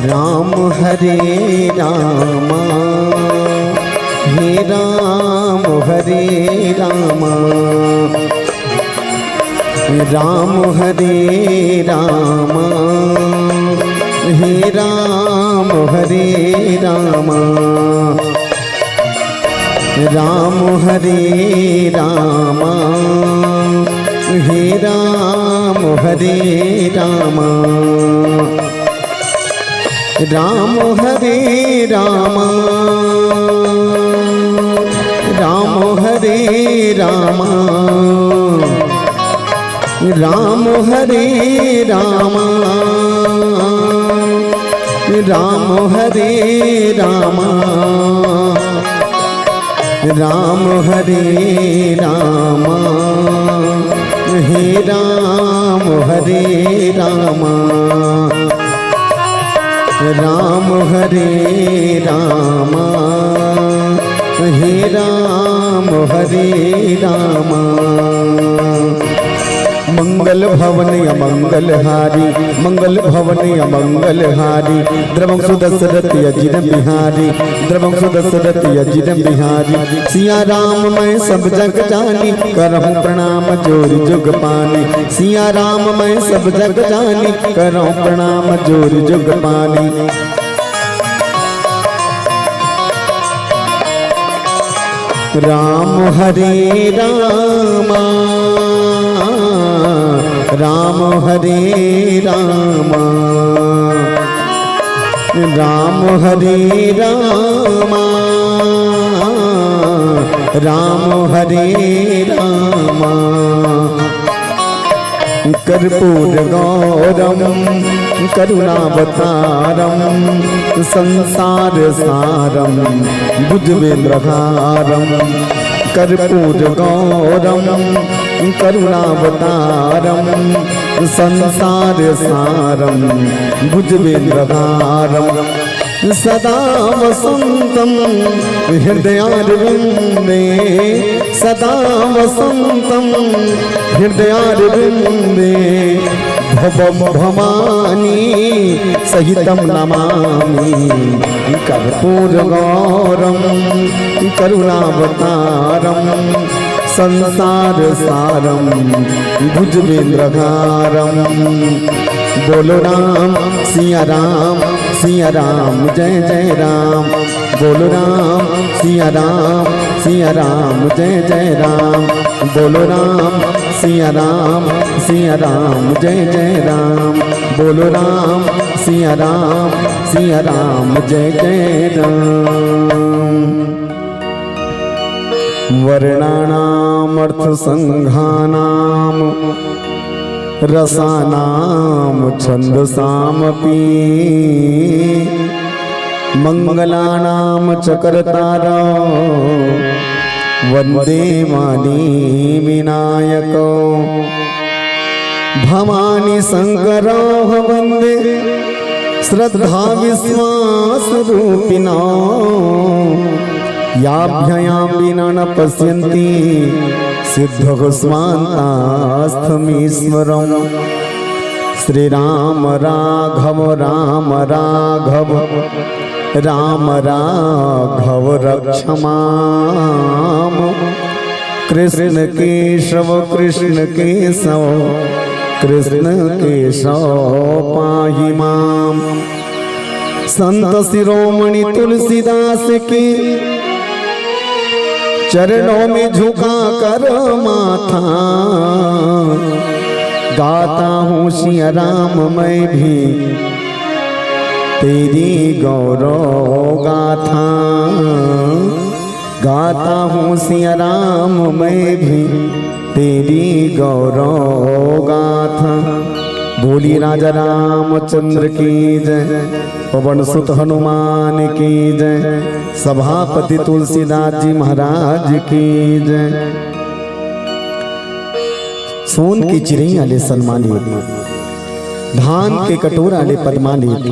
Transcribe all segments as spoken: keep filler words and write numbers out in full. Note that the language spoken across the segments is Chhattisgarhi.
राम हरे राम, हे राम हरे राम, राम हरे राम, हे राम हरे राम, राम हरे राम, हे राम हरे राम, राम हरे राम, राम हरे राम, राम हरे राम, राम हरे राम, राम हरे राम, हे राम हरे राम, राम हरे राम, हे राम हरे राम। मंगल भवन अमंगल हारी, मंगल भवन अमंगल हारी, द्रवंशु दशरथ अजिर बिहारी, द्रवंशु दशरथ अजिर बिहारी। सिया राम मैं सब जग जानी, करहूँ प्रणाम जोर जुग पानी। सिया राम मैं सब जग जानी, करहूँ प्रणाम जोर जुग पानी। राम हरे राम, राम हरे राम, राम हरे राम, राम हरे राम। कर्पूर गौरम करुणावतारम संसार सारम भुजगेंद्रहारम। कर्पूर गौरम करुणावतारम संसार सारम भुजगेंद्रहारम। सदा वसंतम हृदयारविंदे, सदा वसंतम हृदयारविंदे, भवम भवानी सहितम नमामि। कर्पूर गौरम करुणावतारम संसार सारम भुजगेंद्रहारम। बोलो राम सिया राम, सिया राम जय जय राम। बोलो राम सिया राम, सिया राम जय जय राम। बोलो राम सिया राम, सिया राम जय जय राम। बोलो राम सिया राम, सिया राम जय जय राम। वर्णानामर्थसंघानां रसानां छंदसामपि। मंगलानां च कर्तारौ वंदे वाणी विनायकौ। भवानी शंकरौ वंदे श्रद्धा विश्वास रूपिणौ। याभ्ययां विना न पश्यन्ति सिद्धौ स्वान्तस्थमीश्वरम्। श्री राम राघव, राम राघव, राम राघव रक्ष माम। कृष्ण केशव, कृष्ण केशव, कृष्ण केशव पाहि माम। संत शिरोमणि तुलसीदास के चरणों में झुका कर माथा, गाता हूँ सिया राम मैं भी तेरी गौरव गाथा। गाता हूँ सिया राम मैं भी तेरी गौरव गाथा। बोली राजा रामचंद्र की जय, पवन सुत हनुमान की जय, सभापति तुलसीदास जी महाराज की जय। सोन के चिरैया ले सन्मानित, धान के कटोरा ले पदमानित,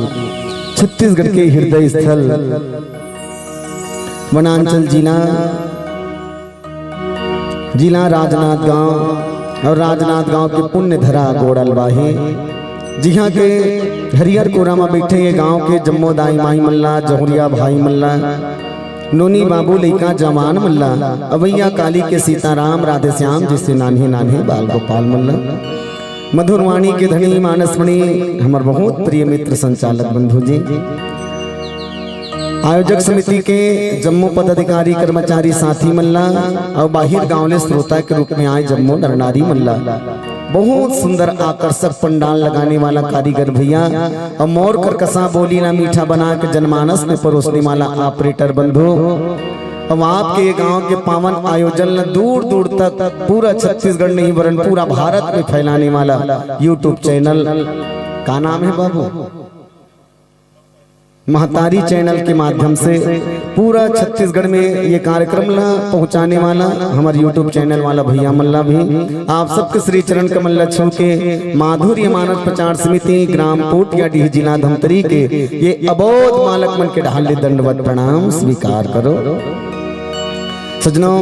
छत्तीसगढ़ के हृदय स्थल वनांचल जिला, जिला राजनांदगांव और राजनांदगांव के पुण्य धरा गोड़लवाही। जिहां के हरियर कोरा म बइठे ये गांव के जम्मो दाई माई मन ला, जहुरिया भाई मन ला, नोनी बाबू लइका जवान मन ला, अवइया काली के सीताराम राधे श्याम जइसे नान्हे नान्हे बाल गोपाल मन ला, मधुरवाणी के धनी मानसमणि हमर बहुत प्रिय मित्र संचालक बंधु जी, आयोजक समिति के जम्मो पदाधिकारी, कर्मचारी, साथी मन ला अउ बाहिर गांव ले श्रोता के रूप में आए जम्मो नर नारी मन ला। बहुत सुंदर आकर्षक पंडाल लगाने वाला कारीगर भैया अउ मोर करकसा बोली ला मीठा बना के जनमानस में परोसने वाला ऑपरेटर बंधु, अब आपके ये गांव के पावन आयोजन ला दूर दूर तक पूरा छत्तीसगढ़ नहीं वरन पूरा भारत में फैलाने वाला YouTube चैनल, का नाम है बाबू? महतारी चैनल के माध्यम से पूरा छत्तीसगढ़ में ये कार्यक्रम ला पहुंचाने वाला हमर YouTube चैनल वाला भैया मन ला भी आप सबके श्री चरण कमल ला छू के माधुर्य मानस प्रचार समिति ग्राम पोटियाडीह जिला धमतरी के ये अबोध मालक मन के ढाल ले दंडवत प्रणाम स्वीकार करो। सजनों,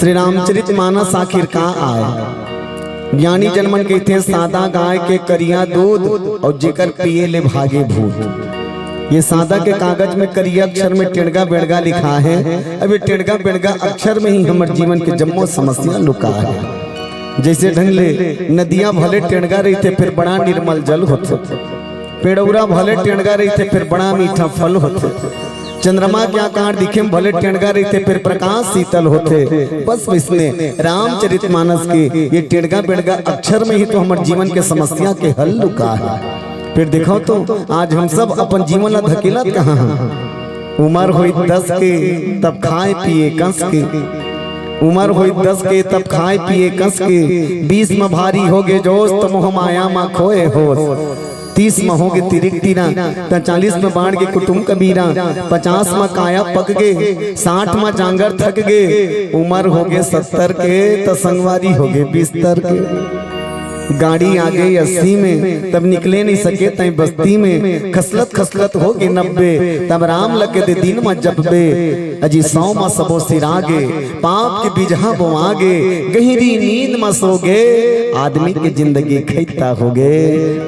श्री रामचरित मानस आखिर का आय? ज्ञानी जन मन कहिथे, "सादा गाय के करिया दूध अउ जेकर पिए ले भागे भूत।" ये सादा के कागज में करिया अक्षर में टेड़गा बेड़गा लिखा है। अब ये टेड़गा बेड़गा अक्षर में ही हमर जीवन के जम्मो समस्या लुका है। जइसे ढंग ले नदिया भले टेड़गा रहिथे, फेर बड़ा निर्मल जल होथे। पेड़ौरा भले टेड़गा रहिथे, फेर बड़ा मीठा फल होथे। चंद्रमा के आकार दिखे में भले टेड़गा रहिथे, फेर प्रकाश शीतल होथे। बस वइसने रामचरित मानस के ये टेड़गा बेड़गा अक्षर में ही तो हमर जीवन के समस्या के हल लुका है। फेर देखव तो, आज हम सब अपन जीवन ला धकेलत कहाँ हन? उमर होई दस के, तब खाए पिए कंस के। उमर होई दस के, तब खाए पिए कंस के। बीस म भारी होगे जोश, त मोह माया म खोए होश। तीस म होगे तिरिक तीरा, त चालीस म बाढ़ गे कुटुम कबीरा। पचास म काया पक गे, साठ म जांगर थक गे। उमर होगे सत्तर के, त संगवारी होगे बिस्तर के। गाड़ी आ गई अस्सी में, तब निकले नहीं सके तय बस्ती में। खसलत खसलत हो गई नब्बे, तब राम लगे दे दिन म जब्बे। अजी सौ म सबो सिरा गे, पाप के बिजहा बोआ गे, गहिरी नींद म सो गे। आदमी के जिंदगी खैता हो गे,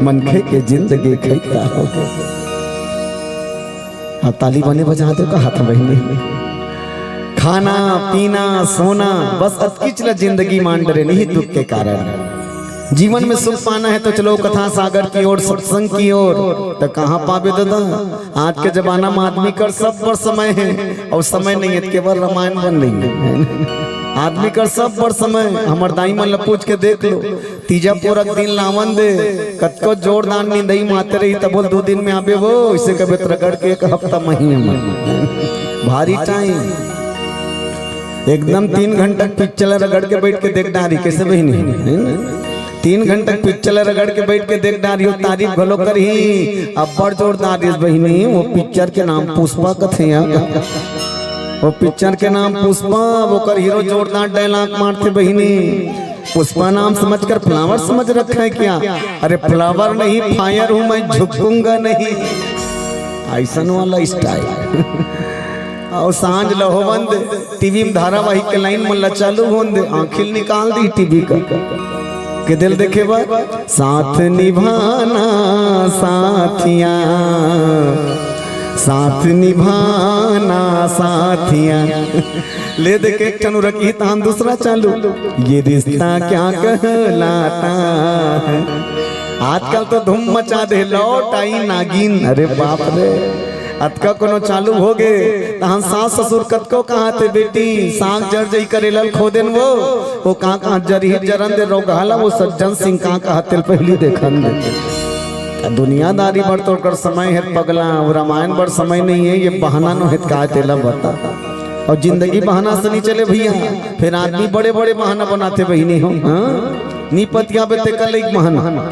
मनखे के जिंदगी खैता हो गे। अब ताली बने बजा दो का हाथ बहिनी। खाना पीना सोना, बस अतकिच ला जिंदगी मान डरे नहीं दुख के कारण। जीवन में सुख पाना है तो चलो कथा सागर की ओर, सत्संग की ओर। तो कहाँ पाबे दादा? आज के जमाना में आदमी कर सब पर समय है अउ समय नहीं है, केवल रामायण बन रही है। आदमी कर सब पर समय। हमर दाई मन ला पूछ के देख लो, तीजा पोरा के दिन लावन दे, कतको जोरदार निंदई माते रही, तब बोल दू दिन में आबे वो, इसे कबे त रगड़ के एक हफ्ता महीने में। भारी टाइम। एकदम तीन घंटा पिक्चर रगड़ के बैठ के देख डारी, कैसे बहिनी? है ना? तीन घंटा पिक्चर रगड़ के बैठ के देख डारी हो, तारीफ घलो करही, अब्बड़ जोरदार इस बहिनी, वो पिक्चर के नाम पुष्पा कथे यार। वो पिक्चर के नाम पुष्पा, वो कर हीरो जोरदार डायलॉग मारथे बहिनी। पुष्पा नाम समझकर फ्लावर समझ रखा है क्या? अरे फ्लावर नहीं, फायर हूँ मैं, झुकूंगा नहीं। ऐसन वाला स्टाइल। अउ सांझ ल होवन दे, टीवी में धारावाहिक के लाइन मन ला चालू होन दे, आँखिल निकाल दी टीवी का। के दिल देखे बा, साथ निभाना साथिया, साथ निभाना साथिया। ले दे के एक ठन रखी तान दूसरा चालू, ये रिश्ता क्या कहलाता है। आजकल तो धूम मचा दे, लौट आई नागिन। अरे बाप रे, अतका कोनो चालू हो गे, तहन सास ससुर कतको कहाथे, "बेटी, साग जर जई करेला ल खो देन वो।" वो का कहा, "जरही जरन दे रोगहाला, वो सज्जन सिंह का कहा तेल पहली देखन दे।" दुनियादारी बर तो ओकर समय है पगला, वो रामायण बर समय नहीं है, ये बहाना नो है का तेला बता। अउ जिंदगी बहाना से नहीं चले भैया, फेर आदमी बड़े बड़े बहाना बनाथे बहिनी हो, हाँ? नी पतियाबे तेकर लइक बहाना।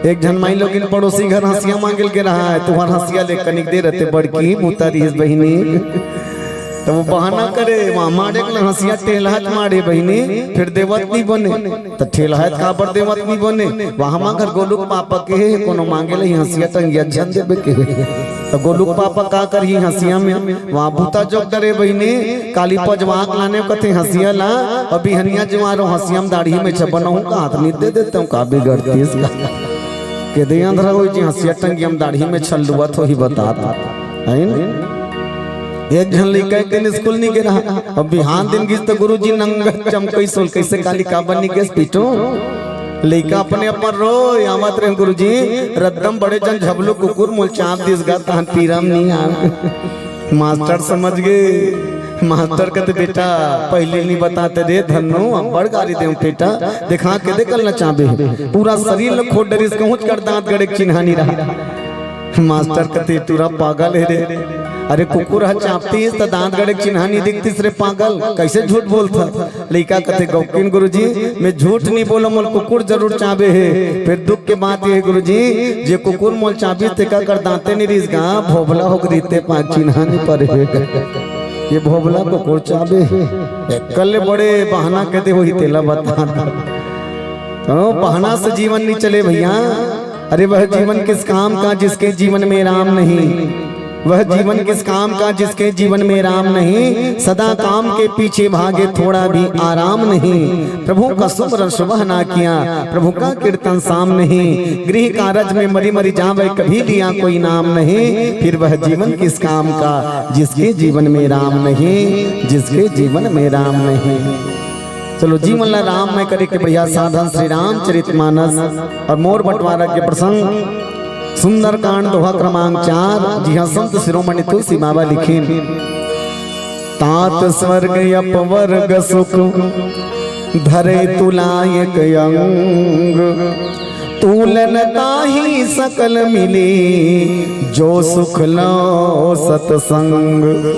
एक झन माई लोगिन पड़ोसी घर हंसिया मांगे ल गे रहा है, तुहर हंसिया ले कनिक दे रहते बड़की मुता रिहिस बहिनी। त वो बहाना करे, वहाँ माड़े के हंसिया टेलहत माड़े बहिनी, फेर देवत नी बने। त ठेलहत काबर देवत नी बने? वहाँ मा घर गोलू के पापा के हे, कोनो मांगे ले हंसिया टंगिया झन देबे के हे। त गोलू के पापा का करही हंसिया में? वहाँ भूता जोग डरे बहिनी, काली पजवा के लाने कथे हंसिया ला, अउ बिहनिया जुआरो हंसिया में दाढ़ी में छबनहूँ का हाथ नी दे देते हूँ, का बिगड़तीस का? केदे अंधरा होई जी, हंसिया टंगिया म दाढ़ी में छल्लुआ थोही बतात, है न? एक झन लइका एक दिन स्कूल नहीं गे रहा, अब बिहान दिन गिस त गुरुजी नंगा चमकई सोल, कइसे काली काबर नहीं गेस पीटो? लइका अपने अपन रोय, आवत रहे गुरुजी, रद्दम बड़े जन झबलू कुकुर मोल चाप दिस गा, तहन पीरा म नहीं आवे। मास्टर समझ गे। मास्टर कथे, "बेटा, पहली नहीं बताते रे धन्नो, अब्बड़ गारी देव बेटा, देखा के दे कल नचाबे।" पूरा शरीर ल खोद डरिस, कहूंच कर दांत गड़े के चिन्हा नहीं रहा। मास्टर कथे, "टूरा पागल हे रे, अरे कुकुर ह चापतिस त दांत गड़े के चिन्हा नहीं दिखतिस रे पागल, कइसे झूठ बोलथा?" लइका कथे, "गौकिन गुरुजी, मैं झूठ नहीं बोलो, मोल कुकुर जरूर चाबे हे।" फिर दुख के बात ये हे गुरुजी, जे कुकुर मोल चाबिस तेका कर दांते नहीं रिस गा, भोभला होके रहिते पांच चिन्हा नहीं परे हे। ये भोभला कुकुर चाबे हे। एकर ले बड़े बहाना कदे होही तेला बता। तो बहाना से जीवन नहीं चले भैया। अरे वह जीवन किस काम का जिसके जीवन में राम नहीं। वह जीवन किस काम का जिसके जीवन में राम नहीं, सदा काम के पीछे भागे थोड़ा भी आराम नहीं। प्रभु का सुमरन सुबह ना किया, प्रभु का कीर्तन शाम नहीं, गृह कारज में मरी मरी जावे कभी लिया कोई नाम नहीं। फिर वह जीवन किस काम का जिसके जीवन में राम नहीं, जिसके जीवन में राम नहीं। चलो जीवन ला राममय करे के बढ़िया साधन श्री रामचरित मानस और मोर बंटवारा के प्रसंग सुंदरकांड दोहा क्रमांक चार, जिहां संत शिरोमणि तुलसी बाबा लिखिन, "तात स्वर्ग अपवर्ग सुख धरे तुलायक अंग, तूलन ताहि सकल मिली जो सुख लो सत्संग।"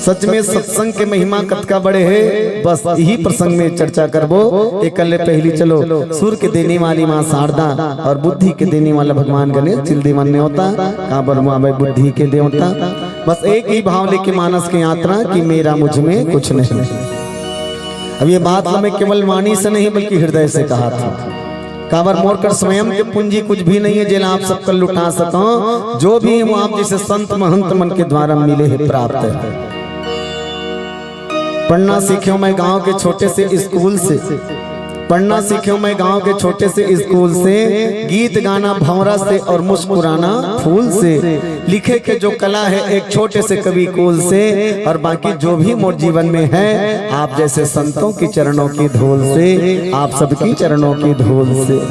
सच में सत्संग के महिमा कतका बड़े हे, बस यही प्रसंग में चर्चा करबो। एकर ले पहली चलो सुर के देने वाली माँ शारदा और बुद्धि के देने वाला भगवान गणेश जी ल देवन नेवता, काबर माँ बुद्धि के देवता। बस एक ही भाव लेके मानस के यात्रा कि मेरा मुझ में कुछ नहीं। अब ये बात ला मैं केवल वाणी से नहीं बल्कि हृदय से कहा था। काबर मोर कर स्वयं के पूंजी कुछ भी नहीं है जेला आप सबकर लुटा सकंव। जो भी है वो आप जैसे संत महंत मन के द्वारा मिले है, प्राप्त है। पढ़ना सीखे हूं मैं गांव के छोटे से स्कूल से, पढ़ना सीखे हूं मैं गांव के छोटे से स्कूल से, गीत गाना भंवरा से और मुस्कुराना फूल से। लिखे के जो कला है एक छोटे से कवि कुल से, और बाकी जो भी मोर जीवन में है आप जैसे संतों के चरणों की धूल से, आप सबके चरणों की धूल से।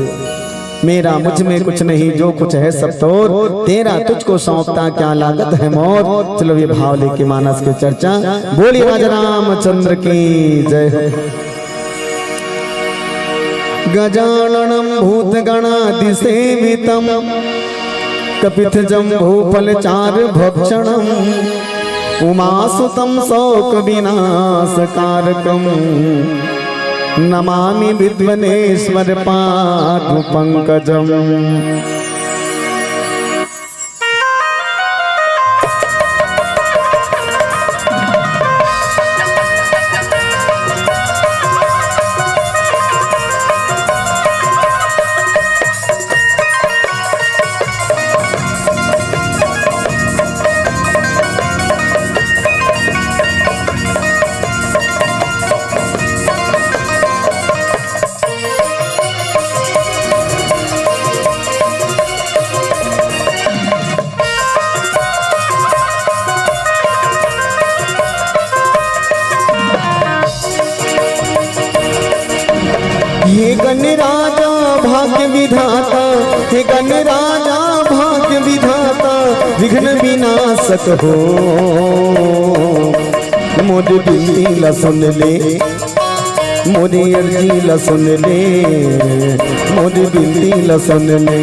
मेरा मुझ में कुछ नहीं, जो कुछ है सब तोर, तेरा तुझको सौंपता क्या लागत है मोर। चलो ये भाव लेके मानस के चर्चा। बोलिए राजा रामचंद्र की जय। गजाननं भूतगणादिसेवितं कपित्थजम्बूफलचारुभक्षणं उमासुतं शोकविनाशकारकं नमामि विद्वनेश्वर पादुपंकजं। हे गण राजा भाग्य विधाता, हे गण राजा भाग्य विधाता, विघ्न विनाशक हो, मोर बिनती ला सुन ले। मोरी अर्जी ला सुन ले, मोरी बिनती ला सुन ले।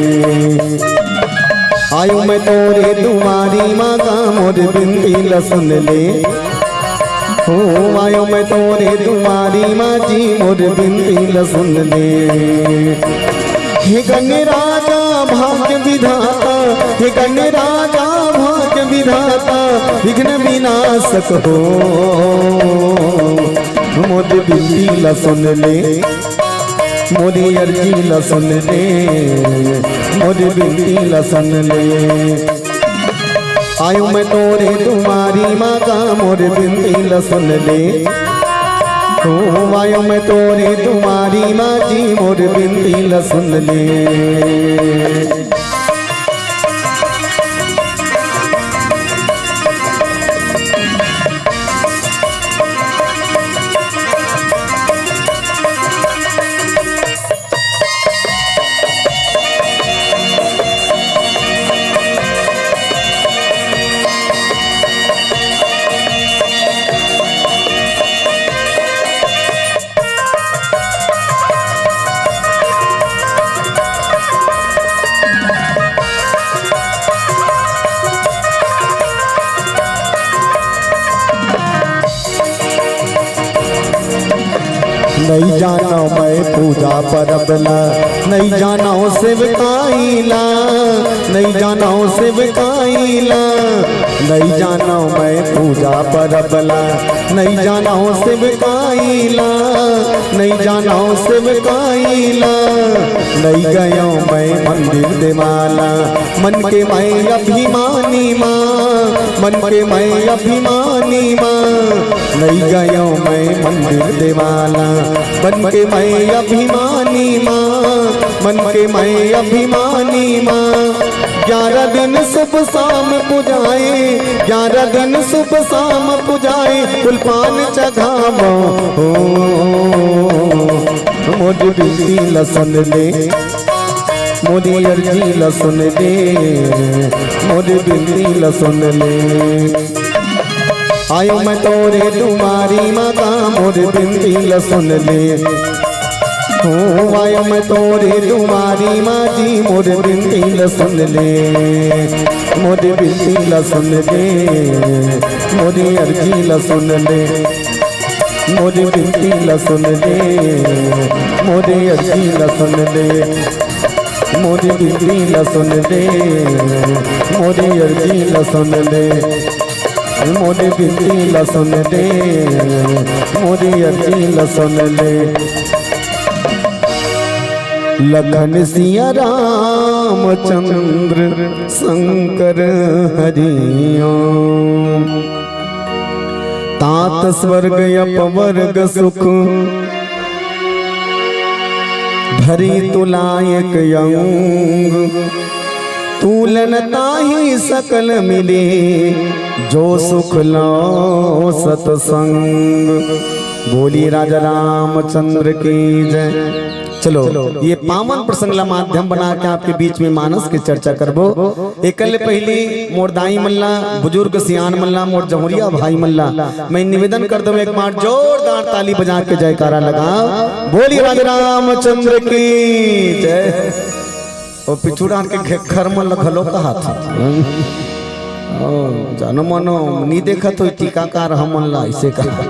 आयो मैं तोरे दुआरी माँ गा, मोरी बिनती ला सुन ले। हो आयो मैं तोरे दुआरी माँ जी, मोरी बिनती ला सुन ले। हे गण राजा भाग्य विधाता, हे गण राजा भाग्य विधाता, विघ्न विनाशक हो। मोर बिनती ला सुन ले, मोरी अर्जी ला सुन ले, मोर बिनती ला सुन ले। आयो मैं तोरे दुआरी माँ गा, मोर बिनती ला सुन ले। ओ आयो मैं तोरे दुआरी मा जी, मोर बिनती ल सुन ले। नइ जानव मैं पूजा परब ला, नइ जानव सेवकाई ला, नइ जानव सेवकाई ला, नइ जानव मैं पूजा परब ला, नइ जानव सेवकाई ला, नइ जानव सेवकाई ला, नइ गयव मैं मंदिर देवाला। मन के मैं अभिमानी माँ, मन के मैं अभिमानी माँ, नइ गयव मैं मंदिर देवाला। मन के मैं अभिमानी माँ, मन के मैं अभिमानी माँ। ग्यारह दिन सुबह शाम पुजाए, ग्यारह दिन सुबह शाम पुजाए, फूल पान चघावो हो। मोर बिनती ल सुन ले, मोरी अर्जी ल सुन ले, मोर बिनती ल सुन ले। आयो मैं तोरे दुआरी माता, मोर बिनती ल सुन ले। हो आयो मैं तोरे दुआरी माँ जी, मोर बिनती ल सुन ले, मोर बिनती ल सुन ले, मोरी अर्जी ल सुन ले। मोरी बिनती ल सुन ले, मोरी अर्जी ल सुन ले, मोरी बिनती ल सुन ले, मोरी अर्जी ल सुन ले, मोरी बिनती ल सुन ले, मोरी अर्जी ल सुन ले। लखन सिया रामचंद्र शंकर हरिओम। तात स्वर्ग अपवर्ग सुख, धरी तुला एक अंग। तूलन ताहि सकल मिले, जो सुख लो सतसंग। बोली राजा रामचंद्र की जय। चलो, ये पावन प्रसंग ला माध्यम बना के आपके बीच में मानस के चर्चा करबो। एकले पहली मोर दाई मन ला, बुजुर्ग सियान मन ला, मोर जहुरिया भाई मन ला मैं निवेदन कर दूं, एक बार जोरदार ताली बजा के जयकारा लगा। बोली राजा रामचंद्र की जय। ओ पिछुड़ान के घे-, घर मन ल घलो कहात हे। ओ, जानो मनो, नी देखत होई टीकाकार हमन ला, अइसे कहा।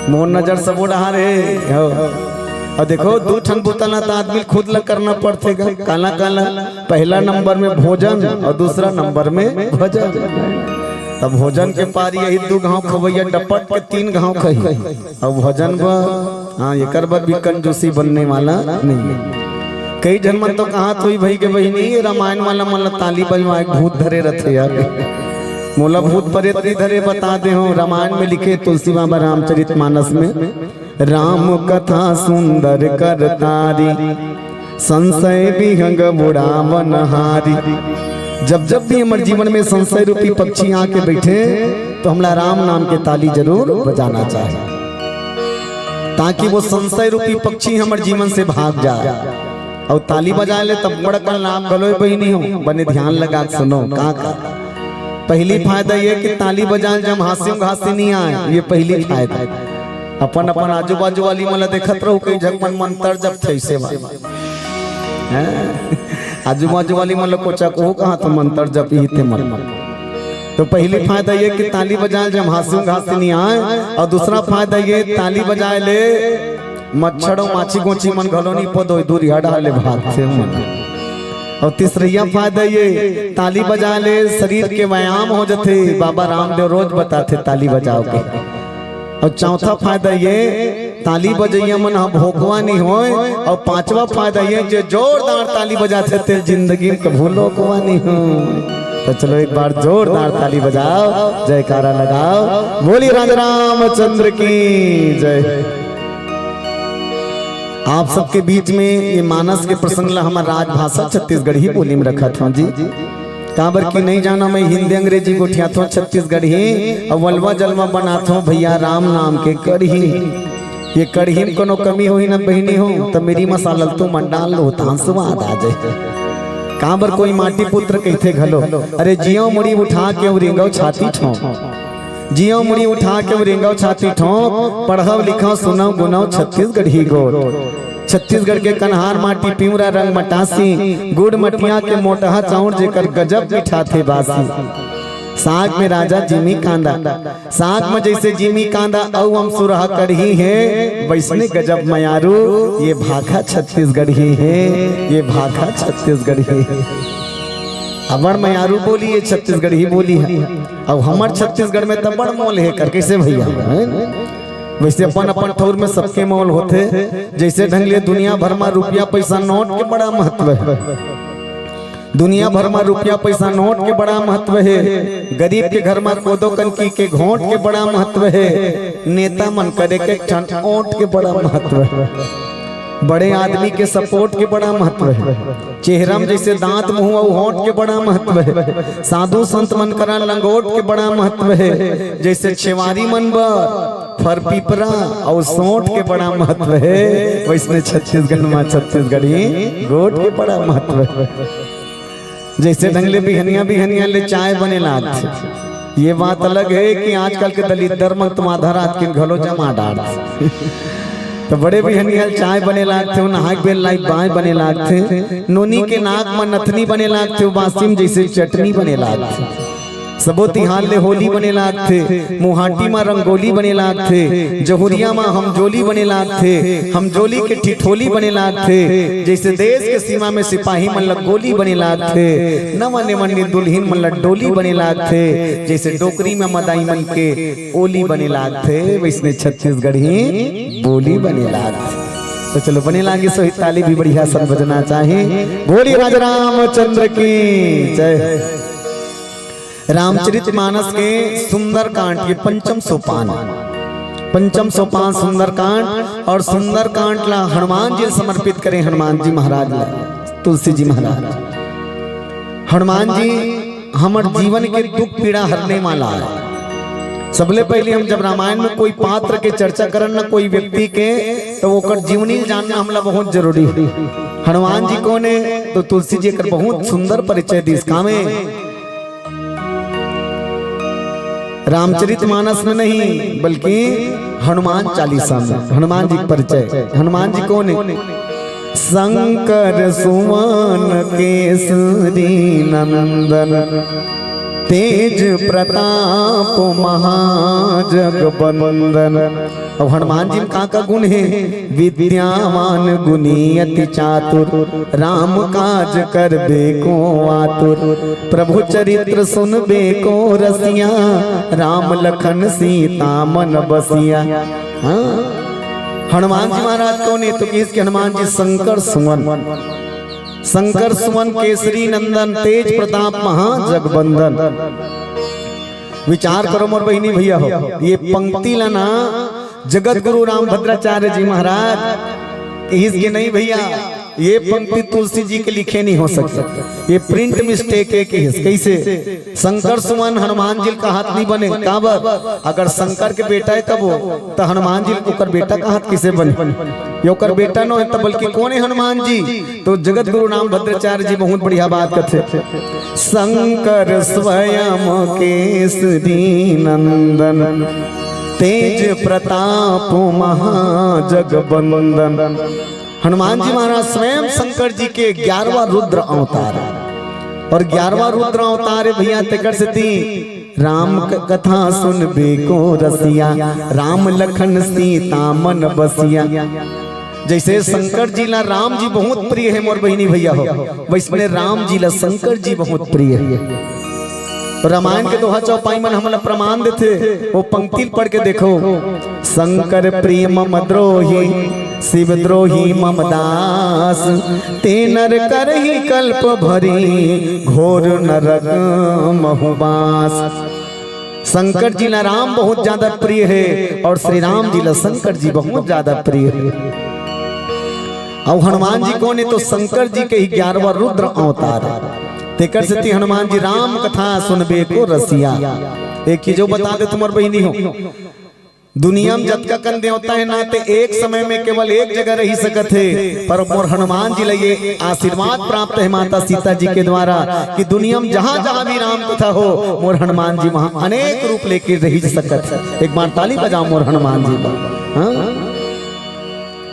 मोर नजर सबो डहार हे। हो। अउ देखो, दू ठन बुता ला त आदमी खुद ला करना पड़थे गा। काला काला, पहला नंबर में भोजन अउ दूसरा नंबर में भजन। तब भोजन के पारी यही दू घांव खवैया डपट के तीन घांव खही। अउ भजन बर, हाँ, एकर बर भी कंजूसी बनने वाला नहीं है। कई झन मन तो कहात होही भई के बहिनी, ये रामायण वाला मन ला ताली बजवाए के भूत धरे रथे यार। मोला भूत परेत नहीं धरे, बता दे हो, रामायण में लिखे तुलसी बाबा रामचरित मानस में, राम कथा सुंदर करतारी, संशय विहंग उड़ावन हारी। जब जब भी हमर जीवन में संशय रूपी पक्षी आके बैठे, तो हमला राम नाम के ताली जरूर बजाना चाही, ताकि वो संशय रूपी पक्षी हमर जीवन से भाग जाए। अउ ताली बजाए ले तब बड़कन लाभ घलो हे बहिनी हो, बने ध्यान लगा के सुनो का का। पहली फायदा ये कि ताली बजाए ले जब हाँसी घासी नहीं आए, ये पहली फायदा। अपन अपन आजू बाजू वाली मन ला देखत रहू, कई झक मन मंतर जपथे अइसे वाला। हैं? आजू बाजू वाली मन ला कोचा को कहा तो मंतर जपही ते मन। तो पहली फायदा ये कि ताली बजाए ले जब हाँसी घासी नहीं आए, अउ दूसरा फायदा ये ताली बजाए ले मच्छर अउ माछी गोची मन घलो नहीं पदोय, दूरिहा डहार ले भागथे मन। अउ तीसरइया फायदा ये ताली बजाए ले शरीर के व्यायाम हो जथे, बाबा रामदेव रोज बताथे ताली बजाओ के। अउ चौथा फायदा ये, ताली बजइया मन ह भोकवा नहीं होय। अउ पांचवा फायदा ये, जे जोरदार ताली बजाथे, ते जिंदगी में कभू लोकवा नहीं होय। तो चलो एक बार जोरदार ताली बजाओ, जयकारा लगाओ, बोली राजा रामचंद्र की जय। आप सबके बीच में ये मानस के प्रसंग ला हमर राजभाषा छत्तीसगढ़ी बोली में रखत हौं जी। काबर कि नहीं जाना, मैं हिंदी अंग्रेजी गोठियाथों, छत्तीसगढ़ी अउ वलवा जलवा बनाथों भैया राम नाम के कढ़ी। ये कढ़ी में कोनो कमी होही ना बहिनी हो, त मेरी मसाला ल तुमन डाल लो, तान स्वाद आ जाए। काबर कोई माटी पुत्र कहिथे घलो, अरे जियो मुड़ी उठा के अउ रेंगव छाती ठोंक, जियो मुड़ी उठा के अउ रेंगव छाती ठोंक, पढ़व लिखव सुनव गुनव छत्तीसगढ़ी गोठ। छत्तीसगढ़ के कन्हार माटी पिंवरा रंग मटासी, गुड़ मटिया के मोटहा चाउर जेकर गजब मिठाथे बासी। साग में राजा जिमी कांदा, साग में जैसे जिमी कांदा अउ अमसुरहा कढ़ी हे, वैसने गजब मयारू ये भाखा छत्तीसगढ़ी हे, ये भाखा छत्तीसगढ़ी हे। अबड़ मयारू बोली ये छत्तीसगढ़ी बोली हे। अउ हमर छत्तीसगढ़ में त बड़ मोल हे कर, कइसे भैया, हैं? वैसे अपन अपन ठौर में सबके मोल होथे। जैसे ढंग ले दुनिया भर म रुपया पैसा नोट के बड़ा महत्व हे, दुनिया भर म रुपया पैसा नोट के बड़ा महत्व हे, गरीब के घर म कोदो कनकी के घोंट के बड़ा महत्व हे, नेता मन करे के ठन ओंट के बड़ा महत्व हे, बड़े आदमी के सपोर्ट के बड़ा महत्व हे, चेहरा म जैसे दांत, मुंह अउ होंठ के बड़ा महत्व हे, साधु संत मन करा लंगोट के बड़ा महत्व हे, जैसे छेवारी मन बर फर पिपरा अउ सोंठ के बड़ा महत्व हे, वैसने छत्तीसगढ़ म छत्तीसगढ़ी गोठ के बड़ा महत्व हे। जैसे ढंग ले बिहनिया बिहनिया ले चाय बने लागथे। ये बात अलग हे कि आजकल के दलिद्दर मन तो आधा रात के घलो जमा डारथे। त बड़े बिहनिया ले चाय बने लागथे, नहाय के बेर लाई बाय बने लागथे, नोनी के नाक म नथनी बने लागथे, बासी म जैसे चटनी बने लागथे। सबो तिहार ले होली बने लागथे, मुहाटी म रंगोली बने लागथे, जहुरिया म हमजोली बने लागथे, हमजोली के ठिठोली बने लागथे, जैसे देश के सीमा में सिपाही मन ल गोली बने लागथे, नवा नेवन्नी दुल्हिन मन ल डोली बने लागथे, जैसे डोकरी म मदाई मन के ओली बने लागथे, वैसने छत्तीसगढ़ी बोली बने लागथे। त चलो, बने लागे सोही ताली भी बढ़िया सन बजना चाही। बोली राजा रामचंद्र की जय। रामचरित मानस के सुंदरकांड के पंचम सोपान, पंचम सोपान सुंदरकांड, अउ सुंदरकांड ला हनुमान जी ल समर्पित करे, हनुमान जी महाराज ला, तुलसी जी महाराज। हनुमान जी हमर जीवन के दुख पीड़ा हरने वाला हे। सबले पहले हम जब रामायण में कोई पात्र के चर्चा करन न, कोई व्यक्ति के, त ओकर जीवनी जानना हमला बहुत जरूरी हे। हनुमान जी कोन हे? त तुलसी जी एकर बहुत सुंदर परिचय दिस। कामे? रामचरित मानस में नहीं, बल्कि हनुमान चालीसा में हनुमान जी के परिचय। हनुमान जी कोन हे? शंकर सुवन केसरी नंदन, तेज प्रताप महाजगबंदन। अब हनुमान जी में का का गुण हे? विद्यावान गुणी अति चातुर, राम काज करबे को आतुर। प्रभु चरित्र सुनबे को रसिया, राम लखन सीता मन बसिया। हाँ, हनुमान जी महाराज कोन हे? त किहिस के हनुमान जी शंकर सुवन, शंकर सुवन केसरी नंदन, तेज प्रताप महाजगबंदन। विचार करो मोर बहिनी भैया हो, ये पंक्ति ला ना जगत गुरु रामभद्राचार्य जी महाराज किहिस के नहीं भैया, ये पंक्ति तुलसी जी के लिखे नहीं हो सकता, ये प्रिंट मिस्टेक हे किहिस। कैसे? शंकर सुवन हनुमान जी ल कहत नहीं बने, काबर? अगर शंकर के बेटा हे तब वो, त हनुमान जी ल ओकर बेटा कहत किसे बने? ये ओकर बेटा नो हे, त बल्कि कोन हे हनुमान जी? त जगत गुरु रामभद्राचार्य जी बहुत बढ़िया बात कथे, शंकर स्वयं केसरी नंदन, तेज प्रताप महाजगबंदन। हनुमान जी महाराज स्वयं शंकर जी के ग्यारहवाँ रुद्र अवतार हे, अउ ग्यारहवाँ रुद्र अवतार हे भैया, तेकर सेती राम क-, कथा सुनबे को रसिया, राम लखन सीता मन बसिया। जैसे शंकर जी ला राम जी बहुत प्रिय हे मोर बहिनी भैया हो, वैसने राम जी ला शंकर जी बहुत प्रिय हे। रामायण के दोहा चौपाई मन हमला प्रमाण देथे, वो पंक्ति ल पढ़ के देखो, शंकर प्रिय मम द्रोही, शिव द्रोही मम दास, ते नर करही कल्प भरी, घोर नरक महु बास। शंकर जी ला राम बहुत ज्यादा प्रिय हे अउ श्री राम जी ला शंकर जी बहुत ज्यादा प्रिय हे। अउ हनुमान जी कोन हे? तो शंकर जी के ग्यारहवाँ रुद्र अवतार हे। तेकर सेती हनुमान जी राम कथा सुनबे को रसिया। एक चीज अउ बता देथंव मोर बहिनी हो, दुनिया म जतका कन देवता हे ना, ते एक समय में केवल एक जगह रहि सकत हे, पर मोर हनुमान जी ला ये आशीर्वाद प्राप्त हे माता सीता जी के द्वारा कि दुनिया म जहाँ जहाँ भी राम कथा हो, मोर हनुमान जी वहाँ अनेक रूप लेके रहि सकत हे। एक बार ताली बजाओ मोर हनुमान जी बर। हाँ?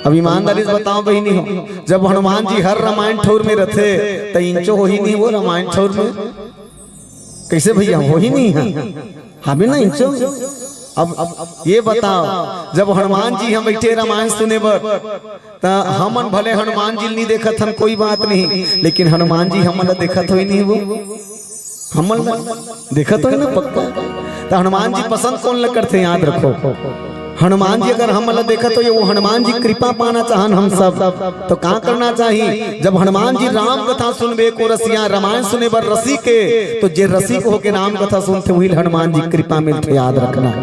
अब ईमानदारी से बताओ बहिनी हो, जब हनुमान जी हर रामायण ठौर में रथे, त इंचो होही नहीं वो रामायण ठौर में? कइसे भइया, होही नहीं है? हवे ना इंचो। अब, अब ये बताओ, जब हनुमान जी हम बइठे रामायण सुने बर, त हमन भले हनुमान जी ल नहीं देखत हन, कोई बात नहीं, लेकिन हनुमान जी हमन ला देखत होही नहीं वो? हमन ला देखत होही ना पक्का। त हनुमान जी पसंद कोन ला करथे, याद रखो। हनुमान जी अगर हमन ला देखत होही, वो हनुमान जी कृपा पाना चाहन हम सब, तो का करना चाही? जब हनुमान जी राम कथा सुनबे को रसिया, रामायण सुने बर रसिक हे, तो जे रसिक होके राम कथा सुनथे, उही ल हनुमान जी कृपा मिलथे, याद रखना।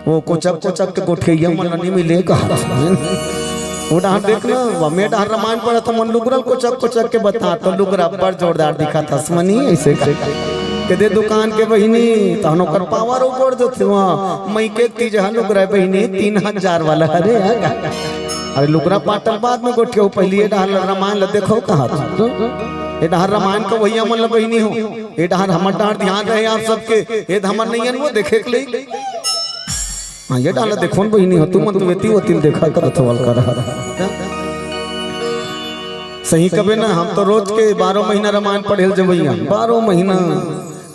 वो कोचक कोचक के गोठिया मन ला नहीं मिले कहा। वो डहर देख ना, वो में डहर रामायण पढ़त हंव, मन लुगरा ल कोचक कोचक के बतात हंव, लुगरा अब्बड़ जोरदार दिखत हस मनी, अइसे का। कहि दे दुकान के बहिनी, तहन ओकर पावर ऊपर जथे वहाँ, मइके तीज ह लुगरा बहिनी, तीन हजार वाला, अरे यार। अरे लुगरा पाटल बाद में गोठिया, पहली ये डहर रामायण ला देखो कहा था। ये डहर रामायण के भइया मन ला बहिनी हो, ये डहर हमर डहर ध्यान रहे आप सबके, ये हमर नइयन वो देखे के लिए। हाँ, ये डहर ला देखो न बहिनी हो, तुमन तो एती ओती ल देखा करत हव, अलकर। सही कबे ना, हम तो रोज के बारह महीना रामायण पढ़े ल जबइया, बारह महीना।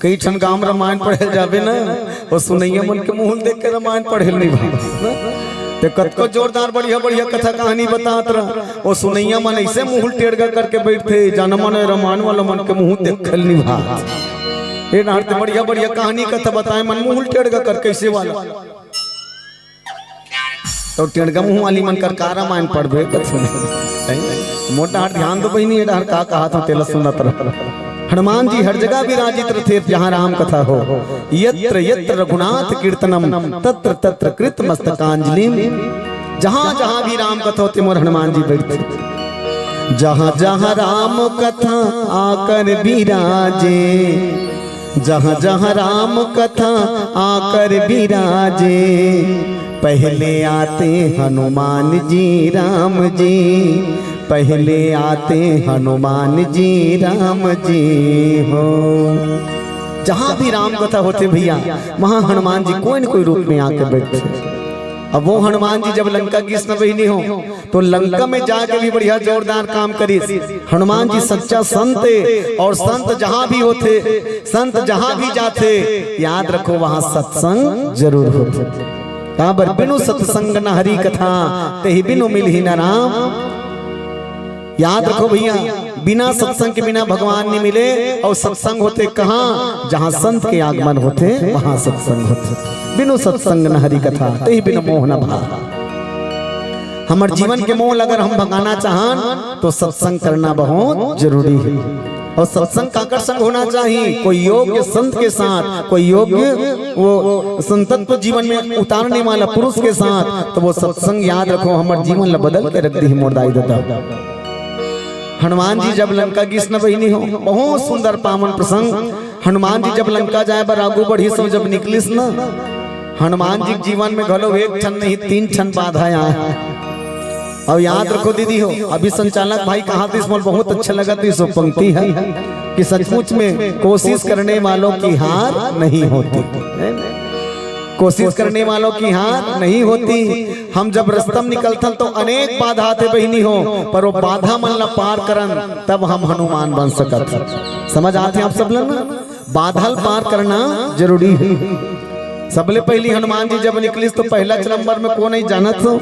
कई ठन गांव म रामायण पढ़े ल जाबे ना, वो सुनइया मन के मुंह ल देख के रामायण पढ़े ल नहीं भावय। ते कतको जोरदार बढ़िया बढ़िया कथा कहानी बतात रह, वो सुनइया मन अइसे मुंह ल टेड़गा करके बइठथे, जानो मन रामायण वाला मन के मुंह देखे ल नहीं भावय। ये डहर ते बढ़िया बढ़िया कहानी कथा बताए, मन मुंह ल टेड़गा करके अइसे वाला। तो टेड़गा मुंह वाली मन कर का रामायण पढ़बे कथन। मोर डहर ध्यान दो बहिनी, ये डहर का कहात हंव तेला सुनत रह। हनुमान जी हर जगह विराजित रथे, जहाँ राम कथा हो। यत्र यत्र रघुनाथ कीर्तनम तत्र तत्र कृत मस्तकांजलि। जहाँ जहाँ भी राम कथा होथे, मोर हनुमान जी बइठथे। जहाँ जहाँ राम कथा आकर विराजे, जहाँ जहाँ राम कथा आकर विराजे, पहले आते हनुमान जी राम जी, पहले आते हनुमान जी राम जी हो। जहाँ भी राम कथा होथे भइया, वहाँ हनुमान जी कोई न कोई रूप में आके बइठथे। अब वो हनुमान जी जब लंका गिस न बहिनी हो, तो लंका में जाके भी बढ़िया जोरदार काम करिस। हनुमान जी सच्चा संत हे, अउ संत जहाँ भी होथे, संत जहाँ भी जाथे, याद रखो वहाँ सत्संग जरूर होथे। काबर बिनु सत्संग न हरि कथा, तेहि बिनु मिलही न राम। याद रखो भइया, बिना सत्संग के बिना भगवान नहीं मिले, अउ सत्संग होथे कहाँ? जहाँ संत के आगमन होथे, वहाँ सत्संग होथे। बिनु सत्संग न हरि कथा, तेहि बिनु मोह न भाव। हमर जीवन के मोह ल अगर हम भगाना चाहन, तो सत्संग करना बहुत जरूरी हे। अउ सत्संग काकर संग होना चाही? कोई योग्य संत के साथ, कोई योग्य वो संतत्व जीवन में उतारने वाला पुरुष के साथ, तो वो सत्संग याद रखो, हमर जीवन ला बदल के रख दिही मोर दाई ददा। हनुमान जी जब लंका गिस न बहिनी हो, बहुत सुंदर पावन प्रसंग। हनुमान जी जब लंका जाए बर आगू बढ़िस अउ जब निकलिस न, हनुमान जी के जीवन में घलो एक ठन नहीं, तीन ठन बाधा आए। अउ याद रखो दीदी हो, अभी संचालक भाई कहात रिहिस, मोला बहुत अच्छा लगत रिहिस वो पंक्ति ह कि सचमुच में कोशिश करने वालों की हार नहीं होती, कोशिश करने वालों की हार नहीं होती। हम जब रस्ता म निकलथन तो अनेक बाधा आथे बहिनी हो, पर वो बाधा मन ला पार करन तब हम हनुमान बन सकत हन। समझ आथे आप सब ला ना? बाधा ल पार करना जरूरी हे। सबले पहिली हनुमान जी जब निकलिस तो पहिला नंबर में कोन आइस जानत हो?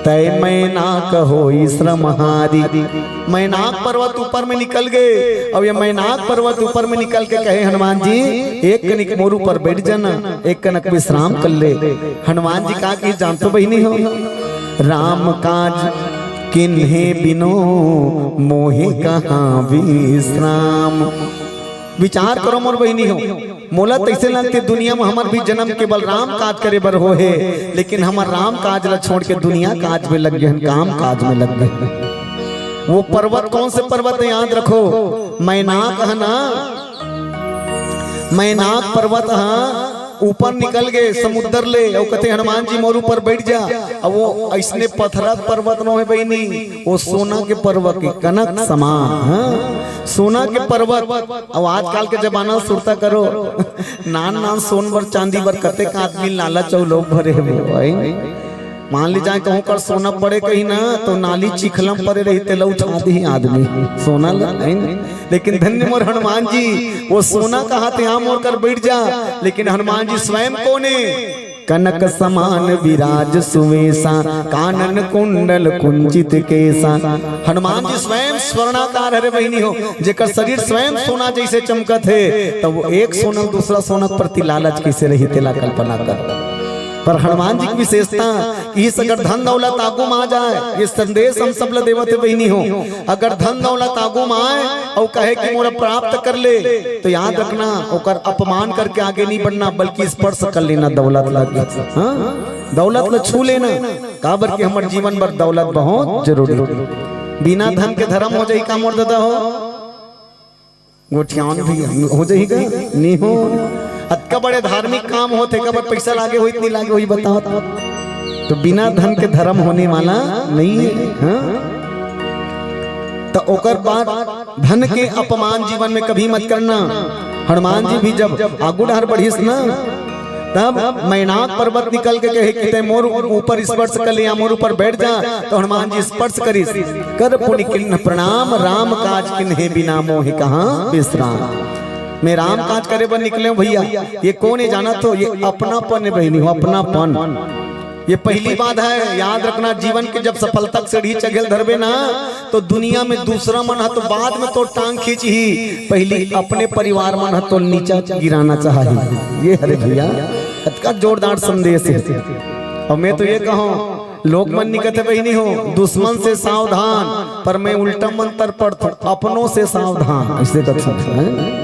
तय मैनाक होई श्रमहारी। मैनाक पर्वत ऊपर में निकल गे। अब ये मैनाक पर्वत ऊपर में निकल के कहे हनुमान जी, एक कनिक मोर ऊपर बइठ जाना, एक कनिक विश्राम कर ले। हनुमान जी का कहिस जानत हो बहिनी हो? राम काज किन्हे बिनु मोहि कहाँ विश्राम। विचार करो मोर बहिनी हो, मोला तइसे लगथे दुनिया म हमर भी जनम केवल राम काज करे बर होहे, लेकिन हमर राम काज ला छोड़ के दुनिया काज में लग गे हन, काम काज में लग गे हन। वो पर्वत कौन से पर्वत हे, याद रखो, मैनाक ह ना, मैनाक पर्वत ह ऊपर निकल गे समुद्र ले, अउ कथे हनुमान जी मोर ऊपर बैठ जा। अब वो अइसने पथरा के पर्वत नो हे बहिनी, वो सोना के पर्वत के कनक समान, हाँ, सोना के पर्वत। अब आजकल के जमाना सुरता करो, नान नान सोन बर चांदी बर कतेक आदमी लालच अउ लोभ भरे हे वो, भाई। मान ली जाए कहूँ कर सोना पड़े कहीं ना, तो नाली चिखलम पड़े रही, तेला उठा दी आदमी सोना ला, है ना? लेकिन धन्य मोर हनुमान जी, वो सोना कहा थे, यहाँ मोर कर बैठ जा। लेकिन हनुमान जी स्वयं कोने, कनक समान विराज सुवेशा, कानन कुंडल कुंचित केशा। हनुमान जी स्वयं स्वर्णाकार हरे बहिनी हो, जेकर शरीर स्वयं सोना जैसे चमकत हे, तो वो एक सोना दूसरा सोना के प्रति लालच कैसे रही, तेला कल्पना कर। पर हनुमान जी के विशेषता कि इस अगर धन दौलत आगू म आ जाए, ये संदेश हम सब ल देवत हे बहिनी हो। अगर धन दौलत आगू म आए अउ कहे कि मोला प्राप्त कर ले, तो याद रखना, ओकर अपमान करके आगे नहीं बढ़ना, बल्कि स्पर्श कर लेना दौलत ल। हाँ, दौलत ल छू लेना, काबर कि हमर जीवन बर दौलत बहुत जरूरी हे। बिना धन के धर्म हो जाही का मोर दादा हो? गोठियावन भी हो जाही का? नहीं हो। अतका बड़े धार्मिक काम होथे, काबर पैसा लागे होही, नहीं लागे होही, बताओ। तो बिना धन के धर्म होने वाला नहीं है, हाँ? तो ओकर बाद धन के अपमान जीवन में कभी मत करना। हनुमान जी भी जब आगू डहर बढ़िस ना, तब मैनाक पर्वत निकल के कहे कि तैं मोर ऊपर स्पर्श कर ले या मोर ऊपर बैठ जा, तो हनुमान जी स्पर्श करिस। कर पुनि कीन्ह प्रणाम, राम काज कीन्हे बिना मोहि कहाँ विश्राम। मैं राम काज करे बर निकले हूँ भैया। ये कोन हे जानत हो? ये अपनापन हे बहिनी हो, अपनापन। ये पहली बात है, याद रखना, जीवन के जब सफलता के सीढ़ी चघे ल धरबे ना, तो दुनिया में दूसरा मन ह तो बाद में तोर टांग खींचही, पहली अपने परिवार मन ह तो नीचा गिराना चाही। ये हरे भैया, अतका जोरदार संदेश हे। अउ मैं तो ये कहूँ, लोग मन निकथे बहिनी हो, दुश्मन से सावधान, पर मैं उल्टा मंत्र पढ़थों, अपनों से सावधान, अइसे कथन, है ना?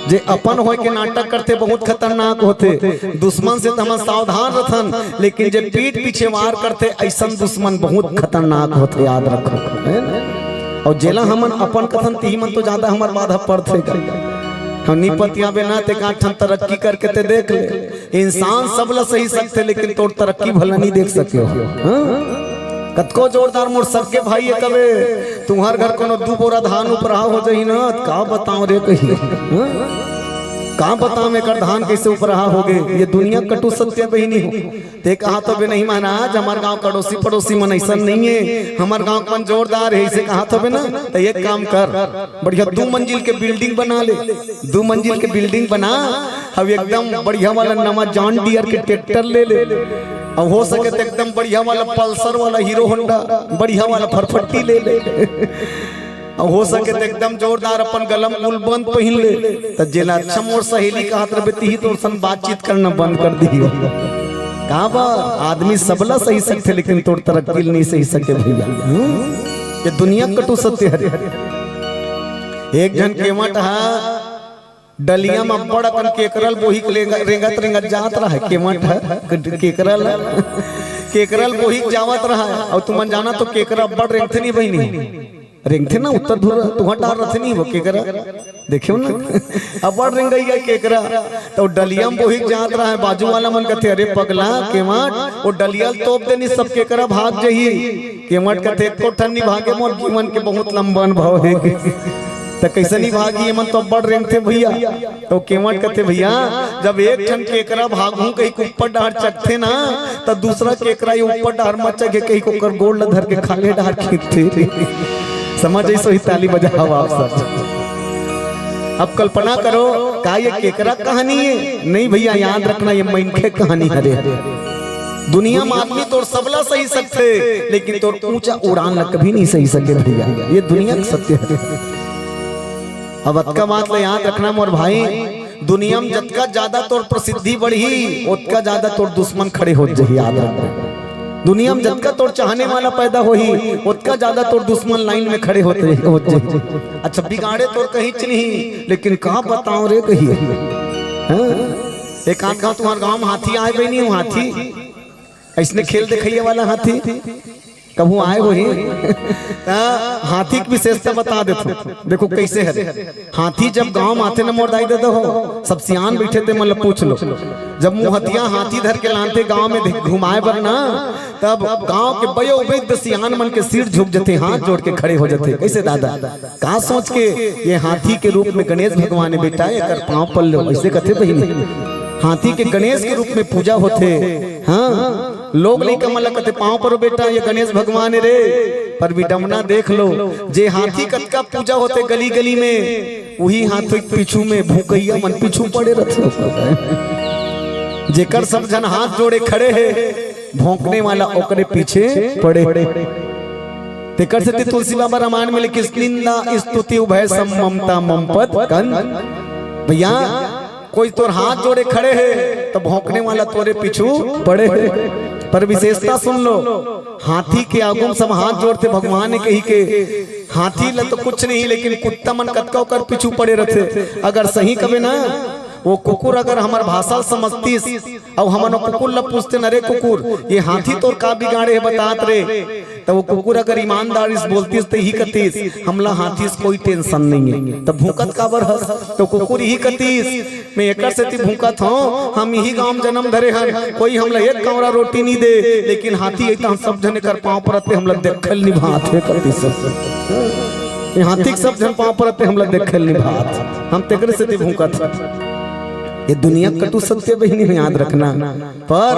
जे अपन होय के नाटक करथे, बहुत खतरनाक होथे। दुश्मन से तो हम सावधान रथन, लेकिन जे पीठ पीछे वार करथे, अइसन दुश्मन बहुत खतरनाक होथे, याद रखो, है ना? अउ जेला हमन अपन कथन, तिही मन तो ज्यादा हमर बाधा पड़थे का। हम नी पतियाबे ना, ते का ठन तरक्की करके ते देख ले। इंसान सब ला सही सकथे, लेकिन तोर तरक्की भला नहीं देख सके हो। हाँ? कतको जोरदार मोर सगे भाई हे कबे, तुम्हर घर कोनो दू बोरा धान उपराहा हो जाही ना, त का बताओ रे कही। हाँ? का बताओ एकर धान कैसे उपराहा हो गे। ये दुनिया कटु सत्य बहिनी हो। ते कहा तो बे नहीं महाराज, हमर गांव कड़ोसी पड़ोसी मन अइसन नहीं हे, हमर गांव के मन जोरदार हे, अइसे कहा तो बे ना। तो एक काम कर, बढ़िया दू मंजिल के बिल्डिंग बना ले, दू मंजिल के बिल्डिंग बना, अब एकदम बढ़िया वाला नवा जॉन डियर के ट्रैक्टर ले ले, अब हो सके तो एकदम बढ़िया वाला पल्सर वाला हीरो होंडा, बढ़िया वाला फरफट्टी ले ले, अब हो सके तो एकदम जोरदार अपन गला म गुलबंद पहिन ले, त जेला अच्छा मोर सहेली कहत रहिबे, तिही तोर संग बातचीत करना बंद कर दिही। का बा, आदमी सबला सही सकथे, लेकिन तोर तरक्की ल नहीं सही सके भैया। हम्म? ये दुनिया कटु सत्य हरे। एक झन केवट हा डलिया म बड़ अकन केकरा ल बोही के रेंग-, रेंगत रेंगत जात रहय। केवट ह केकरा ल, केकरा ल बोही के जावत रहय। अउ तुमन जानत हो केकरा अब्बड़ रेंगथे नहीं बहिनी, रेंगथे ना उत्तर धुर तुंहर डार रथे नहीं वो केकरा, देखेव ना अब्बड़ रेंगइया केकरा। त डलिया म बोही के जात रहय, बाजू वाला मन कथे, "अरे पगला केवट, वो डलिया ल तोप दे नहीं सब केकरा भाग जही।" केवट कथे, "एको ठन नहीं भागे, मोर जीवन के बहुत लंबा अनुभव हे।" त कइसे नहीं भागी, एमन तो अब्बड़ रेंगथे भैया। त केवट कथे, "भैया, जब एक ठन केकरा भागहूं कहिके ऊपर डाहर चघथे ना, त दूसरा केकरा ये ऊपर डाहर मत चघे कहिके ओकर गोड़ ल धर के खाल्हे डाहर खींचथे।" समझ आइस होही, ताली बजाव आप सब। अब कल्पना करो, का ये केकरा कहानी हे? नहीं भैया, याद रखना, ये मनखे कहानी हरे। दुनिया म आदमी तोर सबला सही सकथे, लेकिन तोर ऊंचा उड़ान ला कभी नहीं सही सके भैया, ये दुनिया के सत्य हे। अब अतका बात ला याद रखना मोर भाई, दुनिया म जतका ज्यादा तोर प्रसिद्धि बढ़ही, ओतका ज्यादा तोर दुश्मन खड़े होत जही, याद रखना। दुनिया म जतका तोर चाहने वाला पैदा होही, ओतका ज्यादा तोर दुश्मन लाइन में खड़े होत, होत जही। अच्छा, बिगाड़े तोर कहींच नहीं, लेकिन का बताओ रे कहिए। हाँ? एक आध गांव, तुम्हर गांव म हाथी आय बे नहीं हो, हाथी? अइसने खेल देखइया वाला हाथी? कभू आए होही। त हाथी के विशेषता बता देथों। देखो कइसे हे। हाथी जब गांव म आथे न मोर दाई ददा हो, सब सियान बइठे ते मन ल पूछ लो। जब मुहतिया हाथी धर के लानथे गांव में घुमाए बर ना, तब गांव के बयो वृद्ध सियान मन के सिर झुक जथे, हाथ जोड़ के खड़े हो जथे। कइसे दादा? का सोच के? ये हाथी के रूप में गणेश भगवान हे बेटा, एकर पांव पल लो, अइसे कथे बहिनी। हाथी के गणेश के रूप में पूजा होथे। हाँ, लोग लइका मन ला कथे, "पांव परो बेटा, ये गणेश भगवान हे रे।" पर विडम्बना देख लो, जे हाथी कतका पूजा होथे गली गली में, उही हाथी के पीछू में भूकइया मन पीछू पड़े रथे। जेकर सब झन हाथ जोड़े खड़े हे, भौंकने वाला ओकरे पीछे पड़े। तेकर सेती तुलसी बाबा रामायण में लिखिस, "निंदा स्तुति उभय सम ममता मम पद कंद।" भइया, कोई तोर हाथ जोड़े खड़े हे, त भौंकने वाला तोरे पीछू पड़े हे। पर विशेषता सुन लो, हाथी के आगू म सब हाथ जोड़थे भगवान हे कहिके। हाथी ल तो कुछ नहीं, लेकिन कुत्ता मन कतका ओकर पीछू पड़े रथे। अगर सही कबे ना, वो कुकुर अगर हमर भाषा ल समझतिस, अउ हमन ओ कुकुर ल पूछतेन, "अरे कुकुर, ये हाथी तोर का बिगाड़े हे, बतात रे?" त वो कुकुर अगर ईमानदारी से बोलतिस, त इही कतिस, "हमला हाथी से कोई tension नइ हे।" त भूंकत काबर हस? त कुकुर इही कतिस, "मैं एकर सेती भूंकत हंव, हम इही गांव म जनम धरे हन, कोई हमला एक कौंरा रोटी नइ दे, लेकिन हाथी अइता हम सब झन एकर पांव परत हे, हमला देखे ल नइ भात हे," कतिस। ये हाथी के सब झन पांव परत हे, हमला देखे ल नइ भात, हम तेकरे सेती भूंकत हन। ये दुनिया कटु सत्य बहिनी हो, याद रखना। पर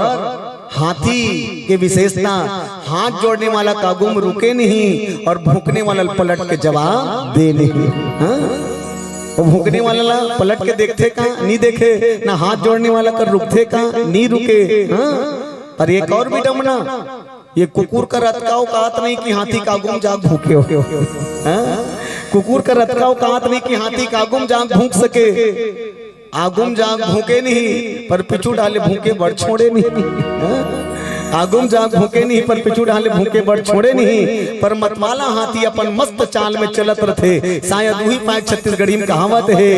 हाथी के विशेषता, हाथ जोड़ने वाला के आगू म रुके नहीं अउ भूंकने वाला ल पलट के जवाब दे नहीं। हाँ? वो भूंकने वाला ला पलट के देखथे का? नइ देखे। ना हाथ जोड़ने वाला कर रुकथे का? नइ रुके। हाँ? अउ एक अउ विडम्बना, ये कुकुर कर अतका औकात नहीं कि हाथी के आगू म जाके भूंके हो। हाँ? कुकुर कर अतका औकात नहीं कि हाथी के आगू म जाके भूंक सके। आगू म जाके भूंके नहीं, पर पीछू डहर ले भूंके बर छोड़े नहीं। हाँ? आगू म जाके भूंके नहीं, पर पीछू डहर ले भूंके बर छोड़े नहीं। पर मतवाला हाथी अपन मस्त चाल में चलत रथे। शायद उही पाय छत्तीसगढ़ी म कहावत हे,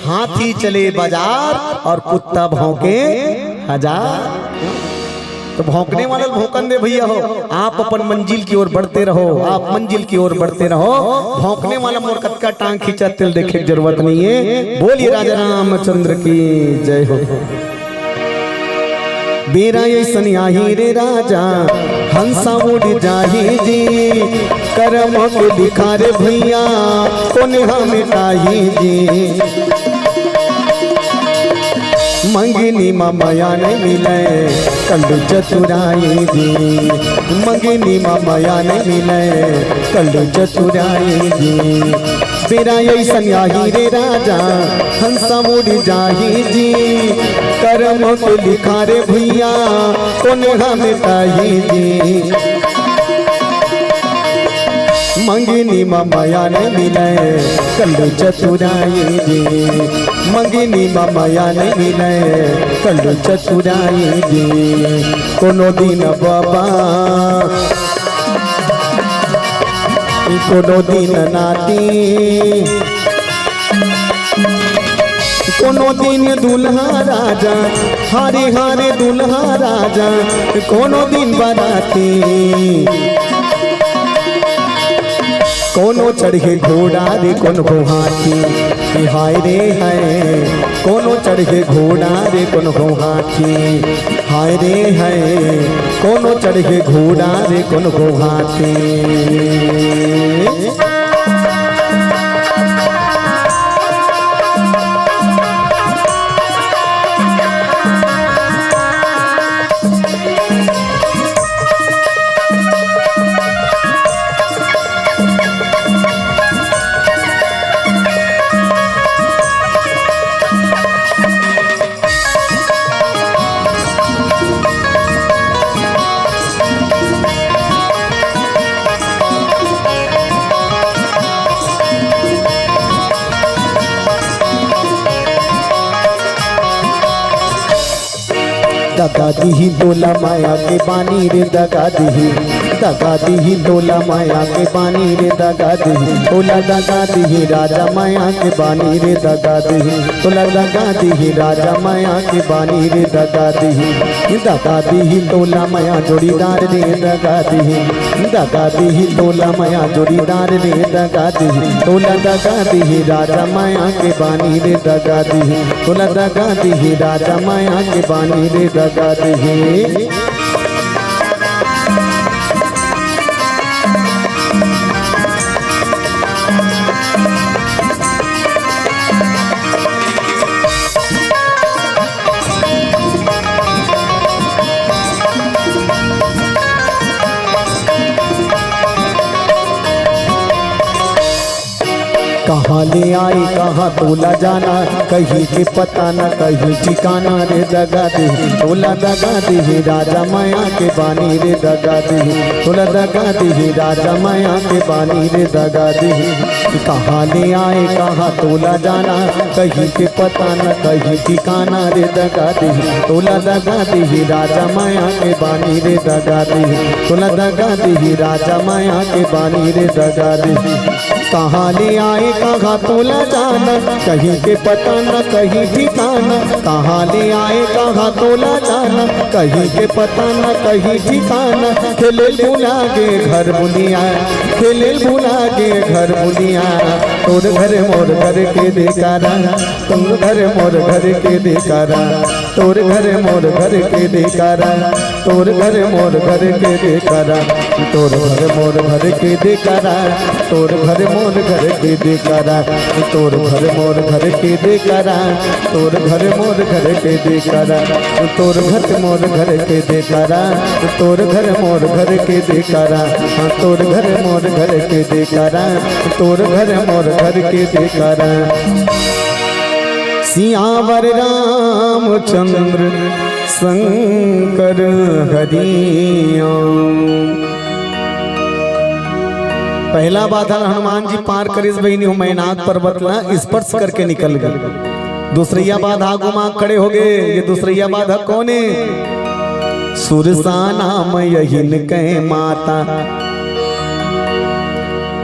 "हाथी चले बाजार अउ कुत्ता भौंके हजार।" त भौंकने वाला ल भौंकन दे भइया हो, आप अपन मंजिल की ओर बढ़ते रहो, आप मंजिल की ओर बढ़ते रहो। भौंकने वाला मोर कतका टांग खींचत हे तेला देखे के जरूरत नहीं हे। बोलिए राजा रामचंद्र की जय हो। बेरा अइसन आही रे राजा, हंसा उड़ जाही जी, करम के लिखा रे भइया, कोन हा मिटाही जी। मंगनी म मया नइ मिलय, कल्लू चतुराई जी। मंगनी म मया नइ मिलय, कल्लू चतुराई जी। बेरा अइसन आही रे राजा, हंसा उड़ जाही जी। करम के लिखा रे भइया, कोन हा मिटाही जी। मंगनी म मया नइ मिलय, कल्लू चतुराई जी। मंगनी म मया नइ मिलय, कल्लू चतुराई जी। कोनो दिन बाबा, कोनो दिन नाती, कोनो दिन दूल्हा राजा, हारे हारे दूल्हा राजा, कोनो दिन बराती। कोनो चढ़े घोड़ा रे, कोनो हाथी, हाय रे हाय। कोनो चढ़े घोड़ा रे, कोनो हाथी, हाय रे हाय। कोनो चढ़े घोड़ा रे, कोनो हाथी। दगा दिही तोला माया के बानी रे, दगा दिही। दगा दिही तोला मया के बानी रे, दगा दिही तोला, दगा दिही राजा मया के बानी रे, दगा दिही तोला, दगा दिही राजा मया के बानी रे, दगा दिही, दगा दिही तोला मया जोड़ीदार रे, दगा दिही, दगा दिही तोला मया जोड़ीदार रे, दगा दिही तोला, दगा दिही राजा मया के बानी रे, दगा दिही तोला, दगा दिही राजा मया के बानी रे, दगा दिही। कहाँ ले आए, कहाँ तोला जाना, कहीं के पता न, कहीं ठिकाना रे, दगा दे तोला, दगा दे राजा मया के बानी रे, दगा दे तोला, दगा दे राजा मया के बानी रे, दगा दे। कहाँ ले आए, कहाँ तोला जाना, कहीं के पता न, कहीं ठिकाना रे, दगा दे तोला, दगा दे राजा मया के बानी रे, दगा दे तोला, दगा दे राजा मया के बानी रे, दगा दे। कहाँ ले आए, कहाँ तोला जाना, कहीं के पता न, कहीं ठिकाना। कहाँ ले आए, कहाँ तोला जाना, कहीं के पता न, कहीं ठिकाना। खेले भुला के घर बुलिया, खेले भुला के घर बुलिया। तोर घर मोर घर के देकारा, तोर घर मोर घर के देकारा, तोर घर मोर घर के देकारा, तोर घर मोर घर के देकारा, तोर घर मोर घर के देकारा, तोर घर मोर घर के देकारा, तोर घर मोर घर के देकारा, तोर घर मोर घर के देकारा, तोर घर मोर घर के देकारा, तोर घर मोर घर के देकारा, हाँ, तोर घर मोर घर के देकारा, तोर घर मोर घर के देकारा। सियावर रामचंद्र शंकर हरिया। पहला बाधा हनुमान जी पार करिस बहिनी हो, मैनाक पर्वत ला स्पर्श करके निकल गे। दूसरइया बाधा आगू मा खड़े हो गे। ये दूसरइया बाधा कोन हे? सुरसा नाम अहिन कै माता।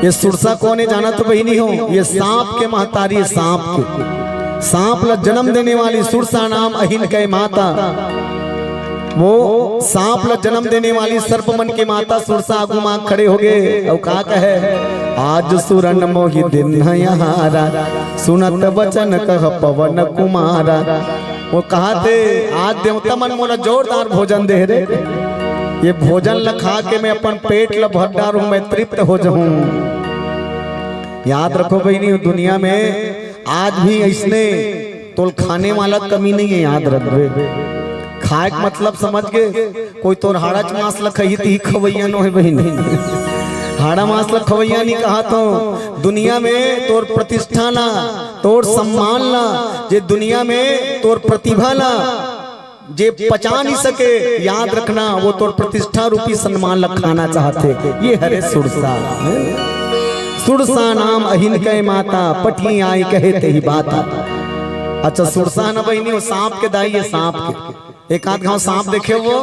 ये सुरसा कोन हे, जानत बहिनी हो? ये सांप के महतारी, सांप के, सांप ला जन्म देने वाली सुरसा नाम अहिन कै माता। वो सांप ला जन्म देने वाली सर्प मन के माता सुरसा आगू मा खड़े हो गे अउ का कहे, आज सुरन मोहि दिन हयारा, सुनत बचन कह पवन कुमारा। वो कहा थे, आज देवता मन मोला जोरदार भोजन दे रे, ये भोजन ला खा के मैं अपन पेट ला भर डारूं, मैं तृप्त हो जाऊं। याद रखो बहिनी, दुनिया में आज भी अइसने तोल खाने वाला कमी नहीं है, याद रखबे। खाए के मतलब समझ के, कोई तोर हाड़ा च मांस ल खही ती खवैया नो है बहिनी। हाड़ा मांस ल खवैया नहीं कहा तो दुनिया में तोर प्रतिष्ठा ला, तोर सम्मान ला, जे दुनिया में तोर प्रतिभा ला, जे पचा नहीं सके, याद रखना, वो तोर प्रतिष्ठा रूपी सम्मान ला खाना चाहथे। ये हरे सुरसा। सुरसा नाम अहिन कै माता, पटही आई कहे तेही बाता। अच्छा, सुरसा न बहिनी, वो सांप के दाई है, सांप के। एक आध घांव सांप देखे हो,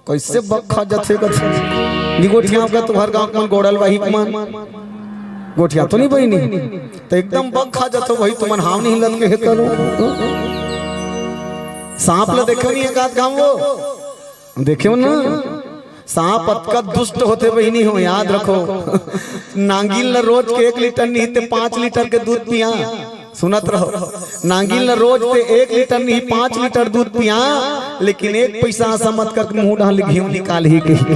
कइसे बग खा जाथे कथे। नी गोठियाव का तुहर गांव के मन गोड़ल वाही के मन। गोठिया तो नहीं बहिनी। तो एकदम बग खा जाथे भाई, तुमन हाव नहीं लत के हे करो। सांप ला देखे नहीं एक आध घांव वो? देखे हो ना? सांप अतका दुष्ट होथे बहिनी हो, याद रखो। नांगिन ला रोज के एक लीटर नहीं ते पाँच लीटर के दूध पिया। सुनत रहो, नांगिन ला रोज ते एक लीटर नहीं पाँच लीटर दूध पिया, लेकिन एक पैसा ऐसा मत कर मुंह डाल घी निकालही कही।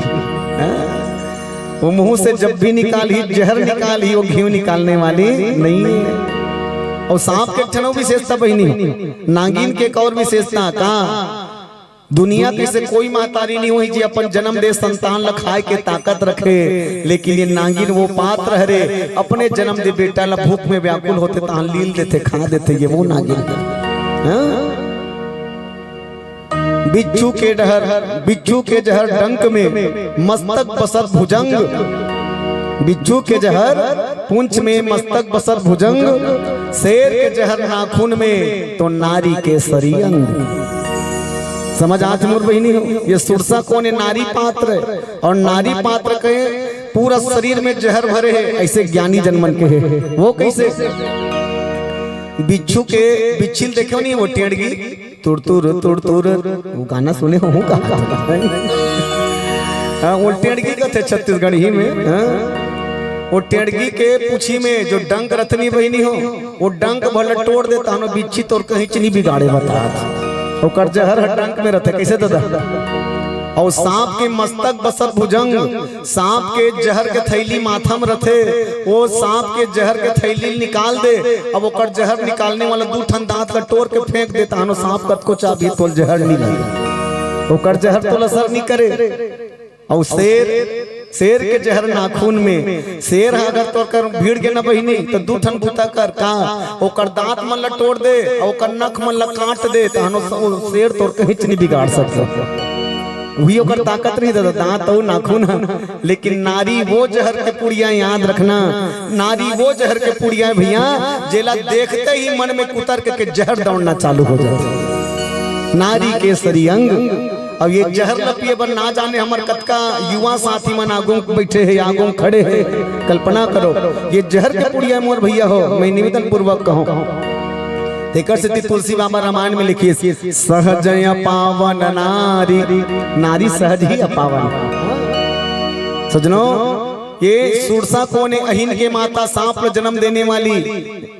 हाँ? वो मुंह से जब भी निकालही, जहर निकालही, वो घी निकालने वाली नहीं है। अउ सांप के एक ठन अउ विशेषता बहिनी, नांगिन के एक अउ विशेषता का, दुनिया के से कोई महतारी नहीं होही जे अपन जन्म दे संतान ल खाए के ताकत रखे, लेकिन ये नागिन वो पात्र हरे, अपने जन्म दे बेटा ल भूख में व्याकुल होथे तहां लील देथे, खा देथे, ये वो नागिन हरे। हाँ? बिच्छू के डहर, बिच्छू के जहर डंक में मस्तक बसत भुजंग, बिच्छू के जहर पूंछ में मस्तक बसत भुजंग, शेर के जहर नाखून में तो नारी के सरी अंग। समझ आत मोर बहिनी हो, ये सुरसा कोन हे? नारी पात्र हे। अउ नारी पात्र के पूरा शरीर में जहर भरे हे, अइसे ज्ञानी जन मन के हे। वो कइसे? बिच्छू के, बिच्छी ल देखे हो नहीं, वो टेंड़गी, तुर तुर तुर तुर, वो गाना सुने हो का? हाँ, वो टेंड़गी कथे छत्तीसगढ़ी में, हाँ? वो टेंड़गी के पूछी में जो डंक रथे नहीं बहिनी हो, वो डंक भले टोर दे, तहनो बिच्छी तोर कहीं च नहीं बिगाड़े बतात। ओकर जहर ह डंक में रथे, कइसे दादा? अउ सांप के मस्तक बसत भुजंग, सांप के जहर के थैली माथा में रथे, वो सांप के जहर के थैली निकाल दे, अब ओकर जहर निकालने वाला दू ठन दांत ला टोर के फेंक दे, तहनो सांप कतको चाबही तोल जहर नहीं लगे, ओकर जहर तोल असर नहीं करे। अउ शेर, शेर के जहर नाखून में, शेर ह अगर तोर कर भीड़ गे ना बहिनी, त दू ठन बूता कर का, ओकर दांत मन ला टोर दे, अउ ओकर नख मन ला काट दे, तहनो स-, ओ शेर तोर कहीं च नहीं बिगाड़ सकता। वही ओकर ताकत नहीं दादा, दांत अउ नाखून ह। लेकिन नारी वो जहर के पुड़िया, याद रखना, नारी वो जहर के पुड़िया हे भैया, जेला देखते ही मन में कुतर के, के जहर दौड़ना चालू हो जाता। नारी केसरी अंग। अब ये जहर ल पिए बर ना जाने हमर कतका युवा साथी मन आगू बइठे हे, आगू खड़े हे। कल्पना करो, ये जहर के पुड़िया मोर भैया हो, मैं निवेदन पूर्वक कहूँ। तेकर सेती तुलसी बाबा रामायण में लिखिस, "सहज अपावन नारी।" नारी सहज ही अपावन। सजनो, ये सुरसा कोन हे? अहिन के माता, सांप ल जन्म देने वाली।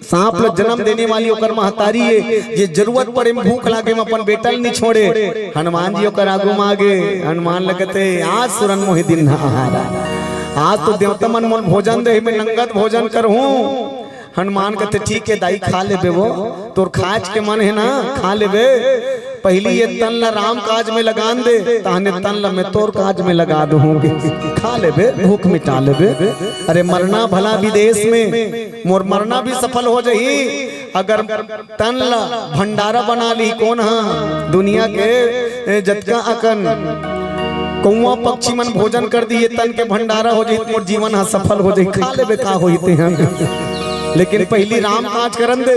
सांप ल जन्म देने वाली ओकर महतारी हे, जे जरूरत पड़े में, भूख लागे में अपन बेटा ल नहीं छोड़े। हनुमान जी ओकर आगू में आगे, हनुमान ल कथे, "आज सुरन मोहि दीन्ह आहारा।" आज तो देवता मन मोल भोजन दे, मैं नंगत भोजन करहूँ। हनुमान कथे, "ठीक हे दाई, खा लेबे वो, तोर खाच के मन हे ना, खा लेबे। पहिली ये तन ला राम काज में लगान दे, तहने तन ला मैं तोर काज में लगा दूहूँ। खा लेबे, भूख मिटा लेबे। अरे मरना भला विदेश में, मोर मरना भी सफल हो जाही, अगर तन ला भंडारा बना ली।" कोन हा दुनिया के, ए, जतका अकन कौआ पक्षी मन भोजन कर दिए, तन के भंडारा हो जाही, मोर जीवन हा सफल हो जाही। खा लेबे, का होही ते हा। लेकिन पहिली राम काज करन दे।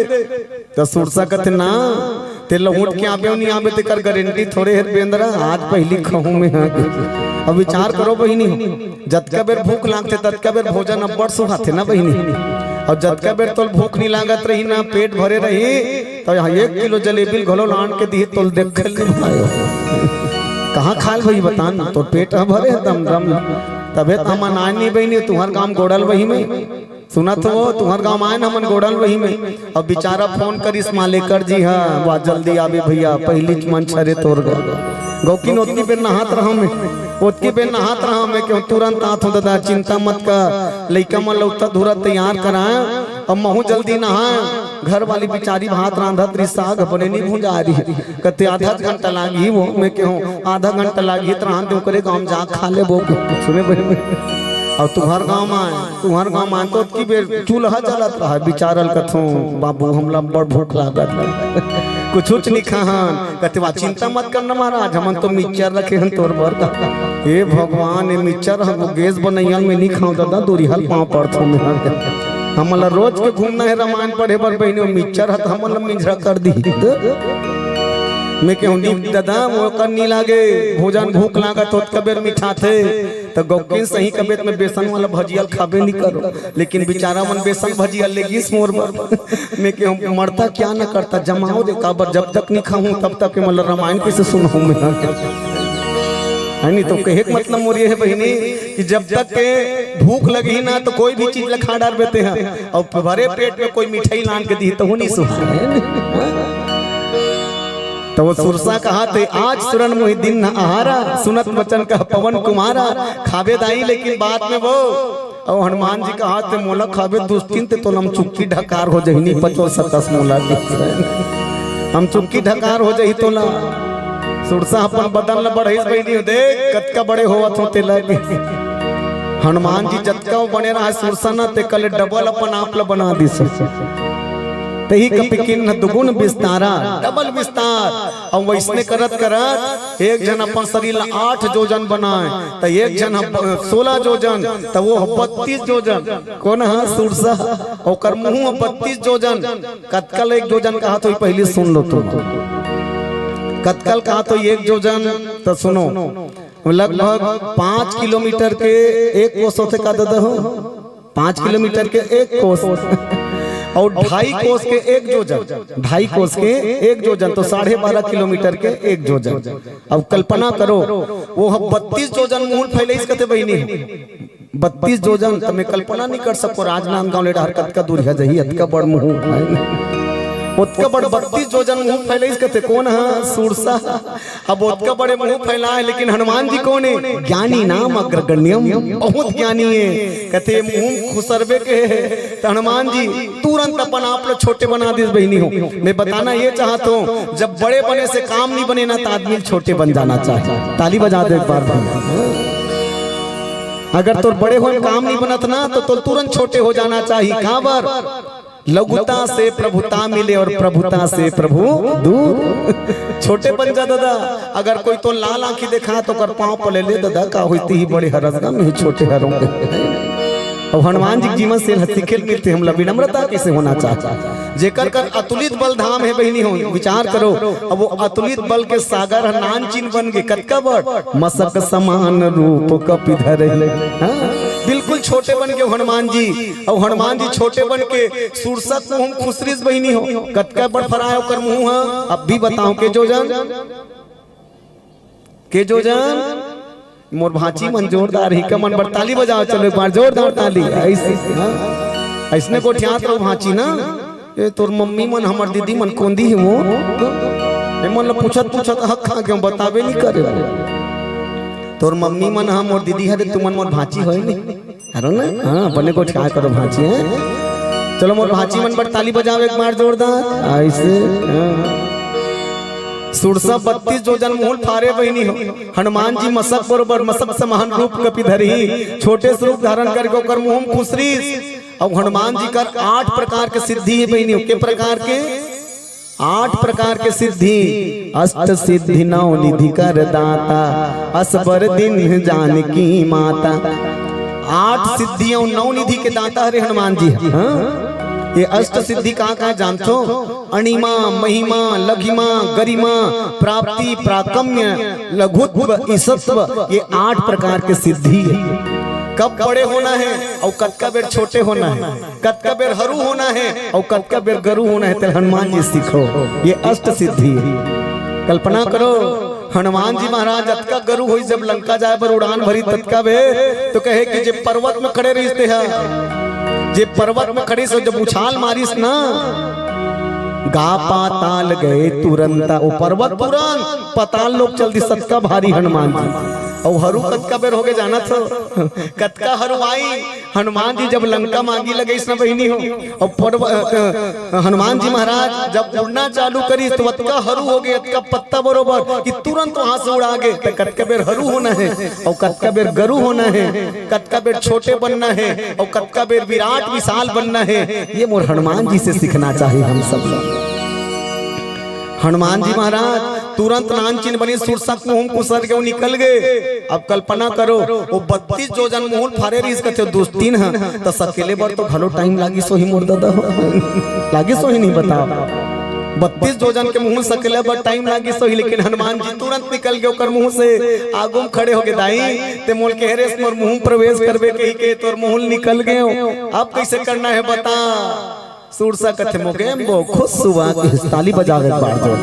त सुरसा कथे, "ना, ते लहुट के आबे अउ नहीं आबे, तेकर गारंटी थोड़े हे बेंदरा, आज पहिली खाहूँ मैं हा।" अब विचार करो बहिनी, जतका बेर भूख लागथे, ततका बेर भोजन अब्बड़ सुहाथे ना बहिनी। अउ जतका बेर तोल भूख नहीं लागत रही ना, पेट भरे रही, त यहाँ एक किलो जलेबी घलो लान के दिही, तोल देखे ल नहीं भायो। कहाँ खाल भाई बता ना, तोर पेट ह भरे हे दम दम। तभे त हमन आए नहीं बहिनी, तुहर गाँव गोड़ल वही में। सुनत हो, तुहर गाँव आए न हमन गोड़ल वही में। अब बिचारा फोन करिस मालेकर जी, "हाँ, वाह, जल्दी आबे भैया, पहिलीच मन छरे तोर गा।" गौकिन ओतकी बेर नहात रहा मैं, ओतकी बेर नहात रहा मैं, केहूँ तुरंत आत हूँ दादा, चिंता मत कर, लइका मन ल उतना धुरा तैयार कराए, अब महूँ जल्दी नहाए। घर वाली बिचारी भात रांधत रही, साग बने नहीं भुंजा रही, कथे आधा घंटा लागी वो, मैं केहूँ आधा घंटा लागी त रांध दे, ओकरे गाँव में जा खा लेबो। सुने बहिनी, अब तुहर गाँव में आए, तुहर गाँव में आए तो ओतकी बेर चूल्हा जलत रहा, बिचारल कथों, "बाबू, हमला बड़ भूख लागत हे, कुछुच नहीं खाहन।" कथे, "वा, चिंता मत करना महाराज, हमन तो मिक्सचर रखे हन तोर बर।" हे भगवान, ये मिक्सचर हम गैस बनैया में नहीं खाऊं दादा, दूरिहा ल पाँव पड़थों मैं। हमन ला रोज के घूमना हे रामायण पढ़े बर बहिनी, मिक्सचर ह त हमन ला मिंझरा कर दी। मैं केहूँ, "नहीं दादा, वो कर नहीं लागे, भोजन भूख लागत होत कबेर मिठाथे।" त गौकिन सही कबेर में बेसन वाला भजिया ल खाबे नहीं करो, लेकिन बिचारा मन बेसन भजिया ले गिस मोर बर। मैं केहूँ, "मरता क्या न करता, जमाओ दे काबर, जब तक नहीं खाहूँ तब तक के मतलब रामायण कैसे सुनाहूँ मैं?" है नहीं तो कहे के मतलब मोर ये है बहिनी कि जब तक के भूख लगही ना तो कोई भी चीज ला खा डारबे ते हा, अउ भरे पेट में कोई मिठाई लान के दिही तहू नहीं सुहाए। त वो सुरसा कहाथे, "आज सुरन मोहि दीन्ह आहारा, सुनत वचन कह पवन कुमारा।" खाबे दाई लेकिन बाद में वो, अउ हनुमान जी कहाथे, "मोला खाबे दुष्टिन ते तोला हम चुक्की ढकार हो जही, नहीं पचो सकस मोला।" हम चुक्की ढकार हो जही तोला। सुरसा अपन बदन ला बढ़ाइस बहिनी, देख कतका बड़े होवत हो तेला। हनुमान जी जतका वो बने रहा सुरसा ना, तेकर ले डबल अपन आप ला बना दिस। तेहि कपि कीन्ह दुगुन बिस्तारा, डबल बिस्तार। अउ वइसने करत करत एक झन अपन शरीर ला आठ जोजन बनाए, त एक झन ह सोलह जोजन, त वो ह बत्तीस जोजन। कोन ह? सुरसा। ओकर मुंह ह बत्तीस जोजन। कतका ल एक जोजन कहात होही, पहिली सुन लो तुम। कतका ल कहा तो एक जोजन, त सुनो, लगभग पाँच किलोमीटर के एक कोस होथे का ददा हो? पाँच किलोमीटर के एक कोस। अउ ढाई कोस के एक जोजन, ढाई कोस के एक जोजन तो साढ़े बारह किलोमीटर के एक जोजन। अब कल्पना करो, वो ह बत्तीस जोजन मुँह ल फैलाइस कथे बहिनी, बत्तीस जोजन, त मैं कल्पना नहीं कर सको, राजनांदगांव ले डहर कतका दूर है जही, अतका बड़ मुँह, ओतका बड़ बत्तीस जोजन मुँह फैलाइस कथे, कोन ह? सुरसा। अब ओतका बड़े मुँह फैलाए, लेकिन हनुमान जी कोन हे? ज्ञानी नाम अग्रगण्यम, बहुत ज्ञानी हे। कथे मुँह खुसरबे के हे, त हनुमान जी तुरंत अपन आप ल छोटे बना दिस बहिनी हो। मैं बताना ये चाहत हूँ, जब बड़े बने से काम नहीं बने ना, त आदमी ल छोटे बन जाना चाहिए। ताली बजा दे एक बार भैया। अगर तोर बड़े होए काम नहीं बनत ना, तो तोर तुरंत छोटे हो जाना चाहिए। काबर? लघुता से प्रभुता मिले और प्रभुता से प्रभु दूर। छोटे बन जा ददा। अगर कोई तो लाल आंखी देखा तो कर पाँव पले ले ददा, का होती ही बड़े हरस गा, मैं छोटे हरों। अब हनुमान जी के जीवन से सीखे ल मिलथे हमला विनम्रता कैसे होना चाहिए। जेकर कर अतुलित बल धाम हे बहिनी हो, विचार करो, अब वो अतुलित बल के सागर ह नानचिन बन गे, कतका बड़? मसक समान रूप कपि धरही। हाँ, बिल्कुल छोटे बन गे हनुमान जी। अउ हनुमान जी छोटे बन के सुरसा के मुँह म खुसरिस बहिनी हो, कतका बड़ फराय ओकर मुँह ह। अब भी बताओ के जोजन, के जोजन। मोर भांची मन जोरदार ही, कमन बर ताली बजाओ, चलो एक बार जोरदार ताली। ऐसे, हाँ? ऐसने गोठियात रहो भांची ना। ए, तोर मम्मी मन, हमर दीदी मन कोंदी हे वो? ए, मन ल पूछत पूछत हक खा के बताबे नहीं करे। तोर मम्मी मन ह मोर दीदी हरे, तुमन मोर भांची होय नहीं? हरो ना? हाँ, बने गोठिया करो भांची, हैं? चलो मोर भांची मन बर ताली बजाओ एक बार जोरदार। ऐसे, हाँ। सुरसा बत्तीस जोजन मुँह ल फारे बहिनी हो। हनुमान जी मसक बरोबर, मसक समान रूप कपि धरही, छोटे से रूप धारण करके ओकर मुँह म खुसरिस। अउ हनुमान जी कर आठ प्रकार के सिद्धि हे बहिनी हो। के प्रकार के? आठ प्रकार के सिद्धि। अष्ट सिद्धि नौ निधि कर दाता, असबर दीन्ह जानकी माता। आठ सिद्धि अउ नौ निधि के दाता हरे हनुमान जी। हाँ? ये अष्ट सिद्धि का का जानथो? अणिमा, महिमा, लघिमा, गरिमा, प्राप्ति, प्राकम्य, लघुत्व, ईसत्व, ये आठ प्रकार के सिद्धि हे। कब बड़े होना हे अउ कतका बेर छोटे होना हे, कतका बेर हरू होना हे अउ कतका बेर गरू होना हे, तेला हनुमान जी सीखो। ये अष्ट सिद्धि हे। कल्पना करो, हनुमान जी महाराज अतका गरू होइस, जब लंका जाए बर उड़ान भरी ततका बेर, तो कहे कि जे पर्वत में खड़े रहिस तेहा, जे पर्वत में खड़िस अउ जब उछाल मारिस ना, गा पाताल गए तुरंता, वो पर्वत तुरंत पताल लोक चल दिस, अतका भारी हनुमान जी। अउ हरू कतका बेर होगे जानत हो? कतका हरुआई हनुमान जी जब लंका म आगी लगइस ना बहिनी हो, अउ पर्व-, अ, अ, हनुमान जी महाराज जब उड़ना चालू करिस तो अतका हरू होगे, अतका पत्ता बरोबर कि तुरंत वहां से उड़ा गे। त कतका बेर हरू होना हे अउ कतका बेर गरू होना हे, कतका बेर छोटे बनना हे अउ कतका बेर विराट विशाल बनना हे, ये मोर हनुमान जी से सीखना चाहिए हम सब ला। हनुमान जी महाराज तुरंत नानचिन बनिस, सुरसा के मुंह म खुसर गे, निकल गे। अब कल्पना करो, वो बत्तीस जोजन मुंह ल फारे रहिस कथे दुस्तीन ह, त सकेले बर तो घलो टाइम लागिस होही मोर ददा हो। लागिस होही नहीं बताओ। बत्तीस जोजन के मुंह ल सकेले बर टाइम लागिस होही, लेकिन हनुमान जी तुरंत निकल गे ओकर मुंह से, आगू म खड़े होगे, दाई, ते मोल कहे रेस मोर मुंह म प्रवेश करबे कही के, तोर मुंह ल निकल गे हो, अब कैसे करना हे बता। सुरसा कथे मोगेम्बो खुश हुआ कि ताली बजावे एक बार जोर।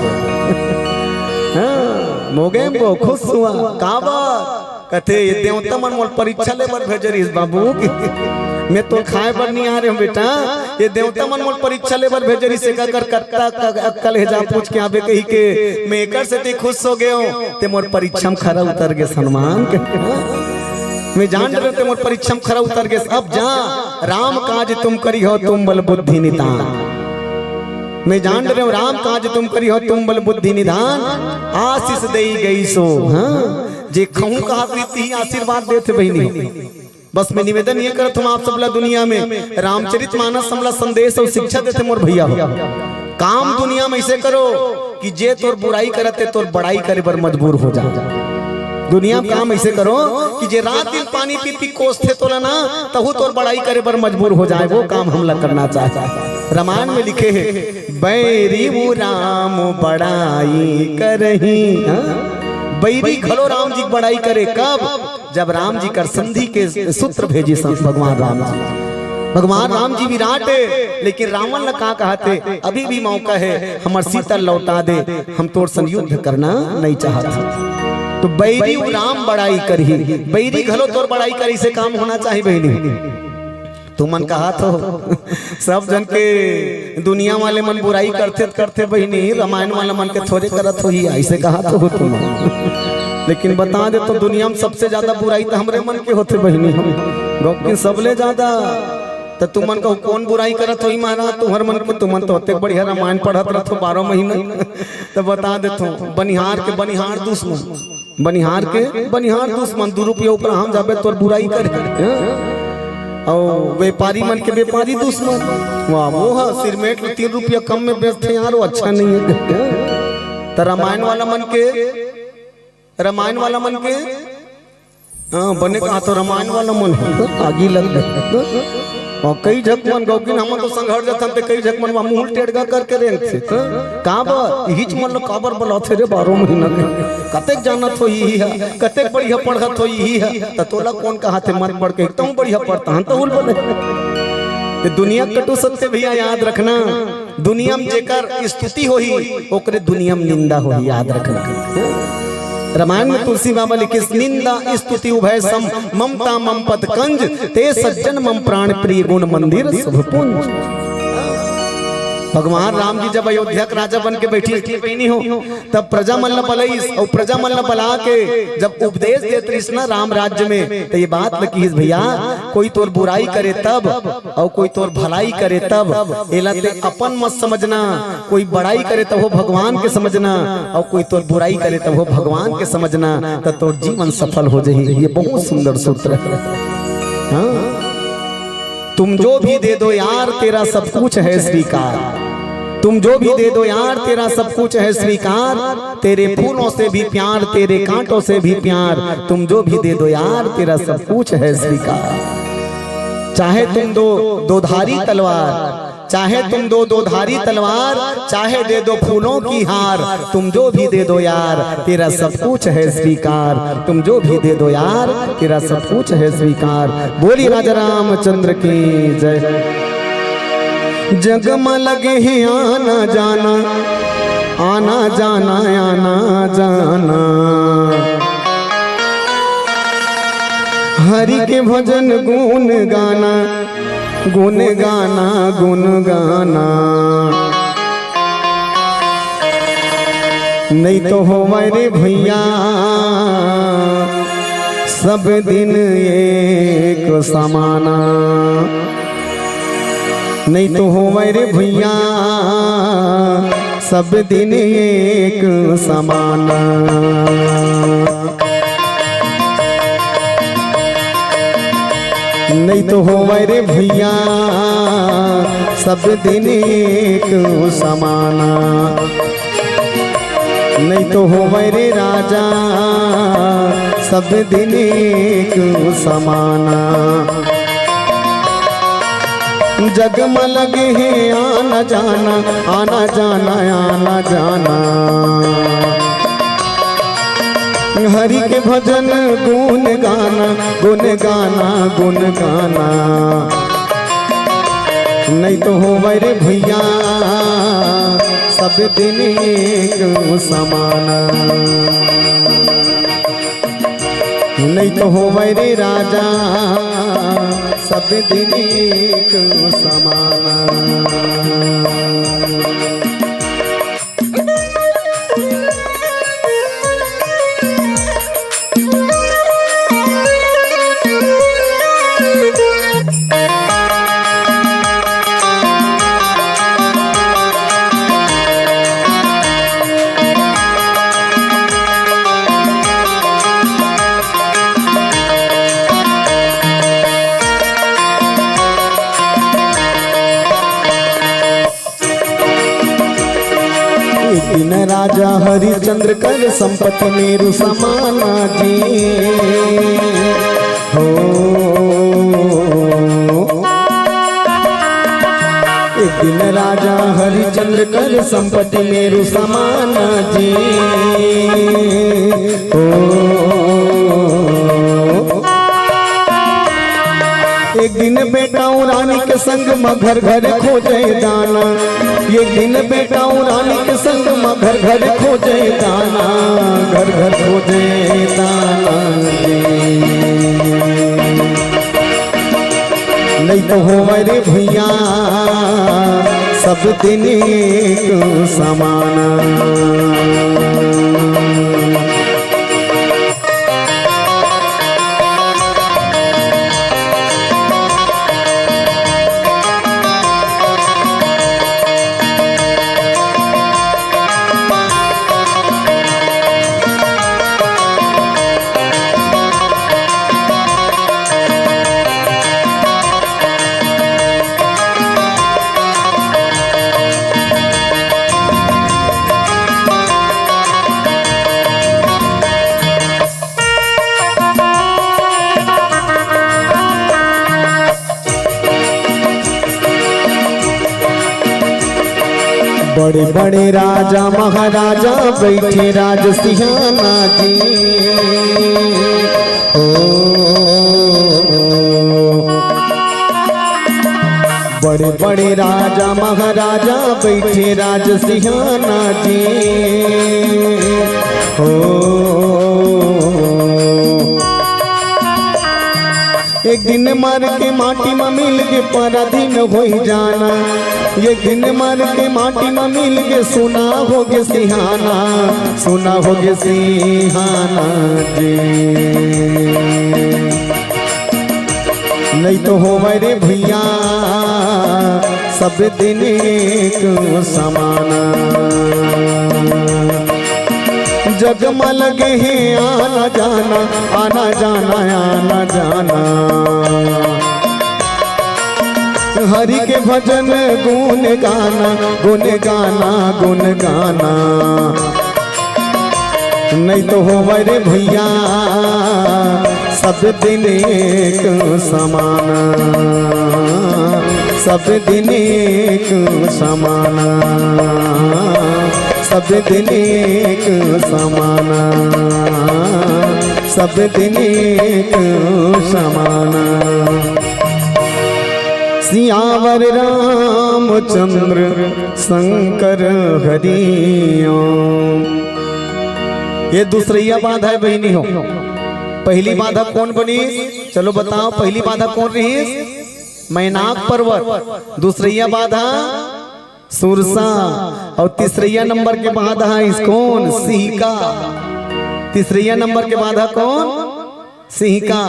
हाँ, मोगेम्बो खुश हुआ, काबर? कथे ये देवता मन मोल परीक्षा ले बर भेजे रहिस बाबू, कि मैं तो खाए बर नहीं आ रहे हूँ बेटा, ये देवता मन मोल परीक्षा ले बर भेजे रहिस, एकर कर कत्ता क-, अक्कल हे जा पूछ के आबे कही के, मैं एकर सेती खुश हो गए हूँ, ते मोर परीक्षा म खरा उतर गे हनुमान के। मैं जान रहे हूँ ते मोर परीक्षा म खरा उतर गे, अब जा राम काज तुम करी हो तुम बल बुद्धि निधान। मैं जान रहे हूँ राम काज तुम करी हो तुम बल बुद्धि निधान। आशीष देई गई सो, हाँ, जे खहूँ कहा प्रीति ही आशीर्वाद देथे बहिनी। बस मैं निवेदन ये करत हूँ आप सबला दुनिया में रामचरित मानस हमला संदेश अउ शिक्षा देथे मोर भैया हो। काम दुनिया में ऐसे करो कि जे तोर बुराई करत हे तोर बड़ाई करे बर मजबूर हो जा। दुनिया में काम ऐसे करो कि जे रात दिन पानी पी पी कोसथे तोला ना, तहू तोर बड़ाई करे बर मजबूर हो जाए, वो काम हमला करना चाहे। रामायण में लिखे हे, "बैरी वो राम बड़ाई करही।" हाँ? बैरी घलो राम जी के बड़ाई करे। कब? जब राम जी कर संधि के सूत्र भेजिस भगवान राम जी। भगवान राम जी विराट हे, लेकिन रावण ला का कहत हे, "अभी भी मौका हे, हमर सीता लौटा दे, हम तोर संग युद्ध करना नहीं चाहत।" तो बैरी वो राम बड़ाई करही, बैरी घलो तोर बड़ाई करही से काम होना चाहिए बहिनी। तुमन कहत हो, सब जन के दुनिया वाले मन बुराई करथे त करथे बहिनी, रामायण वाला मन के थोरे करत होही, अइसे कहत हो तुमन। लेकिन बता देथों, दुनिया में सबसे ज्यादा बुराई तो हमरे मन के होथे बहिनी। हम गौकिन सबले ज्यादा। त तुमन कहो, "कौन बुराई करत होही महाराज तुम्हर मन के? तुमन तो अतेक बढ़िया रामायण पढ़त रथो बारह महीना।" त बता देथों, बनिहार के बनिहार दुश्मन, बनिहार के बनिहार दुश्मन, दू रुपया ऊपर हम जाबे तोर बुराई करे। हाँ? अउ व्यापारी मन के व्यापारी दुश्मन, वाह, वो ह सिरमेट ल तीन रुपया कम में बेचथे यार, वो अच्छा नहीं है। त रामायण वाला मन के, रामायण वाला मन के, हाँ, बने कहा तो रामायण वाला मन ह, आगी लग गए। अउ कई झक मन गौकिन, हमन तो संघर जथन ते कई झक मन वा मुंह टेड़गा करके रेंगथे। काबर? इहीच मन ल काबर बलाथे रे बारह महीना के? कतेक जानत हो इही ह, कतेक बढ़िया पढ़त हो इही ह, त तोला कौन कहाथे मत पढ़ के? एकदम बढ़िया पढ़ता हन, तहुल बने। ये दुनिया कटु सत्य भैया याद रखना, दुनिया में जेकर स्तुति होही, ओकरे दुनिया में निंदा होही, याद रखना। रामायण में तुलसी बाबा लिखिस, "निंदा स्तुति उभय सम, ममता मम पद कंज, ते सज्जन मम प्राण प्रिय गुण मंदिर शुभ पुंज।" भगवान राम जी जब अयोध्या के राजा बन के बैठी बहिनी हो, तब प्रजा मन ल बलाइस, अउ प्रजा मन ल बला के जब उपदेश देत रहिस ना राम राज्य में, त ये बात ल किहिस, "भैया, कोई तोर बुराई करे तब, अउ कोई तोर भलाई करे तब, एला ते अपन मत समझना। कोई बड़ाई करे तब हो भगवान के समझना, अउ कोई तोर बुराई करे तब हो भगवान के समझना, त तोर जीवन सफल हो जाही।" ये बहुत सुंदर सूत्र है। हाँ? "तुम जो भी दे दो यार, तेरा सब कुछ है स्वीकार। तुम जो भी दे दो यार, तेरा सब कुछ है स्वीकार। तेरे फूलों से भी प्यार, तेरे कांटों से भी प्यार। तुम जो भी दे दो यार, तेरा सब कुछ है स्वीकार।" चाहे तुम दो दो धारी तलवार, चाहे तुम दो दो धारी तलवार, चाहे दे दो फूलों की हार, तुम जो भी दे दो यार, तेरा सब कुछ है स्वीकार। तुम जो भी दे दो यार, तेरा सब कुछ है स्वीकार। बोलिए राजा रामचंद्र की जय। जग म लगे हे आना जाना, आना जाना, आना जाना। हरि के भजन गुण गाना, गुण गाना, गुण गाना। नहीं तो होवय रे भैया, सब दिन एक समाना। नहीं तो होवय रे भैया, सब दिन एक समाना। नहीं तो होवय रे भैया, सब दिन एक समाना। नहीं तो होवय रे राजा, सब दिन एक समाना। जग म लगे हे आना जाना, आना जाना, आना जाना। हरि के भजन गुण गाना, गुण गाना, गुण गाना। नहीं तो होवय रे भैया, सब दिन एक समाना। नहीं तो होवय रे राजा, सब दिन एक समाना। एक दिन राजा हरिश्चंद्र कर संपत्ति मेरु समाना जी। हो, एक दिन राजा हरिचंद्र कर संपत्ति मेरु समाना जी। ओ, एक दिन बेटा रानी के संग म घर घर खोजे दाना। एक दिन बेटा रानी के संग म घर घर खोजे दाना, घर घर खोजे दाना जी। नहीं तो होवय रे भैया, सब दिन एक समाना। बड़े बड़े राजा महाराजा बैठे राज सिहाना जी। ओ, बड़े बड़े राजा महाराजा बैठे राज सिहाना जी। ओ, एक दिन मर के माटी म मिल के पराधीन होई जाना। एक दिन मर के माटी म मिल के सुना होगे सिहाना, सुना होगे सिहाना जी। नहीं तो होवय रे भैया, सब दिन एक समाना। जग म लगे हे आना जाना, आना जाना, आना जाना। हरि के भजन गुण गाना, गुण गाना, गुण गाना। नहीं तो होवय रे भैया, सब दिन एक समाना, सब दिन एक समाना, सब दिन एक समाना, सब दिन एक समाना। सियावर रामचंद्र शंकर हरि ओम। ये दूसरैया बाधा हे बहिनी हो। पहली बाधा कोन बनिस? चलो बताओ, पहली बाधा कोन रहिस? मैनाक पर्वत। दूसरैया बाधा सुरसा। अउ तीसरैया नंबर के बाधा हे कोन? सिहिका। तीसरैया नंबर के बाधा कोन? सिहिका।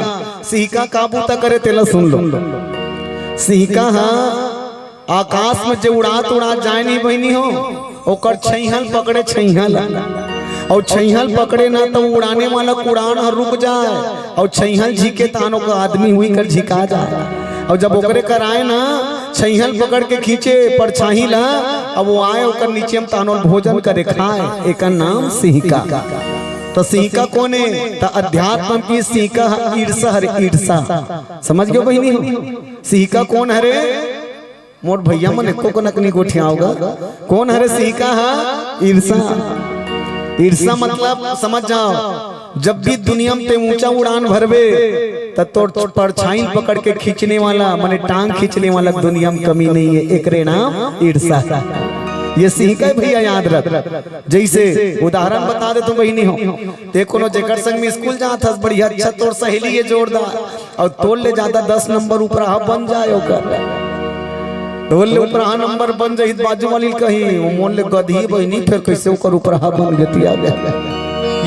सिहिका का बूता करे, तेला सुन लो। सिहिका ह आकाश म जे उड़ात उड़ात जाय नहीं बहिनी हो, ओकर छैहल पकड़े, छैहल। अउ छैहल पकड़े ना, त उड़ाने वाला के उड़ान ह रुक जाय, अउ छैहल झिके, तहान ओकर आदमी उही कर झिका जाय। अउ जब ओकरे कर आय ना, छैहल पकड़ के खींचे परछाही ला, अब वो आय ओकर नीचे म, तहान ओला भोजन करे, खाय, एकर नाम सिहिका। त सिहिका कोन हे? त अध्यात्म के सिहिका ह ईर्षा हरे, ईर्षा। समझ गेव बहिनी हो? सिहिका कोन हरे? मोर भैया मन एको कनक नइ गोठियाव गा। कोन हरे सिहिका ह? ईर्षा। ईर्षा मतलब समझ जाव, जब भी दुनिया म तें ऊंचा उड़ान भरबे, त तोर परछाई पकड़ के खींचने वाला, माने टांग खींचने वाला दुनिया म कमी नइ हे, एकरे नाम ईर्षा। ये सिहिका हे भैया, याद रख। जइसे उदाहरण बता देथंव बहिनी हो, तें कोनो जेकर संग म स्कूल जात हस, बढ़िया अच्छा तोर सहेली हे जोरदार, अउ तोर ले जादा दस नंबर उपराहा बन जाय ओकर। तोर ले उपराहा नंबर बन जाही त बाजू वाली ल कही, "ओ मोर ले गधी बहिनी, फेर कइसे ओकर उपराहा बन गे?"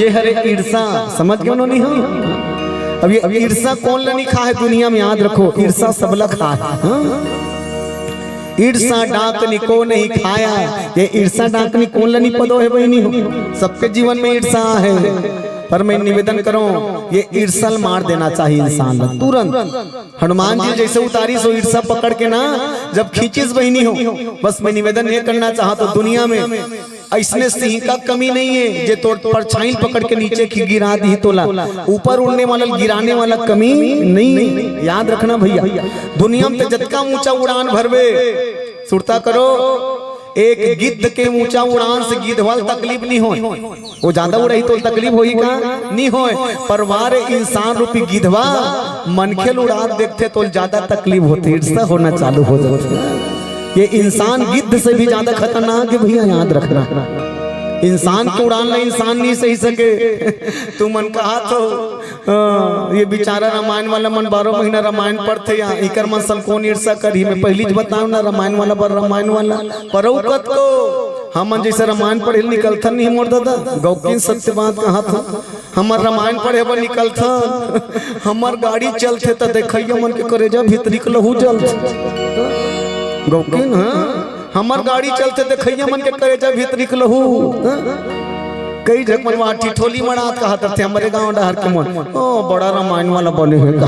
ये हरे ईर्षा, समझ गेव नोनी हो? अब ये ईर्षा कोन ल नइ खाय दुनिया म, याद रखो, ईर्षा सबला खाय। हाँ? ईर्षा डाकनी को नहीं खाया। ये ईर्षा डाकनी कोन ल नइ पदो हे बहिनी हो? सबके जीवन म ईर्षा हे, पर मैं निवेदन करंव, ये ईर्षा ल मार देना चाहिए इंसान ल तुरंत। हनुमान जी जइसे उतारिस ओ ईर्षा पकड़ के ना, जब खींचिस बहिनी हो, बस मैं निवेदन ये करना चाहत हंव, दुनिया म अइसने सिहिका कमी नइ हे, जे तोर परछाई ल पकड़ के नीचे खी-, गिरा दिही तोला। ऊपर उड़ने वाला ल गिराने वाला कमी नइ हे। याद रखना भैया, दुनिया म तें जतका ऊंचा उड़ान भरबे, सुरता करो, एक गिद्ध के ऊंचा उड़ान से गिद्धवा ल तकलीफ नहीं होय। वो ज्यादा उड़ही तो तकलीफ होही का? नहीं होय। पर वारे इंसान रूपी गिद्धवा मनखे ल उड़ात देखथे तो ज्यादा तकलीफ होथे, ईर्ष्या होना चालू हो जाथे। ये इंसान गिद्ध से भी ज्यादा खतरनाक है भैया, याद रखना। इंसान के उड़ान ला इंसान नहीं सही सके। तुमन कहा तो हाँ, ये बेचारा रामायण वाला मन बारह महीना रामायण पढ़थे या इकर मन सन कोन ईर्ष्या करही। मैं पहिली च बताऊं ना, रामायण वाला बर रामायण वाला परऊ कतको। हमन जैसे रामायण पढ़े ल निकलथन नहीं मोर दादा, गौकिन सत्य बात कहा था। हमर रामायण पढ़े बर निकलथन, हमर गाड़ी चलथे त देखइया मन के करेजा भीतरी के लहू जलथे। गौकिन, हाँ, हमर गाड़ी चलथे देखइया मन के करेजा भीतरी के लहू। हाँ? कई झक मन वहाँ ठिठोली मड़ात कहा करथे, हमरे गांव डहर के मन, "ओ, बड़ा रामायण वाला बने हे का?"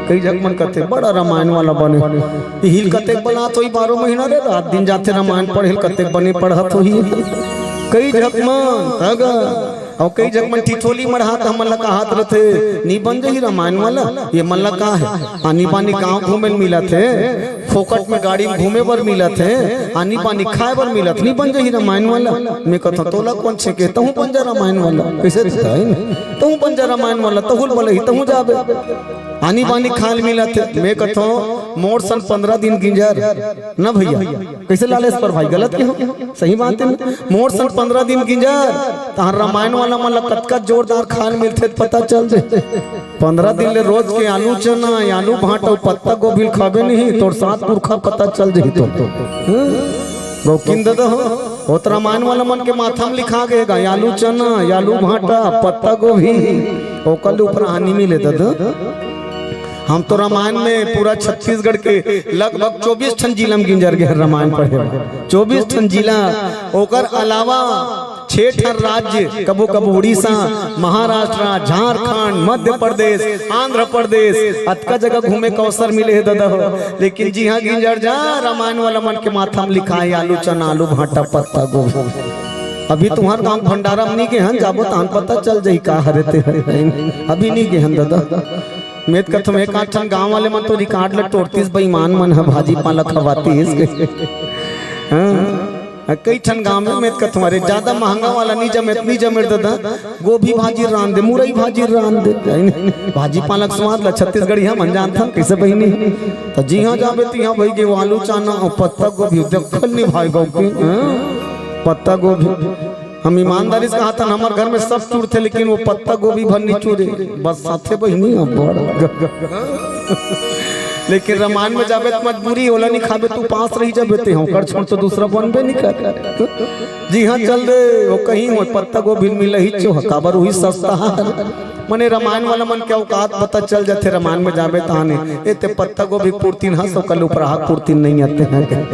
कई झक मन कथे, "बड़ा रामायण वाला बने हे।" इही ल कतेक बलात होही बारह महीना रे, रात दिन जाथे रामायण पढ़े ल, कतेक बने पढ़त होही। कई झक मन, तगा, अउ कई झक मन ठिठोली मड़ात हमन ला कहात रथे, "नी बन जाही रामायण वाला, ये मन ला का हे? आनी बानी गांव घूमे ल मिलत हे।" फोकट में गाड़ी में घूमे बर मिलत हे, आनी बानी खाए बर मिलत, नी बन जाही रामायण वाला। मैं कथंव, "तोला कोन छेके, तहूं बन जा रामायण वाला।" कइसे दिखता हे? "तहूं बन जा रामायण वाला, तहूं ल बलही, तहूं जाबे। आनी बानी खाए ल मिलत हे।" मैं कथंव, "मोर सन पंद्रह दिन गिंजर न भैया।" कइसे लालेश्वर भाई, गलत कहेंव? सही बात हे ना? "मोर सन पंद्रह दिन गिंजर, तहां रामायण वाला मन ला कतका जोरदार खाए ल मिलथे, पता चल जाही।" पंद्रह दिन ले रोज के आलू चना, आलू भांटा अउ पत्ता गोभी ल खाबे नहीं, तोर सात पुरखा पता चल जाही तो। हाँ? गौकिन ददा हो, ओ त रामायण वाला मन के माथा में लिखा गे गा, आलू चना, आलू भांटा, पत्ता गोभी, ओकर ले ऊपर आनी मिले ददा। हम तो रामायण में पूरा छत्तीसगढ़ के लगभग चौबीस ठन जिला में गिंजर गे हन रामायण पढ़े बर। चौबीस ठन जिला, ओकर अलावा छह ठन राज्य, कभू कभू उड़ीसा, महाराष्ट्र, झारखंड, मध्य प्रदेश, आंध्र प्रदेश, अतका जगह घूमे के अवसर मिले हे ददा हो। लेकिन जिहां गिंजर जा, रामायण वाला मन के माथा में लिखाय आलू चना, आलू भांटा, पत्ता गोभी। अभी तुंहर गांव भंडारा में नी गे हन, जाबो तहां पता चल जाही का हरे ते। अभी नी गे हन ददा। मैं त कथंव एक आध ठन गांव वाले मन तो record ल टोरतिस, बेईमान मन ह भाजी पाला खवातिस। हाँ। कई ठन गांव में मैं त कथंव, अरे, जादा महंगा वाला नी जमे, नी जमे ददा, गोभी भाजी रांध दे, मुरई भाजी रांध दे। भाजी पाला के स्वाद ल छत्तीसगढ़िया मन जानथन, कइसे बहिनी? त जिहां जाबे तिहां भई गे, आलू चना अउ पत्ता गोभी, देखल नी भाई गौ के, हाँ? पत्ता गोभी। हम ईमानदारी से कहाथन, हमर घर में सब चुरथे, लेकिन वो पत्ता गोभी भर नी चुरे। बस साथे बहिनी अब्बड़। लेकिन रामायण में जाबे त मजबूरी, ओला नी खाबे त उपास रही जाबे ते, ओकर छोड़ तो दूसरा बनबे नी कर। जिहां चल दे, ओ कहीं ओ पत्ता गोभी मिलही चो, काबर उही सस्ता हे। मने रामायण वाला मन के औकात पता चल जाथे, रामायण में जाबे ताने। ए ते पत्ता गोभी के पुरती न हस, ओकर ले उपराहा के पुरती नइ आते हैं।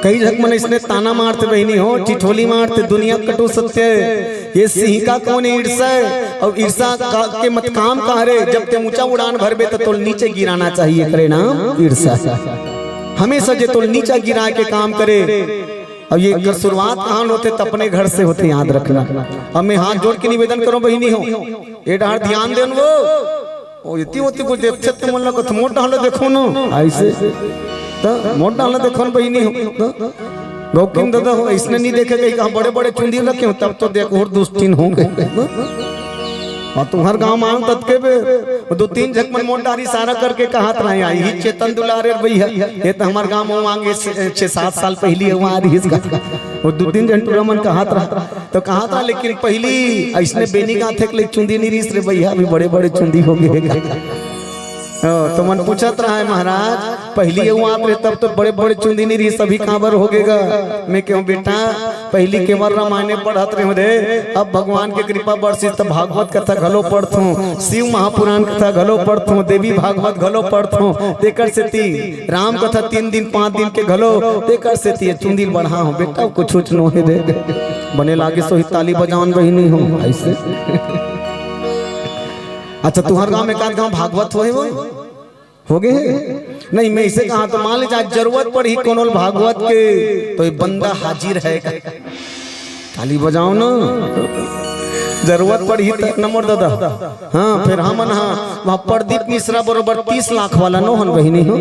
कई झक मन अइसने ताना मारथे बहिनी हो, ठिठोली मारथे, दुनिया कटु सत्य हे। ये सिहिका कोन ईर्ष्या हे? अउ ईर्ष्या का, के मत काम का हरे? जब ते ऊंचा उड़ान भरबे त तोल नीचे गिराना चाहिए, करे नाम ईर्ष्या। हमेशा जे तोल नीचा गिराय के काम करे। अउ ये कर शुरुआत कहां होथे? त अपने घर से होथे, याद रखना। अब मैं हाथ जोड़ के निवेदन करूं बहिनी हो, ए डहर ध्यान देन वो। ओ, एती ओती कुछ देखथे ते मन ला कथंव, मोर डहर ला देखो न, अइसे। त मोर डहर ला देखो न बहिनी हो। त गौकिन ददा हो, अइसने नी देखे कहीं, कहां बड़े-बड़े चुंदी रखे हो, तब तो देख, और दुस्तीन हो गे। अउ तुंहर गांव में आन ततके बे, वो दू तीन झक मन मोर डहर इशारा करके कहत रहे, "आई ही चेतन दुलारे भैया, ये त हमर गांव में आगे छह सात साल पहिली हुआ रिहिस गा।" वो दू तीन झन टूरा मन कहत रहा। तो कहा था, लेकिन पहिली अइसने बेनी गाथे के ले चुंदी नी रिहिस रे भैया, अभी बड़े-बड़े चुंदी हो गे हे। ओ, तो मन पूछत रहा हे, "महाराज, पहिली अउ आत रहे तब तो बड़े-बड़े चुंदी नी रिहिस, अभी काबर हो गे गा?" मैं कहेंव, "बेटा, पहिली केवल रामायणे पढ़त रहेंव रे, अब भगवान के कृपा बरसिस त भागवत कथा घलो पढ़थंव, शिव महापुराण कथा घलो पढ़थंव, देवी भागवत घलो पढ़थंव, तेकर सेती राम कथा तीन दिन पांच दिन के घलो, तेकर सेती ये चुंदी ल बढ़ाय हंव बेटा, कुछुच नोहे रे।" बने लागे सोही ताली बजावन बहिनी हो, अइसे। अच्छा, तुंहर गांव में एकाध गांव भागवत होहे वो? हो गे हे? नहीं, मैं अइसे कहा तो मान लीजिए, आज जरूरत पड़ही कोनो ल भागवत के, तो ये बंदा हाजिर हे। ताली बजाव ना। जरूरत पड़ही त न मोर ददा। हाँ, फिर हमन हा वहाँ प्रदीप मिश्रा बरोबर तीस लाख वाला नो हन बहिनी हो।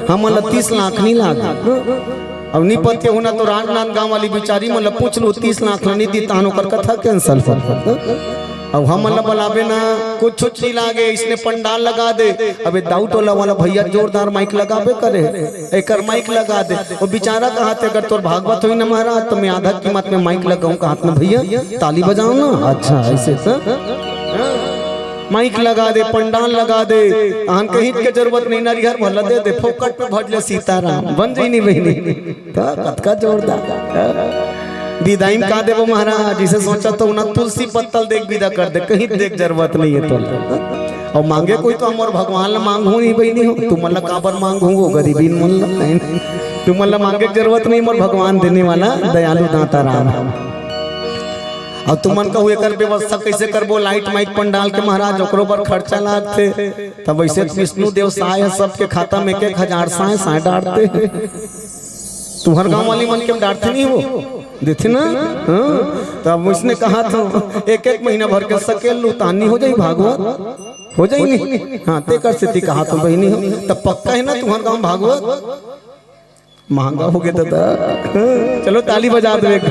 हमन ला तीस लाख नहीं लाग। अब नहीं पते हो ना तो राजनांदगांव वाली बिचारी मन ला पूछ लो, तीस लाख ला नहीं दी तहन ओकर कथा cancel कर। अब हमन ला बलाबे ना, कुछ कुछ नहीं लागे, इसने पंडाल लगा दे। अबे दाऊ टोला वाला भैया जोरदार माइक लगाबे करे, एकर माइक लगा दे। वो बेचारा कहा थे, "अगर तोर भागवत होई ना महाराज, तो मैं आधा कीमत में माइक लगाऊं।" कहा थे ना, "भैया, ताली बजाओ ना।" अच्छा, ऐसे तो माइक लगा दे, पंडाल लगा दे, अहन कहीं के जरूरत नहीं, नरिहर भला दे दे, फोकट में भज ले सीताराम, बन जाई नहीं बहिनी। तो कतका जोरदार। विदाई में का देबो महाराज, इसे सोचा तो ना तुलसी पत्तल देख विदा कर दे, कहीं देख जरूरत नहीं है तो। और मांगे कोई तो हमर भगवान ला मांगहूं ही बहिनी हो, तुमन ला काबर मांगहूं वो गरीबीन मन ला, नहीं? तुमन ला मांगे के जरूरत नहीं, मोर भगवान देने वाला दयालु दाता राम है। और तुमन कहू एकर व्यवस्था कैसे करबो, लाइट माइक पंडाल के महाराज, ओकरो पर खर्चा लागथे। तब वैसे तो विष्णु देव साय है, सबके खाता में एक एक हजार साय साय डारथे। तुहर गांव वाली मन के डारथे नहीं वो, देथे ना। हाँ, तब उसने कहा था एक एक महीना भर के सकेल लू, तानी हो जाई भागवत, हो जाई नहीं। हाँ, तेकर सेती कहा था बहिनी हो, तब पक्का है ना तुहर गांव भागवत? महंगा हो गया दादा। चलो ताली बजा दो एक।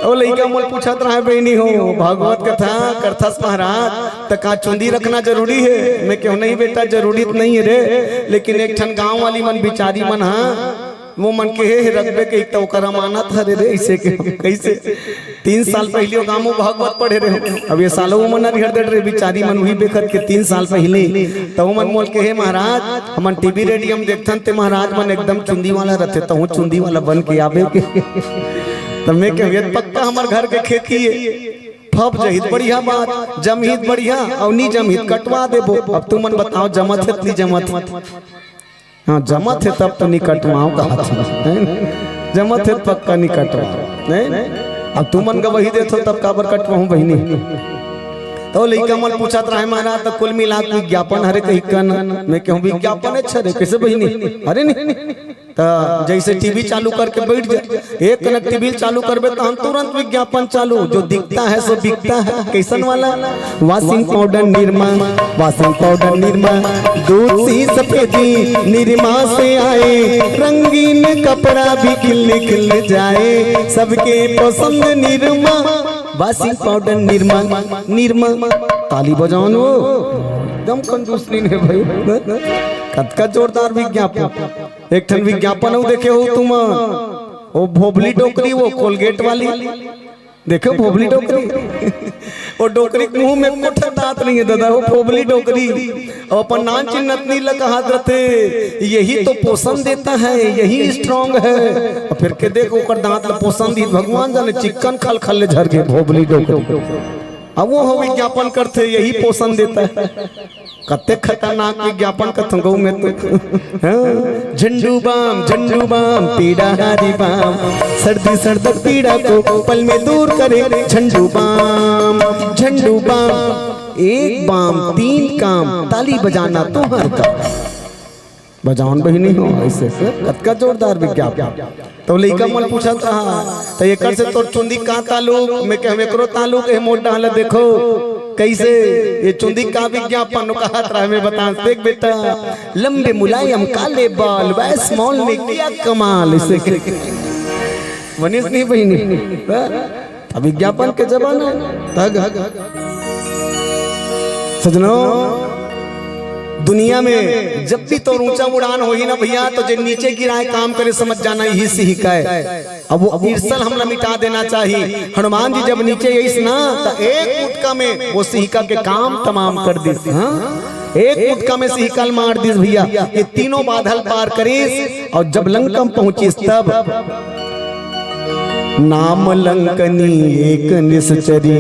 ओ लइका मोल पूछत रहा, "बहिनी हो, भागवत कथा करथस महाराज, त का चुंदी रखना जरूरी है?" मैं कहूं, "नहीं बेटा, जरूरी तो नहीं है रे, लेकिन एक ठन गांव वाली मन बिचारी मन हा, वो मन के हे, हे रखबे कही त ओकर अमानत हरे रे।" ऐसे के कैसे तीन साल पहले वो गांव में भागवत पढ़े रहे, अब ये सालों वो मन हरिहर दे रहे बिचारी मन, वही बेखत के तीन साल पहले तो वो मन मोल के, "हे महाराज, हमन टीवी रेडियो में देखथन ते महाराज मन एकदम चुंदी वाला रहते, तहूं चुंदी वाला बन के आबे के।" तो मैं कहूं, "ये पक्का हमर घर के खेती है, फब जहित बढ़िया बात, जमहित बढ़िया, और नी जमहित कटवा देबो।" अब तुमन बताओ, जमत है त नी जमत? हाँ, जमत है तब तो नी कटवाओ कहा था, हैं? जमत है त पक्का नी कटवाओ, हैं? अब तुमन गवाही देथो तब काबर कटवाऊं बहिनी? तो लइका मन पूछत रहे, "महाराज, तो कुल मिला के विज्ञापन हरे कही कन?" मैं कहूं, "विज्ञापन अच्छा रे, कैसे बहिनी?" "अरे नहीं।" तो जैसे टीवी चालू करके बैठ जा, एक कनक टीवी चालू करबे तहन तुरंत विज्ञापन चालू, जो दिखता है सो बिकता है। कैसन वाला? Washing powder Nirma, washing powder Nirma, दूध सी सफेदी निरमा से आए, रंगीन कपड़ा भी खिल खिल जाए, सबके पसंद निरमा, वॉशिंग पाउडर निरमा, निरमा। ताली बजाओ न वो, एकदम कंजूस नहीं है भाई, कतका जोरदार विज्ञापन। एक ठन विज्ञापन अउ देखे हो तुम, वो भोबली डोकरी, वो कोलगेट वाली, देखे हो भोबली डोकरी? वो डोकरी के मुंह में कोठा दांत नहीं है दादा, वो भोबली डोकरी। और अपन नान चिन्ह नतनी ल कहात रहते, "यही तो पोषण देता है, यही स्ट्रांग है।" और फिर के देख ओकर दांत ल पोषण दी, भगवान जाने चिक्कन खल खल ले झर गए भोबली डोकरी। अब वो हो विज्ञापन करते, "यही पोषण देता है।" कते खतरनाक विज्ञापन कथों गऊ में तो। हाँ, झंडू बाम, झंडू बाम, पीड़ा हारी बाम, सर्दी सर्द पीड़ा को पल में दूर करे। झंडू बाम, झंडू बाम, एक बाम, तीन काम, ताली बजाना तुम्हार काम। बजावन बहिनी हो, ऐसे से कतका जोरदार विज्ञापन। तो लइका मन पूछत रहा, "त एकर से तोर चुंदी का ताल्लुक?" मैं कहूं, "एकरो ताल्लुक है, मोर डाल देखो कैसे ये चुंदी का विज्ञापन।" वो कहत रहा, मैं बता, "देख बेटा, लंबे मुलायम काले बाल, वैस मॉल में किया कमाल।" ऐसे के मनीष नहीं बहिनी, हाँ? अब विज्ञापन के जमाना है। तग, सजनो, दुनिया में जब भी तोर ऊंचा उड़ान होही ना भैया, तो जे नीचे गिराए काम करे, समझ जाना, यही सिहिका है। अब वो ईर्षल हमला मिटा देना चाहिए। हनुमान जी जब नीचे आइस ना, तो एक मुटका में वो सिहिका के काम तमाम कर दिस। हाँ, एक मुटका में सिहिका ल मार दिस भैया। ये तीनों बाधा ल पार करिस और जब लंका में पहुंचिस तब, "नाम लंकनी एक निश्चरी,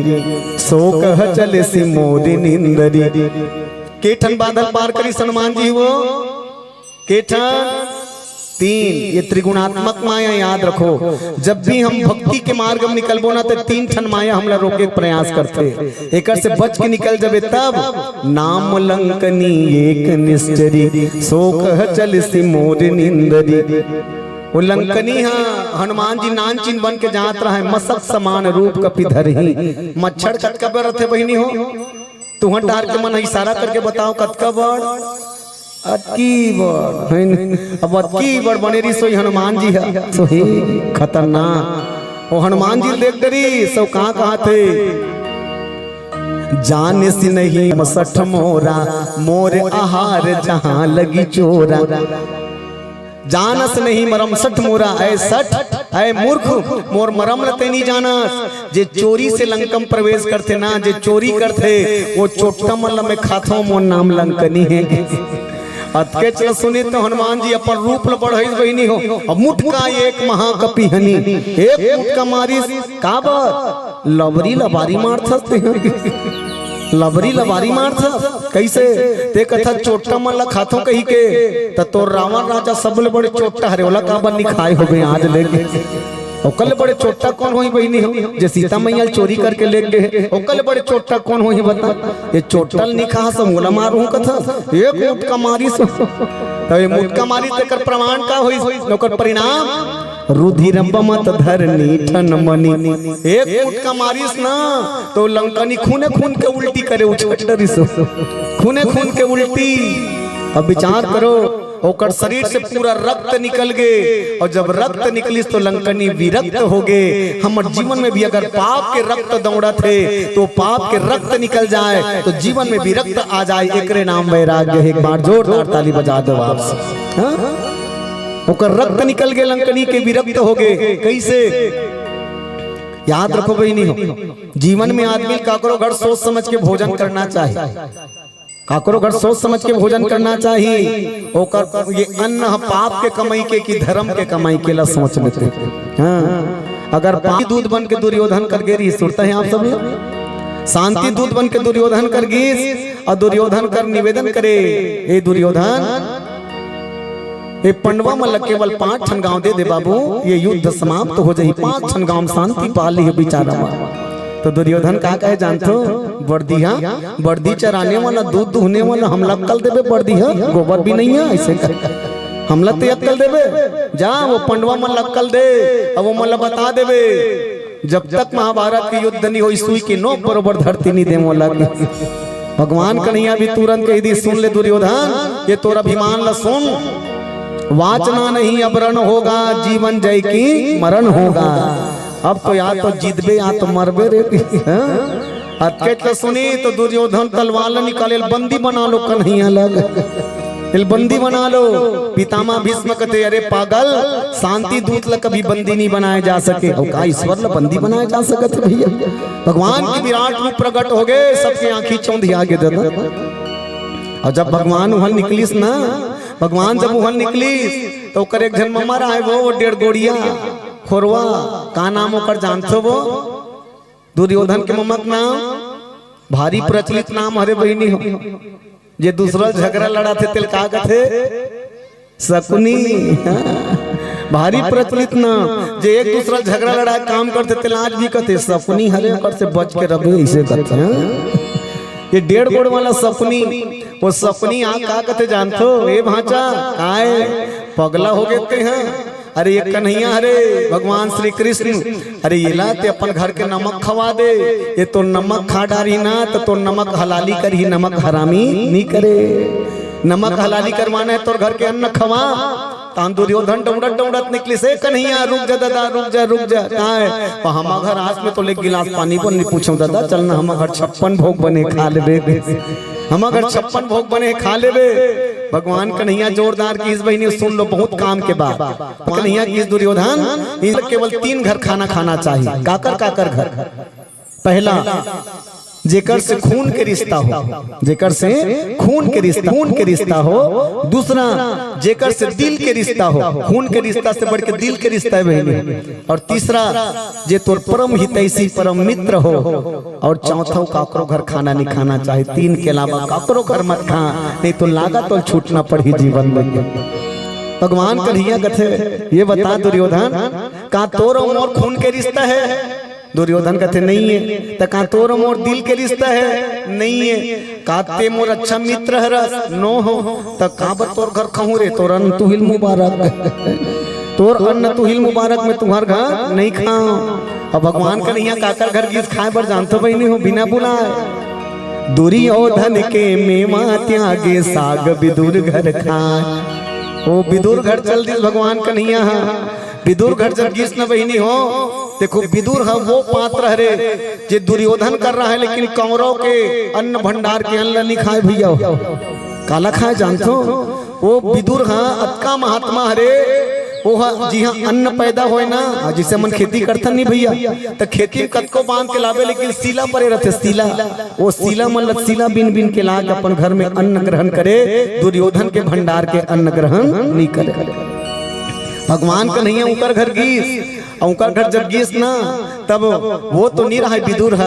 सो कह चलसि मोर निंदरी।" के ठन बाधा ल पार करिस हनुमान जी वो? के ठन? तीन। ये त्रिगुणात्मक माया याद रखो। जब भी हम भक्ति के मार्ग में निकलबो ना, तो तीन ठन माया हमला रोके के प्रयास करथे। एकर से बच के निकल जबे तब, "नाम लंकनी एक निश्चरी, सो कह चलसि मोर निंदरी।" वो लंकनी ह हनुमान जी नानचिन बन के जात रहय, मसक समान रूप कपि धरही। मच्छर कतका बड़ रथे बहिनी हो? तुहर डार के मन इशारा करके बताओ कतका बड़? अतकी बड़, है न? अब अतकी बड़ बने रहिस होही हनुमान जी ह, सोही खतरनाक। वो हनुमान जी देख डरिस, सो का कहत हे? जानसि नहीं मसठ मोरा, मोर आहार जहाँ लगी चोरा। जानस नहीं मरम सठ मोरा, ऐ सठ, ऐ मूर्ख, मोर मरम ल ते नहीं जानस। जे चोरी से लंकम प्रवेश करथे ना, जे चोरी करथे, वो चोट्टा मन ल मैं खाथों, मोर नाम लंकनी हे। अतकेच ल सुनिस तो हनुमान जी अपन रूप ल बढ़ाइस बहिनी हो। अब मुटका एक महाकपि हनी, एक मुटका मारिस, काबर? लबरी लबारी मारथस ते। लबरी लबारी मारथस। कइसे? ते कथस चोट्टा मन ल खाथों कहिके, त तोर रावण राजा सबले बड़े चोट्टा हरे, ओला काबर नि खाय होबे आज लेगे? ओकर ले बड़े चोट्टा कोन होही बहिनी हो, जे सीता मैया ल चोरी करके लेगे हे? ओकर ले बड़े चोट्टा कोन होही बता? ये चोट्टा ल नि खाहस, मोला मारहूं कथस। एक मुटका मारिस, त ये मुटका मारिस, तेकर प्रमाण का होइस? ओकर परिणाम, रुधिर बमत धरनी ठन मनी। एक मुटका मारिस ना, तो लंकनी खूने खून के उल्टी करे, उछट डरिस। खूने खून के उल्टी। अब विचार करो, ओकर शरीर से पूरा रक्त निकल गे, और जब रक्त निकलिस तो लंकनी विरक्त हो गे। हमर जीवन में भी अगर पाप के रक्त दौड़त हे, तो पाप के रक्त निकल जाय, तो जीवन में विरक्त आ जाय, एकरे नाम वैराग्य हे। एक बार जोरदार ताली बजा दो आप सब। हाँ? ओकर रक्त निकल गे, लंकनी के विरक्त हो गे। कइसे? याद रखो बहिनी हो, जीवन में आदमी ल काकरो घर सोच समझ के भोजन करना चाही, काकरो घर सोच समझ के भोजन करना चाही। ओकर ये अन्न ह पाप के कमाई के कि धर्म के कमाई के, ला सोच लेते। हाँ, अगर पापी दूत बन के दुर्योधन कर गे रहिस, सुरता हे आप सब, शांति दूत बन के दुर्योधन कर गिस, अउ दुर्योधन कर निवेदन करे, ए दुर्योधन, ए पंडवा मन ल केवल पांच ठन गांव दे दे बाबू, ये युद्ध समाप्त हो जाही, पांच ठन गांव म शांति पा लिही बिचारा मन। तो दुर्योधन का कहे जानथो? बरदी हा, बरदी चराने वाला, दूध दुहने वाला, हमला अक्कल देबे? बरदी हा, गोबर भी नहीं है, ऐसे कर हमला ते अक्कल देबे? जा वो पंडवा मन ल अक्कल दे, अब वो मन ल बता देबे। जब तक महाभारत के युद्ध नहीं होई, सुई के नोक बरोबर धरती नहीं देवं लग। भगवान कन्हैया भी तुरंत कह दी, सुन ले दुर्योधन, ये तोर अभिमान ल सुन, वाचना नहीं अब रण होगा, जीवन जय की मरण होगा। अब तो या तो जीतबे या तो मरबे रे। हाँ? अतकेच ल सुनी तो दुर्योधन तलवार ल निकाले, बंदी बना लो कन्हैया लग। एल बंदी बना लो। पितामह भीष्म कथे, "अरे पागल, शांति दूत ल कभी बंदी नहीं बनाया जा सके।" अउ का ईश्वर ल बंदी बनाया जा सकत हे भैया? भगवान के विराट रूप प्रकट हो गए, सबके आंखी चौंधिया गे दादा। अउ जब भगवान उहल निकलिस ना, भगवान जब उहल निकलिस, तो ओकर एक झन ममर आए, वो, वो डेढ़ गोड़िया खोरवा, का नाम ओकर जानथो वो? दुर्योधन के ममक नाम, भारी प्रचलित नाम हरे बहिनी हो। जे दूसरा झगड़ा लड़ाथे, तेल का कथे? शकुनी। भारी प्रचलित नाम। जे एक दूसरा झगड़ा लड़ाए काम करथे, तेल आज भी कथे, "शकुनी हरे, ओकर से बच के रबे," इसे कथे, हाँ? ये डेढ़ गोड़ वाला शकुनी, वो शकुनी आ का कथे जानथो? ए भांचा, काय पगला हो गए ते हैं? अरे ये कन्हैया हरे, भगवान श्री कृष्ण, अरे येला ते अपन घर के नमक खवा दे, ये तो नमक खा डारी ना, तो, तो नमक हलाली करही, नमक हरामी नहीं करे। नमक हलाली करवाना है, तोर घर के अन्न खवा। तान दुर्योधन डौड़त डौड़त निकलिस, "ए कन्हैया, रुक जा दादा, रुक जा, रुक जा।" "काय?" "तो हमा घर आज में तो ले गिलास पानी बर नहीं पूछो दादा, चल ना, हमा घर छप्पन भोग बने, खा लेबे।" हमा घर छप्पन भोग बने, खा लेबे। भगवान कन्हैया जोरदार किहिस बहिनी, सुन लो, बहुत काम के बात। कन्हैया किहिस दुर्योधन, इन केवल तीन घर खाना खाना चाहिए। काकर काकर घर? पहला, जेकर से खून के रिश्ता हो, जेकर से खून के रिश्ता, खून के रिश्ता हो। दूसरा, जेकर से दिल के रिश्ता हो, खून के रिश्ता से बढ़ के दिल के रिश्ता हे बहिनी। और तीसरा, जे तोर परम हितैषी, परम मित्र हो। और चौथा, काकरो घर खाना नहीं खाना चाहिए। तीन के अलावा काकरो घर मत खा, नहीं तो लागत तोल छूटना पड़ही जीवन में। भगवान कन्हैया कथे, "ये बता दुर्योधन, का तोर अउ मोर खून के रिश्ता हे?" दुर्योधन कथे, "नहीं हे।" "त का तोर अउ मोर दिल के रिश्ता हे?" "नहीं हे।" "का ते मोर अच्छा मित्र हरस?" "नो हो।" "त काबर तोर घर खाहूं रे, तोर अन्न तुहिल मुबारक।" तोर अन्न तुहिल मुबारक, मैं तुंहर घर नहीं खांव। अब भगवान कन्हैया काकर घर गिस खाए बर जानथो बहिनी हो, बिना बुलाए। दुर्योधन के मेवा त्यागे साग विदुर घर खाए। ओ विदुर घर चल दिस भगवान कन्हैया ह। विदुर घर जब गिस न बहिनी हो, देखो विदुर ह वो पात्र हरे जे दुर्योधन कर रहा है, लेकिन कौरव के अन्न भंडार के अन्न नहीं खाए भैया हो। काला खाए जानथो? वो विदुर ह अतका महात्मा हरे, वो ह जिहां अन्न पैदा होए ना, जैसे मन खेती करथन नहीं भैया, त खेती में कतको बांध के लाबे, लेकिन सीला परे रहथे, सीला। वो सीला मन ल सीला बिन बिन के ला के अपन घर में अन्न ग्रहण करे, दुर्योधन के भंडार के अन्न ग्रहण नहीं करे। भगवान कन्हैया उकर घर गिस, अउ उकर घर जब गिस ना, तब वो तो नहीं रहा विदुर ह,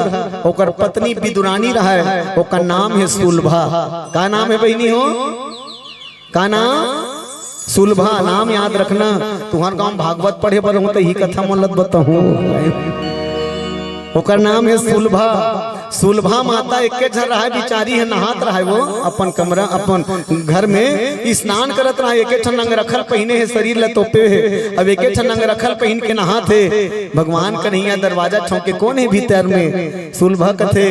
ओकर पत्नी विदुरानी रहा, ओकर नाम है सुलभा। का नाम है बहिनी हो? का नाम? सुलभा। नाम याद रखना, तुंहर गांव भागवत पढ़े बर हूं त ही कथा मन ल बताहूं। ओकर नाम है सुलभा। सुलभा माता एके झन रहाय, बिचारी ह नहात रहाय वो अपन कमरा, अपन घर में स्नान करत रहाय। एके ठन अंगरखल पहिने हे, शरीर ल तोपे हे, अब एके ठन अंगरखल पहिन के नहात हे। भगवान कन्हैया दरवाजा ठोंके, "कोन हे भीतर में?" सुलभा कथे,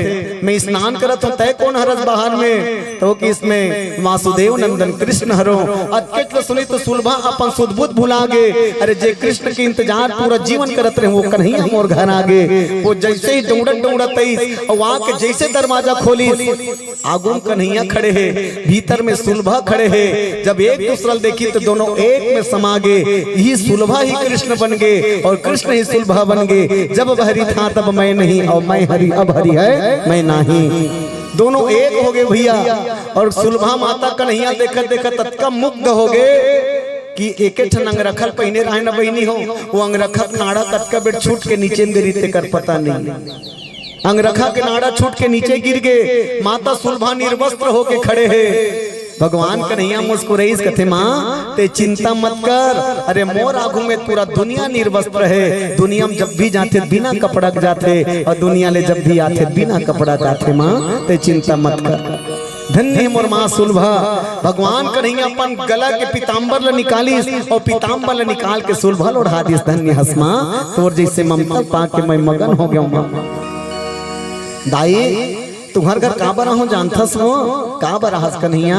"मैं स्नान करत हूं, तय कोन हरस बाहर में?" तो किस में वासुदेव नंदन कृष्ण हरो। अतकेच ल सुनी तो सुलभा अपन सुध बुध भुला गे। अरे जे कृष्ण के इंतजार पूरा जीवन करत रहे, वो कन्हैया मोर घर आ गे। वो जैसे ही दौड़त दौड़त आइस, अउ आके जैसे दरवाजा खोलिस, आगू म कन्हैया खड़े हे, भीतर में सुलभा खड़े हे। जब एक दूसरा ल देखी तो दोनों एक में समा गे। ही सुलभा ही कृष्ण बन गे अउ कृष्ण ही सुलभा बन गे। जब वह हरि था तब मैं नहीं अउ मैं हरि अब हरि है मैं नाही। दोनों एक हो गे भैया। अउ सुलभा माता कन्हैया देखत देखत अतका मुग्ध हो गे कि एके ठन अंगरखल पहिने रहे न बहिनी हो, वो अंगरखा के नाड़ा कतका बेर छूट के नीचे म गिरी तेकर पता नहीं। अंगरखा के नाड़ा छूट के नीचे गिर गे, माता सुलभा निर्वस्त्र होके खड़े हे। भगवान कन्हैया मुस्कुराइस, कथे, "माँ, ते चिंता मत कर, अरे मोर आगू में पूरा दुनिया निर्वस्त्र हे, दुनिया म जब भी जाथे बिना कपड़ा के जाथे अउ दुनिया ले जब भी आथे बिना कपड़ा के आथे, माँ, ते चिंता मत कर।" धन्य हे मोर माँ सुलभा। भगवान कन्हैया अपन गला के पीताम्बर ल निकालिस अउ पीताम्बर ल निकाल के सुलभा ल ओढ़ा दिस। धन्य हस माँ, तोर जैसे ममता पाके मैं मगन हो गेंव माँ। दाई, तुंहर घर काबर आहूं जानथस वो? काबर आहस कन्हैया?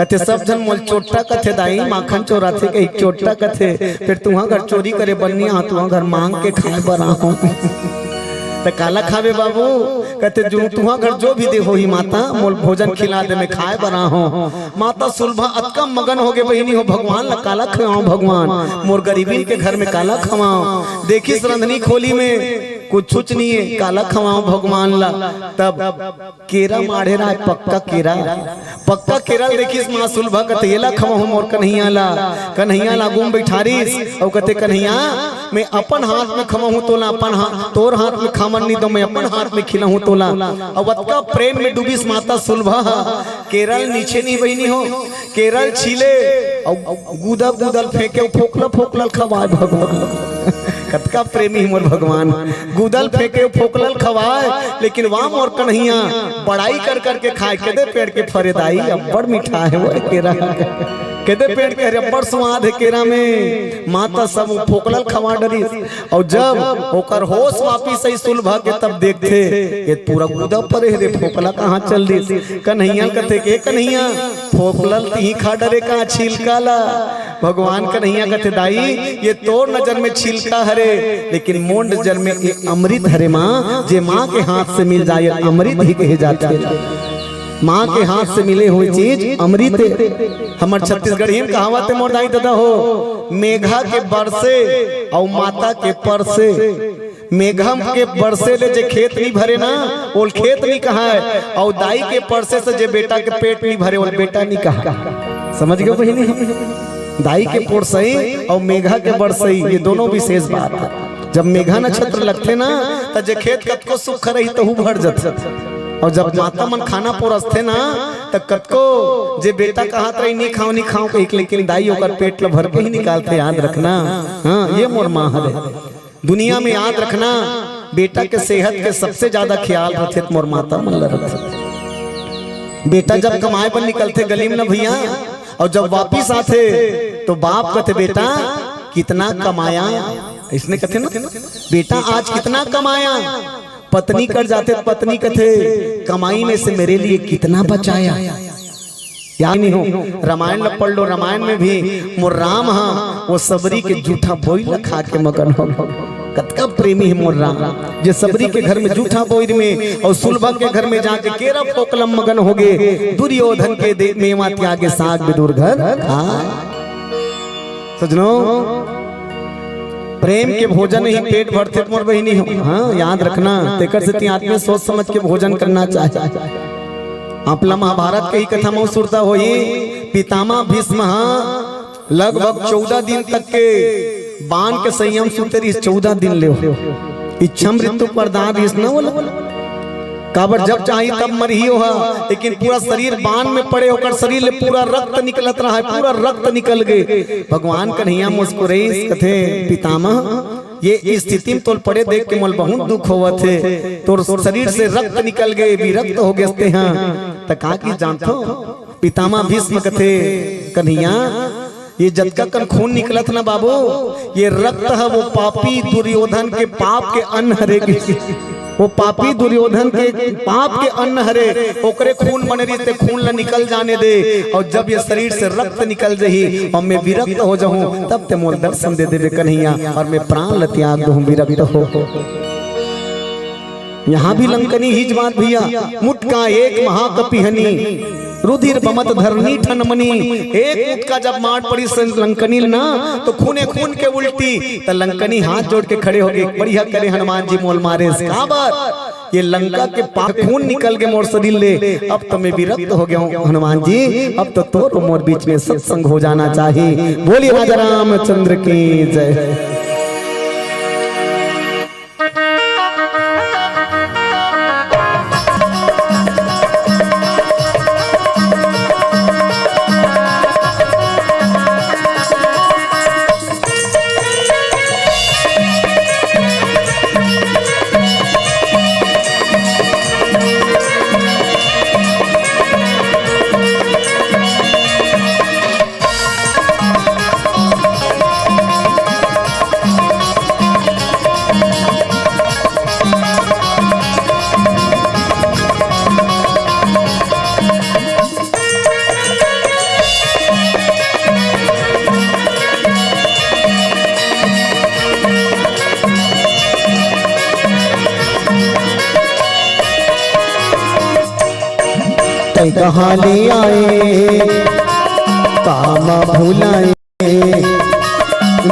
कथे, "सब झन मोल चोट्टा कथे दाई, माखन चोराथे कहि चोट्टा कथे, फेर तुंहर घर चोरी करे बर नी आहूं, तुंहर घर मांग के खाए बर आहूं।" त काला खाबे बाबू? कथे, "जो तुंहर घर जो भी दे होही माता, मोल भोजन खिला दे, मैं खाए बर आहूं।" माता सुलभा अतका मगन हो गे, बहिनी हो, भगवान ला काला खवाऊं भगवान, मोर गरीबिन के घर में काला खवाऊं। देखिस रंधनी खोली में कुछुच नहीं हे, काला खवाऊं भगवान ला। तब केरा माढ़े रहा, पक्का केरा, पक्का केरा ल देखिस माँ सुलभा, कथे, "एला खवाहूं मोर कन्हैया ला।" कन्हैया ला आगू म बैठारिस अउ कथे, "कन्हैया, मैं अपन हाथ में खवाहूं तोला, अपन हाथ, तोर हाथ में खावन नहीं दो, मैं अपन हाथ में खिलाहूं तोला।" अउ अतका प्रेम में डूबिस माता सुलभा, केरा ल नीचे नहीं, बहिनी हो, केरा ल छीले अउ गूदा गूदा ल फेंके, फोकला फोकला ल खवाए भगवान। कतका प्रेमी मोर भगवान, गूदा ल फेंके, फोकला ल खवाए, लेकिन वाह मोर कन्हैया, बड़ाई कर कर के खाए, "केदे पेड़ के फरे दाई, अब्बड़ मीठा हे वो केरा, केदे पेड़ के हरे, अब्बड़ स्वाद हे केरा में।" माता सब फोकला ल खवा डरिस। अउ जब ओकर होश वापिस आइस सुलभा के, तब देखथे, ये पूरा गूदा परे हे रे, फोकला कहाँ चल दिस? कन्हैया कथे के, "कन्हैया, फोकला ल तिही खा डरे का छिलका ला?" भगवान कन्हैया कथे, "दाई, ये तोर नजर में छिलका हरे, लेकिन मोर नजर में ये अमृत हरे माँ, जे माँ के हाथ से मिल जाए, अमृत ही कहे जाथे।" माँ के हाथ से मिले हुए चीज अमृत हे। हमर छत्तीसगढ़ी में कहावत हे मोर दाई ददा हो, मेघा के बरसे अउ माता के परसे। मेघा के बरसे ले जे खेत नहीं भरे ना, ओल खेत नहीं कहाय, अउ दाई के परसे से जे बेटा के पेट नहीं भरे, ओल बेटा नहीं कहाय। समझ गए बहिनी? दाई के पोरसई अउ मेघा के बरसई, ये दोनों विशेष बात हे। जब मेघा नक्षत्र लगथे ना, त जे खेत कतको सुख रही, तहू भर जथे। अउ जब माता मन खाना पोरसथे ना, त कतको जे बेटा कहत रही, "नी खांव, नी खांव," कहिके, लेकिन दाई ओकर पेट ल भर के ही निकालथे, याद रखना। हाँ, ये मोर माँ हरे। दुनिया में याद रखना, बेटा के सेहत के सबसे ज्यादा ख्याल रथे त मोर माता मन ल रथे। बेटा जब कमाए बर निकलथे गली में ना भैया, अउ जब वापिस आथे तो बाप कथे, "बेटा, कितना कमाया, इसने कथे ना, बेटा आज कितना कमाया। पत्नी कर जाथे त पत्नी कथे, कमाई में से मेरे लिए कितना बचाया। याद नहीं हो, रामायण ल पढ़ लो, रामायण में भी मोर राम हा वो सबरी के जूठा बोइर ल खा के मगन हो। कतका प्रेमी हे मोर राम, जे सबरी के घर में जूठा बोइर में अउ सुलभ के घर में जाके केरा फोकलम मगन हो गे। दुर्योधन के दे मेवा त्यागे साग बिदुर घर खा। सजनो, प्रेम के भोजन ही पेट भरथे त मोर बहिनी हो। हाँ, याद रखना, तेकर सेती आदमी सोच समझ के भोजन करना चाहे। आपला महाभारत के ही कथा म सुरता होही, पितामह भीष्म हा लगभग चौदह दिन तक के बांध के संयम सुते रहिस, चौदह दिन ले हो। इच्छा मृत्यु प्रदान रहिस न ओला। काबर जब चाही तब मरही ओहा, लेकिन पूरा शरीर बांध में पड़े, ओकर शरीर ले पूरा रक्त निकलत रहा है, पूरा रक्त निकल गए। भगवान कन्हैया मुस्कुराइस, कथे, पितामह, ये स्थिति में तोल पड़े देख के मोल बहुत दुख होवत हे, तोर शरीर से रक्त निकल गए, विरक्त हो गए ते हाँ, त का की जानथो? पितामह भीष्म कथे, कन्हैया, ये जतका कन खून निकलत ना बाबू, ये रक्त ह वो पापी दुर्योधन के पाप के अन्न हरे। वो पापी दुर्योधन के पाप के अन्न हरे, ओकरे खून बने रहिस ते खून ला निकल जाने दे। अउ जब ये शरीर से रक्त निकल जही अउ मैं विरक्त हो जहूं, तब ते मोल दर्शन दे देबे कन्हैया, अउ मैं प्राण ल त्याग दूं विरक्त हो। यहाँ भी लंकनी ही जवाब भैया, मुटका एक महाकपिहनी, रुधिर बमत धरनी ठनमनी। एक मुटका जब मार पड़िस लंकनी ना, तो खूने खून के उल्टी। त लंकनी हाथ जोड़ के खड़े हो गे, बढ़िया करे हनुमान जी मोल मारे। काबर? ये लंका के पाप खून निकल के मोर शरीर ले, अब तो मैं विरक्त हो गया हूँ हनुमान जी, अब तो तोर मोर बीच में सत्संग हो जाना चाहिए। बोलिए राजा रामचंद्र की जय। तै कहाँ ले आए, काम भुलाए।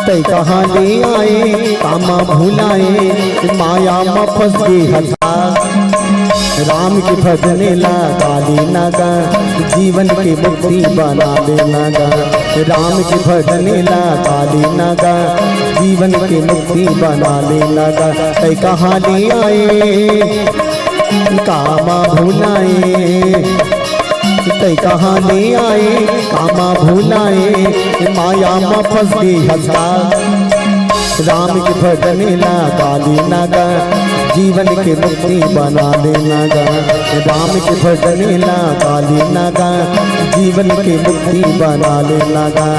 तै कहाँ ले आए, काम भुलाए, माया म फंस गे हथा। राम के भजने ला काली नागा, जीवन के मुक्ति बना दे नागा। राम के भजने ला काली नागा, जीवन के मुक्ति बना दे नागा। तै कहाँ ले आए, कामा भुलाए, तै कहाँ ले आए, कामा भुलाए, माया म फंस गे हस्ता। राम के भजने ला काली नागा, जीवन के मुक्ति बना दे नागा। राम के भजने ला काली नागा, जीवन के मुक्ति बना ले नागा।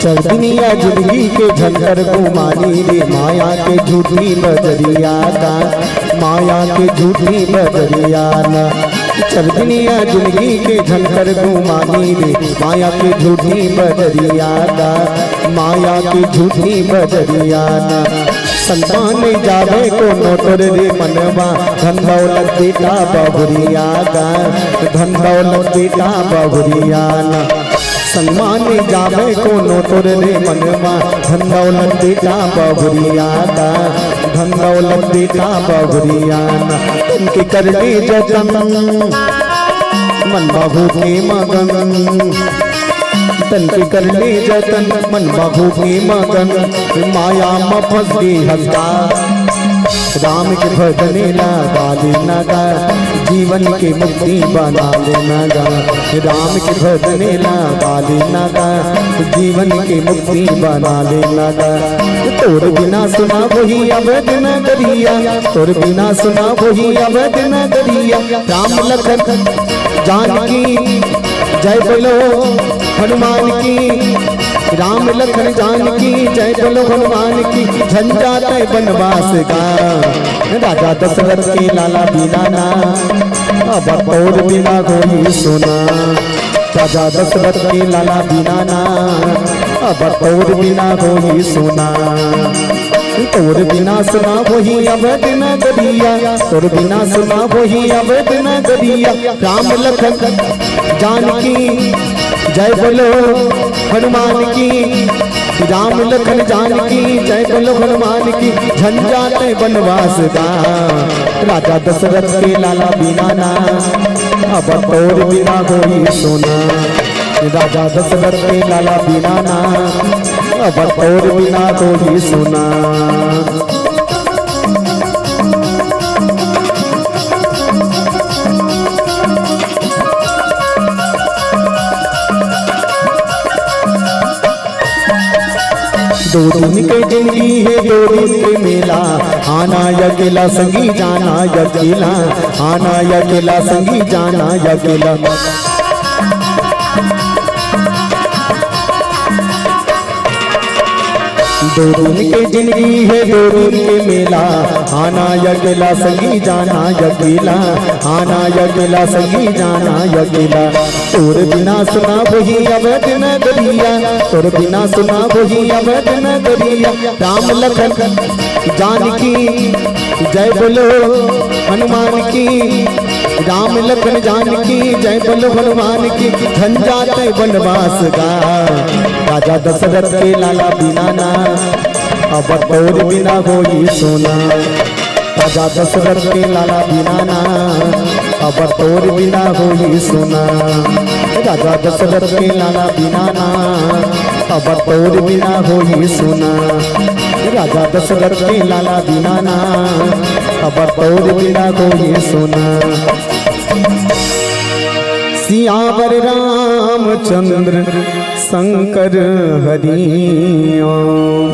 चल दुनिया जिंदगी के झंझट गुमानी रे, माया के झूठी बजरिया का, माया के झूठी बजरिया ना। चल दुनिया जिंदगी के झंझट गुमानी रे, माया के झूठी बजरिया का, माया के झूठी बजरिया ना। संगमा नइ जावय कोनो तोर रे मनवा, धन दौलत बेटा बहुरिया गा, धन दौलत बेटा बहुरिया ना। संगमा नइ जावय कोनो तोर रे मनवा, धन दौलत बेटा बहुरिया गा, धन दौलत बेटा बहुरिया ना। तन के करने जतन, मन बाबू के मगन। तन के करने जतन, मन बाबू के मगन, माया म फंस गे हस गा। राम के भजने ला गा लेना गा, जीवन के मुक्ति बना लेना गा। राम के भजने ला गा लेना गा, जीवन के मुक्ति बना लेना गा। तोर बिना सुना वही अवध नगरिया, तोर बिना सुना वही अवध नगरिया। राम लखन जानकी जय बोलो हनुमान की, राम लखन जानकी जय बोलो हनुमान की। झंझट बनवास गा, राजा दशरथ के लाला बिना ना, अब तोर बिना होई सुना। राजा दशरथ के लाला बिना ना, अब तोर बिना होई सुना। तोर बिना सुना वही अवध नगरिया, तोर बिना सुना वही अवध नगरिया। राम लखन जानकी जय बोलो हनुमान की, राम लखन जानकी जय बोलो हनुमान की। झंझट बनवास गा, राजा दशरथ के लाला बिना ना, अब तोर बिना होई सुना। राजा दशरथ के लाला बिना ना, अब तोर बिना होई सुना। दो दिन के जिंदगी हे, दो दिन के मेला, आना अकेला संगी जाना अकेला, आना अकेला संगी जाना अकेला। दो दिन के जिंदगी हे, दो दिन के मेला, आना अकेला संगी जाना अकेला, आना अकेला संगी जाना अकेला। तोर बिना सुना वही अवध नगरिया, तोर बिना सुना वही अवध नगरिया। राम लखन जानकी जय बोलो हनुमान की, राम लखन जानकी जय बोलो हनुमान की। झंझट बनवास गा, राजा दशरथ के लाला बिना ना, अब तोर बिना होई सुना। राजा दशरथ के लाला बिना ना, अब तोर बिना होई सुना। राजा दशरथ के लाला बिना ना, अब तोर बिना होई सुना। राजा दशरथ के लाला बिना ना, अब तोर बिना होई सुना। सियावर रामचंद्र शंकर हरि ओम।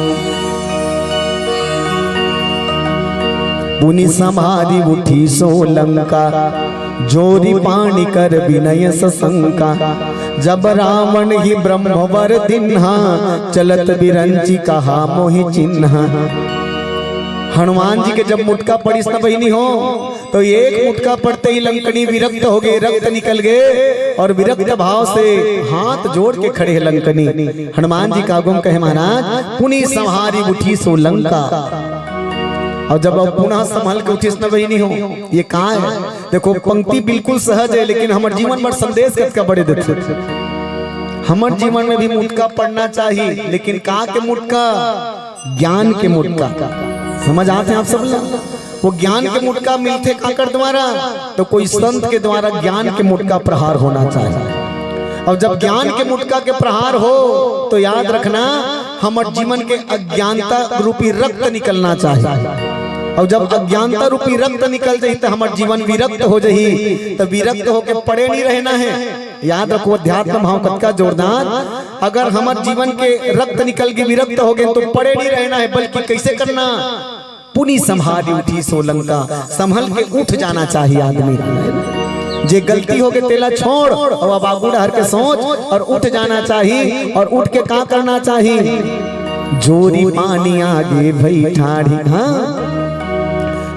पुनि सम्हारि उठिसो लंका, जोरि पानि कर बिनय ससंका। जब रावण ही ब्रह्म वर दिन्हा, चलत बिरंचि कहा मोहि चिन्हा। हनुमान जी के जब मुटका पड़िस न बहिनी हो, तो एक मुटका पड़ते ही लंकनी विरक्त हो गए, रक्त निकल गए और विरक्त भाव से हाथ जोड़ के खड़े है लंकनी। हनुमान जी का आगम कहे महाराज, पुनि सम्हारि उठिसो लंका। और जब अब पुनः संभल के उठिस न बहिनी हो, ये का है? देखो, पंक्ति बिल्कुल सहज है, लेकिन हमर जीवन भर संदेश कतका बड़े देथे। हमर जीवन में भी मुटका पड़ना चाहिए, लेकिन का के मुटका? ज्ञान के मुटका। समझ आथे आप सब ला? वो ज्ञान के मुटका मिलथे काकर द्वारा? तो कोई संत के द्वारा ज्ञान के मुटका प्रहार होना चाहिए। और जब ज्ञान के मुटका के प्रहार हो, तो याद रखना, हमर जीवन के अज्ञानता रूपी रक्त निकलना चाहिए। और जब अज्ञानता रूपी रक्त निकल जाही, तो हमर जीवन विरक्त हो जाही। तो विरक्त होके पड़े नहीं रहना है। याद रखो, अध्यात्म भाव कतका जोरदार। अगर हमर जीवन के रक्त निकल के विरक्त हो गए, तो पड़े नहीं रहना है, बल्कि कैसे करना? पुनि सम्हारि उठिसो लंका, संभल के उठ जाना चाहिए आदमी। जे गलती हो गए, तेला छोड़ और अब आगू डहर के सोच और उठ जाना चाहिए। और उठ के का करना चाहिए? जोरि पानि आगे भई ठाढ़ी। हाँ,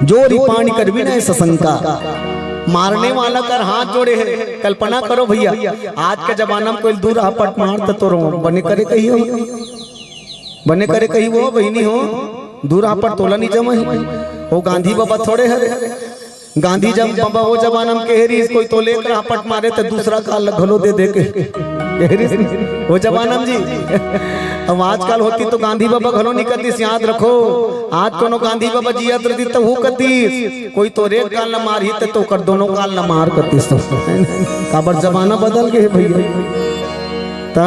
जोरि पानि कर बिनय ससंका। मारने वाला कर हाथ जोड़े है। कल्पना करो भैया, आज के जमाना में कोई दूर पट मार तो, तो रो, बने करे कही हो, बने करे कही वो बहिनी हो। दू राहपट तोला नी जमही। वो गांधी बाबा थोड़े हरे। गांधी जब बाबा वो जमाना में कहे रहिस, कोई तोले एक राहपट मारे त दूसरा काल ल घलो दे दे के कहे रहिस। वो जमाना में जी। अब आजकल होती तो गांधी बाबा घलो नी कतिस, याद रखो। आज कोनो गांधी बाबा जियत रहती त वो कतिस, कोई तोरे एक काल ल मारही त तोकर दोनों काल ल मार कतिस। तो काबर जमाना बदल गए हे भैया। त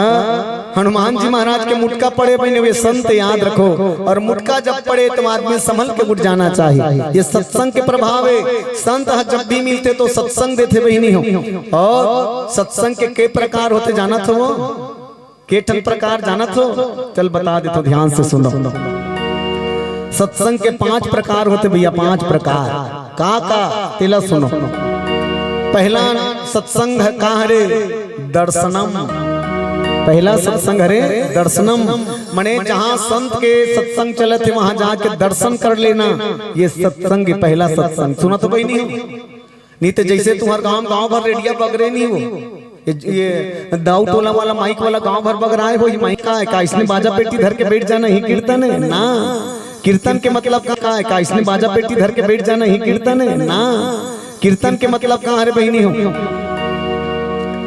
हनुमान जी महाराज के मुटका पड़े बहिनी, वे संत याद रखो। और मुटका जब पड़े तो आदमी संभल के उठ जाना चाहिए। ये सत्संग के प्रभाव है। संत ह जब भी मिलथे तो सत्संग देथे बहिनी हो। और सत्संग के के प्रकार होथे जानत हो वो? के ठन प्रकार जानत हो? चल बता देथों, ध्यान से सुनो। सत्संग के पांच प्रकार होथे भैया, पांच प्रकार। का का? तेला सुनो। पहला सत्संग ह-, का हरे? दर्शनम। पहला सत्संग हरे दर्शनम, मने जहां संत के सत्संग चलत हे, वहां जाके दर्शन कर लेना। ये सत्संग, पहला सत्संग। सुना तो बहिनी हो? नहीं तो जैसे तुम्हार गांव, गांव भर रेडिया बगरे नहीं हो, ये, ये दाऊ टोला वाला माइक वाला गांव भर बगराए हो, ये माइक का है? का इसने बाजा पेटी धर के बैठ जाना ही कीर्तन है ना? कीर्तन के मतलब का, का है? का इसने बाजा पेटी धर के बैठ जाना ही कीर्तन है ना? कीर्तन के मतलब का हरे बहिनी हो?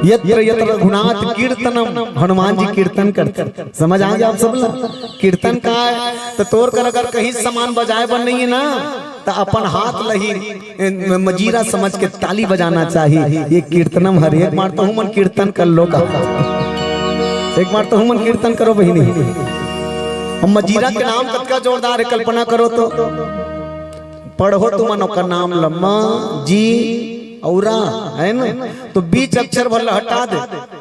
यत्र यत्र रघुनाथ कीर्तनम, हनुमान जी कीर्तन करथे। समझ आ गया आप सब ला? कीर्तन का है? तो तोर कर अगर कहीं सामान बजाए बर नहीं है ना, तो अपन हाथ लही ए, म-, मजीरा समझ के ताली बजाना चाहिए। ये कीर्तनम हरे। एक बार तो हमन कीर्तन कर लो का, एक बार तो हमन कीर्तन करो बहिनी। हम मजीरा के नाम कतका जोरदार है, कल्पना करो तो। पढ़ो तुमन ओकर नाम ल, म, जी, औरा, है ना? तो बीच अक्षर भर ल हटा दे,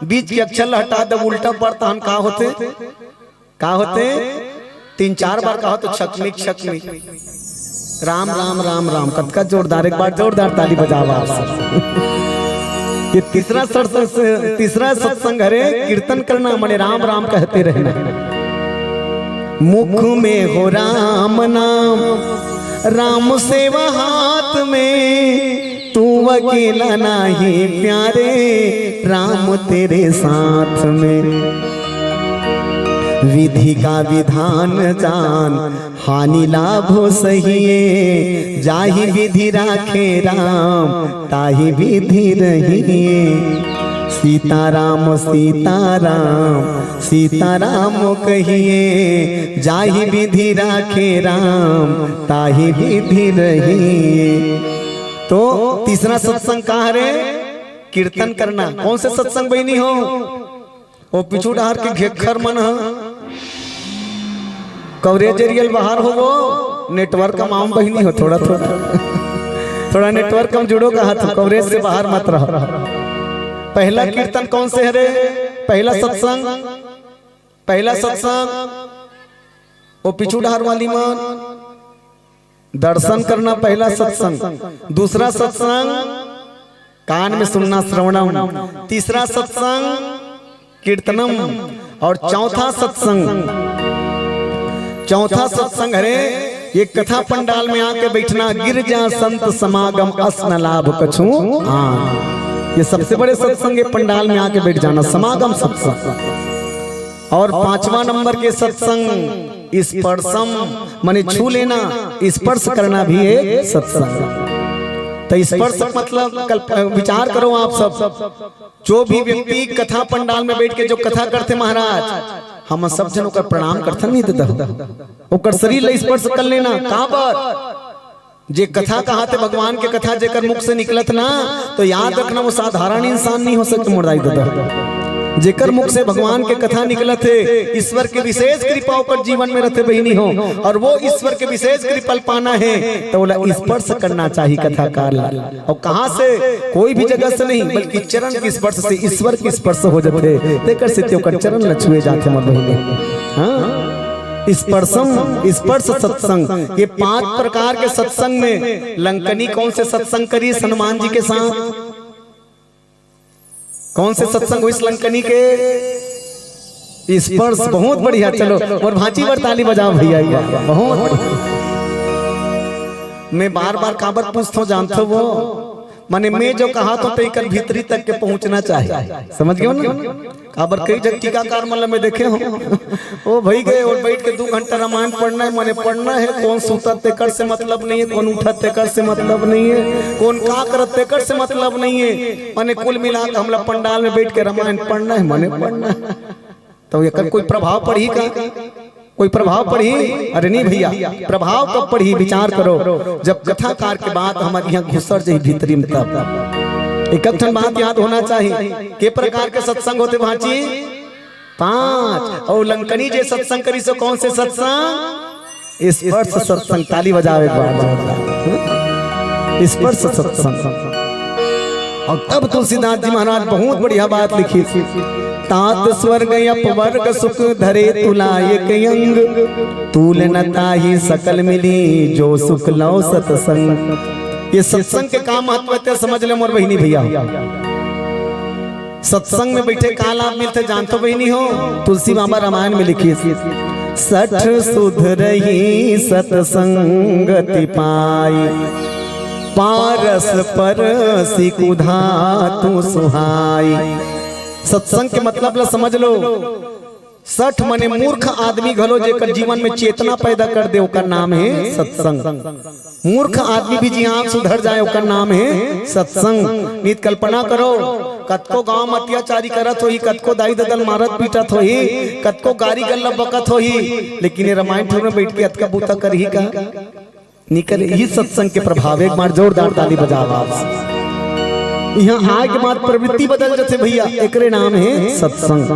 बीच के अक्षर ल हटा दे, उल्टा पढ़ तहन का होथे? का होथे? तीन चार बार कहो तो छकमिक छकमिक। राम राम राम राम, कतका जोरदार, एक बार जोरदार ताली बजावा आप सब। ये तीसरा सत्संग, तीसरा सत्संग हरे कीर्तन करना, मने राम राम कहते रहना। मुख में हो राम नाम, राम सेवा हाथ में, तू अकेला नाही प्यारे, राम तेरे साथ में। विधि का विधान जान, हानि लाभो सहिए, जाहि विधि राखे राम, ताहि विधि रहिए। सीताराम सीताराम सीताराम कहिए, जाहि विधि राखे राम, ताहि विधि रहिए। तो तीसरा सत्संग का हरे? कीर्तन करना। कौन से सत्संग बहिनी हो? वो पीछू डहर के घेखर मन ह, coverage area बाहर हो वो, network कम आम बहिनी हो, थोड़ा थोड़ा, थोड़ा network कम जुड़ो कहा था, coverage से बाहर मत रहो। पहला कीर्तन कौन से हरे? पहला सत्संग, पहला सत्संग वो पीछू डहर वाली मन दर्शन करना, पहला सत्संग। दूसरा सत्संग कान में सुनना, श्रवणम। तीसरा सत्संग कीर्तनम। और चौथा सत्संग, चौथा सत्संग हरे ये कथा पंडाल में आके बैठना, गिरजा संत समागम अस न लाभ कछु। हाँ, ये सबसे बड़े सत्संग है, पंडाल में आके बैठ जाना, समागम सत्संग। और पांचवा नंबर के सत्संग स्पर्शम, माने छू लेना, स्पर्श करना भी एक सत्संग। तो स्पर्श मतलब कल्प-, विचार करो आप सब, जो भी व्यक्ति कथा पंडाल में बैठ के जो कथा करथे महाराज, हम सब जन ओकर प्रणाम करथन नहीं दादा, ओकर शरीर ला स्पर्श कर लेना। काबर? जे कथा कहाथे भगवान के कथा जेकर मुख से निकलत ना, तो याद रखना वो साधारण इंसान नहीं हो सकते मोर दाई दादा। जेकर मुख से भगवान के कथा निकलत हे, ईश्वर के विशेष कृपा ओकर जीवन में रहते बहिनी हो, और वो ईश्वर के विशेष कृपा पाना है तो ओला स्पर्श करना चाहिए कथाकार ला। और कहाँ से? कोई भी जगह से नहीं, बल्कि चरण के स्पर्श से ईश्वर के स्पर्श हो जाते, तेकर से ओकर चरण ल छुए जाते मोर बहिनी। हाँ, स्पर्शम, स्पर्श सत्संग, ये पांच प्रकार के सत्संग में लंकनी कौन से सत्संग करिस हनुमान जी के साथ? कौन से सत्संग हुई लंकनी के? स्पर्श। बहुत बढ़िया। चलो, मोर भांची बर ताली बजाओ भैया, एक बार। बहुत बढ़िया। मैं बार बार काबर पूछता हूँ जानते हो वो, माने मैं जो कहा तो तेकर भीतरी तक के पहुंचना चाहे। समझ गए ना? काबर कई जग टीकाकार मन ल मैं देखे हूँ। ओ भाई गए और बैठ के दू घंटा रामायण पढ़ना है, माने पढ़ना है। कौन सूतत तेकर से मतलब नहीं है, कौन उठत तेकर से मतलब नहीं है, कौन का करत तेकर से मतलब नहीं है। माने कुल मिला के हमला पंडाल में बैठ के रामायण पढ़ना है, माने पढ़ना है। तो एकर कोई प्रभाव पड़ही का? कोई प्रभाव पड़ही? अरे नहीं भैया, प्रभाव कब पड़ही? विचार करो, जब कथाकार के बात हमर यहाँ घुसर जाही भीतरी में तब। एक ठन बात याद होना चाहिए, के प्रकार के सत्संग होते भांची? पांच। और लंकनी जे सत्संग करी सो कौन से सत्संग? स्पर्श सत्संग। ताली बजाओ एक बार जोरदार। स्पर्श सत्संग। और तब तुलसीदास जी महाराज बहुत बढ़िया बात लिखी। तात स्वर्ग अपवर्ग सुख धरे तुला एक अंग। तूल न ताही सकल मिली जो सुख लौ सत्संग। ये सत्संग के का महत्व है, समझ ले मोर बहिनी भैया। सत्संग में बैठे का लाभ मिलथे जानथो बहिनी हो? तुलसी बाबा रामायण में लिखिस, सठ सुध रही सतसंगति पाई, पारस परसिक उधातु सुहाई। सत्संग के मतलब ला समझ लो। सठ मने मूर्ख आदमी घलो जेकर जीवन में चेतना पैदा कर दे, ओकर नाम हे सत्संग। मूर्ख आदमी भी जिहां सुधर जाए, ओकर नाम हे सत्संग। नित कल्पना करो, कतको गांव में अत्याचारी करत होही, कतको दाई ददल मारत पीटत होही, कतको गारी गल्ला बकत होही, लेकिन ये रामायण ठुर में बैठ के अतका बूता करही का? नहीं करे। ये सत्संग के प्रभाव। एक बार जोरदार ताली बजाओ आप। यहाँ आए के बाद प्रवृत्ति बदल जथे भैया, एकरे नाम हे सत्संग।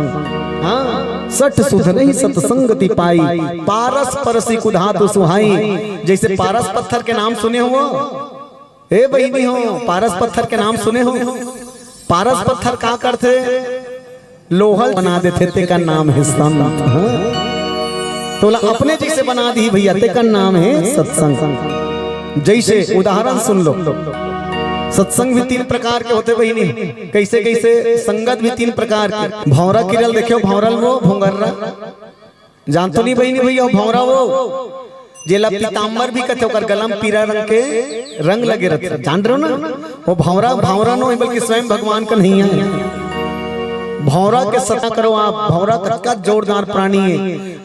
हाँ, सठ सुध रही सतसंगति पाई, पारस परसिक उधातु सुहाई। जैसे पारस पत्थर के नाम सुने हो? ए बहिनी हो, पारस पत्थर के नाम सुने हो? पारस पत्थर का करथे? लोहल बना देथे, तेकर नाम हे संत। हाँ? तोला अपने जैसे बना दी भैया, तेकर नाम हे सत्संग। जैसे उदाहरण सुन लो, सत्संग भी तीन प्रकार के होथे बहिनी। कैसे कैसे? संगत भी तीन प्रकार के। भौरा किरल देखे हो, भौरल वो भोंगर्रा। जानथो नहीं बहिनी भैया, भौरा वो जेला पीताम्बर भी कथे, ओकर गला में पीरा रंग के रंग लगे रथे, जान रहे हो ना? वो भौरा, भौरा नो हे, बल्कि स्वयं भगवान का नहीं है। भौरा के सत्संग करो आप। भौरा कतका जोरदार प्राणी हे।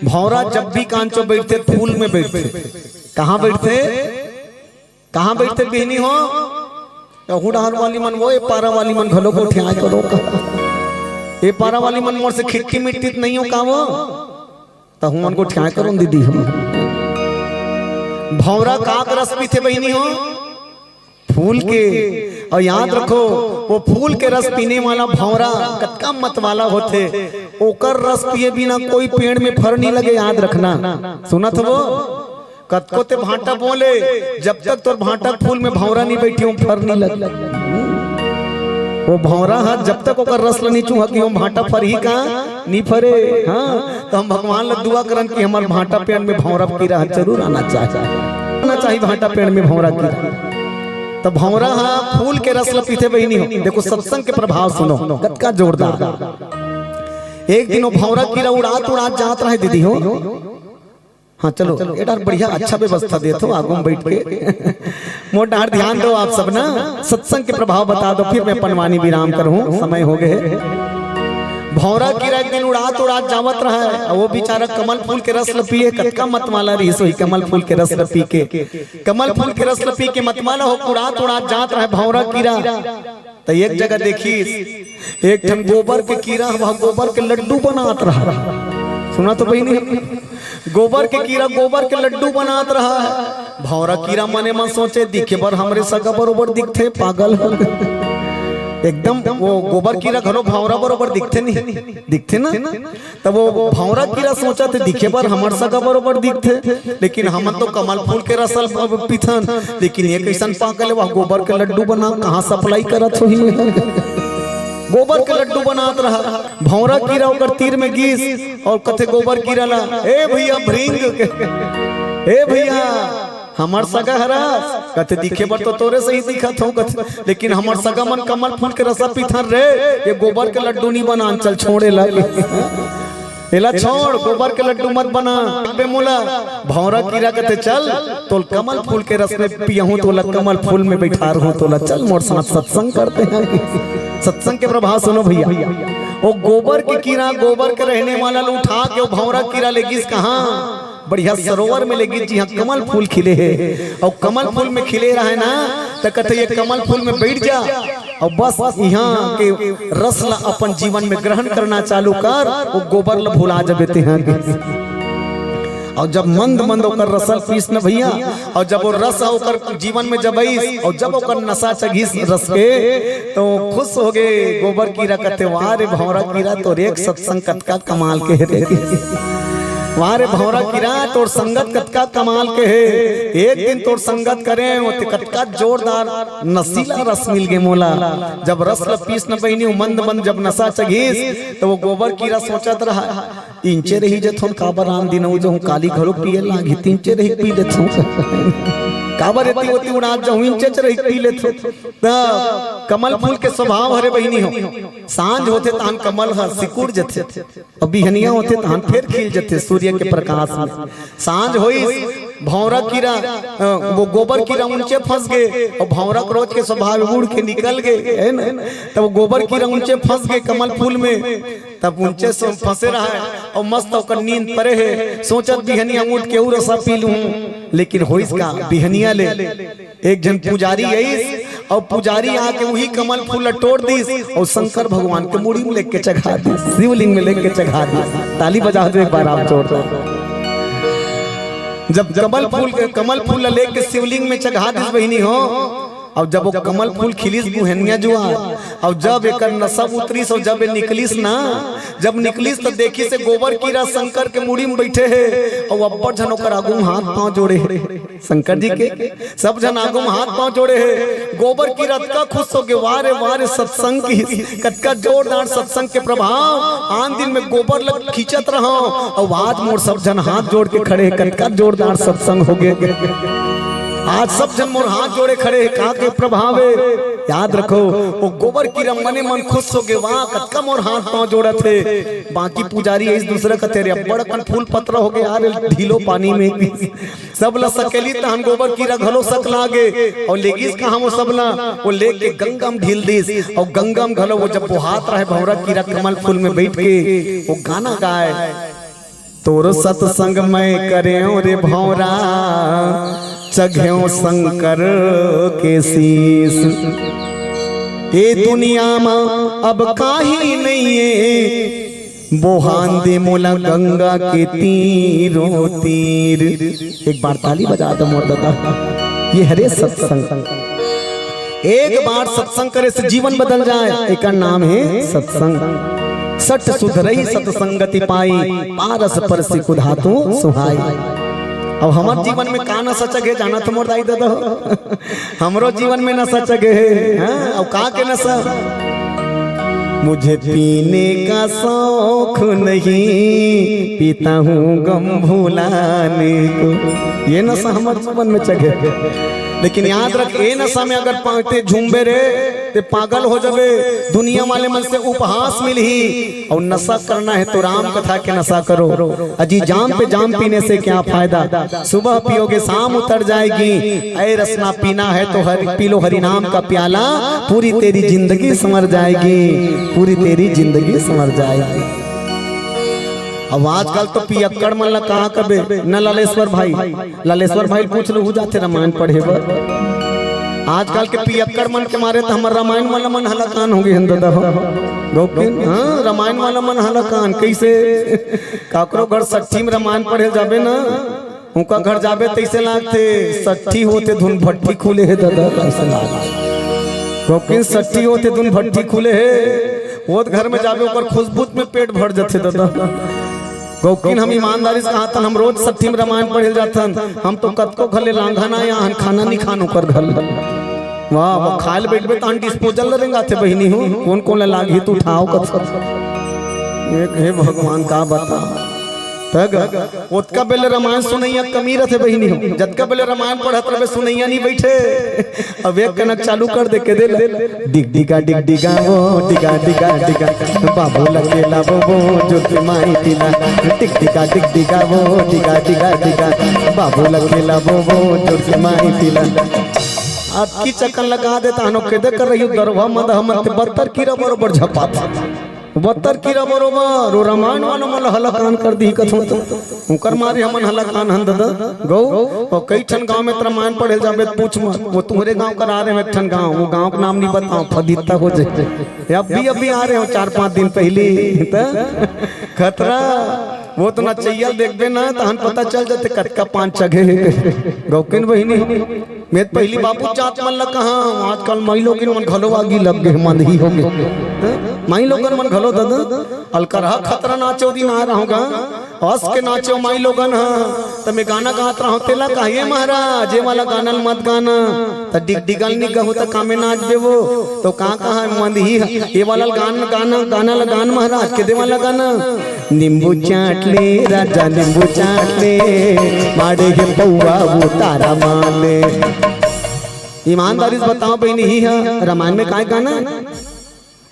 भौरा जब भी कांचो बैठथे, फूल में बैठथे। कहाँ बैठथे? कहाँ बैठथे बहिनी हो? यहू डहर वाली मन वो, ए पारा वाली मन घलो गोठियाए करो का। ए पारा वाली मन मोर से खिटकी मिट्टी नहीं हो का वो? त हुमन गोठियाए करो दीदी हो। भौरा का के रस पीथे बहिनी हो? फूल के। और याद रखो, वो फूल के रस पीने वाला भौरा कतका मत वाला होथे। ओकर रस पिए बिना कोई पेड़ में फर नहीं लगे, याद रखना। सुनत हो? कतको ते भांटा बोले, जब तक तोर भांटा फूल में भौरा नहीं बैठी, ओम फर नहीं लगे। वो भौरा हा जब तक ओकर रस ल नहीं चूहा कि ओम भांटा फरही का, नहीं फरे। हाँ, तो हम भगवान ल दुआ करन कि हमर भांटा पेड़ में भौरा कीरा ह जरूर आना चाहिए, आना चाहिए भांटा पेड़ में भौरा कीरा। तो भौरा हा फूल के रस ल पीथे बहिनी हो। देखो सत्संग के प्रभाव सुनो, कतका जोरदार। एक दिन वो भौरा कीरा उड़ात उड़ात जात रहे दीदी हो। हाँ चलो, ये डार बढ़िया अच्छा व्यवस्था देत हो, आगू में बैठ के। मोर डार ध्यान दो आप सब ना, सत्संग के प्रभाव बता दो, फिर मैं अपन वाणी विराम करूँ, समय हो गए। भौरा कीरा एक दिन उड़ात उड़ात जावत रहा है, वो बेचारा कमल फूल के रस ल पिए, कतका मतवाला रहिस होही कमल फूल के रस ल पी के। कमल फूल के रस ल पी के मतवाला हो उड़ात उड़ात जात रहा है भौरा कीरा। त एक जगह देखिस, एक ठन गोबर के कीरा ह गोबर के लड्डू बनात रहा। सुना तो बहिनी, गोबर के कीरा गोबर के लड्डू बनात रहा। भौरा कीरा मने मन सोचे, दिखे बर हमरे सगा बरोबर दिखथे, पागल हो गे। एकदम वो गोबर कीरा घलो भौरा बरोबर दिखथे नहीं, दिखथे ना? तब वो भौरा कीरा सोचथे, दिखे बर हमर सगा बरोबर दिखथे, लेकिन हमन तो कमल फूल के रस ल पीथन, लेकिन ये कैसन पागल हे, वह गोबर के लड्डू बना, कहाँ सप्लाई करत होही? गोबर के लड्डू बनात रहा। भौरा कीरा ओकर तीर में गिस और कथे गोबर कीरा ला, "ए भैया भृंग के, ए भैया, हमर सगा हरस?" कथे, "दिखे बर तो तोरे सही दिखत हो," कथे, "लेकिन हमर सगा मन कमल फूल के रसा पीथन रे, ये गोबर के लड्डू नहीं बनान, चल छोड़े लगे।" एला छोड़, गोबर के लड्डू मत बना। बे मोला, भौंरा कीरा कथे, "चल, तोल कमल फूल के रस में पियहूं, तोला कमल फूल में बैठारहूं, तोला चल मोर साथ सत्संग करते हैं।" सत्संग के प्रभाव सुनो भैया, वो गोबर के कीरा, गोबर के रहने वाला ल उठा के वो भौंरा कीरा ले गिस कहां? बढ़िया सरोवर में ले गिस, जिहां कमल फूल खिले हे। अउ कमल फूल में खिले रहय ना, त कथे, "ये कमल फूल में बैठ जा, अउ बस इहां के रस ला अपन जीवन में ग्रहण करना चालू कर, वो गोबर ला भुला जबे तेहां के।" अउ जब मंद मंद ओकर रस ल पीस न भैया, अउ जब वो रस ह ओकर जीवन में जब आइस, अउ जब ओकर नशा चघिस रस के, तो खुश हो गे। गोबर कीरा कथे, "वाह रे भौंरा कीरा, तोर एक सत्संग कतका कमाल के हे रे।" "वाह रे भौंरा कीरा, तोर संगत कतका कमाल के हे। एक दिन तोर संगत करे, ओते कतका जोरदार नशीला रस मिल गे मोला।" जब रस ल पीस न बहिनी, वो मंद मंद जब नशा चघिस, तो वो गोबर कीरा सोचत रहा, "इंचे रही जथों, काबर आन दिन अउ जहूं, काली घलो पिए लागी, त इंचे रही पी लेथों। काबर एती ओती उड़ात जहूं, इंचे रही पी लेथों।" त कमल फूल के स्वभाव हरे बहिनी हो, सांझ होथे तहान कमल ह सिकुड़ जथे, अउ बिहनिया होथे तहान फेर खिल जथे सूर्य के प्रकाश में। सांझ होइस, भौंरा कीरा, अ, वो गोबर कीरा उंचे फंस गे, अउ भौंरा के रोज के स्वभाव उड़ के निकल गे, हे ना? तब वो गोबर कीरा उंचे फंस गे कमल फूल में, तब उंचे से फंसे रहा हे, अउ मस्त ओकर नींद परे हे, सोचत बिहनिया उठ के अउ रसा पी लूं। लेकिन होइस का, बिहनिया ले एक झन पुजारी आइस, अउ पुजारी आके उही कमल फूल ल टोर दिस, अउ शंकर भगवान के मुड़ी में लेके चघा दिस, शिवलिंग में लेके चघा दिस। ताली बजा दो एक बार आप जोरदार। जब कमल फूल, कमल फूल ल लेके शिवलिंग में चघा दिस बहिनी हो, अउ जब वो कमल फूल खिलिस बुहनिया जुआर, अउ जब एकर नशा उतरिस, अउ जब ये निकलिस ना, जब निकलिस त देखिस हे गोबर कीरा शंकर के मुड़ी में बैठे हे, अउ अब्बड़ झन ओकर आगू में हाथ पांव जोड़े हे। शंकर जी के सब झन आगू में हाथ पांव जोड़े हे। गोबर कीरा अतका खुश हो गे, "वाह रे, वाह रे, सत्संग की कतका जोरदार सत्संग के प्रभाव। आन दिन में गोबर ल खींचत रहंव, अउ आज मोर सब झन हाथ जोड़ के खड़े हे, कतका जोरदार सत्संग हो गे।" आज सब झन मोर हाथ जोड़े खड़े हे, का के प्रभाव हे? याद रखो, वो गोबर कीरा मने मन खुश हो गे, "वाह, कतका मोर हाथ पांव जोड़त हे।" बाकी पुजारी आइस दूसरा कथे, "अरे, अब्बड़ अकन फूल पतरा हो गे यार, ढीलो पानी में।" सब ला सकेलिस तहन गोबर कीरा घलो सकला गे, अउ लेगिस कहां वो सब ला? वो लेके गंगा में ढील दिस, अउ गंगा में घलो वो जब बोहात रहे भौंरा कीरा कमल फूल में बैठ के वो गाना गाय, "तोर सत्संग मैं करेंव रे भौंरा, चघेंव शंकर के शीश। ए दुनिया म अब काही नइये, बोहान दे मोला गंगा के तीरों तीर।" एक बार ताली बजा दो मोर दादा, ये हरे सत्संग। एक बार सत्संग करे से जीवन बदल जाय, एकर नाम हे सत्संग। सठ सुधरही सत्संगति पाई, पारस परसि कुधातु सुहाई। अब हमर जीवन में का नशा चघे जानत हो मोर दाई दादा हो? हमरो जीवन में नशा चघे हे, हाँ? अउ का के नशा? "मुझे पीने का शौक नहीं, पीता हूँ गम भुलाने को।" ये नशा हमर जीवन में चघे हे। लेकिन याद रख, ए नशा में अगर पाते झूमबे रे, ते पागल हो जाबे, दुनिया वाले मन से उपहास मिलही। अउ नशा करना है तो राम कथा के नशा करो। अजी जाम पे जाम पीने से क्या फायदा, सुबह पियोगे शाम उतर जाएगी। ऐ रसना पीना है तो हरि, पी लो हरि नाम का प्याला, पूरी तेरी जिंदगी संवर जाएगी, पूरी तेरी जिंदगी संवर जाएगी। अब आजकल तो पियक्कड़ मन ला कहा कबे न लालेश्वर भाई, लालेश्वर भाई पूछ लो, हु जाथे रामायण पढ़े बर। आजकल के पियक्कड़ मन के मारे त हमर रामायण वाला मन हलाकान हो गे हन दादा हो। गौकिन, हाँ, रामायण वाला मन हलाकान। कइसे? काकरो घर सट्ठी में रामायण पढ़े जाबे ना, उनका घर जाबे तइसे लागथे, सट्ठी होथे धुन भट्ठी खुले हे दादा, तइसे लागथे। गौकिन, सट्ठी होथे धुन भट्ठी खुले हे, वो घर में जाबे ओकर खुशबू में पेट भर जथे दादा। गौकिन, हम ईमानदारी से कहाथन, हम रोज सट्ठी में रामायण पढ़े जाथन। हम तो कतको घर ले लांघन आया हन, खाना नहीं खान ओकर घर ले। वाह, वाह, खाए ले बैठबे तहन डिस्पोजल ल रेंगाथे बहिनी हो, कोन कोन ल लागही तू उठाओ कथस। एक हे भगवान, का बता। त ग, ओतका बेले रामायण सुनइया कमी रथे बहिनी हो, जतका बेले रामायण पढ़त रहे सुनइया नहीं बैठे। अब एक कनक चालू कर दे के दे ले। डिग डिगा डिग डिगा वो, डिगा डिगा डिगा, बाबू लकेला वो वो, जुर्ती माई पीला। डिग डिगा डिग डिगा वो, डिगा डिगा डिगा, बाबू लकेला वो वो, जुर्ती माई पीला। अतकी चकन लगा देता हनो, केदे कर रही दरवा मद हमन ते बत्तर कीरा बरोबर झपात। बत्तर कीरा बरोबर, वो रामायण वाला मन हलकान कर दी कथों तो। उकर मारे हमन हलकान हन ददा, गौ, और कई ठन गांव में त रामायण पढ़े जाबे त पूछ मत। वो तुम्हरे गांव कर आ रहे हैं एक ठन गांव, वो गांव का नाम नहीं बताओ, फदित्ता हो जाए। ये अभी, अभी आ रहे हो चार पांच दिन पहले, त खतरा, वो तो नचैया ल देखबे ना, तहन पता चल जाते कतका पान चघे हे। गौकिन बहिनी, मैं त पहली बाबू जात मन ला कहा, आजकल माई लोगिन मन घलो आगी लग गए, मन ही हो गए। हैं? माई लोगन मन घलो ददा, अलकरहा खतरा नाचे ओ दिन आ रहा होगा, हंस के नाचे ओ माई लोगन हा, त मैं गाना गात रहा हूँ, तेला कहा, "ये महाराज, ये वाला गाना ल मत गाना।" त डिग डिगल नहीं कहूँ त कामे नाच देवो, तो का कहा, मंद ही, ये वाला गान, गाना, गाना ल गान महाराज, के दे वाला गाना। नींबू चाट ले राजा, नींबू चाट ले, माड़े के पौवा उतारा माले। ईमानदारी से बताओ बहिनी, ही है रामायण में काय गाना है?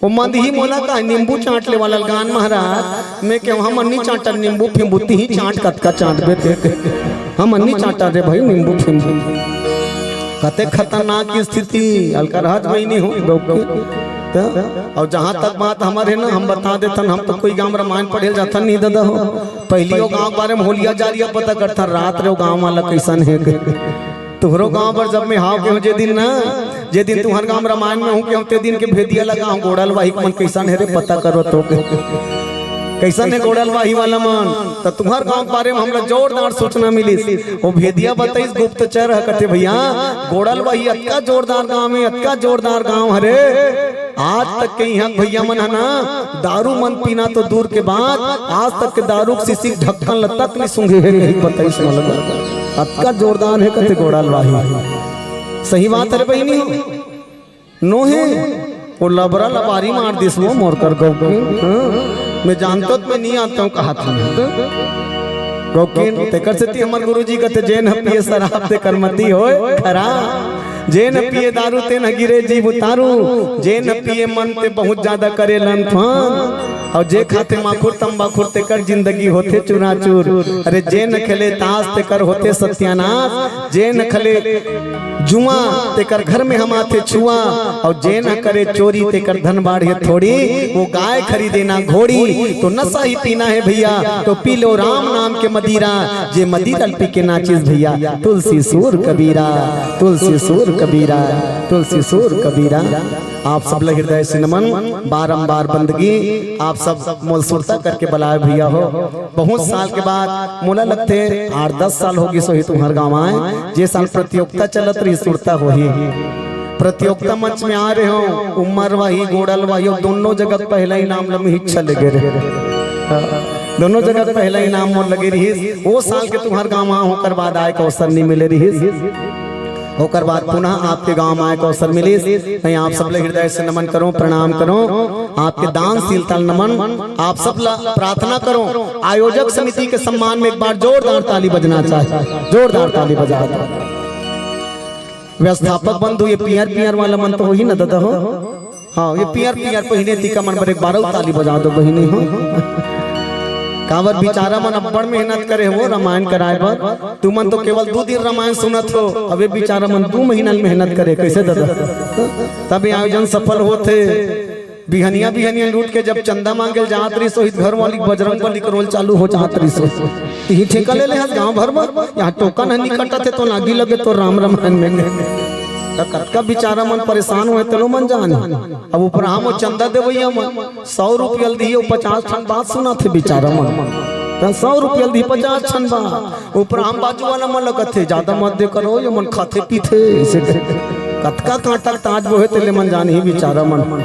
वो मंद ही मोला का नींबू चाट ले वाला गान महाराज, मैं कहूँ हम अन्नी चाटन नींबू फिंबू, तिही चाट कतका चाटबे ते। हम अन्नी चाटन रे भाई नींबू फिंबू। कते खतरनाक स्थिति, अलकरहा बहिनी हो, गौके। त, और जहाँ तक बात हमारे ना, हम बता देथन, हम तो कोई गांव रामायण पढ़े ल जाथन नहीं ददा हो। पहली वो गांव के बारे में होलिया जारिया पता करथन, रात रे वो गांव वाला कैसन है। तुहरो गांव पर जब मैं हाव के हूँ जे दिन ना, जे दिन तुहर गांव रामायण में हूँ के हूँ, ते दिन के भेदिया लगा हूँ, गोड़ल वाही मन कैसन है रे, पता करो तो के। कैसन है गोड़ल वाही वाला मन? त तुहर गांव के बारे में हमरा जोरदार सूचना मिलिस। वो भेदिया बताइस, गुप्तचर ह, कथे, "भैया, गोड़ल वाही अतका जोरदार गांव है, अतका जोरदार गांव हरे।" आज तक के इहाँ के भैया मन ह ना, दारू मन पीना तो दूर के बात, आज तक के दारू के शीशी के ढक्कन ल तक नहीं सूंघे हे, कहीं बताइस मोला। अतका जोरदार हे कथे गोड़ल वाही। सही बात हे रे बहिनी हो। नोहे, वो लबरा लबारी मार दिस वो मोर कर गौकिन। हाँ, मैं जानता तो मैं नहीं आता हूँ, कहा था। गौकिन, तेकर सेती हमर गुरुजी कथे, "जेन ह पिए शराब तेकर मति होय खराब, जेन ह पिए दारू तेन ह गिरे जीव उतारू, जेन ह पिए मन ते बहुत ज्यादा करे लंथन, और जे खाथे माखुर तंबाखुर तेकर जिंदगी होथे चूराचूर। अरे जेन ह खेले ताश तेकर होथे सत्यानाश, जेन ह खेले जुआ तेकर घर में हमाथे छुआ, और जेन ह करे चोरी तेकर धन बाढ़े थोड़ी, वो गाय खरीदे ना घोड़ी।" तो नशा ही पीना है भैया, तो पी लो राम नाम के मदीरा, जे मदीरा पी के नाचिस भैया, तुलसी सूर कबीरा, तुलसी सूर कबीरा, तुलसी सूर कबीरा। आप सब ल हृदय से नमन, बारंबार बंदगी। आप सब मोल सुरता करके बलाए भैया हो। बहुत साल के बाद मोला लगथे आठ दस साल हो गिस होही तुम्हर गांव आए, जे साल प्रतियोगिता चलत रही सुरता होही, प्रतियोगिता मंच में आ रहे हो, उमर वाही, गोड़ल वाही, और दोनों जगह पहला इनाम ल मिहिच ले गे रहे। हाँ, दोनों जगह पहला इनाम मोर लगे रहिस। वो साल के तुम्हर गांव आए, ओकर बाद आए के अवसर नहीं मिले रहिस। ओकर बाद पुनः आपके गांव आए के अवसर मिलिस। मैं आप सब ले हृदय से नमन करूं, प्रणाम करूं, आपके दानशीलता ल नमन। आप सब ला प्रार्थना करूं, आयोजक समिति के सम्मान में एक बार जोरदार ताली बजना चाहिए, जोरदार ताली बजा। व्यवस्थापक बंधु, ये पियर पियर वाला मन तो होही ना ददा हो? हाँ, ये पियर पियर पहिने तिका मन बर एक बार अउ ताली बजा दो बहिनी हो। काबर बिचारा मन अब्बड़ मेहनत करे हो रामायण कराए बर। तुमन तो केवल दू दिन रामायण सुनत हो, अब ये बिचारा मन दू महीना ले मेहनत करे, कैसे ददा? तब ये आयोजन सफल होथे। बिहनिया बिहनिया उठ के जब चंदा मांगे ल जात रहिस होही, घर वाली बजरंग बली के रोल चालू हो जात रहिस होही। इही ठेका ले ले हस गांव भर बर, यहाँ टोकन ह नी कटत हे, तो लागी लगे तो राम रामायण में। त कतका बिचारा मन परेशान होए, तेलो मन जाने। अब उपराम वो चंदा देवैया मन सौ रुपया ल दिही, वो पचास ठन बात सुनाथे बिचारा मन। त सौ रुपया ल दिही, पचास ठन बात। उपराम बाजू वाला मन ल कथे, "ज्यादा मत दे करो, ये मन खाथे पीथे।" ऐसे कतका कांटा के ताज बोहे, तेले मन जानही बिचारा मन।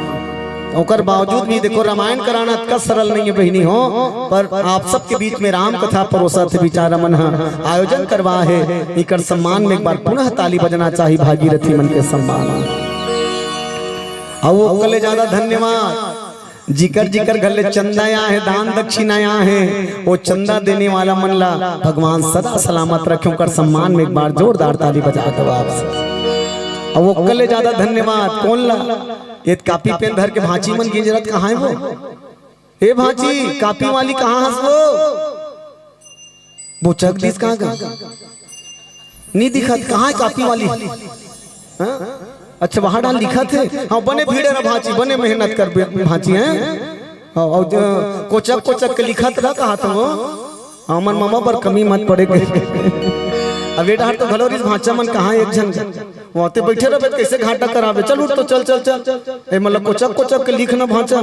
ओकर बावजूद भी देखो, रामायण कराना अतका सरल नहीं है बहिनी हो, पर आप सबके बीच में राम कथा परोसथे बिचारा मन ह आयोजन करवा हे, इकर सम्मान में एक बार पुनः ताली बजना चाही भागीरथी मन के सम्मान। अउ ओकर ले ज्यादा धन्यवाद जिकर जिकर घर ले चंदा आए हे, दान दक्षिणा आए हे, वो चंदा देने वाला मन ला भगवान सदा सलामत रखे, ओकर सम्मान में एक बार जोरदार ताली बजा दो आप सब। अउ ओकर ले ज्यादा धन्यवाद कोन ला? ये कापी पेन धर के भांची मन गिंजरत कहाँ हे वो? ए भांची, कापी वाली कहाँ हस वो? बोचक दिस कहाँ गा? नी दिखत, कहाँ हे कापी वाली? हाँ? अच्छा, वहाँ डाल लिखत हे। हाँ, बने भीड़े रह भांची, बने मेहनत कर बे-, भांची, हैं? हाँ, अउ ज-, कोचक कोचक के लिखत रह कहा तो वो? हमर ममा बर कमी मत पड़े के। अब ये डहर तो घलो रिस भांचा मन कहाँ एक झन वहाँ ते बैठे रहबे त कैसे घाटा कराबे? चल उठ तो चल, चल, चल। ए मतलब कोचक कोचक के लिख ना भांचा,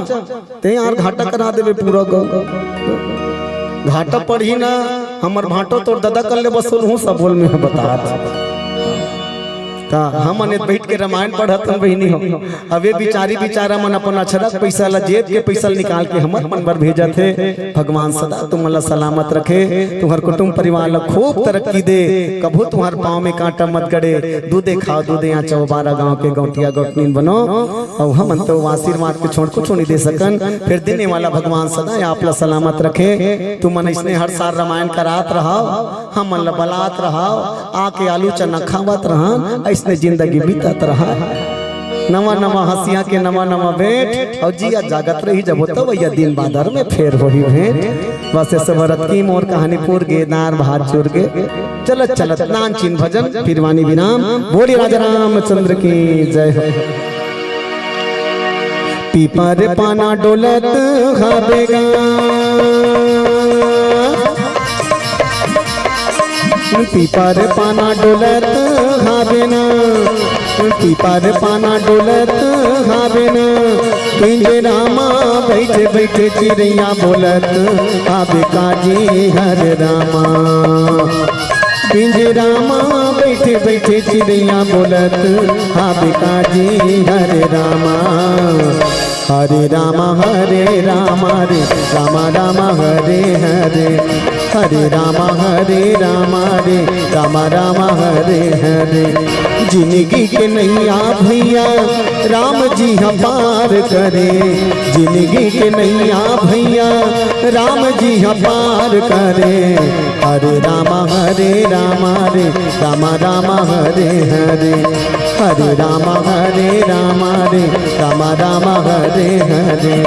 ते यार घाटा करा देबे पूरा गाँव। घाटा पड़ही ना, हमर भांटो तोर ददा कर ले बस उनहू सब बोल में बतात। का हमन ए बैठ के रामायण पढ़त हन बहिनी हो। अब ये बिचारी बिचारा मन अपन अछरक पैसा ला, जेब के पैसा ला निकाल के हमर मन बर भेजत हे। भगवान सदा तुमन ला सलामत रखे, तुम्हर कुटुंब परिवार ला खूब तरक्की दे, कभू तुम्हर पाँव में कांटा मत गड़े, दूधे खाओ दूधे आंचो, बारह गांव के गौंटिया गौंटनीन बनो। अउ हमन तो आशीर्वाद के छोड़ कुछ नहीं दे सकन, फेर देने वाला भगवान सदा आप ला सलामत रखे। तुमन अइसने हर साल रामायण करात रहाव, हमन ला बलात रहाव, आके आलू चना खावत रहन, अइसने जिंदगी बीतत रहा। नवा नवा हंसिया के नवा नवा भेंट, अउ जिया जागत रही, जब होता भैया दिन बादर में फेर होही भेंट। बस ये सब रत की मोर कहानी पूर गे, दार भात चुर गे। चलत चलत नानचिन भजन, फिर वाणी विराम। बोलिए राजा रामचंद्र की जय हो। पीपर पाना डोलत हावे गा, पीपर पाना डोलत हावे ना, पीपर पाना डोलत हावे ना, पिंजरा मा बैठे बैठे चिड़ैया बोलत हावे काजी हरे रामा। पिंजरा मा बैठे बैठे चिड़ैया बोलत हावे काजी हरे रामा। हरे रामा हरे रामा रे, रामा रामा हरे हरे। हरे रामा हरे रामा रे, रामा रामा हरे हरे। जिंदगी के नैया भैया राम जी ह पार करे, जिंदगी के नैया भैया राम जी ह पार करे। हरे रामा हरे रामा रे, रामा रामा हरे हरे। हरे रामा हरे रामा रे, रामा रामा हरे हरे।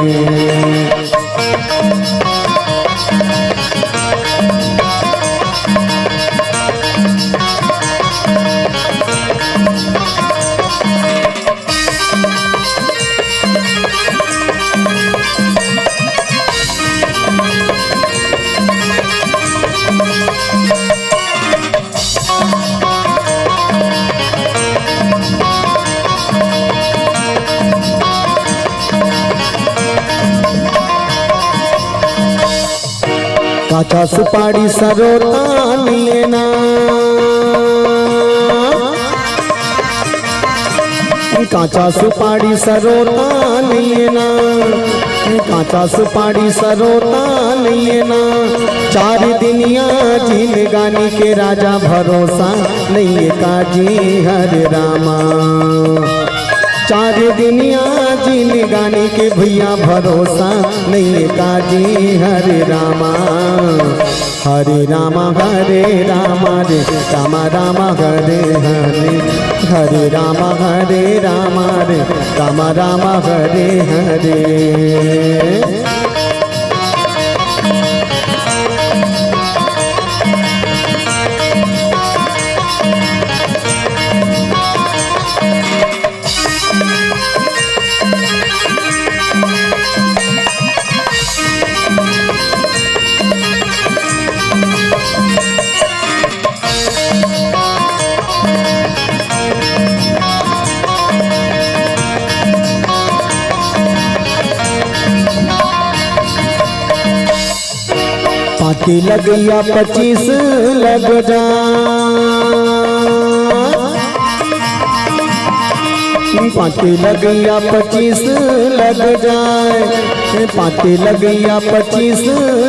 काचा सुपारी सरोता निये ना, काचा सुपारी सरोता निये ना, काचा सुपारी सरोता निये ना। चार दिनिया जिंदगानी के राजा भरोसा नइये काजी हरे रामा। चार दिनिया जिंदगानी के भैया भरोसा नइये काजी हरे रामा। हरे रामा हरे रामा रे, रामा रामा हरे हरे। हरे रामा हरे रामा रे, रामा रामा हरे हरे। पाँच लगइया पच्चीस लग जा, पाँच लगइया पच्चीस लग जाए, पाँच लगइया पच्चीस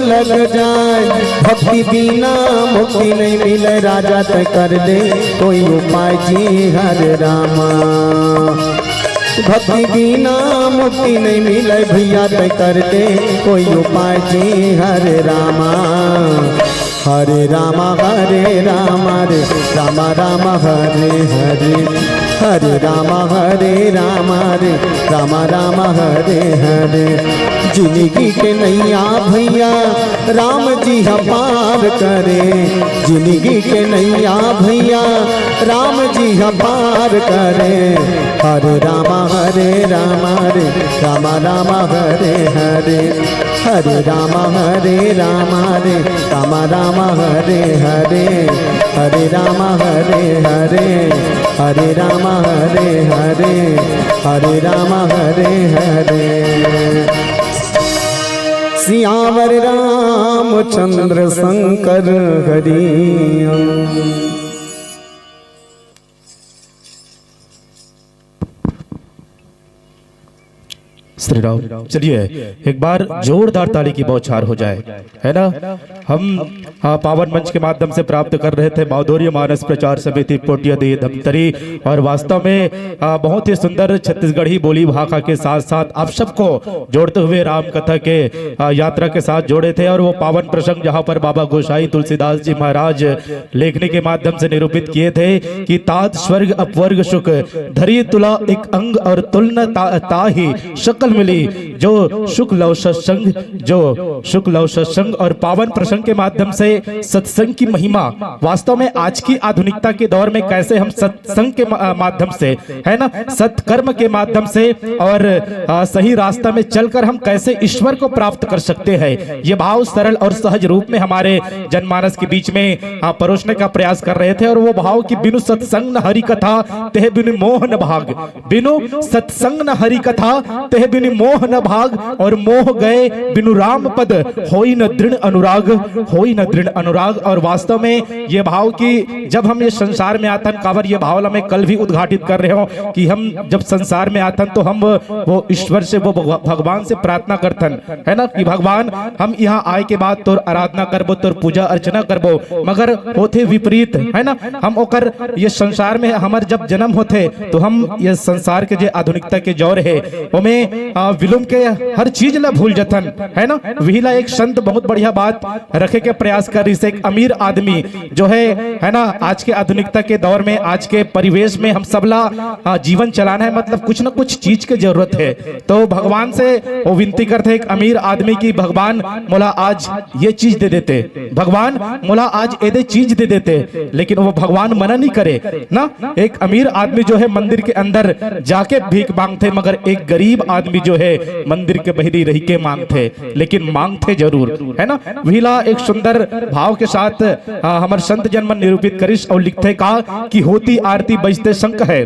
लग जाए। भक्ति बिना मुक्ति नहीं मिले, राजा तैं कर दे कोई उपाय जी हरे रामा। भक्ति बिना मुक्ति नहीं मिले भैया, तै कर दे कोई उपाय जी। हरे रामा, हरे रामा, हरे रामा, रे रामा, रामा, हरे हरे, हरे रामा, हरे रामा, रे रामा, रामा, हरे हरे। जिंदगी के नैया भैया, राम जी ह पार करे। जिंदगी के नैया भैया, राम जी ह पार करे। हरे रामा, हरे रामा, रे रामा, रामा, हरे हरे। हरे रामा, हरे रामा, रे रामा, रामा, हरे हरे। हरे रामा, हरे हरे। हरे रामा, हरे हरे। हरे रामा, हरे हरे। सियावर रामचंद्र शंकर हरि। श्री राम। चलिए, एक बार जोरदार ताली की बौछार हो जाए, है ना? हम, आ, पावन मंच के माध्यम से प्राप्त कर रहे थे माधुर्य मानस प्रचार समिति पोटिया दे धमतरी, और वास्तव में, आ, बहुत ही सुंदर छत्तीसगढ़ी बोली भाखा के साथ साथ आप सबको जोड़ते हुए राम कथा के, आ, यात्रा के साथ जोड़े थे। और वो पावन प्रसंग जहाँ पर बाबा गोसाई तुलसीदास जी महाराज लेखनी के माध्यम से निरूपित किए थे कि तात स्वर्ग अपवर्ग सुख, धरी तुला एक अंग और तुलन ता, ताहि सकल मिली। जो शुक्ल और सत्संग, जो शुक्ल और सत्संग और पावन प्रसंग के माध्यम से सत्संग की महिमा, वास्तव में आज की आधुनिकता के दौर में कैसे हम सत्संग के मा-, माध्यम से, है ना, सत्कर्म के माध्यम से और, आ, सही रास्ता में चलकर हम कैसे ईश्वर को प्राप्त कर सकते हैं, ये भाव सरल और सहज रूप में हमारे जनमानस के बीच में, आ, परोसने का प्रयास कर रहे थे। और वो भाव कि बिनु सत्संग न हरि कथा, तेह बिनु मोह न भाग। बिनु सत्संग न हरि कथा, तेह बिनु मोह न भाग। और मोह गए बिनु राम पद, होई न दृढ़ अनुराग, होई न दृढ़ अनुराग। और वास्तव में ये भाव कि जब हम ये संसार में आथन, काबर ये भाव ला मैं कल भी उद्घाटित कर रहे हो कि हम जब संसार में आथन तो हम वो ईश्वर से, वो भगवा-, भगवान से प्रार्थना करथन, है ना, कि भगवान, हम यहाँ आए के बाद तोर आराधना करबो, तोर पूजा अर्चना करबो, मगर होथे विपरीत, है ना। हम ओकर, ये संसार में हमर जब जन्म होथे तो हम ये संसार के जे आधुनिकता के दौर हे, ओमे, आ, विलुम के हर चीज ला भूल जथन, है ना। विहिला एक संत बहुत बढ़िया बात रखे के प्रयास कर रहिस, एक अमीर आदमी जो है, है ना, आज के आधुनिकता के दौर में, आज के परिवेश में हम सबला, आ, जीवन चलाना है, मतलब कुछ ना कुछ चीज के जरूरत है। तो भगवान से वो विनती करते हैं एक अमीर आदमी की, "भगवान, मोला आज ये चीज दे देते, भगवान, मोला आज एदे चीज दे देते।" लेकिन वो भगवान मना नहीं करे ना। एक अमीर आदमी जो है मंदिर के अंदर जाके भीख मांगथे, मगर एक गरीब आदमी जो है मंदिर के बहिरी रहिके मांगथे, लेकिन मांगथे जरूर, है ना। विहिला एक सुंदर भाव के साथ, आ, हमर संत जन मन निरूपित करिस और लिखथे का कि होती आरती बजते शंख है,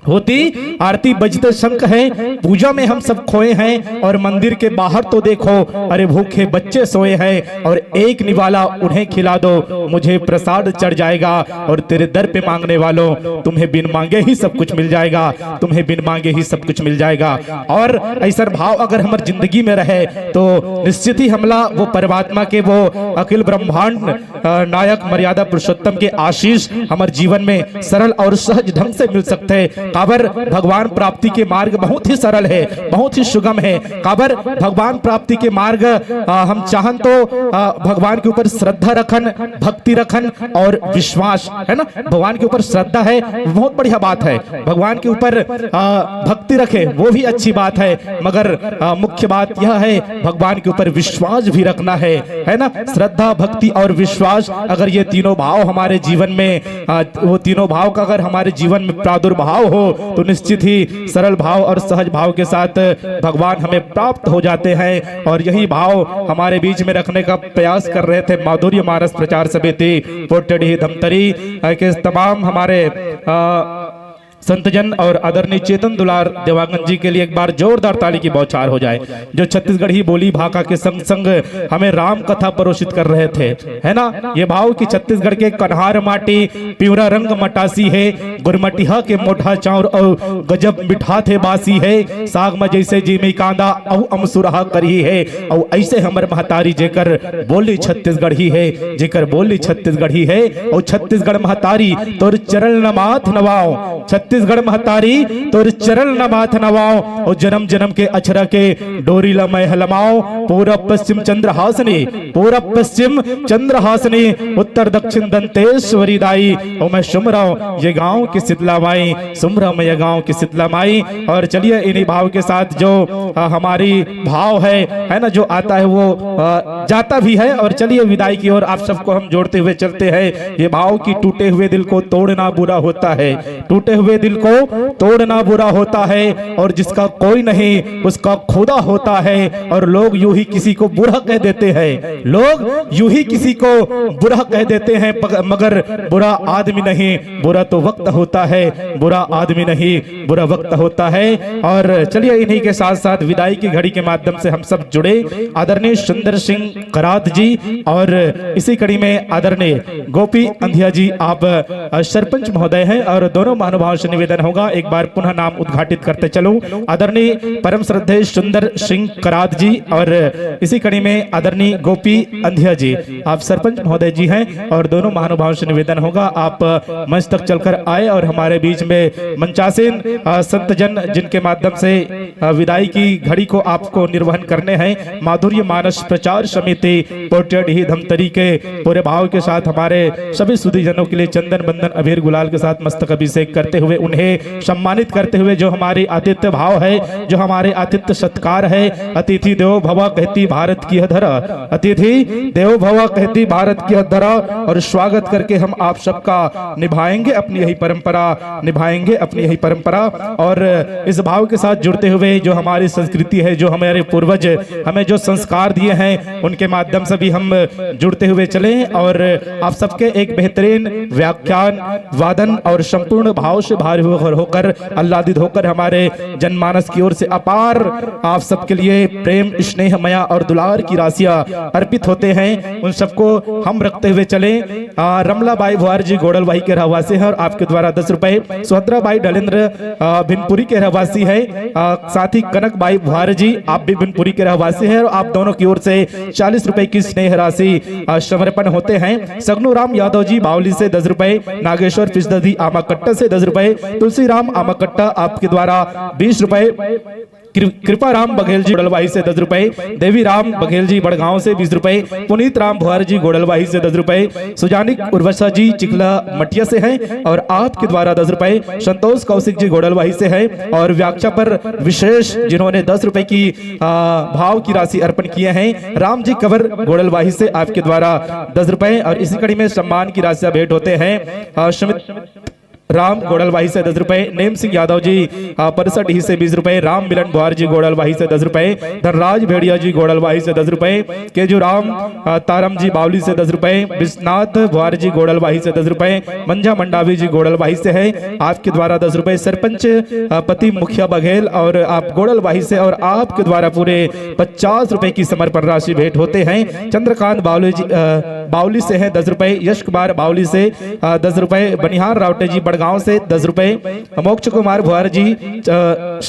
होती आरती बजते शंख है, पूजा में हम सब खोए हैं। और मंदिर के बाहर तो देखो, अरे भूखे बच्चे सोए हैं, और एक निवाला उन्हें खिला दो, मुझे प्रसाद चढ़ जाएगा। और तेरे दर पे मांगने वालों, तुम्हें बिन मांगे ही सब कुछ मिल जाएगा, तुम्हें बिन मांगे ही सब कुछ मिल जाएगा। और ऐसा भाव अगर हमर जिंदगी में रहे तो निश्चित ही हमला वो परमात्मा के, वो अखिल ब्रह्मांड, अ, नायक मर्यादा पुरुषोत्तम के आशीष हमर जीवन में सरल और सहज ढंग से मिल सकते हैं। काबर भगवान प्राप्ति के मार्ग बहुत ही सरल है, बहुत ही सुगम है। काबर भगवान प्राप्ति के मार्ग, अ, हम चाहन तो, अ, भगवान के ऊपर श्रद्धा रखन, भक्ति रखन और विश्वास, है ना, भगवान के ऊपर श्रद्धा है, बहुत बढ़िया बात है। भगवान के ऊपर, अ, भक्ति रखे, वो भी अच्छी बात है, मगर, अ, मुख्य बात यह है भगवान के ऊपर विश्वास भी रखना है, है ना। श्रद्धा, भक्ति और विश्वास, अगर ये तीनों भाव हमारे जीवन में, अ, वो तीनों भाव का अगर हमारे जीवन में प्रादुर्भाव हो तो निश्चित ही सरल भाव और सहज भाव के साथ भगवान हमें प्राप्त हो जाते हैं। और यही भाव हमारे बीच में रखने का प्रयास कर रहे थे माधुर्य मानस प्रचार समिति पोटडी धमतरी, अ, के तमाम हमारे, अ, संतजन और आदरणीय चेतन दुलार देवांगन जी के लिए एक बार जोरदार ताली की बौछार हो जाए, जो छत्तीसगढ़ी बोली भाखा के संग संग हमें राम कथा परोसित कर रहे थे, है ना। ये भाव कि छत्तीसगढ़ के कन्हार माटी, पिवरा रंग मटासी है, गुरमटिहा के मोटा चाउर और गजब मिठाथे बासी है, साग म जैसे जीमी कांदा अउ अमसुरहा करही है, अउ ऐसे हमर महतारी जेकर बोली छत्तीसगढ़ी है, जेकर बोली छत्तीसगढ़ी है, अउ छत्तीसगढ़ महतारी तोर चरण नमाथ नवाओ, छत्तीसगढ़ महतारी तोर चरण न माथ नवाओ, और जन्म जन्म के अछरा के डोरी ला मैं हलमाओ। पूरब पश्चिम चंद्रहासनी, पूरब पश्चिम चंद्रहासनी, उत्तर दक्षिण दंतेश्वरी दाई। और मैं सुमराओ ये गांव की शीतला माई, सुमराओ मैं ये गांव की शीतला माई। और चलिए इन्हीं भाव के साथ जो अ, हमारी भाव है, है ना, जो आता है वो अ, जाता भी है। और चलिए विदाई की ओर आप सबको हम जोड़ते हुए चलते हैं। ये भाव कि टूटे हुए दिल को तोड़ना बुरा होता है, टूटे हुए दिल को तोड़ना बुरा होता है, और जिसका कोई नहीं उसका खुदा होता है। और लोग यूं ही किसी को बुरा कह देते हैं, लोग यूं ही किसी को बुरा कह देते हैं, पग-, मगर बुरा आदमी नहीं, बुरा तो वक्त होता है, बुरा आदमी नहीं, बुरा वक्त होता है। और चलिए इन्हीं के साथ साथ विदाई की घड़ी के माध्यम से हम सब जुड़े आदरणीय सुंदर सिंह करात जी और इसी कड़ी में आदरणीय गोपी अंधिया जी, आप अ, सरपंच महोदय हैं और दोनों महानुभाव से निवेदन होगा, एक बार पुनः नाम उद्घाटित करते चलूं, आदरणीय परम श्रद्धेय सुंदर सिंह करात जी और इसी कड़ी में आदरणीय गोपी अंधिया जी, आप सरपंच महोदय जी हैं और दोनों महानुभाव से निवेदन होगा, आप मंच तक चलकर आए और हमारे बीच में मंचासीन अ, संतजन जिनके माध्यम से अ, विदाई की घड़ी को आपको निर्वहन करने हैं, माधुर्य मानस प्रचार समिति पोटियाडीह धमतरी के पूरे भाव के साथ हमारे सभी सुधीजनों के लिए चंदन बंदन अबीर गुलाल के साथ मस्तक अभिषेक करते हुए उन्हें सम्मानित करते हुए जो हमारी आतिथ्य भाव है, जो हमारे आतिथ्य सत्कार है, अतिथि देवो भव कहती भारत की यह धरा, अतिथि देवो भव कहती भारत की यह धरा, और स्वागत करके हम आप सबका निभाएंगे अपनी यही परंपरा, निभाएंगे अपनी यही परंपरा। और इस भाव के साथ जुड़ते हुए जो हमारी संस्कृति है, जो हमारे पूर्वज हमें जो संस्कार दिए हैं, उनके माध्यम से भी हम जुड़ते हुए चलें और आप सबके एक बेहतरीन व्याख्यान, वादन और संपूर्ण भाव से भारी होकर, होकर आह्लादित होकर हमारे जनमानस की ओर से अपार आप सबके लिए प्रेम, स्नेह, मया और दुलार की राशियां अर्पित होते हैं। उन सबको हम रखते हुए चलें। आ, रमला बाई भुआर जी गोड़लवाही के रहवासी हैं और आपके द्वारा दस रुपए। सुभद्रा बाई डलेंद्र, आ, भिनपुरी के रहवासी है। आ, साथ ही कनक बाई भुआर जी, आप भी भिनपुरी के रहवासी हैं और आप दोनों की ओर से चालीस रुपए की स्नेह राशि, आ, समर्पण होते हैं। सगनू राम यादव जी बावली से दस रुपए, नागेश्वर पिसददी आमाकट्टा से दस रुपए, तुलसी राम आमाकट्टा आपके द्वारा बीस रुपए, कृ-, कृपा राम बघेल जी गोड़लवाही से दस रुपए, देवी राम बघेल जी बड़गांव से बीस रुपए, पुनीत राम भुआर जी गोड़लवाही से दस रुपए, सुजानिक उर्वशा जी चिखला मटिया से हैं और आपके द्वारा दस रुपए, संतोष कौशिक जी गोड़लवाही से हैं और व्याख्या पर विशेष जिन्होंने दस रुपए की, आ, भाव की राशि अर्पण किए हैं राम जी कंवर गोड़लवाही से आपके द्वारा दस रुपए। और इसी कड़ी में सम्मान की राशि भेंट होते हैं, आ, सुमित राम गोड़लवाही से दस रुपए, नेम सिंह यादव जी, आ, परसडीह से बीस रुपए, राम मिलन भुआर जी गोड़लवाही से दस रुपए, धनराज भेड़िया जी गोड़लवाही से दस रुपए, केजू राम, आ, तारम जी बावली से दस रुपए, विश्वनाथ भुआर जी गोड़लवाही से दस रुपए, मंझा मंडावी जी गोड़लवाही से है, आपके द्वारा दस रुपए, सरपंच, आ, पति मुखिया बघेल और आप गोड़लवाही से और आपके द्वारा पूरे पचास रुपए की समर्पण राशि भेंट होते हैं। चंद्रकांत बावली जी, आ, बावली से है दस रुपए, यश कुमार बावली से, आ, दस रुपए, बनिहार रावटे जी बड़गांव से दस रुपए, मोक्ष कुमार भुआर जी, आ,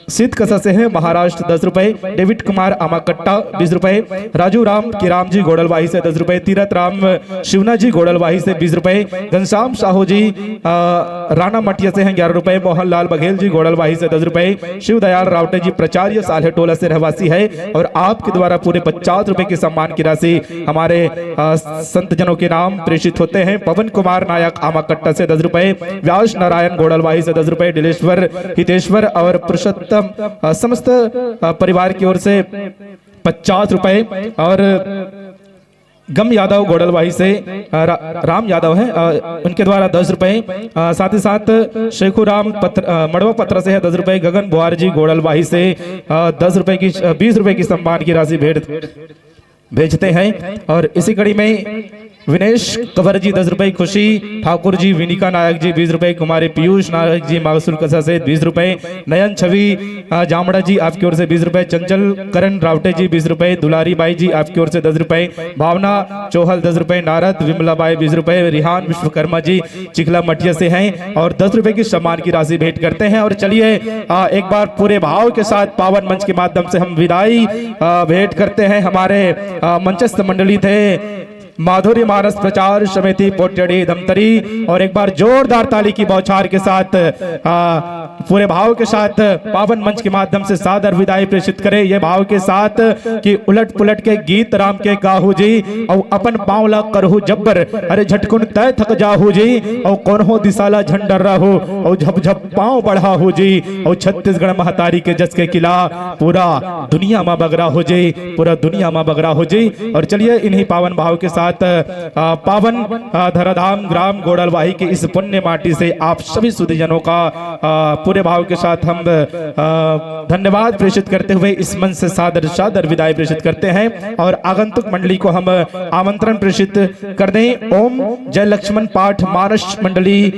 सीतकसा से है महाराष्ट्र दस रुपए, डेविड कुमार आमाकट्टा बीस रुपए, राजू राम किराम जी गोड़लवाही से दस रुपए, तीरथ राम शिवना जी गोड़लवाही से बीस रुपए, घनश्याम साहू जी, आ, राणा मटिया से हैं ग्यारह रुपए, मोहनलाल बघेल जी गोड़लवाही से दस रुपए, शिवदयाल रावटे जी प्राचार्य साल्हेटोला से रहवासी है और आपके द्वारा पूरे पचास रुपए की सम्मान की राशि हमारे, आ, संत जनों के नाम प्रेषित होते हैं। पवन कुमार नायक आमाकट्टा से दस रुपए, व्यास नारायण गोड़लवाही से दस रुपए, डिलेश्वर, हितेश्वर और पुरुषोत्तम, आ, समस्त, आ, परिवार की ओर से पचास रुपए और गम यादव गोड़लवाही से, आ, रा-, राम यादव है, आ, उनके द्वारा दस रुपए, आ, साथ ही साथ शेखू राम पत्र, आ, मड़वा पत्र से है दस रुपए, गगन बुआर जी गोड़लवाही से, आ, दस रुपए की, आ, बीस रुपए की सम्मान की राशि भेंट भेजते हैं। और इसी कड़ी में विनेश कंवर जी दस रुपए, खुशी ठाकुर जी, विनिका नायक जी बीस रुपए, कुमारी पीयूष नायक जी मागसुल कसा से बीस रुपए, नयन छवि, आ, जामड़ा जी आपकी ओर से बीस रुपए, चंचल करण रावटे जी बीस रुपए, दुलारी बाई जी आपकी ओर से दस रुपए, भावना चौहल दस रुपए, नारद विमला बाई बीस रुपए, रिहान विश्वकर्मा जी चिखला मटिया से हैं और दस रुपए की सम्मान की राशि भेंट करते हैं। और चलिए, आ, एक बार पूरे भाव के साथ पावन मंच के माध्यम से हम विदाई, आ, भेंट करते हैं हमारे, आ, मंचस्थ मंडली थे माधुरी मानस प्रचार समिति पोटड़ी धमतरी। और एक बार जोरदार ताली की बौछार के साथ, आ, पूरे भाव के साथ पावन मंच के माध्यम से सादर विदाई प्रेषित करे ये भाव के साथ कि उलट पुलट के गीत राम के गाहू जी, और अपन पाँव ला करहू जब्बर, अरे झटकुन तय थक जाहू जी, और कोनो दिशा ला झंडर रहू, और झप झप पाँव बढ़ाहू जी, और छत्तीसगढ़ महतारी के जस के किला पूरा दुनिया मा बगरा हो जी, पूरा दुनिया मा बगरा हो जी। और चलिए इन्हीं पावन भाव के साथ, आ, पावन, आ, धराधाम ग्राम गोड़लवाही के इस पुण्य माटी से आप सभी सुधीजनों का, आ, पूरे भाव के साथ हम, आ, धन्यवाद प्रेषित करते हुए इस मंच से सादर सादर विदाई प्रेषित करते हैं और आगंतुक मंडली को हम आमंत्रण प्रेषित कर दें। ओम जय लक्ष्मण पाठ मानस मंडली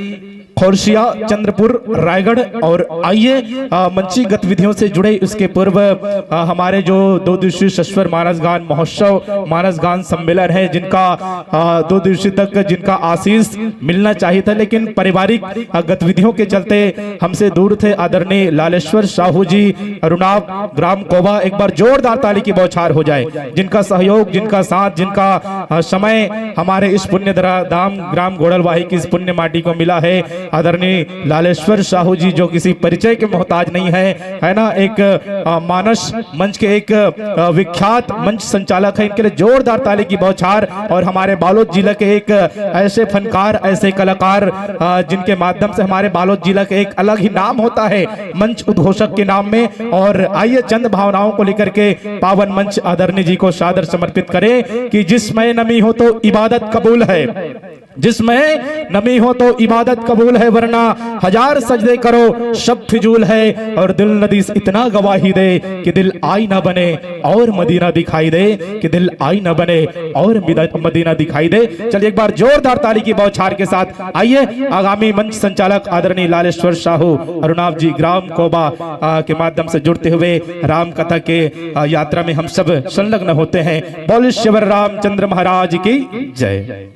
खोरसिया चंद्रपुर रायगढ़। और आइए, आ, मंची गतिविधियों से जुड़े इसके पूर्व, आ, हमारे जो दो दिवसीय सस्वर मानस गान महोत्सव, मानस गान सम्मेलन है, जिनका, आ, दो दिवसीय तक जिनका आशीष मिलना चाहिए था, लेकिन पारिवारिक, आ, गतिविधियों के चलते हमसे दूर थे आदरणीय लालेश्वर साहू जी, अरुणाव ग्राम कोबा। एक बार जोरदार ताली की बौछार हो जाए, जिनका सहयोग, जिनका साथ, जिनका, आ, समय हमारे इस पुण्य धरा-, धाम ग्राम गोड़लवाही की इस पुण्य माटी को मिला है। आदरणीय लालेश्वर साहू जी, जो किसी परिचय के मोहताज नहीं है, है ना, एक, आ, मानस मंच के एक, आ, विख्यात मंच संचालक है। इनके लिए जोरदार ताली की बौछार। और हमारे बालोद जिला के एक ऐसे फनकार, ऐसे कलाकार, आ, जिनके माध्यम से हमारे बालोद जिला के एक अलग ही नाम होता है मंच उद्घोषक के नाम में। और आइए, चंद भावनाओं को लेकर के पावन मंच आदरणीय जी को सादर समर्पित करें कि जिसमें नमी हो तो इबादत कबूल है, जिसमें नमी हो तो इबादत कबूल है, वरना हजार सजदे करो, सब फिजूल है। और दिल नदीस इतना गवाही दे कि दिल आईना बने और मदीना दिखाई दे, कि दिल आईना बने और मिदा-, मदीना दिखाई दे। चलिए, एक बार जोरदार ताली की बौछार के साथ आइए, आगामी मंच संचालक आदरणीय लालेश्वर साहू अरुणाव जी ग्राम कोबा, आ, के माध्यम से जुड़ते हुए राम कथा के, आ, यात्रा में हम सब संलग्न होते हैं। बोल शिवर रामचंद्र महाराज की जय।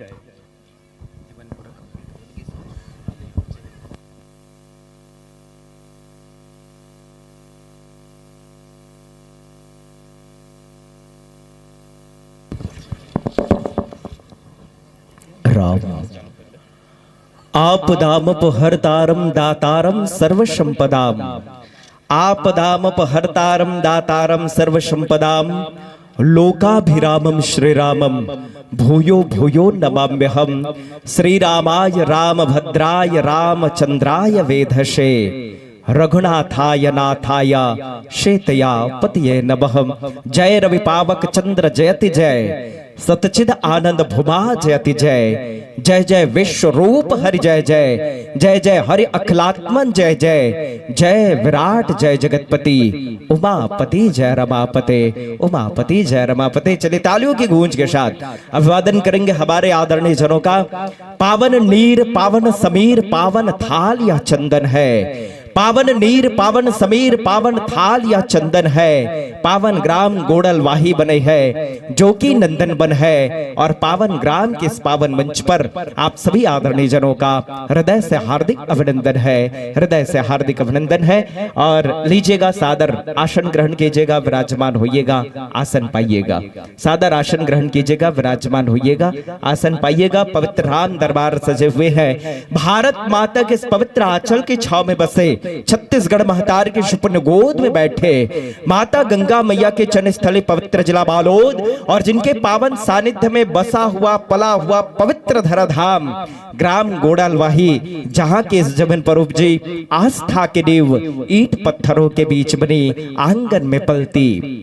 राम। आपदामपहर्तारं दातारं सर्वसंपदाम्। आपदामपहर्तारं दातारं सर्वसंपदाम्। लोकाभिरामं श्रीरामं भूयो भूयो नमाम्यहम्। श्रीरामाय रामभद्राय रामचंद्राय वेधसे। रघुनाथाय नाथाय सीतया पतये नमः। जय रवि पावक चंद्र जयति जय। सतचिद आनंद भुमा जयति जय। जय जय विश्व रूप हरि जय जय। जय जय हरि अखिलात्मन जय जय। जय विराट जय जगतपति। उमापति जय रमापते। उमापति जय रमापते। चलिए, तालियों की गूंज के साथ अभिवादन करेंगे हमारे आदरणीय जनों का। पावन नीर पावन समीर पावन थाल या चंदन है। पावन नीर पावन समीर पावन थाल या चंदन है। पावन ग्राम गोड़लवाही बने है जो कि नंदन बन है। और पावन ग्राम के इस पावन मंच पर आप सभी आदरणीय जनों का हृदय से हार्दिक अभिनंदन है, हृदय से हार्दिक अभिनंदन है। और लीजिएगा, सादर आसन ग्रहण कीजिएगा, विराजमान होइएगा, आसन पाइएगा। सादर आसन ग्रहण कीजिएगा, विराजमान होइएगा, आसन पाइएगा। पवित्र राम दरबार सजे हुए हैं। भारत माता के इस पवित्र आंचल की छाव में बसे, छत्तीसगढ़ महतार के सुपुण्य गोद में बैठे, माता गंगा मैया के जन्म स्थली पवित्र जिला बालोद और जिनके पावन सानिध्य में बसा हुआ, पला हुआ पवित्र धराधाम ग्राम गोड़ालवाही, जहाँ के इस जमीन पर उपजी आस्था के देव, ईंट पत्थरों के बीच बनी आंगन में पलती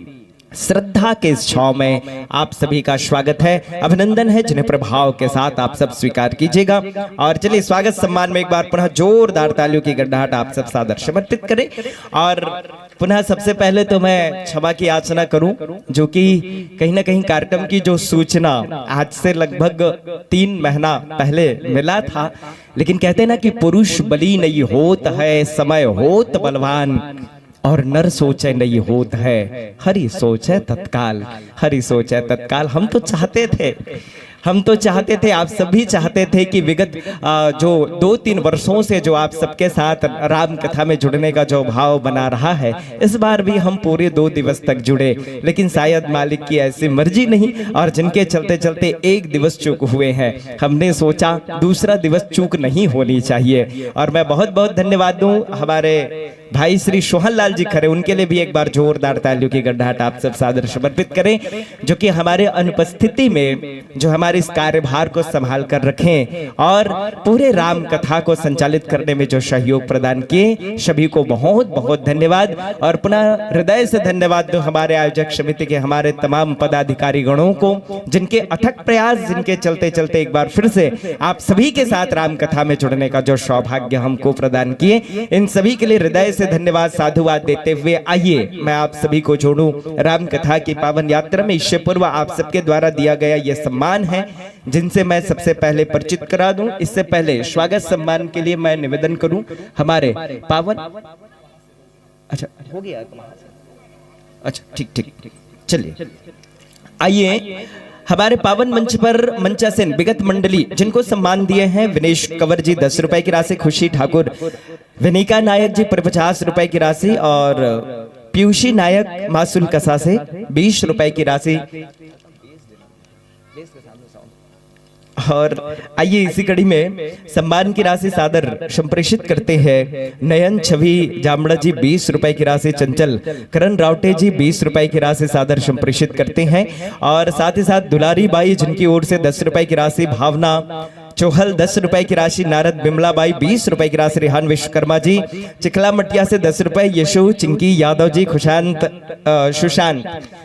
श्रद्धा के इस छाव में आप सभी का स्वागत है, अभिनंदन है, जिन्हें प्रभाव के साथ आप सब स्वीकार कीजिएगा। और चलिए, स्वागत सम्मान में एक बार पुनः जोरदार तालियों की गड़गड़ाहट आप सब सादर समर्पित करें। और पुनः सबसे पहले तो मैं क्षमा की याचना करूं, जो कि कहीं ना कहीं कार्यक्रम की जो सूचना आज से लगभग तीन महीना पहले मिला था, लेकिन कहते हैं ना कि पुरुष बली नहीं होत है, समय होत बलवान, और नर सोचे नहीं होत है, हरि सोचे तत्काल। हरी सोच है तत्काल। हम तो चाहते थे, हम तो चाहते थे, आप सभी चाहते थे कि विगत, अ, जो दो तीन वर्षों से जो आप सबके साथ राम कथा में जुड़ने का जो भाव बना रहा है, इस बार भी हम पूरे दो दिवस तक जुड़े, लेकिन शायद मालिक की ऐसी मर्जी नहीं और जिनके चलते चलते एक दिवस चूक हुए हैं। हमने सोचा दूसरा दिवस चूक नहीं होनी चाहिए। और मैं बहुत बहुत धन्यवाद दूं हमारे भाई श्री सोहन लाल जी खरे, उनके लिए भी एक बार जोरदार तालियों की गड़गड़ाहट आप सब सादर समर्पित करें, जो कि हमारे अनुपस्थिति में जो हमारे इस कार्यभार को संभाल कर रखें और पूरे राम कथा को संचालित करने में जो सहयोग प्रदान किए, सभी को बहुत बहुत धन्यवाद। और पुनः हृदय से धन्यवाद दो हमारे आयोजक समिति के हमारे तमाम पदाधिकारी गणों को, जिनके अथक प्रयास, जिनके चलते चलते एक बार फिर से आप सभी के साथ राम कथा में जुड़ने का जो सौभाग्य हमको प्रदान किए, इन सभी के लिए हृदय से धन्यवाद, साधुवाद देते हुए आइए मैं आप सभी को जोड़ूं राम कथा की पावन यात्रा में। इससे पूर्व आप सबके द्वारा दिया गया ये सम्मान है, जिनसे मैं सबसे पहले परिचित करा दूं। इससे पहले स्वागत सम्मान के लिए मैं निवेदन करूं हमारे पावन, अच्छा, हो गया, अच्छा, ठीक ठीक, चलिए आइए हमारे पावन मंच पर मंचासीन विगत मंडली, जिनको सम्मान दिए हैं विनेश कंवर जी दस रुपए की राशि, खुशी ठाकुर, विनिका नायक जी पचास रुपए की राशि और पीयूषी नायक मासुल कसा से बीस रुपए की राशि। और आइए इसी कड़ी में सम्मान की राशि सादर संप्रेषित करते हैं नयन छवि जामड़ा जी, बीस रुपए की राशि चंचल करण रावटे जी, बीस रुपए की राशि सादर संप्रेषित करते हैं। और साथ ही साथ दुलारी बाई, जिनकी ओर से दस रुपए की राशि, भावना चोहल दस रुपए की राशि, नारद बिमला बाई बीस रुपए की राशि, रिहान विश्वकर्मा जी चिखला मटिया से दस रुपए, यशु चिंकी यादव जी, खुशांत, अ, सुशांत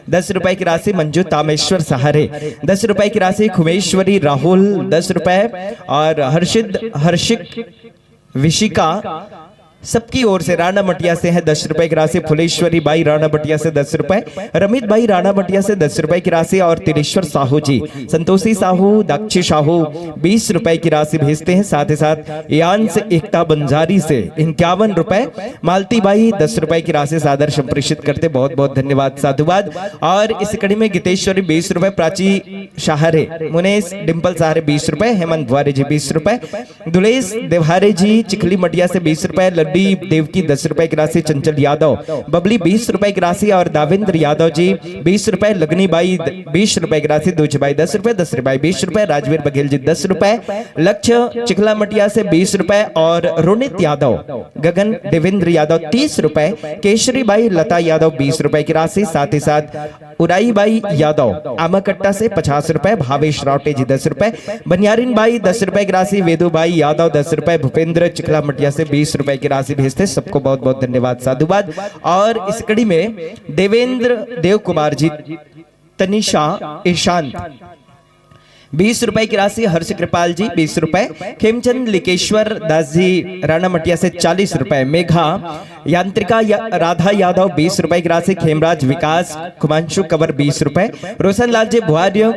दस रुपए की राशि, मंजू तामेश्वर सहारे दस रुपए की राशि, खुमेश्वरी राहुल दस रुपए और हर्षित हर्षिक विशिका सबकी ओर से राणा मटिया से है दस रुपए की राशि, फुलेश्वरी बाई राणा मटिया से दस रुपए, रमित बाई राणा मटिया से दस रुपए की राशि और तिलेश्वर साहू जी, संतोषी साहू, दाक्षी साहू बीस रुपए की राशि भेजते हैं। साथ ही साथ यान से एकता बंजारी से इक्यावन रुपए, मालती बाई दस रुपए की राशि सादर संप्रेषित करते, बहुत बहुत धन्यवाद, साधुवाद। और इस कड़ी में गीतेश्वरी बीस रुपए, प्राची सहारे, मुनेश डिम्पल सहारे बीस रुपए, हेमंत बुआरे जी बीस रुपए, दुलेश देवारे जी चिखली मटिया से बीस रुपए, लड्डी देवकी दस रुपए की राशि, चंचल यादव बबली बीस रुपए की राशि और दावेंद्र यादव जी बीस रुपए, लगनी बाई द-, बीस रुपए की राशि, दूज बाई दस रुपए, दस रुपए बीस रुपए, राजवीर बघेल जी दस रुपए, लक्ष्य चिखला मटिया से बीस रुपए और रोनित यादव, गगन देवेंद्र यादव तीस रुपए, केशरी बाई लता यादव बीस रुपए की राशि, साथ ही साथ उराई बाई यादव आमाकट्टा से पचास रुपए, भावेश रावटे जी दस रुपए, बनियारिन बाई दस रुपए की राशि, वेदू बाई यादव दस रुपए, भूपेंद्र चिखला मटिया से बीस रुपए की राशि भेजते, सबको बहुत बहुत धन्यवाद, साधुवाद। और इस कड़ी में देवेंद्र देव कुमार जी, तनिषा, ईशांत बीस रुपए की राशि, हर्ष कृपाल जी बीस रुपए, खेमचंद लिकेश्वर दास जी राणा मटिया से चालीस रुपए, मेघा यांत्रिका या, राधा यादव बीस रुपए की राशि, खेमराज विकास कुमांशु कंवर बीस रुपए, रोशन लाल जी भुआर्य,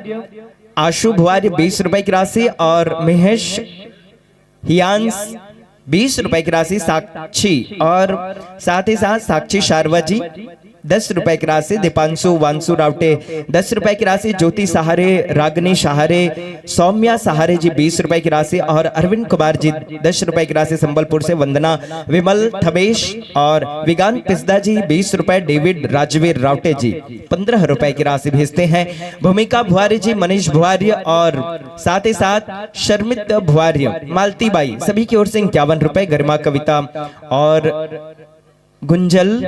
आशु भुआर्य बीस रुपए की राशि और महेश हियांस बीस रुपए की राशि, साक्षी और साथ ही साथ साक्षी शारवा जी दस रुपए की राशि, दीपांशु वांसु रावटे दस रुपए की राशि, ज्योति सहारे, रागनी सहारे, सौम्या सहारे जी बीस रुपए की राशि और अरविंद कुमार जी दस रुपए की राशि संबलपुर से, वंदना विमल थमेश और विगान पिस्दा जी बीस रुपए, डेविड राजवीर रावटे जी पन्द्रह रुपए की राशि भेजते हैं, भूमिका भुआरी जी, मनीष भुआरी और साथ ही साथ शर्मित भुआरी, मालती बाई, सभी की ओर से इक्यावन रुपए, गरिमा कविता और गुंजल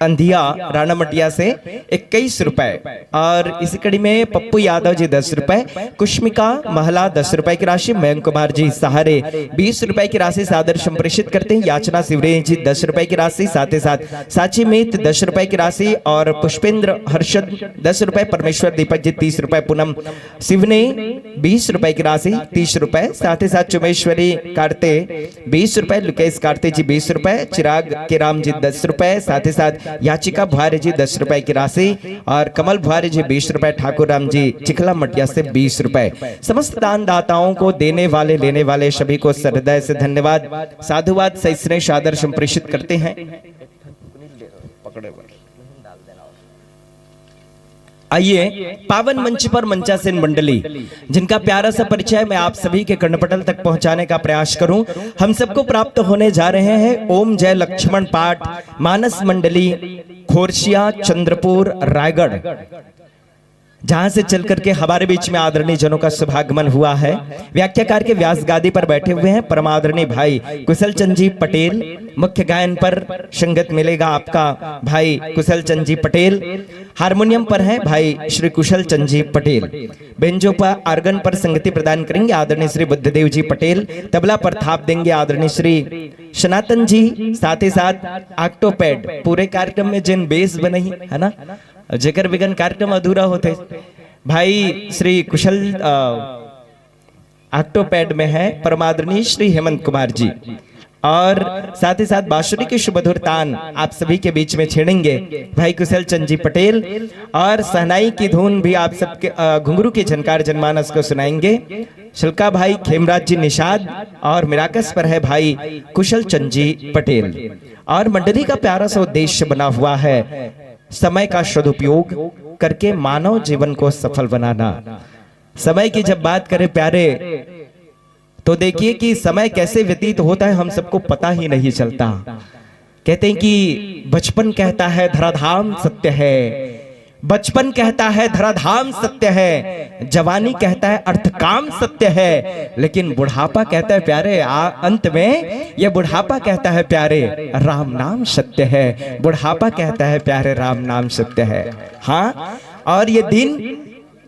अंधिया राणा मटिया से इक्कीस रुपए और इसी कड़ी में पप्पू यादव जी दस रुपए, कुष्मिका महला दस रुपए की राशि, मयंक कुमार जी सहारे बीस रुपए की राशि सादर संप्रेषित करते हैं, याचना सिवरे जी दस रुपए की राशि, साथ ही साथ साची मीत दस रुपए की राशि और पुष्पेंद्र हर्षद दस रुपए, परमेश्वर दीपक जी तीस रुपए, पूनम सिवने बीस रुपए की राशि तीस रुपए, साथ ही साथ चुमेश्वरी कार्ते बीस रुपए, लुकेश कार्ते जी बीस रुपए, चिराग केराम जी दस रुपए, साथ ही साथ याचिका भुआरी जी दस रुपए की राशि और कमल भुआरी जी बीस रुपए, ठाकुर राम जी चिखला मटिया से बीस रुपए। समस्त दानदाताओं को, देने वाले लेने वाले सभी को सहृदय से धन्यवाद, साधुवाद, सहिष्णु सादर संप्रेषित करते हैं। पकड़े बस। आइए, पावन मंच पर मंचासीन मंडली, जिनका प्यारा सा परिचय मैं आप सभी के कर्णपटल तक पहुंचाने का प्रयास करूं, हम सबको प्राप्त होने जा रहे हैं ओम जय लक्ष्मण पाठ, मानस मंडली, खोरसिया, चंद्रपुर, रायगढ़, जहां से चल करके हमारे बीच में आदरणीय जनों का शुभागमन हुआ है। व्याख्याकार के व्यास गादी पर बैठे हुए हैं परमादरणीय भाई कुशल चंद जी पटेल। मुख्य गायन पर संगत मिलेगा आपका भाई कुशल चंद जी पटेल। हारमोनियम पर हैं भाई श्री कुशल चंद जी पटेल। बेंजो पर, आर्गन पर संगति प्रदान करेंगे आदरणीय श्री बुद्धदेव जी पटेल। तबला पर थाप देंगे आदरणीय श्री सनातन जी। साथ ही साथ ऑक्टोपैड, पूरे कार्यक्रम में जिन बेस बनही, है ना, जेकर बिगन कार्यक्रम अधूरा होथे, भाई श्री कुशल, अ, ऑक्टोपैड में है परमादरणीय श्री हेमंत कुमार जी, और साथ ही साथ बांसुरी के सुमधुर तान आप सभी के बीच में छेड़ेंगे भाई कुशल चंद जी पटेल, और शहनाई की धुन भी आप सबके, अ, घुंघरू की झनकार जनमानस को सुनाएंगे छलका भाई खेमराज जी निषाद, और मिराकस पर है भाई कुशल चंद जी पटेल। और मंडली का प्यारा सा उद्देश्य बना हुआ है समय का सदुपयोग करके मानव जीवन को सफल बनाना। समय की जब बात करें प्यारे, तो देखिए कि समय कैसे व्यतीत होता है, हम सबको पता ही नहीं चलता। कहते हैं कि बचपन कहता है धराधाम सत्य है, बचपन कहता है धराधाम सत्य है, जवानी कहता है अर्थकाम सत्य है, लेकिन बुढ़ापा कहता है प्यारे, आ, अंत में ये बुढ़ापा कहता है प्यारे, राम नाम सत्य है। बुढ़ापा कहता है प्यारे, राम नाम सत्य है। हाँ, और ये दिन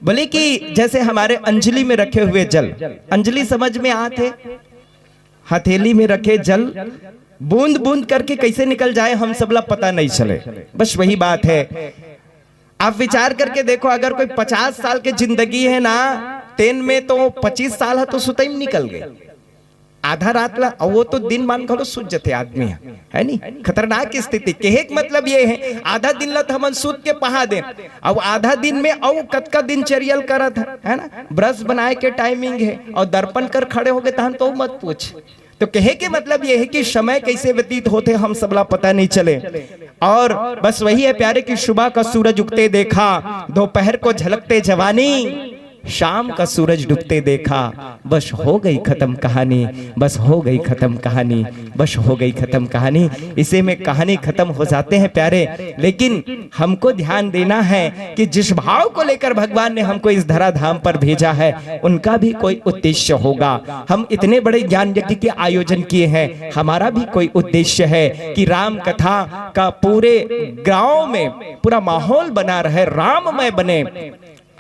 बोले कि जैसे हमारे अंजलि में रखे हुए जल, अंजलि समझ में आत हे, हथेली में रखे जल बूंद बूंद करके कैसे निकल जाए, हम सबला पता नहीं चले। बस वही बात है। आप विचार करके देखो, अगर कोई पचास साल के जिंदगी है ना, तेन में तो पच्चीस साल है तो सुतई में निकल गए, आधा रात ला, अउ वो तो दिन मान घलो सुत जथे आदमी ह, है नी? खतरनाक स्थिति। कहे के मतलब ये है, आधा दिन ला तो हमन सुत के पहा देन, अउ आधा दिन में अउ कतका दिन चरियल करत ह, है ना? ब्रश बनाए के टाइमिंग है अउ दर्पण कर खड़े होगे तहन तो मत पूछ। तो कहे के मतलब ये है कि समय कैसे व्यतीत होथे, हम सबला पता नहीं चले। और बस वही है प्यारे कि सुबह का सूरज उगते देखा, दोपहर को झलकते जवानी, शाम का सूरज डूबते देखा, बस हो गई खत्म कहानी, बस हो गई खत्म कहानी, बस हो गई खत्म कहानी। इसे में कहानी खत्म हो जाते हैं प्यारे, लेकिन हमको ध्यान देना है कि जिस भाव को लेकर भगवान ने हमको इस धराधाम पर भेजा है, उनका भी कोई उद्देश्य होगा। हम इतने बड़े ज्ञान यज्ञ के आयोजन किए हैं, हमारा भी कोई उद्देश्य है कि राम कथा का पूरे गांव में पूरा माहौल बना रहे, राममय बने।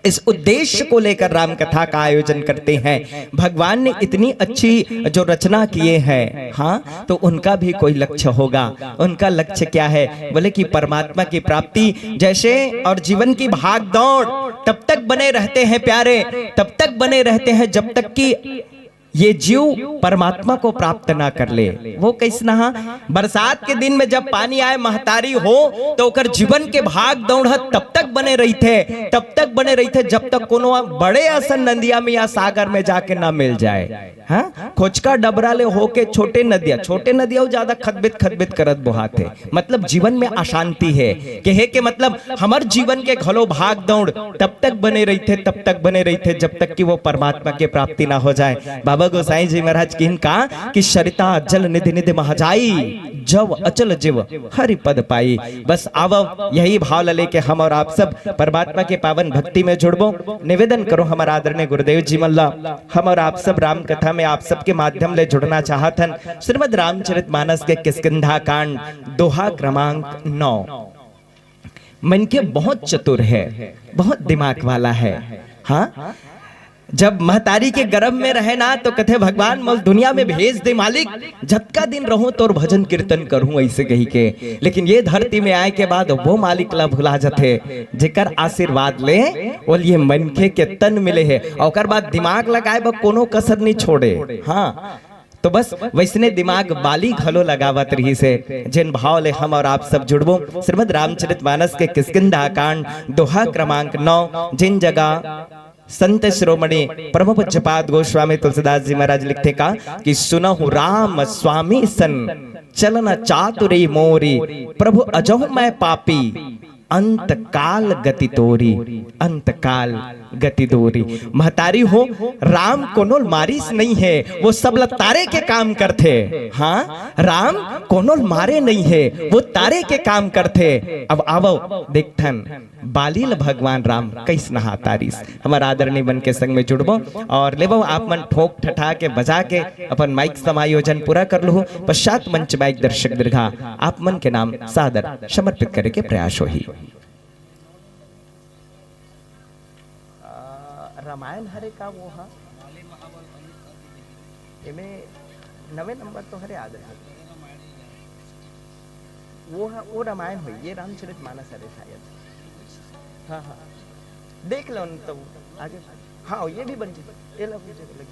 इस उद्देश्य को लेकर राम कथा का आयोजन करते हैं। भगवान ने इतनी अच्छी जो रचना किए हैं, हाँ, तो उनका भी कोई लक्ष्य होगा। उनका लक्ष्य क्या है? बोले कि परमात्मा की प्राप्ति। जैसे और जीवन की भाग दौड़ तब तक बने रहते हैं प्यारे, तब तक बने रहते हैं जब तक कि ये जीव परमात्मा को प्राप्त ना कर ले। वो कैसना हा? बरसात के दिन में जब पानी आए, महतारी हो, तो ओकर जीवन के भाग दौड़ ह तब तक बने रहिथे, तब तक बने रहिथे, जब तक कोनो बड़े असन नदिया में या सागर में जाके ना मिल जाए। हाँ, खोचका डबरा ले होके छोटे नदिया, छोटे नदिया ज्यादा खदबित खदबित करत बोहाथे। मतलब जीवन में अशांति है। कहे के मतलब हमर जीवन के घलो भाग दौड़ तब तक बने रहिथे, तब तक बने रहिथे, जब तक कि वो परमात्मा के प्राप्ति ना हो जाए। बाबा गोसाई जी महाराज किहिन का कि सरिता जल निधि निधि महा जाई, जव अचल जिव हरि पद पाई। बस आवव, यही भाव ला लेके हम और आप सब परमात्मा के पावन भक्ति में जुड़बो। निवेदन करो हमर आदरणीय गुरुदेव जी मन ला, हम और आप सब राम कथा में आप सबके माध्यम ले जुड़ना चाहत हन। श्रीमद् रामचरित मानस के किष्किंधा कांड, दोहा क्रमांक नौ। मनखे बहुत चतुर है, बहुत दिमाग वाला है। हाँ, जब महतारी के गर्भ में रहे ना, तो कथे, "भगवान, मोल दुनिया में भेज दे मालिक, जतका दिन रहूं तोर भजन कीर्तन करूं," ऐसे कही के। लेकिन ये धरती में आए के बाद वो मालिक ला भुला जथे, जेकर आशीर्वाद ले ओल ये मनखे के तन मिले हे, ओकर बाद दिमाग लगाए बर कोनो कसर नहीं छोड़े। हाँ, तो बस वैसने दिमाग बाली घलो लगावत रहिस हे, जेन भाव ले हम और आप सब जुड़बो। श्रीमद् रामचरित मानस के किष्किंधा कांड, दोहा क्रमांक नौ, जिन जगह संत शिरोमणि परम पूज्यपाद गोस्वामी तुलसीदास जी महाराज लिखथे का कि "सुनहु राम स्वामी सन, चलन चातुरी मोरी, प्रभु अजहु मैं पापी।" अंतकाल गति तोरी, अंतकाल गति तोरी। महतारी हो, राम कोनो ल मारिस नइ हे, वो सब ल तारे के काम करथे। हाँ, राम कोनो ल मारे नइ हे, वो तारे के काम करथे। अब आवव देखथन, बाली ल भगवान राम कइसना हातारिस। हमर आदरणीय मन के संग में जुड़बो और लेबो आप मन ठोक ठठा के बजा के अपन माइक समायोजन पूरा कर लुहू। पश्चात मंच माइक दर्शक दीर्घा आप मन के नाम सादर समर्पित करे के प्रयास होही। अ, रामायण हरे का वो हा? एमे नवे नंबर तो हरे याद है। वो हा, वो रामायण होई, ये रामचरित मानस हरे शायद। हाँ, हाँ। देख लो न तो आगे। हाँ, ये भी बन जाए। ये लो, कुछ लगी।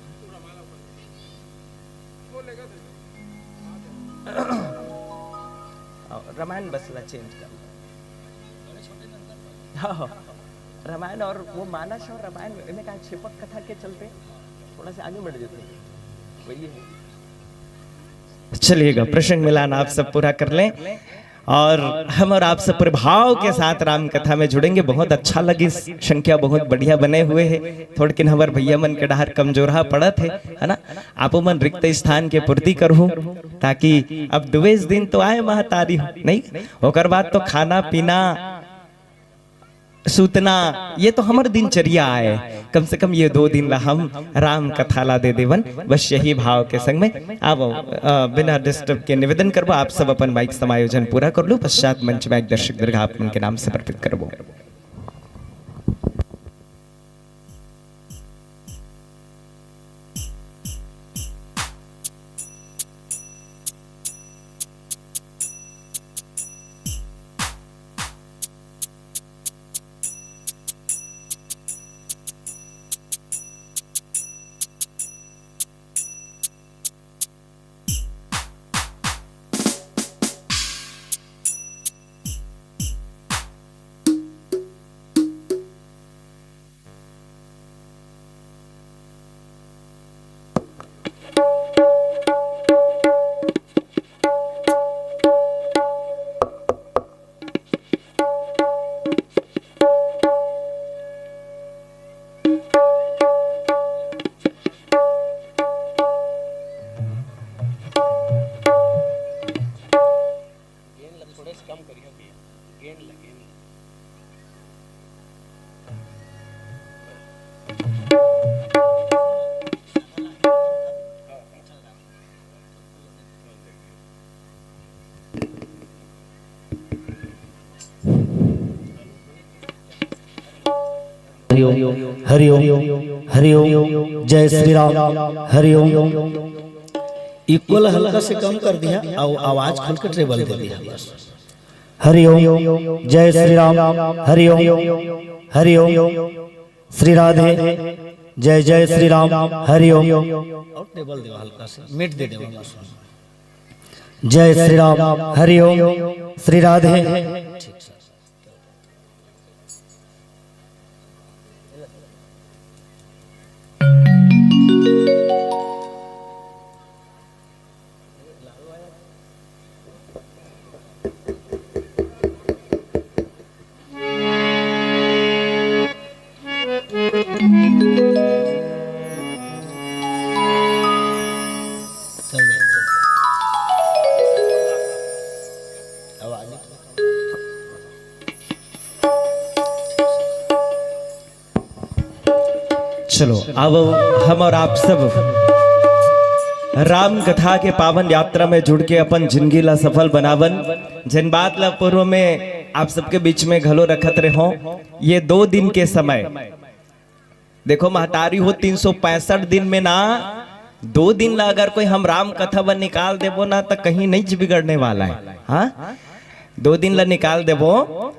हाँ, रामायण बस ला चेंज कर लो। हाँ, हाँ। रामायण और वो मानस और रामायण में कहा क्षेपक कथा के चलते थोड़ा सा आगे बढ़ जाते हैं। वही है। चलिएगा, प्रसंग मिलान आप सब पूरा कर लें और हम और आप सब पूरे भाव के साथ राम कथा में जुड़ेंगे। बहुत अच्छा लगी, संख्या बहुत बढ़िया बने हुए है। थोड़किन हमर भैया मन के डहार कमजोरहा पड़त है, है ना? आपो मन रिक्त स्थान के पूर्ति करहु, ताकि अब दुवेज दिन तो आए महतारी हो, नहीं? ओकर बाद तो खाना पीना, सूतना, ये तो हमर दिनचर्या आए। कम से कम ये दो दिन ला हम राम कथा ला दे देवन, बस यही भाव के संग में। अब, अ, बिना डिस्टर्ब के निवेदन करबो, आप सब अपन माइक समायोजन पूरा कर लो। पश्चात मंच में एक दर्शक दीर्घा आप मन के नाम समर्पित करबो। हरि ओम, हरि ओम, हरि ओम। जय श्री राम। हरि ओम। इक्वल हल्का से कम कर दिया और आवाज खोल के ट्रेबल दे दिया। हरि ओम। जय श्री राम। हरि ओम। हरि ओम। श्री राधे। जय जय श्री राम। हरि ओम। और ट्रेबल देवा हल्का से, मिड दे देवा बस। जय श्री राम। हरि ओम। श्री राधे। चलो, अब हम और आप सब राम कथा के पावन यात्रा में जुड़ के अपन जिंदगी ला सफल बनावन। जेन बात ला पूर्व में आप सबके बीच में घलो रखत रहो, ये दो दिन के समय, देखो महतारी हो, तीन सौ पैंसठ दिन में ना, दो दिन ला अगर कोई हम राम कथा बर निकाल देबो ना, तो कहीं नहीं बिगड़ने वाला है। हाँ, दो दिन ला निकाल देबो,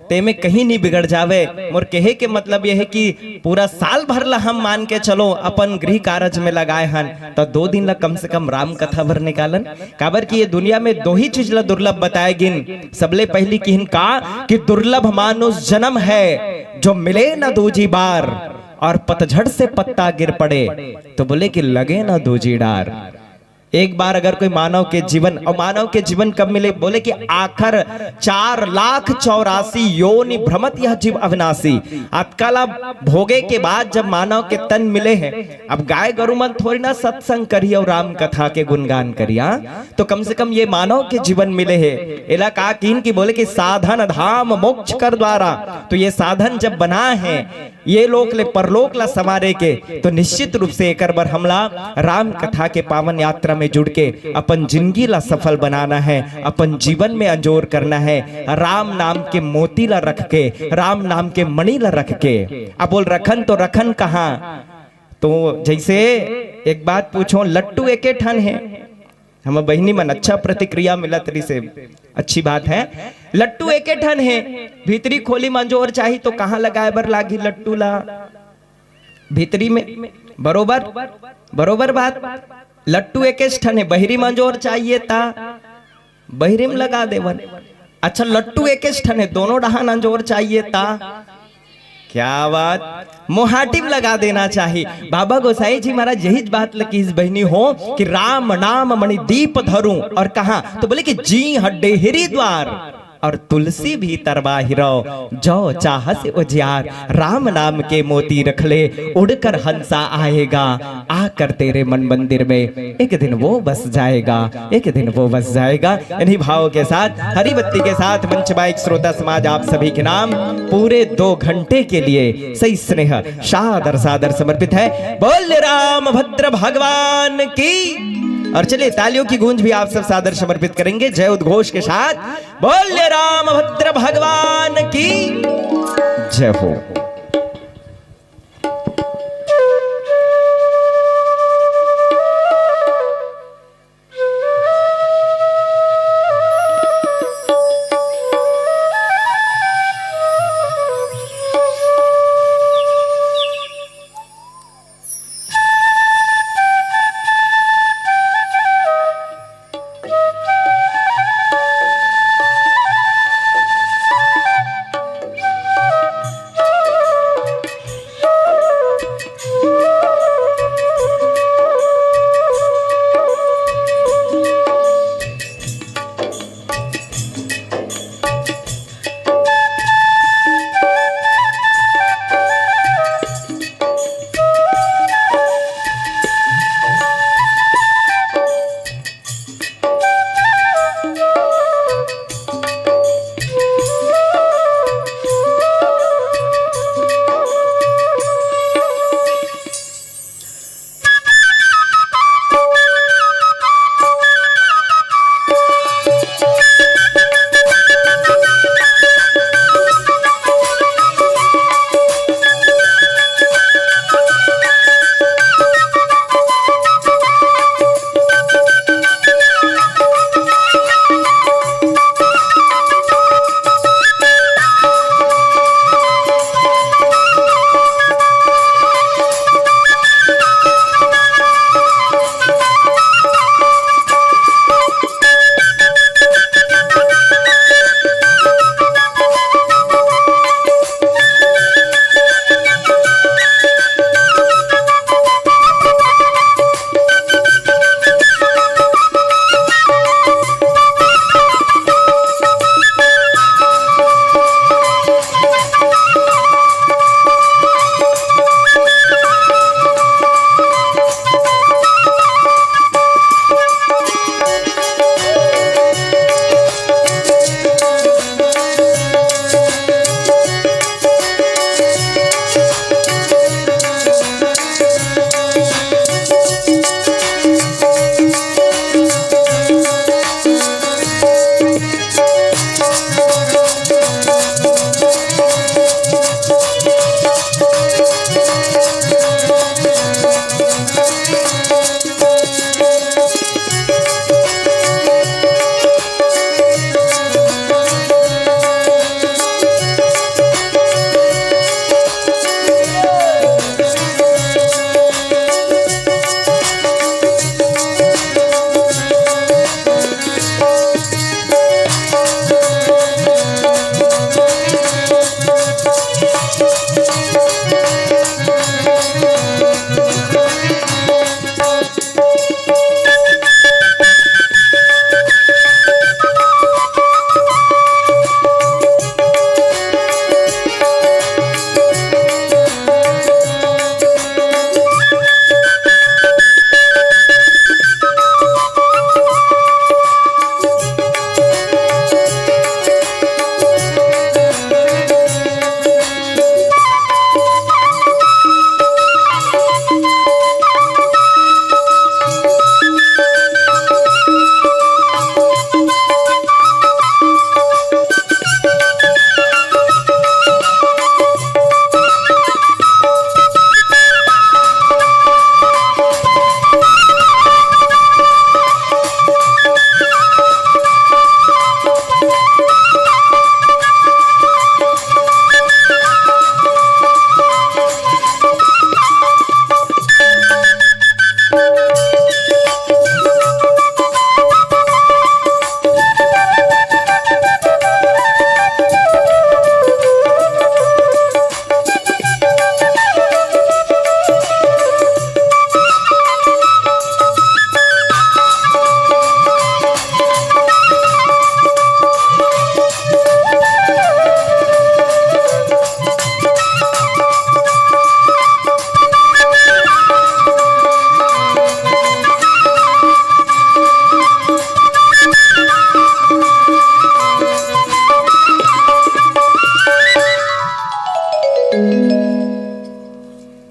तेमे कहीं नहीं बिगड़ जावे। मोर कहे के मतलब ये है कि पूरा साल भर ला हम मान के चलो अपन गृह कारज में लगाए हन, तो दो दिन ला कम से कम राम कथा भर निकालन। काबर कि ये दुनिया में दो ही चीज ला दुर्लभ बताए गिन। सबले पहली किहिन का कि दुर्लभ मानुष जन्म है जो मिले न दूजी बार, और पतझड़ से पत्ता गिर पड़े तो बोले कि लगे ना दूजी डार। एक बार अगर कोई मानव के जीवन, और मानव के जीवन कब मिले? बोले कि आखर चार लाख चौरासी योनि भ्रमत यह जीव अविनाशी। अतका ला भोगे के बाद जब मानव के तन मिले हे, अब गाय गरु मन थोड़ी ना सत्संग करी और राम कथा के गुणगान करी, हाँ? तो कम से कम ये मानव के जीवन मिले हे। एला का कीन कि बोले कि साधन धाम मोक्ष कर द्वारा, तो ये साधन जब बना हे ये लोक ले परलोक ला संवारे के, तो निश्चित रूप से एकर बर हमला राम कथा के पावन यात्रा में जुड़ के अपन जिंदगी ला सफल बनाना हे, अपन जीवन में अंजोर करना हे। राम नाम के मोती ला रख के, राम नाम के मणि ला रख के। अब बोल, रखन तो रखन कहाँ? तो जैसे एक बात पूछो, लट्टू एके ठन हे, हमर बहिनी मन अच्छा प्रतिक्रिया मिलत रहिसे, अच्छी बात हे। लट्टू एके ठन हे, भीतरी खोली म अंजोर चाही तो कहाँ लगाए बर लागही लट्टू ला? भीतरी में। बरोबर, बरोबर बात। लट्टू एकेच ठन हे, बहिरी म अंजोर चाहिए ता बहिरी म लगा देवन। अच्छा, लट्टू एकेच ठन हे, दोनों डहान अंजोर चाहिए ता, क्या बात, मोहाटी म लगा देना चाही। बाबा गोसाई जी महाराज यही बात ल किहिस बहिनी हो कि राम नाम मणि दीप धरूं, और कहा तो बोले कि जी हड्डे हरि द्वार और तुलसी भीतर बाहिरो, जो चाहस उजियार। राम नाम के मोती रख ले, उड़कर हंसा आएगा, आकर तेरे मन मंदिर में एक दिन वो बस जाएगा, एक दिन वो बस जाएगा। इन्हीं भावों के साथ, हरी बत्ती के साथ मंच में एक श्रोता समाज आप सभी के नाम पूरे दो घंटे के लिए सही स्नेह सादर सादर समर्पित है। बोल राम भद्र भगवान की। और चलिए, तालियों की गूंज भी आप सब सादर समर्पित करेंगे जय उद्घोष के साथ। बोल राम भद्र भगवान की जय हो।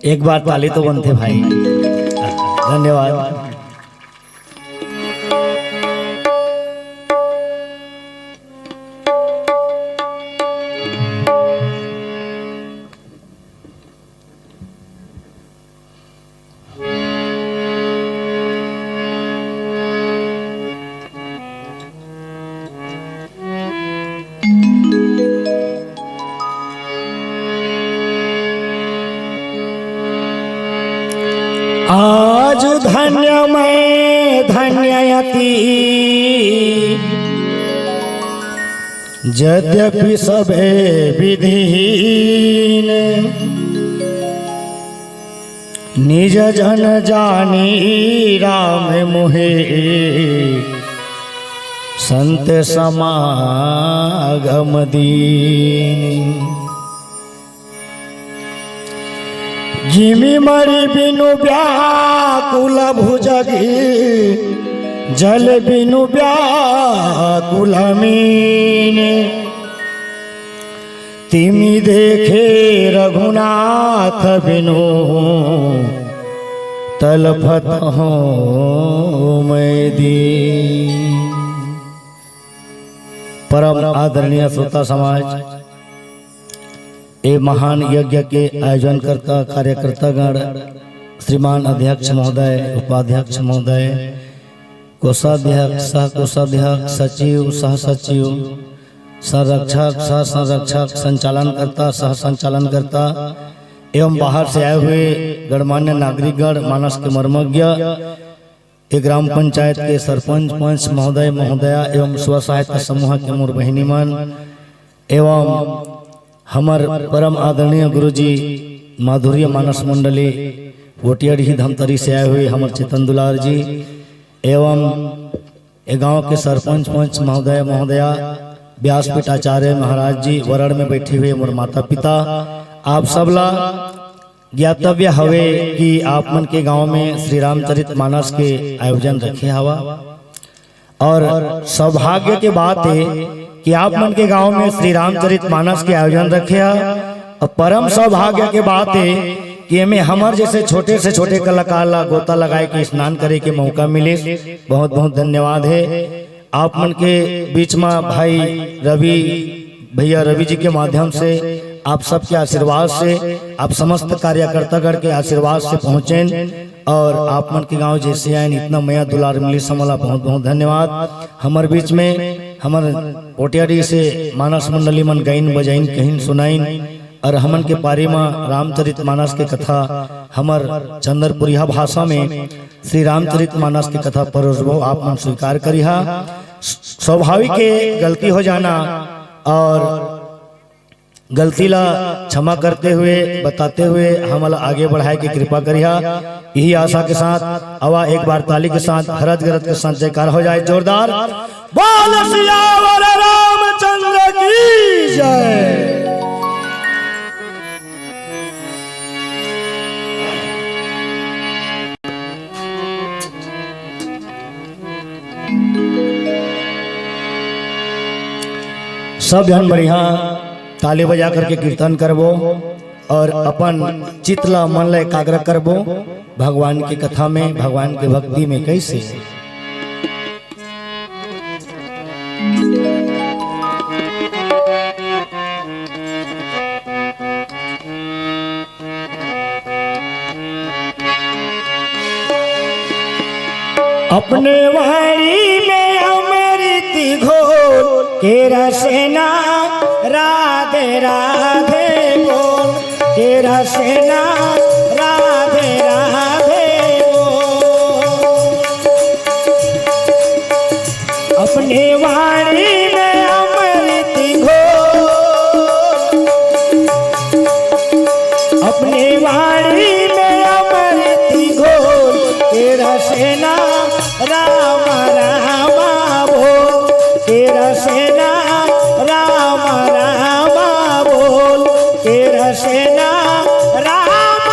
एक बार ताली तो बनथे भाई। धन्यवाद। आज धन्य मैं धन्य अति, यद्यपि सभे विधिहीन। निज जन जानी राम मोहे, संत समागम दीन। जिमि मरि बिनु व्याकुल भुजगी, जल बिनु व्याकुल मीन। तिमि देखे रघुनाथ बिनु, तलफत हों मैं दीन। परम आदरणीय श्रोता समाज, ए महान यज्ञ के आयोजनकर्ता, कार्यकर्तागण, श्रीमान अध्यक्ष महोदय, उपाध्यक्ष महोदय, कोषाध्यक्ष, सह कोषाध्यक्ष, सचिव, सह सचिव, संरक्षक, सह संरक्षक, संचालनकर्ता, सह संचालनकर्ता एवं बाहर से आए हुए गणमान्य नागरिकगण, मानस के मर्मज्ञ, ये ग्राम पंचायत के सरपंच, पंच महोदय, महोदया एवं स्व सहायता समूह के मोर बहिनी मन एवं हमर परम आदरणीय गुरुजी माधुर्य मानस मंडली वोटियाडीह धमतरी से आए हुए हमर चेतन दुलार जी एवं ये गांव के सरपंच, पंच महोदय, महोदया, व्यासपीठ आचार्य महाराज जी, वरण में बैठे हुए मोर माता पिता, आप सबला ज्ञातव्य हवे कि आप मन के गांव में श्री रामचरित मानस के आयोजन रखे हवा। और सौभाग्य के बात हे कि आप मन के गांव में श्री रामचरित मानस के आयोजन रखे हा। और परम सौभाग्य के बात हे कि एमे हमर जैसे छोटे से छोटे कलाकार ला गोता लगाए के स्नान करे के मौका मिलिस। बहुत बहुत धन्यवाद हे। आप मन के बीच में भाई रवि, भैया रवि जी के माध्यम से, आप सबके आशीर्वाद से, आप समस्त कार्यकर्तागण के आशीर्वाद से पहुँचेन और आप मन के गांव जैसे आएन, इतना मया दुलार मिलिस हमला, बहुत बहुत धन्यवाद। हमर बीच में हमर पोटियाडी से मानस मंडली मन गाइन बजाइन, कहिन सुनाइन और हमन के पारी में रामचरित मानस के कथा हमर चंद्रपुरिया भाषा में श्री रामचरित मानस के कथा परोसबो, आप मन स्वीकार करिहा। स्वाभाविक हे गलती हो जाना और गलती ला क्षमा करते हुए, बताते हुए हमला आगे बढ़ाए के कृपा करिहा। यही आशा के साथ आवा एक बार ताली के साथ, हरज गरज के साथ जयकार हो जाए जोरदार। बोल सियावर रामचंद्र की जय। सब झन बढ़िया ताली बजा करके कीर्तन करबो और अपन चित ला, मन ला एकाग्र करबो भगवान के कथा में, भगवान के भक्ति में। कैसे? अपने वाणी में अमृत घोल के रसना राधे राधे बोल, के रसना राधे राधे बोल। अपने वाणी में अमृत घोल, अपने वाणी में अमृत घोल, के रसना राम राम बोल, के रसना राम राम बोल, के रसना राम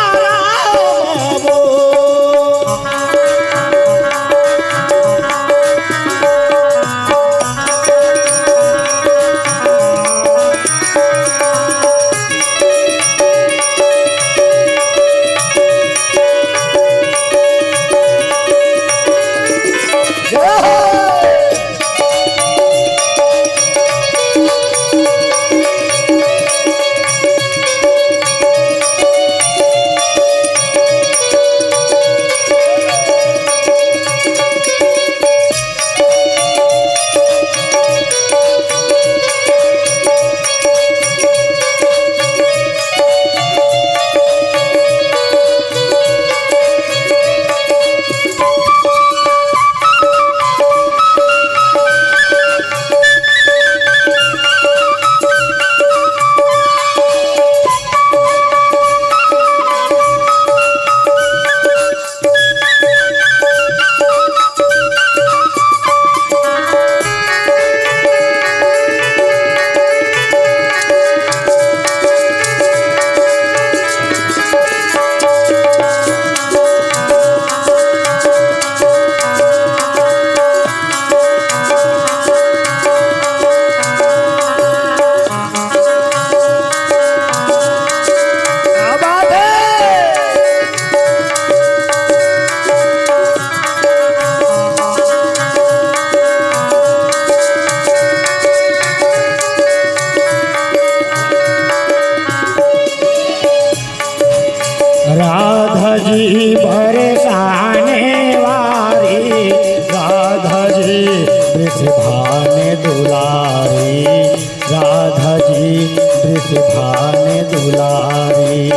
जी बरसाने वारी, राधा जी वृषभान दुलारी, राधा जी वृषभान दुलारी।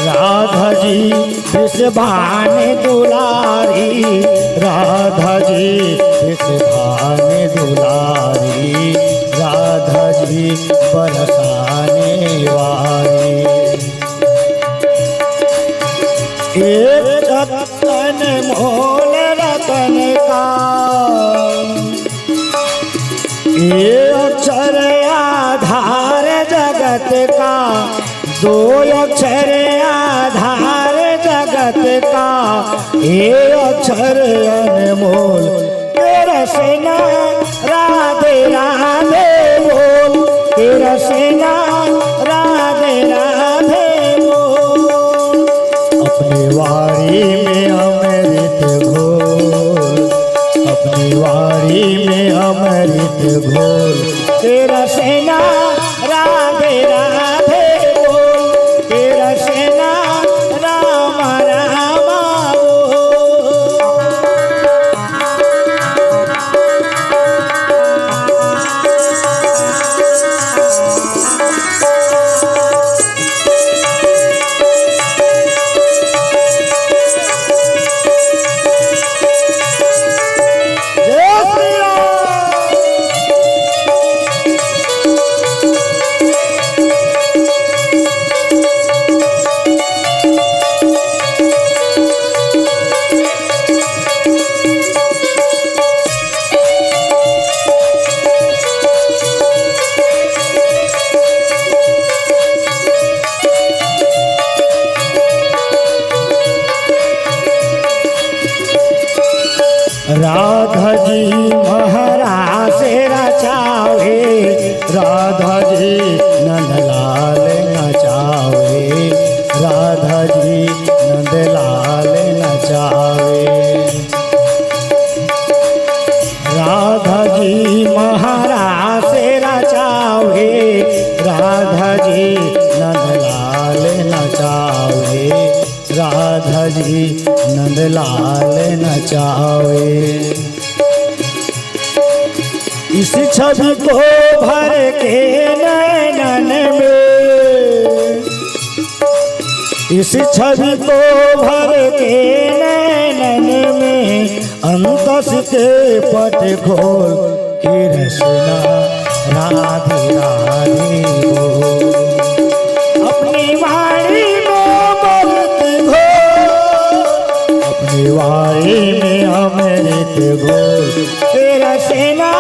राधा जी वृषभान दुलारी, राधा जी वृषभान दुलारी, राधा जी बरसाने वारी। एक चत्तन मोल रतन का, ए अक्षर आधार जगत का, दो अक्षर आधार जगत का, ए अक्षर अनमोल। तेरा सेना राधे राधे बोल, तेरा सेना राधे राधे बोल। अपनी वारी में अमृत घोल, अपनी वारी में अमृत घोल। तेरा सेना राधे राधे बोल, तेरा सेना राम राम बोल। जय श्री राम। राधा जी महारास रचावे, राधा जी नंदलाल नचावे, राधा जी नंदलाल नचावे। राधा जी महारास रचावे, राधा जी नंदलाल नचावे, राधा जी नंदलाल नचावे। इस छवि को भर के नैनन में, इस छवि को भर के नैनन में, अंतस के पट खोल के रसना राधे राधे बोल। अपनी वाणी में अमृत घोल, अपनी वाणी में अमृत घोल। तेरा सेना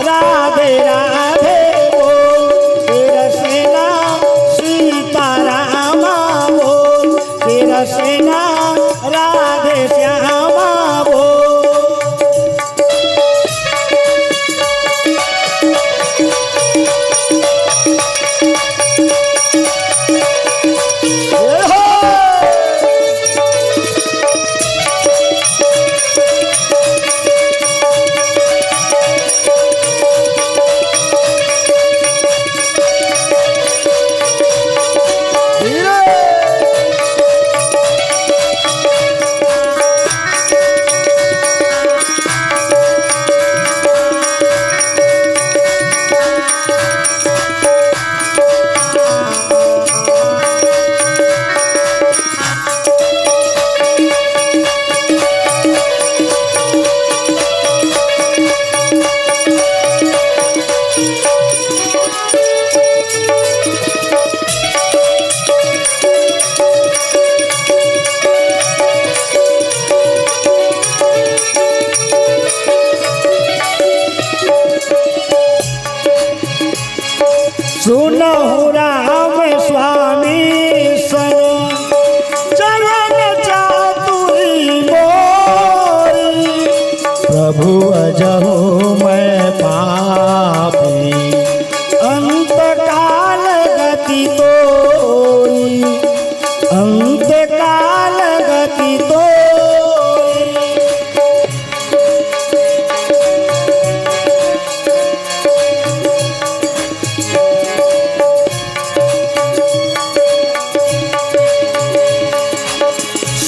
राधे राधे बोल, तेरा सेना सीताराम बोल, तेरा सेना राधे श्याम बोल।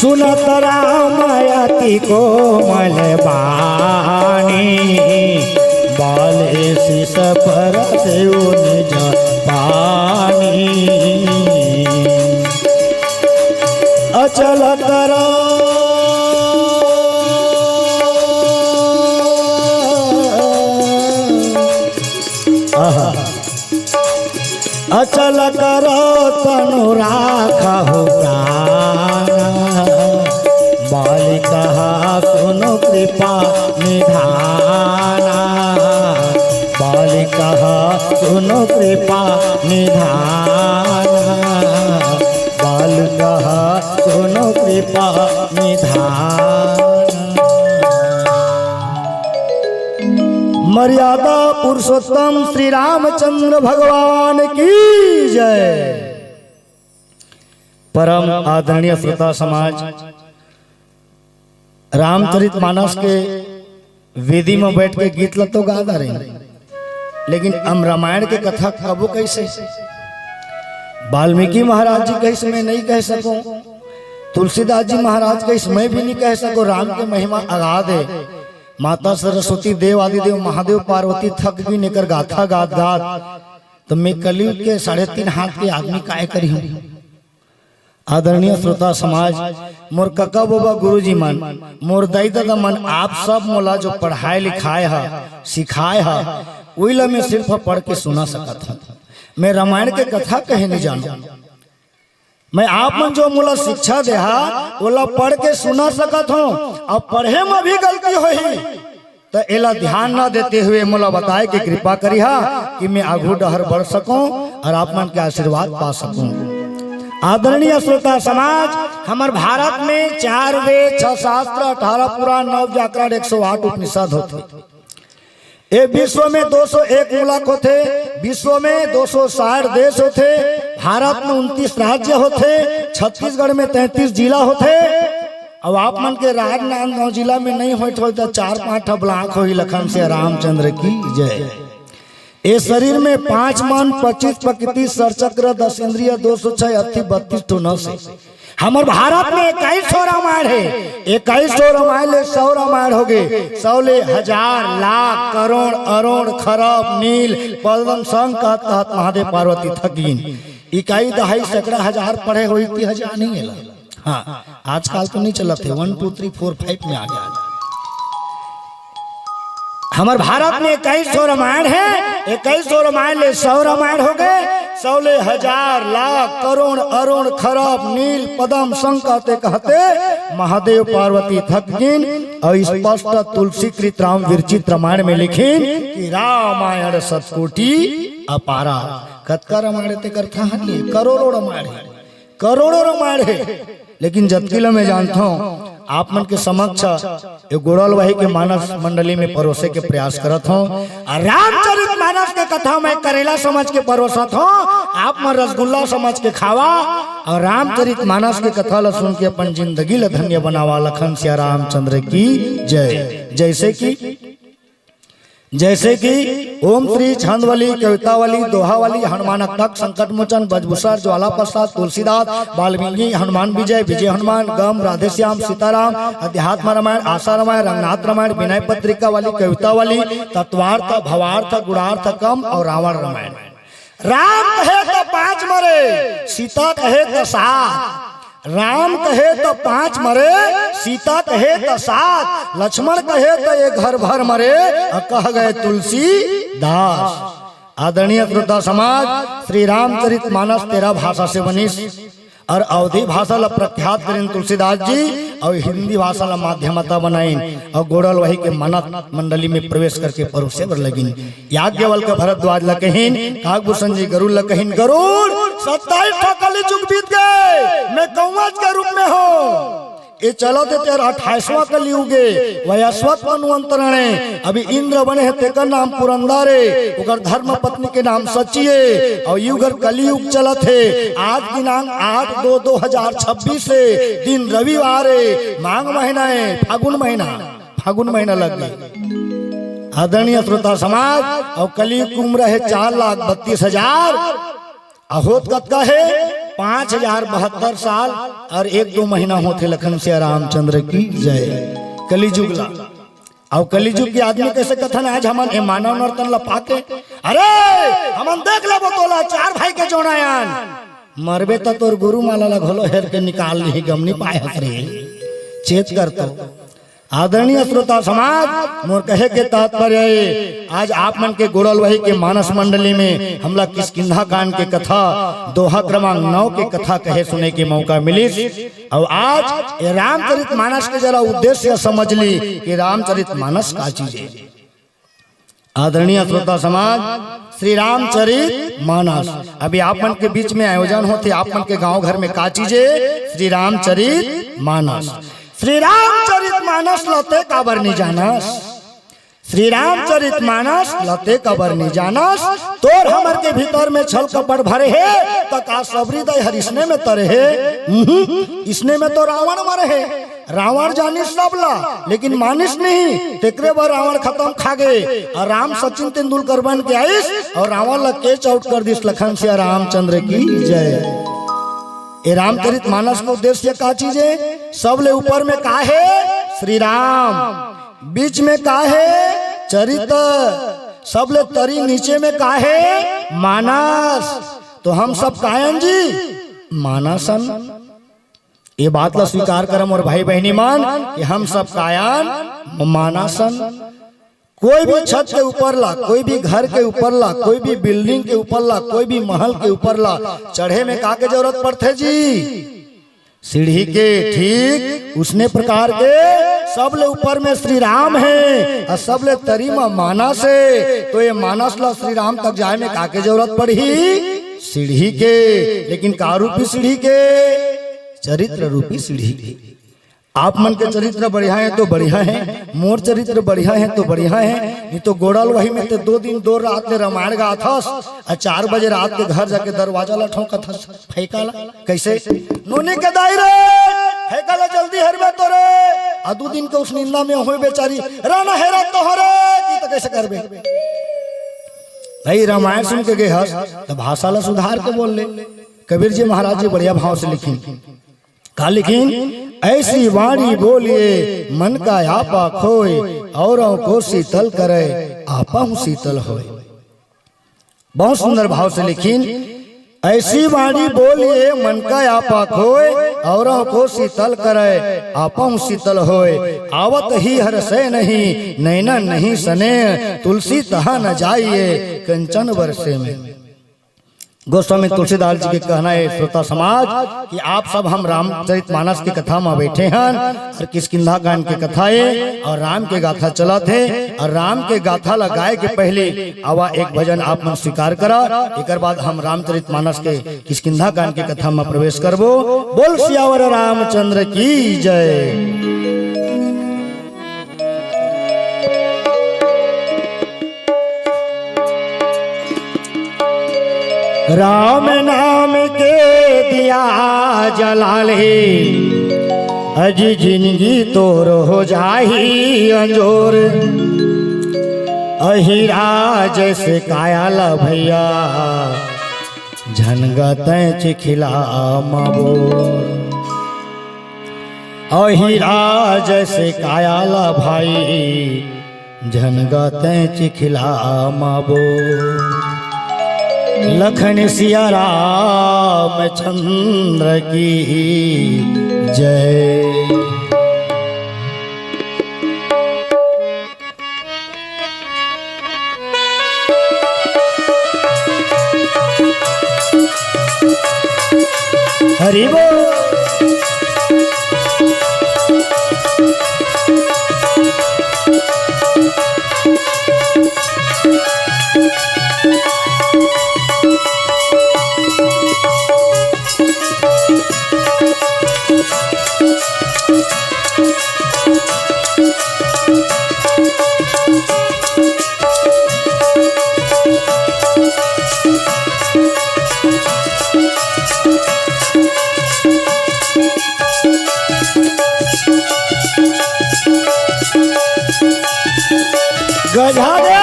सुनत राम अति कोमल बानी, बाले शीश पर सेउ निज पानी। अचल करो। आहा। अचल करो तनु राखहु प्राण, बालि कहा सुनु कृपा निधाना। बालि कहा सुनु कृपा निधाना। बालि कहा सुनु कृपा निधाना। मर्यादा पुरुषोत्तम श्री रामचंद्र भगवान की जय। परम आदरणीय श्रोता समाज, रामचरित मानस के वेदी में बैठ के गीत ल तो गा डारेन, लेकिन हम रामायण के कथा कबो कइसे? वाल्मीकि महाराज जी कहिस, मैं नहीं कह सकूं। तुलसीदास जी महाराज कहिस, मैं भी नहीं कह सकूं। राम के महिमा अगाध हे। माता सरस्वती, देव आदि देव महादेव, पार्वती थक गिन एकर गाथा गात गात, त मैं कलयुग के साढ़े तीन हाथ के आदमी काय करिहूं? आदरणीय श्रोता समाज, मोर कका बोबा गुरुजी मन, मोर दाई ददा मन, आप सब मोला जो पढ़ाए लिखाए ह, सिखाए ह, ओइला मैं सिर्फ पढ़ के सुना सकत हूं। मैं रामायण के कथा कहे नहीं जानूं। मैं आप मन जो मोला शिक्षा देहा, ओला पढ़ के सुना सकत हूं। अब पढ़े में भी गलती होही, त एला ध्यान न देते हुए मोला बताए के कृपा करिहा कि मैं आगू डहर बढ़ सकूं और आप मन के आशीर्वाद पा सकूं। आदरणीय श्रोता समाज, हमर भारत में चार वेद, छह शास्त्र, अठारह पुराण, नौ व्याकरण, एक सौ आठ उपनिषद होथे। ए विश्व में दो सौ एक मुलक होथे, विश्व में दो सौ साठ देश होथे, भारत में उनतीस राज्य होथे, छत्तीसगढ़ में तैंतीस जिला होथे। अब आप मन के राजनांदगांव जिला में नहीं होत होय त चार पांच ठा ब्लॉक होही। लखन सिया रामचंद्र की जय। ए शरीर में पांच मन, पच्चीस प्रकृति, सर चक्र, दस इंद्रिय, दो सौ छह अस्थि, बत्तीस ठो नस हे। हमर भारत में इक्कीस ठो रामायण हे, इक्कीस ठो रामायण ले सौ रामायण होगे, सौ ले हजार, लाख, करोड़, अरोड़, खरब, नील, पद्म, शंख कहत कहत महादेव पार्वती थक गिन। इकाई दहाई सैकड़ा हजार पढ़े होही ती हजार नहीं एला। हाँ, आजकल तो नहीं चलत हे, वन टू थ्री फोर फाइव में आ गया। हमर भारत में इक्कीस ठो रामायण हे, इक्कीस ठो रामायण ले सौ रामायण होगे, सौ ले हजार, लाख, करोड़, अरोड़, खरब, नील, पद्म, शंख कहते कहते महादेव पार्वती थक गिन। और स्पष्ट तुलसीकृत राम विरचित रामायण में लिखिन कि रामायण शतकोटि अपारा। कतका रामायण ते करथा हन ये? करोड़ों रामायण हे, करोड़ों रामायण हे, लेकिन जतकी ल मैं जानथों, आप मन के समक्ष ये गोड़ल वही के मानस मंडली में परोसे के प्रयास करत हों। और रामचरित मानस के कथा मैं करेला समझ के परोसत हों, आप मन रसगुल्ला समझ के खावा। और रामचरित मानस के कथा ल सुन के अपन जिंदगी ल धन्य बनावा। लखन सिया रामचंद्र की जय। जैसे कि जैसे कि ओम श्री छंदवली, कवितावली, दोहावली, हनुमान अष्टक, संकट मोचन, बजभूषण, ज्वाला प्रसाद, तुलसीदास, वाल्मीकि, हनुमान विजय, विजय हनुमान, गम, राधेश्याम, सीताराम, अध्यात्म रामायण, आशा रामायण, रंगनाथ रामायण, विनय पत्रिका वाली, कवितावली, तत्वार्थ, भावार्थ, गुणार्थ, कम और रावण रामायण। राम कहे त पांच मरे, सीता कहे त सात। राम कहे त पांच मरे, सीता कहे त सात, लक्ष्मण कहे त ये घर भर मरे, अउ कह गए तुलसीदास। आदरणीय श्रोता समाज, श्री रामचरित मानस तेरह भाषा से बनिस। और अवधी भाषा ला प्रख्यात करिन तुलसीदास जी, और हिंदी भाषा ला माध्यमता बनाइन, और गोड़ल वही के मानस मंडली में प्रवेश करके परोसे बर लगिन। याज्ञवल्क्य भरद्वाज ला कहिन, काकभूषण जी गरुड़ ला कहिन, गरुड़, सत्ताईस ठा कली जुग बीत गए, मैं कौवच के रूप में हों। ये चलत हे तेरा अट्ठाईसवाँ कलयुग ए, वयस्वत मनु अंतरण ए। अभी इंद्र बने हे, तेकर नाम पुरंदर ए, ओकर धर्म पत्नी के नाम सची ए, और युग कलयुग चलत हे। आज दिनांक आठ दो दो हजार छब्बीस ए, दिन रविवार ए, माघ महीना ए, फागुन महीना, फागुन महीना लग गए। आदरणीय श्रोता समाज, और कलयुग की उम्र हे चार लाख बत्तीस हजार, अहोत कतका हे? पाँच हजार बहत्तर साल और एक दो महीना होथे। लखन सिया रामचंद्र की जय। कलयुग ला, अउ कलयुग के आदमी कइसे कथन, आज हमन ए मानव नर्तन ला पाके, अरे हमन देख लेबो तोला, चार भाई के जोड़ायन। मरबे त तोर गुरु माला ला घलो हेर के निकाल लिही, गम नी पाए हस रे। चेत कर तो। आदरणीय श्रोता समाज, मोर कहे के तात्पर्य ये, आज आप मन के गोड़लवही के मानस मंडली में हमला किष्किंधा कांड के कथा दोहा क्रमांक नौ के कथा कहे सुने के मौका मिलिस। अउ आज ये रामचरित मानस के जरा उद्देश्य समझ ली कि रामचरित मानस का चीज है। आदरणीय श्रोता समाज, श्री रामचरित मानस अभी आप मन के बीच में आयोजन होथे। आप मन के गांव घर में का चीज है? श्री रामचरित मानस। श्री रामचरित मानस ला ते काबर नी जानस? श्री रामचरित मानस ला ते काबर नी जानस? तोर हमर के भीतर में छल कपट भरे हे, त का सबरी दई हर इसने में तरे हे? उहुं, इसने में तो रावण मरे हे। रावण जानिस सब ला, लेकिन मानिस नहीं, तेकरे बर रावण खतम खा गे। अउ राम सचिन तेंदुलकर बन के आइस अउ रावण ला catch out कर दिस। लखन सिया रामचंद्र की जय। ए रामचरित मानस के उद्देश्य का चीज है? सबले ऊपर में का है? श्री राम। बीच में का है? चरित। सबले तरी नीचे में का है? मानस। तो हम सब कायन जी, मानसन। ये बात ला स्वीकार करम अउ भाई बहिनी मन कि हम सब कायन मानसन। कोई भी छत के ऊपर ला, कोई भी घर के ऊपर ला, कोई भी building के ऊपर ला, कोई भी महल के ऊपर ला चढ़े में का के जरूरत पड़थे जी? सीढ़ी के। ठीक उसने प्रकार के सबले ऊपर में श्री राम हे अउ सबले तरी म मानस हे। तो ये मानस ला श्री राम तक जाए में का के जरूरत पड़ही? सीढ़ी के। लेकिन का रूपी सीढ़ी के? चरित्र रूपी सीढ़ी के। आप मन के चरित्र बढ़िया हे तो बढ़िया हे, मोर चरित्र बढ़िया हे तो बढ़िया हे, नहीं तो गोड़लवही में ते दो दिन दो रात ले रामायण गाथस, अउ चार बजे रात के घर जाके दरवाजा ला ठोंकत हस फैका ला। कइसे? नोनी के दाई रे, फैका ला जल्दी हरबे तो रे। अउ दू दिन के उस निंदा में होय बेचारी, राना हेरा तो हरे, की तो कइसे करबे? भाई रामायण सुन के गे हस, त भाषा ला सुधार के बोल ले। कबीर जी महाराज जी बढ़िया भाव से लिखिन। का लिखिन? ऐसी वाणी बोलिए मन का आपा खोए, औरों को शीतल करे, आपा हूँ शीतल होए। बहुत सुंदर भाव से लिखिन, ऐसी वाणी बोलिए मन का आपा खोए, औरों को शीतल करे, आपा हूँ शीतल होए। आवत ही हर्षे नहीं, नैना नहीं सने, तुलसी तहा न जाइए, कंचन बरसे में। गोस्वामी तुलसीदास जी के कहना है, श्रोता समाज, कि आप सब हम रामचरित मानस की कथा में बैठे हैं अउ किष्किंधा कांड की कथा है अउ राम के गाथा चलत हे अउ राम के गाथा ला गाए के पहले आवा एक भजन आप मन स्वीकार करा, एकर बाद हम रामचरित मानस के किष्किंधा कांड की कथा में प्रवेश करबो। बोल सियावर रामचंद्र की जय। राम नाम के दिया जला ले, अजी जिंदगी तोर हो जाही अंजोर। अहिरा जैसे काया ला भैया, झनगा तैं चिखिला माबो। अहिरा जैसे काया ला भाई, झनगा तैं चिखिला माबो। लखन सिया रामचंद्र की जय। हरि बोल। गजा दे।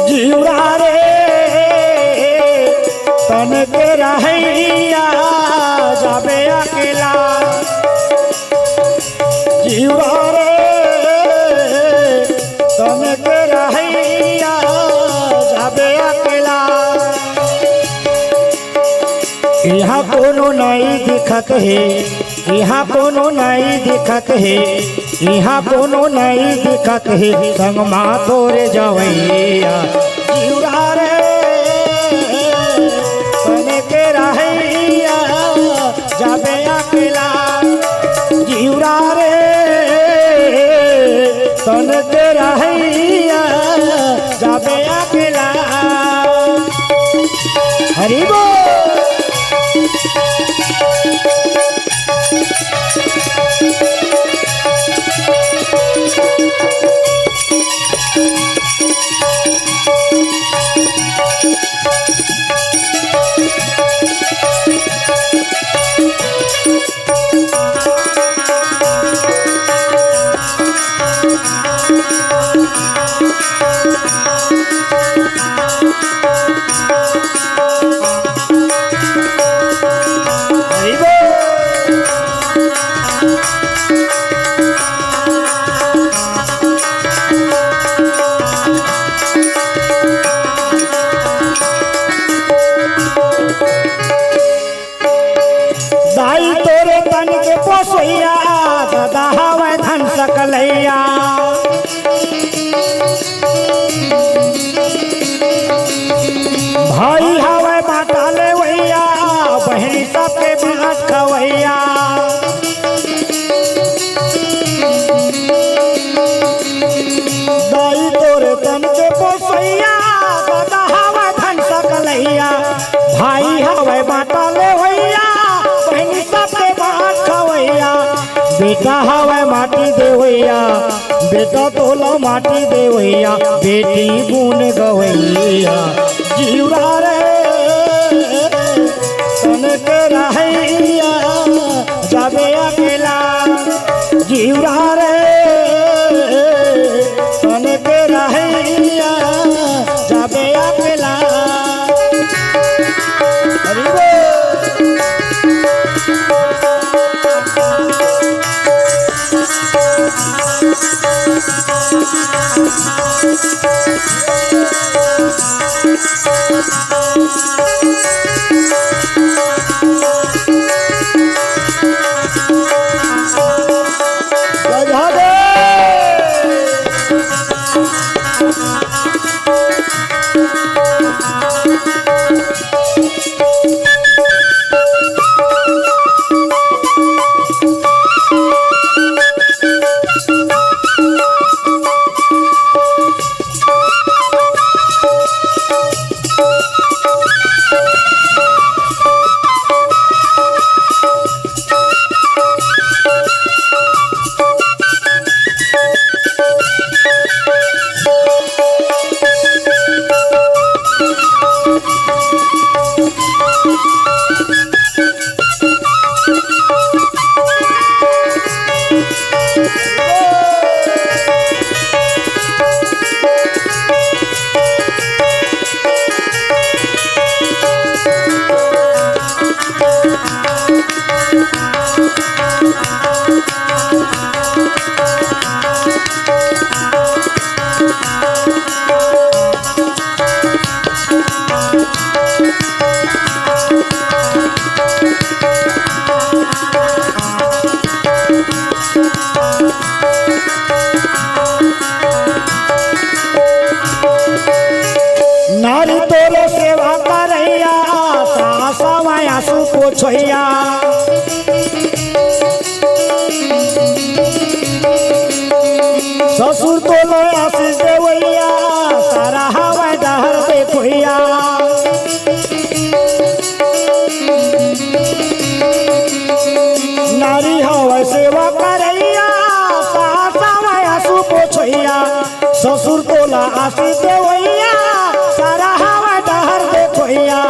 जीवरा रे तन के रहैया जाबे अकेला। जीवरा रे तन के रहैया जाबे अकेला। इहाँ कोनो नइ दिखत हे, इहाँ कोनो नइ दिखत हे, इहाँ कोनो नइ दिखत हे, संग मा तोरे जवैया। जीवरा रे तन के रहैया जाबे अकेला। जीवरा रे तन के रहैया जाबे अकेला। हरि बोल। दाई तोरे तन के पोसैया, ददा हवय धन सकलैया। भाई हवय बाटा लेवैया, बहिनी सबके बाँट खवैया। दाई तोरे तन के पोसैया, ददा हवय धन सकलैया। भाई हवय बाटा लेवैया, बहिनी सबके बाँट खवैया। बेटा हवय माटी देवैया, बेटा तोला माटी देवैया, बेटी गुन गवैया। जीवरा रे तन के रहैया जाबे अकेला। जीवरा रे तन के रहैया जाबे अकेला। हरि बोल। नारी तोरे सेवा करैया, सास माया सु पोछैया। ससुर तोला आशीष देवैया, सारा हवय डहर देखोइया। नारी हवय सेवा करैया, सास हवय आंसू पोछैया। ससुर तोला आशीष देवैया, सारा हवय डहर देखोइया।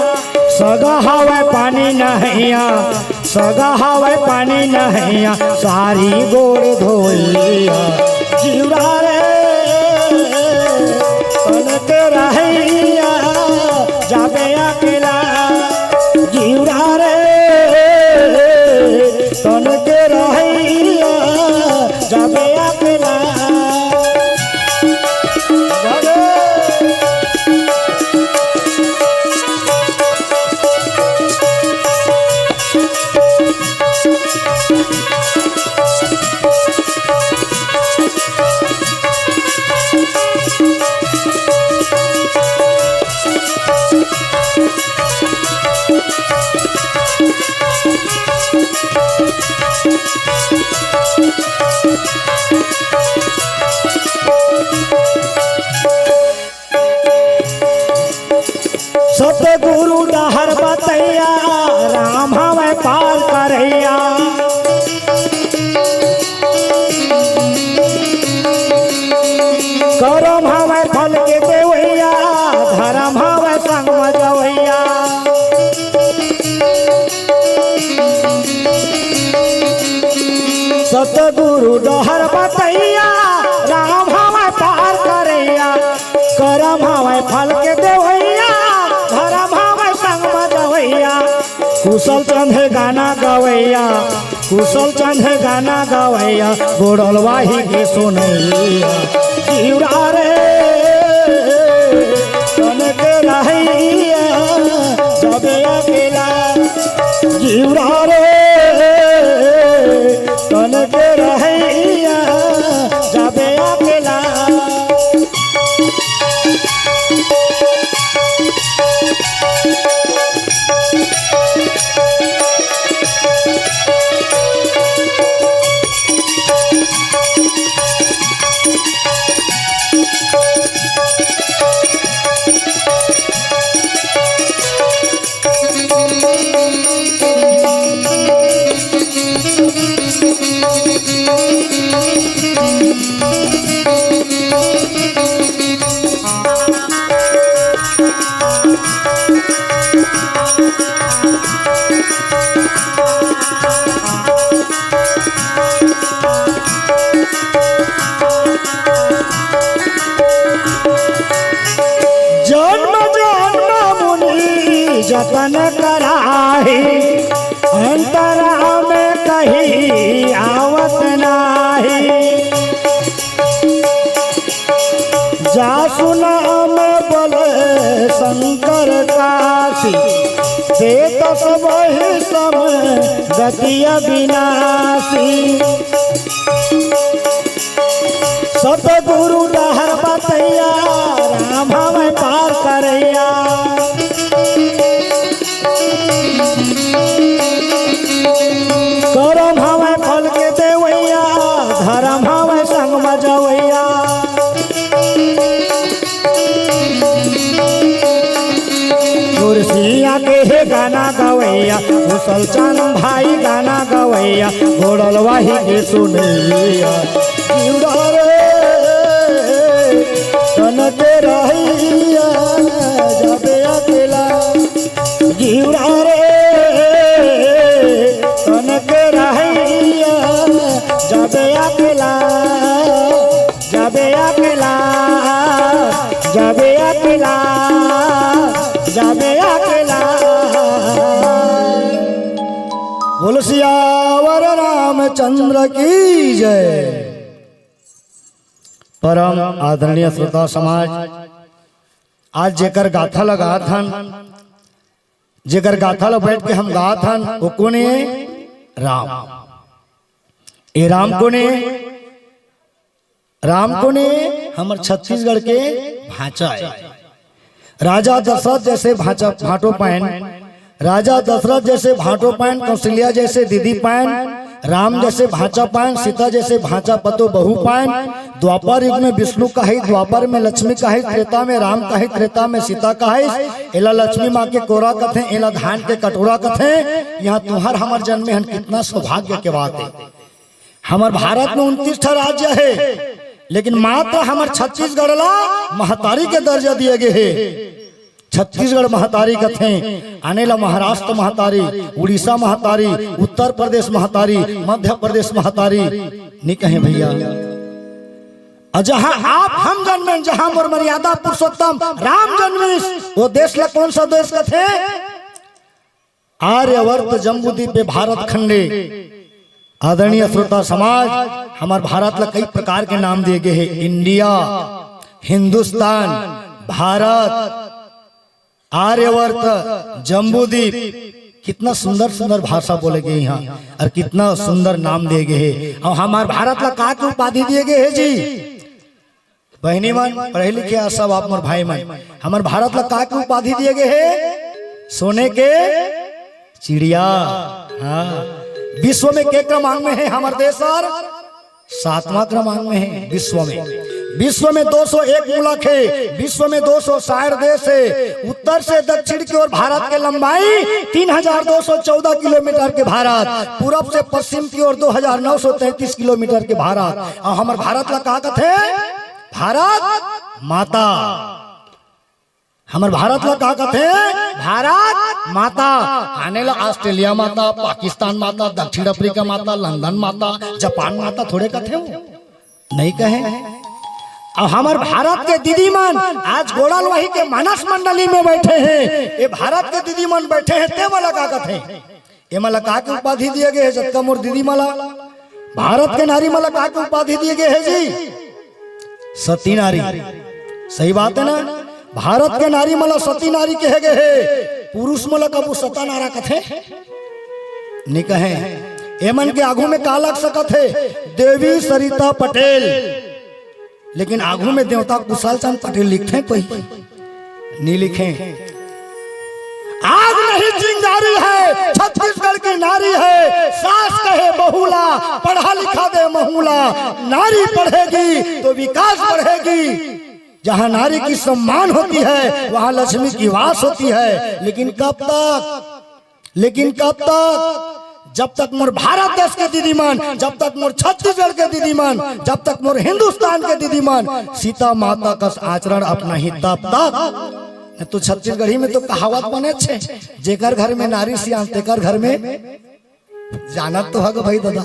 सगा हवय पानी नहैया, सगा हवय पानी नहैया, सारी गोड़ धोइया। जीवरा रे, तन के रहैया, जाबे अकेला। जीवरा रे, तन के रहैया, जाबे अकेला। सतगुरु डहर बतैया, राम हवय पार करैया। करम हवय फल के देवैया, धरम हवय संग म जवैया। सतगुरु डहर बतैया, राम हवय पार करैया। करम हवय फल के देवैया, धरम हवय संग म जवैया। कुशल चंद हे गाना गवैया, कुशल चंद हे गाना गवैया, गोड़लवाही के सुनैया। जीवरा रे, तन के रहैया, जाबे अकेला। जीवरा रे, तन के रहैया, जाबे अकेला। जन्म जन्म मुनि जतन कराही, अंतरा में कहीं आवत नाही। जासु नाम बल शंकर काशी, देत सबहि सम गति अविनाशी। सतगुरु डहर बतैया, राम हवय पार करैया। करम हवय फल के देवैया, धरम हवय संग म जवैया। कुर्सिया के हे गाना गवैया, कुशल चंद भाई गाना गवैया, गोड़लवाही के सुनैया। जीवरा रे, तन के रहैया, जाबे अकेला। जीवरा रे, तन के रहैया, जाबे अकेला, जाबे अकेला, जाबे अकेला, जाबे अकेला। बोल सियावर रामचंद्र की जय। परम आदरणीय श्रोता समाज, आज जेकर गाथा ल गात हन, जेकर गाथा ल बैठ के हम गात हन, वो कोन ए? राम। ए राम कोन ए? राम कोन ए? हमर छत्तीसगढ़ के भांचा ए। राजा दशरथ जैसे भांचा, भांटो पायन, राजा दशरथ जैसे भांटो पायन, कौशल्या जैसे दीदी पायन, राम जैसे भांचा पायन, सीता जैसे भांचा पतो बहू पायन। द्वापर युग में विष्णु कहाइस, द्वापर में लक्ष्मी कहाइस, त्रेता में राम कहाइस, त्रेता में सीता कहाइस। एला लक्ष्मी माँ के कोरा कथे, एला धान के कटोरा कथे। यहाँ तुहर हमर जन्मे हन, कितना सौभाग्य के बात हे। हमर भारत में उनतीस ठा राज्य हे, लेकिन मात्र हमर छत्तीसगढ़ ला महतारी के दर्जा दिए गे हे। छत्तीसगढ़ महतारी कथें, आने ला महाराष्ट्र महतारी, उड़ीसा महतारी, उत्तर प्रदेश महतारी, मध्य प्रदेश महतारी, नी कहें भैया। अउ जहाँ आप हम जनमेन, जहाँ मोर मर्यादा पुरुषोत्तम राम जनमिस, वो देश ला कौन सा देश कथे? आर्यवर्त जम्बूद्वीप भारत खंडे। आदरणीय श्रोता समाज, हमर भारत ला कई प्रकार के नाम दिए गए हैं, इंडिया, हिंदुस्तान, भारत, आर्यवर्त, जम्बूद्वीप। कितना सुंदर सुंदर भाषा बोले गए यहाँ अउ कितना सुंदर नाम दिए गए हैं। अउ हमर भारत ला का के उपाधि दिए गए हैं जी? बहिनी मन, पढ़े लिखे आ सब आप मोर भाई मन, हमर भारत ला का के उपाधि दिए गए हे? सोने के चिड़िया। हाँ, विश्व में के क्रमांक में हे हमर देश? सर, सातवां क्रमांक में हे विश्व में। विश्व में दो सौ एक मुलक हे, विश्व में दो सौ साठ देश हे। उत्तर से दक्षिण की ओर भारत के लंबाई तीन हजार दो सौ चौदह किलोमीटर के भारत, पूरब से पश्चिम की ओर दो हजार नौ सौ तैंतीस किलोमीटर के भारत। अउ हमर भारत ला का कथे? भारत माता। हमर भारत ला का कथे? भारत माता। आने ला ऑस्ट्रेलिया माता, पाकिस्तान माता, दक्षिण अफ्रीका माता, लंदन माता, जापान माता थोड़े कथे हो? नहीं कहे। अउ हमर भारत के दीदी मन आज गोड़ालवाही के मानस मंडली में बैठे हैं, ये भारत के दीदी मन बैठे हैं, ते मन ला का कथे? ये मन ला का के उपाधि दिए गए हे? जतका मोर दीदी मन ला, भारत के नारी मन ला का के उपाधि दिए गए हे जी? सती नारी। सही बात है ना? भारत के नारी मन ला सती नारी कहे गए हे। पुरुष मन ला कभू सता नारा कथे? नहीं कहे। एमन के आगू में का लग सकत हे? देवी सरिता पटेल। लेकिन आगू में देवता कुशल चंद पटेल लिखथे कोई? नहीं लिखे। आग नहीं चिंगारी है, छत्तीसगढ़ की नारी है। सास कहे बहू ला, पढ़ा लिखा दे महू ला। नारी पढ़ेगी तो विकास बढ़ेगी। जहाँ नारी की सम्मान होती है, वहाँ लक्ष्मी की वास होती है। लेकिन कब तक? लेकिन कब तक? जब तक मोर भारत देश के दीदी मन, जब तक मोर छत्तीसगढ़ के दीदी मन, जब तक मोर हिंदुस्तान के दीदी मन सीता माता कस आचरण अपनाही, तब तक। नहीं तो छत्तीसगढ़ी में तो कहावत बने छे, "जेकर घर में नारी सियान, तेकर घर में।" जानत तो हग भाई दादा,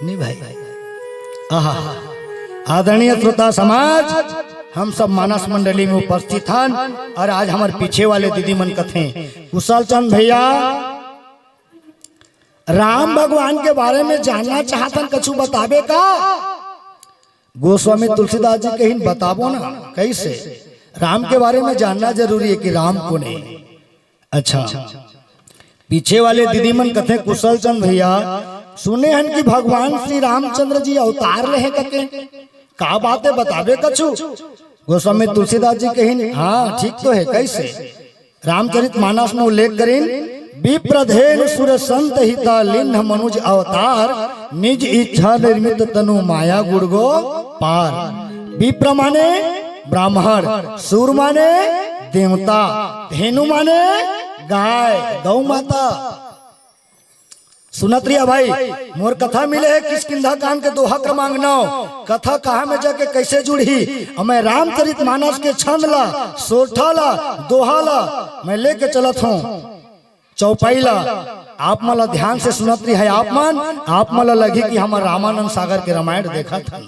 नहीं भाई? आहा, आदरणीय श्रोता समाज, हम सब मानस मंडली में उपस्थित हन अउ आज हमर पीछे वाले दीदी मन कथे, कुशल चंद भैया, राम भगवान के बारे में जानना चाहत हन, कछु बताबे का? गोस्वामी तुलसीदास जी कहिन, बताबो ना। कैसे? राम के बारे में जानना जरूरी है कि राम कोन हे। अच्छा, पीछे वाले दीदी मन कथे, कुशल चंद भैया, सुने हन कि भगवान श्री रामचंद्र जी अवतार ले हे कके, का बात हे, बताबे कछु? गोस्वामी तुलसीदास जी कहिन, हाँ, ठीक तो हे। कैसे? रामचरित मानस में उल्लेख करिन, "विप्रधेनु सुर संत हित लिन्ह मनुज अवतार, निज इच्छा निर्मित तनु माया गुण गो पार।" विप्र माने ब्राह्मण, सुर माने देवता, धेनु माने गाय, गौ माता। सुनत रिहा भाई, मोर कथा मिले हे किष्किंधा कांड के दोहा क्रमांक नौ। कथा कहाँ में जाके कैसे जुड़ही? अउ मैं रामचरित मानस के छंद ला, सोरठा ला, दोहा ला मैं लेके चलत हूँ, चौपाई ला। आप मन ला ध्यान से सुनत रिहा, आप मन, आप मन ला लगही कि हमर रामानंद सागर के रामायण देखत हन।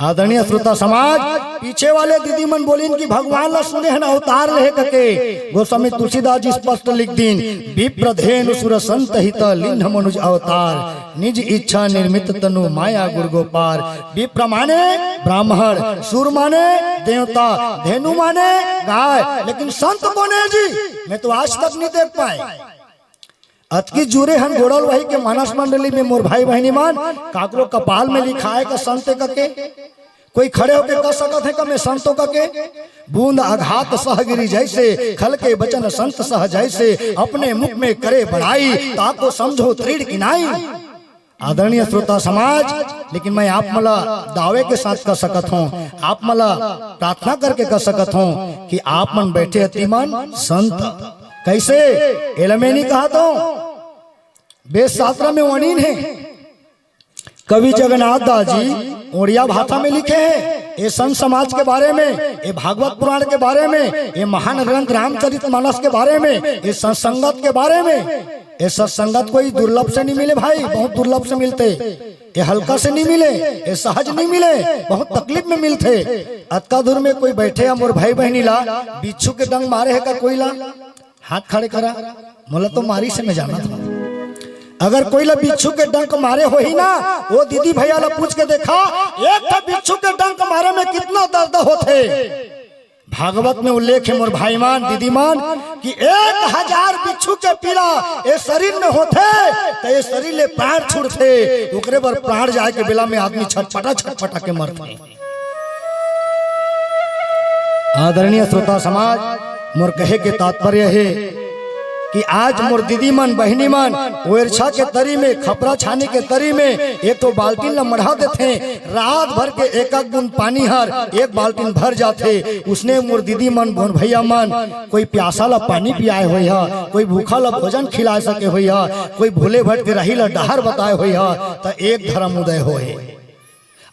आदरणीय श्रोता समाज, पीछे वाले दीदी मन बोलिन कि भगवान ला सुने हन अवतार ले हे कके। गोस्वामी तुलसीदास जी स्पष्ट लिख दिन, "विप्रधेनु सुर संत हित लिन्ह मनुज अवतार, निज इच्छा निर्मित तनु माया गुण गो पार।" विप्र माने ब्राह्मण, सुर माने देवता, धेनु माने गाय, लेकिन संत कोन हे जी? मैं तो आज तक नहीं देख पाए। अतकी जुरे हन गोड़ालवाही के मानस मंडली में मोर भाई बहिनी मन, काकरो कपाल में लिखाय का संत कके, कोई खड़े होके कह सकत हे का मैं संत हों कके? बूंद अघात सह गिरि जैसे, खल के बचन संत सह जैसे, अपने मुख में करे बड़ाई, ताको समझो तृण की नाई। आदरणीय श्रोता समाज, लेकिन मैं आप मन ला दावे के साथ कह सकत हूँ, आप मन ला प्रार्थना करके कह सकत हूँ कि आप मन बैठे हती मन संत। कैसे? एला मैं नहीं कहत हूँ, वेद शास्त्र में वर्णिन हे, कवि जगन्नाथ दास जी उड़िया भाषा में लिखे हे, ये संत समाज के बारे में, ये भागवत पुराण के बारे में, ये महान ग्रंथ रामचरित मानस के बारे में, ये सत्संगत के बारे में। ये सत्संगत कोई दुर्लभ से नहीं मिले भाई, बहुत दुर्लभ से मिलथे। ये हल्का से नहीं मिले, ये सहज नहीं मिले, बहुत तकलीफ में मिलथे। अतका दूर में कोई बैठे हे, मोर भाई बहिनी ला बिच्छू के डंक मारे हे का कोई ला? हाथ खड़े करा, मोला तो मारिस हे, मैं जानत हंव। अगर कोई ला बिच्छू के डंक मारे होही ना, वो दीदी भैया ला पूछ के देखा, एक ठा बिच्छू के डंक मारे में कितना दर्द होथे। भागवत में उल्लेख हे मोर भाई मन, दीदी मन, कि एक हजार बिच्छू के पीड़ा ये शरीर में होथे, त ये शरीर ले प्राण छूटथे, ओकरे बर प्राण जाए के बेला में आदमी छटपटा छटपटा के मरथे। आदरणीय श्रोता समाज, मोर कहे के तात्पर्य हे कि आज मोर दीदी मन, बहिनी मन, ओरछा के तरी में, खपरा छानी के तरी में एक ठो बाल्टीन ला मढ़ा देथे, रात भर के एक एक बूंद पानी हर एक बाल्टीन भर जाथे। उसने मोर दीदी मन, बोन भैया मन, कोई प्यासा ला पानी पियाए होही, कोई भूखा ला भोजन खिलाए सके होही, कोई भूले भटके राही ला डहर बताए होही, त एक धर्म उदय होहे।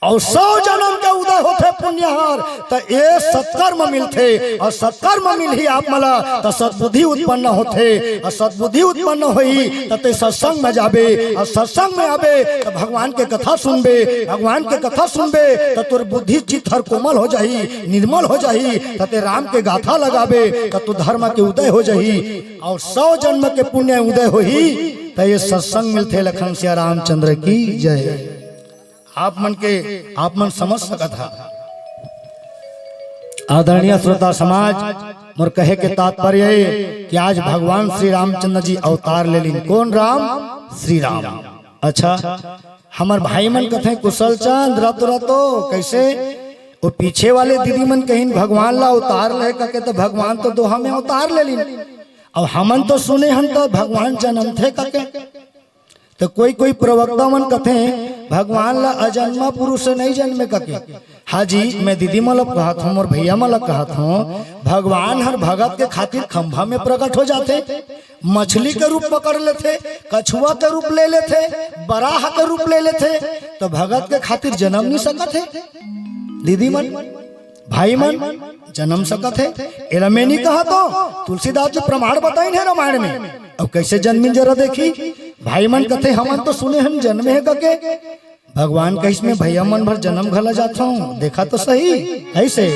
अउ सौ जनम के उदय होथे पुण्य हर, त ए सत्कर्म मिलथे, अउ सत्कर्म मिलही आप मन ला, त सद्बुद्धि उत्पन्न होथे, अउ सद्बुद्धि उत्पन्न होही, त ते सत्संग में जाबे, अउ सत्संग में आबे, त भगवान के कथा सुनबे, भगवान के कथा सुनबे, त तोर बुद्धि चित्त हर कोमल हो जाही, निर्मल हो जाही, त ते राम के गाथा लगाबे, त तोर धर्म के उदय हो जाही, अउ सौ जन्म के पुण्य उदय होही, त ए सत्संग मिलथे। लखन सिया रामचंद्र की जय। आप मन के, आप मन समझ सकत हा। आदरणीय श्रोता समाज, मोर कहे के तात्पर्य ये कि आज भगवान श्री रामचंद्र जी अवतार ले लिन। कोन राम? श्री राम। अच्छा, हमर भाई मन कथे कुशल चंद, रतो रतो, कैसे? वो पीछे वाले दीदी मन कहिन भगवान ला अवतार ले कके, त भगवान तो दोहा में अवतार ले लिन। अब हमन तो सुने हन त भगवान जनमथे कके। त कोई कोई प्रवक्ता मन कथे भगवान ला अजन्मा पुरुष से नहीं जन्मे कके। हाँ जी, मैं दीदी मन ला कहत हंव, मोर भैया मन ला कहत हंव, भगवान हर भगत के खातिर खंभा में प्रकट हो जाथे, मछली के रूप पकड़ लेथे, कछुआ के रूप ले लेथे, बराह के रूप ले लेथे, त भगत के खातिर जनम नहीं सकत हे दीदी मन? भाई मन, जनम सकत हे। एला मैं नहीं कहत हंव, तुलसीदास जी प्रमाण बताइन हे रामायण में। अब कैसे जनमिन जरा देखी। भाई मन कथे, हमन तो सुने हन जनमे हे कके। भगवान कहिस, मैं भैया मन भर जनम घला जात हंव, देखा तो सही। ऐसे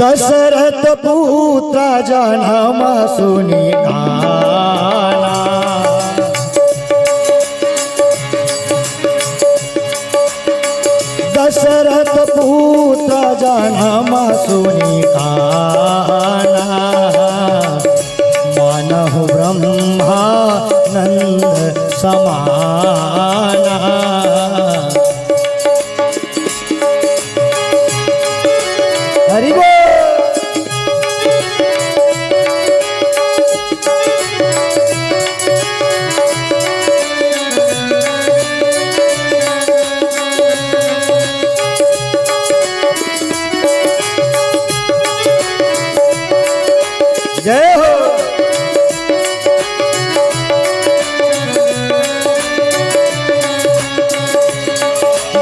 दशरथ पुत्र जनम सुनि काना। दशरथ पुत्र जनम सुनि काना, मानहु ब्रह्मानंद समाना। हरि बोल। जय हो।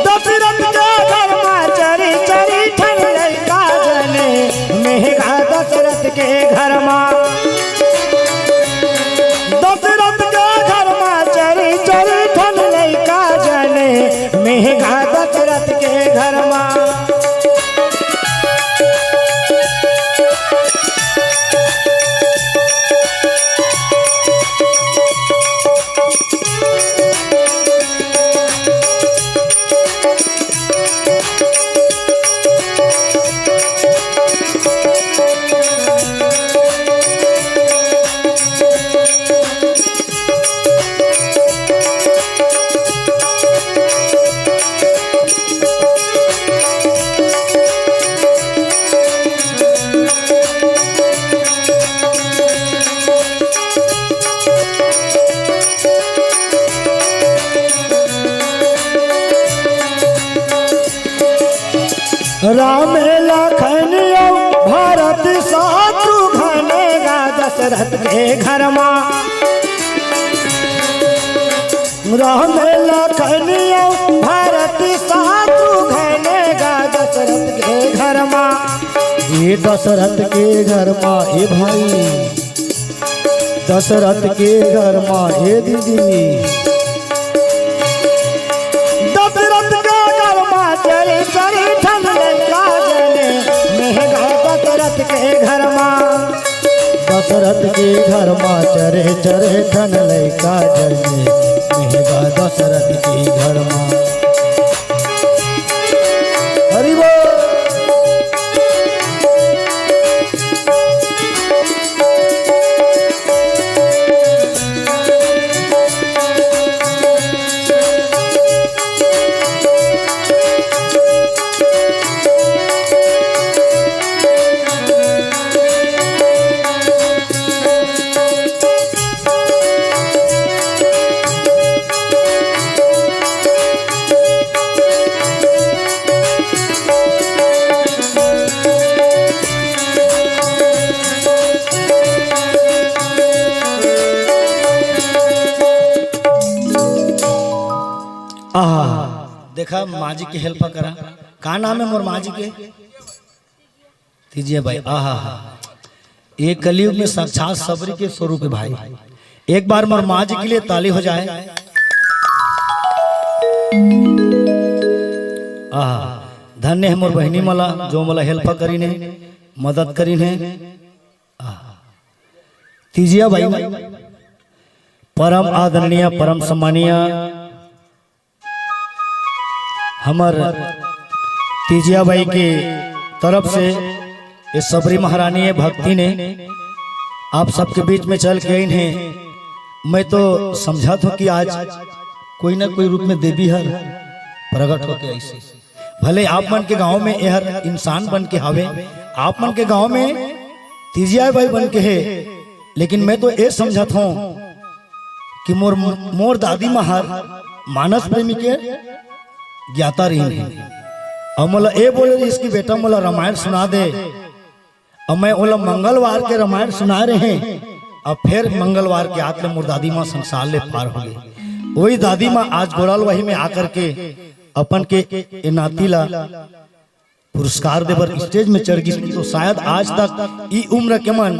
दशरथ के घर मा चरी चरी ठन लइका जने, मेघा दशरथ के घर मा। दशरथ के घर मा चरी चरी ठन लइका जने, मेघा दशरथ के घर मा। राम लखन अउ भरत शत्रुघ्न गा दशरथ के घर मा। राम लखन अउ भरत शत्रुघ्न गा दशरथ के घर मा। ए दशरथ के घर मा, ए भाई, दशरथ के घर मा, ए दीदी, दशरथ के घर मा चरे चरे ठन लइका जने, मेहगा दशरथ के घर मा। दशरथ के घर मा चरे चरे ठन लइका जने, मेहगा दशरथ के घर मा। हरि बोल। आहा, देखा, माँ जी के हेल्प करा। का नाम है मोर माँ जी के? तीजिया बाई। आहा हा, ये कलयुग में साक्षात सबरी के स्वरूप है भाई। एक बार मोर माँ जी के लिए ताली हो जाए। आहा, धन्य है मोर बहिनी मला, जो मला हेल्प करीन हे, मदद करीन हे। आहा, तीजिया बाई, परम आदरणीय, परम सम्मानीय हमर तीजिया बाई के तरफ से ये सबरी महारानी है भक्ति ने आप सबके बीच में चल के आइन है। मैं तो समझत हूँ कि आज कोई ना कोई रूप में देवी हर प्रकट होके आइसे। भले आप मन के गांव में एहर इंसान बन के हवे, आप मन के गांव में तीजिया बाई बन के है, लेकिन मैं तो ये समझत हूँ कि मोर, मोर दादी माँ हर मानस प्रेमी के ज्ञाता रहिन हे। अउ मोला ए बोले रहिस कि बेटा, मोला रामायण सुना दे। अउ मैं ओला मंगलवार के रामायण सुनाए रहे, अउ फेर मंगलवार के आत ले मोर दादी माँ संसार ले पार हो गई। वही दादी माँ आज गोड़ालवाही में आकर के अपन के ए नाती ला पुरस्कार देबर स्टेज में चढ़ गिस, तो शायद आज तक ई उम्र के मन,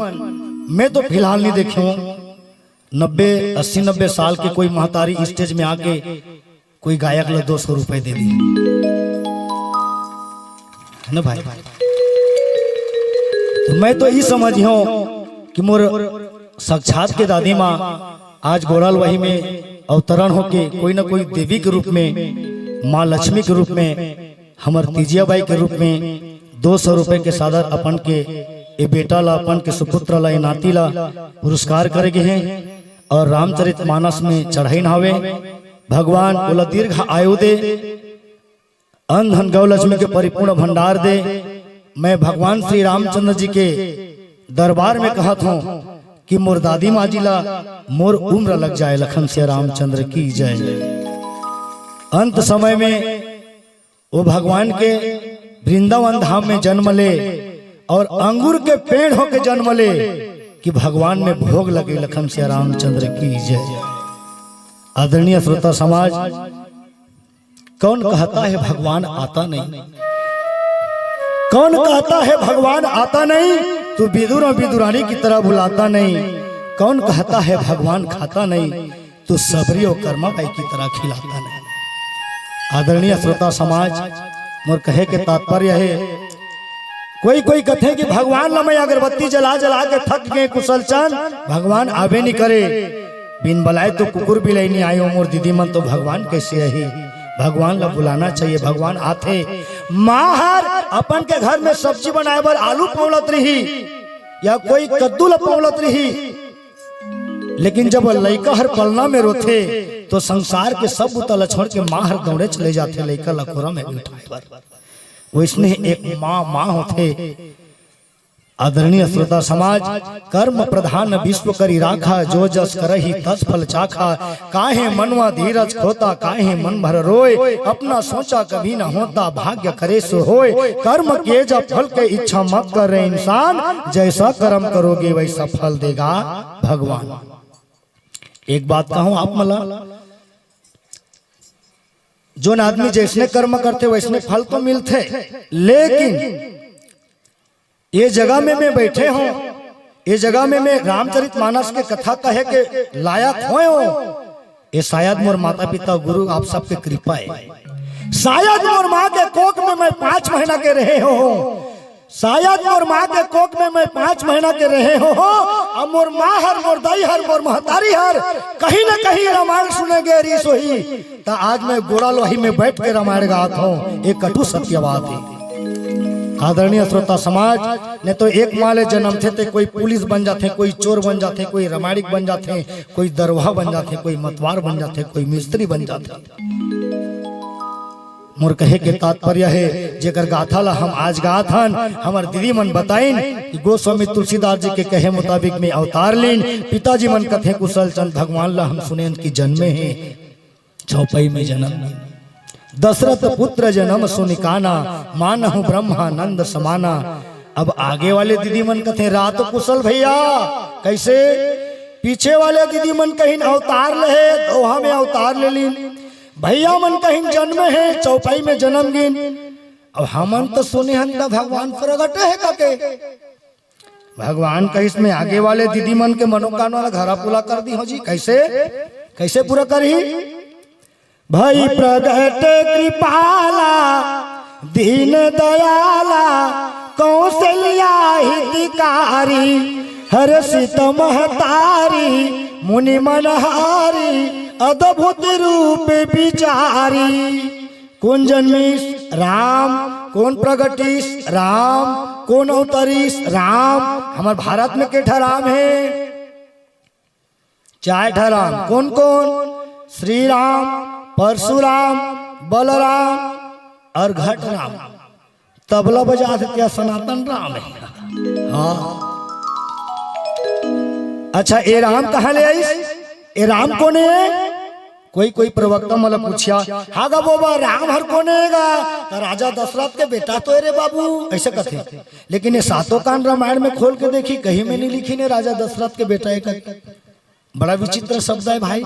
मैं तो फिलहाल नहीं देखे हूँ, नब्बे, अस्सी नब्बे साल के कोई महतारी स्टेज में आके कोई गायक ला दो सौ रुपए दे दी, है ना भाई? तो मैं तो ई समझ हूँ कि मोर साक्षात के दादी माँ आज गोड़ालवाही में अवतरण होके कोई ना कोई देवी के रूप में, माँ लक्ष्मी के रूप में, हमर तीजिया बाई के रूप में दो सौ रुपए के सादर अपन के ए बेटा ला, अपन के सुपुत्र ला, ए नाती ला पुरस्कार करे गे हे अउ रामचरित मानस में चढ़ाइन हावे। भगवान ओला दीर्घ आयु दे, अन्न धन गौ लक्ष्मी के परिपूर्ण भंडार दे। मैं भगवान श्री रामचंद्र जी के दरबार में कहत हूँ कि मोर दादी माँ जी ला मोर उम्र लग जाए। लखन सिया रामचंद्र की जय। अंत समय में वो भगवान के वृंदावन धाम में जन्म ले अउ अंगूर के पेड़ होके जन्म ले कि भगवान में भोग लगे। लखन सिया रामचंद्र की जय। आदरणीय श्रोता समाज, कौन कहता है भगवान आता नहीं? कौन कहता है भगवान आता नहीं? तू विदुर और विदुरानी की तरह बुलाता नहीं। कौन कहता है भगवान खाता नहीं? तू सबरी और कर्मा बाई की तरह खिलाता नहीं। आदरणीय श्रोता समाज, मोर कहे के तात्पर्य है, कोई कोई कथे कि भगवान ला मैं अगरबत्ती जला जला के थक गए कुशल चंद, भगवान आबे नहीं करे। बिन बलाए तो कुकुर बिलाई नहीं आयो, मोर दीदी मन तो भगवान कैसे आही? भगवान ला बुलाना चाहिए, भगवान आथे। माँ हर अपन के घर में सब्जी बनाए बर आलू पौलत रही या कोई कद्दू ला पौलत रही, लेकिन जब लइका हर पलना में रोथे तो संसार के सब बुता ला छोड़ के माँ हर दौड़े चले जाथे लइका ला कोरा में बिठाए बर। वैसने एक माँ माँ होथे। आदरणीय श्रोता समाज, कर्म प्रधान विश्व करी राखा, जो जस करही तस फल चाखा। काहे मनवा धीरज खोता, काहे मन भर रोय, अपना सोचा कभी न होता, भाग्य करे सो होय। कर्म किए जा फल के इच्छा मत करे इंसान, जैसा कर्म करोगे वैसा फल देगा भगवान। एक बात कहूँ आप मला, जोन आदमी जैसने कर्म करथे, वैसने फल तो मिलथे, लेकिन ये जगह में मैं बैठे हों, ये जगह में मैं रामचरित मानस के कथा कहे के लायक होय हों, ये शायद मोर माता पिता, गुरु, आप सबके कृपा हे। शायद मोर माँ के कोख में मैं पाँच महीना के रहे हों, शायद मोर माँ के कोख में मैं पाँच महीना के रहे हों, अब मोर माँ हर, मोर दाई हर, मोर महतारी हर कहीं न कहीं रामायण सुने गे रिहिस होही, त आज मैं गोड़ा लोही में बैठ के रामायण गात हों। ये कटु सत्य बात हे। आदरणीय श्रोता समाज, नहीं तो एक माँ ले जनमथे ते कोई पुलिस बन जाथे, कोई चोर बन जाथे, कोई रामायणिक बन जाथे, कोई दरोहा बन जाथे, कोई मतवार बन जाथे, कोई मिस्त्री बन जाथे। मोर कहे के तात्पर्य हे, जेकर गाथा ला हम आज गात हन, हमर दीदी मन बताइन कि गोस्वामी तुलसीदास जी के कहे मुताबिक में अवतार लीन। पिताजी मन कथे कुशल चंद भगवान ला हम सुनेन कि जन्मे हे, चौपाई में जनम लीन। दशरथ पुत्र जनम सुनि काना, मानहु ब्रह्मानंद समाना। अब आगे वाले दीदी मन कथे, "रा तो कुशल भैया, कैसे?" पीछे वाले दीदी मन कहिन, "अवतार ले हे, दोहा में अवतार ले लीन।" भैया मन कहिन, "जन्म हे, चौपाई में जनम लीन।" अब हमन तो सुने हन त भगवान प्रगट हे कके। भगवान कहिस, "मैं आगे वाले दीदी मन के मनोकामना ला घरा पूरा कर दिहों जी।" कैसे, कैसे पूरा करही? "भई प्रगट कृपाला, दीन दयाला, कौशल्या हितकारी, हरषित महतारी, मुनि मनहारी, अद्भुत रूप बिचारी।" कोन जनमिस? राम। कोन प्रगटिस? राम। कोन अवतरिस? राम। हमर भारत में के ठा राम हे? चार ठा राम। कोन कोन? श्री राम, परशुराम, बलराम अउ घट राम। तबला बजाथे ते सनातन राम हे। हाँ। अच्छा, ए राम कहाँ ले आइस? ए राम कोन हे? कोई कोई प्रवक्ता मन ला पूछिया, "हाँ गा बोबा, राम हर कोन हे गा?" "त राजा दशरथ के बेटा तो हे रे बाबू," ऐसे कथे। लेकिन ये सातों कांड रामायण में खोल के देखी, कहीं में नहीं लिखिन हे राजा दशरथ के बेटा हे कके। बड़ा विचित्र शब्द हे भाई,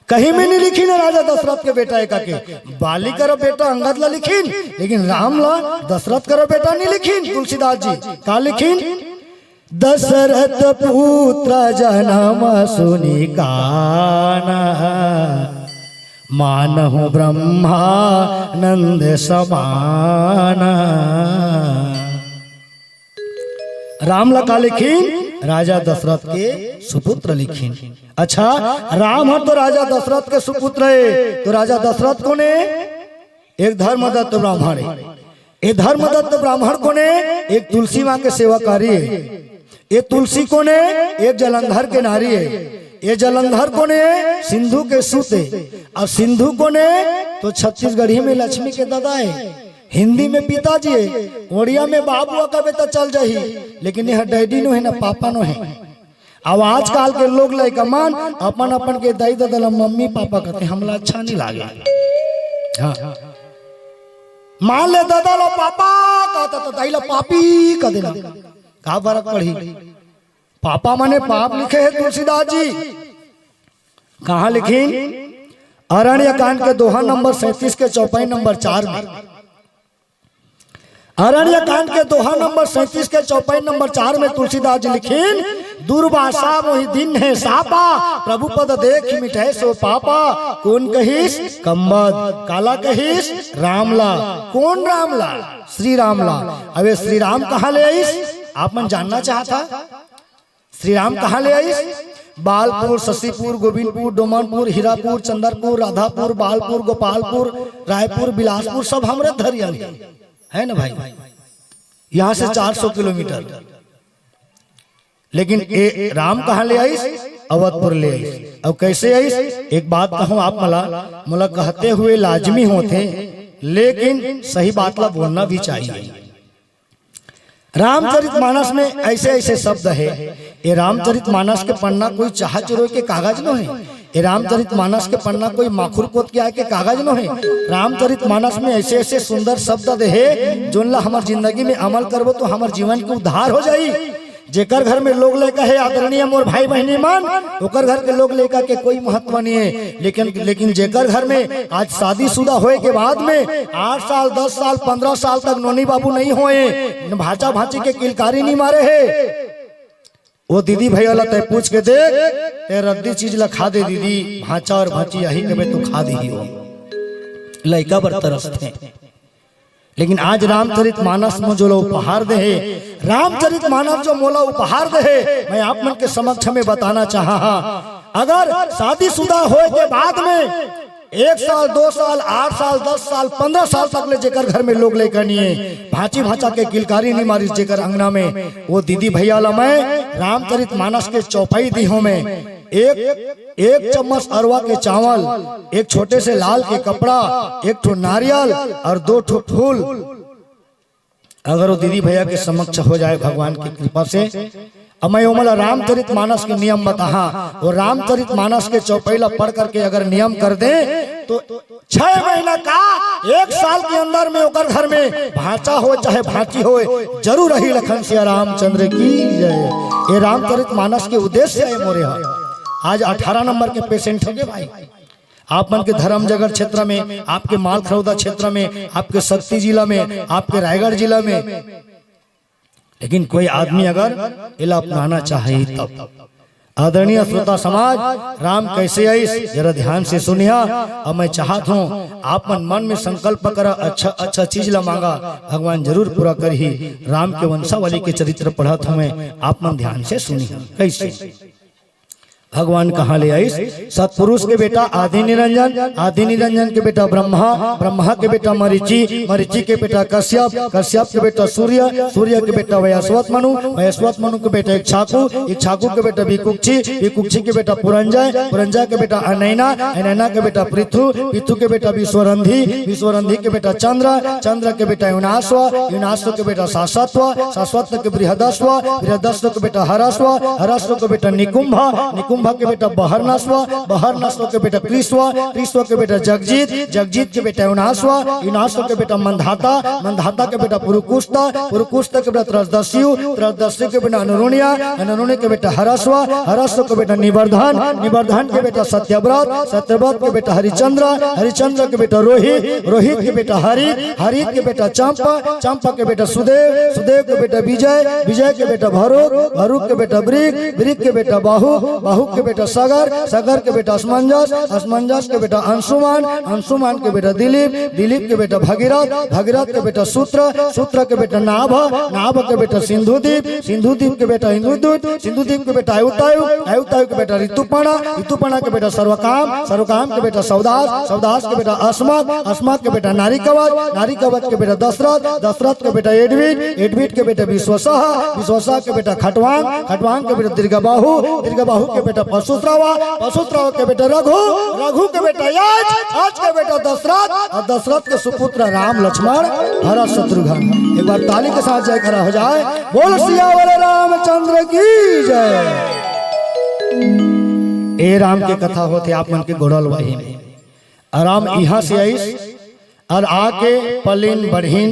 कहीं में नहीं लिखिन हे राजा दशरथ के बेटा हे कके। बाली करो बेटा अंगद ला लिखिन, लेकिन राम ला, दशरथ करो बेटा नहीं लिखिन। तुलसीदास जी का लिखिन? "दशरथ पुत्र जनम सुनि काना, मानहु ब्रह्मानंद समाना।" राम ला का लिखिन? राजा दशरथ के सुपुत्र लिखिन। अच्छा, राम हर तो राजा दशरथ के सुपुत्र हे, तो राजा दशरथ कोन हे? एक धर्मदत्त ब्राह्मण हे। ए धर्मदत्त ब्राह्मण कोन हे? एक तुलसी माँ के सेवाकारी हे। ए तुलसी कोन हे? एक जलंधर के नारी हे। ए जलंधर कोन हे? सिंधु के सुत हे। अउ सिंधु कोन हे? तो छत्तीसगढ़ी में लक्ष्मी के ददा हे, हिंदी में पिताजी हे, ओड़िया में बाबू कबे त चल जाही, लेकिन यह डैडी नो हे ना पापा नो हे। अब आजकल के लोग लइका मन अपन अपन के दाई ददा ला मम्मी पापा कथे, हमला अच्छा नहीं लागे। हाँ, मान ले ददा ला पापा कहता तो दाई ला पापी कह देना, का फरक पड़ही? पापा माने पाप लिखे हे तुलसीदास जी। कहाँ लिखिन? अरण्य कांड के दोहा नंबर सैंतीस के चौपाई नंबर चार में। अरण्य कांड के दोहा नंबर सैंतीस के चौपाई नंबर चार में तुलसीदास जी लिखिन, "दुर्वासा मोहि दीन्हे सापा, प्रभु पद देखि मिटै सो पापा।" कोन कहिस? कंबद। काला कहिस? रामला। कोन रामला? श्री रामला। अबे श्री राम कहाँ ले आइस? आप मन जानना चाहत हा? श्री राम कहाँ ले आइस? बालपुर, शशिपुर, गोविंदपुर, डोमनपुर, हीरापुर, चंदरपुर, राधापुर, बालपुर, गोपालपुर, रायपुर, बिलासपुर, सब हमरे धरियन हे, है ना भाई? यहाँ से चार सौ किलोमीटर। लेकिन ए राम कहाँ ले आइस? अवधपुर ले आइस। अब कैसे आइस? एक बात कहूँ आप मला, मोला कहते हुए लाजमी होथे, लेकिन सही बात ला बोलना भी चाहिए। रामचरित मानस में ऐसे ऐसे शब्द हे। ये रामचरित मानस के पन्ना कोई चाहा चुरोय के कागज नो हे। ये रामचरित मानस के पन्ना कोई माखुर कोत के आय के कागज नो हे। रामचरित मानस में ऐसे ऐसे सुंदर शब्द दे हे, जोन ला हमर जिंदगी में अमल करबो तो हमर जीवन के उद्धार हो जाई। जेकर घर में लोग लइका हे, आदरणीय मोर भाई बहिनी मन, ओकर घर के लोग लइका के कोई महत्व नहीं है। लेकिन, लेकिन जेकर घर में आज शादीशुदा होए के बाद में आठ साल, दस साल, पन्द्रह साल तक नोनी बाबू नहीं होए, भांचा भांची के किलकारी नहीं मारे हे, वो दीदी भैया ला तय पूछ के देख, ते रद्दी चीज ला खा दे दीदी, भांचा और भांची यही कबे तू खा दीही हो। लइका बर तरसथे। लेकिन आज रामचरित मानस में जो ला उपहार दे हे, रामचरित मानस जो मोला उपहार दे हे, मैं आप मन के समक्ष में बताना चाहा हा। अगर शादीशुदा होए के बाद में एक साल, दो साल, आठ साल, दस साल, पन्द्रह साल तक ले जेकर घर में लोग लइका नहीं है, भांची भांचा के किलकारी नहीं मारिस जेकर अंगना में, वो दीदी भैया ला मैं रामचरित मानस के चौपाई दी हूँ मैं। एक, एक चम्मच अरवा के चावल, एक छोटे से लाल के कपड़ा, एक ठो नारियल और दो ठो फूल, अगर वो दीदी भैया के समक्ष हो जाए भगवान की कृपा से, अब मैं ओमन ला रामचरित मानस के नियम बताहा। वो रामचरित मानस के चौपाई ला पढ़ करके अगर नियम कर दे तो छह महीना का, एक साल के अंदर में ओकर घर में भांचा हो चाहे भांची हो, जरूर रही। लखन सिया रामचंद्र की जय। ये रामचरित मानस के उद्देश्य है मोरे हा। आज अठारह नंबर के पेशेंट हो गए भाई। आप मन के धर्मजगत क्षेत्र में, आपके मालखरौदा क्षेत्र में, आपके सक्ती जिला में, आपके रायगढ़ जिला में, लेकिन कोई आदमी अगर एला अपनाना चाहे तब। आदरणीय श्रोता समाज, राम कैसे आइस, जरा ध्यान से सुनिहा। अब मैं चाहत हूँ आप मन मन में संकल्प करा, अच्छा अच्छा चीज ला मांगा, भगवान जरूर पूरा करही। राम के वंशावली के चरित्र पढ़त हूँ मैं, आप मन ध्यान से सुनिहा। कैसे भगवान कहाँ ले आइस? सतपुरुष के बेटा आदि निरंजन, आदि निरंजन के बेटा ब्रह्मा, ब्रह्मा के बेटा मरीचि, मरीचि के बेटा कश्यप, कश्यप के बेटा सूर्य, सूर्य के बेटा वयस्वत मनु, वयस्वत मनु के बेटा इक्षाकु, इक्षाकु के बेटा विकुक्षी, विकुक्षी के बेटा पुरंजय, पुरंजय के बेटा अनैना, अनैना के बेटा पृथु, पृथु के बेटा विश्वरंधी, विश्वरंधी के बेटा चंद्र, चंद्र के बेटा युनाश्व, युनाश्व के बेटा सासत्व, सासत्व के बृहदस्व, बृहदस्व के बेटा हरस्व, हरस्व के बेटा निकुंभ, निकुंभ के बेटा बहरनस्व, बहरनस्व के बेटा कृष्व, कृष्व के बेटा जगजीत, जगजीत के बेटा युनाश्व, युनाश्व के बेटा मंधाता, मंधाता के बेटा पुरुकुस्त, पुरुकुस्त के बेटा त्रसदस्यु, त्रसदस्यु के बेटा अनुरुणिया, अनुरुणिया के बेटा हरस्व, हरस्व के बेटा निवर्धन, निवर्धन के बेटा सत्यव्रत, सत्यव्रत के बेटा हरिचंद्र, हरिचंद्र के बेटा रोहित, रोहित के बेटा हरित, हरित के बेटा चंपा, चंपा के बेटा सुदेव, सुदेव के बेटा विजय, विजय के बेटा भरूक, भरूक के बेटा वृक, वृक के बेटा बाहु, बाहु के बेटा सगर, सगर के बेटा असमंजस, असमंजस के बेटा अंशुमान, अंशुमान के बेटा दिलीप, दिलीप के बेटा भगीरथ, भगीरथ के बेटा सूत्र, सूत्र के बेटा नाभ, नाभ के बेटा सिंधुदीप, सिंधुदीप के बेटा इंद्रदूत, सिंधुदीप के बेटा आयुतायु, आयुतायु के बेटा ऋतुपणा, ऋतुपणा के बेटा सर्वकाम, सर्वकाम के बेटा सौदास, सौदास के बेटा अस्मत, अस्मत के बेटा नारी कवच, नारी कवच के बेटा दशरथ, दशरथ के बेटा एडविन, एडविन के बेटा विश्वसह, विश्वसह के बेटा खटवांग, खटवांग के बेटा दीर्घबाहु, दीर्घबाहु के बेटा पशुश्रवा, पशुश्रवा के बेटा रघु, रघु के बेटा याज, याज के बेटा दशरथ, और दशरथ के सुपुत्र राम लक्ष्मण भरत शत्रुघ्न। एक बार ताली के साथ जयकारा हो जाए, बोल सियावर रामचंद्र की जय। ए राम के कथा होथे आप मन के गोड़ल वाही में। राम इहां से आइस और आके पलिन बढ़िन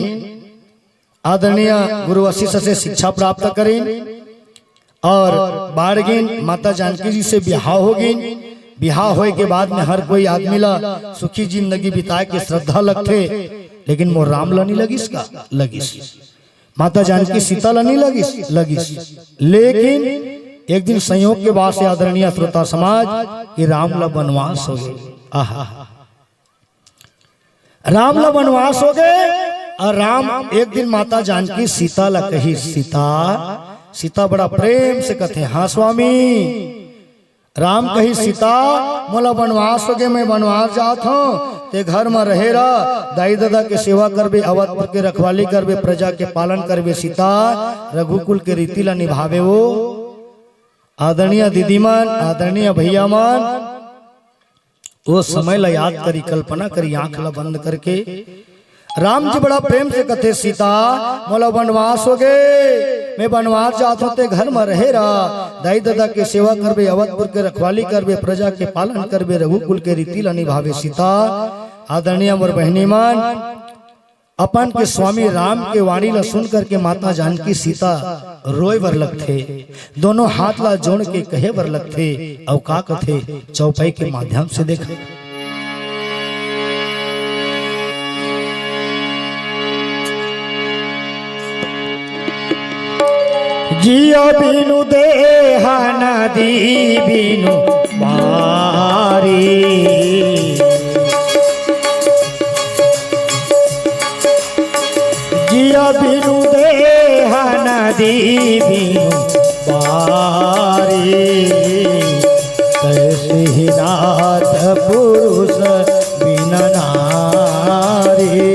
आदरणीय गुरु वशिष्ठ से शिक्षा प्राप्त करिन और बाढ़ गिन, माता जानकी जी से बिहाव हो गिन। बिहाव होए के बाद में हर कोई आदमी ला सुखी जिंदगी बिताए के श्रद्धा लगथे, लेकिन मोर राम ला नहीं लगिस का? लगिस। माता जानकी सीता ला नहीं लगिस? लगिस। लेकिन एक दिन संयोग के वास्ते आदरणीय श्रोता समाज कि राम ला वनवास हो गए। आहा, राम ला वनवास हो गए और राम एक दिन माता जानकी सीता ला कही, सीता, सीता बड़ा प्रेम से कथे, हाँ स्वामी। राम कही, सीता, मोला वनवास हो गए, मैं वनवास जात हूँ, ते घर में रहे रह, दाई ददा के सेवा करबे, अवधपुर के रखवाली करबे, प्रजा के पालन करबे। सीता, रघुकुल के रीति ला निभावे वो। आदरणीय दीदी मन, आदरणीय भैया मन, वो समय ला याद करी, कल्पना करी, आंख ला बंद करके। राम जी बड़ा प्रेम से कथे, सीता, मोला वनवास हो गए, मैं वनवास जात हूँ, ते घर में रहे रह, दाई ददा के सेवा करबे, अवधपुर के रखवाली करबे, प्रजा के पालन करबे, रघुकुल के रीति ला निभावे। सीता, आदरणीय मोर बहिनी मन, अपन के स्वामी राम के वाणी ला सुन करके माता जानकी सीता रोए बर लगथे, दोनों हाथ ला जोड़ के कहे बर लगथे। अउ का कथे, चौपाई के माध्यम से देखा। जिया बिनु देहा नदी बिनु बारी, जिया बिनु देहा नदी बिनु बारी, तैसे ही नाथ पुरुष बिन नारी।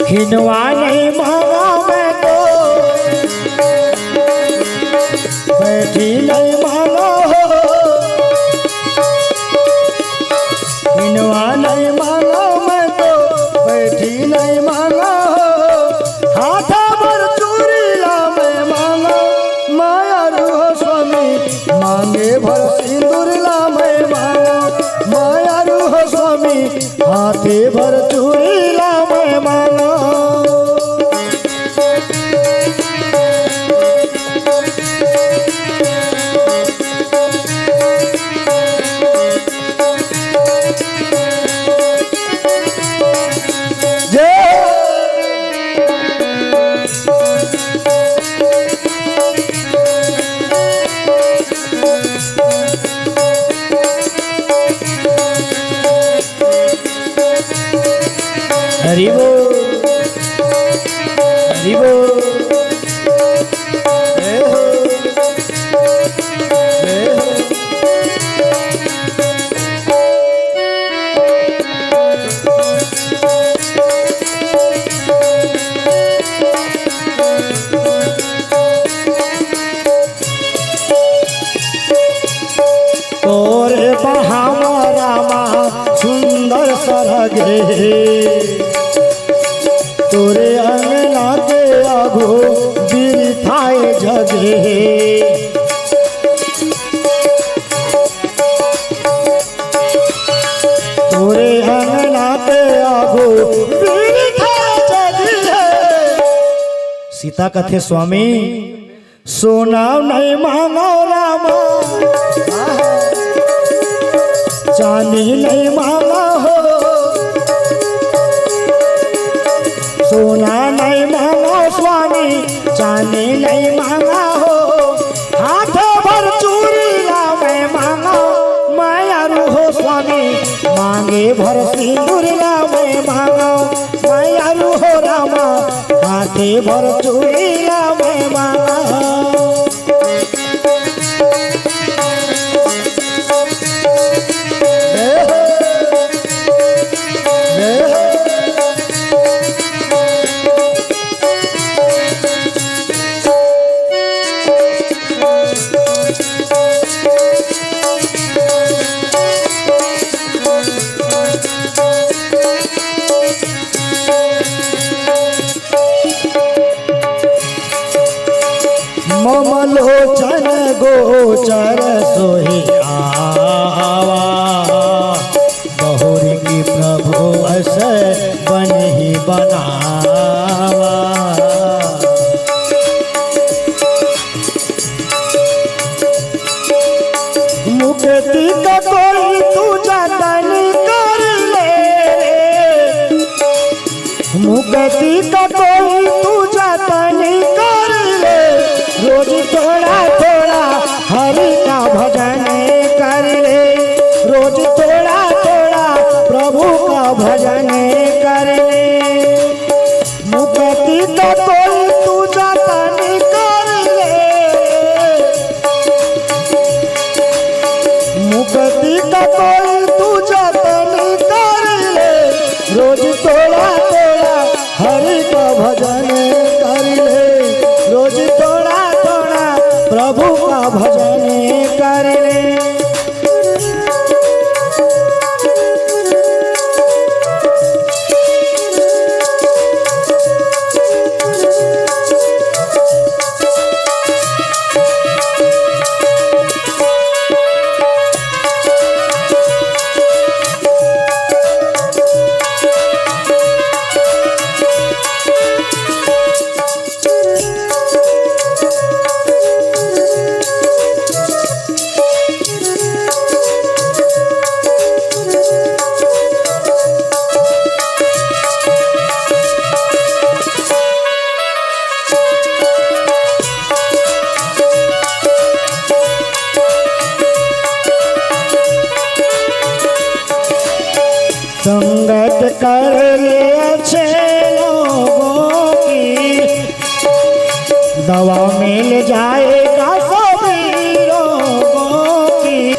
हिनवा नहीं मांगा मैं तो, बैठी नहीं मांगा हो। हिनवा नहीं मांगा मैं तो, बैठी नहीं मांगा हो। हाथा भर चूड़ी ला मैं मांगा, माया रूह स्वामी, मांगे भर सिंदूर ला मैं मांगा, माया रूह स्वामी, हाथे भर चूड़ी ला मैं मांगा। जय। हरि बोल, हरि बोल। जय हो, जय हो। तोरे बहावा रामा सुंदर सरगे, तोरे अंगना के आगू बिरिथाए जगे। तोरे अंगना के आगू बिरिथाए जगे। सीता कथे, स्वामी, सोना नहीं मांगा रामा, चांदी नहीं मांगा हो। सोना नहीं मांगा स्वामी, चांदी नहीं मांगा हो। हाथ भर चूड़ी ला मैं मांगा, माया रूह स्वामी, मांगे भर सिंदूर ला मैं मांगा, माया रूह रामा, हाथे भर चूड़ी ला मैं मांगा। मम लोचन गोचर सोहि आवा, बहुरी की प्रभु अस बनहि बनावा। मुक्ति का कोई तू जतन कर ले रे, मुक्ति का कोई तू जतन कर ले। रोज थोड़ा थोड़ा हरि का भजन कर ले, रोज थोड़ा थोड़ा प्रभु का भजन कर ले। मुक्ति का कोई तू जतन कर ले, मुक्ति का कोई तू जतन कर ले। रोज थोड़ा थोड़ा हरि का भजन कर ले, रोज थोड़ा थोड़ा प्रभु का भजन कर ले। कर ले अच्छे लोगों की, दवा मिल जाएगा सभी रोगों की।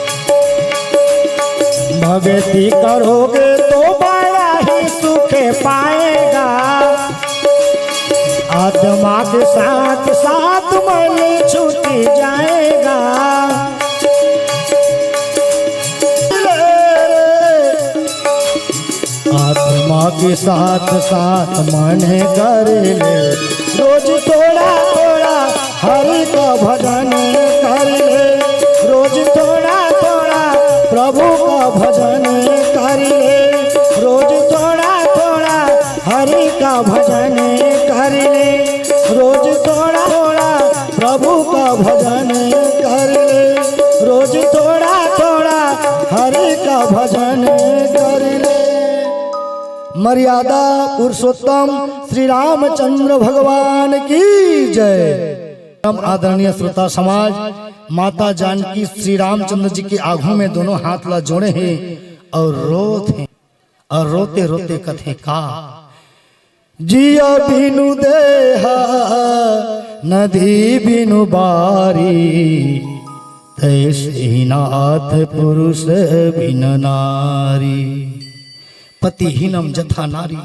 भक्ति करोगे तो बड़ा ही सुख पाएगा, आत्मा के साथ साथ मन छूट जाएगा। आत्मा के साथ साथ मन कर ले, रोज थोड़ा थोड़ा हरि का भजन कर ले, रोज थोड़ा थोड़ा प्रभु का भजन कर ले, रोज थोड़ा थोड़ा हरि का भजन कर ले, रोज थोड़ा थोड़ा प्रभु का भजन कर ले, रोज थोड़ा थोड़ा हरि का भजन कर ले। मर्यादा पुरुषोत्तम श्री रामचंद्र भगवान की जय। हम आदरणीय श्रोता समाज, माता जानकी श्री रामचंद्र जी के आगू में दोनों हाथ ला जोड़े हैं और रोत हैं, और रोते रोते कथे का, जिया बिनु देहा नदी बिनु बारी, तैसे ही नाथ पुरुष बिन नारी। पतिहीनम जथा नारी,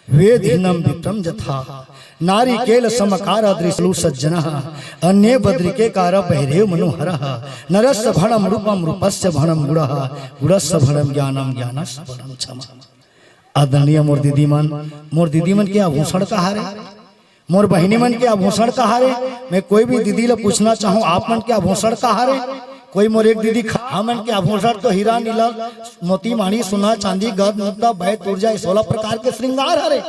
वेदहीनम विप्रम जथा, नारी केल समकार दृशलु सज्जन, अन्ये बद्रिके कार बहिरेव मनोहर, नरस भणम रूपम रूपस्य भणम गुण, गुणस भणम ज्ञानम ज्ञानस भणम क्षमा। आदरणीय मोर दीदी मन, मोर दीदी मन के आभूषण कहा रे? मोर बहिनी मन के आभूषण कहा रे? मैं कोई भी दीदी ला पूछना चाहूँ, आप मन के आभूषण कहा रे? कोई मोर एक दीदी खा-, हमन के आभूषण तो हीरा नीला मोती माणी सोना चांदी गद मुक्ता बै तुरजा, ये सोलह प्रकार के श्रृंगार हरे।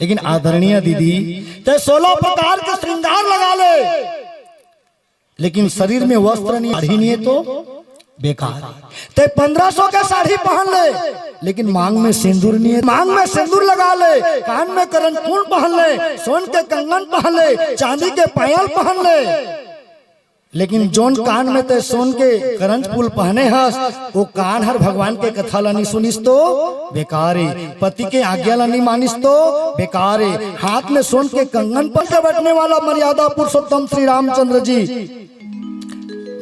लेकिन आदरणीय दीदी, ते सोलह प्रकार के श्रृंगार लगा ले, लेकिन शरीर में वस्त्र नहीं, साड़ी नहीं है तो बेकार है। ते पन्द्रह सौ के साड़ी पहन ले, लेकिन मांग में सिंदूर नहीं है। मांग में सिंदूर लगा ले, कान में करनफूल पहन ले, सोन के कंगन पहन ले, चांदी के पायल पहन ले, लेकिन जोन कान में ते सोन के करंज फूल पहने हस, वो कान हर भगवान के कथा ला नहीं सुनिस तो बेकार है। पति के आज्ञा ला नहीं मानिस तो बेकार है। हाथ में सोन के कंगन पहन के बैठने वाला मर्यादा पुरुषोत्तम श्री रामचंद्र जी,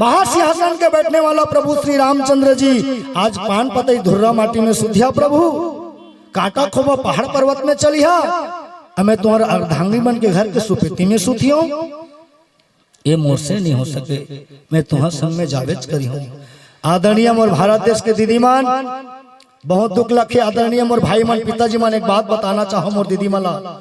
महासिंहासन के बैठने वाला प्रभु श्री रामचंद्र जी आज पान पतई धुर्रा माटी में सुधिया प्रभु, कांटा खोबा पहाड़ पर्वत में चलिहा, अमे तुम्हार अर्धांगी मन के घर के सुपेती में सुतियो। ये मोर से नहीं हो सके, मैं तुम्हार संग में जावेच करी हूँ। आदरणीय मोर भारत देश के दीदी मन, बहुत दुख लखे। आदरणीय मोर भाई मन, पिताजी मन, एक बात बताना चाहूँ मोर दीदी मन ला,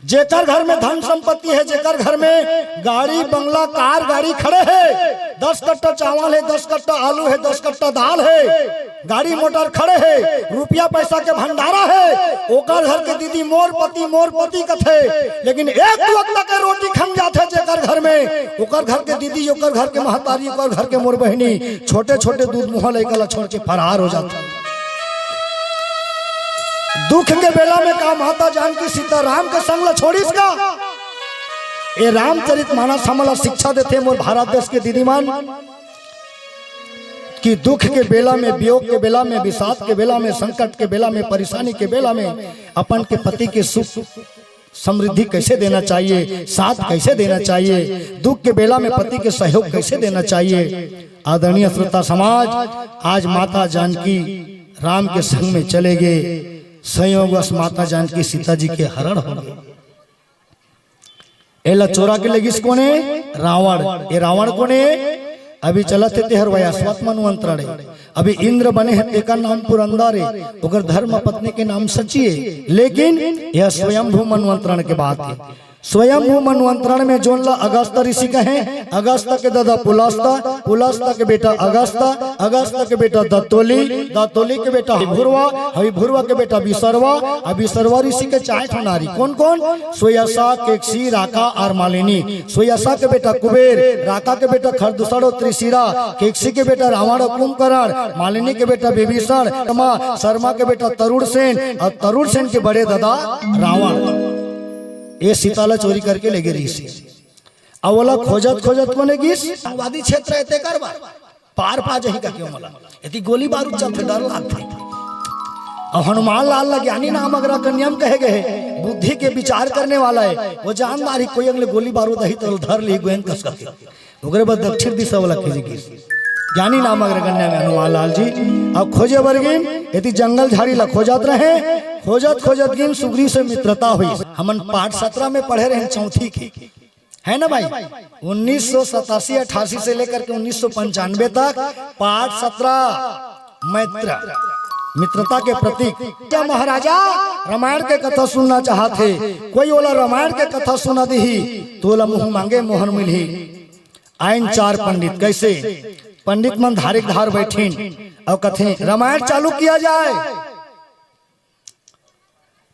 जेकर घर में धन संपत्ति है, जेकर घर में गाड़ी बंगला कार गाड़ी खड़े है, दस कट्टा चावल है, दस कट्टा आलू है, दस कट्टा दाल है, गाड़ी मोटर खड़े है, रुपया पैसा के भंडारा है, ओकर घर के दीदी मोर पति, मोर पति कथे, लेकिन एक वक्त के रोटी खम जाथे जेकर घर में, ओकर घर के दीदी, ओकर घर के महतारी, ओकर घर के मोर बहिनी छोटे छोटे दूध मुहा लइका ला छोड़ के फरार हो जाथे। दुख के बेला में का माता जानकी सीता राम के संग ला छोड़िस का? ये रामचरित मानस हमला शिक्षा देथे मोर भारत देश के दीदी मन, कि दुख के बेला में, वियोग के बेला में, विषाद के बेला में, संकट के बेला में, परेशानी के बेला में अपन के पति के सुख समृद्धि कैसे देना चाहिए, साथ कैसे देना चाहिए, दुख के बेला में पति के सहयोग कैसे देना चाहिए। आदरणीय श्रोता समाज, आज माता जानकी राम के संग में चले गए, संयोगवश माता जानकी सीता जी के हरण हो गए। एला चोरा के लेगिस कोने? रावण। ये रावण कोने? अभी चलत हे तेहर वैवस्वत मन्वंतरण हे। अभी इंद्र बने हे, तेकर नाम पुरंदर हे, ओकर धर्म पत्नी के नाम शची हे। लेकिन यह स्वयंभू मन्वंतरण के बात हे। स्वयंभू मन्वंतरण में जोन ला अगस्त ऋषि कहे, अगस्त के ददा पुलस्त, पुलस्त के बेटा अगस्त, अगस्त के बेटा दत्तोली, दत्तोली के बेटा हविभुरवा, हविभुरवा के बेटा विसरवा, अउ विसरवा ऋषि के चार ठो नारी। कोन कोन? सोयसा, केकसी, राका अउ मालिनी। सोयसा के बेटा कुबेर, राका के बेटा खरदूषण अउ त्रिशिरा, केकसी के बेटा रावण अउ कुंभकर्ण, मालिनी के बेटा विभीषण, शर्मा, शर्मा के बेटा तरुण सेन अउ तरुण सेन के बड़े ददा रावण। ये सीता ला चोरी करके ले गे रहिस हे। अउ ओला खोजत खोजत कोने गिस? आतंकवादी क्षेत्र हे तेकर बर। पार पा जाही कहिके मोला। एती गोली बारूद चलथे, डर लागथे। अउ हनुमान लाल ला ज्ञानी नाम अगर कन्या म कहे गए हे, बुद्धि के विचार करने वाला हे, वो जानदार ही कोई अगले गोली बारूद अही तो धर ली गोयन कस करके। ओकरे बाद दक्षिण दिशा वाला खींच गिस। ज्ञानी नाम अगर कन्या में हनुमान लाल जी। अब खोजे बर गिन, एती जंगल झाड़ी ला खोजत रहे, खोजत खोजत गिन सुग्रीव से मित्रता हुई। हमन पाठ सत्रह में पढ़े रहे चौथी के, है ना भाई? उन्नीस सौ सतासी अट्ठासी से लेकर के उन्नीस सौ पंचानवे तक पाठ सत्रह मैत्र, मित्रता के प्रतीक। क्या महाराजा रामायण के कथा सुनना चाहत हे, कोई ओला रामायण के कथा सुना दिही तो ओला मुंह मांगे मोहर मिलही। आइन चार पंडित, कैसे? पंडित मन धारिक धार बैठिन अउ कथे, "रामायण चालू किया जाए।"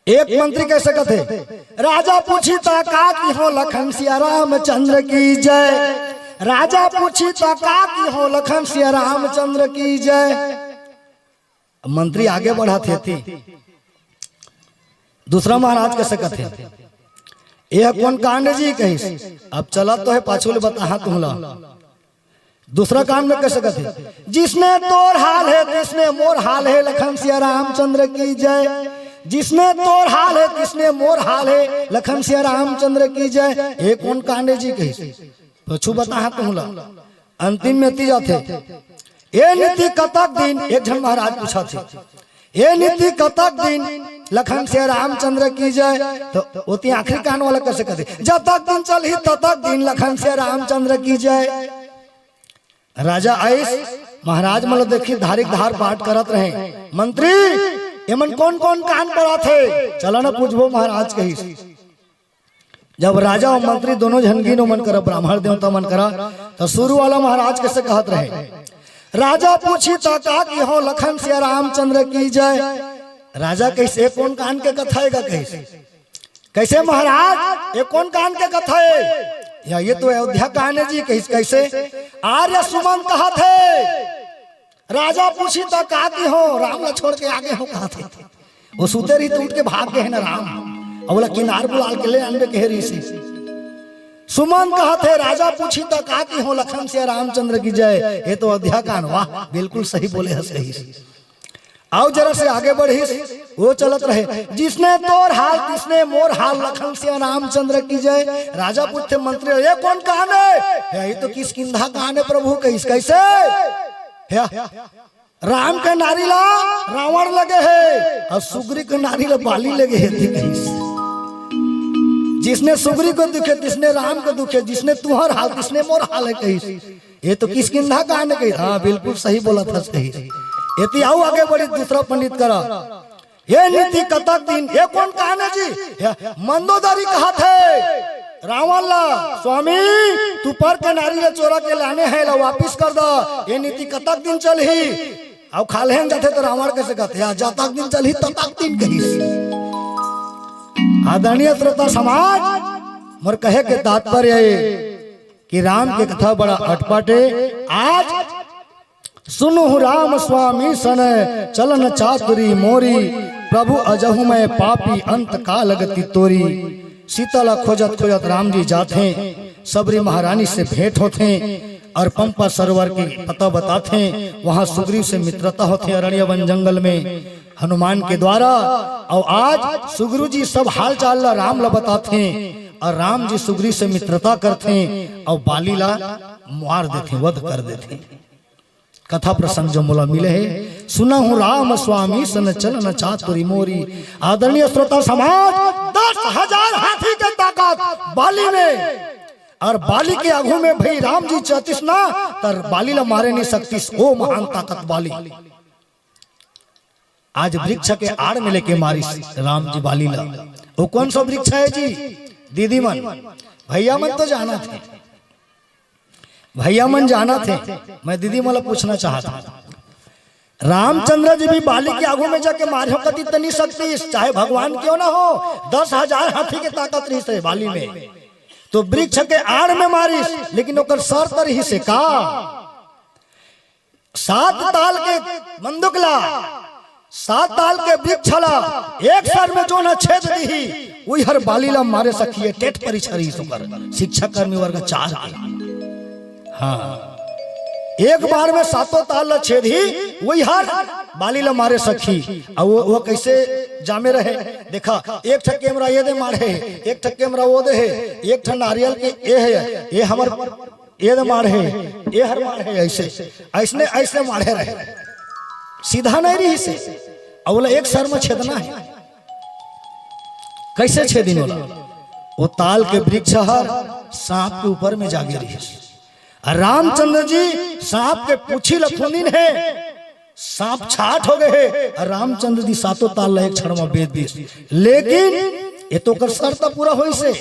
एक मंत्री कैसे कथे, "राजा पूछी ता का की हो लखन सिया रामचंद्र की जय, राजा पूछी ता का की हो लखन सिया रामचंद्र की जय।" मंत्री आगे बढ़त हे ती। दूसरा महाराज कैसे कथे, "यह कौन कांड जी?" कहिस। अब चलत तो हे, पाछू ले बताहा तुमला। दूसरा कांड में कैसे कथे, "जिसने तोर हाल हे, तिसने मोर हाल हे, लखन सिया रामचंद्र की जय। जिसने तोर हाल हे, तिसने मोर हाल हे, लखन सिया रामचंद्र की जय।" ये कौन कांड जी कहिस? पाछू बताहा तुमला। अंतिम में ती जाथे, "ए नीति कतक दिन," एक झन महाराज पूछथे, "ए नीति कतक दिन, लखन सिया रामचंद्र की जय।" तो ओती आखिरी कान वाला कैसे कथे, "जतक दिन चलही ततक दिन, लखन सिया रामचंद्र की जय।" राजा आइस, महाराज मन ल देखिस धारिक धार पाठ करत रहे। "मंत्री, एमन कौन कौन कान पढ़त हे? चला ना पूछबो महाराज," कहिस। जब राजा अउ मंत्री दोनों झन गिन ओमन करा, ब्राह्मण देवता मन करा, त शुरू वाला महाराज कैसे कहत रहे, "राजा पूछी त का की हो लखन सिया रामचंद्र की जय।" राजा कहिस, "ए कौन कान के कथा हे गा?" कहिस। "कैसे महाराज, ए कौन कान के कथा हे?" "या, ये तो अयोध्या कान हे जी।" कहिस, "कैसे?" "आर्य सुमन कहत हे, राजा पूछी त का की हो, राम ला छोड़ के आगे हो," कहत हे। वो सुते रही तो उठ के भाग गए हे ना राम, अउ ओला किनार बुलाल के ले आनबे कहे रहिस हे। सुमन कहत हे, "राजा पूछी त का की हो, लखन सिया रामचंद्र की जय।" ये तो अयोध्या कान, वाह, बिल्कुल सही बोले हस, कहिस। अउ जरा से आगे बढ़िस, वो चलत रहे, "जिसने तोर हाल, तिसने मोर हाल, लखन सिया रामचंद्र की जय।" राजा पूछथे मंत्री, "ये कौन कान हे?" "ये तो किष्किंधा कान हे प्रभु।" कहिस, "कैसे?" "हे, राम के नारी ला रावण लगे हे अउ सुग्रीव के नारी ला बाली लगे हे," ती कहिस। "जिसने सुग्रीव को दुखे, तिसने राम को दुखे, जिसने तुहर हाल, तिसने मोर हाल हे," कहिस। "ये तो किष्किंधा कान हे," कहिस। "हाँ, बिल्कुल सही बोलत हस," कहिस। एती अउ आगे बढ़िस दूसरा पंडित करा, "ए नीति कतक दिन, ये कौन कान हे जी?" "हे, मंदोदरी कहत हे रावण ला, 'स्वामी, तू पर के नारी ला चोरा के लाने हे, ला वापिस कर दा, ये नीति कतक दिन चलही?' अउ खाल्हे म जाथे त रावण कैसे कहथे, "या, जतक दिन चलही ततक दिन," कहिस। आदरणीय श्रोता समाज, मोर कहे के तात्पर्य ये कि राम के कथा बड़ा अटपट हे। आज सुनहु राम स्वामी सन, चलन चातुरी मोरी, प्रभु अजहु मैं पापी अंत काल गति तोरी। सीता ला खोजत खोजत राम जी जाथे, सबरी महारानी से भेंट होथे अउ पंपा सरोवर के पता बताथे। वहां सुग्रीव से मित्रता होथे अरण्य वन जंगल में हनुमान के द्वारा। अउ आज सुग्रीव जी सब हालचाल ला राम ला बताथे अउ राम जी सुग्रीव से मित्रता करथे अउ बाली ला मार देथे, वध कर देथे। कथा प्रसंग जो मोला मिले हे, सुनहु राम स्वामी सन चलन चातुरी मोरी। आदरणीय श्रोता समाज, दस हजार हाथी के ताकत बाली में, अउ बाली के आगू में भाई राम जी चलतिस ना, त बाली ला मारे नहीं सकतिस, ओ महान ताकत बाली। आज वृक्ष के आड़ में लेके मारिस राम जी बाली ला। वो कौन सा वृक्ष हे जी? दीदी मन, भैया मन तो जानथे, भैया मन जानथे। मैं दीदी मन ला पूछना चाहत हूं, रामचंद्र जी भी बाली के आगू में जाके मारे हो कति तनी शक्ति, चाहे भगवान क्यों ना हो, दस हजार हाथी के ताकत रहिस हे बाली में, तो वृक्ष के आड़ में मारिस, लेकिन ओकर शर्त रहिस हे का? सात ताल के मंदुक ला, सात ताल के वृक्ष ला एक सर में जोन ह छेद दिही, उही हर बाली ला मारे सकही, टेट परीक्षा रहिस ओकर, शिक्षा कर्मी वर्ग चार के। हाँ, एक बार में सातों ताल ला छेदही, उही हर बाली ला मारे सखी। अउ वो, वो कैसे जामे रहे? देखा, एक ठा कैमरा ये दे मारे हे, एक ठा कैमरा वो दे हे, एक ठा नारियल के ये हे, ये हमर ये दे मारे हे, ये हर मारे हे, ऐसे, ऐसने, ऐसने मारे रहे, सीधा नहीं रहिसे। अउ ओला एक सर में छेदना हे। कैसे छेदिन ओला? वो ताल के वृक्ष हर सांप के ऊपर में जागे रहिस। अउ रामचंद्र जी सांप के पूछी ल फूंदिन हे, सांप छाट हो गए हे। अउ रामचंद्र जी सातों ताल ला एक क्षण में बेध दिस। लेकिन ये तो ओकर शर्त पूरा होइस हे।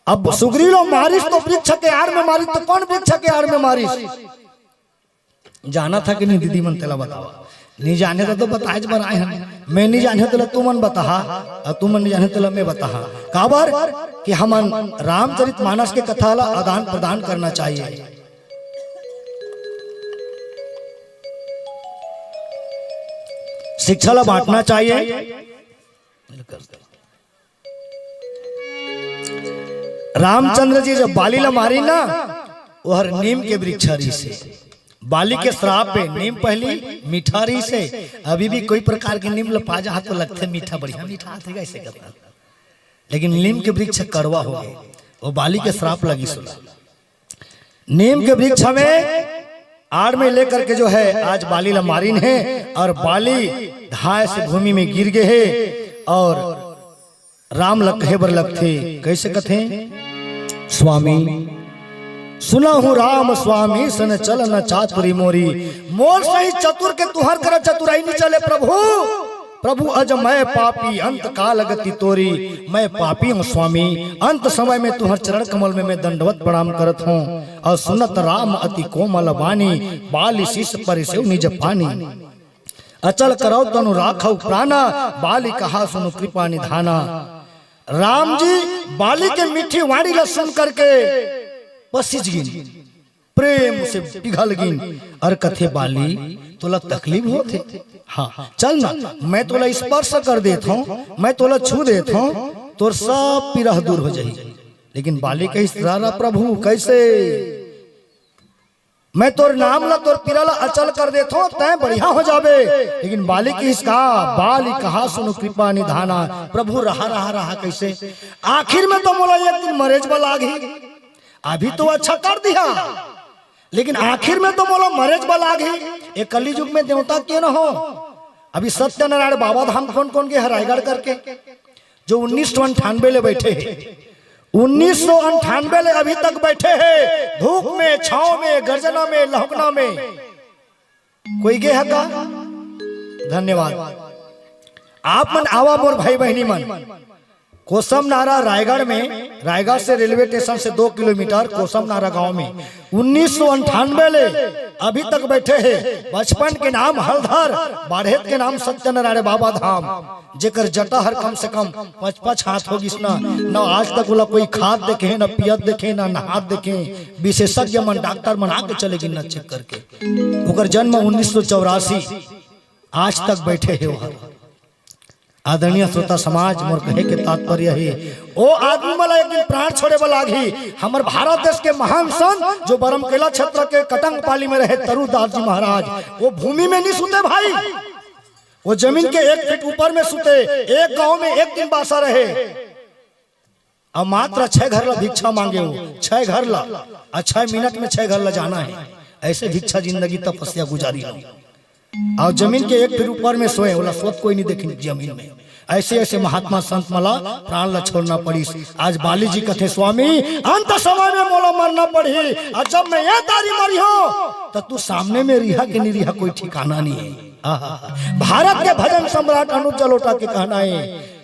अब सुग्रीव ला मारिस तो वृक्ष के आड़ में मारिस, तो कौन वृक्ष के आड़ में मारिस? जानथव कि नहीं दीदी मन, तेला बतावा। नहीं जाने तो, तो बताएच बर आए हन। मैं नहीं जाने तेला तुमन बताहा, अउ तुमन नहीं जाने तेला मैं बताहा। काबर कि हमन रामचरित मानस के कथा ला आदान प्रदान करना चाहिए, शिक्षा ला बांटना चाहिए। रामचंद्र जी जब बाली ला मारिन ना, ओहर नीम के वृक्ष रहिस हे। बाली के श्राप हे, नीम पहली मीठा रहिस हे, अभी भी कोई प्रकार के नीम ला पा जाहा तो लगथे मीठा, बढ़िया मीठा आथे, ऐसे करता। लेकिन नीम के वृक्ष कड़वा हो गए, वो बाली के श्राप लगिस ओला। नीम के वृक्ष में आड़ में लेकर के जो है आज बाली ला मारिन हे अउ बाली धाय से भूमि में गिर गए हे अउ राम ला कहे बर लगथे, कैसे कथे? स्वामी, सुना हूँ राम स्वामी सन चल न चातुरी मोरी। मोर सही चतुर के तुहर कर चतुराई नहीं चले प्रभु। प्रभु अज मैं पापी अंत काल गति तोरी। मैं पापी हूँ स्वामी, अंत समय में तुहर चरण कमल में मैं दंडवत प्रणाम करत हूँ। अउ सुनत राम अति कोमल बानी, बाली शीस परिसेव निज पानी। अचल करौ तनु राखौ प्राणा, बाली कहा सुनु कृपा निधाना। राम जी बाली के मीठी वाणी ला सुन करके पसीज गिन, प्रेम से पिघल गिन अउ कथे, बाली, तोला तकलीफ होथे? हाँ, चल ना, मैं तोला स्पर्श कर देत हूँ, मैं तोला छू देत हूँ, तोर सब पीरा दूर हो जाही। लेकिन बाली कहिस, रा रा प्रभु, कैसे? मैं तोर नाम ला, तोर पीरा ला अचल कर देत हूँ, तैं बढ़िया हो जाबे। लेकिन बाली कहिस का? बाली कहा सुनु कृपा निधाना। प्रभु, रहा, रहा, रहा, कैसे? आखिर में तो मोला एक दिन मरेच बर लागही। अभी तो अच्छा कर दिहा, लेकिन आखिर में तो मोला मरेच बर लागही। ए कलयुग में देवता के न हो। अभी सत्यनारायण बाबा धाम कोन कोन गे हे रायगढ़ करके, जो उन्नीस सौ अंठानबे ले बैठे हे, उन्नीस सौ अंठानबे ले अभी तक बैठे हे, धूप में, छांव में, गर्जना में, लहुकना में। कोई गे हे का? धन्यवाद। आप मन आवा मोर भाई बहिनी मन, कोसम नारा रायगढ़ में, रायगढ़ से रेलवे स्टेशन से दो किलोमीटर कोसम नारा गांव में उन्नीस सौ अंठानबे ले अभी तक बैठे हे। बचपन के नाम हलधर, बाढ़ेत के नाम सत्यनारायण बाबा धाम, जेकर जटा हर कम से कम पाँच पाँच हाथ हो गिस ना, न आज तक ओला कोई खात देखे, न पियत देखे, न नहात देखे। विशेषज्ञ मन, डॉक्टर मन आके चले गिन ना चेक करके। ओकर जन्म उन्नीस सौ चौरासी, आज तक बैठे हे वह। आदरणीय श्रोता समाज, मोर कहे के तात्पर्य हे, ओ आदमी मन ला एक दिन प्राण छोड़े बर लागही। हमर भारत देश के महान संत जो बरमकेला क्षेत्र के कटंगपाली में रहे, तरुदास जी महाराज, वो भूमि में नहीं सुते भाई, वो जमीन के एक फीट ऊपर में सुते, एक गांव में एक दिन बासा रहे। अउ मात्र छह घर ला भिक्षा मांगे हो, छह घर ला, अउ छह मिनट में छह घर ला जाना हे। ऐसे भिक्षा जिंदगी तपस्या गुजारी लो। अउ जमीन के एक फीट ऊपर में सोए, ओला सोत कोई नहीं देखिन जमीन में। ऐसे ऐसे महात्मा संत मन ला प्राण ला छोड़ना पड़िस। आज बाली जी कथे, स्वामी, अंत समय में मोला मरना पड़ही, अउ जब मैं ये तारी मरिहूं, त तू सामने में रिहा के नहीं रिहा, कोई ठिकाना नहीं हे। आहा। भारत के भजन सम्राट अनुप जलोटा के कहना हे,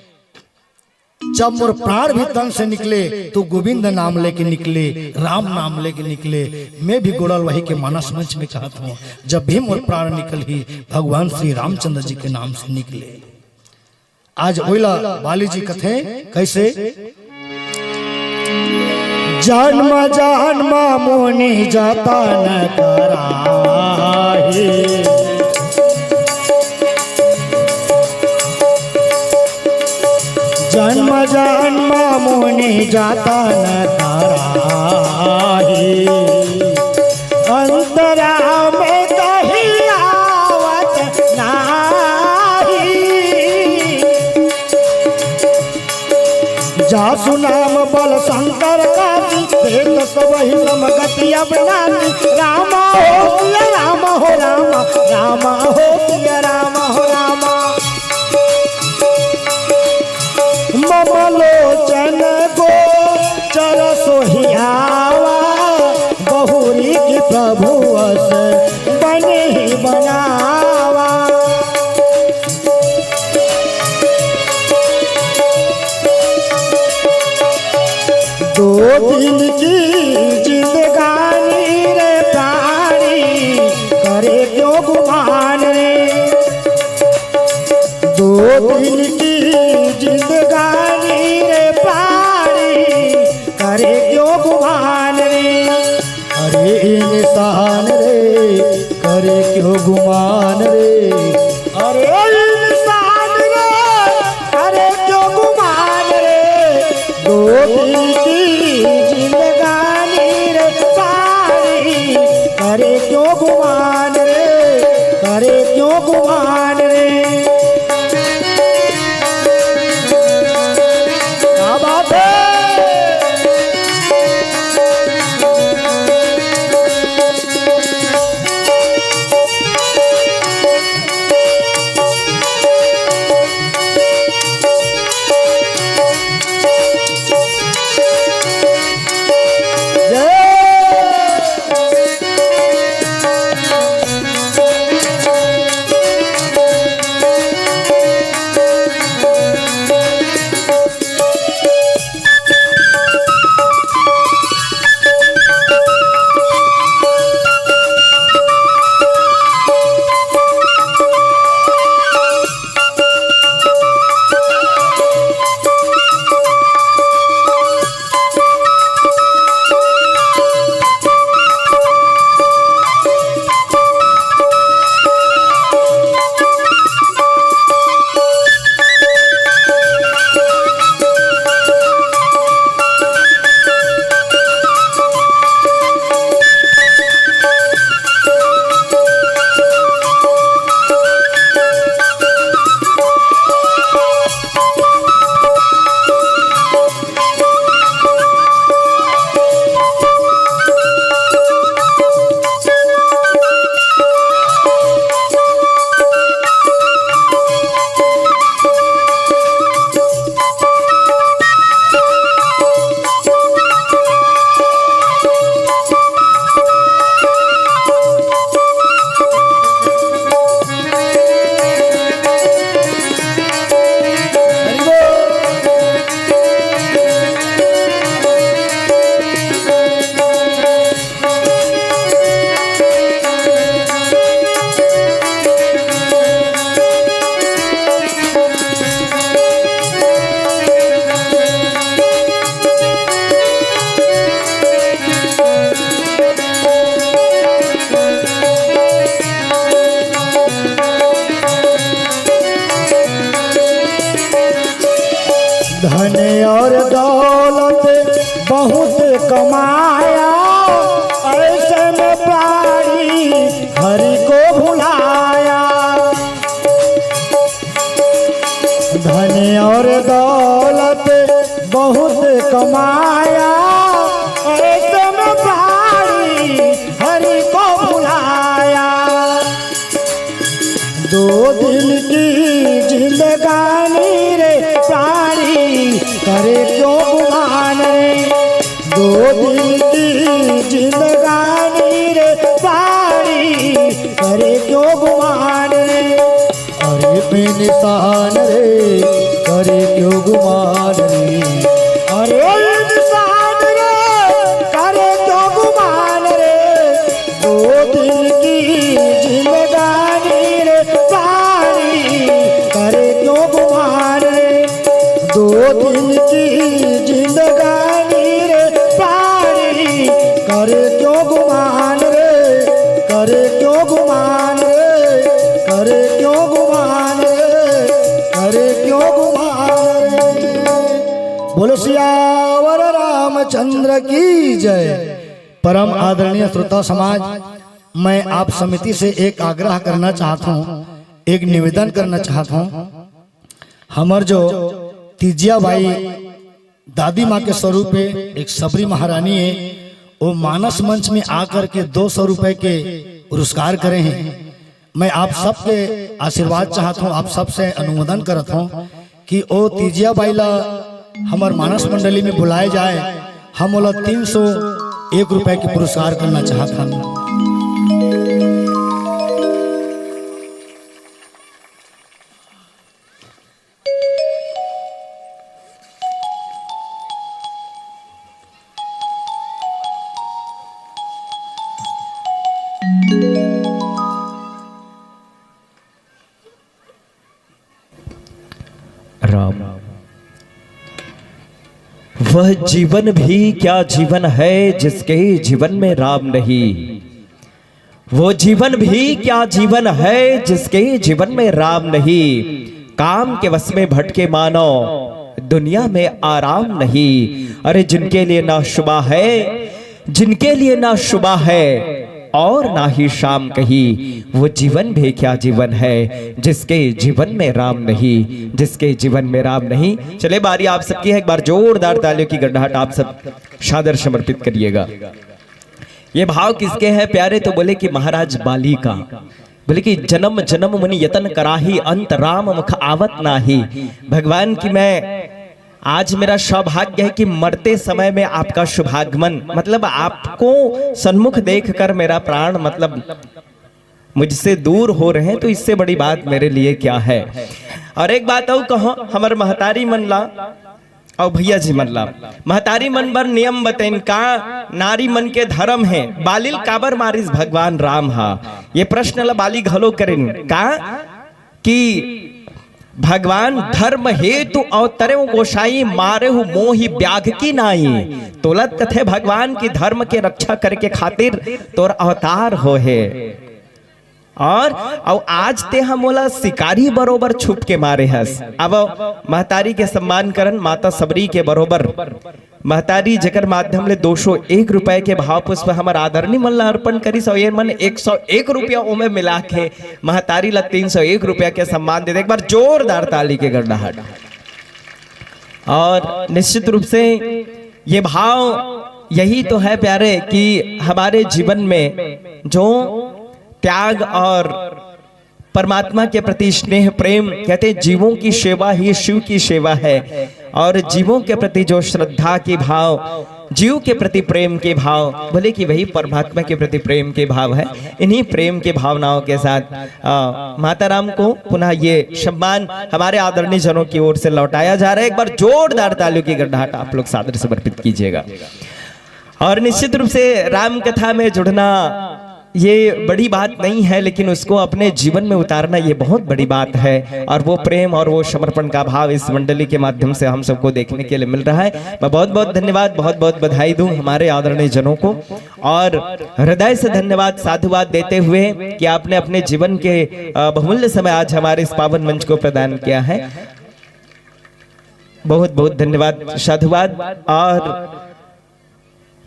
जब मोर प्राण भी तन से निकले, तो गोविंद नाम लेके निकले, राम नाम लेके निकले। मैं भी गोड़ल वही के मानस मंच में कहत हूँ, जब भी मोर प्राण निकलही, भगवान श्री रामचंद्र जी के नाम से निकले। आज ओइला बाली जी कथे, कैसे? जन्म जन्म मुनि जतन कराही, जन्म जन्म मुनि जतन कराही। अंतरा में कही आवत सुनाम बल शंकर काशी, देत सबहि समगति अविनाशी। रामा हो सिया रामा हो रामा, रामा हो सिया रामा हो रामा। मम लोचन गोचर सोहि आवा, बहुरी की प्रभु अस बने ही बनावा। दो दिन की जिंदगानी रे प्राणी, करे क्यों गुमान रे। दो दिन की जिंदगानी रे प्राणी, करे क्यों गुमान रे। अरे इंसान रे, करे क्यों गुमान रे। अरे इंसान रे, करे क्यों गुमान रे। दो दिन की जिंदगानी रे सारी, करे क्यों गुमान रे, करे क्यों गुमान रे। क्या बात है? धन और दौलत बहुत कमाया, ऐसे में प्राणी हरि को भुलाया। धन और दौलत बहुत कमाया, ऐसे में प्राणी हरि को भुलाया। दो दिन की जिंदगानी रे प्राणी, करे क्यों गुमान रे। दो दिन की जिंदगानी रे प्राणी, करे क्यों गुमान रे। अरे बेनिशान रे, करे क्यों गुमान रे। अरे इंसान रे, करे क्यों गुमान रे। दो दिन की जिंदगानी रे प्राणी, करे क्यों गुमान रे। दो दिन की जिंदगानी रे प्राणी, करे क्यों गुमान रे, करे क्यों गुमान रे, करे क्यों गुमान रे, करे क्यों गुमान रे। बोलो सियावर रामचंद्र की जय। परम आदरणीय श्रोता समाज, मैं आप समिति से एक आग्रह करना चाहत हूँ, एक निवेदन करना चाहत हूँ। हमर जो तीजिया भाई दादी माँ के स्वरूप हे, एक सबरी महारानी हे, वो मानस मंच में आकर के दो सौ रुपए के पुरस्कार करे हे। मैं आप सबके आशीर्वाद चाहत हूँ, आप सबसे अनुमोदन करत हूँ कि ओ तीजिया बाई ला हमर मानस मंडली में बुलाए जाए। हम ओला तीन सौ एक रुपए के पुरस्कार करना चाहत हन। राम। वह जीवन भी क्या जीवन है जिसके जीवन में राम नहीं। वो जीवन भी क्या जीवन है जिसके जीवन में राम नहीं। काम के वश में भटके मानव, दुनिया में आराम नहीं। अरे जिनके लिए ना सुबह है, जिनके लिए ना सुबह है और ना ही शाम कही, वो जीवन भी क्या जीवन है जिसके जीवन में राम नहीं, जिसके जीवन में राम नहीं। चले, बारी आप सबकी है, एक बार जोरदार तालियों की गड़गड़ाहट आप सब सादर समर्पित करिएगा। ये भाव किसके है प्यारे? तो बोले कि महाराज बाली का। बोले कि जन्म जन्म मुनि यतन कराही, अंत राम मुख आवत नाही। भगवान की मैं आज मेरा सौभाग्य है कि मरते समय में आपका शुभागमन, मतलब आपको सन्मुख देखकर मेरा प्राण, मतलब मुझसे दूर हो रहे हैं, तो इससे बड़ी बात मेरे लिए क्या है। और एक बात और कहो, हमर महतारी मन ला, और भैया जी मन ला, महतारी मन बर नियम बतेन का, नारी मन के धर्म है, बालिल काबर मारिस भगवान राम हा, ये प्रश्न ला बाली घलो करेन का कि भगवान धर्म हेतु अवतरेव गोसाई, मारेव मोहि ब्याघ की नाई। तोला कथे भगवान की धर्म के रक्षा करे के खातिर तोर अवतार हो हे। और, अउ आज ते ह मोला शिकारी बरोबर छुप के मारे हस। अब महतारी के सम्मान करन, माता सबरी के बरोबर महतारी, जेकर माध्यम ले दो सौ एक रुपए के भाव पुष्प हमर आदरणीय मन ला अर्पण करिस, अउ ये मन एक सौ एक रुपया ओमे मिला के महतारी ला तीन सौ एक रुपया के सम्मान दे दे। एक बार जोरदार ताली के गड़गड़ाहट। और निश्चित रूप से ये भाव यही तो है प्यारे, कि हमारे जीवन में जो त्याग और परमात्मा के प्रति स्नेह प्रेम, कहते हैं, जीवों की सेवा ही शिव की सेवा है। और जीवों के प्रति जो श्रद्धा के भाव, जीव के प्रति प्रेम के भाव, बोले कि वही परमात्मा के प्रति प्रेम के भाव है। इन्हीं प्रेम के भावनाओं के साथ, अ, माता राम को पुनः ये सम्मान हमारे आदरणीय जनों की ओर से लौटाया जा रहा है। एक बार जोरदार तालियों की गड़गड़ाहट आप लोग सादर समर्पित कीजिएगा। और निश्चित रूप से राम कथा में जुड़ना ये बड़ी बात नहीं है, लेकिन उसको अपने जीवन में उतारना ये बहुत बड़ी बात है। और वो प्रेम और वो समर्पण का भाव इस मंडली के माध्यम से हम सबको देखने के लिए मिल रहा है। मैं बहुत बहुत धन्यवाद, बहुत बहुत बधाई दूं हमारे आदरणीय जनों को, और हृदय से धन्यवाद, साधुवाद देते हुए कि आपने अपने जीवन के, अ, बहुमूल्य समय आज हमारे इस पावन मंच को प्रदान किया है। बहुत बहुत धन्यवाद, साधुवाद। और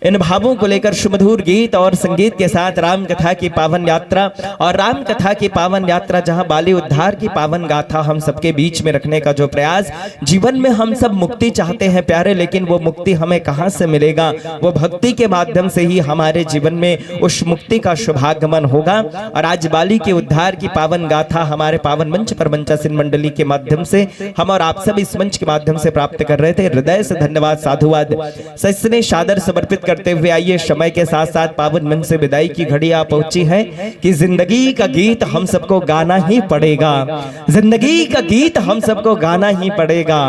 इन भावों को लेकर सुमधुर गीत और संगीत के साथ राम कथा की पावन यात्रा, और राम कथा की पावन यात्रा जहां बाली उद्धार की पावन गाथा हम सबके बीच में रखने का जो प्रयास, जीवन में हम सब मुक्ति चाहते हैं प्यारे, लेकिन वो मुक्ति हमें कहां से मिलेगा? वो भक्ति के माध्यम से ही हमारे जीवन में उस मुक्ति का शुभागमन होगा। और आज बाली के उद्धार की पावन गाथा हमारे पावन मंच पर मंचासीन मंडली के माध्यम से हम और आप सब इस मंच के माध्यम से प्राप्त कर रहे थे। हृदय से धन्यवाद, साधुवाद, सस्नेह सादर समर्पित करते हुए आइए, समय के साथ साथ पावन मंच से विदाई की घड़ी आ पहुंची है कि जिंदगी का गीत हम सबको गाना ही पड़ेगा, जिंदगी का गीत हम सबको गाना ही पड़ेगा।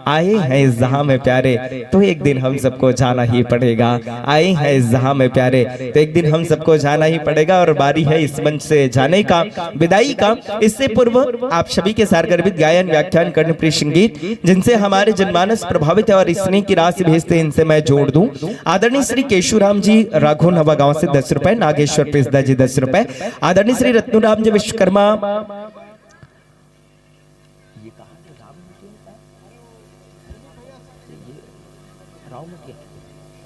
आए हैं इस जहां में प्यारे, तो एक दिन हम सबको जाना ही पड़ेगा। आए हैं इस जहां में प्यारे, तो एक दिन हम सबको जाना ही पड़ेगा। और बारी है इस मंच से जाने का, विदाई का। इससे पूर्व आप सभी के साथ गर्वित गायन, व्याख्यान, कर्णप्रिय संगीत, जिनसे हमारे जनमानस प्रभावित है और स्नेह की राशि भेजते हैं, इनसे मैं जोड़ दूं। आदरणीय श्री केशुराम जी राघो नवा गांव से दस रुपए, नागेश्वर पिसदा जी दस रुपए, आदरणीय श्री रत्नूराम जी विश्वकर्मा, ये कहाँ के राम मुटिया का? ये राम मुटिया,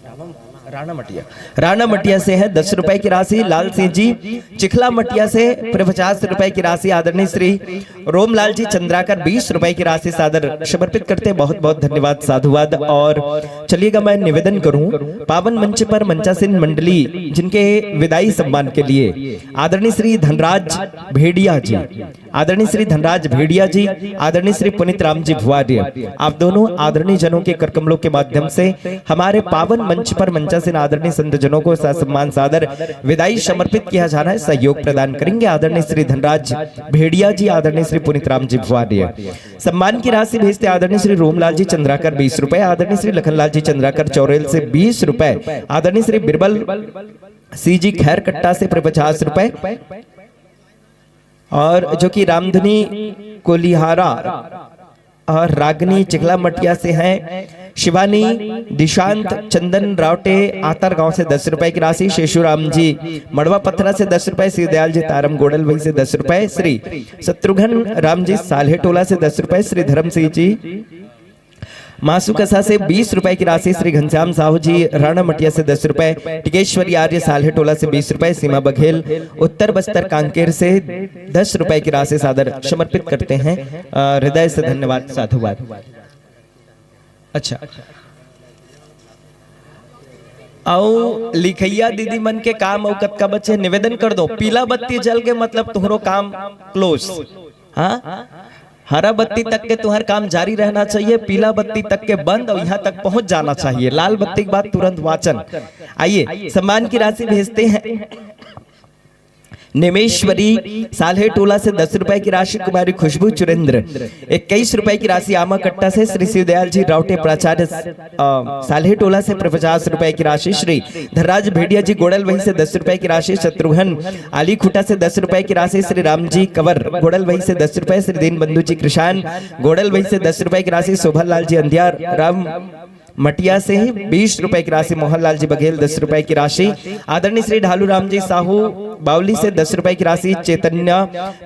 रावण, राणा मटिया, राणा मटिया से है दस रुपए की राशि। लाल सिंह जी चिखला मटिया से पचास रुपए की राशि। आदरणीय श्री रोमलाल जी चंद्राकर बीस रुपए की राशि सादर समर्पित करते हैं। बहुत बहुत धन्यवाद, साधुवाद। और चलिएगा, मैं निवेदन करूं, पावन मंच पर मंचासीन मंडली जिनके विदाई सम्मान के लिए आदरणीय श्री धनराज भेड़िया जी, आदरणीय श्री धनराज भेड़िया जी, आदरणीय श्री पुनीत राम जी भुआर्य, आप दोनों आदरणीय जनों के करकमलों के माध्यम से हमारे पावन मंच पर मंचासीन आदरणीय संत जनों को ससम्मान सादर विदाई समर्पित किया जा रहा है। सहयोग प्रदान करेंगे आदरणीय श्री धनराज भेड़िया जी, आदरणीय श्री पुनीत राम जी भुआर्य। सम्मान की राशि भेजते आदरणीय श्री रोमलाल जी चंद्राकर बीस रुपए, आदरणीय श्री लखनलाल जी चंद्राकर चौरेल से बीस रुपए, आदरणीय श्री बिरबल सी जी खैरकट्टा से पचास रुपए, और जो कि रामधनी कोलिहारा और रागनी चिखला मटिया से हैं, शिवानी, दिशांत, चंदन रावटे आतर गांव से दस रुपए की राशि, शेषू राम जी मड़वा पथरा से दस रुपए, श्री दयाल जी तारम गोडल वही से दस रुपए, श्री शत्रुघ्न राम जी साल्हे टोला से दस रुपए, श्री धर्म सिंह जी मासुकसा से बीस रुपए की राशि, श्री घनश्याम साहू जी राणा मटिया से दस रुपए, टिकेश्वरी आर्य साल्हे टोला से बीस रुपए, सीमा बघेल उत्तर बस्तर कांकेर से दस रुपए की राशि सादर समर्पित करते हैं। अ, हृदय से धन्यवाद, साधुवाद। अच्छा, अउ लिखैया दीदी मन के काम अउ कतका बचे, निवेदन कर दो। पीला बत्ती जल के मतलब तुहरो काम क्लोज। हाँ, हरा बत्ती तक के तुहर काम जारी रहना चाहिए, पीला बत्ती तक के बंद और यहाँ तक पहुंच जाना चाहिए। लाल बत्ती के बाद तुरंत वाचन। आइए, सम्मान की राशि भेजते हैं निमेश्वरी साल्हे टोला से दस रुपए की राशि, कुमारी खुशबू चुरेंद्र इक्कीस रुपए की राशि, आमा कट्टा से श्री शिवदयाल जी रावटे प्राचार्य, अ, साल्हे टोला से पचास रुपए की राशि, श्री धनराज भेड़िया जी गोडल वही से दस रुपए की राशि, शत्रुघ्न आली खुटा से दस रुपए की राशि, श्री राम जी कंवर गोडल वही से दस रुपए, श्री दीन बंधु जी कृषाण गोडल वही से दस रुपए की राशि, शोभन लाल जी अंधिया राम मटिया से ही बीस रुपए की राशि, मोहन लाल जी बघेल दस रुपए की राशि, आदरणीय श्री ढालू राम जी साहू बावली से दस रुपए की राशि, चैतन्य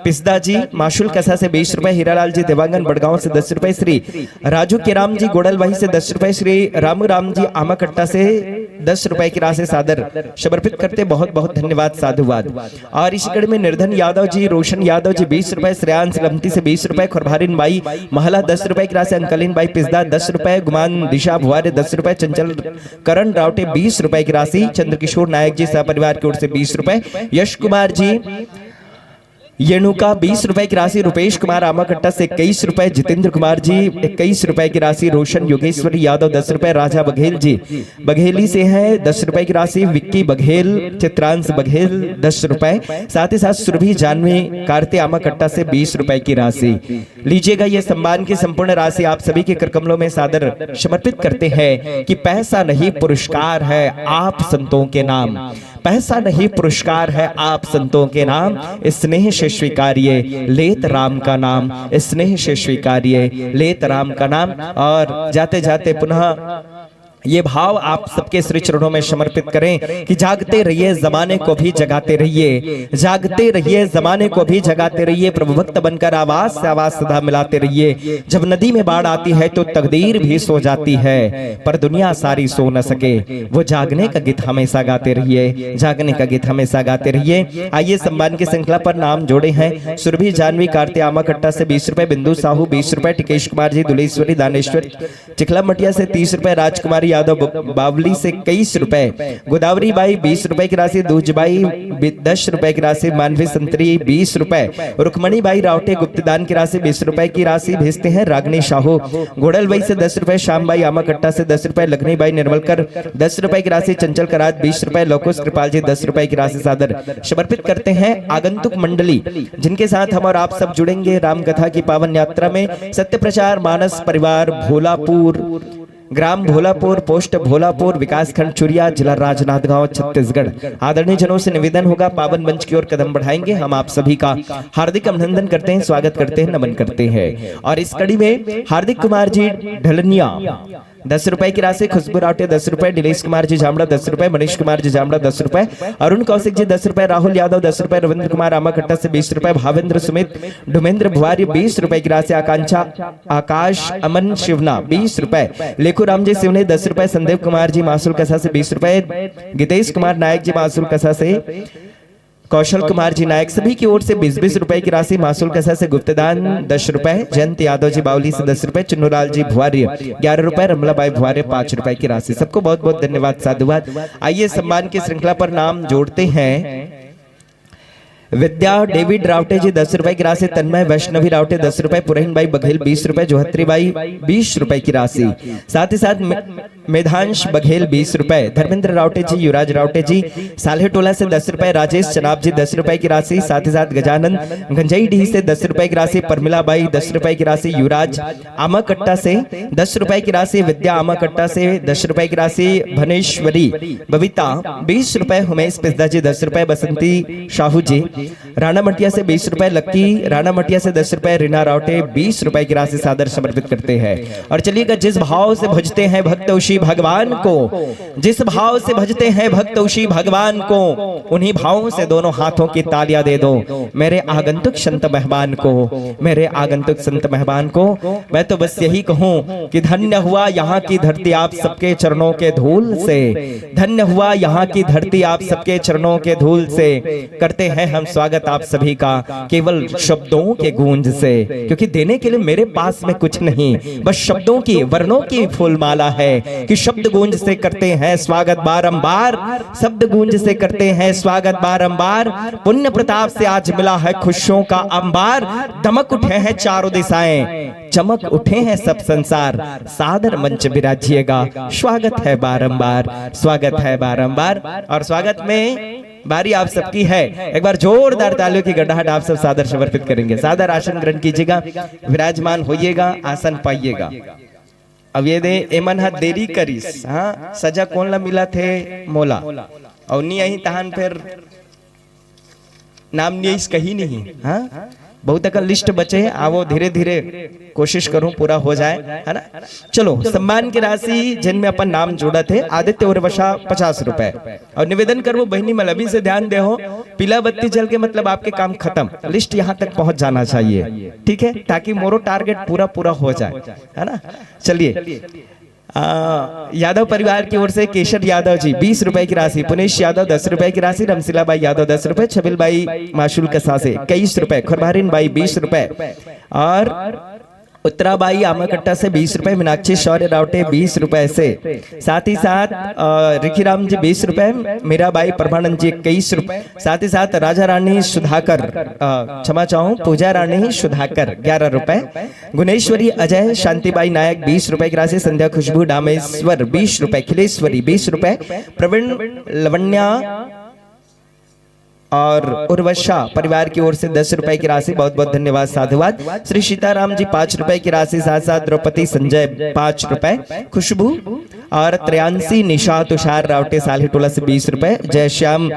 पिस्दा जी माशुल कसा से बीस रुपए, हीरालाल जी देवांगन बड़गांव से दस रुपए, श्री राजू केराम जी गोडल वही से दस रुपए, श्री रामू राम जी आमाकट्टा से दस रुपए की राशि सादर समर्पित करते। बहुत बहुत धन्यवाद, साधुवाद। और इसी कड़ी में निर्धन यादव जी, रोशन यादव जी बीस रुपए, श्रेयांश लमटी से बीस रुपए, खुरभारिन बाई महला दस रुपए की राशि, अंकलिन बाई पिस्दा दस रुपए, गुमान दिशा भुआरे दस रुपए, चंचल करण रावटे बीस रुपए की राशि, चंद्रकिशोर नायक जी सपरिवार की ओर से बीस रुपए, यश कुमार जी येणुका बीस रुपए की राशि, रुपेश कुमार आमाकट्टा से इक्कीस रुपए, जितेंद्र कुमार जी इक्कीस रुपए की राशि, रोशन योगेश्वरी यादव दस रुपए, राजा बघेल जी बघेली से है दस रुपए की राशि, विक्की बघेल, चित्रांश बघेल दस रुपए, साथ ही साथ सुरभि जानवी कार्ते आमाकट्टा से बीस रुपए की राशि। लीजिएगा, ये सम्मान की संपूर्ण राशि आप सभी के करकमलों में सादर समर्पित करते हैं कि पैसा नहीं पुरस्कार है आप संतों के नाम, पैसा नहीं पुरस्कार है आप संतों के नाम, स्नेह से स्वीकारिए लेत राम का नाम, स्नेह से स्वीकारिए लेत राम का नाम। और जाते जाते पुनः ये भाव आप सबके श्री चरणों में समर्पित करें कि जागते रहिए, जमाने को भी जगाते रहिए, जागते रहिए, जमाने को भी जगाते रहिए। प्रभु भक्त बनकर आवाज से आवाज सदा मिलाते रहिए। जब नदी में बाढ़ आती है तो तकदीर भी सो जाती है, पर दुनिया सारी सो न सके। वो जागने का गीत हमेशा गाते रहिए, जागने का गीत हमेशा गाते रहिए। आइए, सम्मान की श्रृंखला पर नाम जोड़े हैं सुरभि जानवी कार्ते आमाकट्टा से बीस रुपए, बिंदु साहू बीस रुपए, टिकेश कुमार जी दुलेश्वरी दानेश्वर चिखला मटिया से तीस रुपए, राजकुमारी यादव ब-, बावली से इक्कीस रुपए, गोदावरी बाई बीस रुपए की राशि, दूज बाई बी-, दस रुपए की राशि, मानवी संतरी बीस रुपए, रुक्मणी बाई रावटे गुप्तदान की राशि बीस रुपए की राशि भेजते हैं। रागनी साहू घोड़लवई से दस रुपए, श्याम बाई आमाकट्टा से दस रुपए, लखनी बाई निर्मलकर दस रुपए की राशि, चंचल कराज बीस रुपए, लोकुश कृपाल जी दस रुपए की राशि सादर समर्पित करते हैं। आगंतुक मंडली जिनके साथ हम और आप सब जुड़ेंगे राम कथा की पावन यात्रा में, सत्य प्रचार मानस परिवार भोलापुर, ग्राम भोलापुर, पोस्ट भोलापुर, विकासखंड चुरिया, जिला राजनांदगांव, छत्तीसगढ़। आदरणीय जनों से निवेदन होगा, पावन मंच की ओर कदम बढ़ाएंगे। हम आप सभी का हार्दिक अभिनंदन करते हैं, स्वागत करते हैं, नमन करते हैं। और इस कड़ी में हार्दिक कुमार जी ढलनिया, दस रुपए की राशि, खुशबू रावटे दस रुपए, दिलेश कुमार जी झामड़ा दस रुपए, मनीष कुमार जी झामड़ा दस रुपए, अरुण कौशिक जी दस रुपए, राहुल यादव दस रुपए, रविंद्र कुमार आमाकट्टा से बीस रुपए, भावेंद्र सुमित, डुमेंद्र भुआरी बीस रुपए की राशि, आकांक्षा, आकाश अमन शिवना बीस रुपए, लेखू राम जी सिवनी दस रुपए, संदीप कुमार जी मासूल कसा से बीस रुपए, गीतेश कुमार नायक जी मासूल कसा से, कौशल कुमार जी नायक, सभी की ओर से बीस बीस रुपए की राशि, मासूल कसा से गुप्तदान दस रुपए, जयंत यादव जी बावली से दस रुपए, चुन्नूलाल जी भुआर्य ग्यारह रुपए, रमलाबाई भुआर्य पांच रुपए की राशि। सबको बहुत बहुत धन्यवाद, साधुवाद। आइए, सम्मान की श्रृंखला पर नाम जोड़ते हैं। विद्या डेविड रावटे जी दस रुपए की राशि, तन्मय वैष्णवी रावटे दस रुपए, पुरहिन बाई बघेल बीस रुपए, जोहत्री बाई बीस रुपए की राशि, साथ ही साथ मे- मेधांश बघेल बीस रुपए, धर्मेंद्र रावटे जी, युवराज रावटे जी साल्हेटोला से दस रुपए, राजेश चनाब जी दस रुपए की राशि, साथ ही साथ गजानंद गंजईडीह से दस रुपए की राशि, परमिला बाई दस रुपए की राशि, युवराज आमाकट्टा से दस रुपए की राशि, विद्या आमाकट्टा से दस रुपए की राशि, भनेश्वरी बबीता बीस रुपए, उमेश पिस्दा जी दस रुपए, बसंती साहू जी राणा मटिया से बीस रुपए, लक्की राणा मटिया से दस रुपए, रीना रावटे बीस रुपए की राशि सादर समर्पित करते हैं। और चलिएगा, जिस भाव से भजते हैं भक्त उसी भगवान को, जिस भाव से भजते हैं भक्त उसी भगवान को, उन्हीं भावों से दोनों हाथों की तालियां दे दो मेरे आगंतुक संत मेहमान को, मेरे आगंतुक संत मेहमान को। मैं तो बस यही कहूं कि धन्य हुआ यहाँ की धरती आप सबके चरणों के धूल से, धन्य हुआ यहाँ की धरती आप सबके चरणों के धूल से। करते हैं हम स्वागत आप सभी का केवल शब्दों के गूंज से, क्योंकि देने के लिए मेरे पास में कुछ नहीं, बस शब्दों की, वर्णों की फूलमाला है कि शब्द गूंज से करते हैं स्वागत बारंबार, शब्द गूंज से करते हैं स्वागत बारंबार। पुण्य प्रताप से आज मिला है खुशियों का अंबार, दमक उठे हैं चारों दिशाएं, चमक उठे हैं सब संसार, सादर मंच विराजिएगा, स्वागत है बारंबार, स्वागत है बारंबार। और स्वागत में बारी आप सबकी है, एक बार जोरदार तालियों की गड़ाहट आप सब सादर समर्पित करेंगे। सादर आसन ग्रहण कीजिएगा, विराजमान होइएगा, आसन पाइएगा। अब ये दे, एमन हा देरी करिस, हाँ, सजा कोन ला मिला थे? मोला। और नी अही तहान फिर नाम नी आइस कहीं नहीं, हाँ। बहुत अकन लिस्ट बचे हे, आवो धीरे धीरे कोशिश करूं पूरा हो जाए, है ना। चलो, सम्मान की राशि जिनमें अपन नाम जोड़त हे, आदित्य उर्वशा पचास रुपए। और निवेदन करबो बहिनी मन अभी से ध्यान दे हो, पीला बत्ती जल के मतलब आपके काम खत्म, लिस्ट यहाँ तक पहुंच जाना चाहिए, ठीक है, ताकि मोरो टारगेट पूरा पूरा हो जाए, है ना। चलिए, आ, यादव परिवार की ओर से केशर यादव जी बीस रुपए की राशि, पुनेश यादव दस रुपए की राशि, रमशीला बाई यादव दस रुपए, छबिल बाई माशुल कसा से इक्कीस रुपए, खुरभारिन बाई बीस रुपए और उत्तरा बाई आमाकट्टा से बीस रुपए, मीनाक्षी शौर्य रावटे बीस रुपए से, साथ ही साथ, अ, रिखीराम जी बीस रुपए, मीराबाई परमानंद जी इक्कीस रुपए, साथ ही साथ राजा रानी सुधाकर, अ, क्षमा चाहूँ, पूजा रानी सुधाकर ग्यारह रुपए, गुणेश्वरी अजय, शांतिबाई नायक बीस रुपए की राशि, संध्या खुशबू डामेश्वर बीस रुपए, खिलेश्वरी बीस रुपए, प्रवीण लवण्या और उर्वशा परिवार की ओर से दस रुपए की राशि, बहुत बहुत धन्यवाद, साधुवाद। श्री सीताराम जी पांच रुपए की राशि, साथ साथ द्रौपदी संजय पांच रुपए, खुशबू और त्रयांशी निशा तुषार रावटे साल्हेटोला से बीस रुपए, जय श्याम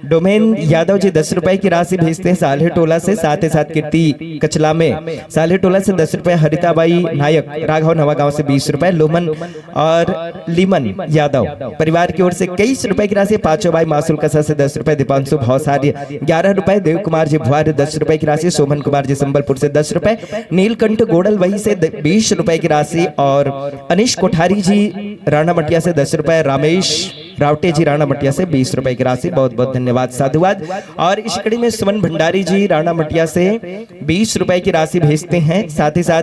डोमेन यादव जी दस रुपए की राशि भेजते हैं साल्हेटोला से, साथ ही साथ कीर्ति कचलामे साल्हेटोला से दस रुपए, हरिताबाई नायक राघव नवागांव से बीस रुपए, लोमन और लीमन यादव परिवार की ओर से इक्कीस रुपए की राशि, पांचों बाई मासूल कसा से दस रुपए, दीपांशु भौसार्य ग्यारह रुपए, देव कुमार जी भुआर दस रुपए की राशि, शोभन कुमार जी संबलपुर से दस रुपए, नीलकंठ गोडल वही से द-, बीस रुपए की राशि और अनिश कोठारी जी राणा मटिया से दस रुपए, रामेश रावटे जी राणा मटिया से बीस रुपए की राशि, बहुत बहुत धन्यवाद, साधुवाद। और इसी कड़ी में सुमन भंडारी जी राणा मटिया से बीस रुपए की राशि भेजते हैं, साथ ही साथ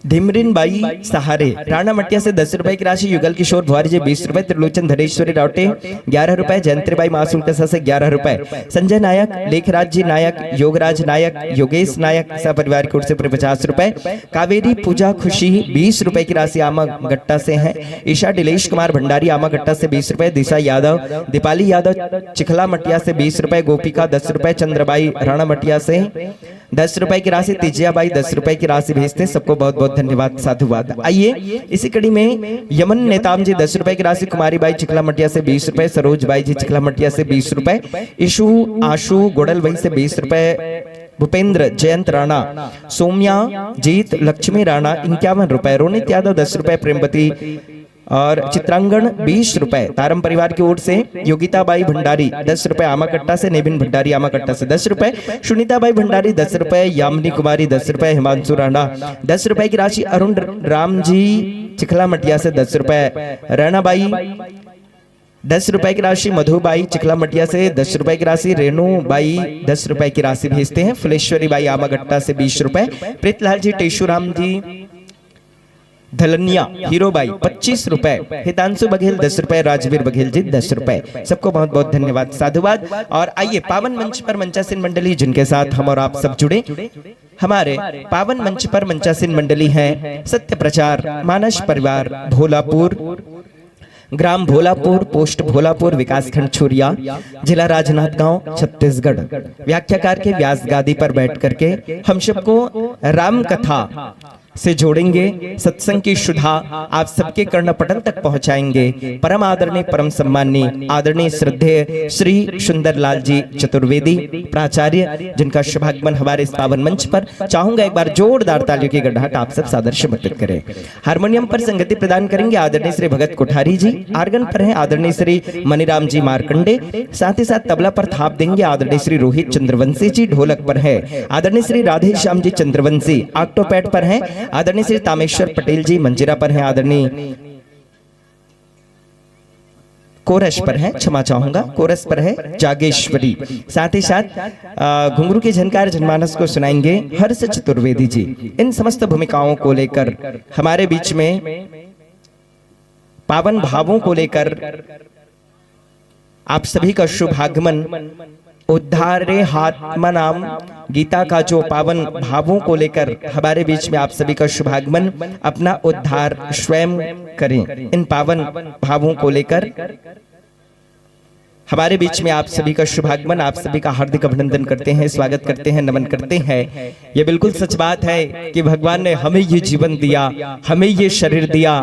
धिमरिन बाई सहारे राणा मटिया से दस रुपए की राशि, युगल किशोर भुआरी जी बीस रुपए, त्रिलोचन धनेश्वरी रावटे ग्यारह रुपए, जयंत्री बाई मासूम कसा से ग्यारह रुपए, संजय नायक, लेखराज जी नायक, योगराज नायक, योगेश नायक सपरिवार की ओर से पचास रुपए, कावेरी पूजा खुशी बीस रुपए की राशि आमा गट्टा से है, ईशा दिलेश कुमार भंडारी आमा गट्टा से बीस रुपए, दिशा यादव, दीपाली यादव चिखला मटिया से बीस रुपए, गोपिका दस रुपए, चंद्रबाई राणा मटिया से दस रुपए की राशि, तिजिया बाई दस रुपए की राशि भेजते हैं। सबको बहुत बहुत धन्यवाद, साधुवाद। आइए, इसी कड़ी में यमन नेताम जी दस रुपए की राशि, कुमारी बाई चिखला मटिया से बीस रुपए, सरोज बाई जी चिखला मटिया से बीस रुपए, ईशु आशु गोडल वही से बीस रुपए, भूपेंद्र जयंत राणा, सोम्या जीत लक्ष्मी राणा इक्यावन रुपए, रोनित यादव दस रुपए, प्रेमवती और चित्रांगण बीस रुपए, तारम परिवार की ओर से योगिता बाई भंडारी दस रुपए आमाकट्टा से, नेबिन भंडारी आमाकट्टा से दस रुपए, सुनीता बाई भंडारी दस रुपए, यामिनी कुमारी दस रुपए, हिमांशु राणा दस रुपए की राशि, अरुण राम जी चिखला मटिया से दस रुपए, रैना बाई दस रुपए की राशि, मधु बाई चिखला मटिया से दस रुपए की राशि, रेणु बाई दस रुपए की राशि भेजते हैं, फुलेश्वरी बाई आमागट्टा से बीस रुपए, प्रीतलाल जी, टेशुराम जी धलनिया, हीरो बाई पच्चीस रुपए, हितांशु बघेल दस रुपए, राजवीर बघेल जी दस रुपए। सबको बहुत बहुत धन्यवाद, साधुवाद। और आइए, पावन मंच पर मंचासीन मंडली जिनके साथ हम और आप सब जुड़े, हमारे पावन मंच पर मंचासीन मंडली है सत्य प्रचार मानस परिवार भोलापुर, ग्राम भोलापुर, पोस्ट भोलापुर, विकासखंड छुरिया, जिला राजनांदगांव, छत्तीसगढ़। व्याख्याकार के व्यास गादी पर बैठ करके हम सबको राम कथा से जोड़ेंगे, सत्संग की सुधा आप सबके कर्णपटल तक पहुंचाएंगे। परम आदरणीय, परम सम्माननीय, आदरणीय श्रद्धेय श्री सुंदरलाल जी चतुर्वेदी प्राचार्य, जिनका शुभागमन हमारे इस पावन मंच पर, चाहूंगा एक बार जोरदार तालियों की गड़गड़ाहट आप सब सादर समर्पित करें। हारमोनियम पर संगति प्रदान करेंगे आदरणीय श्री भगत कोठारी जी, आर्गन पर हैं आदरणीय श्री मनीराम जी मार्कंडे, साथ ही साथ तबला पर थाप देंगे आदरणीय श्री रोहित चंद्रवंशी जी, ढोलक पर है आदरणीय श्री राधेश्याम जी चंद्रवंशी, ऑक्टोपैड पर हैं आदरणीय श्री तामेश्वर पटेल जी, मंजीरा पर हैं आदरणीय कोरस पर है, क्षमा चाहूंगा, कोरस पर है जागेश्वरी। साथ ही साथ, अ, घुंघरू की झनकार जनमानस को सुनाएंगे हर्ष चतुर्वेदी जी। इन समस्त भूमिकाओं को लेकर हमारे बीच में पावन भावों को लेकर आप सभी का शुभागमन, उद्धारे हात्मनाम गीता का जो पावन भावों को लेकर हमारे बीच में आप सभी का शुभागमन, अपना उद्धार स्वयं करें। इन पावन भावों को लेकर हमारे बीच में आप सभी का शुभागमन, आप सभी का हार्दिक अभिनंदन करते हैं, स्वागत करते हैं, नमन करते हैं। ये बिल्कुल सच बात है कि भगवान ने हमें ये जीवन दिया, हमें ये शरीर दिया।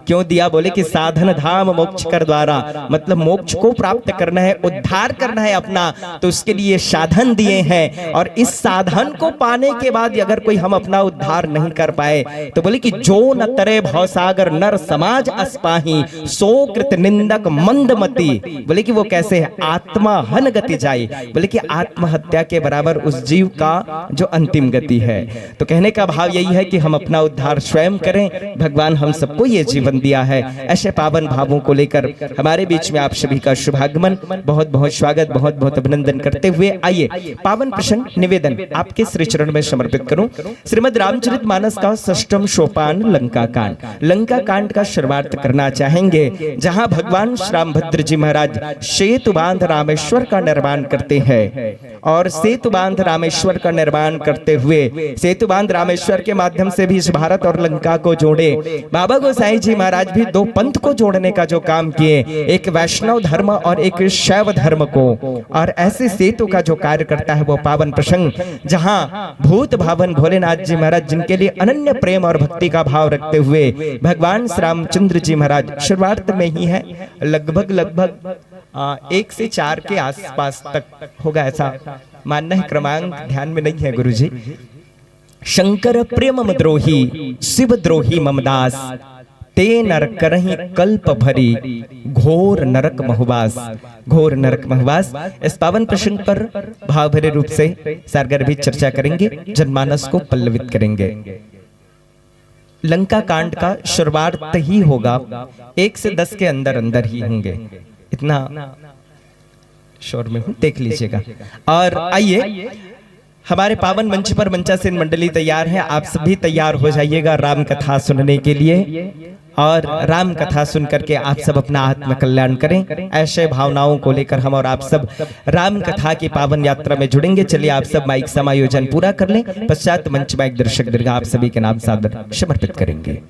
क्यों दिया? बोले कि साधन धाम मोक्ष कर द्वारा, मतलब मोक्ष को प्राप्त करना है, उद्धार करना है अपना, तो उसके लिए साधन दिए हैं। और इस साधन को पाने के बाद अगर कोई हम अपना उद्धार नहीं कर पाए, तो बोले कि जो न तरे भवसागर नर समाज अस पाही, सो कृत निंदक मंद मती। बोले कि वो कैसे है? आत्मा हन गति जाए। बोले कि आत्महत्या के बराबर उस जीव का जो अंतिम गति है। तो कहने का भाव यही है कि हम अपना उद्धार स्वयं करें। भगवान हम सबको ये जीवन दिया है। ऐसे पावन भावों को लेकर हमारे बीच में आप सभी का शुभागमन, बहुत बहुत स्वागत, बहुत बहुत अभिनंदन करते हुए आइए, पावन प्रसंग निवेदन आपके श्री चरण में समर्पित करूं। श्रीमद् रामचरित मानस का षष्ठम सोपान लंका कांड, लंका कांड का शुरुआत करना चाहेंगे, जहां भगवान श्री रामभद्र जी महाराज सेतु बांध रामेश्वर का निर्माण करते हैं। और सेतु बांध रामेश्वर का निर्माण करते हुए सेतु बांध रामेश्वर के माध्यम से भी इस भारत और लंका को जोड़े। बाबा गोसाई जी महाराज भी दो पंथ को जोड़ने का जो काम किए, एक वैष्णव धर्म और एक शैव धर्म को, और ऐसे सेतु का जो कार्य करता है वो पावन प्रसंग, जहां भूत भावन भोलेनाथ जी महाराज जिनके लिए अनन्य प्रेम और भक्ति का भाव रखते हुए भगवान श्री रामचंद्र जी महाराज शुरुआत में ही है, लगभग लगभग आ, एक से चार के आसपास तक होगा, ऐसा मानना है, क्रमांक ध्यान में नहीं है गुरुजी। शंकर प्रेम द्रोही शिव द्रोही ममदास, ते नर करही कल्प भरी घोर नरक महुवास। घोर नरक महुवास। इस पावन प्रसंग पर भाव भरे रूप से सारगर भी चर्चा करेंगे, जनमानस को पल्लवित करेंगे। लंका कांड का शुरुआत ही होगा, एक से दस के अंदर अंदर ही होंगे, इतना शोर में हूँ, देख लीजिएगा। और आइए, हमारे पावन मंच पर मंचासीन मंडली तैयार है, आप सभी तैयार हो जाइएगा राम कथा सुनने के लिए। और राम कथा सुन करके आप सब अपना आत्म कल्याण करें। ऐसे भावनाओं को लेकर हम और आप सब राम कथा की पावन यात्रा में जुड़ेंगे। चलिए, आप सब माइक समायोजन पूरा कर लें, पश्चात मंच माइक दर्शक दीर्घा आप सभी के नाम सादर समर्पित करेंगे।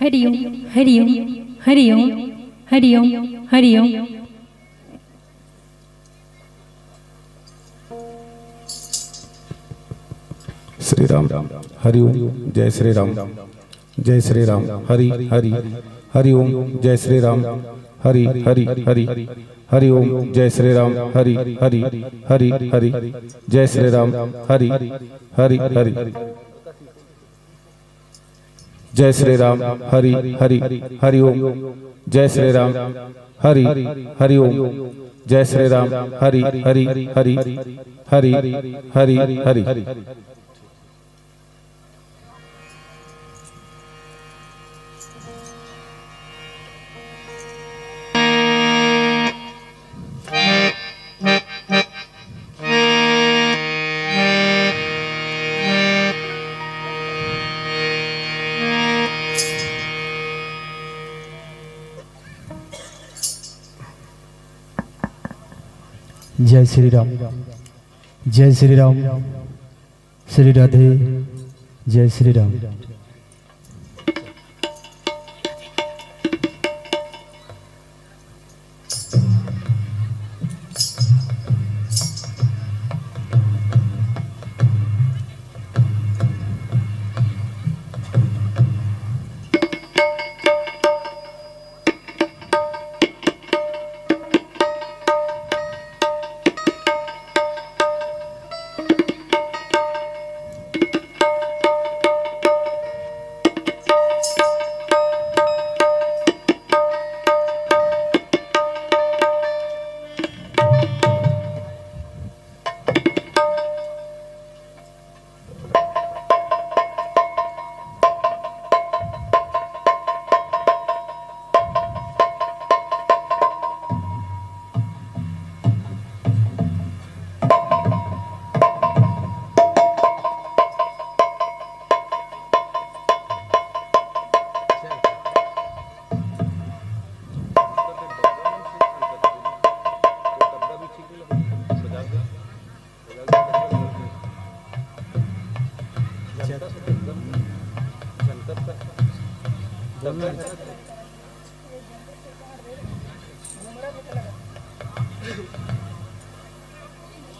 हरि ओम, हरि ओम, हरि ओम, हरि ओम, हरि ओम। श्री राम। हरि ओम। जय श्री राम। जय श्री राम। हरि हरि। हरि ओम। जय श्री राम। हरि हरि हरि। हरि ओम। जय श्री राम। हरि हरि। हरि हरि। जय श्री राम। हरि हरि हरि। जय श्री राम। हरि हरि। हरि ओम। जय श्री राम। हरि हरि ओम। जय श्री राम। हरि हरि हरि। हरि हरि हरि। जय श्री राम। जय श्री राम। श्री राधे। जय श्री राम।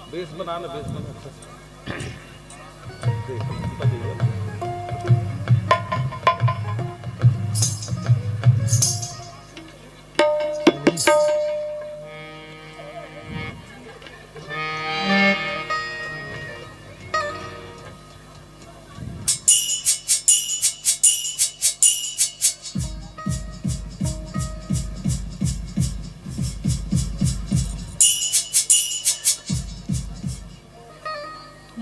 बेस बना ना, बेस बना, अच्छा से। देख, ऊपर देखिए।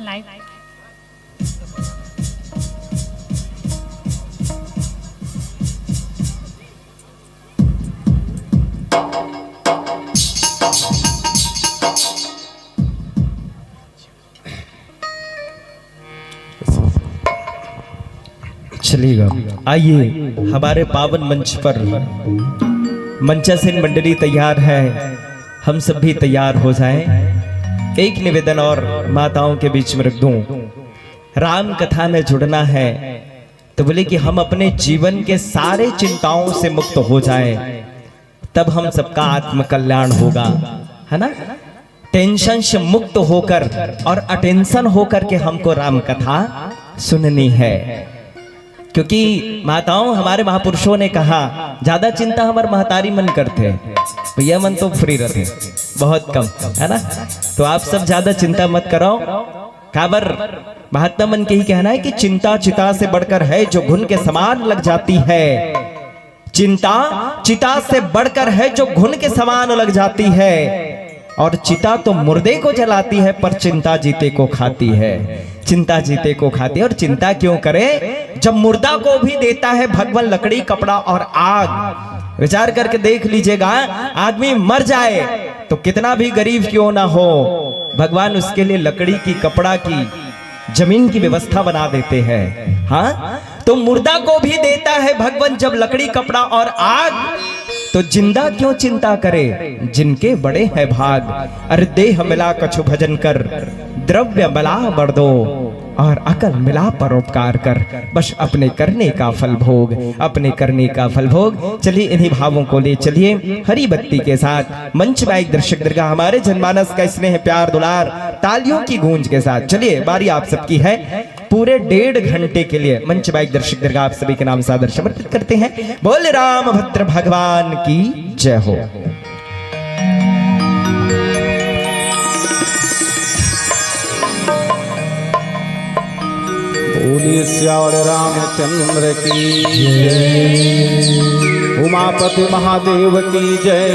लाइव। चलिएगा, आइए हमारे पावन मंच पर मंचासीन मंडली तैयार है, हम सब भी तैयार हो जाएं। एक निवेदन और माताओं के बीच में रख दूं, राम कथा में जुड़ना है तो बोले कि हम अपने जीवन के सारे चिंताओं से मुक्त हो जाएं, तब हम सबका आत्म कल्याण होगा, है ना? टेंशन से मुक्त होकर और अटेंशन होकर के हमको राम कथा सुननी है, क्योंकि माताओं, हमारे महापुरुषों ने कहा, ज्यादा चिंता हमारे महतारी मन करथे, भैया मन तो फ्री रहथे, बहुत कम, है ना? तो आप सब ज्यादा चिंता मत करो। काबर महात्मा मन के ही कहना है कि चिंता चिता से बढ़कर है, जो घुन के समान लग जाती है। चिंता चिता से बढ़कर है, जो घुन के समान लग जाती है। और चिता तो मुर्दे को जलाती है, पर चिंता जीते को खाती है। चिंता जीते को खाती है। और चिंता क्यों करे, जब मुर्दा को भी देता है भगवान लकड़ी, कपड़ा और आग। विचार करके देख लीजिएगा, आदमी मर जाए तो कितना भी गरीब क्यों ना हो, भगवान उसके लिए लकड़ी की, कपड़ा की, जमीन की व्यवस्था बना देते हैं। हाँ, तो मुर्दा को भी देता है भगवान जब लकड़ी, कपड़ा और आग, तो जिंदा क्यों चिंता करे, जिनके बड़े हैं भाग। अरे देह मिला कछु भजन कर, द्रव्य मिला बड़ दो, और अकल मिला परोपकार कर, बस अपने करने का फल भोग, अपने करने का फल भोग। चलिए, इन्हीं भावों को ले चलिए हरी बत्ती के साथ। मंच बाइक दर्शक दीर्घा हमारे जनमानस का स्नेह, प्यार, दुलार, तालियों की गूंज के साथ। चलिए, बारी आप सबकी है। पूरे डेढ़ घंटे के लिए मंच बाइक दर्शक दीर्घा आप सभी के नाम सादर समर्पित करते हैं। बोले रामभद्र भगवान की जय हो। बोलिए सियावर रामचंद्र की जय, उमापति महादेव की जय,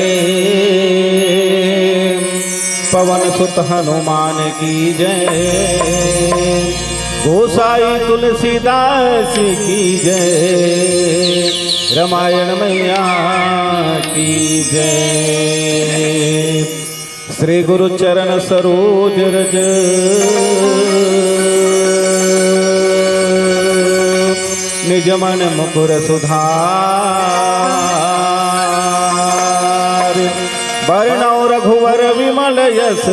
पवन सुत हनुमान की जय, गोसाई तुलसीदास की जय, रामायण मैया की जय। श्री गुरु चरण सरोज रज, निज मन मुकुर सुधार। बरनउँ रघुवर विमल यस,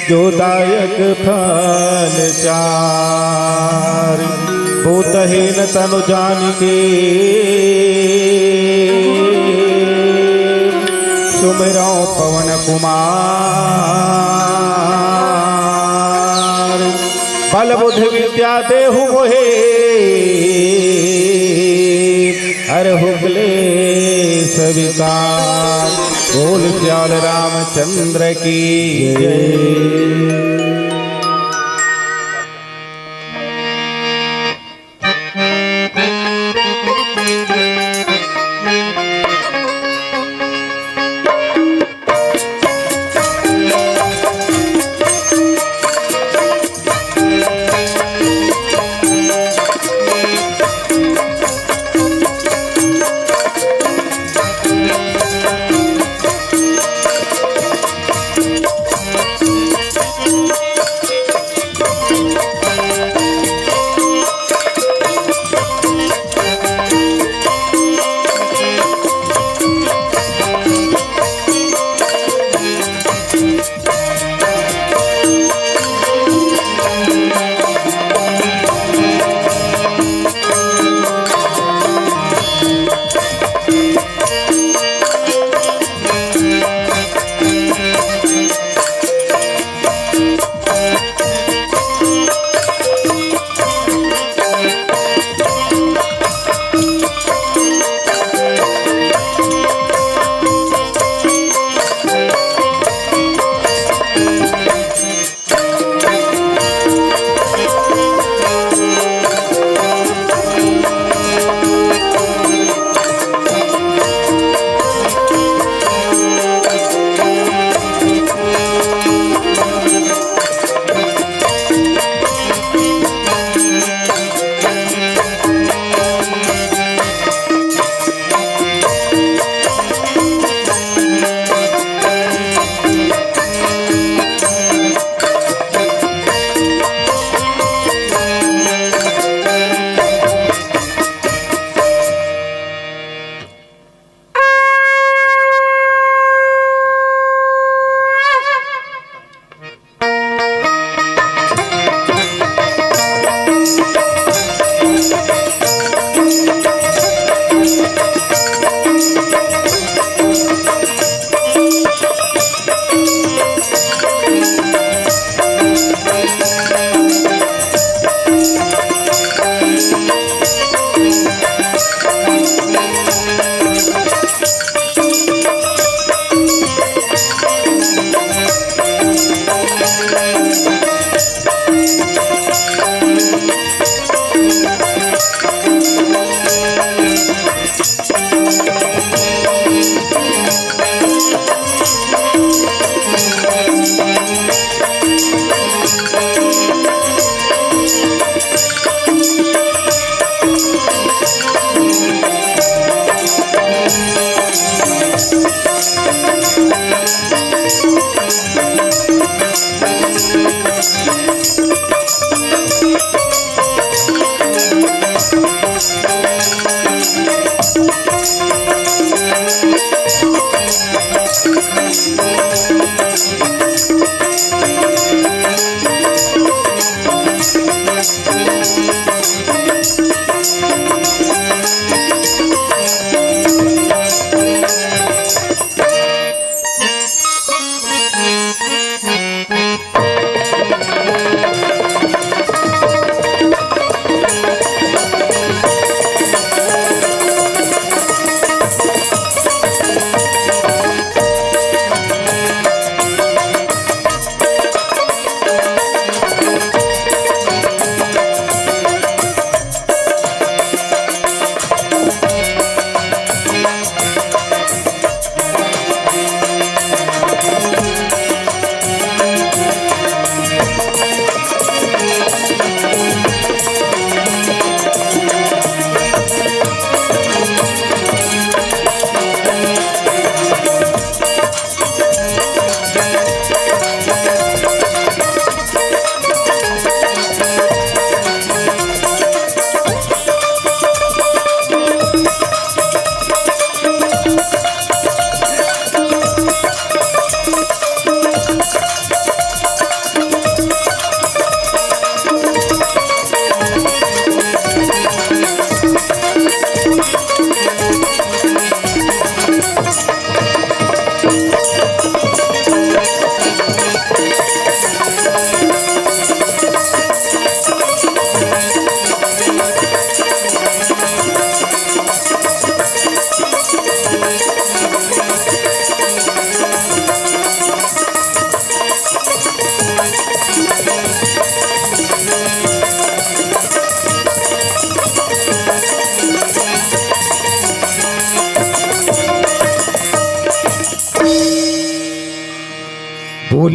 जो दायक फल चार। भूतहीन तनु जानिके, सुमिरउँ पवन कुमार। बल बुद्धि विद्या देहु मोहे, हरहु क्लेश विकार। बोल सियावर रामचंद्र की जय।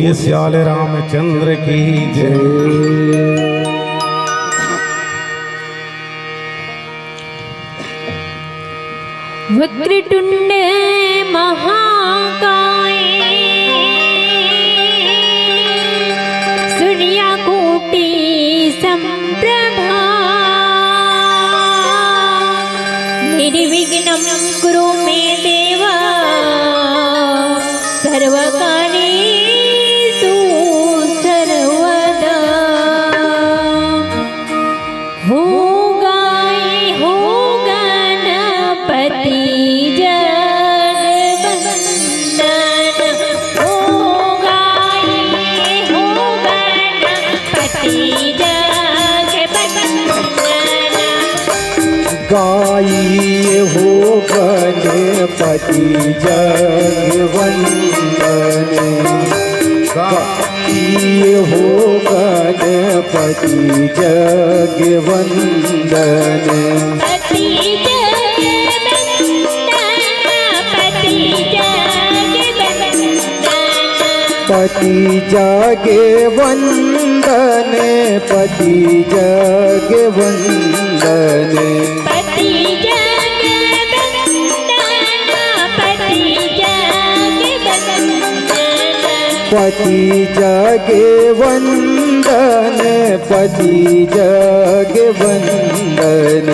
सियाल रामचंद्र की जय। वक्रतुंड महाकाय सूर्यकोटि संप्रभा निर्विघ्नं कुरु मे देव सर्वकार्येषु सर्वदा। हो गाय हो गणपति जग वंदन, हो गाय हो गणपति जग वंदन। गाई हो गणपति जग वंदन। गाई हो गणपति जग वंदन। पति जग वंदन, पति जग वंदन। पति जग वंदन, पति जग वंदन। पति जग वंदन, पति जग वंदन। पति जग वंदन, पति जग वंदन।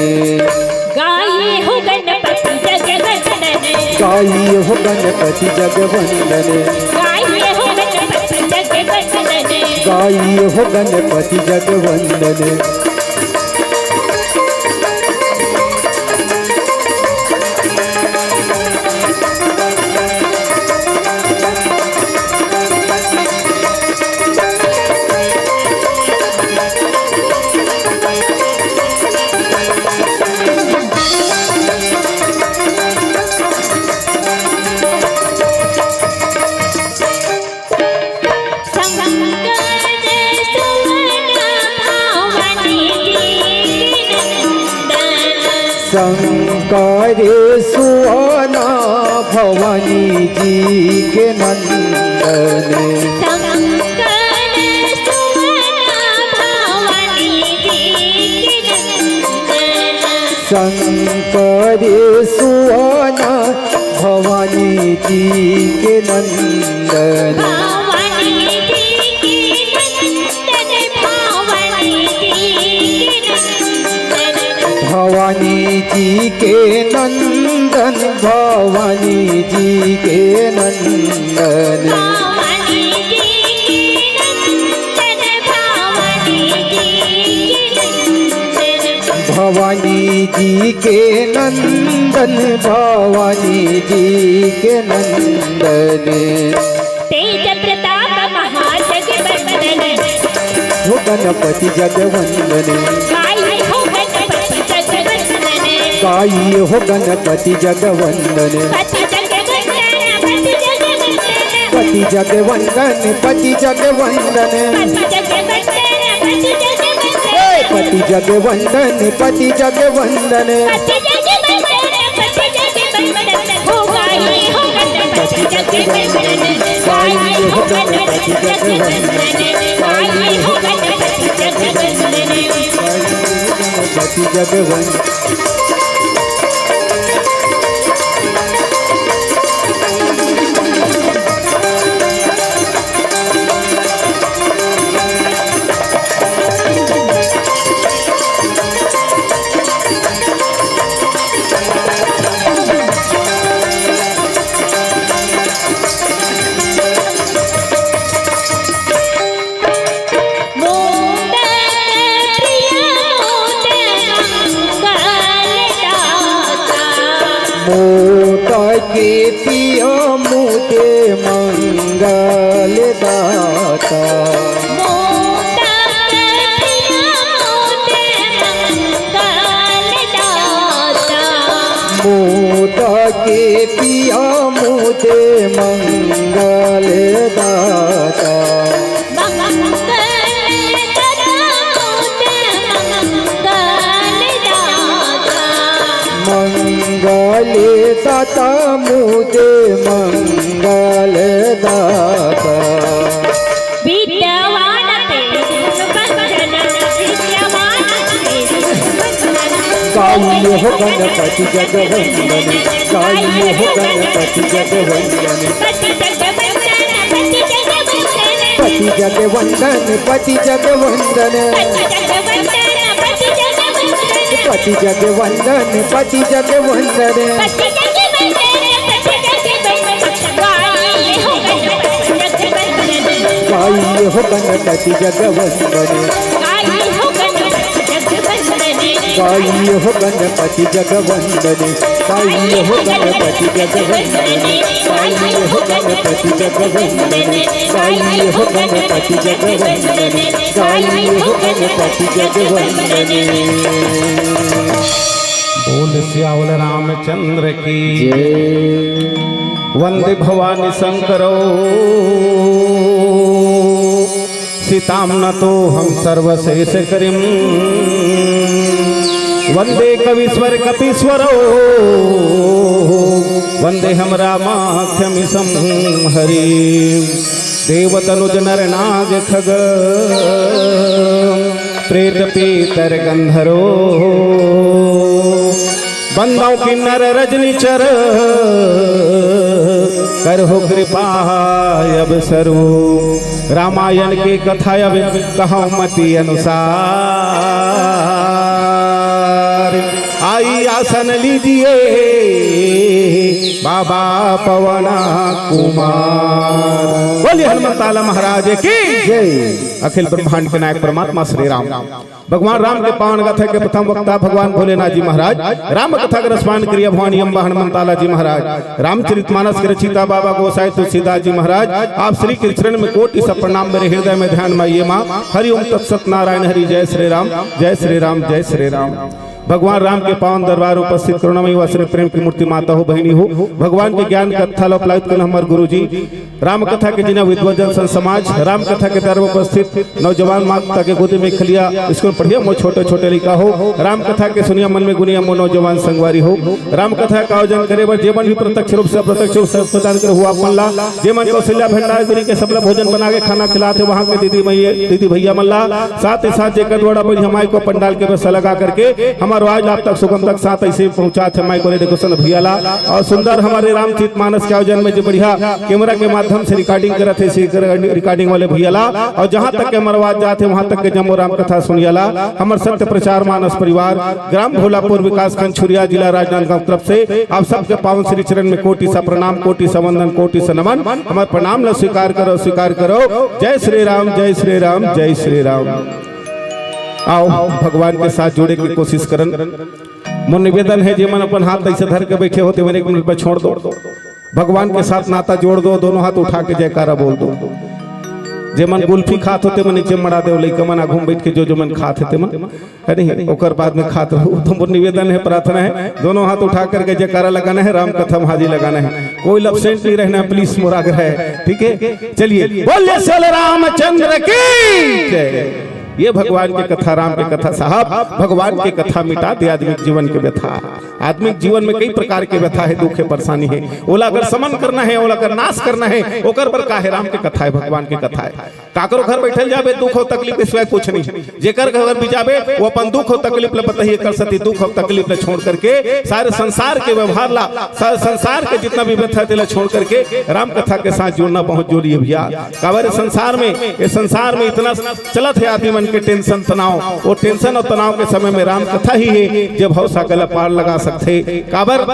गाई हो गणपति जग वंदन। गाई हो गणपति जग वंदन। गाई हो गणपति जग वंदन। गाई हो गणपति जग वंदन। शंकर सुवन भवानी जी के नंदन। शंकर सुवन भवानी जी के नंदन। शंकर सुवन भवानी जी के नंदन। शंकर सुवन भवानी जी के नंदन। भवानी जी के नंदन, भवानी जी के नंदन। भवानी जी के नंदन, भवानी जी के नंदन। भवानी जी के नंदन, भवानी जी के नंदन। भवानी जी के नंदन, भवानी जी के नंदन। तेज प्रताप महाजग वंदन। हो गणपति जग वंदन। गाई हो गणपति जग वंदन। गाई हो गणपति जग वंदन। पति जग वंदन, पति जग वंदन। पति जग वंदन, पति जग वंदन। पति जग वंदन, पति जग वंदन। ए, पति जग वंदन, पति जग वंदन। पति जग वंदन, पति जग वंदन। हो गाई हो गणपति जग वंदन। गाई हो गणपति जग वंदन। गाई हो गणपति जग वंदन। गणपति जग वंदन। मोदक प्रिय मोद मंगलदाता। मोदक प्रिय मोद मंगलदाता। मोदक प्रिय मोद मंगलदाता। मोदक प्रिय मोद मंगलदाता। मंगलदाता मोद मंगलदाता। मंगलदाता मोद मंगलदाता। गाइए हो गणपति जगवंदन, गाइए हो गणपति जगवंदन। पति जगवंदन, पति जगवंदन। पति जगवंदन, पति जगवंदन। पति जगवंदन, पति जगवंदन। पति जगवंदन, पति जगवंदन। पति जगवंदन, पति जगवंदन। गाइए हो गणपति जगवंदन। गाइए हो गणपति जगवंदन। गाइए हो गणपति जगवंदन। गाइए हो गणपति जगवंदन। गाइए हो गणपति जगवंदन। गाइए हो गणपति जगवंदन। गाइए हो गणपति जगवंदन। बोल सियावर रामचंद्र की। वंदे भवानी शंकरौ, सीतां नतोऽहं सर्वशेषकरीम्। वंदे कवीश्वर कपीश्वरौ, वंदेऽहं रामाख्यमीशं हरिम्। देवतनुज नर नाग खग, प्रेत पीतर गंधर्व। बंदौ किन्नर रजनीचर, करहु कृपा अब सरू। रामायण के कथा अब कहौं मति अनुसार, आई आसन लीजिए बाबा पवन कुमार। बोलिए हनुमंताला महाराज की। जय। अखिल ब्रह्मांड के नायक परमात्मा श्री राम। भगवान राम के पावन कथा के प्रथम वक्ता भगवान भोलेनाथ जी महाराज। राम कथा के रसपान करिया भवानी अम्बा हनुमंताला जी महाराज। रामचरितमानस के रचयिता बाबा गोसाई तुलसीदास जी महाराज। आप श्री के चरण में कोटि सब प्रणाम, मेरे हृदय में ध्यान माइए माँ। हरि ओम तत्सत नारायण हरि। जय श्री राम, जय श्री राम, जय श्री राम। भगवान राम के पावन दरबार उपस्थित करुणामयी व श्री प्रेम की मूर्ति माता हो, बहिनी हो, भगवान के ज्ञान कथा ला उपलब्ध करना हमारे गुरु जी। राम कथा के जिन्हें विद्वजन संत समाज, राम कथा के दरबार उपस्थित नौजवान माता के गोदी में खलिया स्कूल पढ़िया मोर छोटे छोटे लइका हो। राम कथा के सुनिया मन में गुनिया मोर नौजवान संगवारी हो। राम कथा का आयोजन करे बर जेमन भी प्रत्यक्ष रूप से अप्रत्यक्ष रूप से प्रदान करे हुआ अपन ला, जेमन कौशल्या भंडार गिरी के सबला भोजन बना के खाना खिलाते वहाँ के दीदी मैया, दीदी भैया मन ला, साथ ही साथ जेकर द्वारा बड़ी हमारे को पंडाल के व्यवस्था लगा करके हमारे आज आप तक सुगम तक साथ ऐसे पहुँचा थे हमारे को डेकोरेशन भैया ला। और सुंदर हमारे रामचरित मानस के आयोजन में जो बढ़िया कैमरा के माध्यम से रिकॉर्डिंग करत हे, इसी रिकॉर्डिंग वाले भैया ला, और जहाँ तक के हमर आवाज जात हे, वहाँ तक के जम्मो राम कथा सुनिया ला। हमर सत्य प्रचार मानस परिवार, ग्राम भोलापुर, विकास खंड छुरिया, जिला राजनांदगांव तरफ से आप सबके पावन श्री चरण में कोटि सा प्रणाम, कोटि सा वंदन, कोटि सा नमन। हमर प्रणाम ला स्वीकार करो, स्वीकार करो। जय श्री राम, जय श्री राम, जय श्री राम। आओ, भगवान के साथ जुड़े के कोशिश करन। मोर निवेदन हे, जेमन अपन हाथ ऐसे धर के बैठे हो, तेमन एक मिनट में छोड़ दो। भगवान के साथ नाता जोड़ दो, दोनों हाथ उठा के जयकारा बोल दो। जेमन गुल्फी खात हो, तेमन नीचे मड़ा दे, लइका मन आगू में बैठ के जो जो मन खात हे, तेमन, है नहीं, ओकर बाद में खात रहो। तो मोर निवेदन हे, प्रार्थना हे, दोनों हाथ उठा करके जयकारा लगाना हे, राम कथा में हाजिरी लगाना हे। कोई एब्सेंट नहीं रहना हे, प्लीज, मोर आग्रह हे, ठीक हे? चलिए, बोलिए सल रामचंद्र की जय। ये भगवान की कथा, राम की कथा साहब, भगवान की कथा मिटा दे आदमी के जीवन के व्यथा। आदमी के जीवन में कई प्रकार के व्यथा हे, दुख हे, परेशानी हे। ओला अगर समन करना हे, ओला अगर नाश करना हे, ओकर बर का हे? राम की कथा हे, भगवान की कथा हे। काकरो घर बैठल जाबे, दुख और तकलीफ के सिवाय कुछ नहीं। जेकर घर भी जाबे, वो अपन दुख और तकलीफ ला बताही, एकर सेती दुख और तकलीफ ला छोड़ करके, सारे संसार के व्यवहार ला, सारे संसार के जितना भी व्यथा हे, तेला छोड़ करके राम कथा के साथ जुड़ना बहुत जरूरी हे भैया। काबर संसार में, ये संसार में इतना चलत हे आदमी मन के टेंशन तनाव, वो टेंशन और तनाव के समय में राम कथा ही हे, जे भव सागर ला पार लगा सकथे। काबर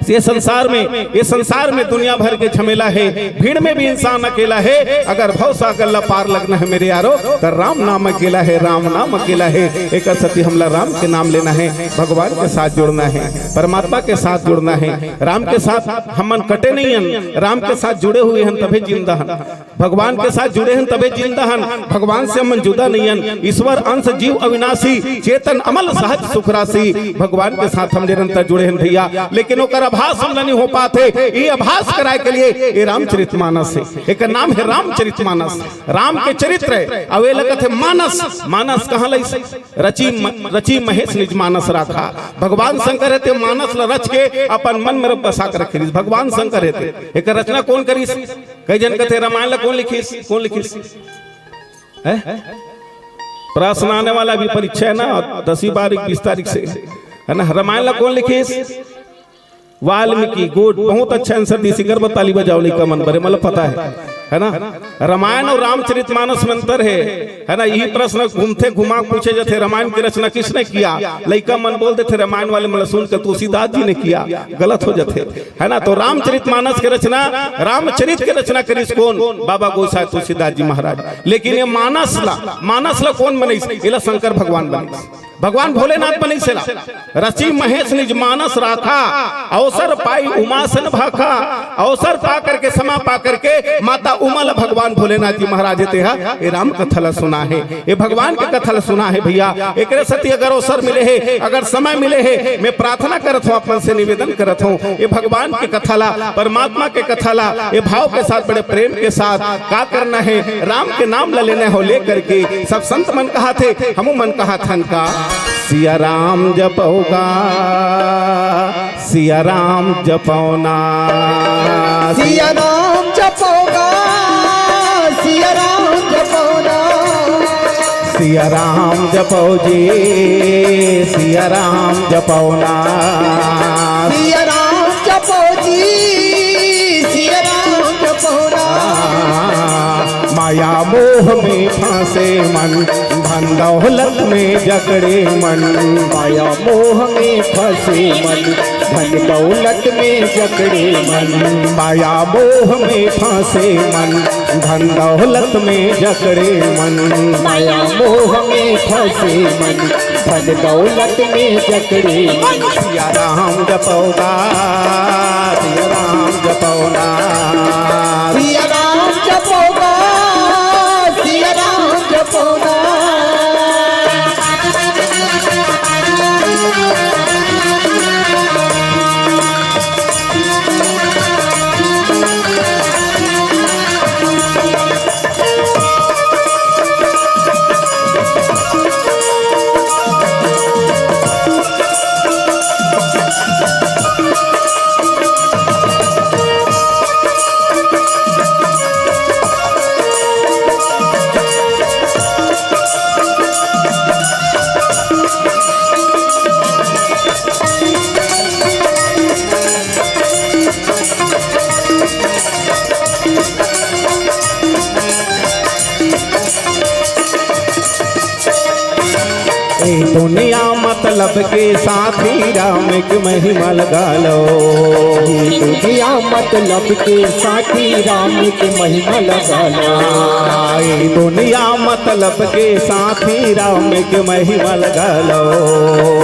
ये संसार में, ये संसार में दुनिया भर के झमेला हे, भीड़ में भी इंसान अकेला हे। अगर भव सागर ला पार लगना हे मेरे यारो, तो राम नाम अकेला हे, राम नाम अकेला हे। एकर सेती हमला राम के नाम लेना हे, भगवान के साथ जुड़ना हे, परमात्मा के साथ जुड़ना हे। राम के साथ हमन कटे नहीं हन, राम के साथ जुड़े हुए हन तभे जिंदा हन। भगवान के साथ जुड़े हन तभे जिंदा हन, भगवान से हमन जुदा नहीं हन। ईश्वर अंश जीव अविनाशी, चेतन अमल सहज सुख राशि। भगवान के साथ हम निरंतर जुड़े हन भैया, लेकिन ओकर आभास हमला नहीं हो पात हे। ये आभास कराए के लिए ये रामचरित मानस हे, एकर नाम हे रामचरित मानस। राम के चरित्र हे, अउ एला कथे मानस। मानस कहाँ लइस? रचि म-, रचि महेश निज मानस राखा। भगवान शंकर हे ते मानस ला रच के अपन मन में बसा के रखे रिहिस। भगवान शंकर हे ते। एकर रचना कोन करिस? कई झन कथे रामायण ला कोन लिखिस? कोन लिखिस? हैं? प्रश्न आने वाला अभी परीक्षा है ना, दसवीं बारहवीं बीस तारीख से, है ना? रामायण ला कौन लिखिस? वाल्मीकि। गुड, बहुत अच्छा आंसर दिस। एकर बर ताली बजाओ लइका मन बरे, मतलब पता है, है ना? रामायण और रामचरित मानस में अंतर है, है ना? यही प्रश्न घूमते घुमा पूछे जाते, रामायण की रचना किसने किया? लइका मन बोल देते रामायण वाले मन ला सुन के तुलसीदास जी ने किया, गलत हो जाते, है ना? तो रामचरित मानस की रचना, रामचरित की रचना करिस कौन? बाबा गोसाई तुलसीदास जी महाराज। लेकिन ये मानस ला, मानस ला कौन बनइस? एला शंकर भगवान बनइस, भगवान भोलेनाथ बनइस एला। रचि महेश निज मानस राखा, अवसर पाई उमासन भाखा। अवसर पा करके, समय पा करके माता उमा ला भगवान भोलेनाथ जी महाराज तेहा ये राम कथा ला सुना है, ये भगवान के कथा ला सुना है भैया। एकरे सेती अगर अवसर मिले है, अगर समय मिले है, मैं प्रार्थना करत हूँ, आप मन से निवेदन करत हूँ, ये भगवान के कथा ला, परमात्मा के कथा ला, ये भाव के साथ, बड़े प्रेम के साथ का करना है, राम के नाम ला लेना हो, ले करके सब संत मन कहाथे, हमू मन कहाथन का। सिया राम जपो गा, सिया राम जपो ना। सिया राम जपो गा, सिया राम जपो ना। सिया राम जपो जी, सिया राम जपो ना। सिया राम जपो जी, सिया राम जपो ना। माया मोह में फंसे मन, धन दौलत में जकड़े मन। माया मोह में फंसे मन, धन दौलत में जकड़े मन। माया मोह में फंसे मन, धन दौलत में जकड़े मन। माया मोह में फंसे मन, धन दौलत में जकड़े मन। सिया राम जपो गा, सिया राम जपो ना। सिया राम जपो गा, सिया राम जपो ना। ए दुनिया मतलब के साथी, राम के महिमा लगा लो। ए दुनिया मतलब के साथी, राम के महिमा लगा लो। ए दुनिया मतलब के साथी, राम के महिमा लगा लो।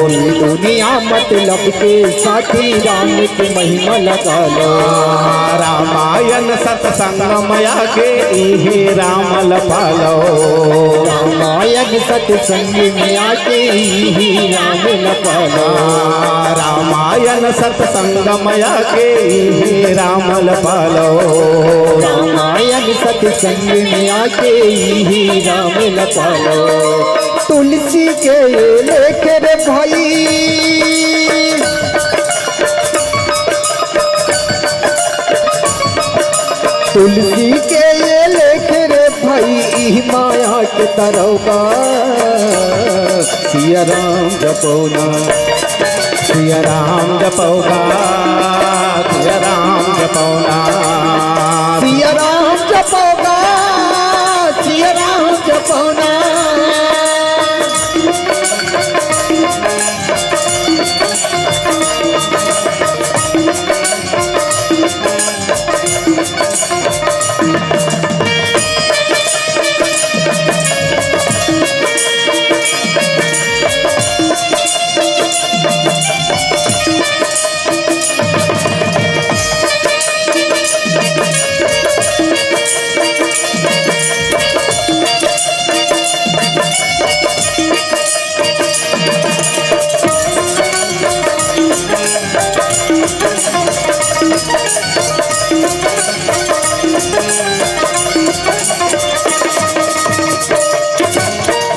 ए दुनिया मतलब के साथी, राम के महिमा लगा लो। रामायण सत्संग में आके इही राम ल पालो। रामायण सत्संग में आके इही राम ल पालो। रामायण सत्संग में आके इही राम ल पालो। रामायण सत्संग में आके इही राम ल पालो। तुलसी के ये लेख रे भाई, तुलसी के ये लेख रे भाई, ई माया के तरौका। सिया राम जपो ना, सिया राम जपो गा, सिया राम जपो ना। सिया राम जपो गा, सिया राम जपो ना।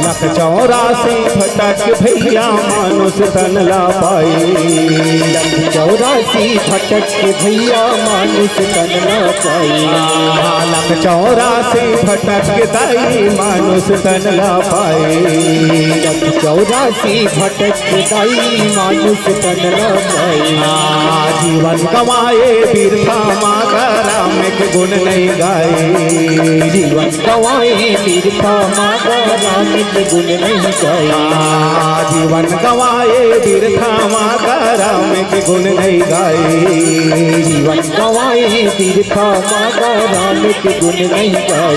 लख चौरासी भटक भैया मानुष तन ला पाई। लख चौरासी चौरासी भटक के भैया मानुष तन ला पाए। लख चौरासी भटक के दाई मानुष तन ला पाए। लख चौरासी भटक के दाई मानुष तन ला पाए। जीवन गंवाए बिरथा माँ का राम के गुण नहीं गाए। जीवन गंवाए बिरथा माँ का राम के गुण नहीं गाए। जीवन गंवाए बिरथा माँ का राम के गुण नहीं गाए। जीवन गंवाए बिरथा माँ का राम के गुण नहीं गाए।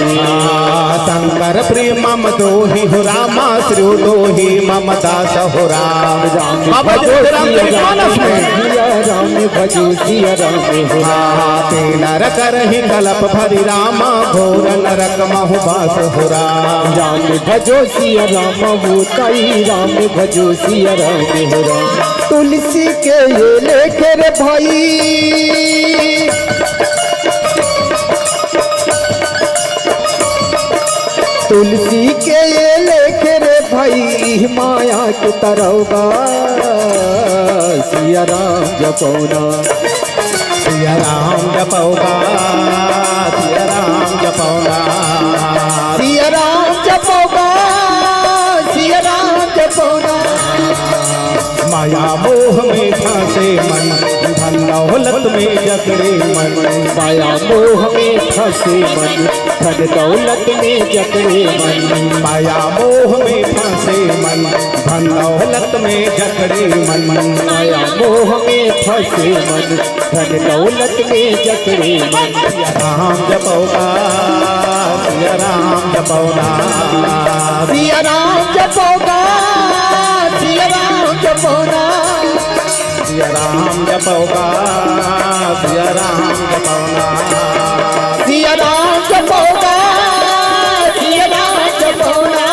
शंकर प्रेमम दोहि हो रामा, श्रेयो दोहि मम दास हो राम। राम बाबा जी भजो राम सिया चरित राम मानस में। सिया राम भजो सिया राम हो राम। तेनर करहि कलप भरि राम, घोर नरक महु बास हो राम। राम भजो सिया राम हो ताई, राम भजो सिया राम हो राम। तुलसी के ये लेख रे भाई, तुलसी के ये लेख रे भाई, माया के तरौबा। सिया राम जपौना। सिया राम जपौगा, सिया राम जपौगा। सिया राम जपौगा, सिया राम जपौगा। माया मोह में फंसे मन, धन दौलत में जकड़े मन। माया मोह में फंसे मन, धन दौलत में जकड़े मन। माया मोह में फंसे मन, धन दौलत में जकड़े मन। माया मोह में फंसे मन, धन दौलत में जकड़े मन। सिया राम जपौगा, सिया राम जपौगा। सिया राम जपौगा, सिया राम जपौगा। सिया राम जपौगा, सिया राम जपौगा। सिया राम जपौगा, सिया राम जपौगा।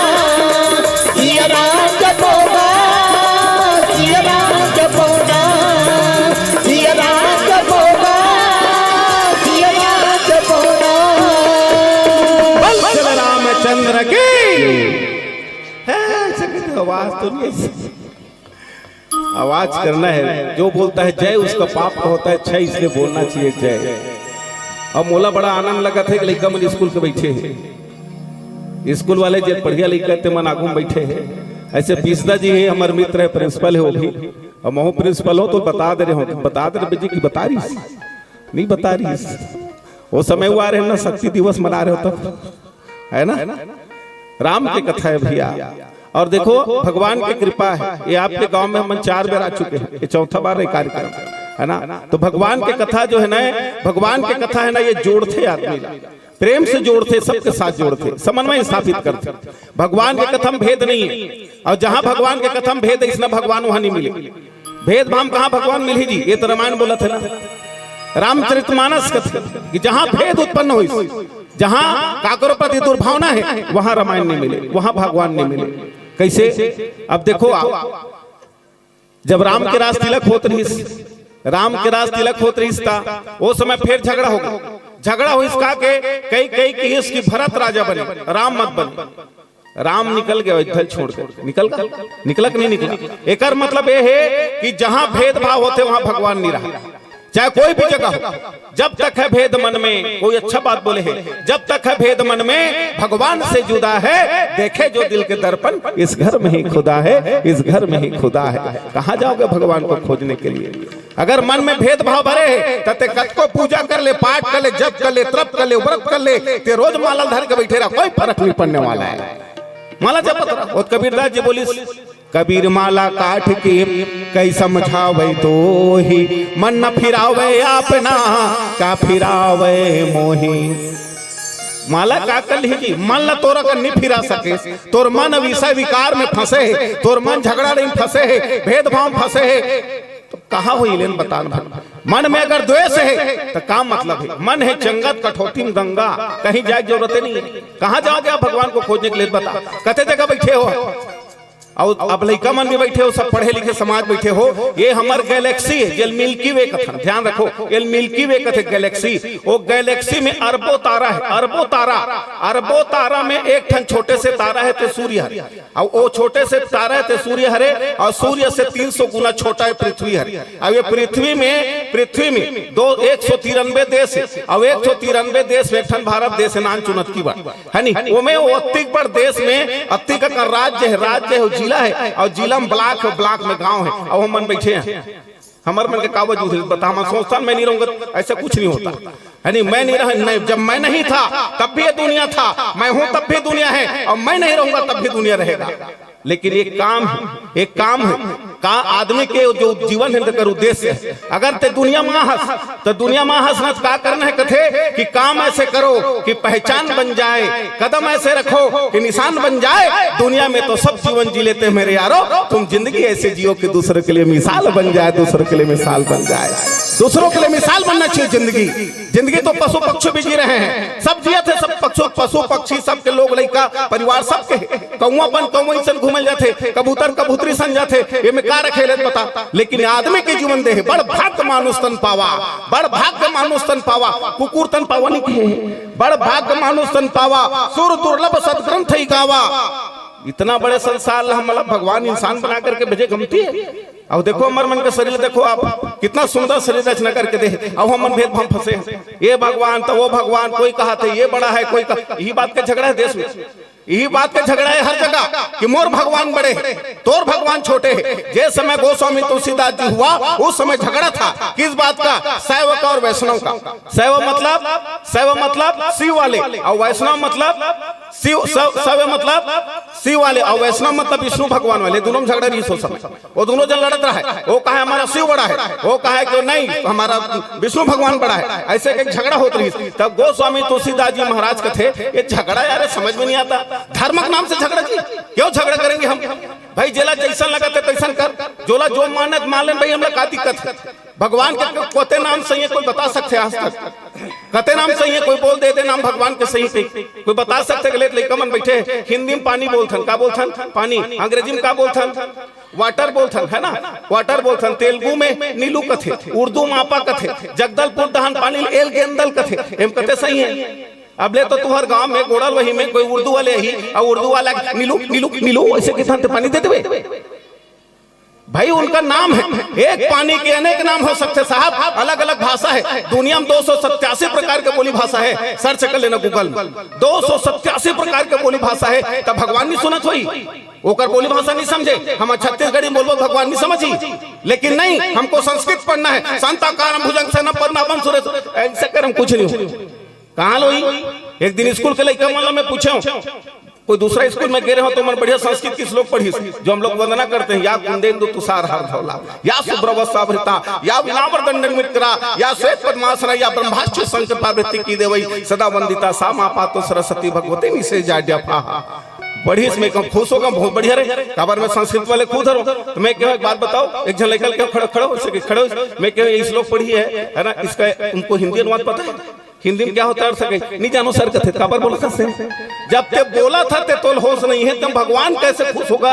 सिया राम जपौगा, सिया राम जपौगा। सिया राम जपौगा, सिया राम जपौगा। बोल श्री रामचंद्र की। है, ऐसे कहते आवाज तो नहीं ऐसी। आवाज करना है, जो बोलता है जय उसका पाप का होता है क्षय, इसलिए बोलना चाहिए जय। अब मोला बड़ा आनंद लगत हे कि लइका मन स्कूल के बइठे हे, स्कूल वाले जे बढ़िया लइका ते मन आगू में बइठे हे। ऐसे पीसदा जी हे, हमर मित्र हे, प्रिंसिपल हे वो भी, अउ महूं प्रिंसिपल हों तो बता दे रहे हों, बता दे रहे जी कि बता रहिस, नहीं बता रहिस। वो समय हुआ रहे ना, शक्ति दिवस मना रहे हो तब, है ना? राम के कथा है भैया। और देखो, भगवान की कृपा है, ये आपके गांव में हम चार बार आ चुके हैं, ये चौथा बार है कार्यक्रम, है ना? तो भगवान की कथा जो है ना, भगवान की कथा है ना, ये जोड़थे आदमी ला, प्रेम से जोड़थे, सबके साथ जोड़थे, समन्वय स्थापित करथे। भगवान के कथा में भेद नहीं है, और जहां भगवान के कथा में भेद है, इसने भगवान वहां नहीं मिले। भेदभाव कहाँ भगवान मिलही जी? ये तो रामायण बोलत हे ना, रामचरितमानस कथे कि जहाँ भेद उत्पन्न होइस, जहाँ काकरो प्रति दुर्भावना हे, वहाँ रामायण नहीं मिले, वहाँ भगवान नहीं मिले। कैसे? अब देखो आप, जब राम के रास तिलक होत रहिस, राम के रास तिलक होत रहिस ता, वो समय फिर झगड़ा हो गया। झगड़ा होइस का के, कई कई कहिस कि भरत राजा बने, राम मत बने। राम निकल गया अयोध्या छोड़ के। निकल गया? निकला कि नहीं निकला? एकर मतलब ये है कि जहां भेदभाव होथे, वहां भगवान नहीं रहा, चाहे कोई भी जगह हो। जब तक है भेद मन में, कोई अच्छा बात बोले है, जब तक है भेद मन में, भगवान से जुदा है। देखे जो दिल के दर्पण, इस घर में ही खुदा है, इस घर में ही खुदा है। कहाँ जाओगे भगवान को खोजने के लिए? अगर मन में भेदभाव भरे हे, त ते कतको पूजा कर ले, पाठ कर ले, जप कर ले, तप कर ले, व्रत कर ले, ते रोज माला धर के बैठे रहा, कोई फर्क नहीं पड़ने वाला है। माला जपत रहा। वो कबीरदास जी बोलिस, "कबीर माला काठ की, कई समझावे दोही, मन न फिरावे आपना, का फिरावे मोही।" माला का कर लिही जी, मन ला तोर अगर नहीं फिरा सके, तोर मन विषय विकार में फंसे हे, तोर मन झगड़ा में फंसे हे, भेदभाव में फंसे हे, तो कहाँ होई लेन बतान भर। मन में अगर द्वेष हे, तो का मतलब हे? मन हे जंगत कठौती में गंगा, कहीं जाए के जरूरत नहीं है। कहाँ जाओगे आप भगवान को खोजने के लिए, बता, कते जगह बैठे हो? अउ अब लइका मन भी बइठे हो, सब पढ़े लिखे समाज बइठे हो, ये हमर गैलेक्सी हे, जेल मिल्की वे कथन, ध्यान रखो, ये मिल्की वे कथे गैलेक्सी। वो गैलेक्सी में अरबों तारा हे, अरबों तारा, अरबों तारा में एक ठन छोटे से तारा हे, ते सूर्य हरे। अउ वो छोटे से तारा हे, ते सूर्य हरे, अउ सूर्य से तीन सौ गुना छोटा हे पृथ्वी हरे। अब ये पृथ्वी में, पृथ्वी में दो, एक सौ तिरानबे देश हे, अउ एक सौ तिरानबे देश में एक ठन भारत देश हे, नान चुनत की बात हे नी, ओमे वो अतिक बड़ देश में अतिक अकन राज्य हे, राज्य हे, जिला हे, अउ जिला में ब्लॉक हे, ब्लॉक में गांव हे, अउ हमन बइठे हन। हमर मन के का वजूद हे, बता, हमन सोचथन, मैं नहीं रहूंगा, ऐसा कुछ नहीं होता, हे नी? मैं नहीं रहा, नहीं, जब मैं नहीं था, तब भी ये दुनिया था, मैं हूं, तब भी दुनिया हे, अउ मैं नहीं रहूंगा, तब भी दुनिया रहेगा। लेकिन एक काम हे, एक काम हे, का आदमी के जो जीवन हे, तेकर उद्देश्य हे। अगर ते दुनिया में हस, त दुनिया में हस न, त का करना हे? कथे कि काम ऐसे करो कि पहचान बन जाए, कदम ऐसे रखो कि निशान बन जाए। दुनिया में तो सब जीवन जी लेते हैं मेरे यारो, तुम जिंदगी ऐसे जियो कि दूसरों के लिए मिसाल बन जाए, दूसरों के लिए मिसाल बन जाए। दूसरों के लिए मिसाल बनना चाहिए जिंदगी। जिंदगी तो पशु पक्षी भी जी रहे हैं, सब जियत हे, सब पक्षु, पशु पक्षी, सबके लोग लइका परिवार सबके हे। कौआ बन कौआ अइसन घूमल जाथे, कबूतर कबूतरी सन जाथे, एमे का रखे ले बता। लेकिन आदमी के जीवन दे हे, बड़ भाग्य मानुष तन पावा, बड़ भाग्य मानुष तन पावा, कुकुर तन पावा नहीं कहे, बड़ भाग्य मानुष तन पावा, सुर दुर्लभ सदग्रंथ ही गावा। इतना बड़े संसार ला हमला भगवान इंसान बना करके भेजे, गमती हे। अब देखो, हमर मन के शरीर देखो आप, कितना सुंदर शरीर रचना करके दे, अब हमन भेदभाव फंसे हैं। ये भगवान तो वो भगवान, कोई कहा थे ये बड़ा है, कोई कहा, यही बात का झगड़ा है देश में, यही बात का झगड़ा है हर जगह कि मोर भगवान बड़े हैं, तोर भगवान छोटे हैं। जे समय गोस्वामी तुलसीदास जी हुआ, उस समय झगड़ा था। किस बात का? शैव का और वैष्णव का। शैव मतलब, शैव मतलब शिव वाले, और वैष्णव मतलब शिव, शैव, शैव मतलब शिव वाले, और वैष्णव मतलब विष्णु भगवान वाले। दोनों में झगड़ा रहिस ओ समय। वो दोनों जन लड़त रहे, वो कहे हमारा शिव बड़ा है, वो कहे कि नहीं, हमारा विष्णु भगवान बड़ा है। ऐसे एक झगड़ा होत रहिस। तब गोस्वामी तुलसीदास जी महाराज कथे, ये झगड़ा यार समझ में नहीं आता, धर्म के नाम से झगड़ा जी, क्यों झगड़ा करेंगे हम? भाई, जेला जैसन लगत हे तैसन कर, जोला जो मानत मान लेन भाई, हमला का दिक्कत हे? भगवान के कते नाम सही हे, कोई बता सकथे आज तक? कते नाम सही हे, कोई बोल दे दे नाम भगवान के सही से, कोई बता सकथे? गले लइका मन बइठे हे, हिंदी में पानी बोलथन, का बोलथन? पानी। अंग्रेजी में का बोलथन? वाटर बोलथन, है ना? वाटर बोलथन। तेलुगु में नीलू कथे, उर्दू में आपा कथे, जगदलपुर डहान पानी ल एल गेंदल कथे। एम कते सही हे? अब ले तो तुहर गांव में गोड़ल वही में कोई उर्दू वाले ही, अउ उर्दू वाला नीलू, नीलू, नीलू ऐसे किसान ते पानी दे देवे। भाई, उनका नाम हे, एक पानी के अनेक नाम हो सकथे साहब, अलग-अलग भाषा हे। दुनिया में दो सौ सत्तासी प्रकार के बोली भाषा हे, search कर लेना Google में, दो सौ सत्तासी प्रकार के बोली भाषा हे। तब भगवान नहीं सुनत होही, ओकर बोली भाषा नहीं समझे, हम छत्तीसगढ़ी में बोलबो, भगवान नहीं समझी। लेकिन नहीं, हमको संस्कृत पढ़ना है, शांताकारं भुजंगशयनं पद्मासनस्थं सुरेश, ऐसे कर हम कुछ नहीं हो। कहाँ लोही? एक दिन स्कूल के लइका मन ला मैं पूछे हूँ, कोई दूसरा स्कूल में गे रहे हो तो मन बढ़िया संस्कृत के श्लोक पढ़िस, जो हम लोग वंदना करते हैं, या कुंदेंदु तुषार हार धौला, या सुब्रवस्वाभृता, या वीणावरदंड मित्रा, या श्वेत पद्मासना, या ब्रह्माच्युत शंकर पार्वती की देवई सदा वंदिता, सा मां पातु सरस्वती भगवती निषेजाड्यापहा। पढ़िस, मैं कहूँ खुश होगा, बहुत बढ़िया रे, काबर मैं संस्कृत वाले खुद हरो। तो मैं कहूँ एक बात बताओ, एक झन लइका के खड़ो खड़ो, ऐसे के खड़ो, मैं कहूँ ये श्लोक पढ़ी है, है ना, इसका उनको हिंदी अनुवाद पता है? हिंदी में क्या होता है अर्थ सके? नहीं जानो सर कथे, काबर बोला था से? जब ते बोला था ते तोल होश नहीं है, तब भगवान कैसे खुश होगा?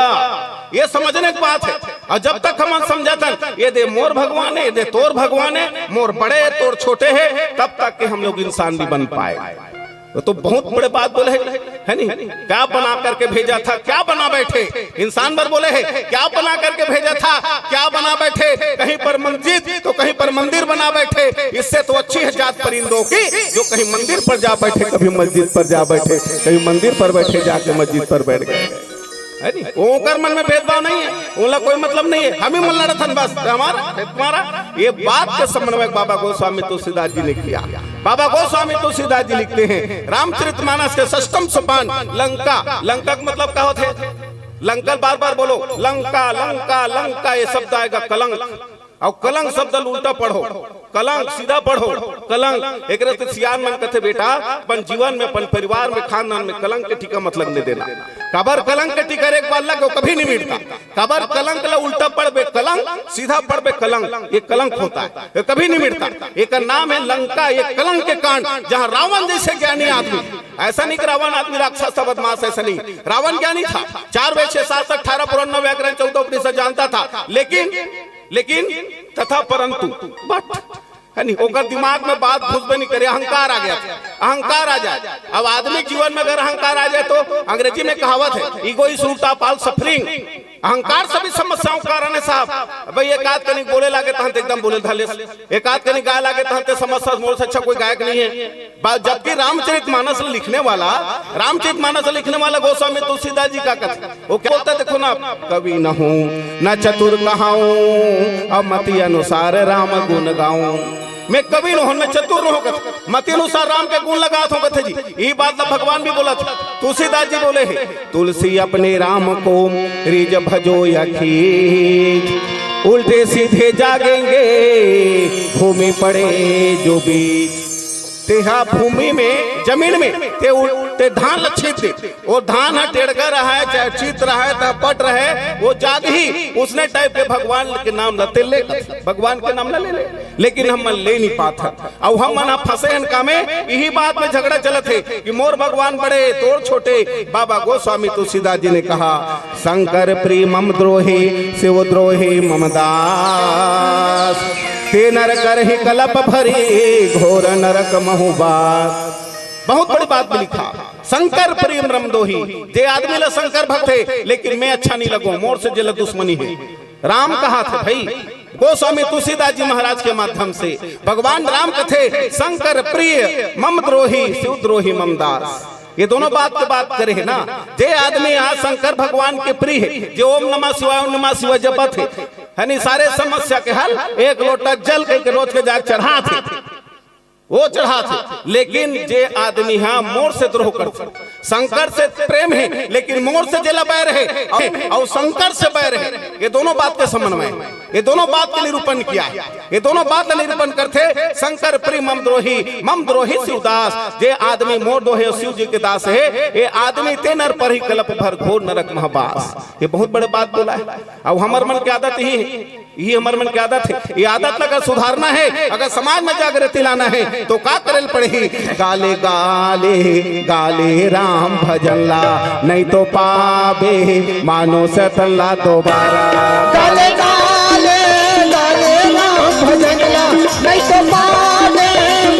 ये समझने की बात है। और जब तक हम समझा था, ये दे मोर भगवान है, ये दे तोर भगवान है, मोर बड़े है, तोर छोटे है, तब तक के हम लोग इंसान भी बन पाए। वो तो बहुत बड़े बात बोले है, है नहीं? क्या बना करके भेजा था, क्या बना बैठे? इंसान भर बोले है, क्या बना करके भेजा था, क्या बना बैठे? कहीं पर मस्जिद तो कहीं पर मंदिर बना बैठे। इससे तो अच्छी है जात परिंदों की, जो कहीं मंदिर पर जा बैठे, कभी मस्जिद पर जा बैठे, कभी मंदिर पर बैठे, जाके मस्जिद पर बैठ गए। है नहीं? ओकर मन में भेदभाव नहीं है, ओला कोई मतलब नहीं है। हम ही मन लड़त हन बस, हमारा, तुम्हारा। ये बात के समन्वय बाबा गोस्वामी तुलसीदास जी ने किया। बाबा गोस्वामी तुलसीदास जी लिखते हैं, रामचरितमानस के षष्ठम सोपान, लंका, लंका का मतलब का होथे? लंका बार बार बोलो, लंका, लंका, लंका, ये शब्द आएगा कलंक। अउ कलंक शब्द ल उल्टा पढ़ो, कलंक सीधा पढ़ो, कलंक। एकरे से सियान मन कथे, बेटा, अपन जीवन में, अपन परिवार में, खानदान में कलंक के टीका मत लगने देना। काबर कलंक के टिकर एक बार लग, वो कभी नहीं मिटता। काबर कलंक ला उल्टा पढ़बे कलंक, सीधा पढ़बे कलंक, ये कलंक होता है, ये कभी नहीं मिटता। एकर नाम है लंका, ये कलंक के कांड, जहाँ रावण जैसे ज्ञानी आदमी, ऐसा नहीं कि रावण आदमी राक्षस था, बदमाश, ऐसा नहीं। रावण ज्ञानी था, चार वेद, छह शास्त्र, अठारह पुराण, नौ व्याकरण, चौदह उपनिषद जानता था, लेकिन, लेकिन तथा परंतु, but, है नहीं, ओकर दिमाग में बात घुसबे नहीं करे, अहंकार आ गया, अहंकार आ जाए। अब आदमी जीवन में अगर अहंकार आ जाए तो अंग्रेजी में कहावत है, "Ego is root of all suffering।" अहंकार सभी समस्याओं का कारण है साहब। भाई, एक आध कनी बोले लागे तहन ते एकदम बोले धालेस, एक आध कनी गाय लागे तहन ते समस्या, मोर से अच्छा कोई गायक नहीं है। बा-, जबकि रामचरित मानस लिखने वाला, रामचरित मानस लिखने वाला गोस्वामी तुलसीदास जी का कथा, वो क्या बोलता है, देखो ना, "कवि न हूँ, न चतुर कहाऊं, अब मति अनुसार राम गुण गाऊं।" मैं कवि न हूँ, मैं चतुर न हूँ, कथे, मति अनुसार राम के गुण लगात हूँ, कथे जी। ये बात तो भगवान भी बोला था, तुलसीदास जी बोले हैं, "तुलसी अपने राम को रीझ भजो या खींच, उल्टे सीधे जागेंगे भूमि पड़े जो बीच।" तेहा भूमि में, जमीन में, ते उ-, ते धान ल छींच दे, वो धान ह टेड़गा रहा है, चाहे चित रहा है, चाहे पट रहा है, वो जाग ही उसने टाइप के भगवान के नाम ल ते ले, भगवान के नाम ल ले ले, लेकिन हम मन ले नहीं पात हन। अउ हम मन ह फंसे हन कामे, यही बात में झगड़ा चलत हे कि मोर भगवान बड़े, तोर छोटे। बाबा गोस्वामी तुलसीदास जी ने कहा, "शंकर प्रिय मम द्रोही, शिव द्रोही मम दास। ते नर करही कलप भरी, घोर नरक महु बास।" बहुत बड़ी बात भी लिखा, "शंकर प्रिय मम द्रोही।" जे आदमी ला शंकर भक्त हे, लेकिन मैं अच्छा नहीं लगो, मोर से जेला दुश्मनी हे। राम कहा थे भाई, गोस्वामी तुलसीदास जी महाराज के माध्यम से भगवान राम कथे, "शंकर प्रिय मम द्रोही, शिव द्रोही मम दास।" ये दोनों बात के बात करे है ना। जे आदमी आज शंकर भगवान के प्रिय है, जे ओम नमः शिवाय, ओम नमः शिवाय जपत है, है नी, सारे समस्या के हल एक लोटा जल कह के रोज के जाके चढ़ात है, वो चढ़ात है। लेकिन जे आदमी हा मोर से द्रोह करथे, शंकर से प्रेम है लेकिन मोर से जेला बैर है, और, और शंकर से बैर है, ये दोनों बात के समन्वय, ये दोनों बात के निरूपण किया है। ये दोनों बात का निरूपण करथे, "शंकर प्रिय मम द्रोही, मम द्रोही शिवदास।" जे आदमी मोर द्रोही और शिव जी के दास है, ये आदमी ते नर परही कलप भर, घोर नरक महु बास। ये बहुत बड़े बात बोला है। अब हमर मन के आदत ही है, ये हमर मन के आदत है। ये आदत ला अगर सुधारना है, अगर समाज में जागृति लाना है, तो का करे ल पड़ही? गाले, गाले, गाले राम भजन ला, नहीं तो पाबे मानुष तन ला दोबारा। गाले, गाले, गाले राम भजन ला, नहीं तो पाबे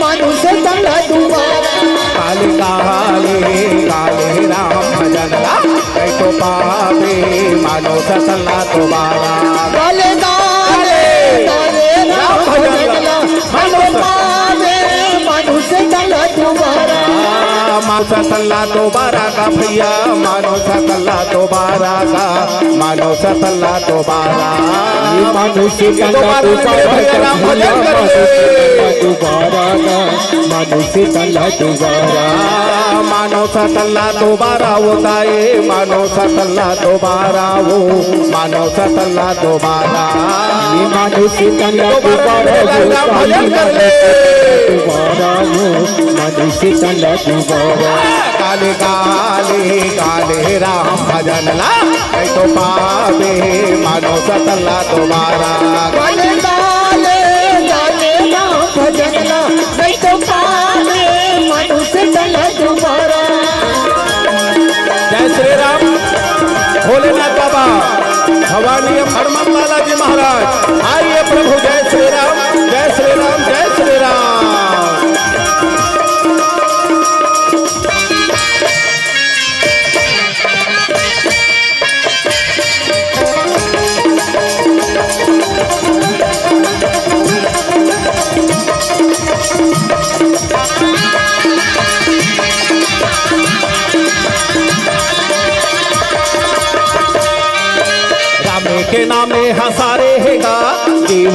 मानुष तन ला दोबारा। गाले, गाले, गाले राम भजन ला, नहीं तो पाबे मानुष तन ला दोबारा। गाले, गाले, गाले राम भजन ला, नहीं तो पाबे मानुष तन ला दोबारा। मानुष तन ला दोबारा का भैया, मानुष तन ला दोबारा का, मानुष तन ला दोबारा। ये मानुष तन ला दोबारा का भैया, राम भजन कर ले। दोबारा का, मानुष तन ला दोबारा। मानुष तन ला दोबारा होता है, मानुष तन ला दोबारा वो, मानुष तन ला दोबारा। ये मानुष तन ला दोबारा, दोबारा भजन कर ले। दोबारा वो, मानुष तन ला दोबारा। गाले, गाले, गाले राम भजन ला, नहीं तो पाबे मानुष तन ला दोबारा। गाले, गाले, गाले राम भजन ला, नहीं तो पाबे मानुष तन ला दोबारा। जय श्री राम, भोलेनाथ बाबा, भवानी हनुमान लाला जी महाराज, आइए प्रभु, जय श्री राम, जय श्री राम, जय श्री राम।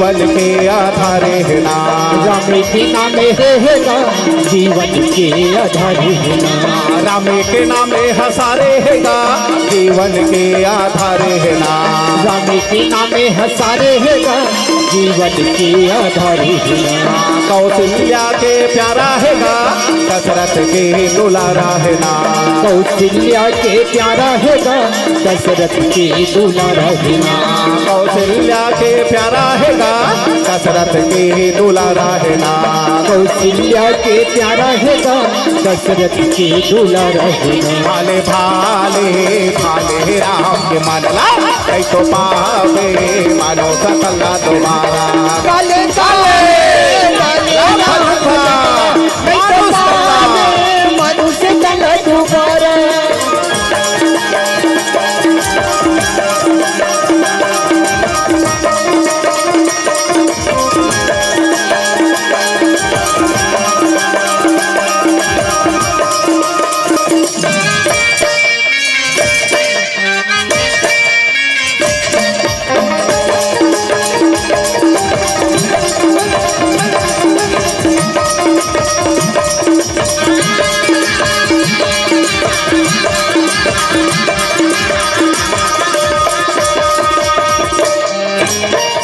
जीवन के आधार हे ना। राम के नाम हे, हे गा, जीवन के आधार हे ना। राम के नाम हे सारे हे गा, जीवन के आधार हे ना। राम के नाम हे सारे हे गा, जीवन के आधार हे ना। कौशल्या के प्यारा हे गा, दशरथ के दुलारा हे ना। कौशल्या के प्यारा हे गा, दशरथ के दुलारा हे ना। कौशल्या के प्यारा हे गा, दशरथ के दुलारा हे ना। कौशल्या के प्यारा हे गा, दशरथ के दुलारा हे ना। भाले भाले भाले राम के मानला, कई तो पावे मानो सकला दोबारा। काले काले काले राम भजन का। नहीं तो पावे मनुष्य तन दोबारा।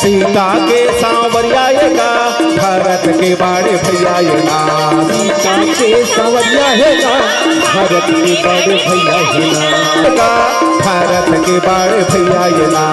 सीता के सांवरिया ये गा, भरत के बड़े भैया ये ना। सीता के सांवरिया हे गा, भरत के बड़े भैया हे ना। का भरत के बड़े भैया ये ना।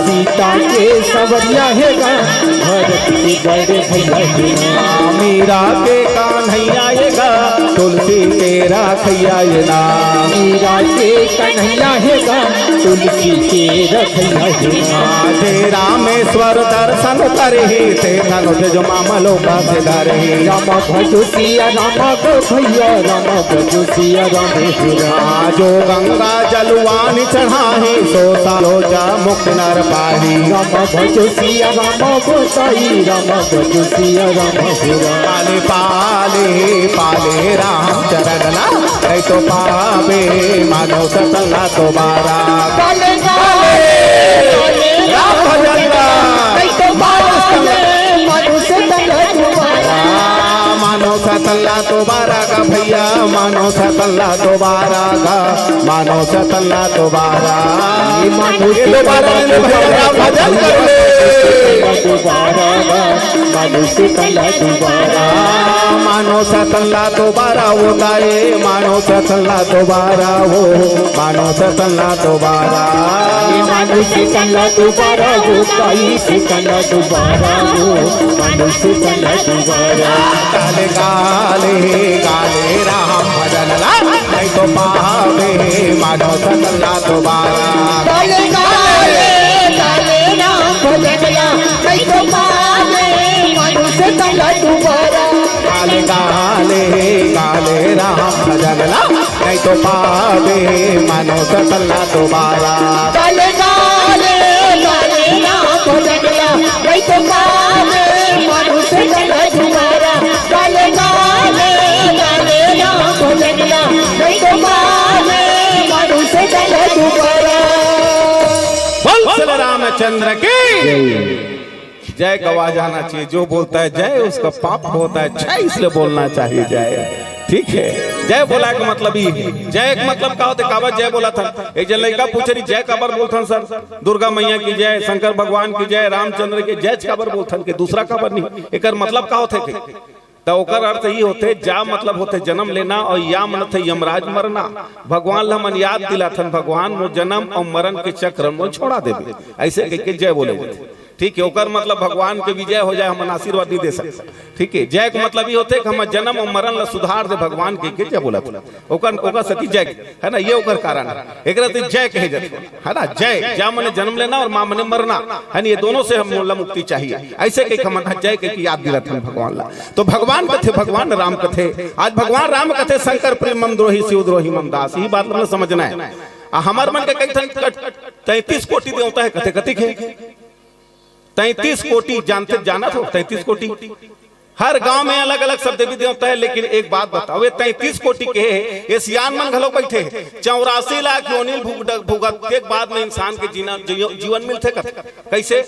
सीता के सांवरिया हे गा, भरत के बड़े भैया हे ना। मीरा के कान्हैया ये गा, तुलसी के राखैया ये ना। मीरा के कन्हैया हे गा, तुलसी के रखैया हे ना। जे रामेश्वर दर्शन करही, ते धनुष जो मामलो का से धरही। राम भजो सिया राम गो भैया, राम भजो सिया राम हे राम। जो गंगा जलवान चढ़ाही, सो सालो जा मुक्त नर पाही। राम भजो सिया राम गो साई, राम भजो सिया राम हे राम। पाले पाले पाले राम चरण ला, नहीं तो पावे मानो सतला दोबारा। काले काले राम भजन ला। नहीं तो पावे मनुष्य तन दोबारा। मानो सतला दोबारा का भैया, मानो सतला दोबारा का, मानो सतला दोबारा। ये मानो ये दोबारा सतला ने भैया राम भजन कर ले। दोबारा का, मानो सतला दोबारा। मानो सतला दोबारा वो दाए, मानो सतला दोबारा वो, मानो सतला दोबारा। मानो सतला दोबारा वो दाए, सतला दोबारा वो, मानो सतला दोबारा। काले काले काले राम भजन ला, नहीं तो पावे मानो सतला दोबारा। काले काले काले राम भजन ला, नहीं तो पावे मानो सतला दोबारा। काले काले काले राम भजन ला, नहीं तो पावे मानो सतला दोबारा। काले काले काले राम भजन ला, नहीं तो पावे मनुष्य तन दोबारा। काले काले काले राम भजन ला, नहीं तो पावे मनुष्य तन दोबारा। बोल श्री रामचंद्र की जय। गवा जाना चाहिए। जो बोलता है जय, उसका पाप होता है क्षय, इसलिए बोलना चाहिए जय। ठीक है, जय बोला के मतलब ये है। जय के मतलब का होते, काबर जय बोला था? एक जन लड़का पूछ रही, जय काबर बोलथन सर? दुर्गा मैया की जय, शंकर भगवान की जय, रामचंद्र की जय काबर बोलथन के, दूसरा काबर नहीं? एकर मतलब का होते के? त ओकर अर्थ ये होते, जा मतलब होते जन्म लेना और या मन थे यमराज मरना। भगवान ल हमन याद दिलाथन, भगवान मोर जन्म और मरण के चक्र मोर छोड़ा देवे, ऐसे कह के जय बोले जाथे। ठीक है, ओकर मतलब भगवान के विजय हो जाए, हमन आशीर्वाद नहीं दे सकते। ठीक है, जय के मतलब ये होते कि हम जन्म और मरण ल सुधार दे भगवान के, के जय बोला था। ओकर, ओकर सती जय है ना, ये ओकर कारण है। एकरा ते जय कहे जाथे, है ना? जय, जा मने जन्म लेना और माँ मने मरना, है ना? ये दोनों से हम ला मुक्ति चाहिए। ऐसे कह के हमन जय कह के याद दिलाथन भगवान ला। तो भगवान कथे, भगवान राम कथे। आज भगवान राम कथे, "शंकर प्रिय मम द्रोही, शिव द्रोही मम दास।" यही बात हमन समझना है। आ हमार मन के कई ठन कट-, तैंतीस कोटि देवता है, कथे कतिक है? तैंतीस कोटि जानते, जानत हो? तैंतीस कोटि। हर गांव में अलग-अलग सब देवी देवता है, लेकिन एक बात बताओ, ये तैंतीस कोटि के है, ये सियान मन घलो बैठे हैं। चौरासी लाख योनि ल भुग-, भुगत के बाद में इंसान के जीना, जीव-, जीवन मिलथे कथे। कैसे?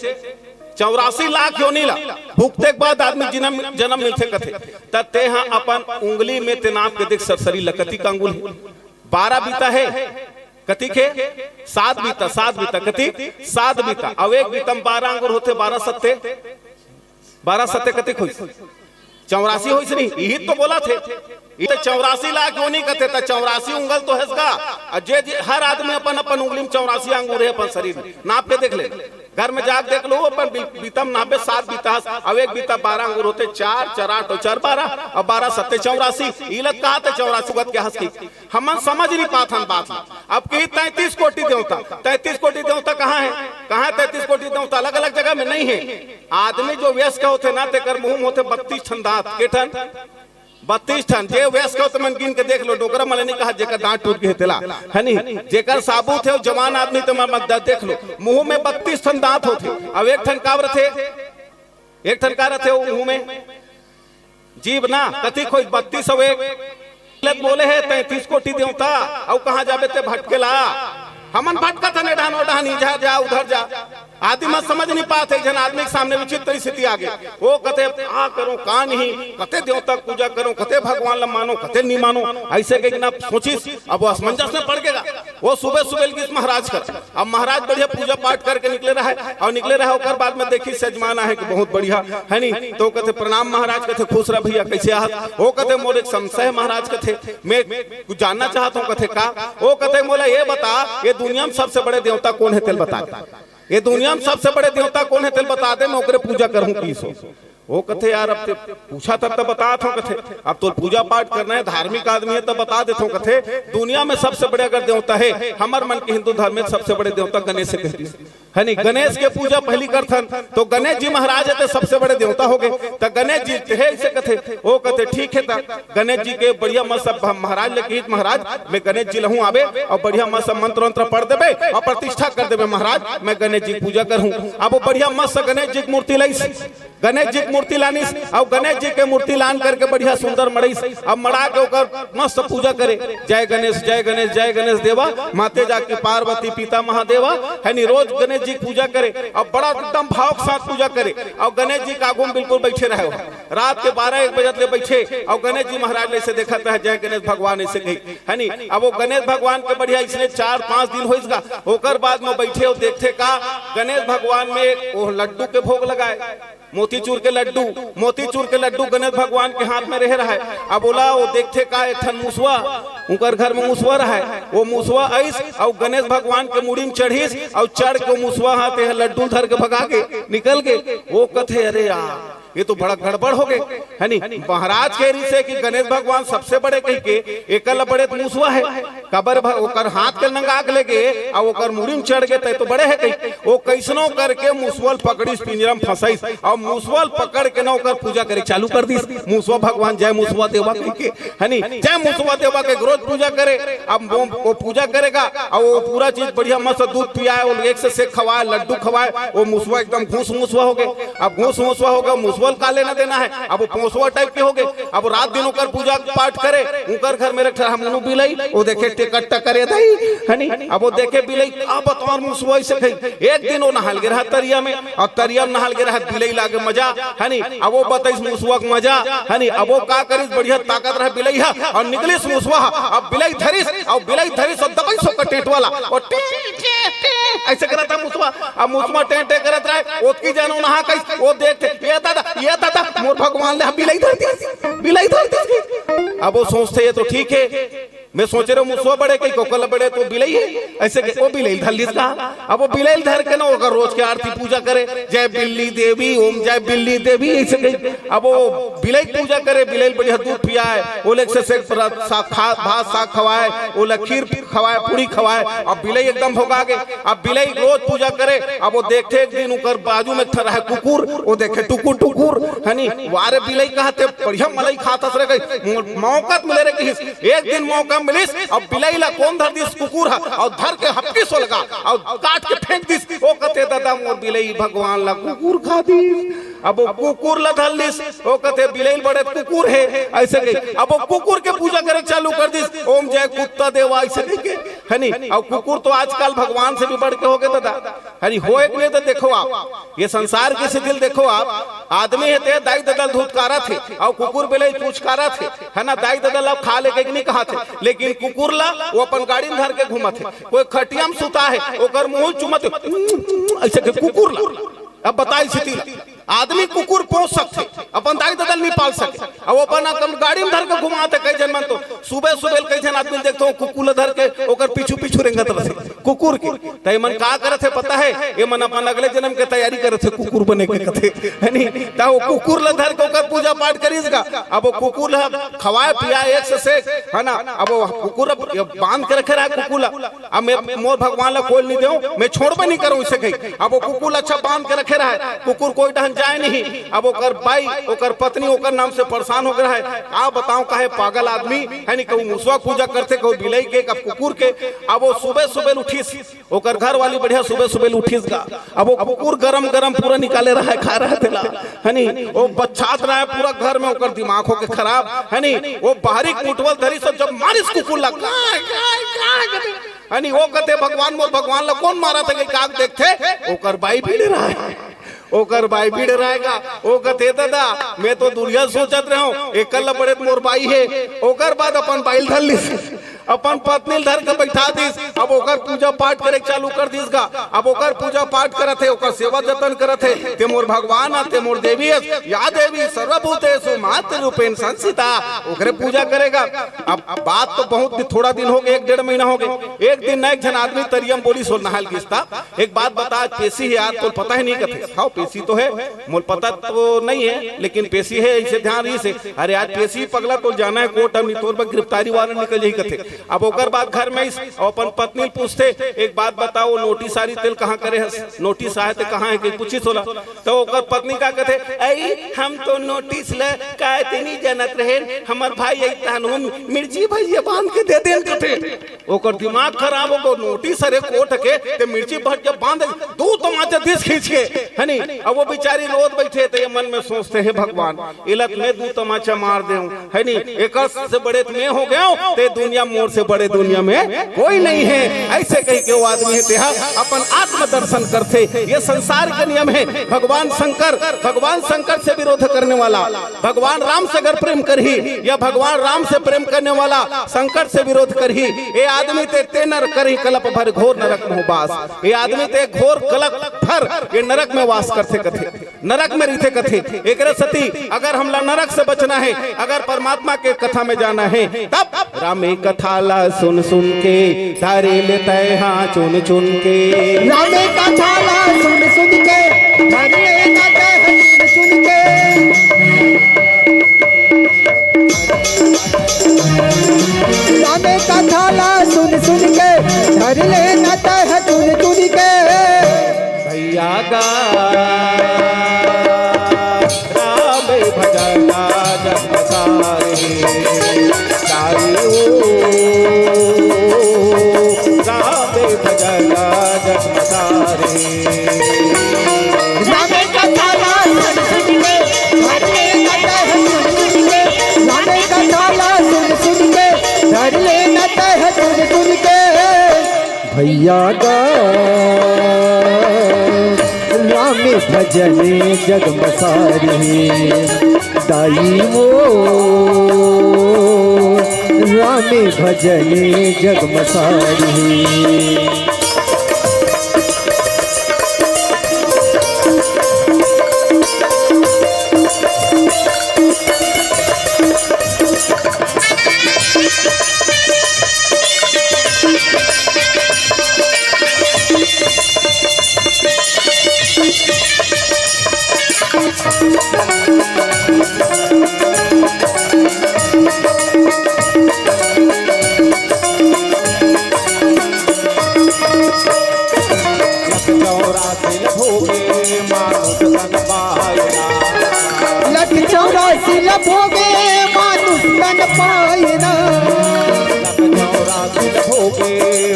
चौरासी लाख योनि ला भुगते के बाद आदमी जनम, जनम मिलथे कथे। त ते ह अपन उंगली में ते नाप के देख, सरसरी लकती का अंगुल हे, बारह बीता हे, कतिक हे? सात बीता, सात बीता, कतिक? सात बीता। अब एक बीता में बारह अंगुर होथे, बारह सत्ते, बारह सत्ते कतिक होइस? चौरासी होइस नहीं, इही तो बोलथे। ये तो चौरासी लाख योनि कथे, त चौरासी उंगल तो हेस गा। अउ जे, जे, हर आदमी अपन, अपन उंगली में चौरासी अंगुर हे अपन शरीर में। नाप के देख ले, घर में जाके देख लो, अपन बी-, बीता में नापे, सात बीता हस, अब एक बीता बारह अंगुर होथे, चार, चार आठ अउ चार बारह, अउ बारह सत्ते चौरासी। इही ला कहाथे चौरासी उंगल के हस की। हमन समझ नहीं पाथन बात ला। अब कही तैंतीस कोटि देवता, तैंतीस कोटि देवता कहाँ हे? कहाँ हे तैंतीस कोटि देवता? अलग-अलग जगह में नहीं हे। आदमी जो वयस्क होथे ना, तेकर मुंह में होथे बत्तीस ठन दांत। के ठन? बत्तीस ठन। जे वयस्क होथे, मन गिन के देख लो, डोकरा मन ल नहीं कहा, जेकर दांत टूट गे हे तेला, हे नी? जेकर साबुत हे, जवान आदमी, ते मन मत देख लो, मुंह में बत्तीस ठन दांत होथे। अब एक ठन का रथे? एक ठन का रथे वो मुंह में? जीभ ना, कतिक होइस? बत्तीस अउ एक। लत बोले हे तैंतीस कोटि देवता, अउ कहाँ जाबे ते भटकेला? हमन भटकत हन, ए डहन ओ डहन, इधर जा उधर जा। आदमी मन समझ नहीं पात हे, एक झन आदमी के सामने विचित्र स्थिति आ गे। वो कथे, "का करो का नहीं, कते देवता के पूजा करो, कते भगवान ला मानो, कते नहीं मानो।" अइसे कहिके ना सोचिस, अब वो असमंजस में पड़ गे गा। वो सुबह सुबह गिस महाराज कर, अब महाराज बढ़िया पूजा पाठ करके निकले रहे, अउ निकले रहे, ओकर बाद में देखिस यजमान आहे कि बहुत बढ़िया, हे नी? तो कथे, "प्रणाम महाराज।" कथे, "खुश रह भैया, कइसे आहत?" वो कथे, "मोर एक संशय हे महाराज," कथे, "मैं कुछ जानना चाहत हंव," कथे, "का?" वो कथे, "मोला ये बता, ये दुनिया में सबसे बड़े देवता कोन हे, तेला बता दे। ये दुनिया में सबसे बड़े देवता कोन हे, तेला बता दे, मैं ओकरे पूजा करहूं," कहिस। वो कथे, "यार, अब ते पूछत हस त बतात हंव," कथे, "अब तोर पूजा पाठ करना हे, धार्मिक आदमी हस त बता देथंव," कथे, "दुनिया में सबसे बड़े अगर देवता हे, हमर मन के हिंदू धर्म में सबसे बड़े देवता गणेश हे," कहिस। हे नी, गणेश के पूजा पहिली करथन, तो गणेश जी महाराज हे, ते सबसे बड़े देवता हो गे, त गणेश जी ते हे, अइसे कथे। वो कथे, "ठीक हे," त गणेश जी के बढ़िया मस्त सब महाराज ले कहिस, "महाराज, मैं गणेश जी लहूं आबे, अउ बढ़िया मस्त मंत्र-वंत्र पढ़ देबे, अउ प्रतिष्ठा कर देबे महाराज, मैं गणेश जी के पूजा करहूं।" अब वो बढ़िया मस्त गणेश जी के मूर्ति लाइस, गणेश जी के मूर्ति लानिस, अउ गणेश जी के मूर्ति लान करके बढ़िया सुंदर मड़ाइस। अब मड़ा के ओकर मस्त पूजा करे, "जय गणेश, जय गणेश, जय गणेश देवा, माते जाके पार्वती पिता महादेवा," हे नी, रोज गणेश जी के पूजा करे, अउ बड़ा एकदम भाव के साथ पूजा करे, अउ गणेश जी के आगू में बिल्कुल बइठे रहे हो। रात के बारह एक बजे ले बइठे, अउ गणेश जी महाराज ल अइसे देखत रहे, "जय गणेश भगवान," अइसे कही, हे नी। अब वो गणेश भगवान के बढ़िया अइसने चार पांच दिन होइस गा, ओकर बाद में बइठे अउ देखथे का, गणेश भगवान में वो लड्डू के भोग लगाए, मोतीचूर के लड्डू, मोतीचूर के लड्डू गणेश भगवान के हाथ में रहे रहय। अब ओला वो देखथे का, एक ठन मुसवा, उंकर घर में मुसवा रहय, वो मुसवा आइस अउ गणेश भगवान के मुड़ी में चढ़िस अउ चढ़ के वो मुसवा ह ते ह लड्डू धर के भगा गे, निकल गे। वो कथे, "अरे यार, ये तो बड़ा गड़बड़ हो गे," हे नी? महाराज कहे रिहिसे कि गणेश भगवान सबसे बड़े कहिके, एकर ले बड़े त मुसवा हे। काबर भ-, ओकर हाथ के नंगा के लेगे, अउ ओकर मुड़ी में चढ़ गे, ते तो बड़े हे कही। वो कइसनो करके मुसवा ल पकड़िस, पिंजरा में फंसाइस, अउ मुसवा ल पकड़ के ना ओकर पूजा करे चालू कर दिस। मुसवा भगवान, "जय मुसवा देवा," कहिके, हे नी, "जय मुसवा देवा," के रोज पूजा करे। अब वो, वो पूजा करेगा, अउ वो पूरा चीज बढ़िया मस्त दूध पियाए, वो एक से सेक खवाए, लड्डू खवाए, वो मुसवा एकदम घूस मुसवा हो गे। अब घूस मुसवा हो गे, मुसवा ल का लेना देना हे, अब वो पोसवा टाइप के हो गे। अब रात दिन ओकर पूजा पाठ करे, उंकर घर में एक ठन हमनू बिलई, वो देखे टेकर टकर ए दई, हे नी? अब वो देखे बिलई, का बतवार मुसवा अइसे कही। एक दिन वो नहाय ल गे रहय तरिया में, अउ तरिया में नहाय ल गे रहय, बिलई ल आगे मजा, हे नी? अब वो बताइस मुसवा के मजा, हे नी? अब वो का करिस, बढ़िया ताकत रहय बिलई ह, अउ निकलिस मुसवा ह, अब बिलई धरिस, अउ बिलई धरिस, अउ दबइस ओकर टेंटवा ला, वो टें, टें, टें, अइसे करत हे मुसवा, अब मुसवा टें, टें करत रहय, ओतकी जन वो नहा कइस, वो देखथे, "ए दादा, ए दादा, मोर भगवान ल बिलई धर दिस, बिलई धर दिस।" अब वो सोचथे, "ये तो ठीक हे, मैं सोचे रहेंव मुसवा बड़े कहिके, ओकर ले बड़े तो बिलई हे," अइसे कहिके वो बिलई ल धर लिस का। अब वो बिलई ल धर के ना ओकर रोज के आरती पूजा करे, "जय बिल्ली देवी, ओम जय बिल्ली देवी," अइसे कहिके। अब वो बिलई के पूजा करे, बिलई ल बढ़िया दूध पियाए, ओला एक से सेक प्र-, सा-, खा-, भात साग खवाए, ओला खीर खवाए, पूड़ी खवाए, अब बिलई एकदम भोगा गे। अब बिलई रोज पूजा करे, अब वो देखथे एक दिन उंकर बाजू में एक ठन रहय कुकुर, वो देखे टुकुर टुकुर, हे नी? "वाह रे बिलई," कहाथे, "बढ़िया मलई खात हस रे," कही, मौका त मिले रे कहिस। एक दिन मौका मिलिस, अब बिलई ला कोन धर दिस, कुकुर ह, अउ धर के हपटिस ओला, अउ काट के फेंक दिस। वो कथे, "दादा, मोर बिलई भगवान ला कुकुर खा दिस।" अब वो कुकुर ला धर लिस, वो कथे बिलई बड़े कुकुर हे, अइसे कही। अब वो कुकुर के पूजा करे चालू कर दिस, ओम जय कुत्ता देवा, अइसे कही के, है नी? अब कुकुर तो आजकल भगवान से भी बढ़ के हो गे दादा, है नी? होय के नहीं तो देखो आप, ये संसार के स्थिति ल देखो आप, आदमी हे ते दाई ददा ल धुतकारत हे, अउ कुकुर बिलई पुचकारत हे, है ना? दाई ददा ल खा ले के नहीं कहत हे, लेकिन कुकुर ला वो अपन गाड़ी में धर के घूमत हे, कोई खटिया में सुता हे, ओकर मुंह चुमत हे, अइसे के कुकुर ला। अब बताई स्थिति ला। आदमी कुकुर पोस सकथे, अपन दाई ददा ल नहीं पाल सके, अब अपन, अपन गाड़ी में धर के घुमात हे। कई झन मन तो सुबह सुबह कई झन आदमी ल देखथों, कुकुर ल धर के ओकर पीछू पीछू रेंगत रथे, कुकुर के। त एमन का करत हे पता हे? एमन अपन अगले जन्म के तैयारी करत हे, कुकुर बने के कथे, है नी? त वो कुकुर ल धर के ओकर पूजा पाठ करिस गा। अब वो कुकुर ल खवाए पियाए एक से सेक, है ना? अब वो कुकुर अब बांध के रखे रहा कुकुर ल, अब मैं मोर भगवान ला कोई नहीं देऊं, मैं छोड़बे नहीं करूं, इसे कही। अब वो कुकुर अच्छा बांध के रखे रहा है, कुकुर कोई डहन जाए नहीं। अब ओकर बाई, ओकर पत्नी ओकर नाम से परेशान हो गया है। का बताऊं, काहे पागल आदमी है नहीं, कहूं मुसवा पूजा करथे, कहूं बिलई के, कब कुकुर के। अब वो सुबह सुबह उठिस, ओकर घर वाली बढ़िया सुबह सुबह उठिस गा। अब वो कुकुर गरम गरम पूरा निकाले रहा है, खा रहा है तेला, है नहीं? वो बच्छात रहा है पूरा घर में, ओकर दिमाग हो के खराब, है नहीं? वो बाहरी कुटवल धरिस, जब मारिस कुकुर ला, गाय, गाय, गाय, है नी? वो कथे, "भगवान मोर भगवान ला कोन मारत हे?" का देखथे, ओकर बाई भिड़े रहा है, ओकर बाई भिड़े रहा है गा। वो कथे, "दादा, मैं तो दुरिहा सोचत रहे हूं, एकल ला बड़े मोर बाई हे।" ओकर बाद अपन बाई ल धर लिस, अपन पत्नी ल धर के बैठा दिस। अब ओकर पूजा पाठ करे चालू कर दिस गा। अब ओकर पूजा पाठ करत हे, ओकर सेवा जतन करत हे, "ते मोर भगवान आ, ते मोर देवी अस, या देवी सर्वभूतेषु मातृरूपेण संस्थिता।" ओकरे पूजा करेगा। अब, अब बात तो बहुत दिन, थोड़ा दिन हो गए, एक डेढ़ महीना हो गए। एक दिन ना एक झन आदमी तरिया म बोलिस, नहाय ल गिस ता, "एक बात बता, आज पेशी हे यार, तोल पता हे नहीं?" कथे, "हाव, पेशी तो हे, मोल पता तो नहीं हे, लेकिन पेशी हे, इसे ध्यान रहिस हे।" "अरे आज पेशी पगला, तोल जाना हे कोर्ट, अब नहीं तोर बर गिरफ्तारी वारंट निकल जाही," कथे। अब ओकर बाद घर में आइस, अपन पत्नी ल पूछथे, "एक बात बता, वो नोटिस आय रिहिस तेला कहाँ करे हस? नोटिस आय ते कहाँ हे?" कहिके पूछिस ओला। त ओकर पत्नी का कथे, "अई, हम तो नोटिस ल काय ते नहीं जानत रहेन, हमर भाई अई तहन हम मिर्ची भजिया बांध के दे देन," कथे। ओकर दिमाग खराब हो गे, नोटिस हरे कोर्ट के, ते मिर्ची भजिया बांध, दू तमाचा दिस खींच के, है नी? अब वो बेचारी रोत बैठे, ते ये मन में सोचथे, "हे भगवान, एला त मैं दू तमाचा मार देंव।" है नी, एकर से बड़े त मैं हो गेंव, ते दुनिया मोर से बड़े दुनिया में कोई नहीं हे। अइसे कहिके वो आदमी हे तेहा अपन आत्मदर्शन करथे। ये संसार के नियम हे। भगवान शंकर, भगवान शंकर से विरोध करने वाला भगवान राम से अगर प्रेम करही या भगवान राम से प्रेम करने वाला शंकर से विरोध करही, ये आदमी ते, ते नर करही कलप भर घोर नरक मोह बास। ये आदमी ते घोर कलप भर ये नरक में वास करथे कथे। नरक में रहिथे कथे। एकरे सेती अगर हमला नरक से बचना हे, अगर परमात्मा के कथा में जाना हे, तब रामे कथा ला सुन सुन के धरे ले तैं हा चुन चुन के। रामे कथा ला सुन सुन के धरे ले ना तैं हा चुन चुन के। रामे कथा ला सुन सुन के धरे ले ना तैं हा चुन चुन के। भैया गा राम भजना जग सारे, सारे ओ राम भजना जग सारे। राम कथा ला सुन सुन के, हरे कथा सुन सुन के, राम कथा ला सुन सुन के, धर ले न तह सुन सुन के। भैया गा राम भजन जग मसारी, दाई वो राम भजन जग मसारी। लख चौरासी ल भोगे मानुष तन पायना। लख चौरासी ल भोगे मानुष तन पायना। लख चौरासी ल भोगे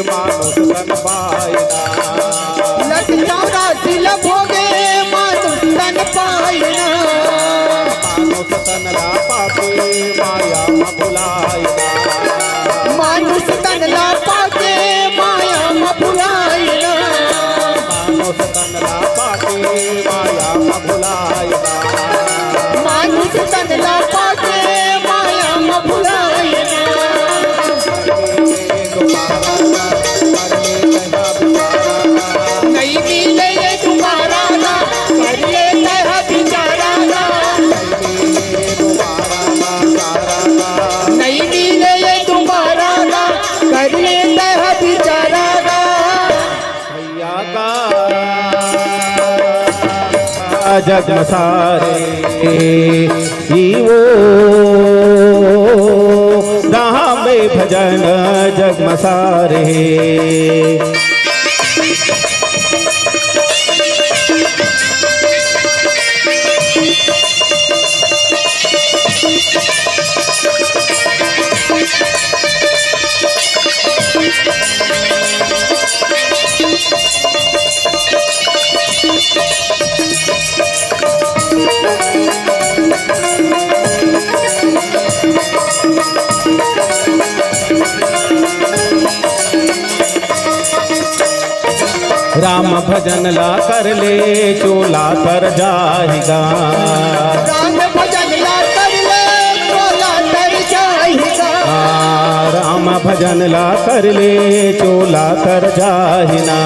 मानुष तन पायना। लख चौरासी ल भोगे मानुष तन पायना। तन ला पाके माया म भुलाए ना। नइ मिले ये दोबारा ना, कर ले तैं ह बिचारा ना। नइ मिले ये दोबारा ना, कर ले तैं ह बिचारा ना। भैया का जग म सारे ई वो राम भजन जग म सारे। राम भजन ला कर ले चोला तर जाही गा। राम भजन ला कर ले चोला तर जाही गा। आ, राम भजन ला कर ले चोला तर जाही ना।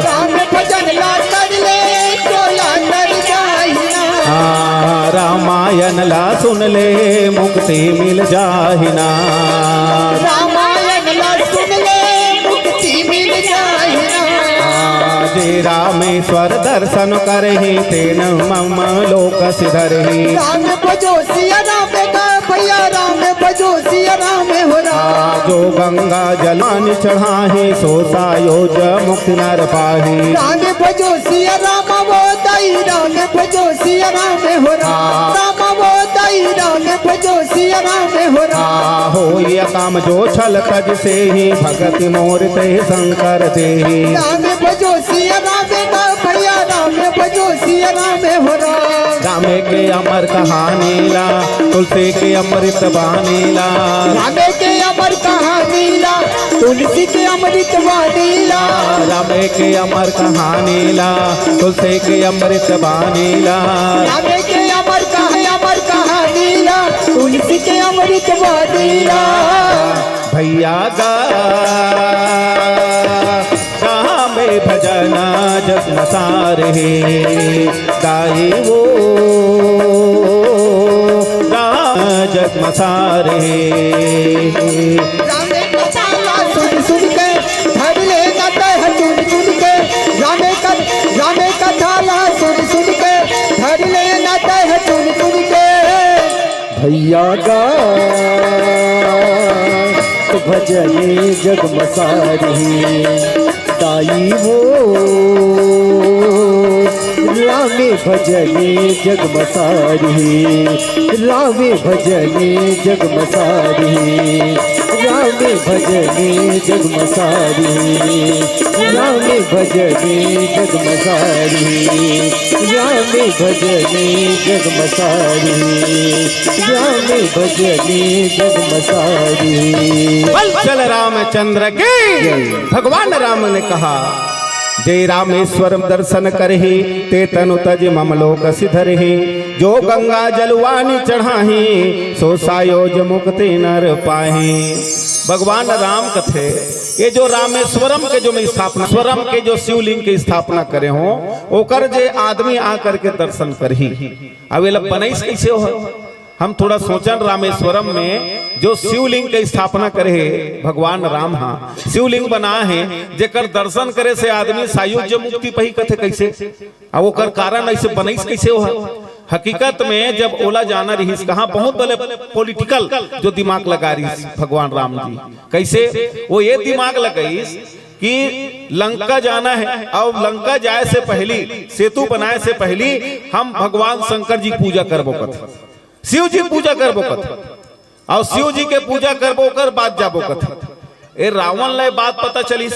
राम भजन ला कर ले चोला तर जाही ना। आ, रामायण ला सुन ले मुक्ति मिल जाही ना। रामायण ला सुन ले मुक्ति मिल जाही ना। आ, जे रामेश्वर दर्शन करही तेन मम लोक सिधरही। राम भजो सिया राम का भैया, राम भजो सिया राम हो राम। जो गंगा जल पानी चढ़ाही, सो सायोज मुक्ति नर पाही। राम भजो सिया राम वो दाई, राम भजो सिया राम हो राम। राम वो दाई, राम भजो सिया राम हो राम। आ, होई अकाम जो छल तज सेही, भगति मोर ते शंकर देही। राम भजो सिया राम का भैया, राम भजो सिया राम हो राम। रामे के अमर कहानी ला, तुलसी के अमृत बानी ला। रामे के अमर कहानी ला, तुलसी के अमृत बानी ला। रामे के अमर कहानी ला, तुलसी के अमृत बानी ला। रामे के अमर कहा-, अमर कहानी ला, तुलसी के अमृत बानी ला। भैया गा, राम भजन जग म सारे, गाई वो राम जग म सारे। रामे कथा ला सुन सुन के, धर ले ना तैं ह चुन चुन के। रामे क-, रामे कथा ला सुन सुन के, धर ले ना तैं ह चुन चुन के। भैया गा, तो भजन जग म सारे। दाई वो रामे भजन जग म सारे, रामे भजन जग म सारे, रामे भजन जग म सारे, रामे भजन जग म सारे, रामे भजन जग म सारे, रामे भजन जग म सारे। बोल चल रामचंद्र की। जय। भगवान राम ने कहा, जय रामेश्वरम दर्शन करही, ते तनु तज मम लोक सिधरही। जो गंगा जलवानी चढ़ाही, सो सायोज मुक्ति नर पाही। भगवान राम कथे, ये जो रामेश्वरम के जो मैं स्थापना, स्वरम के जो शिवलिंग के स्थापना करे हो, ओकर जे आदमी आ करके दर्शन करही। अब एला बनइस कइसे हो? हम थोड़ा सोचन, रामेश्वरम में जो शिवलिंग के स्थापना करे हे भगवान राम हा, शिवलिंग बना हे, जेकर दर्शन करे से आदमी सायुज्य मुक्ति पही कथे कइसे? अब ओकर कारण अइसे बनइस कइसे हो? हकीकत में जब ओला जाना रहिस, कहाँ बहुत बड़े पॉलिटिकल जो दिमाग लगा रहिस भगवान राम जी। कइसे? वो ये दिमाग लगाइस कि लंका जाना हे, अउ लंका जाए से पहली, सेतु बनाए से पहली हम भगवान शंकर जी पूजा करबो कथे, शिव जी पूजा करबो कथे, अउ शिव जी के पूजा करबो, ओकर बाद जाबो कथे। ए रावण ला ए बात पता चलिस,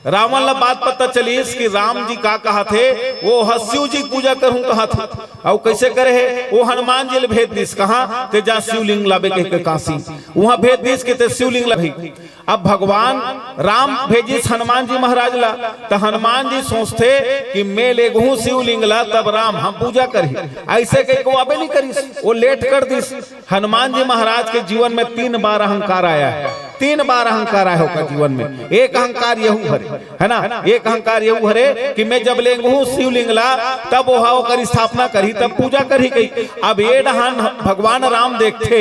रावण ला बात पता चलिस कि राम जी का कहत हे, वो ह शिव जी के पूजा करहूं कहत हे। अउ कइसे करे हे? वो हनुमान जी ल भेज दिस, कहा ते जा शिवलिंग लाबे कहिके काशी, उहां भेज दिस कि ते शिवलिंग लाबे। अब भगवान राम भेजिस हनुमान जी महाराज ला, त हनुमान जी सोचथे कि मैं लेगहूं शिवलिंग ला, तब राम हम पूजा करही। अइसे कहिके वो आबे नहीं करिस, वो लेट कर दिस। हनुमान जी महाराज के जीवन में तीन बार अहंकार आया है, तीन बार अहंकार आया है ओकर जीवन में। एक अहंकार यहू हरे, है ना, एक अहंकार यहू हरे कि मैं जब लेगहूं शिवलिंग ला, तब वो ओकर स्थापना करही, तब पूजा करही कही। अब ये डहान भगवान राम देखथे,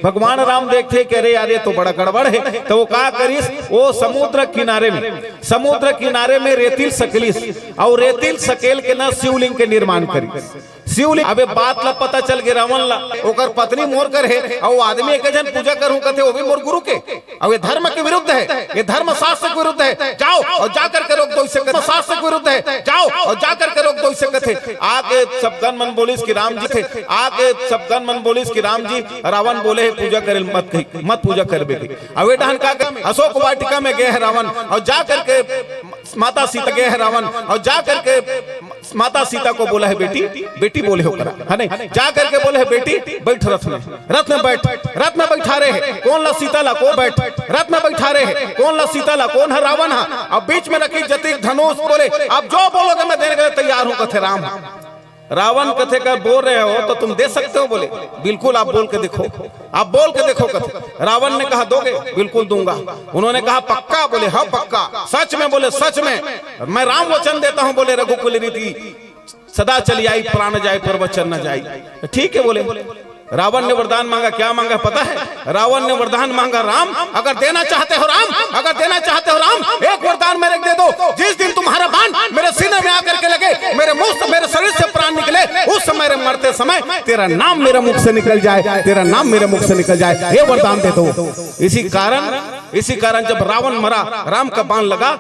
भगवान राम देखथे कि अरे यार, ये तो बड़ा गड़बड़ है। तो वो का करिस, वो समुद्र किनारे में, समुद्र किनारे में रेतिल सकेलिस, अउ रेतिल सकेल के ना शिवलिंग के निर्माण करिस। शिवलिंग। अब ये बात ला पता चल गे रावण ला, ओकर पत्नी मोर कर हे, अउ आदमी एक झन पूजा करहूं कथे, वो भी मोर गुरु के। अउ ये धर्म के विरुद्ध है, ये धर्म शास्त्र के विरुद्ध है। जाओ अउ जा करके रोक दो इसे कथे, शास्त्र के विरुद्ध है। जाओ अउ जा करके रोक दो इसे कथे। आके सब गण मन बोलिस कि राम जी थे, आके सब गण मन बोलिस कि राम जी, रावण बोले हे पूजा करे मत कही, मत पूजा करबे कही। अउ ये डहान का, अशोक वाटिका में गे हे रावण अउ जा करके माता सीता, गे हे रावण अउ जा करके माता सीता को बोला है, बेटी, बेटी बोले हो करा, है नहीं? जा करके बोले है, बेटी, बैठ रथ में, रथ में बैठ, रथ में बैठा रहे है, कोन ला सीता ला, को बैठ, रथ में बैठा रहे है, कोन ला सीता ला, कोन है? रावण है। अब बीच में रखी जतिक धनुष, बोले, "आप जो बोलोगे मैं देने के लिए तैयार हूं," कथे राम। रावण कथे का बोल रहे हो तो तुम दे सकते हो, बोले, "बिल्कुल, आप बोल के देखो।" आप बोल के देखो कथे। रावण ने कहा, "दोगे?" "बिल्कुल दूंगा।" उन्होंने कहा, "पक्का?" बोले, "हाँ, पक्का।" "सच में?" बोले, "सच में।" "मैं राम वचन देता हूँ," बोले, "रघुकुल रीति सदा चली आई, प्राण जाए पर वचन न जाई।" "ठीक है," बोले। रावण ने वरदान मांगा, क्या मांगा पता है? रावण ने वरदान मांगा, "राम, अगर देना चाहते हो राम, अगर देना चाहते हो राम, एक वरदान मेरे को दे दो, जिस दिन तुम्हारा बाण मेरे सीने में आकर के लगे, मेरे मुख से, मेरे शरीर से प्राण निकले, उस समय, मेरे मरते समय तेरा नाम मेरे मुख से निकल जाए, तेरा नाम मेरे मुख से निकल जाए, ये वरदान दे दो।" इसी कारण, इसी कारण जब रावण मरा, राम का बाण लगा,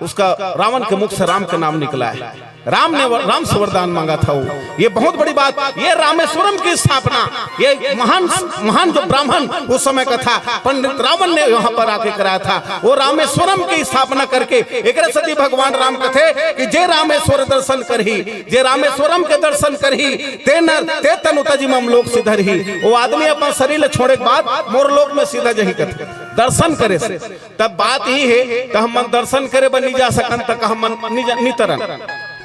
उसका, रावण के मुख से राम का नाम निकला है। राम ने वर-, राम से वरदान मांगा था वो। ये बहुत बड़ी बात, ये रामेश्वरम की स्थापना, ये महान, महान जो ब्राह्मण उस समय का था, पंडित रावण ने यहाँ पर आके कराया था। वो रामेश्वरम की स्थापना करके एकरे सेती भगवान राम कथे कि "जे रामेश्वर दर्शन करही, जे रामेश्वरम के दर्शन करही, ते नर, ते तनु तजि मम लोक सिधरही।" वो आदमी अपन शरीर ल छोड़े के बाद मोर लोक में सीधा जही कथे, दर्शन करे से। तब बात ही है, त हमन दर्शन करे बर नहीं जा सकन, त का हमन नहीं जा, नहीं तरन?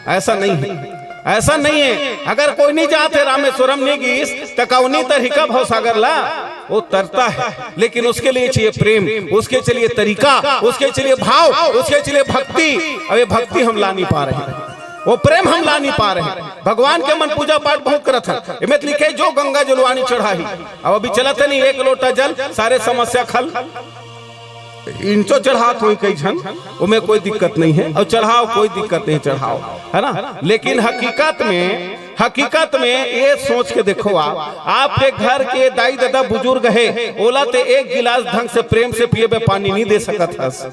ऐसा नहीं है, ऐसा नहीं है। अगर कोई नहीं जाते रामेश्वरम नहीं गीस, त का वो नहीं तरही का भवसागर ला? वो तरता है, लेकिन उसके लिए चाहिए प्रेम, उसके चाहिए तरीका, उसके चाहिए भाव, उसके चाहिए भक्ति। अब ये भक्ति हम ला नहीं पा रहे हैं, वो प्रेम हम ला नहीं पा रहे हैं। भगवान के मन पूजा पाठ बहुत करत है, एमे त लिखे, "जो गंगा जलवा नी चढ़ाही।" अब अभी चलत है नहीं, एक लोटा जल, सारे समस्या खल। इंचो चढ़ात होई कई झन, ओमे कोई दिक्कत नहीं है, अउ चढ़ाव, कोई दिक्कत नहीं, चढ़ाव, है ना? लेकिन हकीकत में, हकीकत में ये सोच के देखो आप, आपके घर के दाई ददा बुजुर्ग है, ओला ते एक गिलास ढंग से प्रेम से पिए बर पानी नहीं दे सकत हस।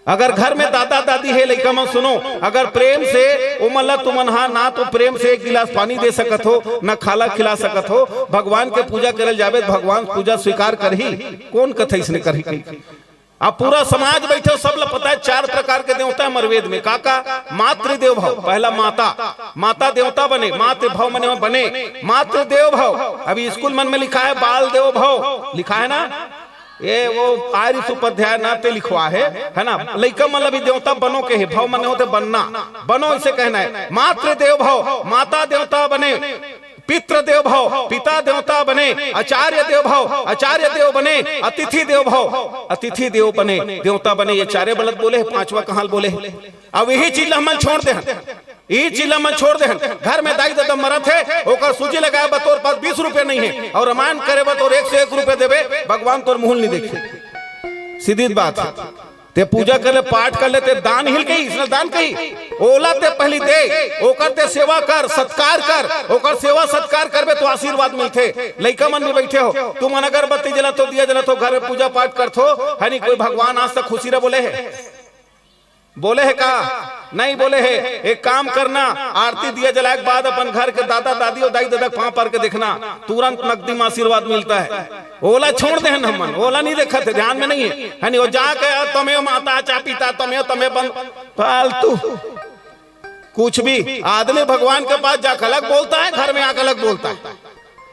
अगर घर में दादा दादी है, लइका मन सुनो, अगर प्रेम से ओमन ला तुमन हा ना तो प्रेम से एक गिलास पानी दे सकत हो, ना खाला खिला सकत हो, भगवान के पूजा करे ल जाबे त भगवान पूजा स्वीकार करही? कोन कथे इसने करही? अब पूरा समाज बैठे हो, सब ला पता है चार प्रकार के देवता है हमर वेद में। का का? मातृदेव भव, पहला माता, माता देवता बने, मातृभव मने बने, मातृदेव भव। अभी स्कूल मन में लिखा है बाल देव भव, लिखा है ना? ये वो आरिस उपाध्याय ना ते लिखवा है, है ना? लइका मन ला भी देवता बनो कहे, भव मने होथे बनना, बनो इसे कहना है। मातृदेव भव, माता देवता बने, पितृ देव भव, पिता देवता बने, आचार्य देव भव, आचार्य देव बने, अतिथि देव भव, अतिथि देव बने, देवता बने। ये चारे बलत बोले हे, पांचवा कहां ल बोले हे? अब यही चीज ला हमन छोड़ दे हन, यही चीज ला हमन छोड़ दे हन। घर में दाई ददा मरत हे, ओकर सूजी लगाए बर तोर पास बीस रुपया नहीं है, अउ रामायण करे बर तोर एक सौ एक रुपया देबे, भगवान तोर मुंह ल नहीं देखही। सीधी बात है। ते पूजा कर ले, पाठ कर ले, ते दान हिल कही, इसने दान कही। ओला ते पहली दे, ओकर ते सेवा कर, सत्कार कर, ओकर सेवा सत्कार करबे तो आशीर्वाद मिलथे। लइका मन भी बैठे हो, तुमन अगरबत्ती जलत हो, दिया जलत हो, घर में पूजा पाठ करत हो, है नहीं? कोई भगवान आज तक खुशी रह बोले है? बोले है का? नहीं बोले हे, एक काम करना, आरती दिया जलाए के बाद अपन घर के दादा दादी अउ दाई ददा के पांव पर के देखना, तुरंत नकदी में आशीर्वाद मिलता है। ओला छोड़ दे हन हमन, ओला नहीं देखत हे, ध्यान में नहीं है, है नहीं? वो जाके "त्वमेव माता च पिता त्वमेव त्वमेव बंद", फालतू। कुछ भी आदमी भगवान के पास जाकर अलग बोलता है, घर में आकर अलग बोलता है।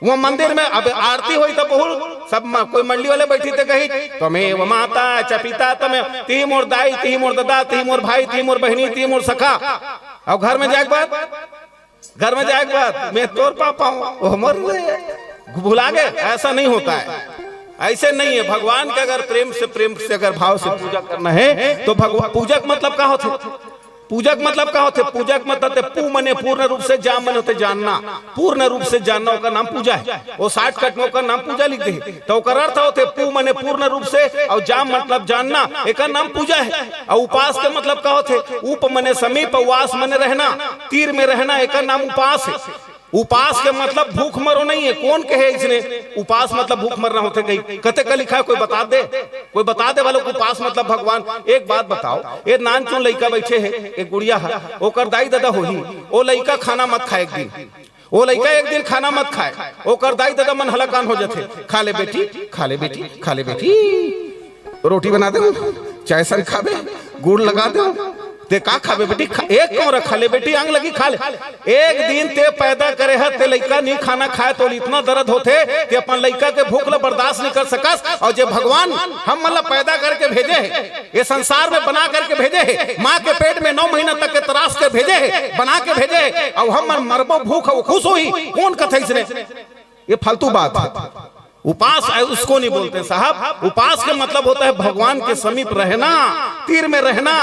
वो मंदिर में अब आरती होई तो बहुत सब म-, कोई मंडली वाले बैठी थे कही, "त्वमेव माता च पिता त्वमेव", ती मोर दाई, ती मोर दादा, ती मोर भाई, ती मोर बहनी, ती मोर सखा। और घर में जाए के बाद, घर में जाए के बाद मैं तोर पापा हूँ, वो हमर भुला गए। ऐसा नहीं होता है, ऐसे नहीं है। भगवान के अगर प्रेम से, प्रेम से अगर भाव से पूजा करना है तो भगवान, पूजा का मतलब का होता है? पूजा के मतलब का होथे? पूजा के मतलब ते पू मने पूर्ण रूप से, जाम मने होथे जानना। पूर्ण रूप से जानना, ओकर नाम पूजा है। वो शॉर्टकट में ओकर नाम पूजा लिख दे, तो ओकर अर्थ होथे पू मने पूर्ण रूप से, और जाम मतलब जानना, एकर नाम पूजा है। और उपास के मतलब का होथे? उप मने समीप, वास मने रहना, तीर में रहना, एकर नाम उपास है। उपास के मतलब भूख मरो नहीं है। कौन कहे इसने उपास मतलब भूख मरना होथे? कहीं कते का लिखा है, कोई बता दे, कोई बता दे वालों को उपास मतलब भगवान। एक बात बताओ, ये नानचुन लइका बैठे है, एक गुड़िया है, ओकर दाई ददा होही, ओ लइका खाना मत खाए एक दिन, ओ लइका एक दिन खाना मत खाए, ओकर दाई ददा मन हलाकान हो जाथे, "खा ले बेटी, खा ले बेटी, खा ले बेटी, रोटी बना दे, चाय संग खाबे, गुड़ लगा दे।" ते का खाबे बेटी? खा, एक कौरा खा ले बेटी, आंग लगी, खा ले। एक दिन ते पैदा करे ह, ते लइका नहीं खाना खाए तो इतना दर्द होथे, ते अपन लइका के भूख ला बर्दाश्त नहीं कर सकस। और जे भगवान हम मन ला पैदा करके भेजे है, ये संसार में बना करके भेजे है, माँ के पेट में नौ महीना तक के तराश के भेजे है, बना के भेजे है, और हम मन मरबो भूख, वो खुश होही? कौन कथे इसने? ये फालतू बात है। उपास है, उसको नहीं बोलते साहब। उपास के मतलब होता है भगवान के समीप रहना, तीर में रहना।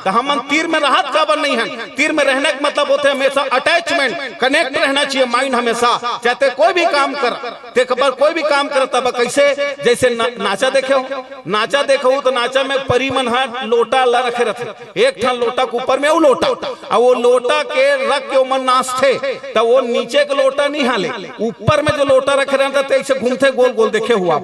तो हमन तीर में रहत काबर नहीं है? तीर में रहने का मतलब होता है हमेशा अटैचमेंट, कनेक्ट रहना चाहिए माइंड हमेशा। चाहे ते कोई भी काम कर, ते पर कोई भी काम कर, तब कैसे? जैसे ना, नाचा देखे हो, नाचा देखे हो तो नाचा में परी मन हा लोटा ला रखे रहते, एक ठन लोटा के ऊपर में वो लोटा, और वो लोटा के रख के ओमन नाचथे, त वो नीचे के लोटा नहीं हाले, ऊपर में जो लोटा रखे रहता, ते ऐसे घूमथे गोल गोल, देखे हुआ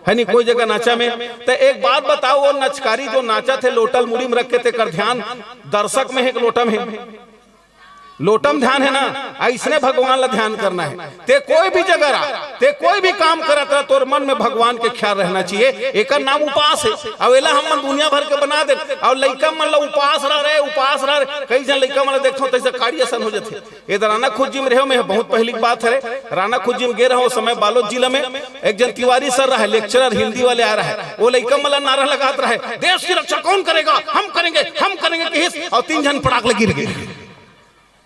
है नहीं कोई जगह नाचा में। त एक बात बताओ, वो नचकारी जो नाचा थे लोटा ल मुड़ी में रख के, तेकर ध्यान दर्शक में है कि लोटा में है? लोटा में ध्यान है ना, ऐसने भगवान ला ध्यान करना है। ते कोई भी जगह रहा, ते कोई भी काम करत रहा, तोर मन में भगवान के ख्याल रहना चाहिए। एकर नाम उपास है। अब एला हमन दुनिया भर के बना दे, और लइका मन ला उपास रह रहे, उपास रह रहे। कई जन लइका मन ला देखथो, तैसे काड़ी असन हो जाथे। ये राना खुज्जी में रहे हो, मैं बहुत पहली की बात है, राना खुज्जी में गे रहो समय बालोद जिला में एक जन तिवारी सर रहा, लेक्चरर हिंदी वाले आ रहा है, वो लइका मन ला नारा लगात रहा है, "देश की रक्षा कौन करेगा? हम करेंगे, हम करेंगे" किहिस, और तीन जन पड़ाक लगी रह गए।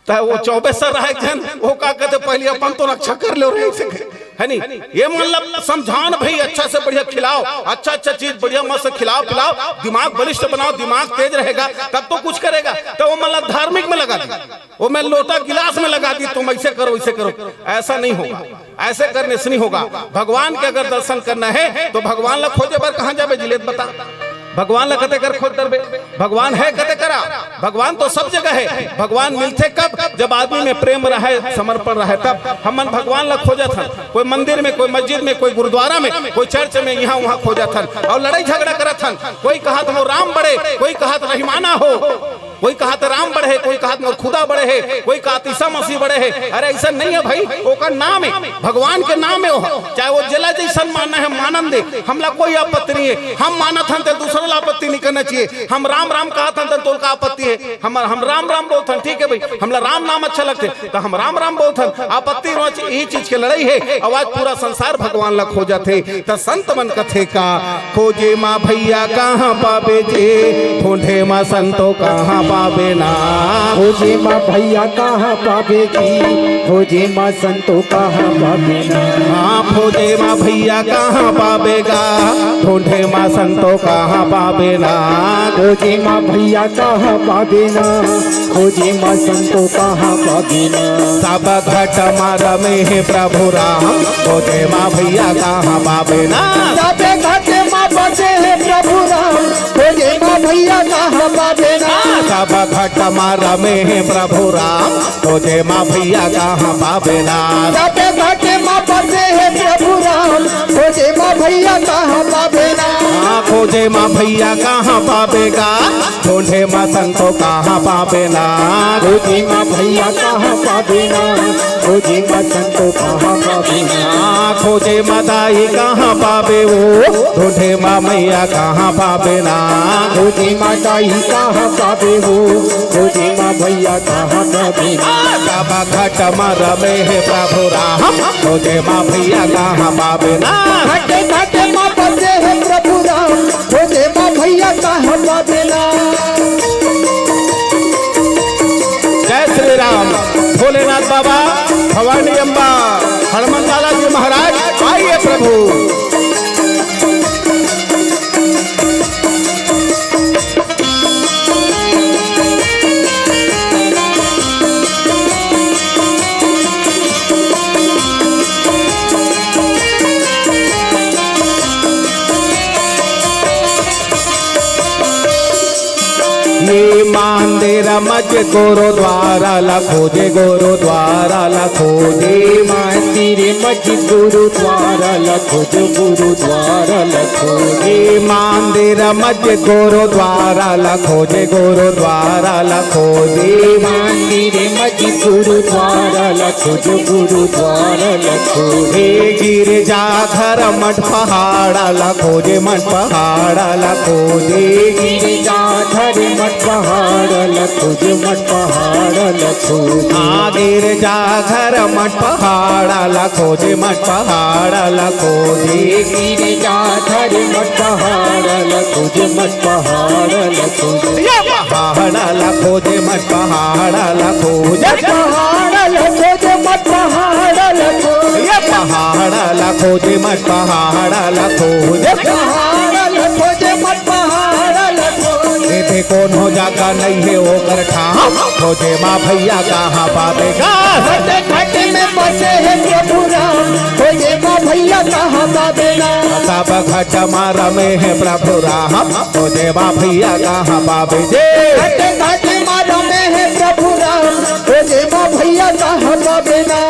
त वो चौबे सर रहा एक जन, वो का कहते, "पहले अपन तो रक्षा कर लो रे", ऐसे कहे, है नहीं? ये मतलब समझान भाई, अच्छा से बढ़िया खिलाओ, अच्छा अच्छा चीज बढ़िया मस्त खिलाओ पिलाओ, दिमाग बलिष्ठ बनाओ, दिमाग तेज रहेगा तब तो कुछ करेगा। तो वो मतलब धार्मिक में लगा दी, वो मैं लोटा गिलास में लगा दी, "तुम ऐसे करो, ऐसे करो", ऐसा नहीं होगा। ऐसे करने से नहीं होगा। भगवान के अगर दर्शन करना है तो भगवान ला खोजे बर कहाँ जाबे जिलेत बता? भगवान ला कते कर खोज करबे? भगवान है कते करा? भगवान तो सब जगह है। भगवान मिलथे कब? जब आदमी में प्रेम रहे, समर्पण रहे तब। हमन भगवान ला खोजत हन, कोई मंदिर में, कोई मस्जिद में, कोई गुरुद्वारा में, कोई चर्च में, यहाँ वहाँ खोजत हन और लड़ाई झगड़ा करत हन। कोई कहत हो राम बड़े, कोई कहत रहीमाना हो, कोई कहत राम बड़े है, कोई कहत मोर खुदा बड़े है, कोई कहत ईसा मसीह बड़े है। अरे ऐसा नहीं है भाई, ओकर नाम है, भगवान के नाम है वो। चाहे वो जेला जैसन मानना है मानन दे, हमला कोई आपत्ति नहीं है। हम मानत हन ते दूसरा ला आपत्ति नहीं करना चाहिए। हम राम राम कहत हन ते तोल का आपत्ति है? हम हम राम राम बोलत हन, ठीक है भाई, हमला राम नाम अच्छा लगथे तो हम राम राम बोलत हन, आपत्ति नहीं होना चाहिए। यही चीज के लड़ाई है। अब आज पूरा संसार भगवान ला खोजत है, त संत मन कथे का, "खोजे मा भैया कहाँ पाबे जी, ढूंढे मा संतो कहाँ पाबे ना।" खोजे मा भैया कहाँ पाबे जी, खोजे मा संतो कहाँ पाबे ना। हाँ, खोजे मा भैया कहाँ पाबे गा, ढूंढे मा संतो कहाँ पाबे ना। खोजे मा भैया कहाँ पाबे ना, खोजे मा संतो कहाँ पाबे ना। सब घट मा रमे है प्रभु राम, खोजे मा भैया कहाँ पाबे ना। सबे घट मा बसे है प्रभु राम, खोजे मा भैया कहाँ पाबे ना। सब घट मा रमे है प्रभु राम, खोजे मा भैया कहाँ पाबे ना। सबे घट मा बसे है प्रभु राम, खोजे मा भैया कहाँ पाबे ना। हाँ, खोजे मा भैया कहाँ पाबे गा, ढूंढे मा संतो कहाँ पाबे ना। खोजे मा भैया कहाँ पाबे ना, खोजे मा संतो कहाँ पाबे ना। खोजे मा दाई कहाँ पाबे वो, ढूंढे मा मैया कहाँ पाबे ना। खोजे मा दाई कहाँ पाबे वो, खोजे मा भैया कहाँ पाबे ना। सब घट मा रमे हे प्रभु राम, खोजे मा भैया कहाँ पाबे ना। घट घट मा बसे हे प्रभु राम, खोजे मा भैया कहाँ पाबे ना। जय श्री राम। भोलेनाथ बाबा, भवानी अम्बा, हनुमान लाला जी महाराज, आइए प्रभु। ये मंदिर मस्जिद गुरुद्वारा ला खोजे, गुरुद्वारा ला खोजे। मंदिर मस्जिद गुरुद्वारा ला खोजे, गुरुद्वारा ला खोजे। ये मंदिर मस्जिद गुरुद्वारा ला खोजे, गुरुद्वारा ला खोजे। मंदिर मस्जिद गुरुद्वारा ला खोजे, गुरुद्वारा ला खोजे। गिरजा घर मठ पहाड़ा ला खोजे, मठ पहाड़ा ला खोजे। गिरजा घर मठ पहाड़ा ला खोजे, मठ पहाड़ा ला खोजे। हाँ, गिरजा घर मठ पहाड़ा ला खोजे, मठ पहाड़ा ला खोजे। गिरजा घर मठ पहाड़ा ला खोजे, मठ पहाड़ा ला खोजे। ये पहाड़ा ला खोजे, मठ पहाड़ा ला खोजे। पहाड़ा ला खोजे, मठ पहाड़ा ला खोजे। ये पहाड़ा ला खोजे, मठ पहाड़ा ला खोजे। पहाड़ा ला खोजे, मठ पहाड़ा ला खोजे। एदे कोनो जगह नहीं हे ओकर ठाम, खोजे मा भैया कहाँ पाबे गा। घट घट में बसे हे प्रभु राम, खोजे मा भैया कहाँ पाबे ना। सब घट मा रमे हे प्रभु राम, खोजे मा भैया कहाँ पाबे जे। घट घट मा रमे हे प्रभु राम, खोजे मा भैया कहाँ पाबे ना।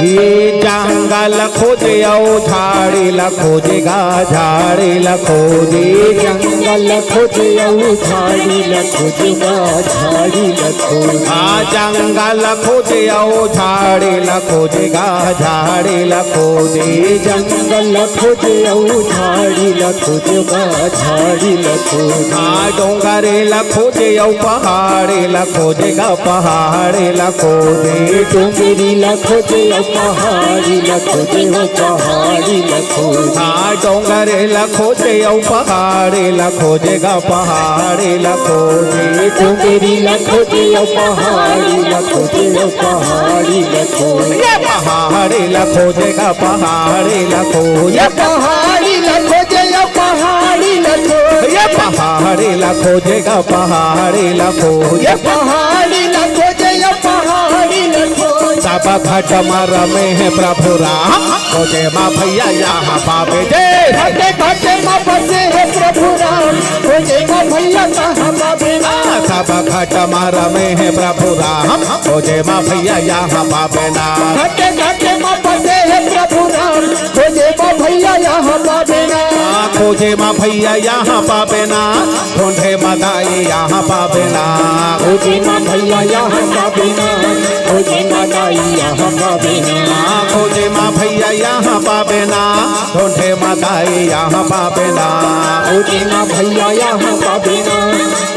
ये जंगल खोजे अउ झाड़ी ला खोजे गा, झाड़ी ला खोजे। जंगल खोजे अउ झाड़ी ला खोजे गा, झाड़ी ला खोजे। आ जंगल खोजे अउ झाड़ी ला खोजे गा, झाड़ी ला खोजे। जंगल खोजे अउ झाड़ी ला खोजे गा, झाड़ी ला खोजे। आ डोंगरे ला खोजे अउ पहाड़े ला खोजे गा, पहाड़े ला खोजे। डोंगरी ला खोजे अउ पहाड़ी ला खोजे, हो पहाड़ी ला खोजे। हाँ, डोंगरे ला खोजे अउ पहाड़े ला खोजे गा, पहाड़े ला खोजे। डोंगरी ला खोजे अउ पहाड़ी ला खोजे, अउ पहाड़ी ला खोजे। ये पहाड़े ला खोजे गा, पहाड़े ला खोजे। ये पहाड़ी ला खोजे अउ पहाड़ी ला खोजे। ये पहाड़े ला खोजे गा, पहाड़े ला खोजे। ये पहाड़ी ला खोजे अउ पहाड़ी ला खोजे। सब घट मा रमे हे प्रभु राम, खोजे मा भैया यहाँ पाबे जे। घट घट मा बसे हे प्रभु राम, खोजे मा भैया कहाँ पाबे ना। सब घट मा रमे हे प्रभु राम, खोजे मा भैया यहाँ पाबे ना। घट घट मा बसे हे प्रभु राम, खोजे मा भैया यहाँ पाबे ना। खोजे मा भैया यहाँ पाबे ना, ढूंढे मा दाई यहाँ पाबे ना। खोजे मा भैया यहाँ पाबे ना, खोजे मा दाई यहाँ पाबे ना। खोजे मा भैया यहाँ पाबे ना, ढूंढे मा दाई यहाँ पाबे ना। खोजे मा भैया यहाँ पाबे ना,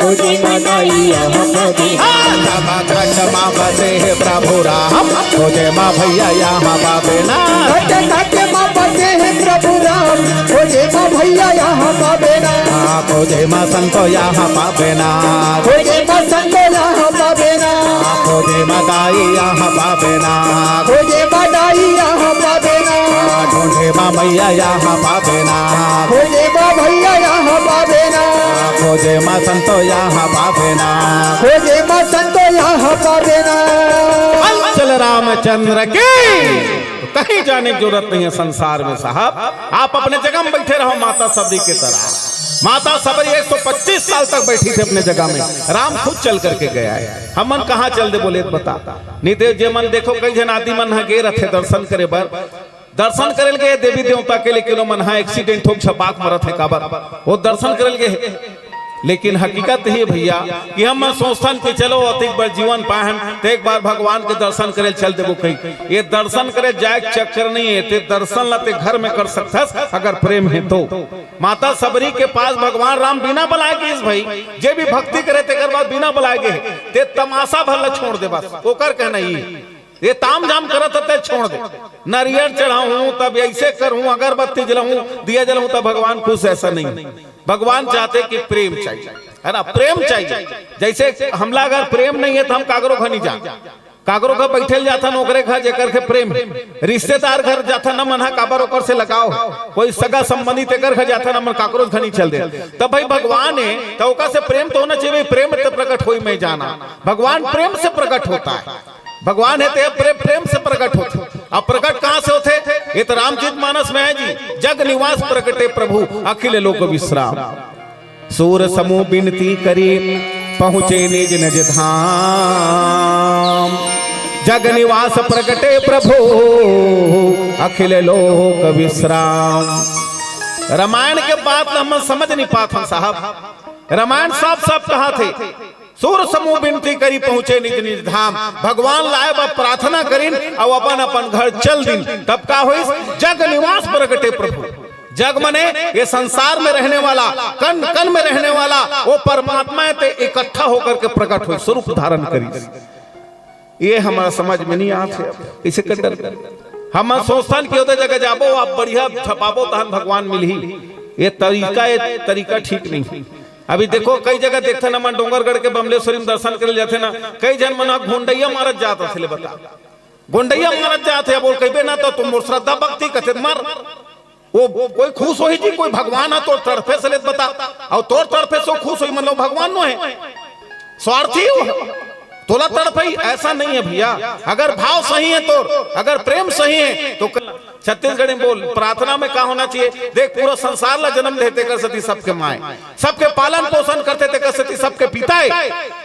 खोजे मा दाई यहाँ पाबे ना। सब घट मा बसे हे प्रभु राम, खोजे मा भैया यहाँ पाबे ना। घट घट मा बसे हे प्रभु राम, खोजे मा भैया यहाँ पाबे ना। खोजे मा संतो यहाँ पाबे ना। खोजे मा संतो यहाँ पाबे ना। खोजे मा दाई यहाँ पाबे ना। खोजे मा दाई यहाँ पाबे ना। ढूंढे मा मैया यहाँ पाबे ना। खोजे मा भैया यहाँ पाबे ना। जय माँ संतो यहाँ पावे ना। हो जय माँ संतो यहाँ पावे ना। चल रामचंद्र की। तो कहीं जाने की जरूरत नहीं है संसार में साहब, आप अपने जगह में बैठे रहो माता सबरी की तरह। माता सबरी एक सौ पच्चीस साल तक बैठी थी अपने जगह में, राम खुद चल करके गया है। हमन कहाँ चल दे बोले तो बता। नहीं तो जे मन देखो कई झन आदि मन ह गे रथे दर्शन करे बर, दर्शन करे ल गे देवी देवता के, लेकिन वो मन ह एक्सीडेंट हो छपाक मरत है काबर वो दर्शन करे ल गे है। लेकिन हकीकत ही भैया कि हम सोचथन कि चलो अतिक बार जीवन पाहन ते एक बार भगवान के दर्शन करे ल चल देबो कहीं। ये दर्शन करे जाए के चक्कर नहीं है, ते दर्शन ला ते घर में कर सकथस अगर प्रेम है तो। माता सबरी के पास भगवान राम बिना बलाए गिस भाई, जे भी भक्ति करे तेकर बाद बिना बलाए गे, ते तमाशा भर ला छोड़ दे बस, ओकर कहना ही। ये ताम झाम करत हते छोड़ दे। नरियर चढ़ाऊं तब ऐसे करूं, अगरबत्ती जलाऊं, दिया जलाऊं तब भगवान खुश, ऐसा नहीं। भगवान चाहते कि प्रेम चाहिए, है ना, प्रेम चाहिए। जैसे हमला अगर प्रेम नहीं है तो हम कागरो घर नहीं जा, कागरो घर बैठे ल जाथन ओकरे घर जेकर के प्रेम है। रिश्तेदार घर जाथन न मन ह काबर ओकर से लगाव, कोई सगा संबंधी तेकर घर जाथन न मन काकरो घर नहीं चल दे। तब भाई भगवान है तो ओकर से प्रेम तो होना चाहिए, भाई प्रेम तो प्रकट होई मैं जाना। भगवान प्रेम से प्रकट होता है। भगवान है ते प्रेम, प्रेम से प्रकट होते। अब प्रकट कहाँ से होते? ये तो रामचरित मानस में है जी, जग निवास प्रगटे प्रभु अखिल लोक विश्राम। सूर समूह बिनती करी पहुँचे निज निज धाम। जग निवास प्रगटे प्रभु अखिल लोक विश्राम। रामायण के बात ल हमन समझ नहीं पात हन साहब। रामायण साफ साफ कहा थे, सूर समूह बिनती करी पहुँचे निज निज धाम। भगवान लाए बर प्रार्थना करिन अउ अपन अपन घर चल दिन। तब का होइस? जग निवास प्रगटे प्रभु। जग मने ये संसार में रहने वाला, कण कण में रहने वाला वो परमात्मा है ते इकट्ठा होकर के प्रकट होइस, स्वरूप धारण करिस। ये हमारा समझ में नहीं आत है। इसे कदर हम सोचथन कि ओदे जगह जाबो, आप बढ़िया छपाबो तहन भगवान मिलही। ये तरीका, ये तरीका ठीक नहीं है। अभी देखो कई जगह देखथन हमन डोंगरगढ़ के बमलेश्वरी में दर्शन करे जाथे ना, कई झन मन ह गोंडैया मारत जात अथे ले बता। गोंडैया मारत जात हे, बोल कहिबे ना तो तुम मोर श्रद्धा भक्ति कथे मर। वो कोई खुश होही जी, कोई भगवान ह तोर तड़फे से लेत बता, अउ तोर तड़फे से खुश होही, मतलब भगवान नो है, स्वार्थी हो, तोला तड़फई, ऐसा नहीं है भैया। अगर भाव सही है तोर, अगर प्रेम सही है तो क-, छत्तीसगढ़ी में बोल, प्रार्थना में का होना चाहिए? देख, पूरा संसार ला जन्म देते कर सती सबके माए, सबके पालन पोषण करते तेकर सेती सबके पिता हे,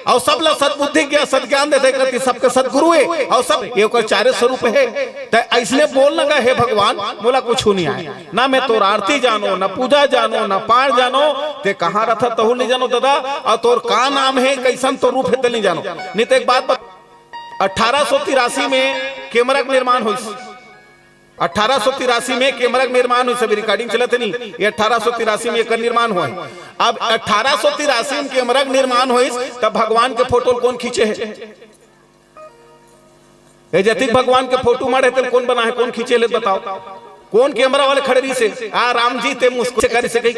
अउ सब ला सद्बुद्धि ज्ञा-, सद्ज्ञान देते तेकर सेती सबके सद्गुरु हे, अउ सब ये ओकर चारे स्वरूप हे। ते अइसने बोल न गा, "हे भगवान, मोला कुछु नहीं आए, ना मैं तोर आरती जानो, ना पूजा जानो, ना पाठ जानो, ते कहाँ रथा तहु नहीं जानो दादा, अउ तोर का नाम हे, कइसन तोर रूप हे, ते नहीं जानो।" नहीं तो एक बात बता, अठारह सौ तिरासी में कैमरा के निर्माण होइस। अठारह सौ तिरासी में कैमरा के निर्माण होइस, अभी रिकॉर्डिंग चलत हे नहीं, ये अठारह सौ तिरासी में एकर निर्माण होय। अब अठारह सौ तिरासी में कैमरा के निर्माण होइस, तब भगवान के फोटो ल कोन खींचे हे? ये जतिक भगवान के फोटो मारे तेल कोन बना हे, कोन खींचे ले बताओ? कोन कैमरा वाले खड़े रहिसे? आ राम जी ते मुस्कुर से करिसे कही।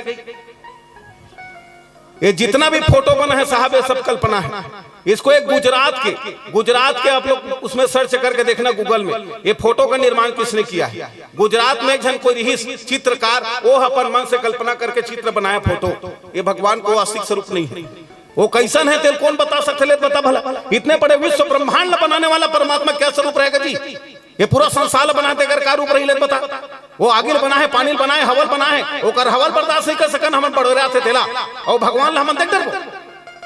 ये जितना भी फोटो बना है साहब, ये सब कल्पना है। इसको एक गुजरात के, गुजरात के आप लोग उसमें सर्च करके देखना गूगल में, ये फोटो का निर्माण किसने किया है। गुजरात में एक जन कोई रहिस चित्रकार, वो अपन मन से कल्पना करके चित्र बनाया फोटो। ये भगवान को वास्तविक स्वरूप नहीं है। वो कैसन है तेल कोन बता सकते ले बता भला। इतने बड़े विश्व ब्रह्मांड बनाने वाला परमात्मा क्या स्वरूप रहेगा जी? ये पूरा संसार ल बनाए तेकर का रूप रही ले बता। वो आगी ल बनाए, पानी ल बनाए, हवा ल बनाए, ओकर हवा ल बर्दाश्त नहीं कर सकन, हमन बड़ोरा थे तेला। अउ भगवान ल हमन देख डरबो?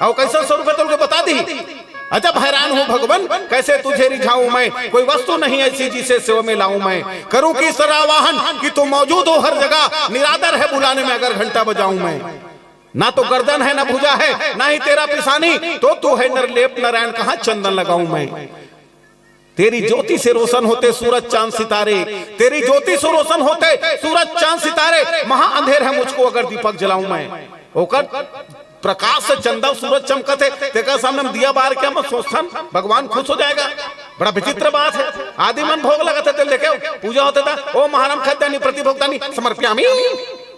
अउ कैसन स्वरूप है तेल को बता दी। अजब हैरान हूँ भगवन, कैसे तुझे रिझाऊं मैं, कोई वस्तु नहीं ऐसी जिसे सेवा में लाऊं मैं। करूं किस तरह आवाहन कि तू मौजूद हो हर जगह, निरादर है बुलाने में अगर घंटा बजाऊं मैं। ना तो गर्दन है, ना भुजा है, ना ही तेरा पिसानी, तो तू है निर्लेप नारायण, कहाँ चंदन लगाऊं मैं। तेरी ज्योति से रोशन होते सूरज चांद सितारे, तेरी ज्योति से रोशन होते सूरज चांद सितारे, महा अंधेर है मुझको अगर दीपक जलाऊं मैं। ओकर प्रकाश से चंदा सूरज चमकत है, तेकर सामने हम दिया बार के हम सोचथन भगवान खुश हो जाएगा। बड़ा विचित्र बात है। आदि मन भोग लगत है, तेल देखे पूजा होते था, "ओम महारम खद्यानि प्रतिभोक्तानि समर्पयामि।"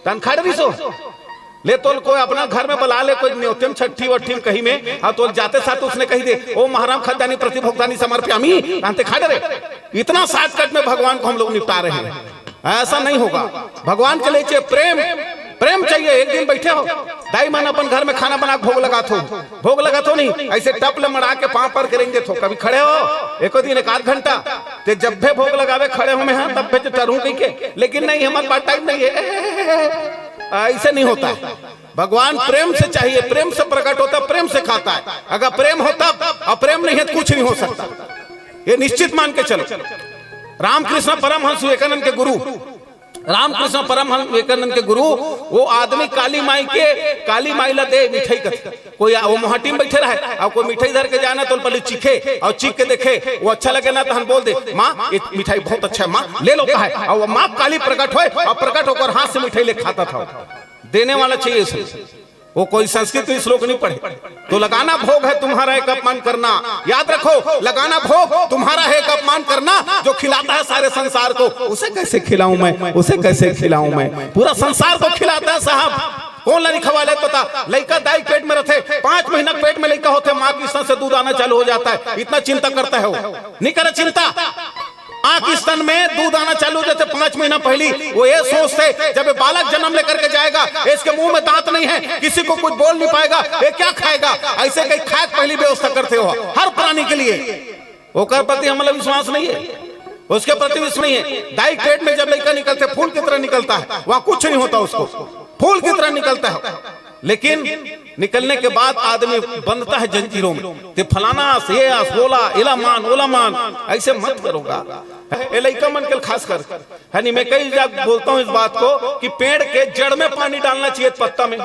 तन खड़ रिसो। ले तोल कोई अपना घर में बला ले, कोई न्योतेम छठी वठी में कहीं में, हाँ तोल जाते साथ उसने कही दे, "ओम महारम खद्यानि प्रतिभोक्तानि समर्पयामि।" तन ते खड़ रे। इतना शॉर्टकट में भगवान को हम लोग निपटा रहे हैं। ऐसा नहीं होगा। भगवान के लिए चाहिए प्रेम, प्रेम चाहिए। एक दिन बैठे हो, दाई मन अपन घर में खाना बना के भोग लगाथो, भोग लगाथो नहीं, ऐसे टप ले मड़ा के पाँव पर के रेंग देथो। कभी खड़े हो, एको दिन एक आध घंटा, ते जब भी भोग लगावे खड़े हो में, हाँ, तब भी तो टरू कह के, लेकिन नहीं, हमारे पास टाइम नहीं है। ऐसे नहीं होता है। भगवान प्रेम से चाहिए, प्रेम से प्रकट होता है, प्रेम से खाता है। अगर प्रेम हो तब, और प्रेम नहीं है तो कुछ नहीं हो सकता, ये निश्चित मान के चलो। रामकृष्ण परमहंस विवेकानंद के गुरु, रामकृष्ण परमहंस विवेकानंद के गुरु, वो आदमी काली माई के, काली माई ला दे मिठाई कथे। कोई वो मोहाटी में बैठे रहे और कोई मिठाई धर के जाना तो पहले चीखे और चीख के देखे, वो अच्छा लगे ना तो हम बोल दे, "माँ, ये मिठाई बहुत अच्छा है माँ, ले लो," कहे। और वो माँ काली प्रकट होए और प्रकट होकर हाथ से मिठाई ले खाता था। देने वाला चाहिए इसमें। वो कोई संस्कृत में श्लोक नहीं पढ़े। तो लगाना भोग है तुम्हारा एक अपमान करना। याद रखो, लगाना भोग तुम्हारा है एक अपमान करना। जो खिलाता है सारे संसार को, उसे कैसे खिलाऊं मैं, उसे कैसे खिलाऊं मैं? पूरा संसार को खिलाता है साहब। कौन ला नहीं खवाले पता? लइका दाई पेट में रहते, पांच महीना पेट में लइका होते, माँ के स्तन से दूध आना चालू हो जाता है। इतना चिंता करता है वो, नहीं करे चिंता। माँ के स्तन में दूध आना चालू हो जाते पांच महीना पहली, वो ये सोचते, जब ये बालक जन्म लेकर के जाएगा, इसके मुंह में दांत नहीं है, किसी को कुछ बोल नहीं पाएगा, ये क्या खाएगा? ऐसे कहीं खाए पहली व्यवस्था करते हो हर प्राणी के लिए। ओकर प्रति हमला विश्वास नहीं है, उसके प्रति विश्वास नहीं है। दाई पेट में जब लइका निकलते, फूल की तरह निकलता है, वहां कुछ नहीं होता उसको, फूल की तरह निकलता है। लेकिन निकलने के बाद आदमी बंधता है जंजीरों में। ते फलाना से, ये आस, बोला, इला मान, ओला मान, ऐसे मत करोगा। ए लइका मन के खास कर, है नहीं, मैं कई जगह बोलता हूँ इस बात को कि पेड़ के जड़ में पानी डालना चाहिए, पत्ता में।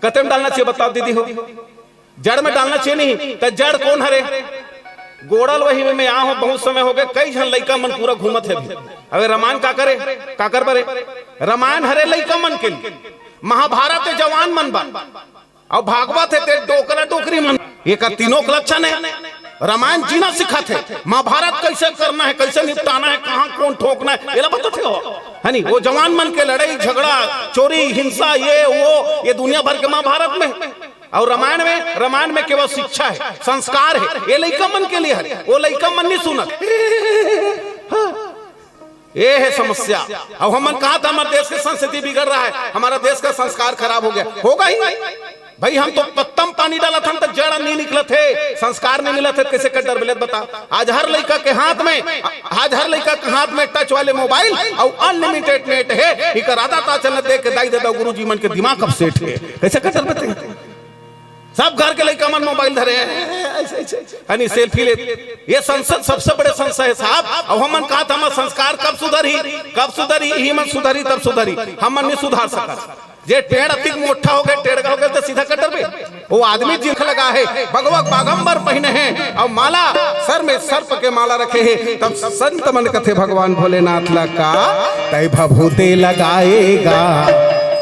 कते में डालना चाहिए, बताओ दीदी हो? जड़ में डालना चाहिए नहीं, तो जड़ कौन हरे? गोड़ल वही में आ हो, बहुत समय हो गए, कई झन लइका मन पूरा घूमत है अभी। अबे रामायण का करे, काकर बरे? रामायण हरे लइका मन के लिए, महाभारत है जवान मन बर, और भागवत है ते डोकरा डोकरी मन। ये का तीनों के लक्षण है। रामायण जीना सिखाथे, महाभारत कैसे करना है, कैसे निपटाना है, कहाँ कौन ठोकना है, ये ला बताथे हो। है नहीं, वो जवान मन के लड़ाई झगड़ा, चोरी हिंसा, ये वो, ये दुनिया भर के महाभारत में। और रामायण में, रामायण में केवल शिक्षा है, संस्कार है, ये लइका मन के लिए है, वो लइका मन नहीं सुनत। हाँ। ये है समस्या। अब हमन कहा था हमारे देश की संस्कृति बिगड़ रहा है, हमारा देश का संस्कार खराब हो गया, होगा ही। भाई हम तो पत्तम पानी डालत हन तो जड़ नहीं निकलत है, संस्कार नहीं मिलत है, कैसे कर डर मिलत बता। आज हर लइका के हाथ में, आज हर लइका के हाथ में टच वाले मोबाइल और अनलिमिटेड नेट है। इकर आदत आचरण देख के दाई ददा गुरु जी मन के दिमाग अब सेट है, कैसे कर डर बते। सब घर के लइका मन मोबाइल धरे हैं, ऐसे, ऐसे, ऐसे। यानी सेल्फी ले। ये संसद सबसे बड़े संशय है साहब। अब हमन कहा था, हमर संस्कार कब सुधरही, कब सुधरही, ही मन सुधरही, तब सुधरही, हमन नहीं सुधार सकत। जे टेढ़ अतिक मोटा हो गए, टेढ़ हो गए, तो सीधा कटर पे। वो आदमी जिंख लगा है, भगवा बागंबर पहने हैं और माला, सर में सर्प के माला रखे हैं, तब संत मन कथे भगवान भोलेनाथ ला का, तै भभूते लगाएगा,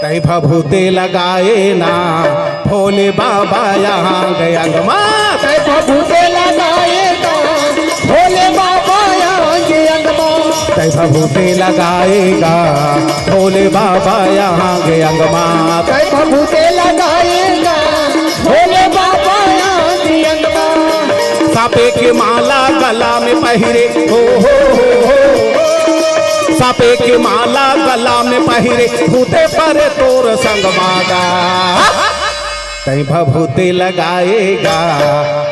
तै भभूते लगाए ना, भोले बाबा यहाँ गए अंगमा। तै भभूते लगाएगा, भोले बाबा यहाँ गए अंगमा। तै भभूते लगाएगा, भोले बाबा यहाँ गए अंगमा। तै भभूते लगाएगा, भोले बाबा यहाँ गए अंगमा। सापे के माला गला में पहिरे, हो, हो, हो, हो। सापे के माला गला में पहिरे, भूते पर तोर संग मागा। तै भभूते लगाएगा,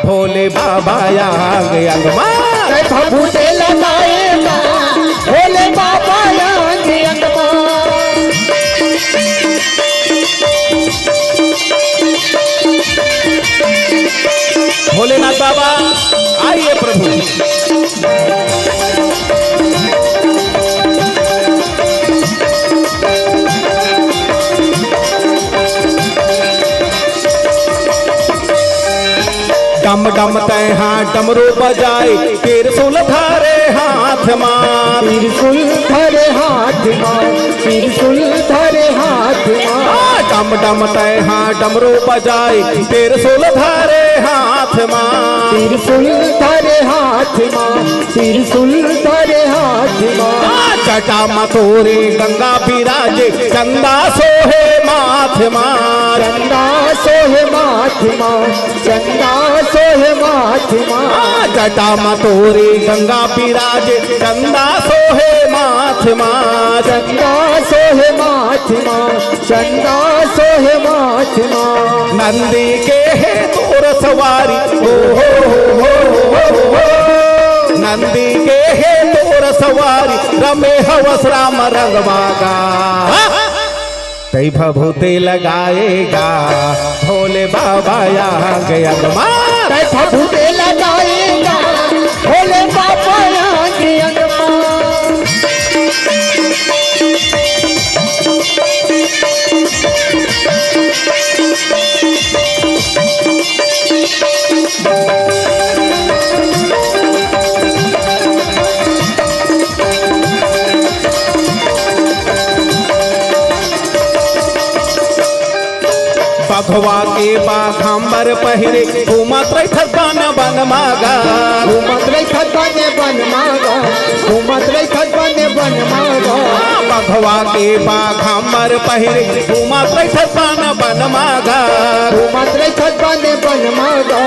भोले बाबा आंग अंग मा। तै भभूते लगाएगा, भोले बाबा आंग अंग मा। भोलेनाथ बाबा, आइए प्रभु। डम डम तैं हा डमरू बजाए, त्रिशूल धरे हाथ मा। त्रिशूल धरे हाथ मा, त्रिशूल धरे हाथ मा। आ, डम डम तैं हा डमरू बजाए, त्रिशूल धरे हाथ मा। त्रिशूल धरे हाथ मा, त्रिशूल धरे हाथ मा। आ, जटा मा तोरे गंगा बिराजे, चंदा सोहे माथ मा। चंदा सोहे माथ मा, चंदा सोहे माथ मा। हाँ, जटा मा तोरे गंगा बिराजे, चंदा सोहे माथ मा। चंदा सोहे माथ मा, चंदा सोहे माथ मा। नंदी के हे तोर सवारी, ओ हो हो हो हो हो। नंदी के हे तोर सवारी, रमे हवस राम रंग मागा। तै भभूते लगाएगा भोले बाबा आंग अंग मा। तै भभूते लगाएगा भोले बाबा आंग अंग मा। बघवा के बाघंबर पहिरे, घूमत रहिथस बन बन मागा। घूमत रहिथस बन बन मागा, घूमत रहिथस बन बन मागा। बघवा के बाघंबर पहिरे, घूमत रहिथस बन बन मागा। घूमत रहिथस बन बन मागा,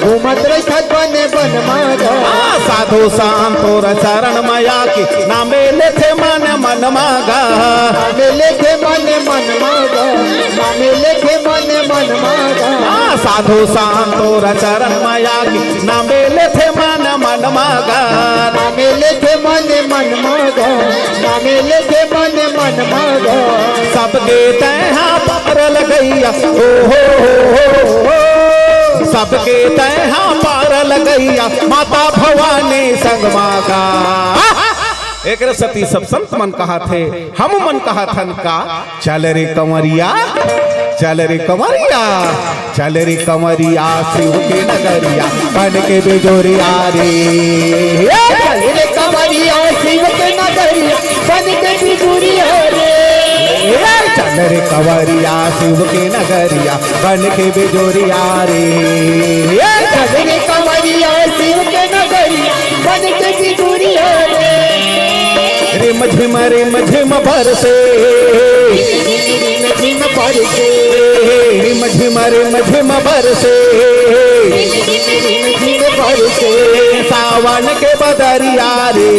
घूमत रहिथस बन बन मागा। आ, साधु संत तोर चरण मा आके, नामे लेथे मन मन मागा। नामे लेथे मन मन मागा, नामे लेथे मन मन मागा। आ, साधु संत तोर चरण मा आके, नामे लेथे मन मन मागा। नामे लेथे मन मन मागा, नामे लेथे मन मन मागा। सबके तैं हा पार लगइया, ओ हो हो हो हो। सबके तैं हा पार लगइया, माता भवानी संग मागा। एकरे सेती सब संत मन कहत हे, हम मन कहत हन का, चल रे कंवरिया, चल रे कंवरिया, चल रे कंवरिया शिव के नगरिया, बन के बिजुरिया रे। ए, चल रे कंवरिया शिव के नगरिया, बन के बिजुरिया रे। ए, चल रे कंवरिया शिव के नगरिया, बन के बिजुरिया रे। ए, चल रे कंवरिया शिव के नगरिया, बन के बिजुरिया रे। रिम झिम रिम झिम बरसे। रिम झिम रिम झिम बरसे। रिम झिम रिम झिम बरसे। रिम झिम रिम झिम बरसे। सावन के बदरिया रे।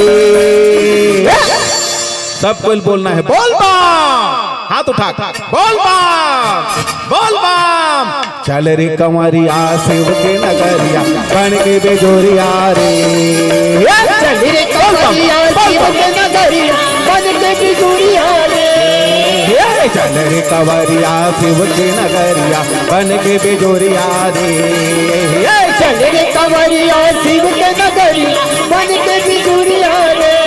सब कोई बोलना है, बोल बम। हाथ उठा, बोल बम, बोल बम। चल रे कंवरिया शिव के नगरिया, बन के बिजुरिया रे। चल रे कंवरिया शिव के नगरिया, बन के बिजुरिया रे। चल रे कंवरिया शिव के नगरिया, बन के बिजुरिया रे। चल रे कंवरिया शिव के नगरिया, बन के बिजुरिया रे।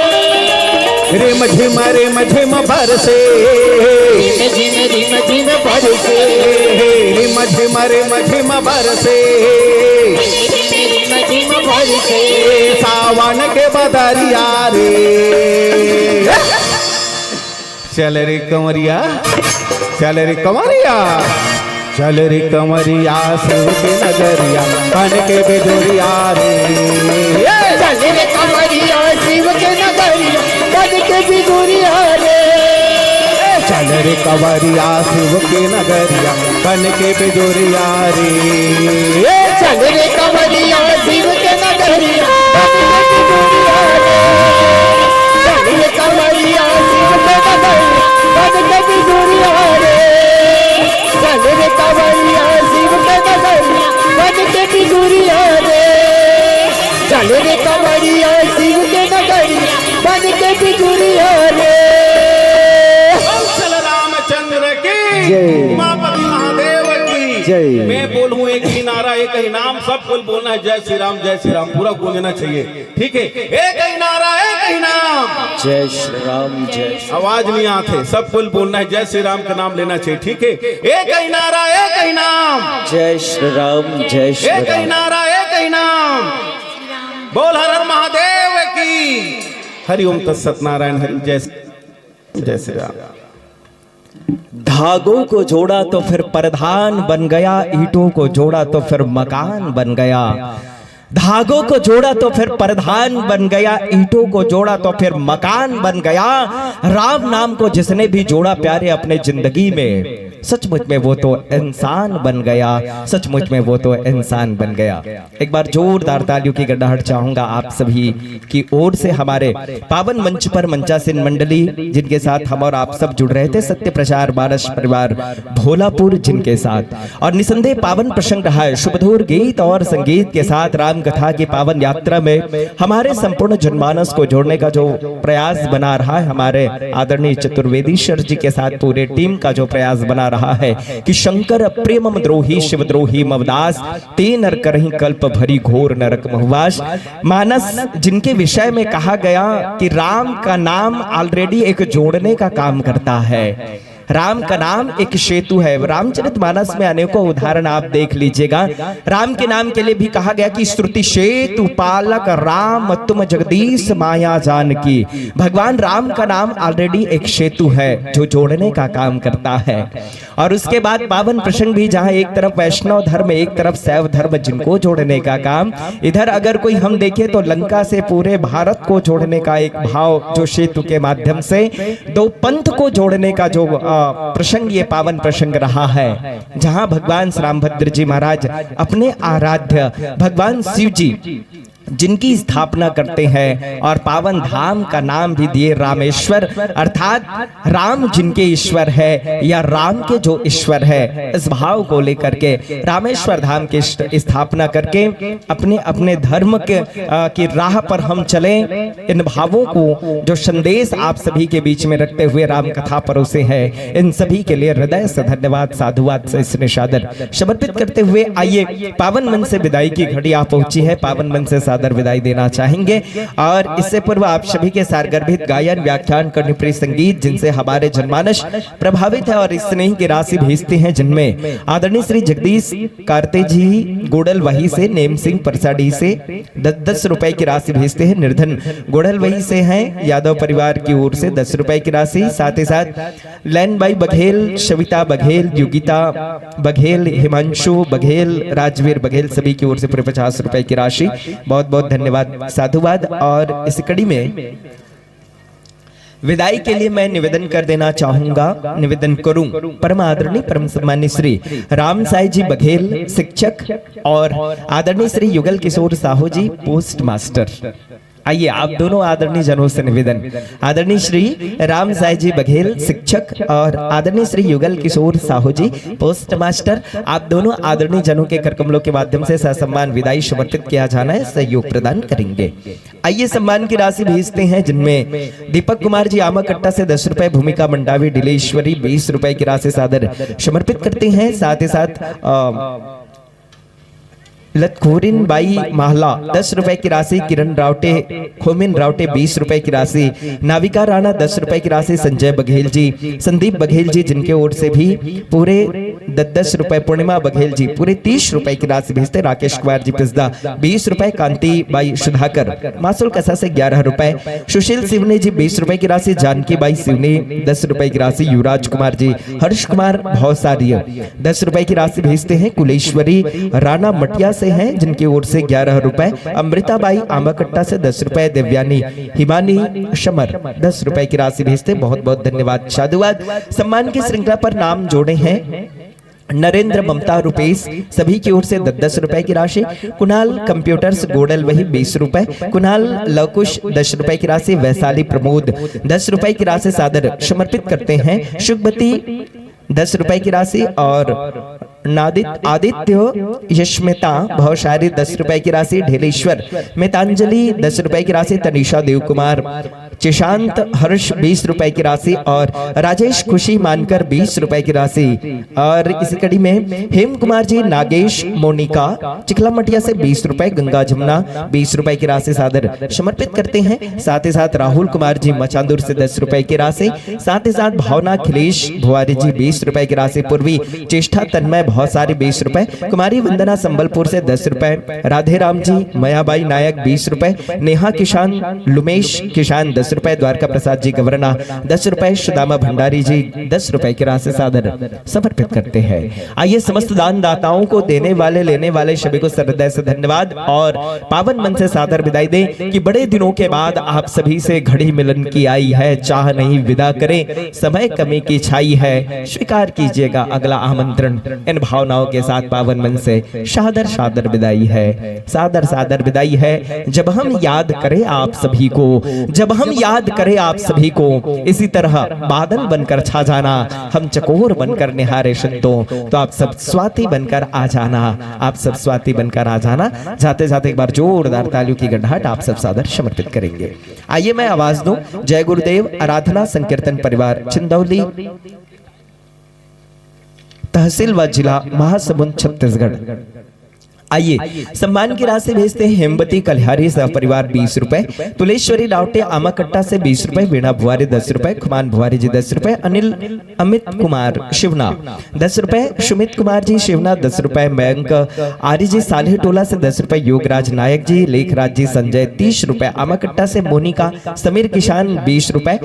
रिम झिम रिम झिम बरसे। रिम झिम रिम झिम बरसे। रिम झिम रिम झिम बरसे। रिम झिम रिम झिम बरसे। सावन के बदरिया रे। चल रे कंवरिया, चल रे कंवरिया, चल रे कंवरिया शिव के नगरिया, बन के बिजुरिया रे। चल रे कंवरिया शिव के नगरिया, बन के बिजुरिया रे। चल रे कंवरिया शिव के नगरिया, बन के बिजुरिया रे। चल रे कंवरिया शिव के नगरिया, बन के बिजुरिया रे। चल रे कंवरिया शिव के नगरिया, बन के बिजुरिया रे। चल रे कंवरिया शिव के नगरिया, बन के बिजुरिया रे। चल रे कंवरिया शिव के नगरिया, बन के बिजुरिया रे। बोल चल रामचंद्र की, जय। उमापति महादेव की जय। मैं बोलूं एक ही नारा, एक ही नाम, सब कोई बोलना है, जय श्री राम, जय श्री राम, पूरा गूंजना चाहिए। ठीक है, एक ही नारा, एक ही नाम। जय श्री राम, जय श्री आवाज नहीं आते, सब कोई बोलना है, जय श्री राम का नाम लेना चाहिए। ठीक है, एक ही नारा, एक ही नाम। जय श्री राम, जय श्री एक ही राम। नारा, एक ही नाम। बोल हर हर महादेव की। हरि ओम तत्सत नारायण हरि। जय, जय श्री राम। धागों को जोड़ा तो फिर परधान बन गया, ईंटों को जोड़ा तो फिर मकान बन गया। धागों को जोड़ा तो फिर परधान बन गया, ईंटों को जोड़ा तो फिर मकान बन गया। राम नाम को जिसने भी जोड़ा प्यारे अपने जिंदगी में, सचमुच में वो तो इंसान बन गया, सचमुच में वो तो इंसान बन गया। एक बार जोरदार तालियों की गड़ाहट चाहूंगा आप सभी की ओर से हमारे पावन मंच पर मंचासीन मंडली, जिनके साथ हम और आप सब जुड़ रहे थे, सत्य प्रचार बारस परिवार भोलापुर, जिनके साथ। और निसंदेह पावन प्रसंग रहा है, सुमधुर गीत और संगीत के साथ राम कथा की पावन यात्रा में हमारे संपूर्ण जनमानस को जोड़ने का जो प्रयास बना रहा है, हमारे आदरणीय चतुर्वेदी सर जी के साथ पूरे टीम का जो प्रयास बना रहा है कि शंकर प्रिय मम द्रोही, शिव द्रोही मम दास, ते नर करहीं कल्प भरी घोर नरक महुवास। मानस, जिनके विषय में कहा गया कि राम का नाम ऑलरेडी एक जोड़ने का काम करता है। राम का नाम एक सेतु है। रामचरित मानस में अनेकों उदाहरण आप देख लीजिएगा। राम के नाम के लिए भी कहा गया कि श्रुति सेतु पालक राम तुम जगदीश माया जानकी। भगवान राम का नाम ऑलरेडी एक सेतु है जो जोड़ने का काम करता है। और उसके बाद पावन प्रसंग भी, जहां एक तरफ वैष्णव धर्म, एक तरफ शैव धर्म, जिनको जोड़ने का काम। इधर अगर कोई हम देखें तो लंका से पूरे भारत को जोड़ने का एक भाव, जो सेतु के माध्यम से दो पंथ को जोड़ने का जो, अ, प्रसंग, ये पावन प्रसंग रहा है, जहां भगवान श्री रामभद्र जी महाराज अपने आराध्य भगवान शिव जी, जिनकी स्थापना करते हैं और पावन धाम का नाम भी दिए रामेश्वर, अर्थात राम जिनके ईश्वर है या राम के जो ईश्वर है, इस भाव को लेकर के रामेश्वर धाम की स्ट-, स्थापना करके अपने, अपने धर्म के, अ, की राह पर हम चलें। इन भावों को, जो संदेश आप सभी के बीच में रखते हुए राम कथा परोसे हैं, इन सभी के लिए हृदय से धन्यवाद, साधुवाद से स्नेह सादर समर्पित करते हुए आइए पावन मन से विदाई की घड़ी आ पहुंची है, पावन मन से सादर विदाई देना चाहेंगे। और इससे पूर्व आप सभी के सारगर्भित गायन, व्याख्यान, कर्णप्रिय संगीत, जिनसे हमारे जनमानस प्रभावित है और स्नेह की राशि भेजते हैं, जिनमें आदरणीय श्री जगदीश कार्ते जी गोडल वही से, नेम सिंह परसाडी से दस दस रुपए की राशि भेजते हैं, निर्धन गोडल वही से हैं, यादव परिवार की ओर से दस रुपए की राशि, साथ ही साथ लैन बाई बघेल, सविता बघेल, योगिता बघेल, हिमांशु बघेल, राजवीर बघेल, सभी की ओर से पूरे पचास रुपए की राशि। बहुत बहुत धन्यवाद, साधुवाद। और इस कड़ी में विदाई के लिए मैं निवेदन कर देना चाहूंगा, निवेदन करूं परम आदरणीय परम सम्मान्य श्री राम साई जी बघेल शिक्षक और आदरणीय श्री युगल किशोर साहू जी पोस्ट मास्टर। आइए, आप दोनों आदरणीय जनों से निवेदन, आदरणीय श्री राम साई जी बघेल शिक्षक और आदरणीय श्री युगल किशोर साहू जी पोस्ट मास्टर, आप दोनों आदरणीय जनों के करकमलों के माध्यम से ससम्मान विदाई समर्पित किया जाना है, सहयोग प्रदान करेंगे। आइए, सम्मान की राशि भेजते हैं, जिनमें दीपक कुमार जी आमाकट्टा से दस रुपए, भूमिका मंडावी डिलेश्वरी बीस रुपए की राशि सादर समर्पित करते हैं। साथ ही साथ, अ, लतखोरिन बाई महला दस रुपए की राशि, किरण रावटे, खोमिन रावटे बीस रुपए की राशि, नाविका राणा दस रुपए की राशि, संजय बघेल जी, संदीप बघेल जी, जिनके ओर से भी पूरे दस दस रुपए, पूर्णिमा बघेल जी पूरे तीस रुपए की राशि भेजते, राकेश कुमार जी पिस्दा बीस रुपए, कांति बाई सुधाकर मासुल कसा से ग्यारह रुपए, सुशील सिवनी जी बीस रुपए की राशि, जानकी बाई सिवनी दस रुपए की राशि, युवराज कुमार जी, हर्ष कुमार भौसारिया दस रुपए की राशि भेजते हैं, कुलेश्वरी राणा मटिया से हैं, जिनकी ओर से ग्यारह रुपए, अमृता बाई आमाकट्टा से दस रुपए, देवयानी हिमानी शमर दस रुपए की राशि भेजते, बहुत बहुत धन्यवाद, साधुवाद। सम्मान की श्रृंखला पर नाम जोड़े हैं नरेंद्र, ममता, रुपेश, सभी की ओर से दस दस रुपए की राशि, कुणाल कंप्यूटर्स गोडल वही बीस रुपए, कुणाल लवकुश दस रुपए की राशि, वैशाली प्रमोद दस रुपए की राशि सादर समर्पित करते हैं, सुखबती दस रुपए की राशि और नादित-, आदित्य यशमिता भौशारी दस रुपए की राशि, ढेलेश्वर मितांजलि दस रुपए की राशि, तनिषा देव कुमार चिशांत हर्ष बीस रुपए की राशि और राजेश खुशी मानकर बीस रुपए की राशि। और इसी कड़ी में हेम कुमार जी, नागेश, मोनिका चिखला मटिया से बीस रुपए, गंगा जमुना बीस रुपए की राशि सादर समर्पित करते हैं। साथ ही साथ राहुल कुमार जी मचांदुर से दस रुपए की राशि, साथ ही साथ भावना खिलेश भुआरी जी बीस रुपए की राशि, पूर्वी चेष्टा तन्मय भौसारी बीस रुपए, कुमारी वंदना संबलपुर से दस रुपए, राधे राम जी मयाबाई नायक बीस रुपए, नेहा किशान, लुमेश किशान दस रुपए, द्वारका प्रसाद जी गवरना दस रुपए, सुदामा भंडारी जी दस रुपए की राशि सादर समर्पित करते हैं। आइए, समस्त दान दाताओं को, देने वाले, लेने वाले सभी को श्रद्धा से धन्यवाद और पावन मन से सादर विदाई दें कि बड़े दिनों के बाद आप सभी से घड़ी मिलन की आई है। चाह नहीं विदा करें, समय कमी की छाई है, स्वीकार कीजिएगा अगला आमंत्रण। इन भावनाओं के साथ पावन मन से सादर सादर विदाई है, सादर सादर विदाई है। जब हम याद करें आप सभी को, जब हम याद करें आप सभी को, इसी तरह बादल बनकर छा जाना, हम चकोर बनकर निहारे संतों, तो आप सब स्वाति बनकर आ जाना, आप सब स्वाति बनकर आ जाना। जाते जाते एक बार जोरदार तालियों की गड़गड़ाहट आप सब सादर समर्पित करेंगे। आइए, मैं आवाज दूं, जय गुरुदेव आराधना संकीर्तन परिवार, चंदौली, तहसील व जिला महासमुंद, छत्तीसगढ़। आइए, सम्मान की राशि भेजते हैं हेमवती कलिहारी सह परिवार बीस रुपए, तुलेश्वरी रावटे आमाकट्टा से बीस रुपए, वीणा भुआरी दस रुपए, खुमान भुआरी जी दस रुपए, अनिल अमित कुमार शिवना दस रुपए, सुमित कुमार जी शिवना दस रुपए, मयंक आर्य जी साल्हे टोला से दस रुपए, योगराज नायक जी, लेखराज जी संजय तीस रुपए, आमाकट्टा से मोनिका, समीर किसान बीस रुपए,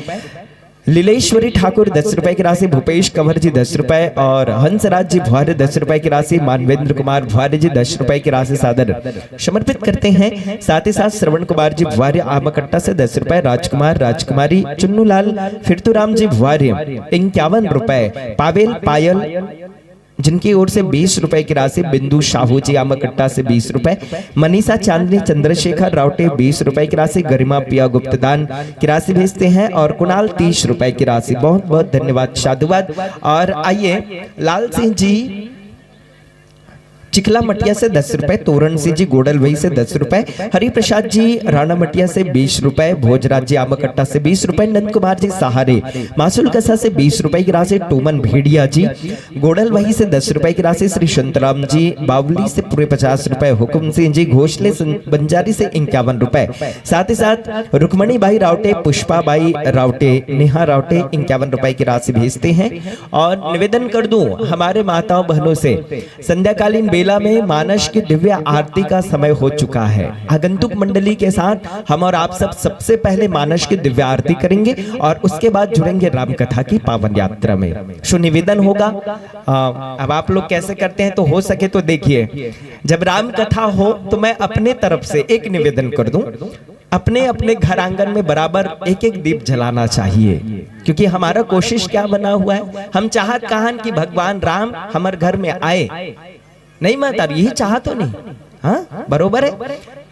लीलेश्वरी ठाकुर दस रुपए की राशि, भूपेश कंवर जी दस रुपए और हंसराज जी भुआरी दस रुपए की राशि, मानवेंद्र कुमार भुआरी जी दस रुपए की राशि सादर समर्पित करते हैं। साथ ही साथ श्रवण कुमार जी भुआरी आमाकट्टा से दस रुपए, राजकुमार, राजकुमारी, चुन्नूलाल, फिरतुराम जी भुआरी इक्यावन रुपए, पावेल पायल जिनकी ओर से बीस रुपए की राशि, बिंदु साहू जी आमाकट्टा से बीस रुपए, मनीषा चांदनी चंद्रशेखर रावटे बीस रुपए की राशि, गरिमा पिया गुप्तदान की राशि भेजते हैं और कुणाल तीस रुपए की राशि। बहुत बहुत धन्यवाद, साधुवाद। और आइए, लाल सिंह जी चिखला मटिया से दस रुपए, तोरण सिंह जी गोडलवही से दस रुपए, हरिप्रसाद जी राणा मटिया से बीस रुपए, भोजराज जी आमाकट्टा से बीस रुपए, नंद कुमार जी सहारे मासुल कसा से बीस रुपए की राशि, टूमन भेड़िया जी गोडलवही से दस रुपए की राशि, श्री संतराम जी बावली से पूरे पचास रुपए, हुकुम सिंह जी घोषले सं-, बंजारी से इक्यावन रुपए, साथ ही साथ रुक्मणी बाई रावटे, पुष्पा बाई रावटे, नेहा रावटे इक्यावन रुपए की राशि भेजते हैं। और निवेदन कर दूं हमारे माताओं बहनों से, संध्याकालीन बेला में मानस की दिव्य आरती का समय हो चुका है। आगंतुक मंडली के साथ हम और आप सब सबसे पहले मानस की दिव्य आरती करेंगे और उसके बाद जुड़ेंगे राम कथा की पावन यात्रा में। सो निवेदन होगा, आ, अब आप लोग कैसे करते हैं, तो हो सके तो देखिए, जब राम कथा हो तो मैं अपने तरफ से एक निवेदन कर दूं, अपने अपने घर आंगन में बराबर एक एक दीप जलाना चाहिए, क्योंकि हमारा कोशिश क्या बना हुआ है, हम चाहत कहान कि भगवान राम हमर घर में आए, नहीं माता, यही चाहत हो नहीं? हाँ, बरोबर है।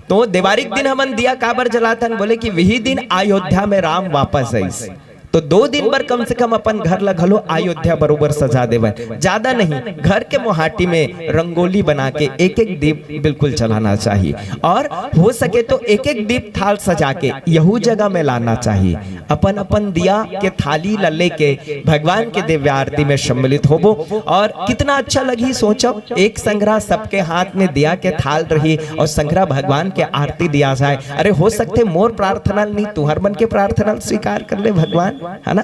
तो देवारी के दिन हमन दिया काबर जलाथन, बोले कि वही दिन अयोध्या में राम वापस आइस। तो दो दिन बर कम से कम अपन घर ला घलो अयोध्या बरोबर सजा देवन, ज्यादा नहीं, घर के मोहाटी में रंगोली बना के एक एक दीप बिल्कुल जलाना चाहिए, और हो सके तो एक एक दीप थाल सजा के यहू जगह में लाना चाहिए। अपन अपन दिया के थाली ला लेके भगवान के दिव्य आरती में सम्मिलित होबो, और कितना अच्छा लगही। सोचो, एक संघरा सबके हाथ में दिया के थाल रही और संघरा भगवान के आरती दिया जाए। अरे, हो सकथे मोर प्रार्थना नहीं, तुहर मन के प्रार्थना स्वीकार कर ले भगवान, है ना?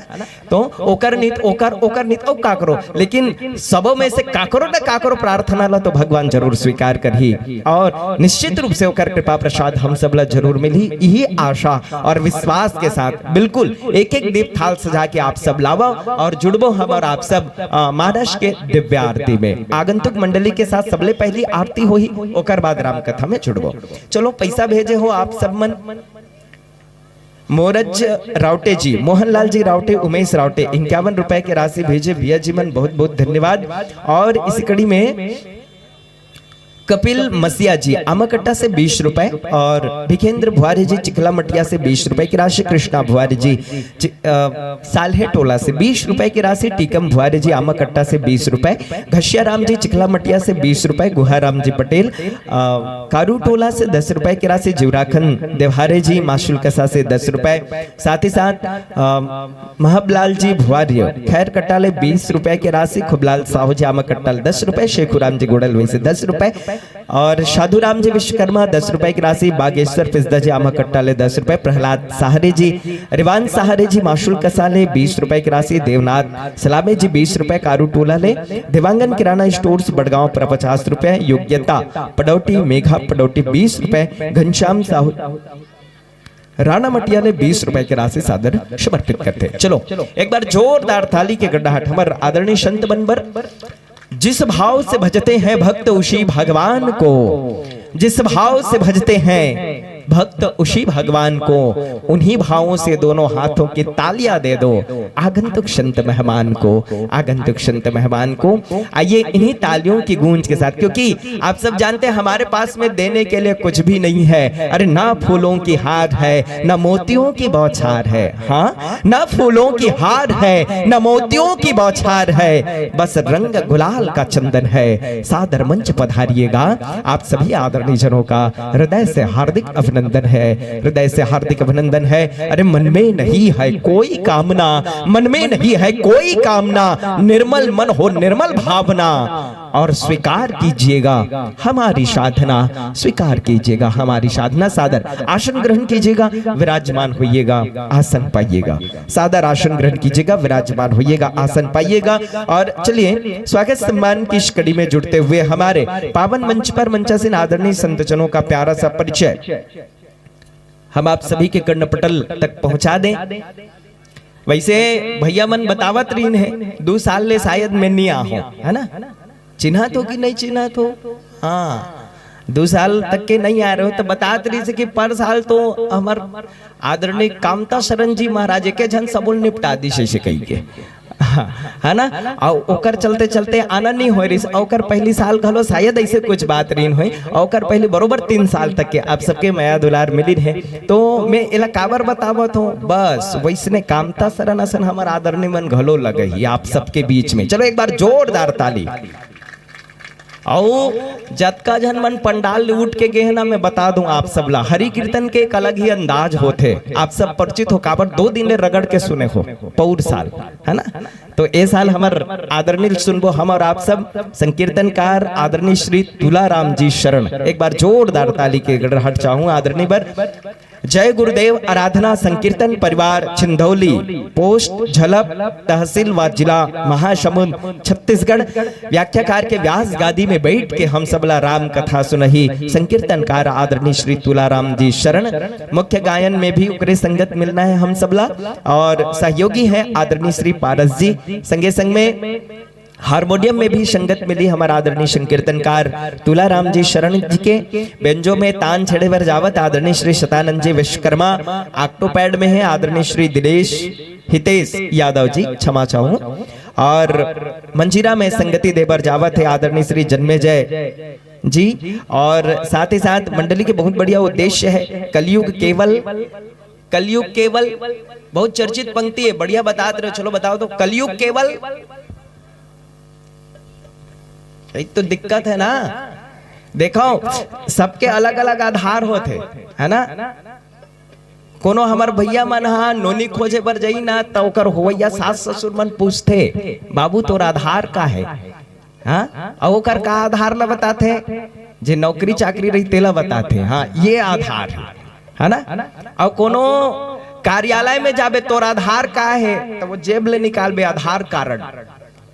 तो ओकर नित, ओकर, ओकर नित, ओ काकरो, लेकिन सबो में से काकरो न काकरो प्रार्थना ला तो भगवान जरूर स्वीकार करही। और निश्चित रूप से ओकर कृपा प्रसाद हम सब ला जरूर मिलही, यही आशा और विश्वास के साथ बिल्कुल एक एक दीप थाल सजा के आप सब लावा और जुड़बो हम और आप सब, अ, मानस के दिव्य आरती में। आगंतुक मंडली के साथ सबले पहली आरती होही, ओकर बाद राम कथा में जुड़बो। चलो, पैसा भेजे हो आप सब मन, मोरज रावटे जी, मोहनलाल जी रावटे, उमेश रावटे इक्यावन रुपए की राशि भेजे। भैया जी मन, बहुत बहुत धन्यवाद। और इस कड़ी में कपिल मसिया जी आमाकट्टा से बीस रुपए और भिखेंद्र भुआरी जी चिखला मटिया से बीस रुपए की राशि, कृष्णा भुआरी जी चि-, अ, साल्हे टोला से बीस रुपए की राशि, टीकम भुआरी जी आमाकट्टा से बीस रुपए, घसिया राम जी चिखला मटिया से बीस रुपए, गुहा राम जी पटेल, अ, कारू टोला से दस रुपए की राशि, जीवराखन देवहारे जी माशुल कसा से दस रुपए, साथ ही साथ, अ, महबलाल जी भुआरियो खैर कट्टा ले बीस रुपए की राशि, खुबलाल साहू जी आमाकट्टा ले दस रुपए, शेखुराम जी गोडलवही से दस रुपए और साधुराम जी विश्वकर्मा दस रुपए की राशि, बागेश्वर पिस्दा जी आमाकट्टा ले दस रुपए, प्रहलाद सहारे जी, रिवान सहारे जी माशुल कसा ले बीस रुपए की राशि, देवनाथ सलामे जी बीस रुपए कारू टोला ले, देवांगन किराना स्टोर्स बड़गांव पर पचास रुपए, योग्यता पडौटी मेघा पडौटी बीस रुपए, घनश्याम साहू राणा मटिया ले बीस रुपए के राशि सादर समर्पित करते हैं। चलो, एक बार जोरदार ताली के गड़गड़ाहट हमर आदरणीय संत मन बर। जिस भाव से भजते हैं भक्त उसी भगवान को, जिस भाव से भजते हैं भक्त उसी भगवान को, उन्हीं भावों से दोनों हाथों की तालियां दे दो आगंतुक संत मेहमान को, आगंतुक संत मेहमान को। आइए इन्हीं तालियों की गूंज के साथ, क्योंकि आप सब जानते हैं हमारे पास में देने के लिए कुछ भी नहीं है। अरे ना फूलों की हार है, ना मोतियों की बौछार है, हाँ, ना फूलों की हार है, ना मोतियों की बौछार है, बस रंग गुलाल का चंदन है। सादर मंच पधारिएगा। आप सभी आदरणीय जनों का हृदय से हार्दिक अभिनंदन है, हृदय से हार्दिक अभिनंदन है। अरे मन में नहीं है कोई कामना, मन में नहीं है कोई कामना, निर्मल मन हो, निर्मल भावना, और स्वीकार कीजिएगा हमारी साधना, स्वीकार कीजिएगा हमारी साधना। सादर आसन ग्रहण कीजिएगा, विराजमान होइएगा, आसन पाइएगा। सादर आसन ग्रहण कीजिएगा, विराजमान होइएगा, आसन पाइएगा। और चलिए, स्वागत सम्मान की इस कड़ी में जुड़ते हुए हमारे पावन मंच पर मंचासीन आदरणीय संतजनों का प्यारा सा परिचय हम आप सभी के कर्णपटल तक पहुंचा दें। वैसे भैया मन बतावत रहिन हे, दू साल ले शायद मैं नहीं आ हो, है ना? चिन्हत हो कि नहीं चिन्हत हो? हाँ, दू साल तक के नहीं आ रहे हो, तो बतात रहिस हे कि पर साल तो हमर आदरणीय कामता शरण जी महाराज एके झन सबो ल निपटा दिस हे, ऐसे कहि के। हाँ, है ना? अउ ओकर चलते चलते आना नहीं होय रहिस। अउ ओकर पहली साल घलो शायद ऐसे कुछ बात रहिन होय। अउ ओकर पहली बरोबर तीन साल तक के आप सबके मया दुलार मिलिन हे। तो मैं एला काबर बतावत हूँ, बस वैसने कामता शरण असन हमर आदरणीय मन घलो लगे ही आप सबके बीच में। चलो एक बार जोरदार ताली। अउ जतका झन मन पंडाल ले उठ के गे हे ना, मैं बता दूं आप सब ला, हरि कीर्तन के एक अलग ही अंदाज होथे। आप सब परिचित हो, काबर दो दिन ले रगड़ के सुने हो पौर साल, है ना? तो ए साल हमर आदरणीय सुनबो हम और आप सब संकीर्तनकार आदरणीय श्री तुलाराम जी शरण। एक बार जोरदार ताली के गड़गड़ाहट चाहूं आदरणीय बर। जय गुरुदेव आराधना संकीर्तन परिवार छिंदौली, पोस्ट झलप, तहसील व जिला महासमुंद, छत्तीसगढ़। व्याख्याकार के व्यास गादी में बैठ के हम सबला राम कथा सुनही संकीर्तनकार आदरणीय श्री तुलाराम जी शरण। मुख्य गायन में भी ओकरे संगत मिलना है हम सबला, और सहयोगी हैं आदरणीय श्री पारस जी। संगे संग में हारमोनियम में भी संगत मिली हमर आदरणीय संकीर्तनकार तुलाराम जी शरण जी के। बेंजो में तान छेड़े बर जावत आदरणीय श्री शतानंद जी विश्वकर्मा, ऑक्टोपैड में है आदरणीय श्री दिनेश, हितेश यादव जी, क्षमा चाहूँ, और मंजीरा में संगति देबर जावत है आदरणीय श्री जन्मेजय जी। और साथ ही साथ मंडली के बहुत बढ़िया उद्देश्य है, कलयुग केवल, कलयुग केवल, बहुत चर्चित पंक्ति है, बढ़िया बतात रहे हो, चलो बताओ तो, कलयुग केवल। एक तो दिक्कत है ना, देखो, सबके अलग अलग आधार होथे, है ना? कोनो हमर भैया मन हा नोनी खोजे बर जाई ना, त ओकर होवैया सास ससुर मन पूछथे, "बाबू, तोर आधार का है?" हाँ, अउ ओकर का आधार ला बताथे? जे नौकरी चाकरी रही, तेला बताथे। हाँ, ये आधार है, है ना? अउ कोनो कार्यालय में जाबे, "तोर आधार का है?" त वो जेब ले निकालबे आधार कारड,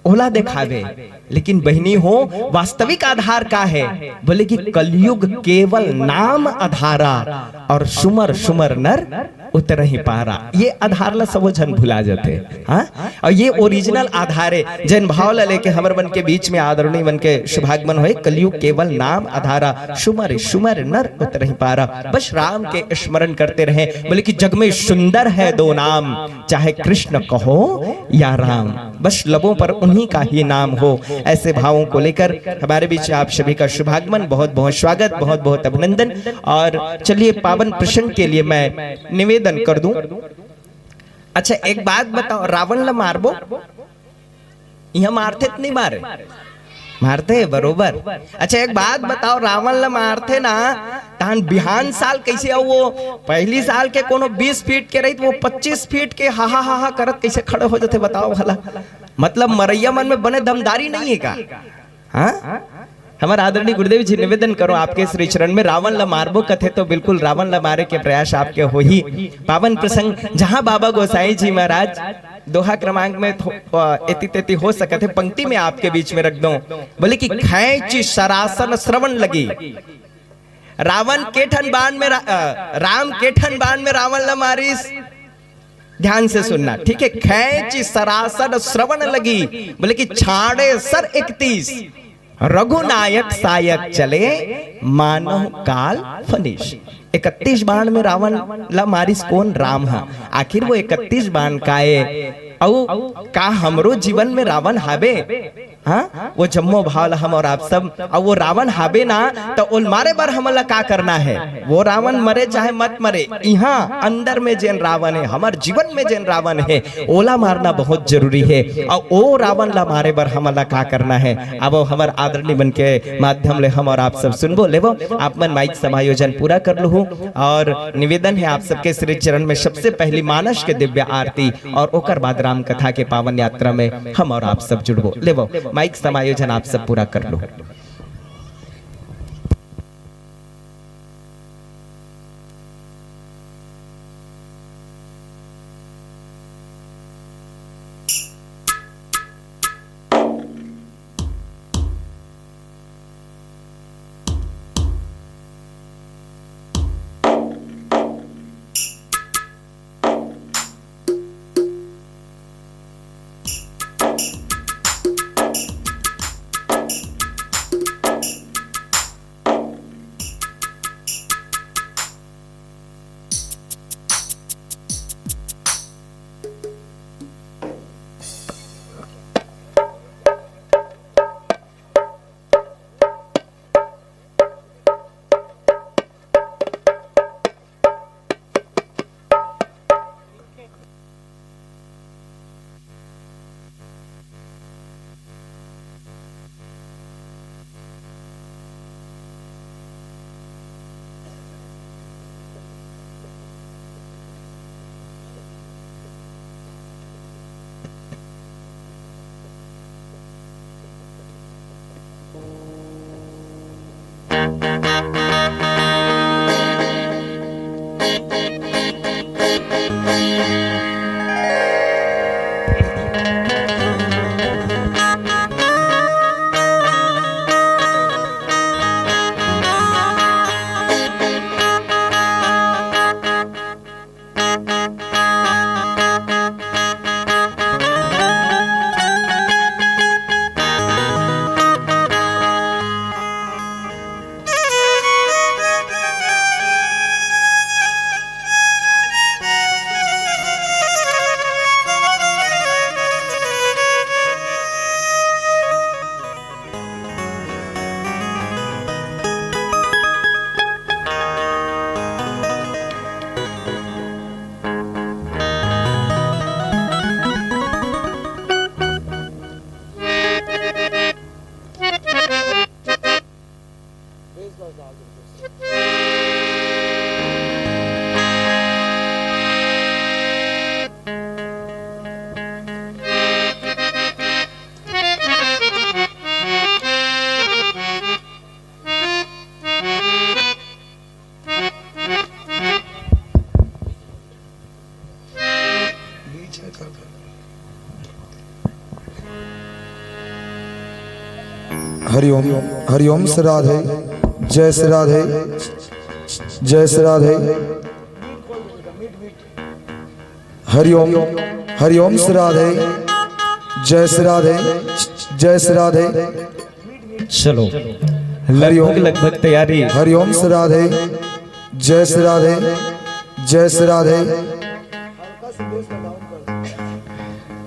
ओला देखाबे। लेकिन बहिनी हो, वास्तविक आधार का है? बोले कि कलयुग केवल नाम आधारा, और सुमर सुमर नर उतरहि पारा। ये आधार ला सबो झन भुला जाथे। हाँ, और ये ओरिजिनल आधार है, जेन भाव ला लेके हमर मन के बीच में आदरणीय मन के शुभागमन होए। कलयुग केवल नाम आधारा, सुमर सुमर नर उतरहि पारा। बस राम के स्मरण करते रहें, बोले कि जग में सुंदर है दो नाम, चाहे कृष्ण कहो या राम, बस लबों पर उन्हीं का ही नाम हो। ऐसे भावों को लेकर हमारे बीच आप सभी का शुभागमन, बहुत बहुत स्वागत, बहुत बहुत अभिनंदन। और चलिए, पावन प्रसंग के लिए मैं निवेदन कर दूं। अच्छा, एक बात बताओ, रावण ला मारबो? इहाँ मारथे त नहीं मारे? मारथे, बरोबर। अच्छा, एक बात बताओ, रावण ला मारथे ना, तहन बिहान साल कैसे आओ? वो पहली साल के कोनो बीस फीट के रही, त वो पच्चीस फीट के हा हा हा हा करत कैसे खड़े हो जाथे, बताओ भला। मतलब, मरैया मन में बने दमदारी नहीं है का? हाँ, हमर आदरणीय गुरुदेव जी, निवेदन करो आपके श्री चरण में, रावण ला मारबो कथे तो बिल्कुल रावण ला मारे के प्रयास आपके होही। पावन प्रसंग, जहाँ बाबा गोसाई जी महाराज दोहा क्रमांक में थो-, अ, एती तेती हो सकत है, पंक्ति में आपके बीच में रख दो। बोले कि "खैंची सरासन श्रवण लगी, रावण के ठन बाण में रा-, अ, राम के ठन बाण में रावण ला मारिस? ध्यान से सुनना, ठीक है। खैंची सरासर श्रवण लगी, बोले कि छाड़े सर इकतीस, रघुनायक सायक चले, मानव काल फनीश। इकतीस बाण में रावण ला मारिस कोन? राम हा। आखिर वो इकतीस बाण का ए? अउ का हमरो जीवन में रावण हाबे? हाँ, वो जम्मो भाव ला हम और आप सब, अउ वो रावण हाबे ना, त ओल मारे बर हमन ला का करना है? वो रावण मरे चाहे मत मरे, इहाँ अंदर में जेन रावण है, हमर जीवन में जेन रावण है, ओला मारना बहुत जरूरी है। अउ ओ रावण ला मारे बर हमन ला का करना है? अब हमर आदरणीय मन के माध्यम ले हम और आप सब सुनबो। लेबो, आप मन माइक समायोजन पूरा कर लूहू, और निवेदन है आप सबके श्री चरण में, सबसे पहली मानस के दिव्य आरती और ओकर बाद राम कथा के पावन यात्रा में हम और आप सब जुड़बो। लेवो, माइक समायोजन आप सब पूरा कर लो। हरिओम। हरिओम श्री राधे। जय श्री राधे। जय श्री राधे। हरिओम। हरिओम श्री राधे। जय श्री राधे। जय श्री राधे। चलो, हरिओम। लगभग, लगभग तैयारी। हरिओम श्री राधे। जय श्री राधे। जय श्री राधे।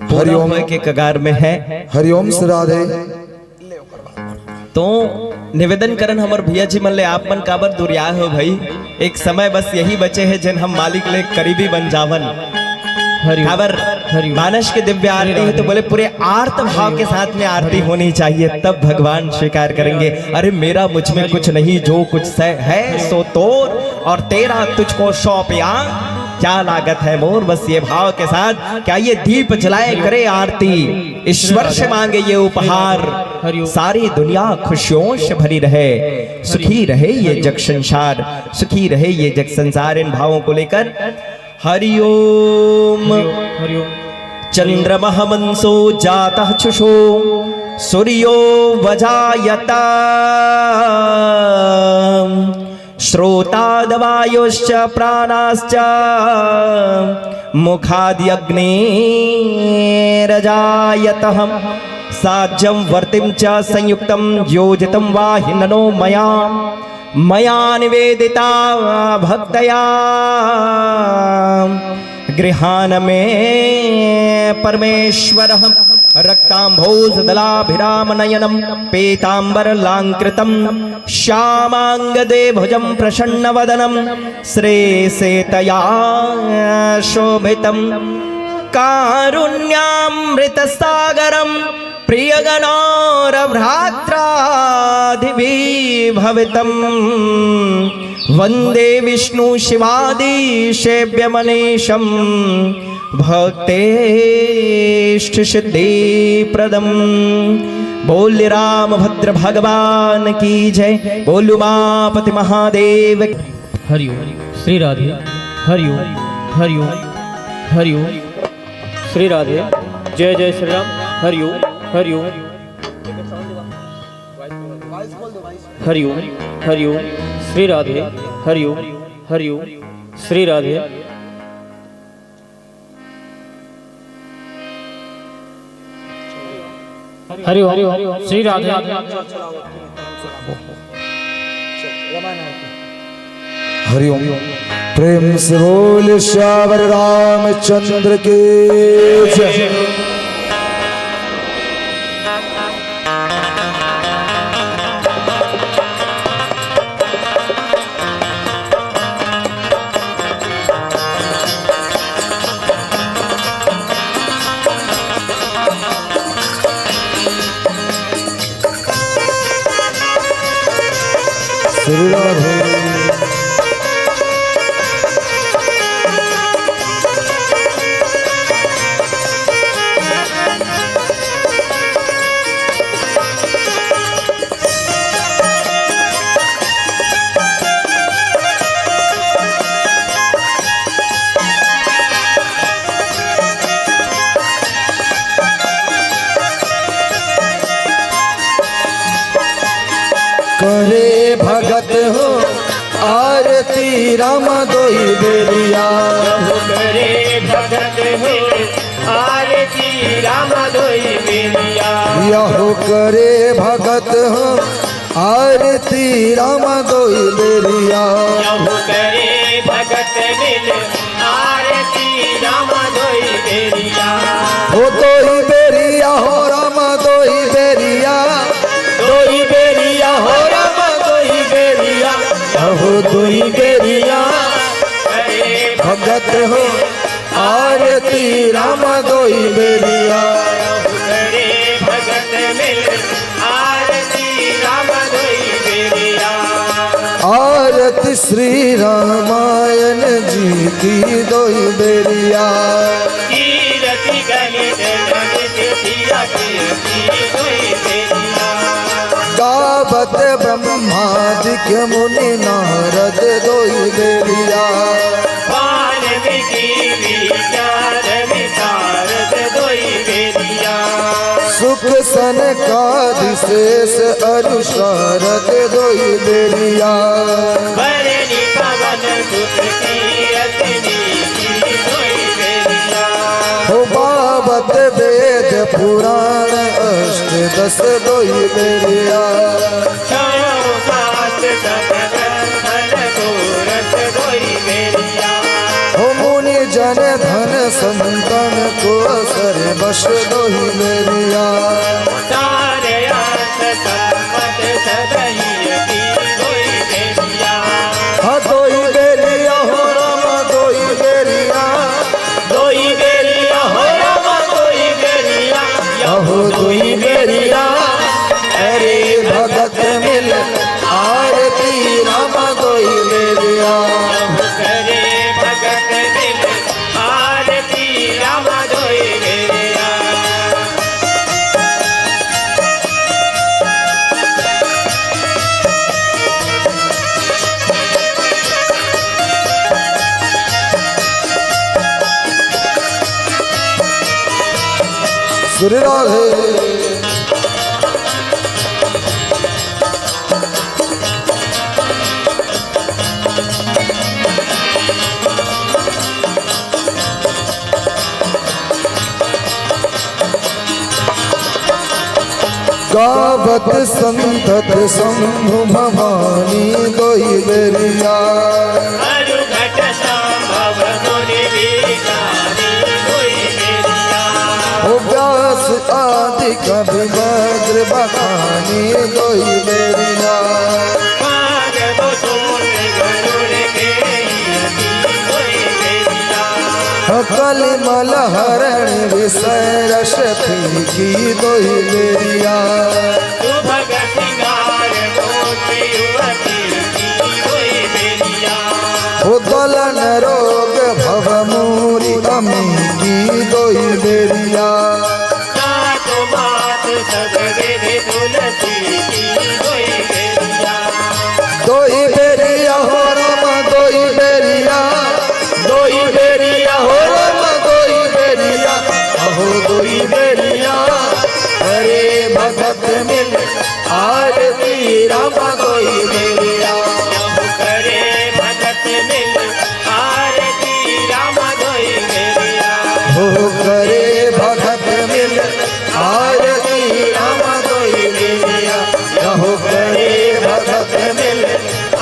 पूरा हरिओम। होए के कगार में है। हरिओम श्री राधे। तो निवेदन करन हमर भैया जी मन ले, आप मन काबर दुरियाए हो भाई? एक समय बस यही बचे है, जेन हम मालिक ले करीबी बन जावन। हरि ओम। काबर हरि ओम। मानस के दिव्य आरती है, तो बोले पूरे आर्त भाव के साथ में आरती होनी चाहिए, तब भगवान स्वीकार करेंगे। अरे मेरा मुझ में कुछ नहीं, जो कुछ से है सो तोर, और तेरा तुझको सौंप या क्या लागत है मोर। बस ये भाव के साथ, क्या ये दीप जलाए करे आरती, ईश्वर से मांगे ये उपहार, हरि ओम। सारी दुनिया खुशियों से भरी रहे, सुखी रहे ये जग संसार, सुखी रहे ये जग संसार। इन भावों को लेकर हरिओम। हरि ओम। चंद्रमः मंसो जातः छुषो सूर्यो वजायता। श्रोतादवायोश्च प्राणाश्च मुखाद्यग्निरजायतः। साज्यं वर्तिं च संयुक्तं योजितं वाहिननो मया। मया निवेदिता भक्तया गृहाण मे परमेश्वरः। रक्ताम्भोजदलाभिरामनयनं पीताम्बरलाङ्कृतं श्यामाङ्गद्विभुजं प्रसन्नवदनं श्रीसीतया शोभितं कारुण्यामृतसागरं प्रियगणोरभ्रात्रादिभिः भवितम्। वन्दे विष्णु शिवादिसेव्यमनीशं भक्तेष्ट सिद्धिप्रदम्। बोल रामभद्र भगवान की जय, बोल उमापति महादेव। हरिओम। श्री राधे। हरिओम। हरिओम। हरिओम। श्री राधे। जय जय श्री राम। हरिओम। हरिओम। हरिओम। हरिओम। श्री राधे। हरिओम। हरिओम। श्री राधे। हरिओम। श्री राधे। हरिओम। प्रेम से बोल सियावर रामचंद्र की जय। श्री राधे। करे भगत हो आरती राम दोई बेरिया। यहो करे भगत हो आरती राम दोई बेरिया। यहो करे भगत हो आरती राम दोई बेरिया। यहो करे भगत मिल आरती राम दोई बेरिया। हो दोई बेरिया, हो राम दोई बेरिया। दोई बेरिया, हो राम दोई बेरिया। हो दोई बेरिया। अरे भगत हो आरती राम दोई बेरिया। अरे भगत मिल आरती राम दोई बेरिया। आरती श्री रामायण जी की दोई बेरिया। कीरति गणित गणित किया कीरति दोई बेरिया। गावत ब्रह्मादिक मुनि नारद दोई बेरिया। वाल्मीकि विचार विशारद दोई बेरिया। सुख सनकादि शेष अरु सारद दोई बेरिया। बरनी पवन सुत की रतनी की दोई बेरिया। हो बाबत वेद पुराण अष्ट दस दोई बेरिया। छौ सात सत ग्रंथन को रस दोई बेरिया। हो मुनि जन धन संतन को सर बस दोई बेरिया। सारे अर्थ सम्मत सदई की दोई बेरिया। हाँ, दोई बेरिया, हो राम, दोई बेरिया। दोई बेरिया, हो राम, दोई बेरिया। यहो दोई बेरिया। अरे भगत मिल आरती राम दोई बेरिया। अरे भगत मिल आरती राम दोई बेरिया। श्री राधे। गावत संतत शंभु भवानी दोई बेरिया। अरुघट संभव मुनि विचारी दोई बेरिया। ओ व्यास आदि कवि वज्र बखानी दोई बेरिया। भागवत गरुड़ के कलिमल हरण विषय रस पी की दोई बेरिया। सुभग श्रृंगार मोती युवती की दोई बेरिया। ओ दलन रोग भव मूरी अमी की दोई बेरिया। सात मात सब विधि तुलसी की दोई बेरिया। दोई बेरिया हो राम दोई बेरिया। दोई बेरिया हो राम दोई बेरिया। अहो दोई बेरिया। अरे भगत मिल आरती राम दोई बेरिया। अहो करे भगत मिल आरती राम दोई बेरिया। हो करे भगत मिल आरती राम दोई बेरिया। अहो करे भगत मिल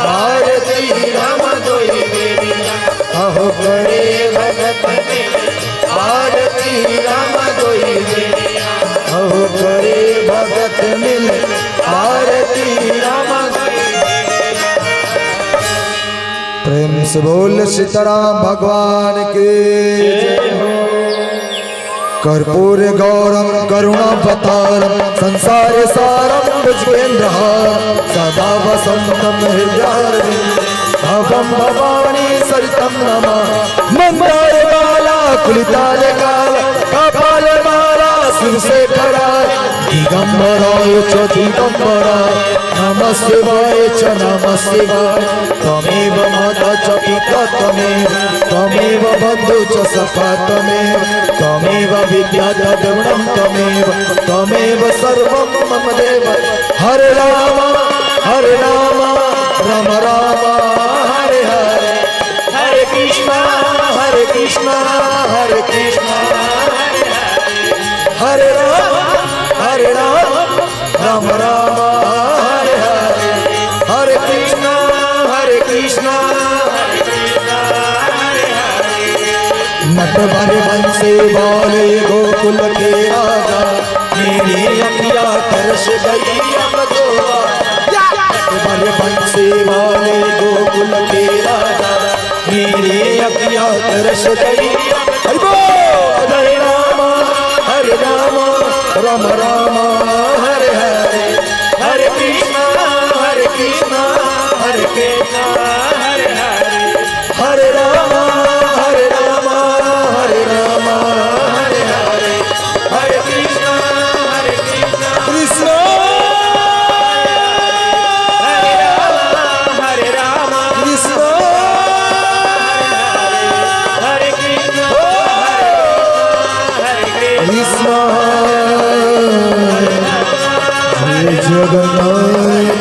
आरती राम दोई बेरिया। अहो करे भगत मिल आरती राम दोई बेरिया। अहो करे भगत मिल आरती राम दोई बेरिया। प्रेम से बोल सीताराम भगवान की। कर्पूर गौरम करुणावतारम संसार सारम भुजगेंद्रहारम सदा वसंतम हृदयारविंद भवम भवानी सरितम नमः। मंदार माला कुलिताल काल कपाल माला सुरसेखरा दिगंबराय च दिगंबराय नमः शिवाय च नमः शिवाय। त्वमेव माता च पिता त्वमेव त्वमेव बंधु च सखा त्वमेव त्वमेव विद्या च द्रविणं त्वमेव त्वमेव सर्वं मम देव। हरे राम हरे राम राम राम हरे हरे। हरे कृष्णा हरे कृष्णा हरे कृष्णा हरे हरे। हरे राम हरे राम राम राम हरे हरे। हरे कृष्णा हरे कृष्णा हरे कृष्णा हरे हरे। नटवर बंसी वाले गोकुल के राजा मेरी अखियां तरस गई अब तो आ। नटवर बंसी वाले गोकुल के राजा मेरी अखियां तरस गई। हरि बोल। हरे राम हरे राम राम राम हरे हरे। हरे कृष्णा हरे कृष्णा हरे कृष्णा हरे हरे। हरे राम हरे राम हरे राम हरे हरे। हरे कृष्णा हरे कृष्णा कृष्णा हरे राम हरे राम कृष्णा हरे हरे। हरे कृष्णा हरे कृष्णा कृष्णा जय जगन्नाथ।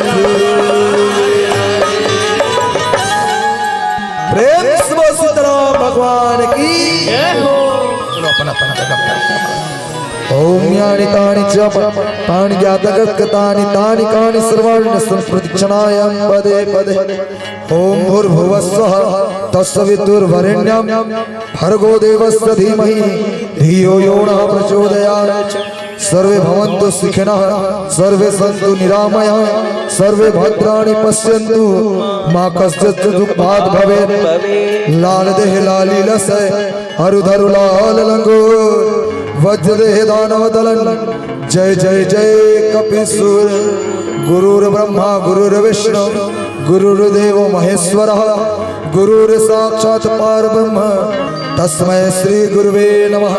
प्रेम से बोल सीताराम भगवान की। चलो अपना अपना जगह। ओम यानि तानि च पाणि ज्ञातगत तानि तानि कानि सर्वाणि नस्सं प्रदक्षिणायां पदे पदे। ओम भूर्भुवः स्वः तत्सवितुर्वरेण्यं भर्गो देवस्य धीमहि धियो यो नः प्रचोदयात्। सर्वे भवन्तु सुखिनः सर्वे सन्तु निरामयाः सर्वे भद्राणि पश्यन्तु मा कश्चित् दुःखात् भवेत्। लाल देह लाली लसै अरु धरु लाल लंगोर वज्र देह दानव दलन। जय जय जय कपीश्वर। गुरुर्ब्रह्मा गुरुर्विष्णु गुरुर्देव महेश्वरः गुरुर्साक्षात् परब्रह्म तस्मै श्री गुरुवे नमः।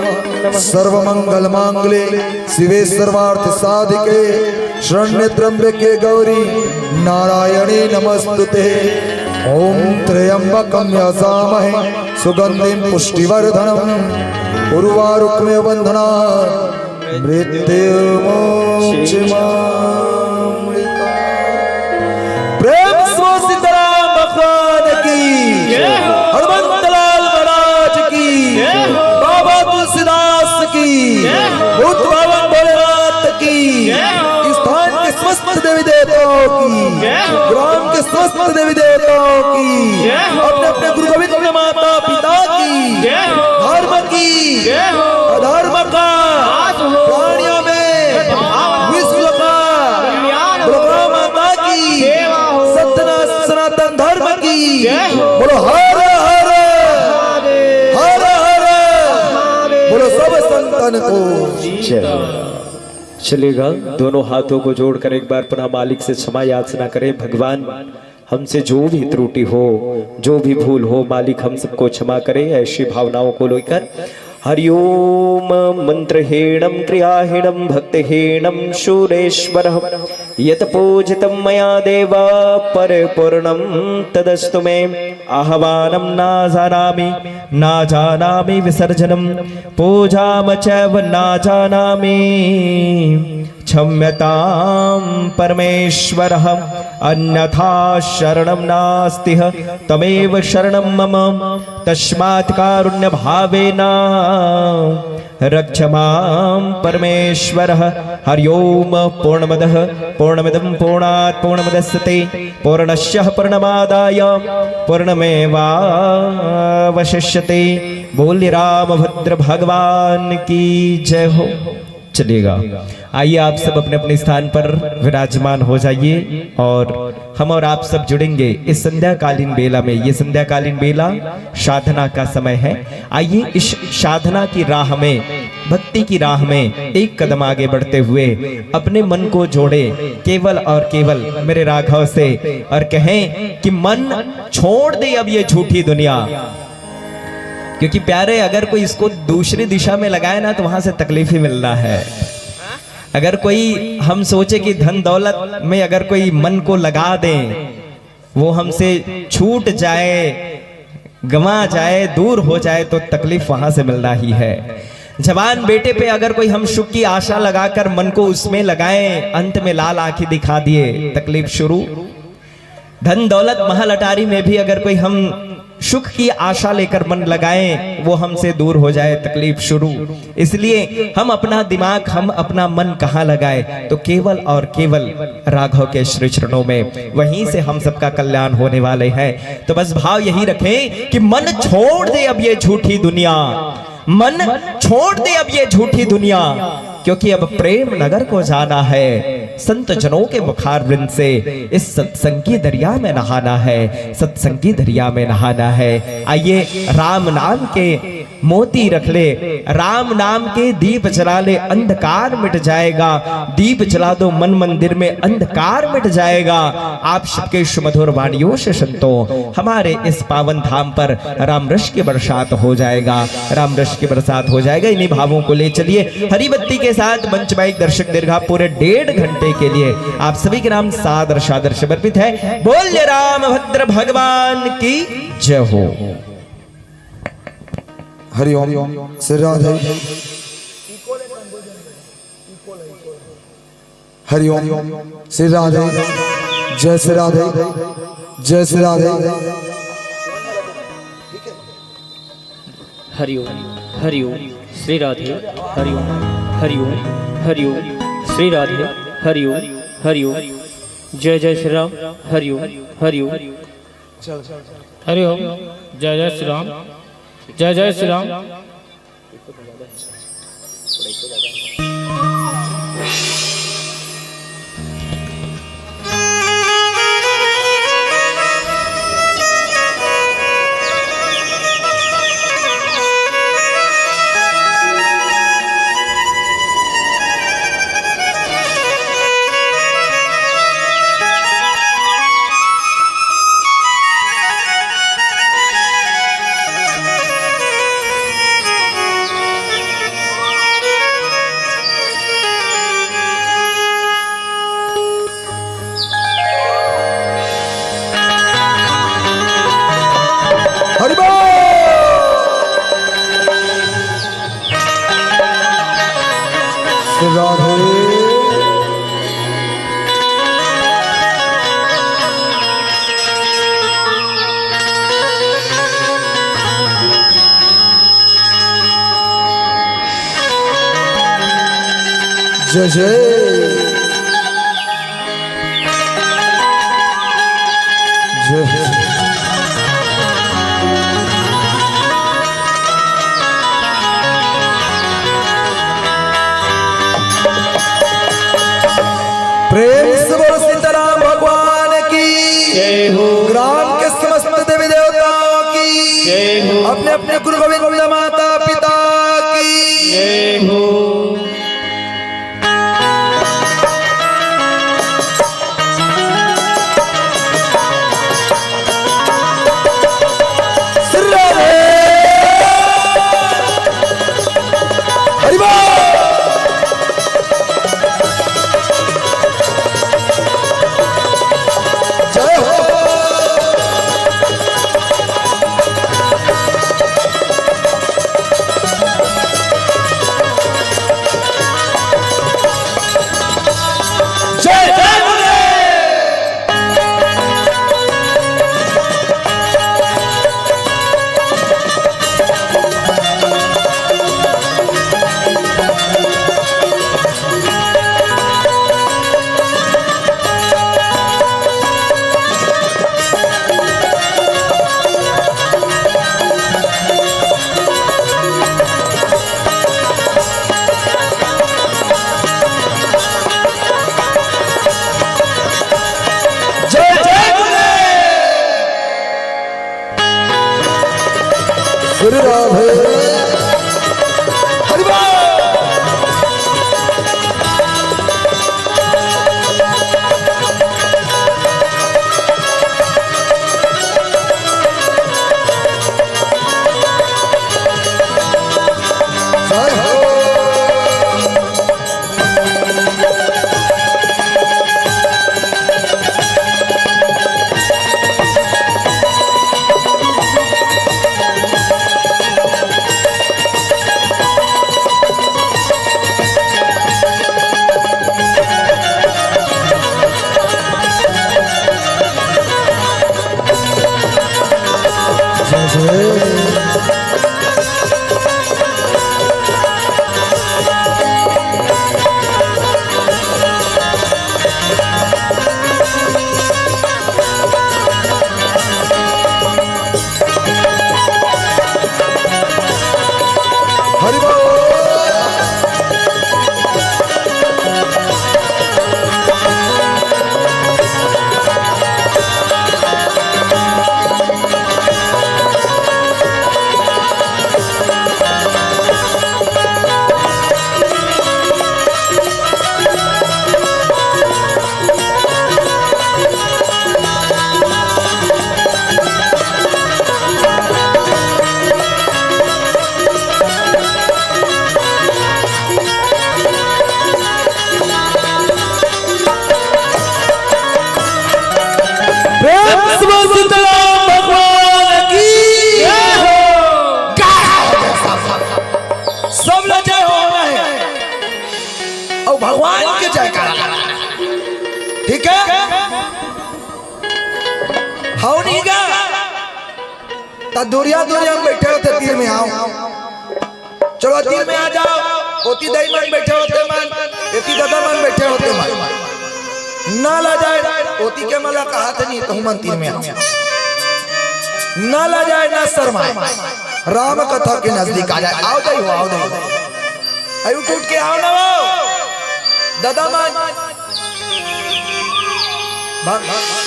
सर्वमंगल मांगल्ये शिवे सर्वार्थ साधिके शरण्ये त्र्यंबके गौरी नारायणी नमोस्तुते। ओम त्र्यंबकम यजामहे सुगंधिम पुष्टिवर्धनम उर्वारुकमेव बंधनात् मृत्युर्मुक्षेमामृतात्। प्रेम से सीताराम भगवान की, जय हो। हनुमंतलाल महाराज की, जय हो। बाबा तुलसीदास की, जय हो। भूत बाबा भोलेनाथ की, जय हो। इस देवताओं की, जय हो। ग्राम के समस्त देवी देवताओं की, जय हो। अपने अपने गुरु गोविंद माता पिता की, जय हो। धर्म की, जय हो। अधर्म का, नाश हो। प्राणियों में, सद्भावना हो। विश्व का, कल्याण हो। दुर्गा माता की, सेवा हो। सतना सनातन धर्म की, जय हो। बोलो हर हर, महादेव। हर हर, महादेव। बोलो सब संतन को। जय। चलेगा, दोनों हाथों को जोड़कर एक बार पुनः मालिक से क्षमा याचना करें। भगवान, हमसे जो भी त्रुटि हो, जो भी भूल हो, मालिक हम सबको क्षमा करें। ऐसी भावनाओं को लेकर हरिओम। मंत्रहीणं क्रियाहीणं भक्तिहीणं सूरेश्वर, यत पूजितं मया देव परिपूर्णं तदस्तु मे। आह्वानं न जानामि, न जानामि विसर्जनं, पूजां चैव न जानामि, क्षम्यतां परमेश्वरः। अन्यथा शरणं नास्ति, त्वमेव शरणं मम, तस्मात् कारुण्यभावेन रक्ष मां परमेश्वरः। हरि ओम। पूर्णमदः पूर्णमिदं पूर्णात् पूर्णमुदच्यते, पूर्णस्य पूर्णमादाय पूर्णमेवावशिष्यते। बोलिए रामभद्र भगवान की जय हो। चलिएगा, आइए आप सब अपने अपने स्थान पर विराजमान हो जाइए और हम और आप सब जुड़ेंगे इस संध्याकालीन बेला में। ये संध्याकालीन बेला साधना का समय है। आइए इस साधना की राह में, भक्ति की राह में एक कदम आगे बढ़ते हुए अपने मन को जोड़े केवल और केवल मेरे राघव से और कहें कि मन, छोड़ दे अब ये झूठी दुनिया। क्योंकि प्यारे, अगर कोई इसको दूसरी दिशा में लगाए ना, तो वहां से तकलीफ ही मिलना है। अगर कोई हम सोचे कि धन दौलत में अगर कोई मन को लगा दें, वो हमसे छूट जाए, गंवा जाए, दूर हो जाए, तो तकलीफ वहां से मिलना ही है। जवान बेटे पे अगर कोई हम सुख की आशा लगाकर मन को उसमें लगाएं, अंत में लाल आंखें दिखा दिए, तकलीफ शुरू। धन दौलत महल अटारी में भी अगर कोई हम सुख की आशा लेकर मन लगाएं, वो हमसे दूर हो जाए, तकलीफ शुरू। इसलिए हम अपना दिमाग, हम अपना मन कहाँ लगाएं, तो केवल और केवल राघव के श्री चरणों में, वहीं से हम सबका कल्याण होने वाले हैं। तो बस भाव यही रखें कि मन छोड़ दे अब ये झूठी दुनिया, मन छोड़ दे अब ये झूठी दुनिया, क्योंकि अब प्रेम नगर को जाना है, संत जनों के मुखारविंद से इस सत्संग की दरिया में नहाना है, सत्संग की दरिया में नहाना है। आइए, राम नाम के मोती रख ले, राम नाम के दीप जला ले, अंधकार मिट जाएगा। दीप जला दो मन मंदिर में, अंधकार मिट जाएगा। आप सबके सुमधुर वाणियों से संतों, हमारे इस पावन धाम पर राम रस की बरसात हो जाएगा, राम रस की बरसात हो जाएगा। इन्हीं भावों को ले चलिए हरी बत्ती के साथ मंच माइक दर्शक दीर्घा पूरे डेढ़ घंटे के लिए आप सभी के नाम सादर सादर समर्पित है। बोलिए राम भद्र भगवान की जय हो। हरिओम। श्री राधे। हरिओम। श्री राधे। जय श्री राधे। जय श्री राधे। हरिओम। हरिओम। श्री राधे। हरिओम। हरिओम। हरिओम। श्री राधे। हरिओम। हरिओम। जय जय श्री राम। हरिओम। हरिओम। हरिओम। जय जय श्री राम। जय जय श्री राम। हरि बोल। राधे। जय जय। प्रेम से बोलो सीताराम भगवान की। जय हो। ग्राम के समस्त देवी देवताओं की। जय हो। अपने अपने गुरु गोविंद माता पिता की। जय हो। श्री राधे। हरि बोल। जय हो। जय जय बोले। जय जय बोले। श्री राधे। हरि बोल। जय हो। हरि बोल। प्रेम से बोल सीताराम भगवान की जय हो। सब ला जय हो रहा है। अउ भगवान के जयकारा लगा। ठीक है? हव नहीं गा? त दुरिया दुरिया में बइठे होते तीर में आओ। चलो तीर में आ जाओ। ओती दाई मन बइठे होते मन, एती ददा मन बइठे होते मन। ना लजाय, ओती के मला कहाथे नहीं, तहू मन तीर में आओ। ना लजाय, ना शर्माय। राम कथा के नजदीक आ जाय। आओ दाई हो, आओ दाई हो। अरे उठ उठ के आओ ना वो। ददा मन। भग-,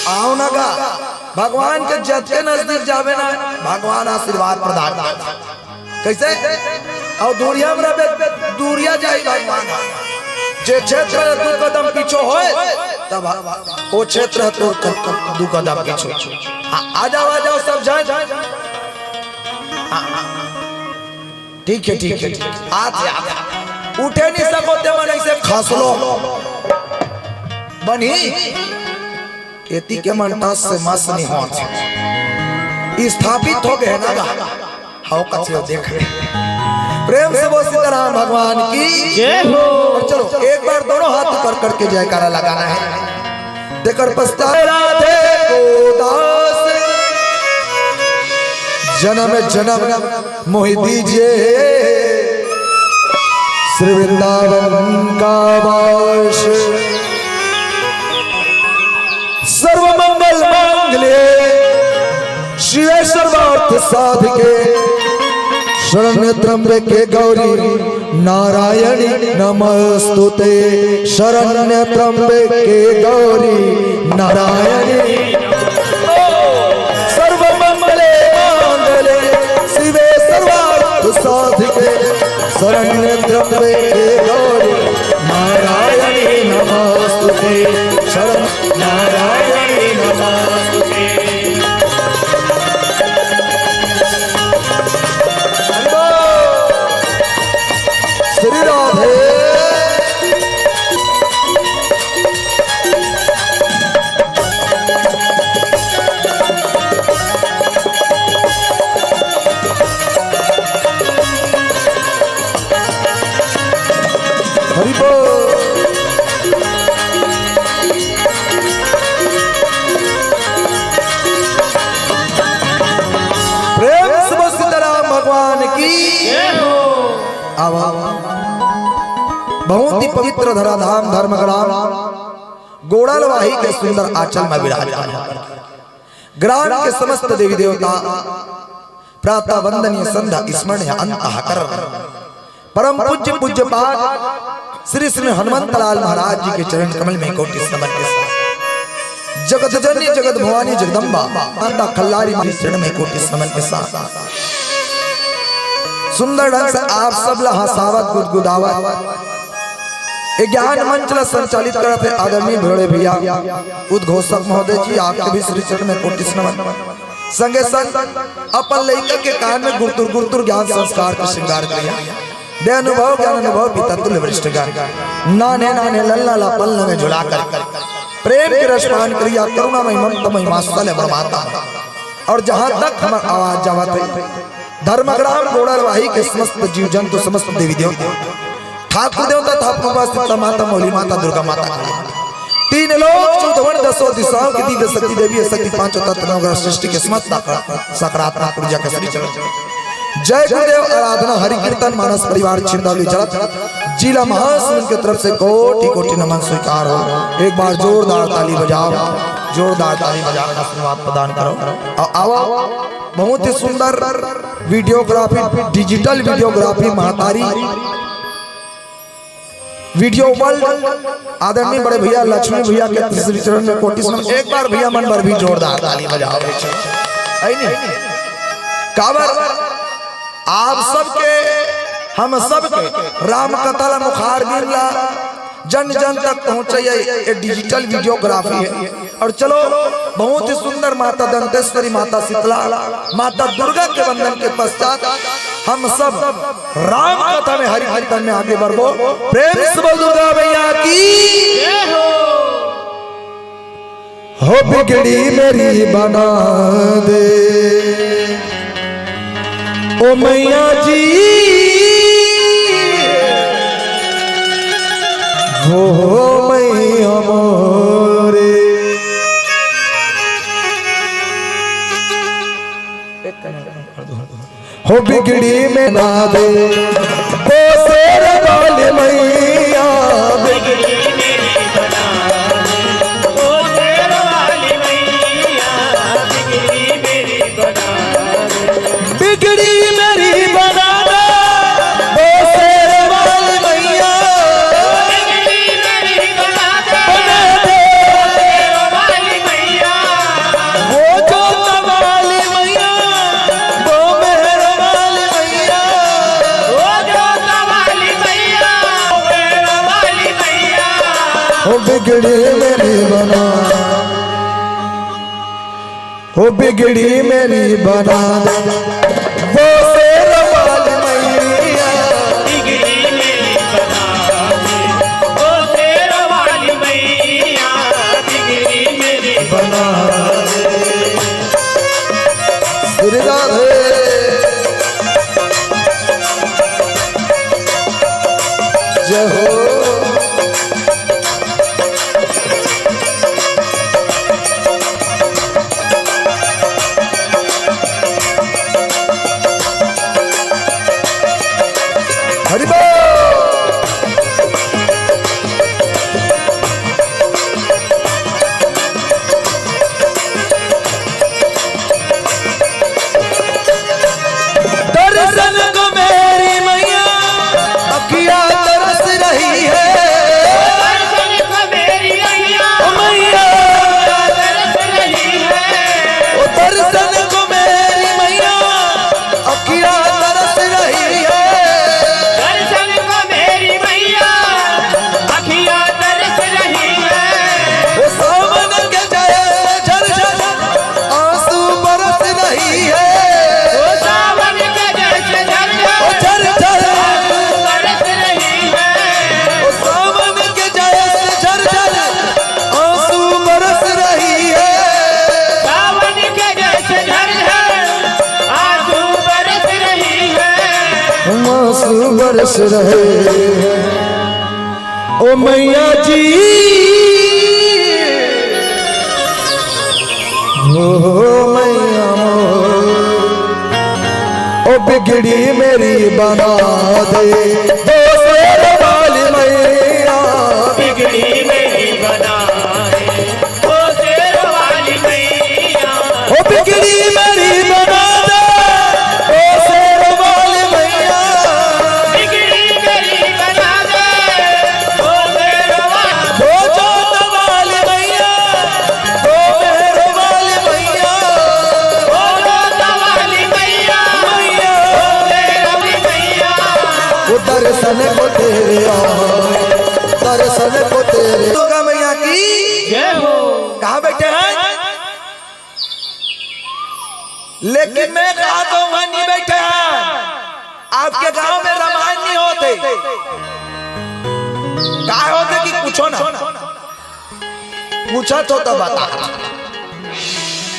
आओ ना गा। भगवान के जतके नजदीक जाबे ना, भगवान आशीर्वाद प्रदान करथे। कइसे? अउ दुरिया में रहबे, दुरिया जाही भगवान। जे क्षेत्र दू कदम पीछू होय, तब ओ क्षेत्र तोर क-, क-, दू कदम पीछू। आ, आ जाओ, आ जाओ सब झन। आ, आ, ठीक है, ठीक है, ठीक है। आत, आत। उठे नहीं सको ते मन ऐसे खसलो। बनी। एती के मन टस से मस नहीं होत। स्थापित हो गए ना गा। हव कथे देख। प्रेम से बोल सीताराम भगवान की। जय हो। अब चलो, एक बार दोनों हाथ ऊपर करके जयकारा लगाना है। तेकर पछताए राधे को दास, जन्म जन्म मोहि दीजिए श्री वृंदावन का वास। सर्व मंगल मांगल्ये शिवे सर्वार्थ साधिके शरण्य त्र्यंबके गौरी नारायणी नमस्तुते। शरण्य त्र्यंबके गौरी नारायणी सर्व मंगले मांगले शिवे सर्वार्थ साधिके शरण्य त्र्यंबके गौरी नारायणी नमस्तुते। शरण नारायणी नमस्तुते। श्री राधे। हरि बोल। प्रेम से बोल सीताराम भगवान की। आवा। बहुत ही पवित्र धराधाम धर्मग्राम गोड़लवाही के सुंदर आंचल में विराजमान है। ग्राम के समस्त देवी देवता प्रातः वंदनीय संध्या स्मरणीय अंतः कर परम पूज्य पूज्य पाद श्री श्री हनुमंत लाल महाराज जी के चरण कमल में कोटि नमन के साथ जगत जननी जगत भवानी जगदम्बा माता खल्लारी माता चरण में कोटि नमन के साथ सुंदर ढंग से आप सब ला हंसावत गुदगुदावत ए ज्ञान मंच ला संचालित करत हे आदरणीय बड़े भैया उद्घोषक महोदय जी, आपके भी श्री चरण में कोटि नमन। संगे संग अपन लइका के कान में गुरतुर गुरतुर ज्ञान संस्कार के श्रृंगार करिया। दे अनुभव ज्ञान अनुभव पिता तुल्य वरिष्ठ ज्ञान। नाने नाने लल्ला ला पलना में झुला कर प्रेम के रस पान करिया। करुणामय ममतामय माँ सल अमर माता। और जहाँ तक हमर आवाज जावत हे धर्मग्राम गोड़लवाही के समस्त जीव जंतु समस्त देवी देवता ठाकुर देवता स्थापना उपासित माता मोहली माता दुर्गा माता काली माता। तीन लोक चौदह वन दसों दिशाओं की दिव्य शक्ति देवी है शक्ति पांचों तत्व नवग्रह सृष्टि के समस्त सकारात्मक ऊर्जा के श्री चरण। जय गुरुदेव आराधना हरि कीर्तन मानस परिवार छिंदौली जलत जिला महासमुंद के तरफ से कोटि कोटि नमन स्वीकार हो। एक बार जोरदार ताली बजाओ, जोरदार ताली बजाकर आशीर्वाद प्रदान करो। और आओ, बहुत ही सुंदर वीडियोग्राफी, डिजिटल वीडियोग्राफी महतारी वीडियो वर्ल्ड आदरणीय बड़े भैया लक्ष्मी भैया के श्री चरण में कोटि नमन। एक बार भैया मन बर भी जोरदार ताली बजाओ। है नहीं? काबर आप सबके, हम सबके राम कथा ला मुखार दिन ला जन जन तक पहुंचाइए, ये डिजिटल वीडियोग्राफी है। और चलो, बहुत ही सुंदर माता दंतेश्वरी, माता शीतला, माता दुर्गा के वंदन के पश्चात हम सब राम कथा में हरि कीर्तन में आगे बढ़बो। प्रेम से बोल दुर्गा मैया की। हो बिगड़ी मेरी बना दे ओ मैया जी, वो मैया मोरे। हो बिगड़ी में ना दे, ओ शेर वाली मैया। बिगड़ी मेरी बना दे, ओ शेर वाली मैया। बना दे। वो जोत वाली मैया, वो मेहर वाली मैया। वो जोत वाली मैया, वो मेहर वाली मैया। हो बिगड़ी मेरी बना, हो बिगड़ी मेरी बना दे, वो शेर वाली मैया। बिगड़ी मेरी बना दे, वो शेर वाली मैया। बिगड़ी मेरी बना दे। श्री राधे। जय हो। बस रहे। ओ मैया जी, ओ मैया मोर, ओ बिगड़ी मेरी बना दे, ओ शेर वाली मैया। बिगड़ी मेरी बना दे, ओ शेर वाली मैया। ओ बिगड़ी मेरी बना दे, ओ शेर वाली मैया। बिगड़ी मेरी बना दे, ओ शेर वाली, ओ जोत वाली मैया, ओ मेहर वाली मैया, ओ जोत वाली मैया, मैया, ओ मेहर वाली मैया। वो दर्शन को तेरे आ, दर्शन को तेरे। दुर्गा मैया की जय हो। कहाँ बैठे हैं? लेकिन मैं कहा तो वहां नहीं बैठे हैं। आपके गांव में रामायण नहीं होते। काय होते कि पूछो ना। पूछा तो, तो बता।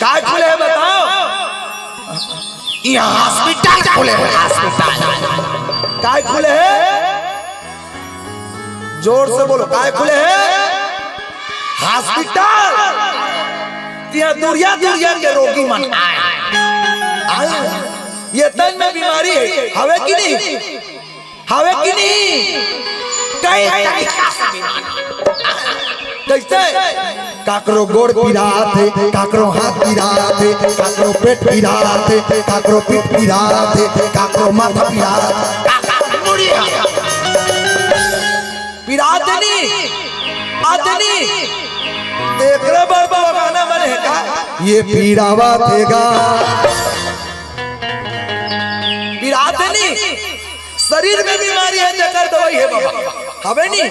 काय खुले है बताओ? यहाँ हॉस्पिटल खुले है, हॉस्पिटल। काय खुले है? जोर से बोलो, काय खुले है? हॉस्पिटल। तिहां दुरिया दुरिया के रोगी मन आए, आए। ये तन में बीमारी है, हवे कि नहीं? हवे कि नहीं? कई तरीका से बीमारी। कैसे? काकरो गोड़ पिरात हे, काकरो हाथ पिरात हे, काकरो पेट पिरात हे, काकरो पीठ पिरात हे, काकरो माथा पिरात हे, काकरो मुड़ी हा पिरात हे नी, आत हे नी। तेकरे बर तो गाना बने हे का? ये पीरावत हे गा। पिरात हे नी, शरीर में बीमारी हे, तेकर दवाई हे बाबा, हवे नी?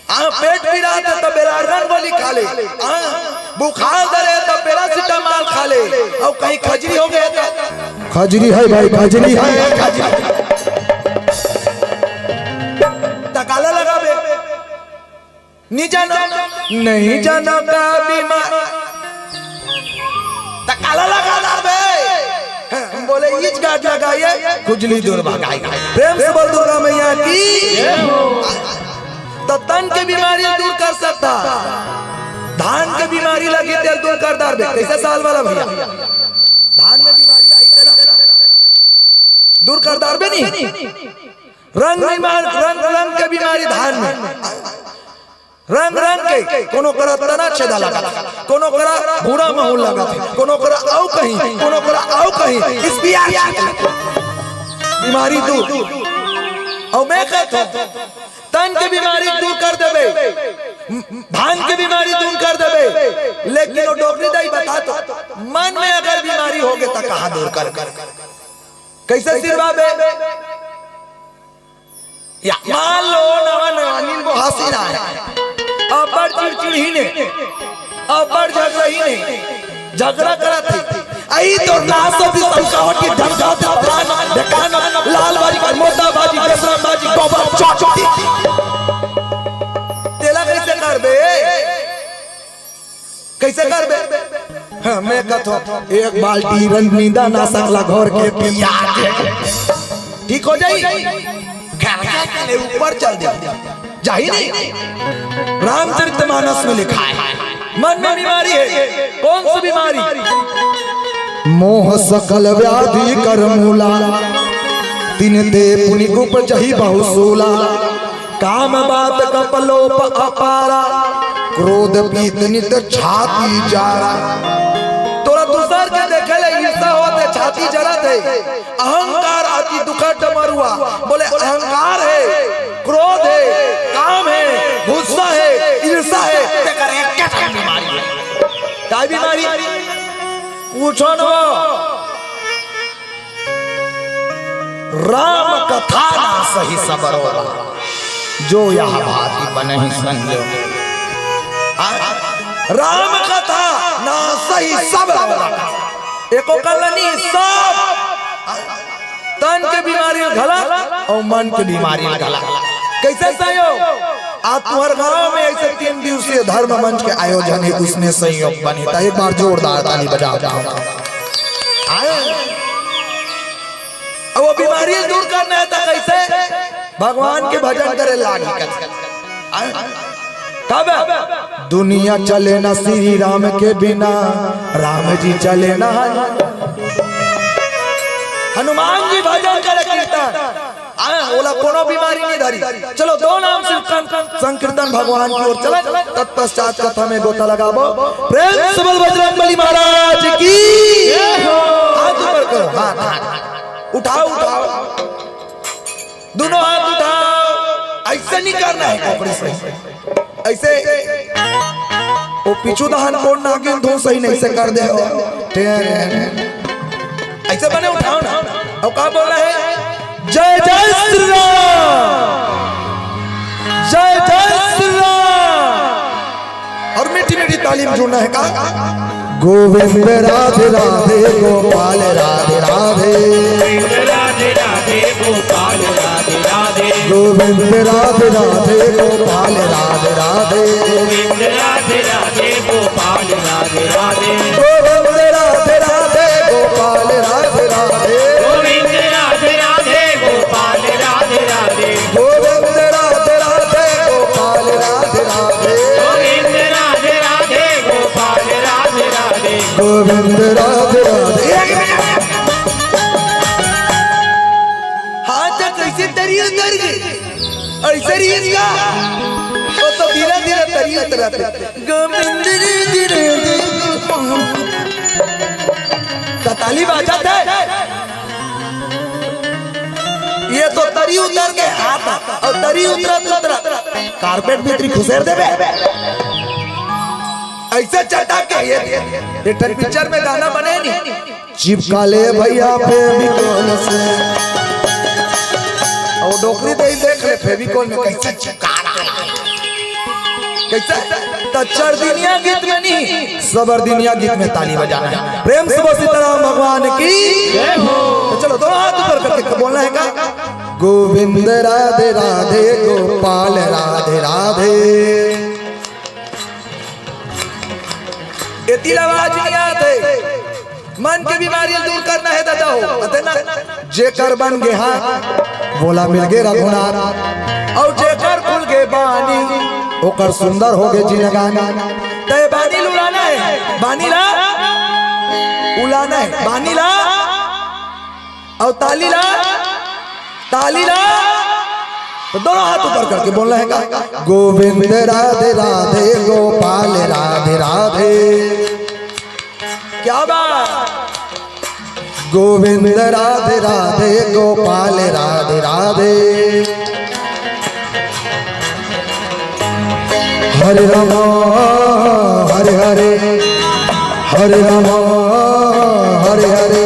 हाँ, पेट पिरात हे त बेलारगन गोली खा ले। हाँ, बुखार धरे हे त पैरासिटामोल खा ले। अउ कहीं खजरी हो गए त खजरी हे भाई, खजरी हे। त काला लगाबे? नी जानो, नहीं जानो का बीमार। त काला लगा डारबे? हम बोले, इच गांठ लगाइए, खुजली दूर भगाई। प्रेम से बोल दुर्गा मैया की। त तन के बीमारी दूर कर सकता, धान के बीमारी लगी तेल दूर कर डारबे। कैसे साल वाला भैया? धान में बीमारी आई तेला दूर कर डारबे नी। रंग बीमार, रंग रंग के बीमारी धान में, रंग रंग के, कोनो करा तना छेदा लगत हे, कोनो करा भूरा महूल लगत हे, कोनो करा अउ कहीं, कोनो करा अउ कहीं, इस बियार बीमारी दूर। अउ मैं कहत हूँ, तन के बीमारी दूर कर देबे, धान के बीमारी दूर कर देबे, लेकिन वो डोकरी दाई बता तो, मन में अगर बीमारी होगे त कहाँ दूर कर, कर? कैसे सिरवाबे? या मान लो नवा नवा नींबू हंसी रहा है, अब्बड़ चिड़चिड़ही ने, अब्बड़ झगड़ही ने, झगड़ा करत हे। आई तो नासो भी संकावट की ढंका दे, ढकान, लाल बाजी, मोटा बाजी, बेसरा बाजी, गोबर चोटी। तेला कैसे करबे? कैसे करबे? हाँ, मैं कहत हूँ, एक बाल्टी रंग नींदा ना सकला घोर के पिया दे। ठीक हो जाई? घर के ले ऊपर चल दे। जाही नहीं? रामचरितमानस में लिखा है। मन में बीमारी है। कौन सी बीमारी? मोह सकल व्याधि कर मूला, तिनते पुनि उपजही बहु सूला। काम बात कपलोप अपारा, क्रोध पीत नित छाती जारा। तोरा दूसर के देखे ले ईर्षा होत हे, छाती जरत हे, अहंकार अति दुखद मरुआ। बोले अहंकार हे, क्रोध हे, काम हे, गुस्सा हे, ईर्षा हे, तेकर एके ठन बीमारी हे। काय बीमारी? पूछो न वो। राम कथा नासही सब रोग, जो यह भांति बनहि संजोग। आ, राम कथा नासही सब रोग। एको कल नहीं, सब। तन के बीमारी घला अउ मन के बीमारी घला। कैसे संयोग? आज तुम्हारे गांव में ऐसे तीन दिवसीय धर्म मंच के आयोजन हे, उसमें संयोग बने। त एक बार जोरदार ताली बजाओ। आए। अब वो बीमारी दूर करना है तो कैसे? भगवान के भजन करे लागी कर। कब? दुनिया चले ना श्री राम के बिना, राम जी चले ना हनुमान। हनुमान जी भजन करे कीर्तन। हाँ, ओला कोनो बीमारी नहीं धरी। चलो, दो नाम संकीर्तन, संकीर्तन भगवान की ओर चले, तत्पश्चात कथा में गोता लगाबो। प्रेम से बोल बजरंग बली महाराज की। हाथ ऊपर करो, हाथ, हाथ उठाओ, उठाओ, दोनों हाथ उठाओ। ऐसे नहीं करना है खोपड़ी से, ऐसे। वो पीछू दहन कोन नागिन धूम सही नहीं से कर दे हो। टेन। ऐसे बने उठाओ ना। और का बोलना है? जय जय श्री राम, जय जय श्री राम। और मीठी मीठी ताली में जुड़ना है का? गोविंद राधे राधे, गोपाल राधे राधे। गोविंद राधे राधे, गोपाल राधे राधे। गोविंद राधे राधे, गोपाल राधे राधे। गोविंद राधे राधे, गोपाल राधे राधे। गोविंद राधे राधे, गोपाल राधे राधे। गोविंद राधे राधे, गोपाल राधे राधे। गोविंद राधे राधे, गोपाल राधे राधे। गोविंद राधे राधे, गोपाल राधे राधे। गोविंद राधे राधे। एक मिनट। हाथ तक कैसे तरी उतर गई? ऐसे रही इसका? वो तो धीरे धीरे तरी उतरत। गोविंद रे धीरे धीरे। तो ताली बाजत है। ये तो तरी उतर के हाथ, और तरी उतरत उतरत कारपेट भीतरी खुसेर देबे। ऐसे चटा के ये, ये ठन पिक्चर में गाना बने नहीं। चिपका ले भैया फेविकोल से। और डोकरी दे ही देख ले फेविकोल में कैसे चिपका रहा है। कैसे? तो चरदिनिया गीत में नहीं, सबरदिनिया गीत में ताली बजाना है। प्रेम से बोल सीताराम भगवान की। जय हो। तो चलो दोनों हाथ ऊपर करके बोलना है का? गोविंद राधे राधे, गोपाल राधे राधे। एती ला आवाज नहीं आते। मन के बीमारी दूर करना है दादा हो, अते ना। जेकर बन गे हाथ, वोला मिल गे रघुनाथ। और जेकर खुल गे बानी, ओकर सुंदर हो गे जिनगानी। ते बानी ल उड़ाना है, बानी ला उड़ाना है, बानी ला। और ताली ला, ताली ला। तो दोनों हाथ ऊपर करके बोलना है का? गोविंद राधे राधे, गोपाल राधे राधे। क्या बात। गोविंद राधे राधे, गोपाल राधे राधे। हरे राम, हरे हरे, हरे राम, हरे हरे,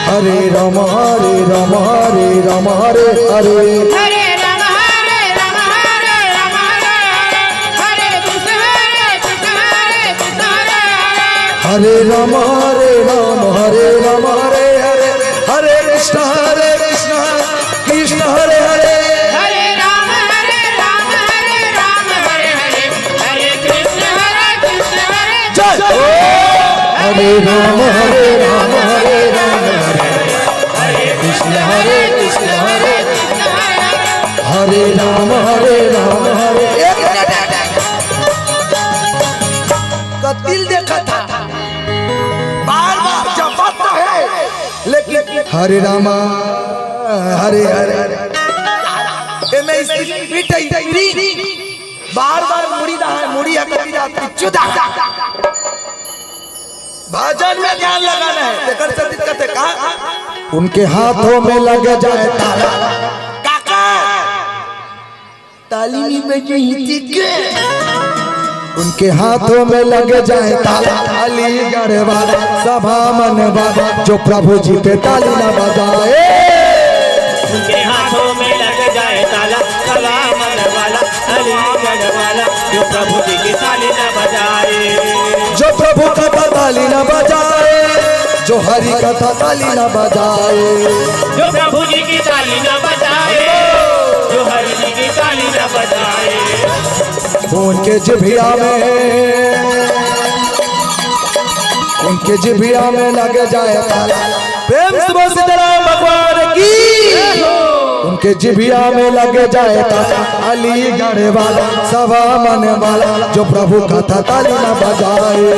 हरे राम, हरे राम, हरे राम, हरे हरे। हरे राम, हरे राम, हरे राम, हरे हरे, हरे कृष्ण, हरे कृष्ण, हरे कृष्ण, हरे हरे। हरे राम, हरे राम, हरे राम, हरे हरे, हरे कृष्ण, हरे कृष्ण, कृष्ण हरे हरे। हरे राम, हरे राम, हरे राम, हरे हरे, हरे कृष्ण, हरे कृष्ण, हरे जय हो। हरे राम, हरे राम, हरे राम, हरे हरे, हरे कृष्ण, हरे कृष्ण, हरे हरे राम, हरे राम, हरे। एक मिनट। कतिल देखा था, बार बार जपत तो है, लेकिन हरे रामा, हरे हरे। एमे स्पिरिट है, स्पिरिट। बार बार मुड़ी दा है, मुड़ी है, कति दा, चुदा। भजन में ध्यान लगाना है। तेकर से दिक्कत है का? उनके हाथों में लग जाए ताला। काका, ताली नहीं बजी थी के। उनके हाथों में लग जाए ताला, अलीगढ़ वाला सभा मन वाला, जो प्रभु जी पे ताली ना बजाए। उनके हाथों में लग जाए ताला, सभा मन वाला, अलीगढ़ वाला, जो प्रभु जी की ताली ना बजाए। जो प्रभु का ताली ना बजाए, जो हरि कथा ताली ना बजाए। जो प्रभु जी की ताली ना बजाए, जो हरि जी की ताली ना बजाए। उनके जिभिया में, उनके के जिभिया में लग जाए ताला। प्रेम से बोल सीताराम भगवान की। उनके जिभिया में लग जाए ताला, अलीगढ़ वाला सवामन वाला, जो प्रभु कथा ताली न बजाए।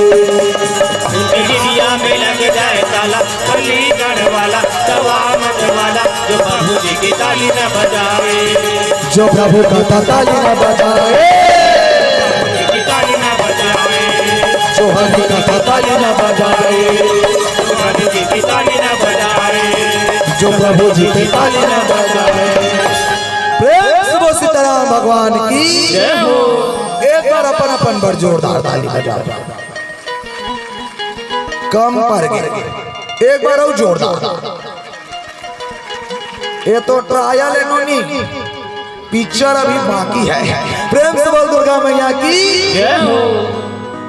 उनके जिभिया में लग जाए ताला, अलीगढ़ वाला सवामन वाला, जो प्रभु जी की ताली न बजाए। जो प्रभु कथा ताली न बजाए। प्रभु जी की ताली न बजाए। जो हरि कथा ताली न बजाए। जो हरि जी की ताली न बजाए। जो प्रभु जी की ताली न बजाए। प्रेम से बोल सीताराम भगवान की। जय हो। एक बार अपन अपन बर जोरदार ताली बजाओ। कम पड़ गए, एक बार और जोरदार। ये तो ट्रायल है नोनी, पिक्चर अभी बाकी है। प्रेम से बोल दुर्गा मैया की। जय हो।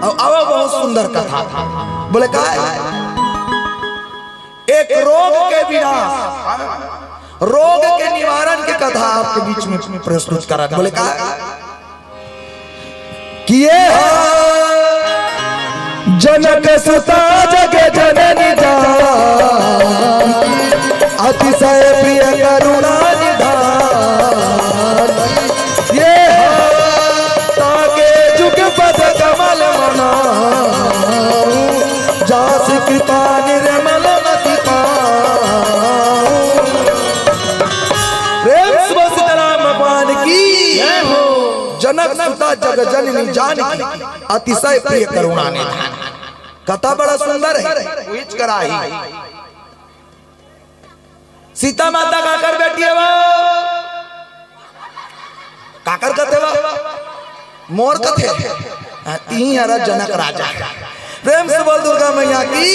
अब अब बहुत सुंदर कथा। बोले का है? एक रोग के विनाश, रोग के निवारण के कथा आपके बीच में प्रस्तुत करा। बोले का है? कि ये हा जनक सुता जग जननी जान, अतिशय प्रिय करुणा निधान। ये हा ताके जुग पद कमल मनाऊं, जास कृपा निर्मल मति पाऊं। प्रेम से बोल सीताराम भगवान की। जय हो। जनक सुता जग जननी जानकी, अतिशय प्रिय करुणा निधान। कथा बड़ा सुंदर है। उहिच कराही। सीता माता काकर बेटी है वो? काकर कथे वो? मोर कथे। हाँ, तिही हरा जनक राजा। प्रेम से बोल दुर्गा मैया की।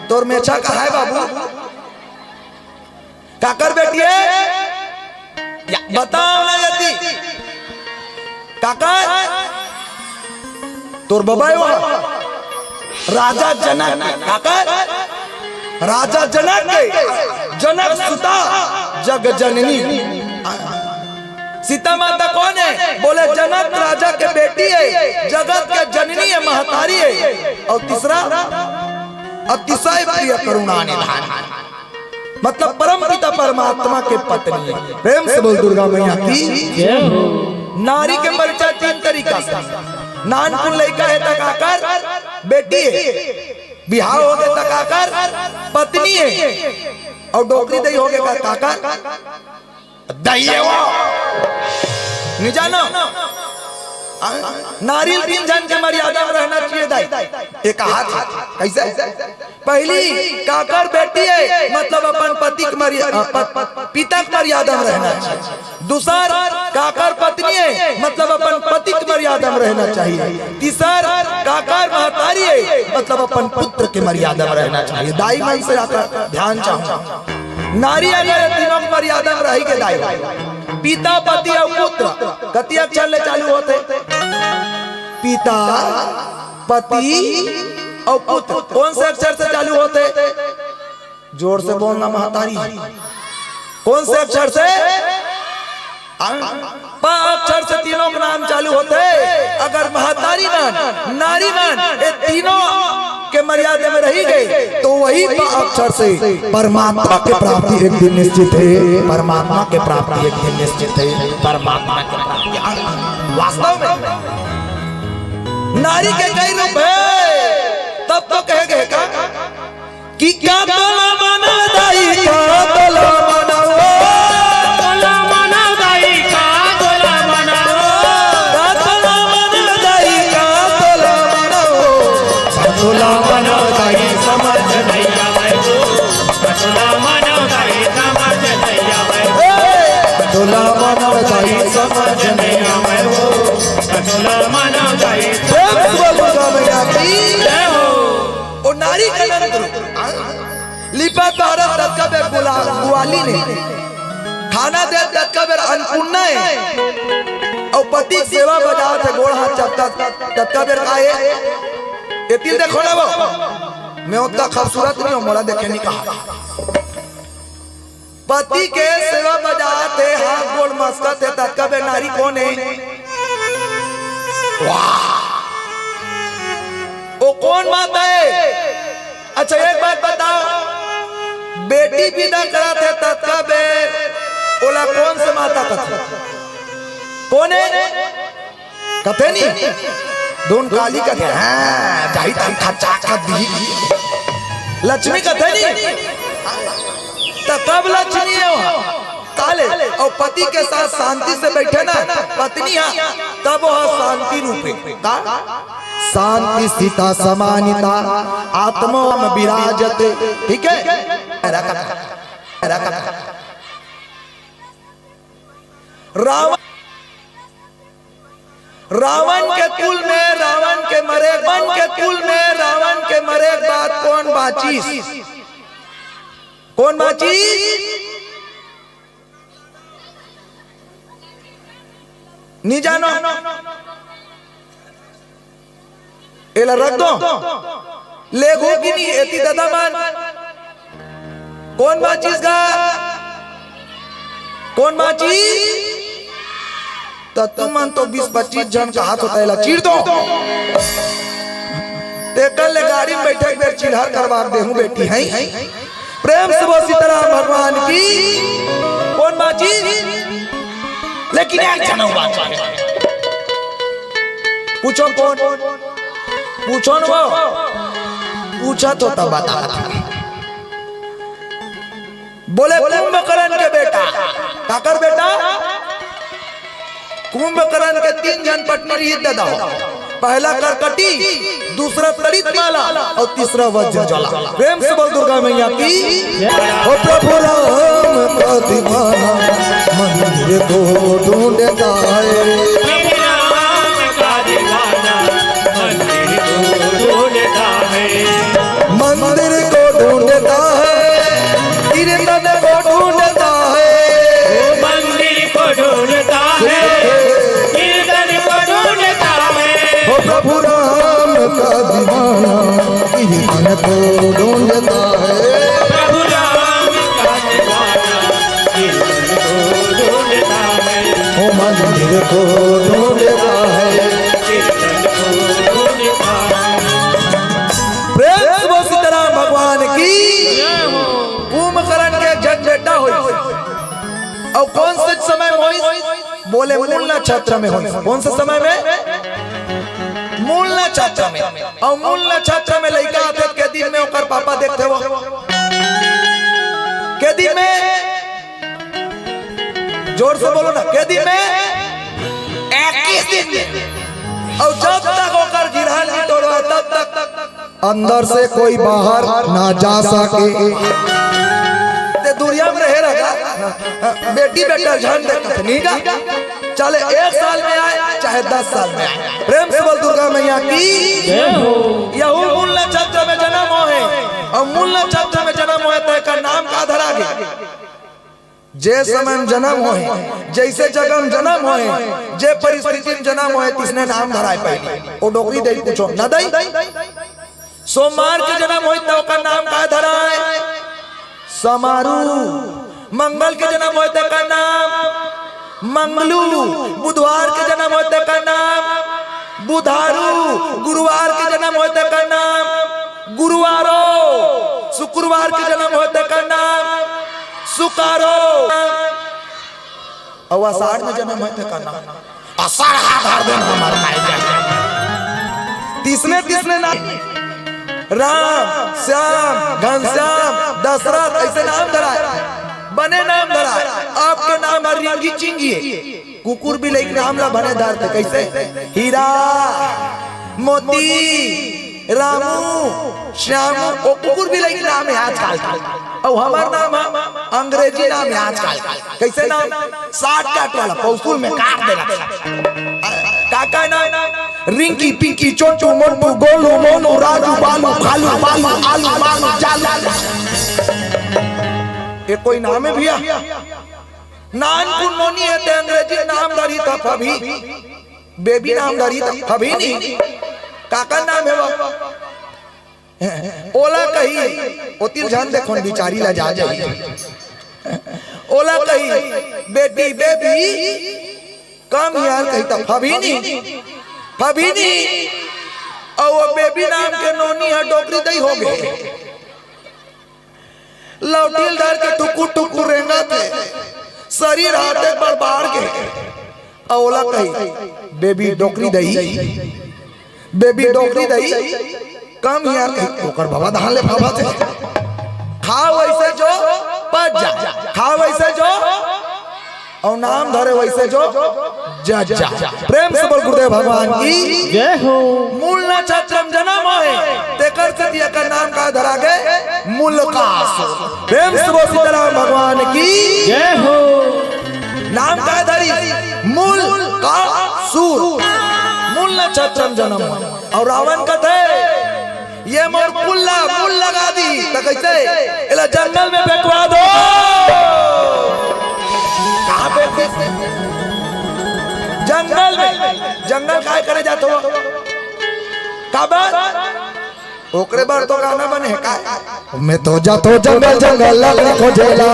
तोर मेछा कहाँ है बाबू? काकर बेटी है? या, बताओ ना यदि। काकर? तोर बबाई हुआ। राजा जनक। काकर? राजा जनक के। जनक सुता जग जननी। सीता माता कौन है? बोले जनक राजा के बेटी है, जगत के जननी है, महतारी है। और तीसरा अतिशय प्रिय करुणा निधान, मतलब परम पिता परमात्मा के पत्नी है। प्रेम से बोल दुर्गा मैया की। जय हो। नारी के परिचय तीन तरीका से। नानकुन लइका है त काकर? बेटी है। बिहाव हो गए त काकर? पत्नी है। और डोकरी दई हो गए का काकर? दई है वो। नहीं जानो? आ? नारी तीन जन के मर्यादा में रहना चाहिए दाई। एक हाथ है। कैसे? पहली काकर बेटी है, मतलब अपन पति के मर्या-, अ, प-, पिता के मर्यादा में रहना चाहिए। दूसर काकर पत्नी है, मतलब अपन पति के मर्यादा में रहना चाहिए। तीसर काकर महतारी है, मतलब अपन पुत्र के मर्यादा में रहना चाहिए। दाई मन से आकर ध्यान चाहूं। नारी अगर ये तीनों के मर्यादा में रही के दाई, पिता, पति और पुत्र, कति अक्षर ले चालू होते? पिता, पति और पुत्र कौन से अक्षर से चालू होते? जोर से बोलना महतारी। कौन से अक्षर से? हाँ? प अक्षर से तीनों के नाम चालू होते। अगर महतारी मन, नारी मन, ये तीनों के मर्यादा में रही गए, तो वही प अक्षर से परमात्मा के प्राप्ति एक दिन निश्चित है। परमात्मा के प्राप्ति एक दिन निश्चित है। परमात्मा के प्राप्ति, हाँ, वास्तव में नारी के कई रूप है, तब तो कहे गए का कि का तोला मनव दाई, का तोला मनव। तोला मनव दाई, का तोला मनव। का तोला मनव दाई, का तोला मनव। का तोला मनव दाई, समझ नहीं आवे वो। का तोला मनव दाई, समझ नहीं आवे वो। ए! का तोला मनव दाई, समझ नहीं आवे वो। का तोला मनव दाई, प्रेम से बोल दुर्गा मैया की। जय हो। ओ नारी का नंद रूप। लिपा तोहरा ततका बेर गुला-, गुआली ने, खाना दे ततका बेर अन्नपूर्णा है, और पति के सेवा बजावत है, गोड़ हाथ चपता ततका बेर का है? ये तिल देखो ना वो, मैं उतना खूबसूरत नहीं हूँ, मोला देखे नहीं कहा। पति के सेवा बजावत है, हाथ गोड़ मस्कत है, ततका बेर नारी कौन है? वाह! ओ कोन माता हे? अच्छा, एक बात बताव, बेटी बिदा करत हे ततका बेर ओला कोन से माता कथे? कोन हे? कथे नी, धुन काली कथे, हाँ, जाही तन खचा खच दिही। लक्ष्मी कथे नी, त कब लक्ष्मी हे वो? काले, अउ पति के साथ शांति से बइठे ना, पत्नी हा, तब वो शांति रूप हे। का? शांति सिता समाहिता, आत्मा में विराजते। ठीक हे? रख, रख। रावण, रावण के कुल में, रावण के मरे, रावण के कुल में, रावण के मरे के बाद कोन बाचिस? कोन बाचिस? नी जानो? एला रख दो। लेगहू कि नी? एती ददा मन। कोन बाचिस गा? कोन बाचिस? त तुमन तो बीस पच्चीस झन कहात हो, त एला चीर दो। तेकर ले गाड़ी में बइठे के बेर चिल्हर करवा के देहूं बेटी, हैं? प्रेम से बोल सीताराम भगवान की। कोन बाचिस? लेकिन एक झन अउ बाचे। पूछो कोन? पूछो न वो। पूछत हो तब बता। बोले कुंभकर्ण के बेटा। काकर बेटा? कुंभकर्ण के तीन झन पत्नी रहिस ददा हो। पहला करकटी, दूसरा तड़ित माला अउ तीसरा वज्र ज्वाला। प्रेम से बोल दुर्गा मैया की। हो प्रभु राम का दीवाना मंदिर को ढूंढता है। प्रभु राम का दीवाना मंदिर को ढूंढता है। मंदिर को ढूंढता है, कीर्तन को ढूंढता है। मंदिर को ढूंढता है, कीर्तन को ढूंढता है। हो प्रभु राम का दीवाना कीर्तन को ढूंढता है। प्रभु राम का दीवाना कीर्तन को ढूंढता है। हो मंदिर को ढूंढता है। कीर्तन को ढूंढता है। प्रेम से बोल सीताराम भगवान की। कुंभकर्ण के एक झन बेटा होइस। अउ कोन से समय में होइस? बोले मूल नक्षत्र में होइस। कोन से समय में? मूल नक्षत्र में। अउ मूल नक्षत्र में लइका आथे, के दिन में ओकर पापा देखथे वो? के दिन में? जोर से बोलो ना, के दिन में? इक्कीस दिन में। अउ जब तक ओकर गिरहन नी टोरवाय, तब तक अंदर से कोई बाहर ना जा सके। ते दुरिहा में रहे रहा, बेटी बेटा झन देखत नी गा। चले, एक साल में आय, चाहे दस साल में आय। प्रेम से बोल दुर्गा मैया की। जय हो। यहू मूल नक्षत्र में जनम होहे, अउ मूल नक्षत्र में जनम होहे, त एकर नाम का धरा गे? जे समय में जनम होहे, जइसे जगह में जनम होहे, जे परिस्थिति में जनम होहे, तिसने नाम धराय पहिली। ओ डोकरी दई पूछो, न दई? सोमवार के जनम होही त ओकर नाम का धराय? समारू। मंगल के जनम होही त ओकर नाम मंगलू। बुधवार के जनम होही त ओकर नाम बुधारू। गुरुवार के जनम होही त ओकर नाम गुरुवारो। शुक्रवार के जनम होही त ओकर नाम सुकारो। अउ आषाढ़ में जनम होही त ओकर नाम अषाढ़ा धर देन हमर माई जान। तिसने तिसने नाम, राम, श्याम, घनश्याम, दशरथ, अइसे नाम धराय, बने नाम धराय। आपके नाम हर रिंगी चिंगी हे। कुकुर बिलई के नाम ला बने धरथे, कइसे? हीरा, मोती, रामू, श्यामू, ओ कुकुर बिलई के नाम हे आजकल के। अउ हमर नाम हे, अंग्रेजी नाम हे आजकल के। कइसे नाम? शॉर्टकट वाला, पौसुल में काट देना। का का नाम? रिंकी, पिंकी, चोटू, मोटू, गोलू, मोनू, राजू, बालू, खालू, बालू, आलू, बालू, चालू। ये कोई नाम हे भइया? नानकुन नोनी हे ते अंग्रेजी नाम धरही त फबही, बेबी नाम धरही त फबही नी। का का नाम हे वो? ओला कही, ओती ल झन देखोन, बिचारी लजा जाही। ओला कही, बेटी, बेबी, come here कही त फबही नी, फबही नी। अउ वो बेबी बेबी नाम के नोनी ह डोकरी दई हो गे। लौटिल धर के टुकुर टुकुर रेंगत हे, शरीर हाथ एक बार बाढ़ गे। अउ ओला कही, "बेबी डोकरी दई, बेबी डोकरी दई।" कम हिया कही, "ओकर बाबा धान ले भावत हे।" खा वैसे जो पच जा, खा वैसे जो, अउ नाम धरे वैसे जो जज जा। प्रेम से बोल गुरुदेव भगवान की। जय हो। मूल नक्षत्र में जन्म होय, तेकर से दिया का नाम का धरा गे, मूल का। प्रेम से बोल सीताराम भगवान की। जय हो। नाम का धरी, मूल का सूर। मूल नक्षत्र में जन्म होय। अउ रावण कथे, "ये मोर पुल्ला मूल लगा दी," त कइसे? "एला जंगल में फेंकवा दो।" कहाँ फेंक दे? जंगल में। जंगल काय करे जात हो? काबर? ओकरे बर तो गाना बने हे का? मैं तो जातो जंगल जंगल लकड़ी खोजेला,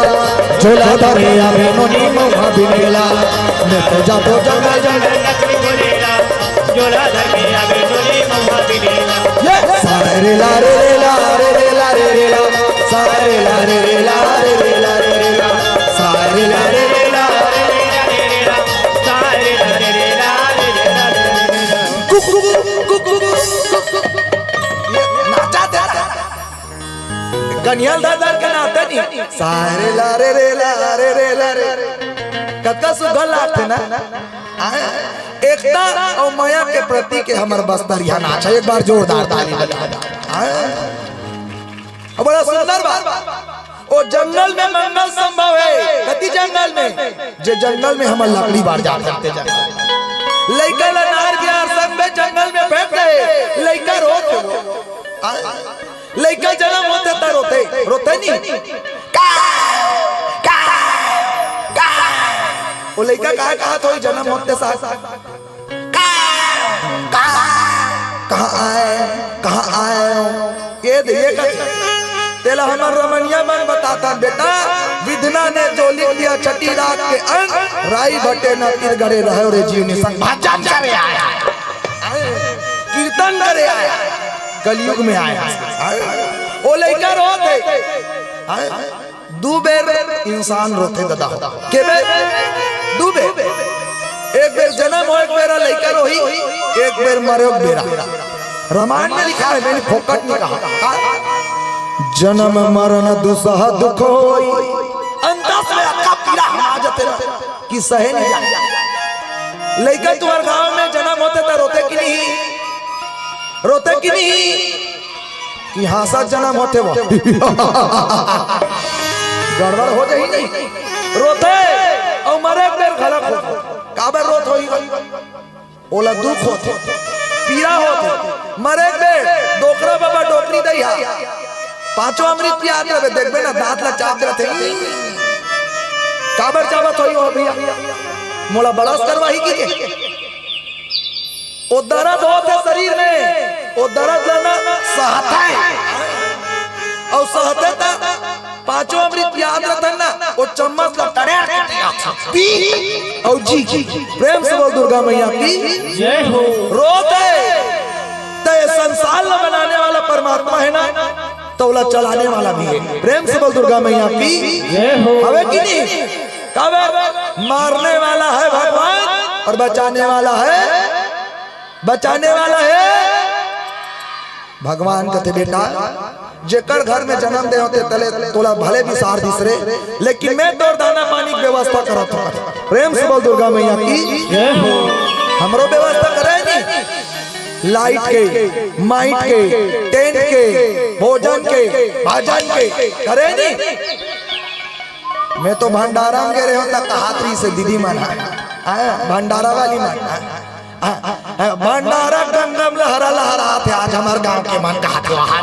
झोला धरे आवे नोनी मउहा बिनेला। मैं तो जातो जंगल जंगल लकड़ी खोजेला, झोला धरे आवे नोनी मउहा बिनेला। ये सारे रे ला रे रे ला रे रे ला रे रे ला, सारे ला रे रे ला रे रे ला रे रे ला, सारे ला रे रे ला रे रे ला रे रे ला, सारे ला रे रे ला रे रे ला रे रे ला। Cook cook cook cook cook. ये नाचा देता। कनियल दादा के नाते नहीं। सारे ला रे रे ला रे रे ला रे। कतका सुघर लागथे ना। हाँ? एकता अउ मया के प्रतीक हे हमर बस्तरिया नाच। एक बार जोरदार ताली बजा। हाँ? अउ बड़ा सुंदर बात। ओ जंगल में मंगल संभव हे। कति जंगल में? जे जंगल में हमर लकड़ी बार जात हे, ते जंगल। लइका ला नार बियार संग में जंगल में फेंक दे। लइका रोत हे। हाँ? लइका जन्म होथे त रोथे, रोथे नहीं? का, का, का। ओ लइका का कहत होही जन्म होथे साथ? का, का, कहाँ आए, कहाँ आए हो? ये दे, ये कर। तेला हमर रमनिया मन बताथन, "बेटा, विधना ने जो लिख दिया छठी रात के अंक, राई भट्टे न तीर गड़े रहे रे जीव निसंग।" भजन करे आया, कीर्तन करे आया। कलयुग में आए हस। ओ लइका रोत हे। हाँ? दू बेर इंसान रोथे ददा हो। के बेर? दू बेर। एक बेर जन्म होय के बेरा लइका रोही, एक बेर मरे के बेरा। रामायण में लिखा हे, मैंने फोकट नहीं कहा। का? जन्म मरण दुसह दुख होई। अंतस में अतका पीड़ा हमा जथे ना। कि सहे नहीं जाए। लइका तुम्हर गांव में जन्म होथे त रोथे कि नहीं? रोथे कि नहीं? कि हाँसत जन्म होथे वो। गड़बड़ हो जाही नहीं। रोथे अउ मरे के बेर घलक होथे। काबर रोत होही? ओला दुख होथे, पीड़ा होथे, मरे के बेर डोकरा बाबा डोकरी दई हा, पांचों अमृत पियात रहे, देखबे ना दांत ला चाप देथे। काबर चाबत होही ओ भैया? मोला बरस करवाही कि के? ओ दरद होथे शरीर में, ओ दरद ला ना सहथे। अउ सहथे त पांचों अमृत पियात रहिथे ना, ओ चम्मच ला टड़ेड़ के पियाथे। पी अउ जी। प्रेम से बोल दुर्गा मैया की। जय हो। रोत हे त ए संसार ला बनाने वाला परमात्मा हे ना, त ओला चलाने वाला भी हे। प्रेम से बोल दुर्गा मैया की। जय हो। हवे कि नहीं? काबर? मारने वाला है भगवान अउ बचाने वाला है, बचाने वाला है भगवान। कथे, "बेटा, जेकर घर में जन्म दे हों ते तले तोला भले बिसार दिस रे, लेकिन मैं तोर दाना पानी के व्यवस्था करत हों।" प्रेम से बोल दुर्गा मैया की। जय हो। हमरो व्यवस्था करे नहीं, लाइट के, माइट के, टेंट के, भोजन के, भाजन के करे नहीं। मैं तो भंडारा में गे रहे हों त कहात रहिसे दीदी मन ह, हाँ, भंडारा वाली मन ह, हाँ, हाँ, भंडारा गंगा में लहरा लहरात हे, आज हमर गांव के मन कहात हे वहां।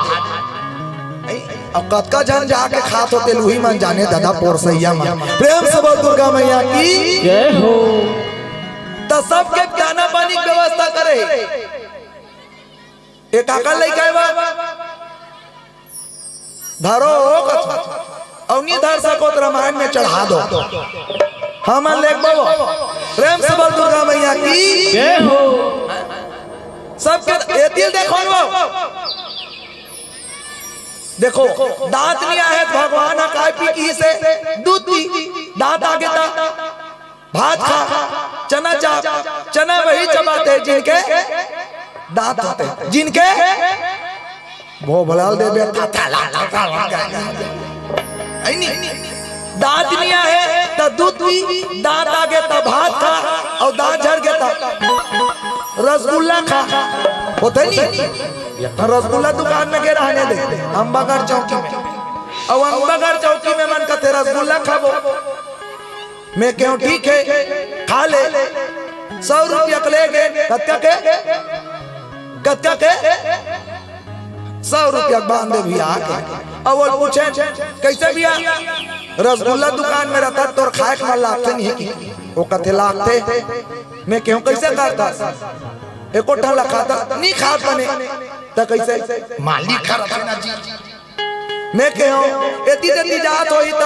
अउ कतका झन जाके खात होते लूही मन जाने ददा पोरसैया मन। प्रेम से बोल दुर्गा मैया की। जय हो। त सबके दाना पानी के व्यवस्था करे। ए काकर लइका हे बा? धरो हो कथो। अउ नी धर सको त रामायण में चढ़ा दो। हमन लेगबो। प्रेम से बोल दुर्गा मैया की। जय हो। सबके ए तिल देखो न वो। देखो, दांत नइ आहे त भगवान ह काय पी किहिसे? दूध पी। दांत आगे त भात खा, चना चाप, चना वही चबाथे जिनके दांत होथे, जिनके भोभला ल देबे, था, था, ला, ला, ला, ला, ला, ला। अइ नी? दांत नइ आहे, त दूध पी, दांत आगे, त भात खा, अउ दांत झरगे, त रसगुल्ला खा। होथे नी? रसगुल्ला दुकान में गे रहने दे, अम्बागढ़ चौकी में। अउ अम्बागढ़ चौकी में मन कथे रसगुल्ला खाबो। मैं केहेंव, "ठीक हे, खा ले।" सौ रुपया के लेगे, कतका के? कतका के? सौ रुपया के बांधे भइया आके। अउ वो पूछे, "कइसे भइया? रसगुल्ला दुकान में रहता, तोर खाए के मन लागथे नहीं कि?" वो कथे, "लागथे।" मैं केहेंव, "कइसे करथस?" "एको ठन ला खाता, नइ खात बने।" "त कइसे?" "मालिक खात हे ना जी।" मैं केहेंव, एती तेती जात होही त।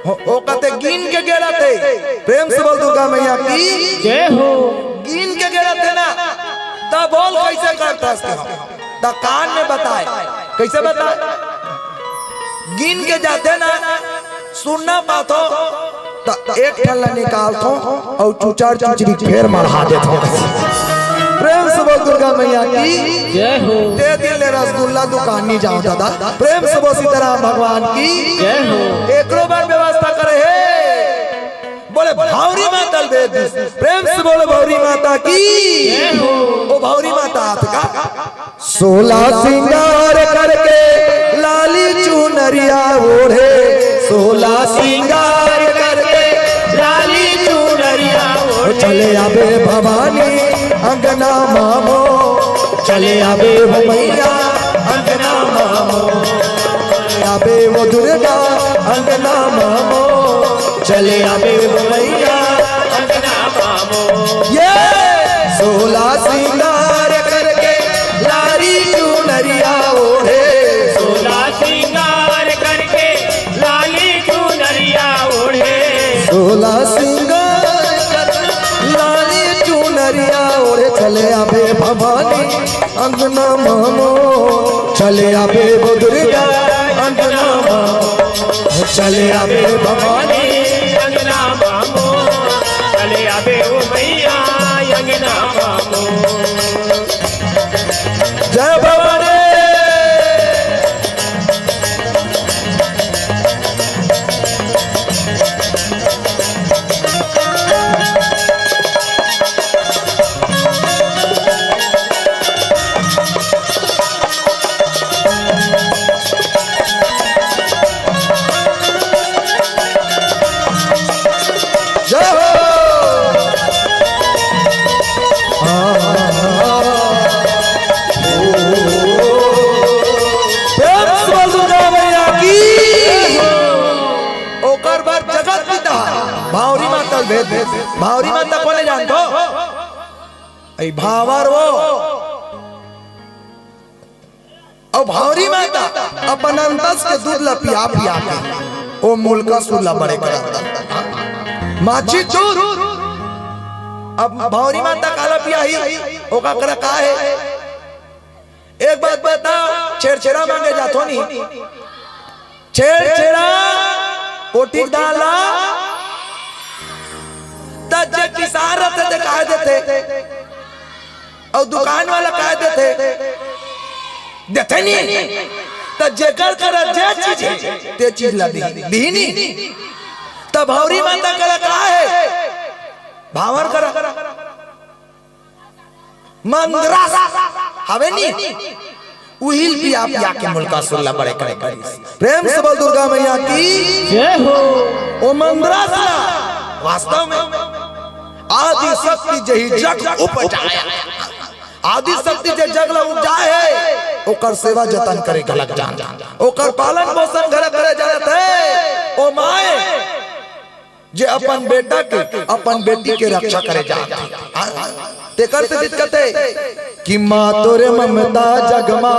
हो, ओ कथे, "गिन के गे रथे।" प्रेम से बोल दुर्गा मैया की। जय हो। गिन के गे रथे ना, त बोल कइसे करथस केहेंव। त कान में बताए, कइसे बताए? गिन के जाथे ना, सुनना पाथो, त एक ठन ला निकालथो अउ चुचर चुचरी फेर मढ़ा देथो। प्रेम से बोल दुर्गा मैया की। जय हो। ते दिन ले रसगुल्ला दुकान नइ जांव दादा। प्रेम से बोल सीताराम भगवान की। जय हो। एकरो बर व्यवस्था करे हे। बोले भौरी माता ल भेज दिस। प्रेम से बोलो भौरी माता की। जय हो। ओ भौरी माता आथे का? सोला सिंगार करके लाली चुनरिया ओढ़े, सोला सिंगार करके लाली चुनरिया ओढ़े। चले आबे भवानी अंगना मामो, चले आबे हो मैया अंगना मामो, चले आबे वो दुर्गा अंगना मामो, चले आबे वो मैया अंगना मामो। ये सोला सिंगार करके लाली चुनरिया ओढ़े, सोला सिंगार करके लाली चुनरिया ओढ़े। सोला सिंगार करके लाली चुनरिया ओढ़े, चले आबे भवानी अंगना मामो, चले आबे वो दुर्गा अंगना मामो, चले आबे भवानी अंगना मामो, चले आबे वो मैया अंगना मामो। जय भवानी। जय हो। हाँ, हाँ, हाँ। प्रेम से बोल दुर्गा मैया की। ओकर बर जगत पिता भावरी माता ल भेज दे। भावरी माता कोने जानथो? अई भावर वो। अउ भावरी माता अपन अंतस के दूध ला पिया पिया के ओ मुलकासुर ला बड़े करत। माछी दूध। अब भावरी माता काला पियाही, ओका करा का हे? एक बात बता, छेरछेरा मांगे जाथो नी, छेरछेरा कोटिक दान ला, त जे किसान रथे ते काय देथे? अउ दुकान वाला काय देथे? देथे नी। त जेकर करा जे चीज हे, ते चीज ला दिही, दिही नी। त भावरी माता करा का हे? भावर करा। मंदरस हवे नी, उहिल पिया पिया के मुलकासुर ला बड़े करे करिस। प्रेम से बोल दुर्गा मैया की। जय हो। ओ मंदरस ला वास्तव में आदि शक्ति जही जग उपजाया। आदि शक्ति जे जग ला उपजाए हे, ओकर सेवा जतन करे घलक जान, ओकर पालन पोषण घलक करे जानत हे। ओ माय जे अपन बेटा के, अपन बेटी के रक्षा करे जात हे। हाँ? तेकर से दिक्कत हे कि माँ तोरे ममता जग मा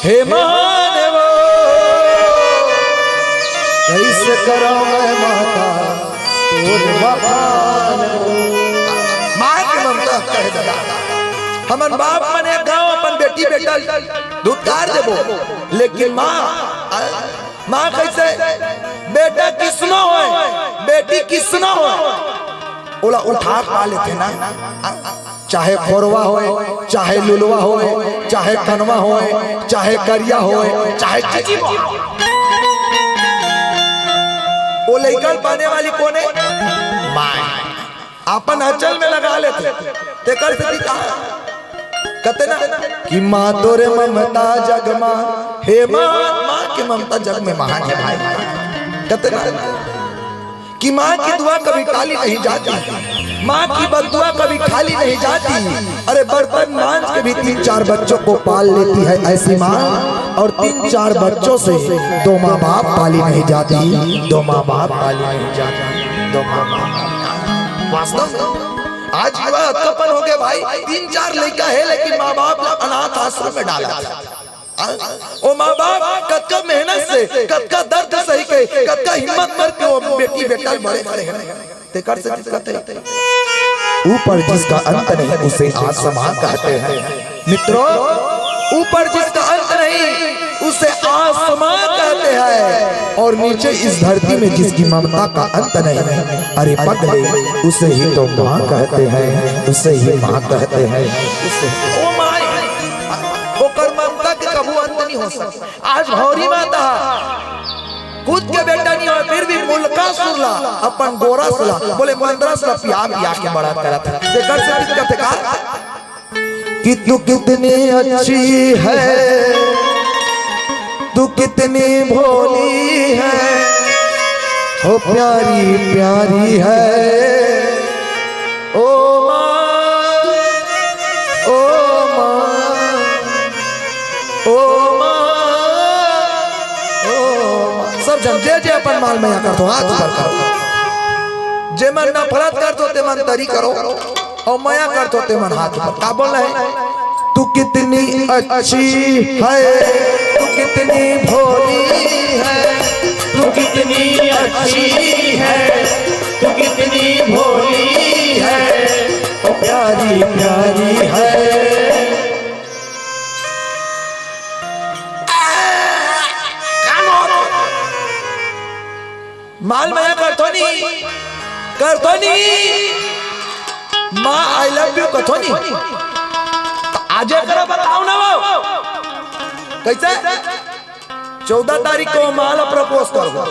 हे महान वो, कइसे करँव मैं माता तोरे बखान वो। माँ के ममता कहे दादा, हमन बाप मन एक घांव अपन बेटी बेटी बेटा धुतकार देबो, लेकिन माँ, माँ कैसे? बेटा किसनो होय, बेटी किसनो होय, ओला उठा पा लेथे ना। चाहे खोरवा होय, चाहे लुलवा होय, चाहे कनवा होय, चाहे करिया होय, चाहे चिचिबो। ओ लइका ल पाने वाली कोन हे? माय। अपन अंचल में लगा लेथे। तेकर सेती कहा, कथे ना कि माँ तोरे ममता जग मा, हे माँ, माँ के ममता जग में महान हे भाई। कथे ना कि माँ की दुआ कभी टाली नहीं जाती, माँ की बददुआ कभी खाली नहीं जाती। अरे, बर्तन मांज के भी तीन चार बच्चों को पाल लेती है ऐसी माँ, और तीन चार बच्चों से दो माँ बाप पाली नहीं जाती, दो माँ बाप पाली नहीं जाती, दो माँ बाप। वास्तव में आज युवा अतकापन हो गए भाई, तीन चार लइका हे लेकिन माँ बाप ला अनाथ आश्रम में डाला। हाँ? ओ माँ बाप कतका मेहनत से, कतका दर्द सही के, कतका हिम्मत करके ओ बेटी बेटा ल बड़े करे हे। तेकर से दिक्कत हे। ऊपर जिसका अंत नहीं, उसे आसमां कहते हैं। मित्रों, ऊपर जिसका अंत नहीं, उसे आसमां कहते हैं, और नीचे इस धरती में जिसकी ममता का अंत नहीं, अरे पगले, उसे ही तो माँ कहते हैं, उसे ही माँ कहते हैं। उसे, ओ माई, ओकर ममता के कभू अंत नहीं हो सकता। आज भौरी माता कूद के बेटा नहीं होय, फिर भी मुलका सुरला, अपन गोरस ला, बोले मंदरस ला पिया पिया के बड़ा करत हे। तेकर से दिक्कत हे का? कि तू कितनी अच्छी है, तू कितनी भोली है, हो प्यारी प्यारी है। ओ माँ, ओ माँ, ओ माँ, ओ माँ। सब झन जे जे अपन माल मया करथो, हाथ ऊपर करो। जे मन नफरत करथो, ते मन तरी करो। अउ मया करथो, ते मन हाथ ऊपर। का बोलना हे? तू कितनी अच्छी है, तू कितनी भोली है, तू कितनी अच्छी है, तू कितनी भोली है, ओ प्यारी प्यारी है। माल मया करथो नी, करथो नी। माँ, I love you कथो नी। त आज एकरा बताओ ना वो। कैसे? चौदह तारीख को माँ ला propose करबो।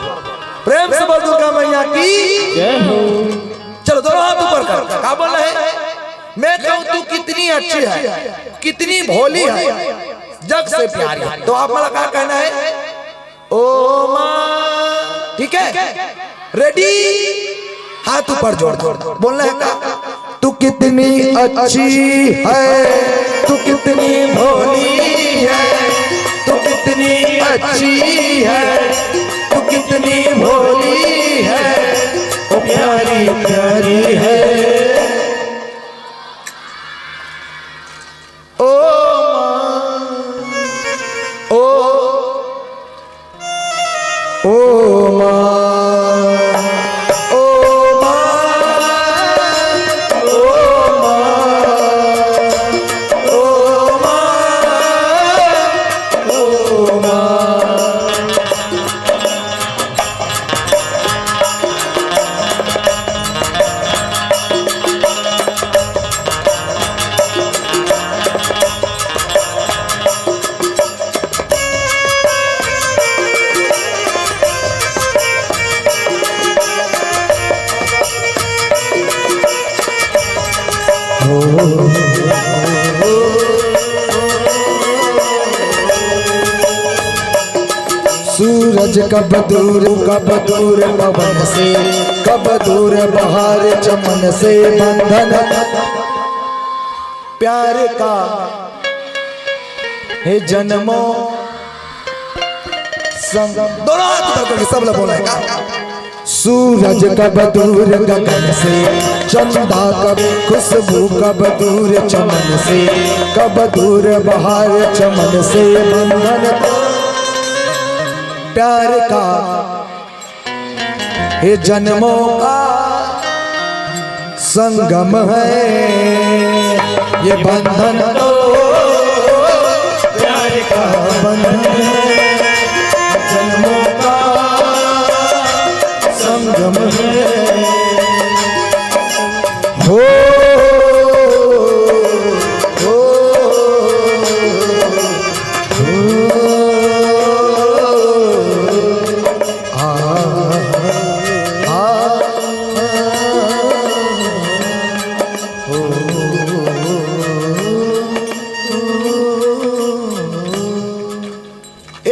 प्रेम से बोल दुर्गा मैया की। जय हो। चलो दोनों हाथ ऊपर कर। का बोल रहे? मैं कहूँ तू कितनी अच्छी है, कितनी भोली है, जग से प्यारी है। तो आप मला का कहना है? ओ माँ, ठीक है, ready, हाथ ऊपर जोड़ दो, बोलना है का? तू कितनी अच्छी है, तू कितनी भोली है, तू कितनी अच्छी है, तू कितनी भोली है, ओ प्यारी प्यारी है। ओ माँ, ओ ओ माँ, ओ माँ, ओ माँ, ओ माँ, ओ माँ। सूरज कब दूर, कब दूर पवन से, कब दूर बहार चमन से, बंधन प्यार का हे जन्मों संग। दोनों हाथ ऊपर करके सब लोग बोला है का? सूरज कब दूर गगन से, चंदा कब, खुशबू कब दूर चमन से, कब दूर बहार चमन से, बंधन प्यार का ये जन्मों का संगम है, ये बंधन तो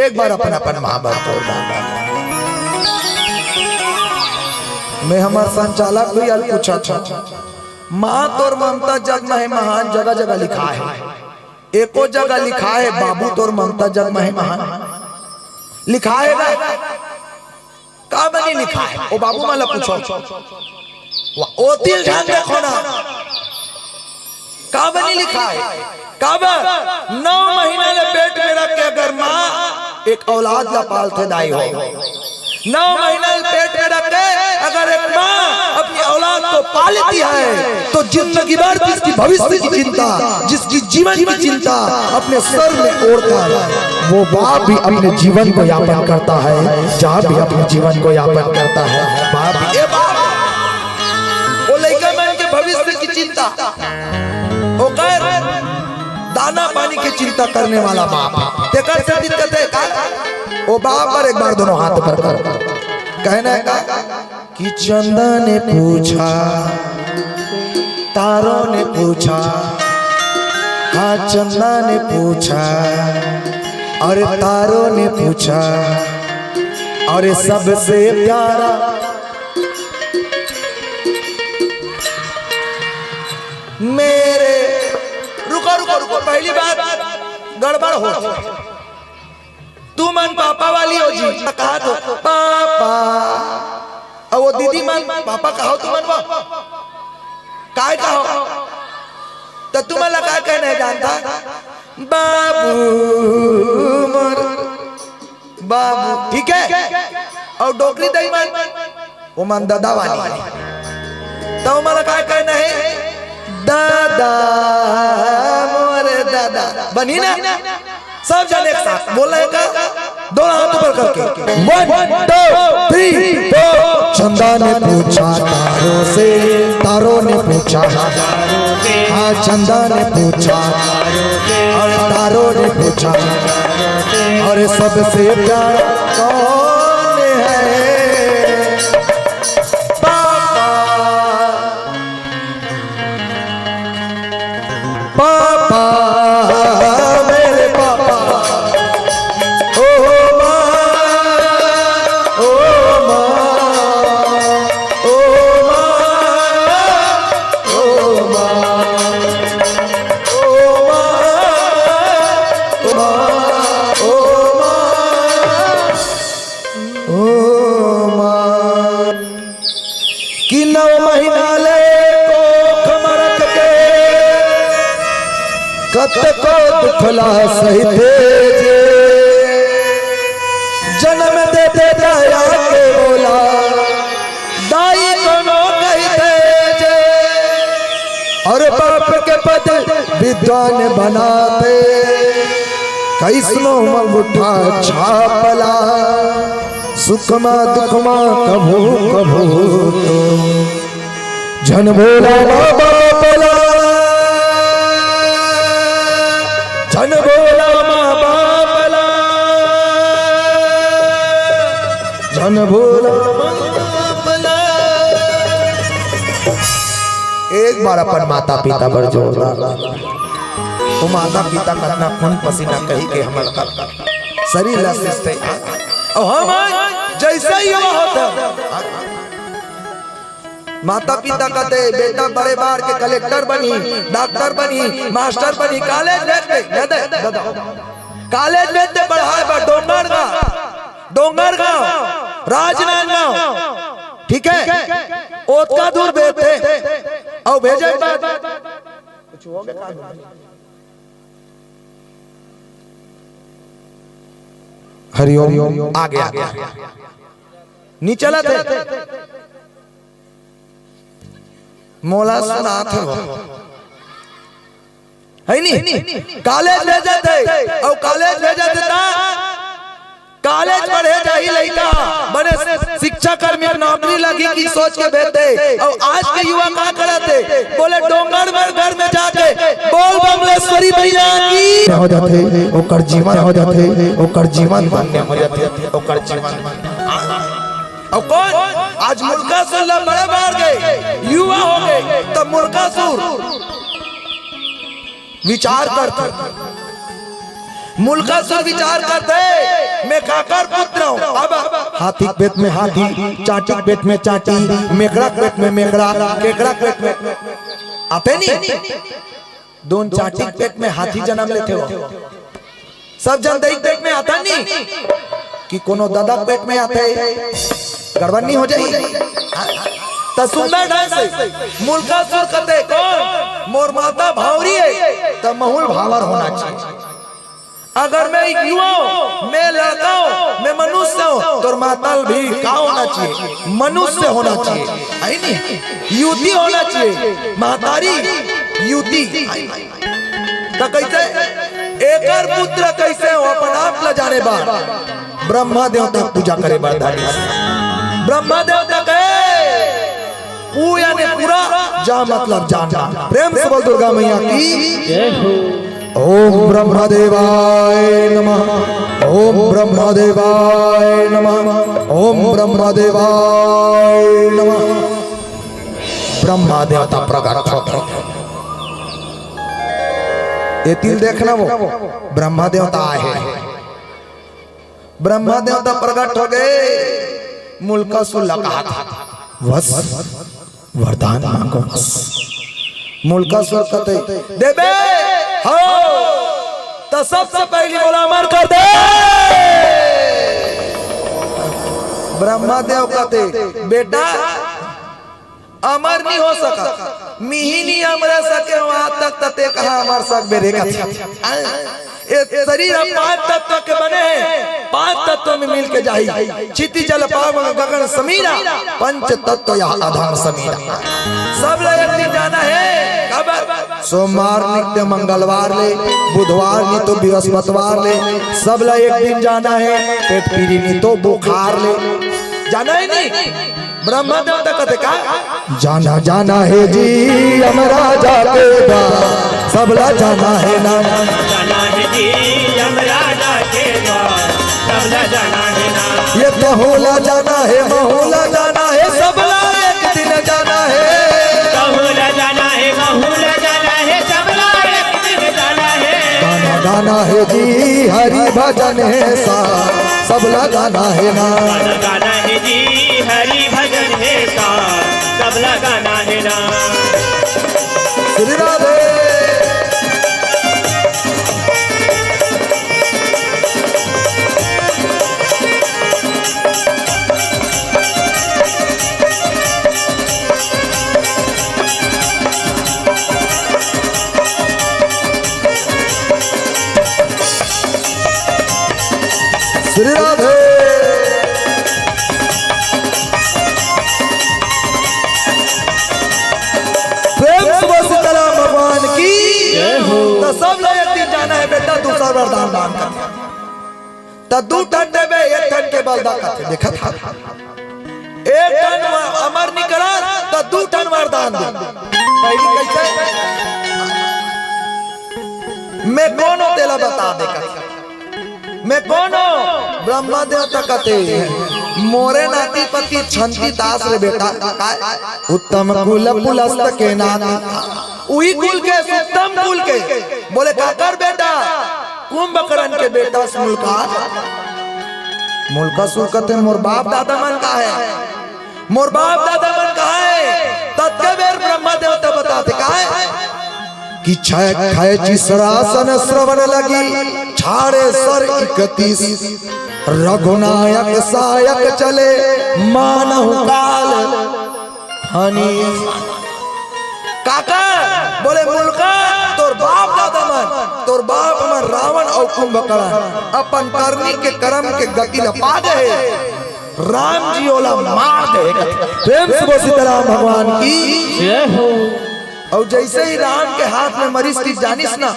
एक बार अपन अपन माँ बर जोरदार। मैं हमर संचालक भैया ल पूछत हँव, माँ तोर ममता जग म हे महान, जगह जगह लिखाय हे, एको जगह लिखाय हे बाबू तोर ममता जग म हे महान? लिखाय हे ना? काबर नइ लिखाय हे? ओ बाबू मन ल पूछो। वाह, ओती ल ध्यान देखो ना। काबर नइ लिखाय हे? काबर? नौ महीना ले पेट में रख के अगर माँ एक औलाद ला पालथे दाई हो, नौ महीना ले पेट में रख के अगर एक माँ अपनी औलाद को पालती है, तो जिंदगी भर जिसकी भविष्य की चिंता, जिसकी जीवन की चिंता अपने सर में ओढ़ता है, वो बाप भी अपने जीवन को यापन करता है, जहाँ भी अपने जीवन को यापन करता है, बाप भी, ए बाप, वो लइका मन के भविष्य की चिंता, ओकर दाना पानी के चिंता करने वाला बाप। तेकर से दिक्कत हे का? ओ बाप पर एक बार दोनों हाथ ऊपर कर, कहना हे का कि चंदा ने पूछा, तारों ने पूछा, हाँ, चंदा ने पूछा और तारों ने पूछा, और सबसे प्यारा मेरे, रुको, रुको, रुको, पहली बात गड़बड़ हो। तुमन पापा वाली हो जी, कहा तो पापा। अब वो दीदी मन पापा कहो तुमन वो? काय कहो? त तुमन ला काय कहना हे जानथा? बाबू मोर, बाबू, ठीक हे? अउ डोकरी दई मन, ओमन ददा वाली हे। त ओमन ला काय कहना हे? ददा, मोर ददा। बनही ना? सब जने एक साथ बोलना हे का? दोनों हाथ ऊपर करके। One, two, three, four। चंदा ने पूछा तारों से, तारों ने पूछा। हाँ, चंदा ने पूछा और तारों ने पूछा, और सबसे प्यारा कौन है? पापा, पापा, मेरे पापा। ओ माँ, ओ माँ, ओ माँ, ओ माँ, ओ माँ, ओ माँ, ओ माँ, ओ माँ। कि नौ महीना ले कोख म रख के कतको दुख ला सहिथे जे, जनम देथे दया के ओला दाई कोनो कहिथे जे। अउ बाप के पद विद्वान बनाथे, कइसनो म गुठा छाप ला। सुख मा दुख मा कभू कभू तो झन भोला माँ बाप ला, झन भोला माँ बाप ला, झन भोला माँ बाप ला। एक बार अपन माता पिता बर जोरदार। वो माता पिता कतना खून पसीना कही के हमर शरीर ला सिंचथे। अउ हम जइसे ही युवा होथन, माता पिता कथे, "बेटा बड़े बार के कलेक्टर बनही, डॉक्टर बनही, मास्टर बनही, कॉलेज भेज दे, दे दे, दे दे।" कॉलेज भेज दे पढ़ाय बर डोंगरगांव, डोंगरगांव, राजनांदगांव, ठीक हे, ओतका दूर भेजथे, अउ भेजे के बाद कुछ हो गया का? हरिओम, आगे, आगे। नी चलत हे। मोला सुनात हे वो। हे नी? कॉलेज भेजत हे, अउ कॉलेज भेजत हे त कॉलेज पढ़े जाही लइका, बने शिक्षा कर्मी के नौकरी लगही कि सोच के भेजथे। अउ आज के युवा का करत हे? बोले डोंगरगढ़ में घर में जाके बोल बमलेश्वरी मैया की हो जाथे, ओकर जीवन हो जाथे, ओकर जीवन धन्य हो जाथे, ओकर जीवन। अउ कोन? आज मुल्कासुर ला बड़े मार गे, युवा हो गे, त मुल्कासुर विचार करथे। मुलकासुर विचार करथे, मैं काकर पुत्र हूँ? अब हाथी के पेट में हाथी, चाटी के पेट में चाटी, मेकड़ा के पेट में मेकड़ा, केकड़ा के पेट में, आथे नी? दोन चाटी के पेट में हाथी जन्म लेथे हो। सब झन दाई के पेट में आथे नी? कि कोनो ददा के पेट में आथे, गड़बड़ नहीं हो जाही? त सुंदर ढंग से मुलकासुर कथे, कौन? मोर माता भांवरी हे, त महूं ल भांवर होना चाहिए। अगर मैं युवा हूँ, मैं लड़का हूँ, मैं मनुष्य हूँ, तोर माता ल भी का होना चाहिए? मनुष्य होना चाहिए, है नी? युवती होना चाहिए, महतारी युवती। त कइसे? एकर पुत्र कइसे हो, अपन आप ल जाने बर ब्रह्मा देवता के पूजा करे बर धरिस। ब्रह्मा देवता के पू यानी पूरा, जा मतलब जानना। प्रेम से बोल दुर्गा मैया की। जय हो। ओम ब्रह्मा देवाय नमः, ओम ब्रह्मा देवाय नमः, ओम ब्रह्मा देवाय नमः। ब्रह्मा देवता प्रकट होथे। एती ल देखना वो, ब्रह्मा देवता आए हे। ब्रह्मा देवता प्रकट हो गे, मुलकासुर ल कहा था, बस वरदान मांगो बस। मुलकासुर कथे, देबे हो, त सबसे पहली मोला अमर कर दे। ब्रह्मा देव कथे, बेटा, अमर नहीं हो सका, मिही नहीं अमर सके हो, आज तक त ते कहा अमर सक बेरे का। ए शरीर ह पांच तत्व के बने हे, पांच तत्व में मिल के जाही। क्षिति जल पावन गगन समीरा, पंच तत्व यह अधम समीरा। सब ला एक दिन जाना हे। कब? सोमवार नित्य मंगलवार ले, बुधवार नहीं तो बृहस्पतिवार ले, सब ला एक दिन जाना हे। पेट पीरी नहीं तो बुखार ले, जाना हे नहीं? ब्रह्मा देवता कथे का? जाना जाना हे जी, यमराजा के द्वार, सबला जाना हे ना। जाना हे जी, यमराजा के द्वार, सबला जाना हे ना। ये तहूला जाना हे, महूला जाना हे, सबला एक दिन जाना हे। तहूला जाना हे, महूला जाना हे, सबला एक दिन जाना हे। गाना गाना हे जी, हरि भजन हे सा, सबला गाना हे ना। गाना गाना हे जी, हरि भजन हे सा, सबला गाना हे ना। श्री राधे। श्री राधे। प्रेम से बोल सीताराम भगवान की। जय हो। त सब ला एक दिन जाना हे बेटा, दूसरा वरदान मांग कर। त दू ठन देबे, एक ठन के बल दा कथे। देखत हा? एक ठन व-, अमर निकला, त दू ठन वरदान दे। पहली कैसे? मैं कौन हूँ, तेला बता दे कथे। मैं कौन हूँ? ब्रह्मा देवता कथे, मोरे नाती पति छंती दास रे बेटा। काय? उत्तम कुल पुलस्त के नाती। उही कुल के, उत्तम कुल के। बोले, काकर बेटा? कुंभकर्ण के बेटा से मुलकासुर। मुलकासुर कथे, मोर बाप दादा मन का हे? मोर बाप दादा मन का हे? ततके बेर ब्रह्मा देवता बताथे काय? कि छय खय चिसरासन श्रवण लगी, छाड़े सर इकतीस। रघुनायक सायक चले, मानहु काल हनी। काका, बोले, मुलका, तोर बाप दादा मन, तोर बाप मन रावण अउ कुंभकर्ण अपन करनी के करम के गति ल पा गे हे। राम जी ओला मार दे। प्रेम से बोल सीताराम भगवान की। जय हो। अउ जैसे ही राम के हाथ में मरिस कि जानिस ना,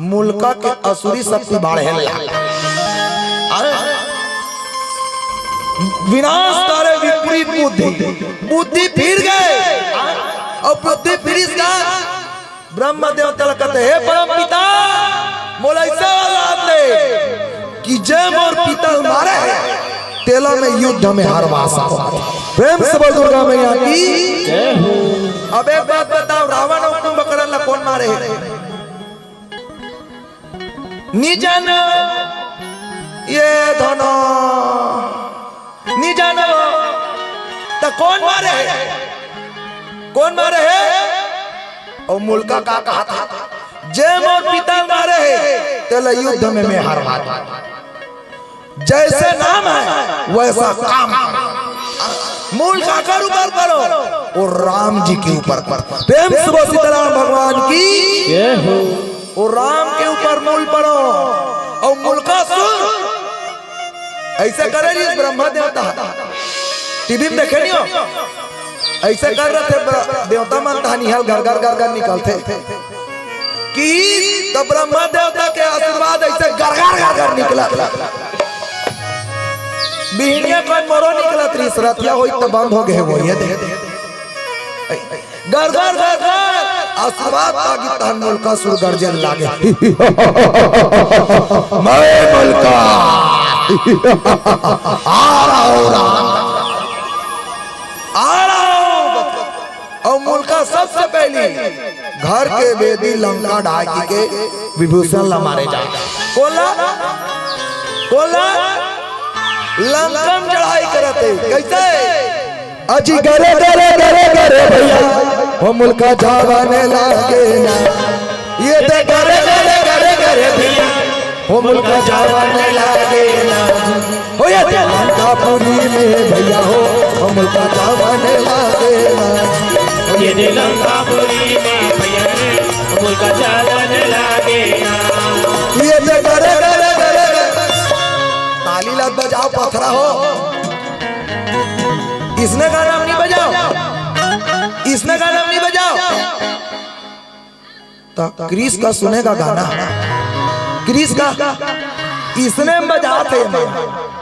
मुलका के असुरी शक्ति बाढ़े लाग। अरे, विनाश करे विपरीत बुद्धि, बुद्धि फिर गे। अउ बुद्धि फिरिस का ब्रह्म देवता ल कथे, हे परम पिता, मोला ऐसा औलाद दे कि जे मोर पिता ल मारे हे, तेला मैं युद्ध में हरवा सकूं। प्रेम से बोल दुर्गा मैया की। जय हो। अब एक बात बताओ, रावण अउ कुंभकर्ण ला कौन मारे हे? नी जानो ये धनो, नी जानो। त कोन मारे हे? कोन मारे हे? अउ मुलका का कहत हे, जे मोर पिता मारे हे, तेला युद्ध में मैं हरवा दूं। जैसे नाम है, वैसा काम। मूल काकर ऊपर परो? वो राम जी के ऊपर परो। प्रेम से बोल सीताराम भगवान की। जय हो। वो राम के ऊपर मूल परो। अउ मुलकासुर ऐसे करे रहिस ब्रह्मा देवता। टीवी में देखे नहीं हो? ऐसे कर रहे थे ब्र-, देवता मन तहन निहल गरगर गरगर निकलथे। कि त ब्रह्मा देवता के आशीर्वाद ऐसे गरगर गरगर निकलत। बिहनिया कन मोरो निकलत रहिस, रतिया होई त बंद हो गए वो, ये दे। गरगर गरगर आशीर्वाद पागी तहन मुलकासुर गर्जन लागे। मैं मुलका। आ रहा हूँ राम। आ रहा हूँ। अउ मुलका सबसे पहली घर के बेदी लंका ढाकी के विभीषण ला मारे जाय। कोला, कोला लंका में चढ़ाई करत हे। कैसे? अजी गरे गरे गरे गरे भैया, हो मुलका जावने लागे ना। ये दे गरे गरे गरे गरे भैया, हो मुलका जावने लागे ना। हो ये दे लंकापुरी में भैया हो, हो मुलका जावने लागे ना। ये दे लंकापुरी में भैया, हो मुलका जावने लागे ना। ये दे गरे गरे गरे गरे। ताली ला बजाओ पथरा हो। इसने गाना नहीं बजाओ, इसने गाना नहीं बजाओ। तो क्रिस का सुनेगा गाना, क्रिस का इसने बजात हे ये मन।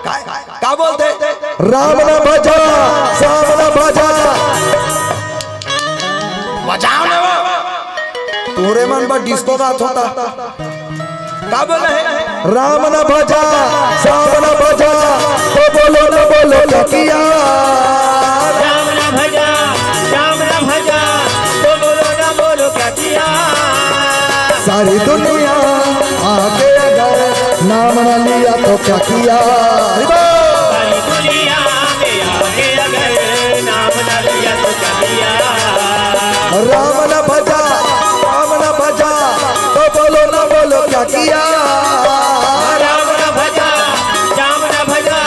का, का बोलते? राम न भजा, श्याम न भजा। बजाओ ना वो। तोरे मन पर डिस्को बात होता। का बोला है? राम न भजा, श्याम न भजा, तो बोलो न बोलो क्या किया? राम न भजा, श्याम न भजा, तो बोलो न बोलो क्या किया? सारी दुनिया आगे अगर नाम न लिया तो क्या किया? अरे वाह! सारी दुनिया में आगे अगर नाम न लिया तो क्या किया? राम न भजा, श्याम न भजा, तो बोलो ना बोलो क्या किया? राम न भजा, श्याम न भजा,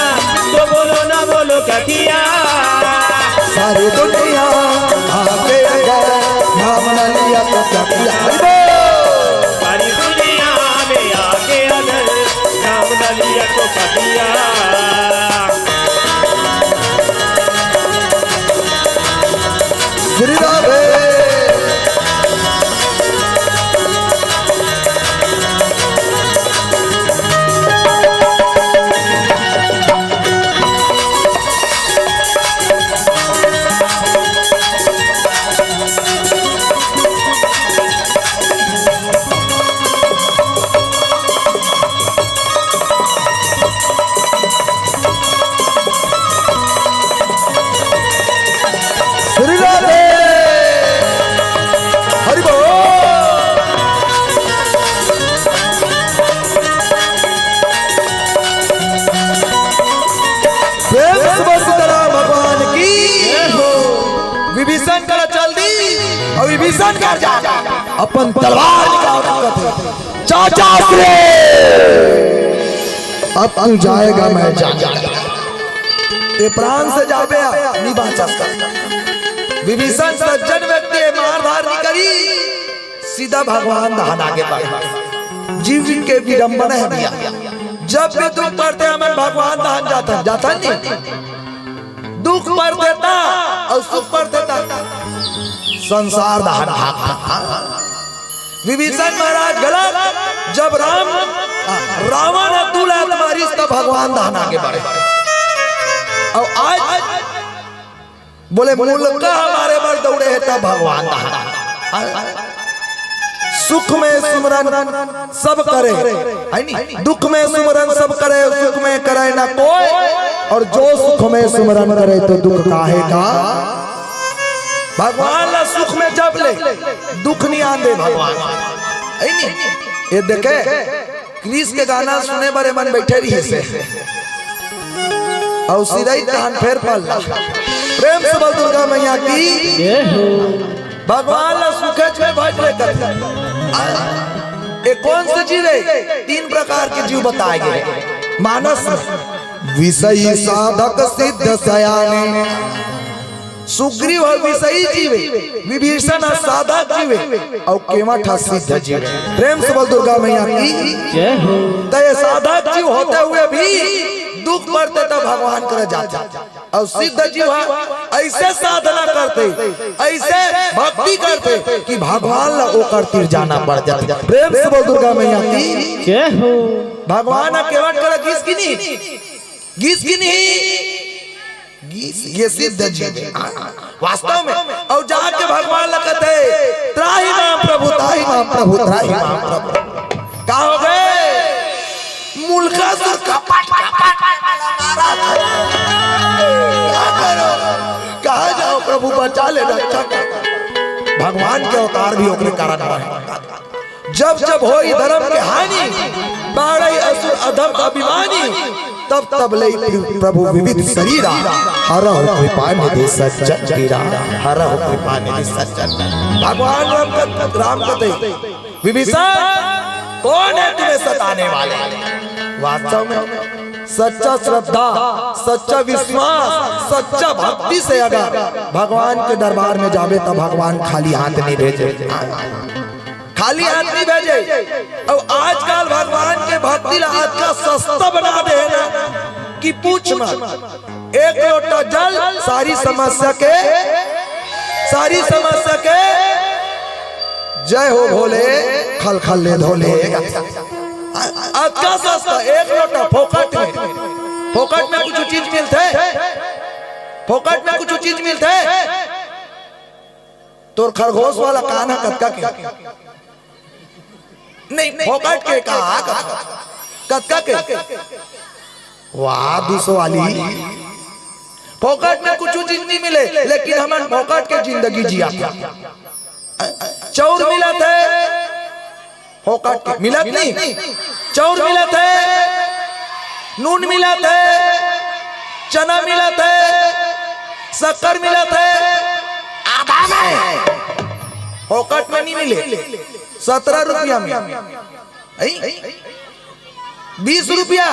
तो बोलो ना बोलो क्या किया? सारी दुनिया आगे अगर नाम न लिया तो क्या किया? हरि बोल। सारी दुनिया में आगे अगर नाम न लिया तो क्या किया? श्री राधे। श्री राधे। हरि बोल। प्रेम से बोल सीताराम भगवान की। विभीषण करा चल दी अउ विभीषण कर जा अपन तलवार निकाल के कथे, चाचा श्री, अब तू जाएगा, मैं जाऊंगा। ए प्राण से जाबे, नी बाँचस। विभीषण सज्जन व्यक्ति हे, मार धार नी करी, सीधा भगवान धाम आगे बढ़े। जीव के विडंबना हे भैया, जब भी दुख पड़थे, हमन भगवान धाम जाथन, जाथन नी? दुख पड़थे त अउ सुख पड़थे त संसार धाम भाग। विभीषण महाराज घला जब राम, रावण ह दू लात मारिस त भगवान धाम आगे बढ़े। अउ आज बोले मुलका ह मारे बर दौड़े हे त भगवान धाम। सुख में सुमरन सब करे, है नी? दुख में सुमरन सब करे, सुख में करे ना कोई, अउ जो सुख में सुमरन करे तो दुख काहे का? भगवान ला सुख में जप ले, दुख नी आन दे भगवान, है नी? ये देखे इंग्लिश के गाना सुने बर एमन बइठे रिहिस हे। अउ सिरई तहन फेर पल्ला। प्रेम से बोल दुर्गा मैया की। जय हो। भगवान ला सुखेच में भज ले कर। आ, ये कोन से जीव हे? तीन प्रकार के जीव बताए गे हे। मानस में विषयी साधक सिद्ध सयाने। सुग्रीव ह विषयी जीव हे, विभीषण ह साधक जीव हे, अउ केवट ह सिद्ध जीव हे। प्रेम से बोल दुर्गा मैया की। जय हो। त ये साधक जीव होते हुए भी दुख पड़थे त भगवान करा जाथे, अउ सिद्ध जीव ह अइसे साधना करथे, अइसे भक्ति करथे कि भगवान ला ओकर तीर जाना पड़ जाथे। प्रेम से बोल दुर्गा मैया की। जय हो। भगवान ह केवट करा गिस कि नहीं? गिस कि नहीं? गिस, ये सिद्ध जीव हे। वास्तव में, अउ जाके भगवान ला कथे, "त्राहि माम प्रभु, त्राहि माम प्रभु, त्राहि माम प्रभु।" का हो गे? मुलकासुर कपट, कपट, कपट मारा था। का करो? कहाँ जाओ प्रभु, बचा ले, रक्षा कर। भगवान के अवतार भी ओकरे कारण होय। जब जब होई धर्म के हानि, बाढ़ई असुर अधम अभिमानी, तब तब लेई प्रभु विविध शरीरा, हरहु कृपा निधि सज्जन पीरा, हरहु कृपा निधि सज्जन। भगवान राम कत-, राम कते, "विभीषण, कौन है तुम्हें सताने वाले?" वास्तव में सच्चा श्रद्धा, सच्चा विश्वास, सच्चा भक्ति से अगर भगवान के दरबार में जाबे, त भगवान खाली हाथ नहीं भेजे। खाली हाथ नहीं भेजे। अउ आजकल भगवान के भक्ति ला अतका सस्ता बना दे हे ना कि पूछ मत। एक लोटा जल, सारी समस्या के, सारी समस्या के जय हो भोले, खल खल ले धोले। अतका सस्ता, एक लोटा फोकट में, फोकट में कुछ चीज मिलथे, फोकट में कुछ चीज मिलथे। तोर खरगोश वाला कान ह कतका के? नहीं, फोकट के का? कतका के? वाह, दू सौ वाली। फोकट में कुछ चीज नहीं मिले, लेकिन हमन फोकट के जिंदगी जिया था। चाउर मिलत हे, फोकट के मिलत नहीं। चाउर मिलत हे, नून मिलत हे, चना मिलत हे, शक्कर मिलत हे, आधा में फोकट में नहीं मिले। सत्रह रुपया में, आई? बीस रुपया,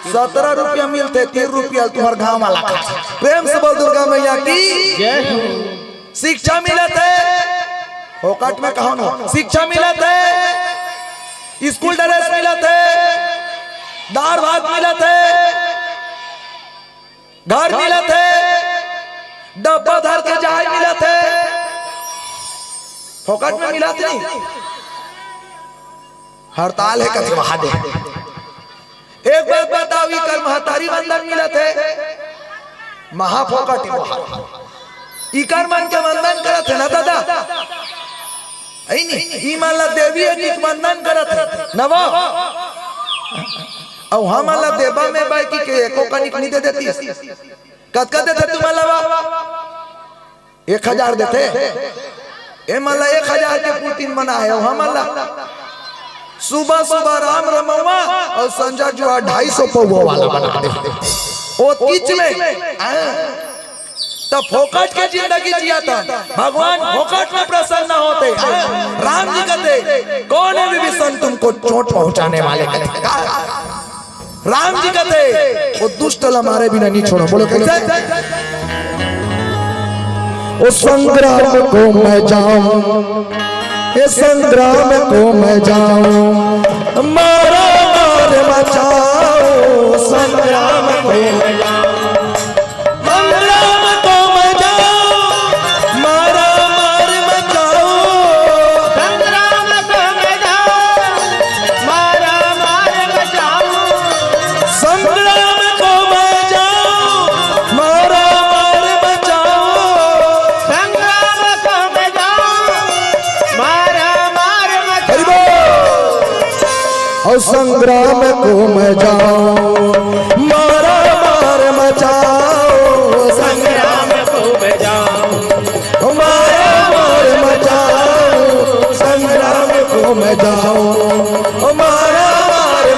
सत्रह रुपया मिलथे, तीन रुपया तुम्हर गांव वाला खा। प्रेम से बोल दुर्गा मैया की। जय हो। शिक्षा मिलत हे, फोकट में कहो ना, शिक्षा मिलत हे, स्कूल ड्रेस मिलत हे, दार भात मिलत हे, घर मिलत हे, डब्बा धर के जाय मिलत हे, फोकट में मिलत नहीं। हड़ताल हे कथे महादेव। एक बात बताओ, इकर महतारी वंदन मिलत हे, महा फोकट हे वहां। इकर मन के वंदन करत हे ना दादा, अई नी? ई मन ला देवी हे कि वंदन करत हे ना वो? अउ हमन ला देबा में बाई कि के एको कनिक नहीं दे देती। कतका देथे तुमन ला वो? एक हजार देथे। ए मन ला एक हजार के पूर्ति बना हे, अउ हमन ला सुबह सुबह राम रमौवा अउ संझा जुआ ढाई सौ पौवा वाला बना दे। ओ किच में, हाँ। त फोकट के जिंदगी जिया था, भगवान फोकट में प्रसन्न होथे। हाँ। राम जी कहते, "कौन है विभीषण तुमको चोट पहुंचाने वाले?" कहते, राम जी कहते, "वो दुष्ट ला मारे बिना नहीं छोड़ो।" बोलो कैसे? "ओ संग्राम को मैं जाऊं, ए संग्राम को मैं जाऊं, मारा मार मचाओ, संग्राम को मैं जाऊं।" संग्राम को मैं जाऊं, मारा मार मचाओ। संग्राम को मैं जाऊं, मारा मार मचाओ। संग्राम को मैं जाऊं, मारा मार मचाओ। संग्राम को मैं जाऊं, मारा मार मचाओ। हरि बोल। और संग्राम को मैं जाऊं, मारा मार मचाओ। संग्राम को मैं जाऊं, मारा मार मचाओ। संग्राम को मैं जाऊं, मारा मार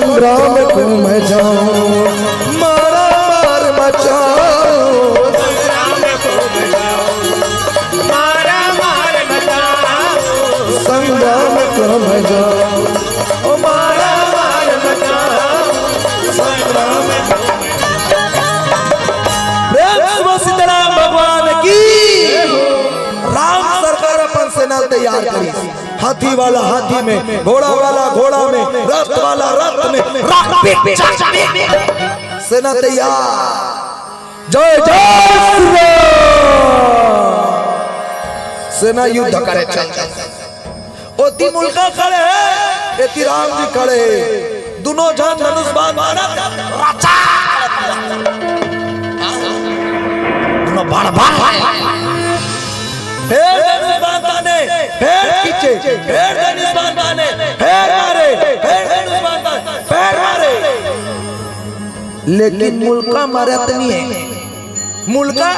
संग्राम को मैं जाऊं, मारा मार मचाऊं। संग्राम को मैं जाऊं, ओ मारा मार मचाऊं। संग्राम को मैं जाऊं। प्रेम से बोल सीताराम भगवान की। राम सरकार अपन सेना तैयार करी। हाथी वाला हाथी में, घोड़ा वाला घोड़ा में, रथ वाला रथ में, रथ पे चढ़ के सेना तैयार। जय जय श्री राम। सेना युद्ध करे चल। ओती मुलका खड़े हे, एती राम जी खड़े हे। दुनों झन धनुष बाण मारत रचा। दुनों बाण बाण। फेर धनुष बाण ताने, फेर खींचे, फेर धनुष बाण ताने, फेर मारे, फेर धनुष बाण ताने, फेर मारे। लेकिन मुलका मरत नहीं है, मुलका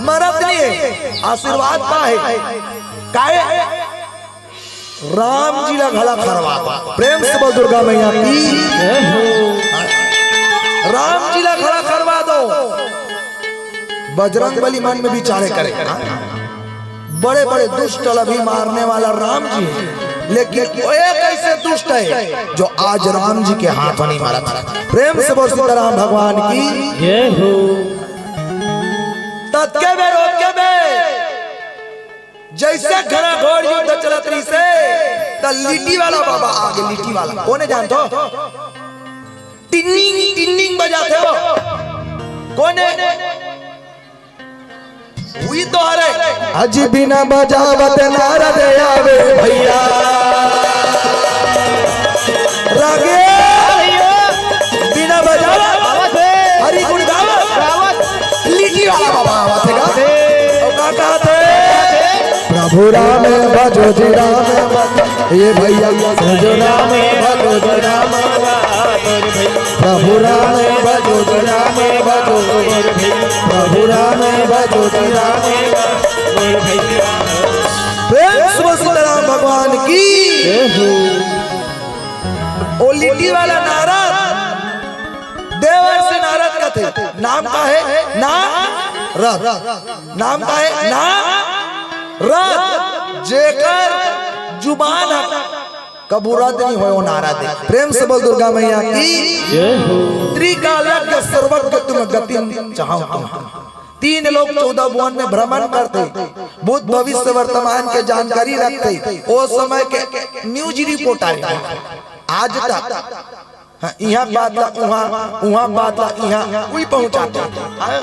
मरत नहीं है, आशीर्वाद पाहे। काहे? राम जी ला घला खरवा दो। प्रेम से बोल दुर्गा मैया की। राम जी ला घला खरवा दो। बजरंग बली मन में विचारे करे। बड़े बड़े दुष्ट ला भी मारने वाला राम जी है, लेकिन वो एक ऐसे दुष्ट है जो आज राम जी के हाथ नहीं मारा था। प्रेम से बोल सीताराम भगवान की। जय हो। ततके बेर ओतके बेर जैसे घना घोर युद्ध चलत रहिसे, त लिट्टी वाला बाबा आगे, लिट्टी वाला। कोने जानथो? टिन्निंग, टिन्निंग बजाथे वो। कोने? उही तो हरे। अजी बिना बजावत नारद आवे भैया। रागे। बिना बजावत। हरि गुण गावत। लिट्टी वाला बाबा आवत हे गा। अउ का कहत हे? प्रभु राम भजो जी राम भजो। ये भैया भजो राम भजो जी राम। प्रभु राम भजो जी राम भजो। प्रभु राम भजो जी राम। प्रेम से बोल सीताराम भगवान की। ओ लिट्टी वाला नारद, देवर्षि नारद कथे। नाम का हे? नारद। नाम का हे? नारद। जेकर जुबान ह कबू रद्द नहीं होय, वो नारद हे। प्रेम से बोल दुर्गा मैया की। त्रिकालज्ञ सर्वज्ञ तुम गतिम चाहो तुम। तीन लोक चौदह भुवन में भ्रमण करथे, भूत भविष्य वर्तमान के जानकारी रखथे। ओ समय के न्यूज रिपोर्टर हे। आज तक, हाँ, इहाँ बात ला उहाँ, उहाँ बात ला इहाँ, उही पहुँचाथे। हाँ,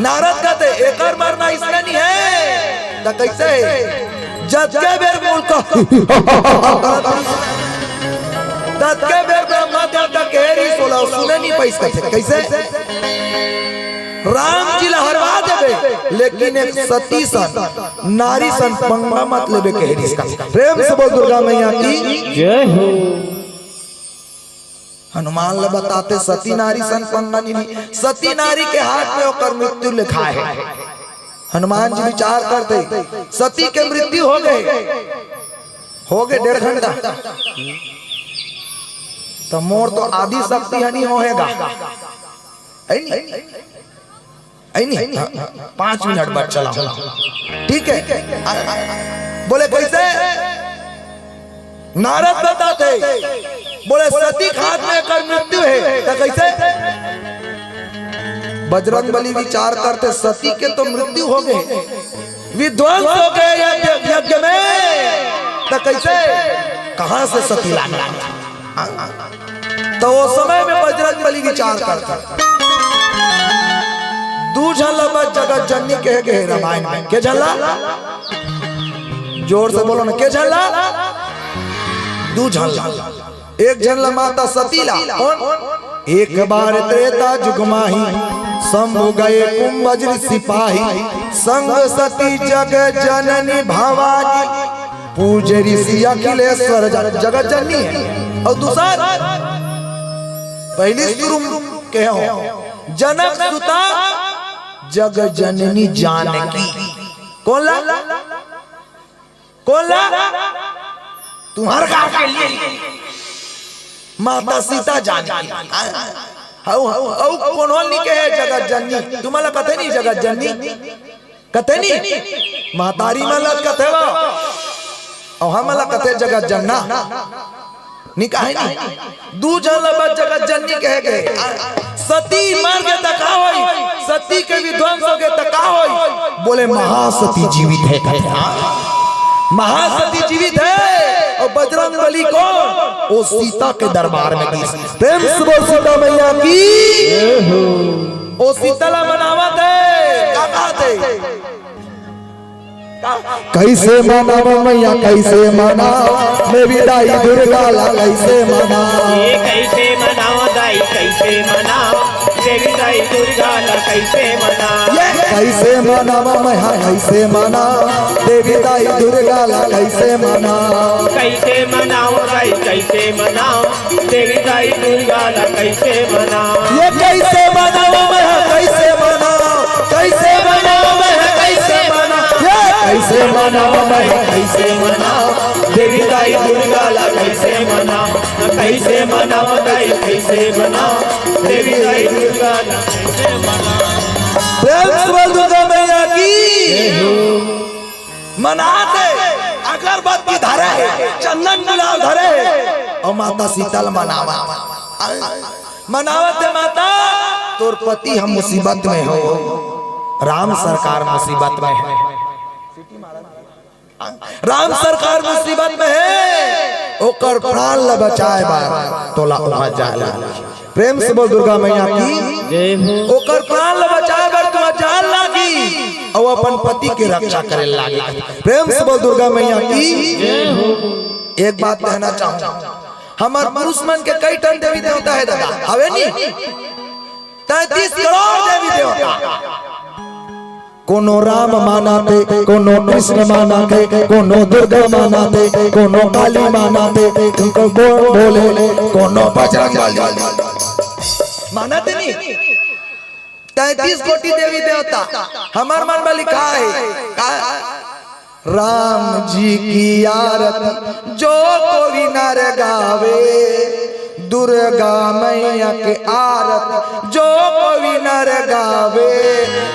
नारद कथे, "एकर मरना इसने नहीं हे।" त कैसे हे? जतके बेर बोल का ततके बेर ब्रह्मा देवता के रिस होला, सुने नहीं पाइस कथे। कैसे? राम जी ला हरवा देबे, लेकिन एक सती सन, नारी सन पंगा मत लेबे कहे रिस कथे। प्रेम से बोल दुर्गा मैया की। जय हो। हनुमान ला बताथे सती नारी सन पंगा नहीं ली। सती नारी के हाथ में ओकर मृत्यु लिखा हे। हनुमान जी विचार करथे, सती के मृत्यु हो गे, हो गे डेढ़ घंटा, त मोर तो आदि शक्ति ह नहीं होहे गा। हे नहीं? हे नहीं? हाँ, हाँ, पाँच मिनट बाद चला हूँ। ठीक हे? आ, आ, बोले, "कैसे?" नारद बताथे, बोले, "सती के हाथ में एकर मृत्यु हे।" त कैसे? बजरंग बली विचार करथे, सती के तो मृत्यु हो गे, विध्वंस हो गे यज्ञ, यज्ञ में, त कैसे, कहाँ से सती लाना? त ओ समय में बजरंग बली विचार करथे, दू झन ला बस जगत जननी कहे गे हे रामायण में। के झन ला? जोर से बोलो ना, के झन ला? दू झन ला। एक झन ला माता सती ला। कौन? एक बार त्रेता जुग माही, शंभु गए कुंभज ऋषि पाही, संग सती जग जननी भवानी, पूजे ऋषि अखिलेश्वर जन-, जगत जननी हे। अउ दूसर, पहली शुरू के हो, जनक सुता जग जननी जानकी। कौन ला? कौन ला? तुम्हार गांव के लिए। माता सीता जानकी। हऊ, हऊ, अऊ कोनो ल नी कहे जगत जननी। तुमन ला कथे नी जगत जननी? कथे नी? महतारी मन ला कथे वा। अऊ हमन ला कथे जगत जनना। नी कहे नी? दू झन ला बस जगत जननी कहे गे। सती मर गे त का होई? सती के विध्वंस हो गे त का होई? बोले महासती जीवित हे कथे। महासती जीवित हे। अऊ बजरंग बली कोन? ओ सीता के दरबार में गिस। प्रेम से बोल सीता मैया की। ओ सीता ला मनावत हे, का कहत हे? कैसे मनाव मैया, कैसे मनाव, देवी दाई दुर्गा ला कैसे मनाव? ये कैसे मनाव दाई, कैसे मनाव, देवी दाई दुर्गा ला कैसे मनाव? ये कैसे मनाव मैया, कैसे मनाव, देवी दाई दुर्गा ला कैसे मनाव? कैसे मनाव दाई, कैसे मनाव, देवी दाई दुर्गा ला कैसे मनाव? ये कैसे मनाव मैया, कैसे मनाव, कैसे मनाव मैया, कैसे मनाव? ये कैसे मनाव मैया, कैसे मनाव, देवी दाई दुर्गा ला कैसे मनाव? कैसे मनाव दाई, कैसे मनाव, देवी दाई दुर्गा ला कैसे मनाव? प्रेम से बोल दुर्गा मैया की। मनात हे, अगरबत्ती धरे हे, चंदन गुलाल धरे हे, अऊ माता सीता ल मनावत। मनावत हे माता, तोर पति ह मुसीबत में हो, राम सरकार मुसीबत में हे। राम सरकार मुसीबत में हे, ओकर प्राण ल बचाए बर तोला उहाँ जाए ला। प्रेम से बोल दुर्गा मैया की। जय हो। ओकर प्राण ल बचाए बर तुहाँ जाए लागही, अऊ अपन पति के रक्षा करे लागही। प्रेम से बोल दुर्गा मैया की। जय हो। एक बात कहना चाहूँ, हमर पुरुष मन के कई ठन देवी देवता हे दादा, हवे नी? तैंतीस करोड़ देवी देवता। कोनो राम मानथे, कोनो कृष्ण मानथे, कोनो दुर्गा मानथे, कोनो काली मानथे, कोनो बो-, भोले, कोनो बजरंग बली। मानथे नी? तैंतीस कोटि देवी देवता। हमर मन में लिखा हे, का? राम जी की आरती जो कोई नर गावे, दुर्गा मैया की आरती जो कोई नर गावे,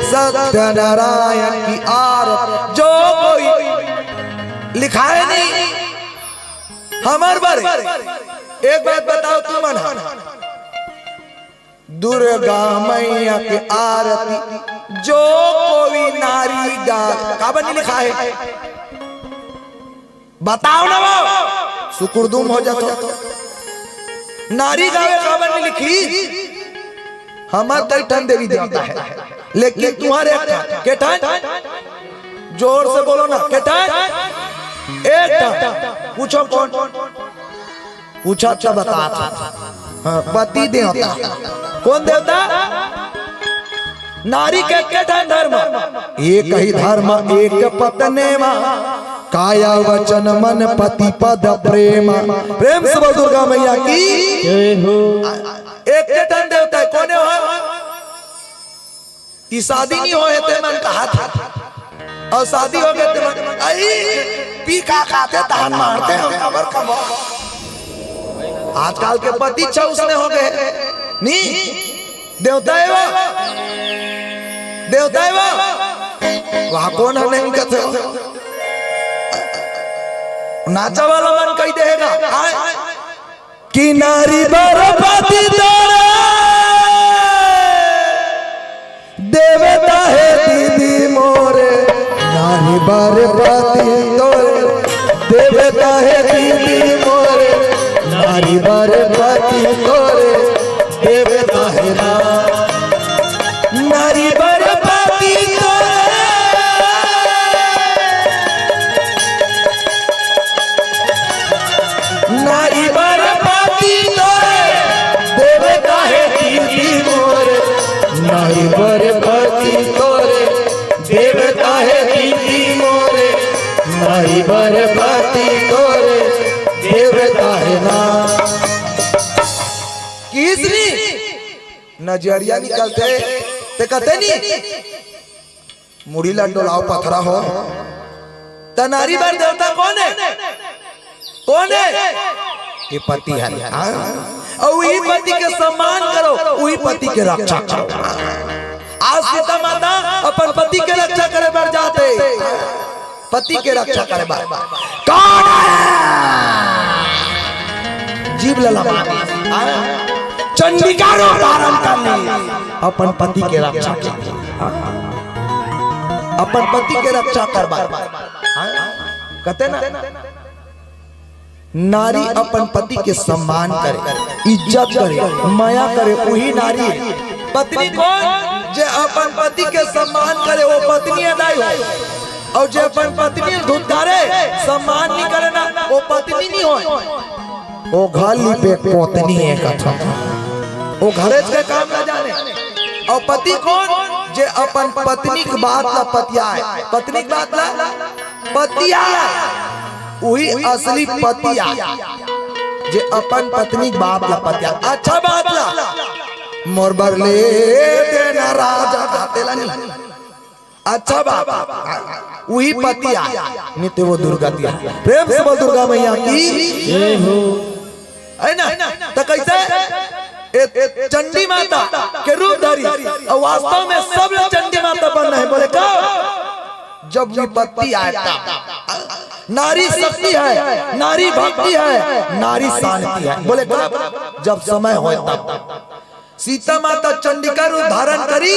सत्यनारायण की आरती जो कोई। लिखा हे नी? हमर बर एक बात बताओ तुमन, दुर्गा मैया के आरती जो कोई नारी गा, काबर नी लिखा हे? बताओ ना वो, सुकुरदुम हो जात हो। नारी गावे काबर नी लिखी? हमर कई ठन देवी देवता हे, लेकिन तुँहर एक ठन, के ठन? जोर से बोलो ना, के ठन? एक ठन। पूछो कोन? पूछा त बतात हँव। हाँ, पति देवता। कोन देवता? नारी के एके ठन धर्म। एक ही धर्म एक पत्नी मा, काया वचन मन पति पद प्रेम। प्रेम से बोल दुर्गा मैया की। जय हो। एके ठन देवता हे, कोने हो? ई शादी नी होय हे, ते मन कहाथे। अउ शादी होगे, ते मन, अई, पी का खाथे, तहन मारथे, हम काबर कमाओ। आजकल के पति अच्छा उसने होगे। नी, देवता हे वो। देवता हे वो। वहाँ कोन हे नहीं कथे हो? नाचा वाला मन कही देगा। आय। कि नारी बर पति तोरे, देवता हे दीदी मोरे। नारी बर पति तोरे, देवता हे दीदी मोरे। नारी बर पति तोरे, देवता हे ना। नारी बर पति तोरे, नारी बर पति तोरे, देवता हे दीदी मोरे। नारी बर पति तोरे, देवता हे दीदी मोरे। नारी बर पति तोरे, देवता हे ना। किसरी नजरिया निकलथे, ते कथे नी, मुड़ी ला डोलाव पथरा हो। त नारी बर देवता कोन हे? कोन हे? के पति हरे। हाँ? अउ उही पति के सम्मान करो, उही पति के रक्षा करो। आज सीता माता अपन पति के रक्षा करे बर जाथे। पति के रक्षा करे बर। कौन है? जीभ ल लमा दे। हाँ? चंडिका रूप धारण कर ले। अपन पति के रक्षा कर। हाँ? अपन पति के रक्षा कर बर। हाँ? कहते ना, नारी अपन पति के सम्मान करे, इज्जत करे, मया करे, उही नारी। पत्नी कोन? जे अपन पति के सम्मान करे, वो पत्नी अदाई हो। अउ जे अपन पत्नी ल धुतकारे, सम्मान नइ करे ना, वो पत्नी नइ होय। वो घर लिपे पोतनी हे कथन। वो घरेच के काम ला जाने। अउ पति कोन? जे अपन पत्नी के बात ला पतियाय। पत्नी के बात ला पतिया, उही असली पतिया, जे अपन पत्नी के बात ला पतिया। अच्छा बात ला, मोर बर ले देना राजा, खाते ला नहीं। अच्छा बात, उही पतिया, नहीं ते वो दुर्गतिया। प्रेम से बोल दुर्गा मैया की। जय हो। है ना? तो कैसे? ए, ए, चंडी माता के रूप धरी, अउ वास्तव में सब लोग चंडी माता बनना है। बोले का? जब विपत्ति आए तब। नारी शक्ति है, नारी भक्ति है, नारी शांति है। बोले कब? जब समय होय तब। सीता माता चंडिका रूप धारण करी,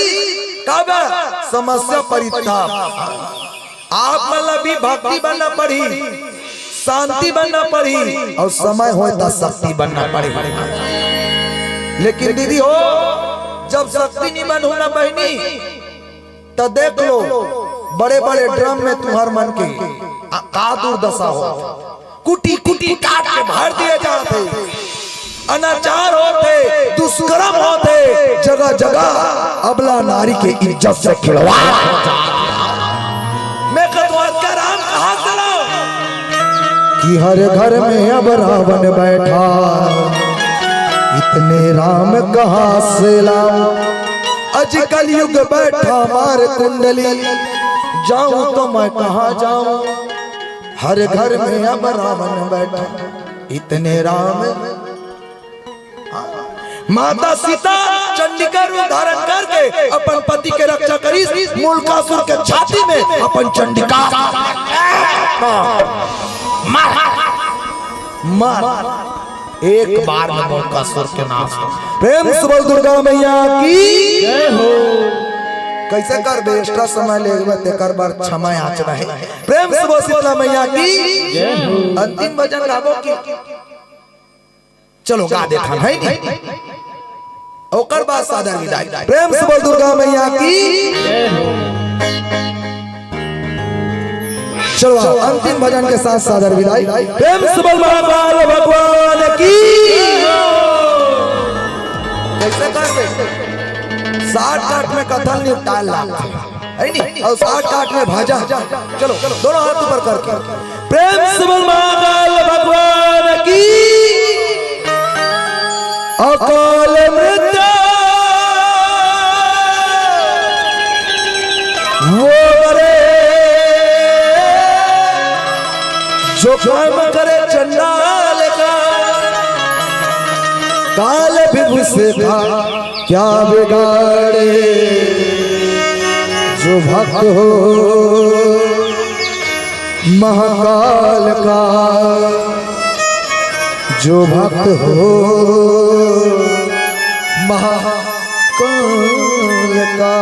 कब? समस्या परी तब। आप मन ला भी भक्ति बनना पड़ही, शांति बनना पड़ही, अउ समय होय त शक्ति बनना पड़ही। लेकिन दीदी हो, जब शक्ति नहीं बनहू ना बहिनी, त देख लो, बड़े-बड़े ड्रम में तुहर मन के आ, का दुर्दशा हो, कुटी-कुटी काट के भर दिए जात हे, अनाचार होत हे, दुष्कर्म होत हे, जगह-जगह अबला नारी के इज्जत से खिलवाड़ होत हे। मैं कतवार का राम कहाँ से लाऊं? कि हर घर में अब रावण बैठा, इतने राम कहाँ से लाऊं? अज कलयुग बैठा मार कुंडली, जाऊं तो मैं कहाँ जाऊं? हर घर में अब रावण बैठा, इतने राम। माता सीता चंडिका रूप धारण करके अपन पति के रक्षा करिस, मुलकासुर के छाती में अपन चंडिका मार, मार, एक बार में मुलकासुर के नाश हो। प्रेम से बोल दुर्गा मैया की जय हो। कैसे करबे, extra समय लेबे, तेकर बर क्षमा याचना हे। प्रेम से बोल शीतला मैया की जय हो। अंतिम भजन गाबो कि चलो गा देथन, है नी? ओकर बाद सादर विदाई। प्रेम से बोल दुर्गा मैया की। चलो अंतिम भजन के साथ सादर विदाई। प्रेम से बोल महाकाल भगवान की। कैसे कर दे? साठ काठ में कथल निपटाल लागथे। है नी? अउ साठ काठ में भाजा। चलो, दोनों हाथ ऊपर करके प्रेम से बोल महाकाल भगवान की। अकाल मृत्यु वो करे जो काम करे चंडाल का, काल विभु से था क्या बिगाड़े जो भक्त हो महाकाल का, जो भक्त हो महाकाल का।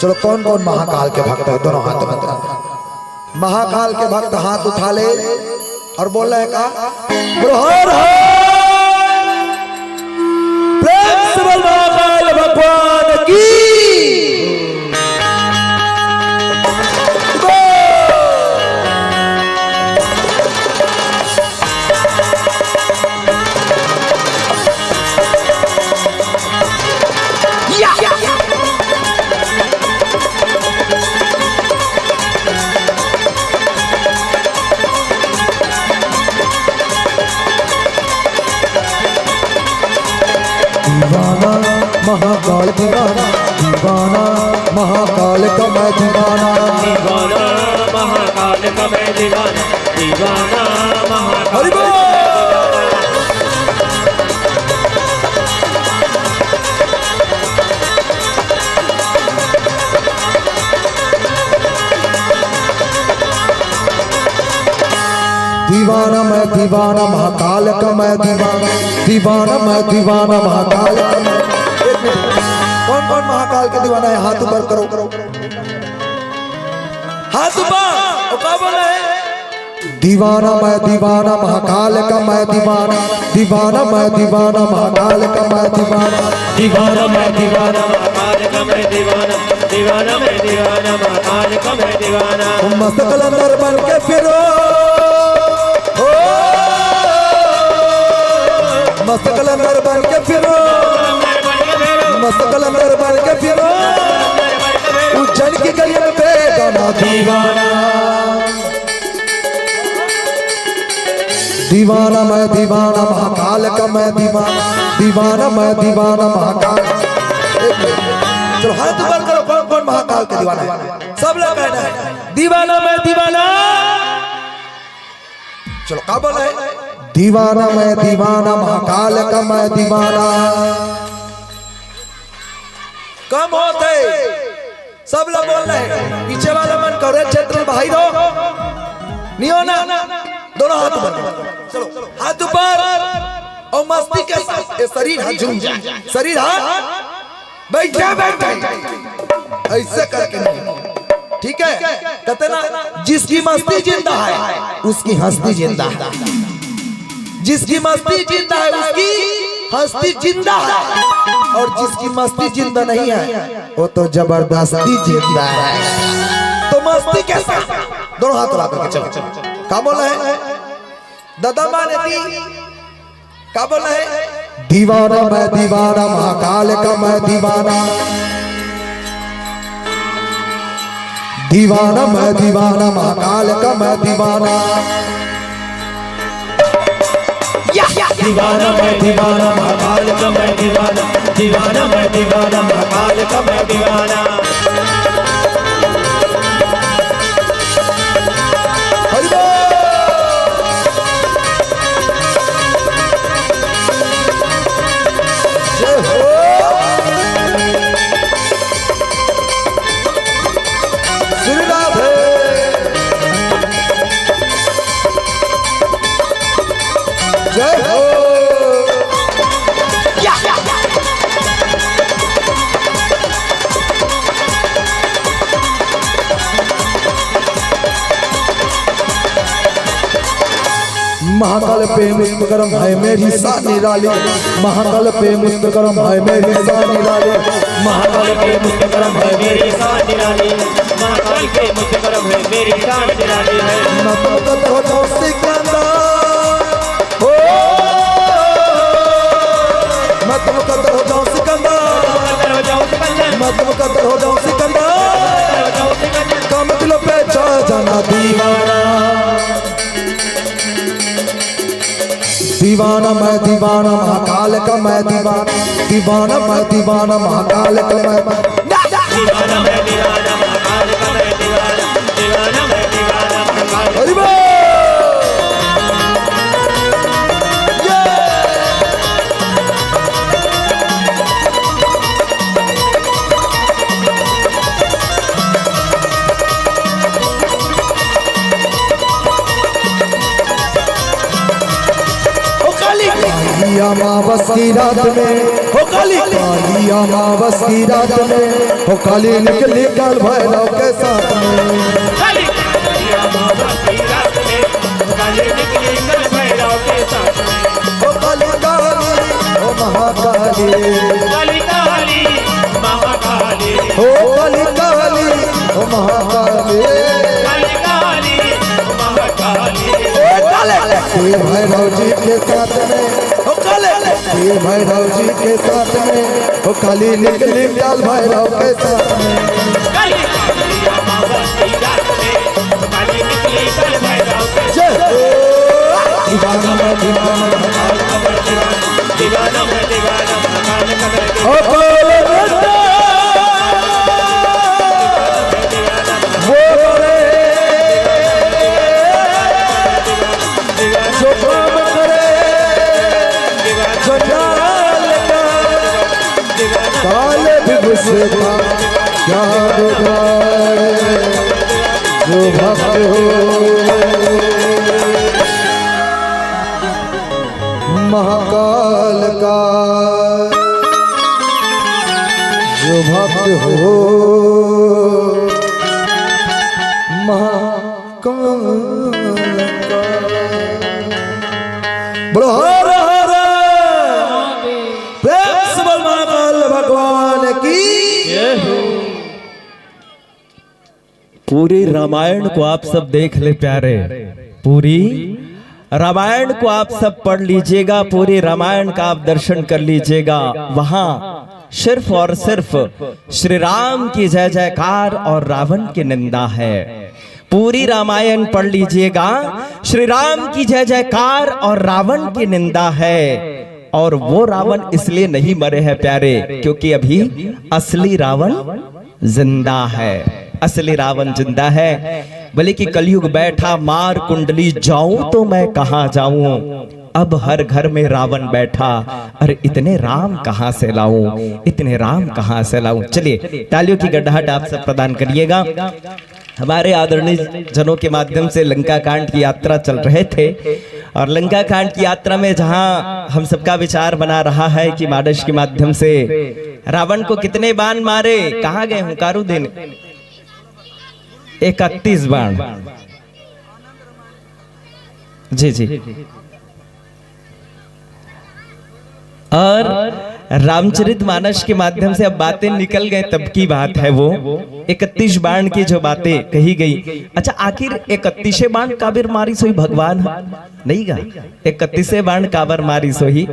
चलो, कौन कौन महाकाल के भक्त है, दोनों हाथ में उठाओ। महाकाल के भक्त हाथ उठा ले और बोल रहे का, बोलो, हर हर। प्रेम से बोल महाकाल भगवान की। दीवाना महाकाल दीवाना, दीवाना महाकाल का मैं दीवाना। दीवाना महाकाल का मैं दीवाना, दीवाना महाकाल हरि बोल। दीवाना मैं दीवाना महाकाल का मैं दीवाना, दीवाना मैं दीवाना महाकाल का मैं। एक मिनट, कौन कौन महाकाल के दीवाना है, हाथ ऊपर करो, करो। हाथ ऊपर, वो का बोला है? दीवाना मैं दीवाना महाकाल का मैं दीवाना, दीवाना मैं दीवाना महाकाल का मैं दीवाना। दीवाना मैं दीवाना महाकाल का मैं दीवाना, दीवाना मैं दीवाना महाकाल का मैं दीवाना। मस्त कलंदर बन के फिरो, ओ, मस्त कलंदर बन के फिरो, मस्त कलंदर बन के फिरो। उज्जैन की गलियों में बेगाना दीवाना। दीवाना मैं दीवाना महाकाल का मैं दीवाना, दीवाना मैं दीवाना महाकाल। एक मिनट। चलो हाथ ऊपर करो, कौन कौन महाकाल के दीवाना है? सब लोग कहना है, दीवाना मैं दीवाना। चलो, का बोला है? दीवाना मैं दीवाना महाकाल का मैं दीवाना। कम होत हे, सब ला बोल रहे हैं। पीछे वाला मन करे क्षेत्र भाई दो, नहीं हो ना? दोनों हाथ ऊपर। चलो, हाथ ऊपर। और मस्ती के साथ ये शरीर हा झूम जाए, शरीर हा बैठे बैठे ऐसे करके नहीं, ठीक है? कहते ना, जिसकी मस्ती जिंदा है, उसकी हस्ती जिंदा है। जिसकी मस्ती जिंदा है, उसकी हस्ती जिंदा है, और जिसकी मस्ती जिंदा नहीं है, वो तो जबरदस्ती जिंदा है। तो मस्ती के साथ दोनों हाथ उठा करके चलो। का बोला है? दादा माने दी, का बोला है? दीवाना मैं दीवाना, महाकाल का मैं दीवाना। दीवाना मैं दीवाना, महाकाल का मैं दीवाना। या, या, या। दीवाना मैं दीवाना, महाकाल का मैं दीवाना। दीवाना मैं दीवाना, महाकाल का मैं दीवाना। हरि बोल। जय हो। श्री राधे। जय हो। महाकाल पे मुस्तकरम है मेरी शान निराली, महाकाल पे मुस्तकरम है मेरी शान निराली, महाकाल पे मुस्तकरम है मेरी शान निराली, महाकाल पे मुस्तकरम है मेरी शान निराली है। मैं तुमको तो हो जाऊं सिकंदर, हो, मैं तुमको तो हो जाऊं सिकंदर, मैं तुमको तो हो जाऊं सिकंदर, कम दिलों पे छा जाना दीवाना। दीवाना मैं दीवाना, महाकाल का मैं दीवाना। दीवाना मैं दीवाना, महाकाल का मैं दीवाना। मैं दीवाना, महाकाल का मैं दीवाना। दीवाना मैं दीवाना, महाकाल। हरि बोल। ये। ओ काली, काली अमावस की रात में, ओ काली, काली अमावस की रात में, ओ काली निकली काल भैरव के साथ में। काली, काली अमावस की रात में, ओ काली निकली काल भैरव के साथ में। ओ काली, काली, ओ महाकाली। काली, काली, महाकाली। ओ काली, काली, ओ महाकाली। काली, काली, ओ महाकाली। ओ काले, काले भैरव जी के साथ में, ओ काले, काले भैरव जी के साथ में, ओ काली निकली काल भैरव के साथ में। काली, काली अमावस की रात में, काली निकली काल भैरव के साथ में। जय हो। दीवाना मैं दीवाना, महाकाल का मैं दीवाना। दीवाना मैं दीवाना, महाकाल से था क्या बिगाड़े जो भक्त हो। महाकाल का जो भक्त हो, महाकाल का। बोलो हर हर। प्रेम से बोल महाकाल भगवान की। पूरी रामायण को आप सब देख ले प्यारे, पूरी रामायण को आप सब पढ़ लीजिएगा, पूरी रामायण का आप दर्शन कर लीजिएगा। वहां सिर्फ और सिर्फ श्री राम की जय जयकार और रावण की निंदा है। पूरी रामायण पढ़ लीजिएगा, श्री राम की जय जयकार और रावण की निंदा है। और वो रावण इसलिए नहीं मरे हैं प्यारे, क्योंकि अभी असली रावण जिंदा है, असली रावण जिंदा है। बोले कि कलयुग बैठा मार कुंडली, जाऊं तो मैं कहां जाऊं, अब हर घर में रावण बैठा, अरे इतने राम कहां से लाऊं, इतने राम कहां से लाऊं। चलिए तालियों की गड़गड़ाहट आप सब प्रदान करिएगा। हमारे आदरणीय जनों के माध्यम से लंका कांड की यात्रा चल रहे थे, और लंका कांड की यात्रा में जहां हम सबका विचार बना रहा है कि मानस के माध्यम से रावण को कितने बाण मारे, कहां गए हुंकारू देने? इकतीस बाण। जी जी। और रामचरित मानस के माध्यम से अब बातें निकल गए, तब की बात है वो, इकतीस बाण की जो बातें कही गई। अच्छा, आखिर इकतीसे बाण काबर मारिस होही भगवान ह? नहीं गा, इकतीसे बाण काबर मारिस होही?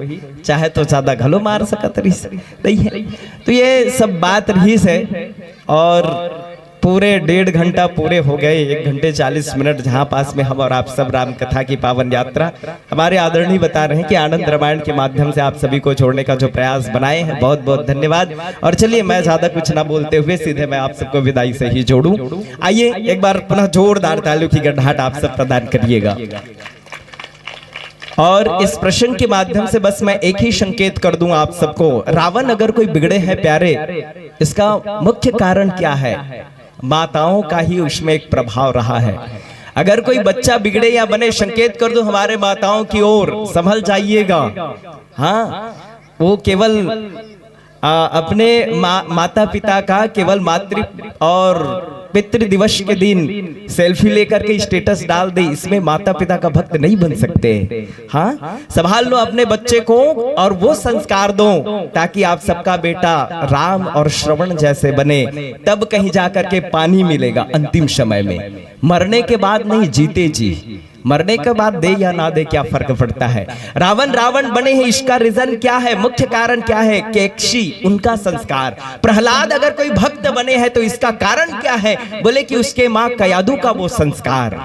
चाहे तो ज्यादा घलो मार सकत रहिस, नहीं है। तो ये सब बात रहिस है। और पूरे डेढ़ घंटा पूरे हो गए, एक घंटे चालीस मिनट, जहां पास में हम और आप सब राम कथा की पावन यात्रा। हमारे आदरणीय बता रहे हैं कि आनंद रामायण के माध्यम से आप सभी को जोड़ने का जो प्रयास बनाए हैं, बहुत बहुत धन्यवाद। और चलिए, मैं ज्यादा कुछ ना बोलते हुए सीधे मैं आप सबको विदाई से ही जोड़ूं। आइए, एक बार पुनः जोरदार तालियों की गड़गड़ाहट आप सब प्रदान करिएगा। और इस प्रश्न के माध्यम से बस मैं एक ही संकेत कर दूं आप सबको, रावण अगर कोई बिगड़े हैं प्यारे, इसका मुख्य कारण क्या है? माताओं का ही उसमें एक प्रभाव रहा है। अगर कोई बच्चा बिगड़े या बने, संकेत कर दो हमारे माताओं की ओर, संभल जाइएगा। हाँ, वो केवल आ, अपने मा, माता पिता का केवल मातृ और पितृ दिवस के दिन सेल्फी लेकर के स्टेटस डाल दे, इसमें माता पिता का भक्त नहीं बन सकते। हाँ, संभाल लो अपने बच्चे को और वो संस्कार दो, ताकि आप सबका बेटा राम और श्रवण जैसे बने। तब कहीं जा करके पानी मिलेगा अंतिम समय में, मरने के बाद नहीं, जीते जी। मरने के बाद दे या ना दे, क्या फर्क पड़ता है? रावण रावण बने हैं, इसका रीजन क्या है, मुख्य कारण क्या है? केकशी, उनका संस्कार। प्रहलाद अगर कोई भक्त बने हैं तो इसका कारण क्या है? बोले कि उसके माँ कयादु का वो संस्कार।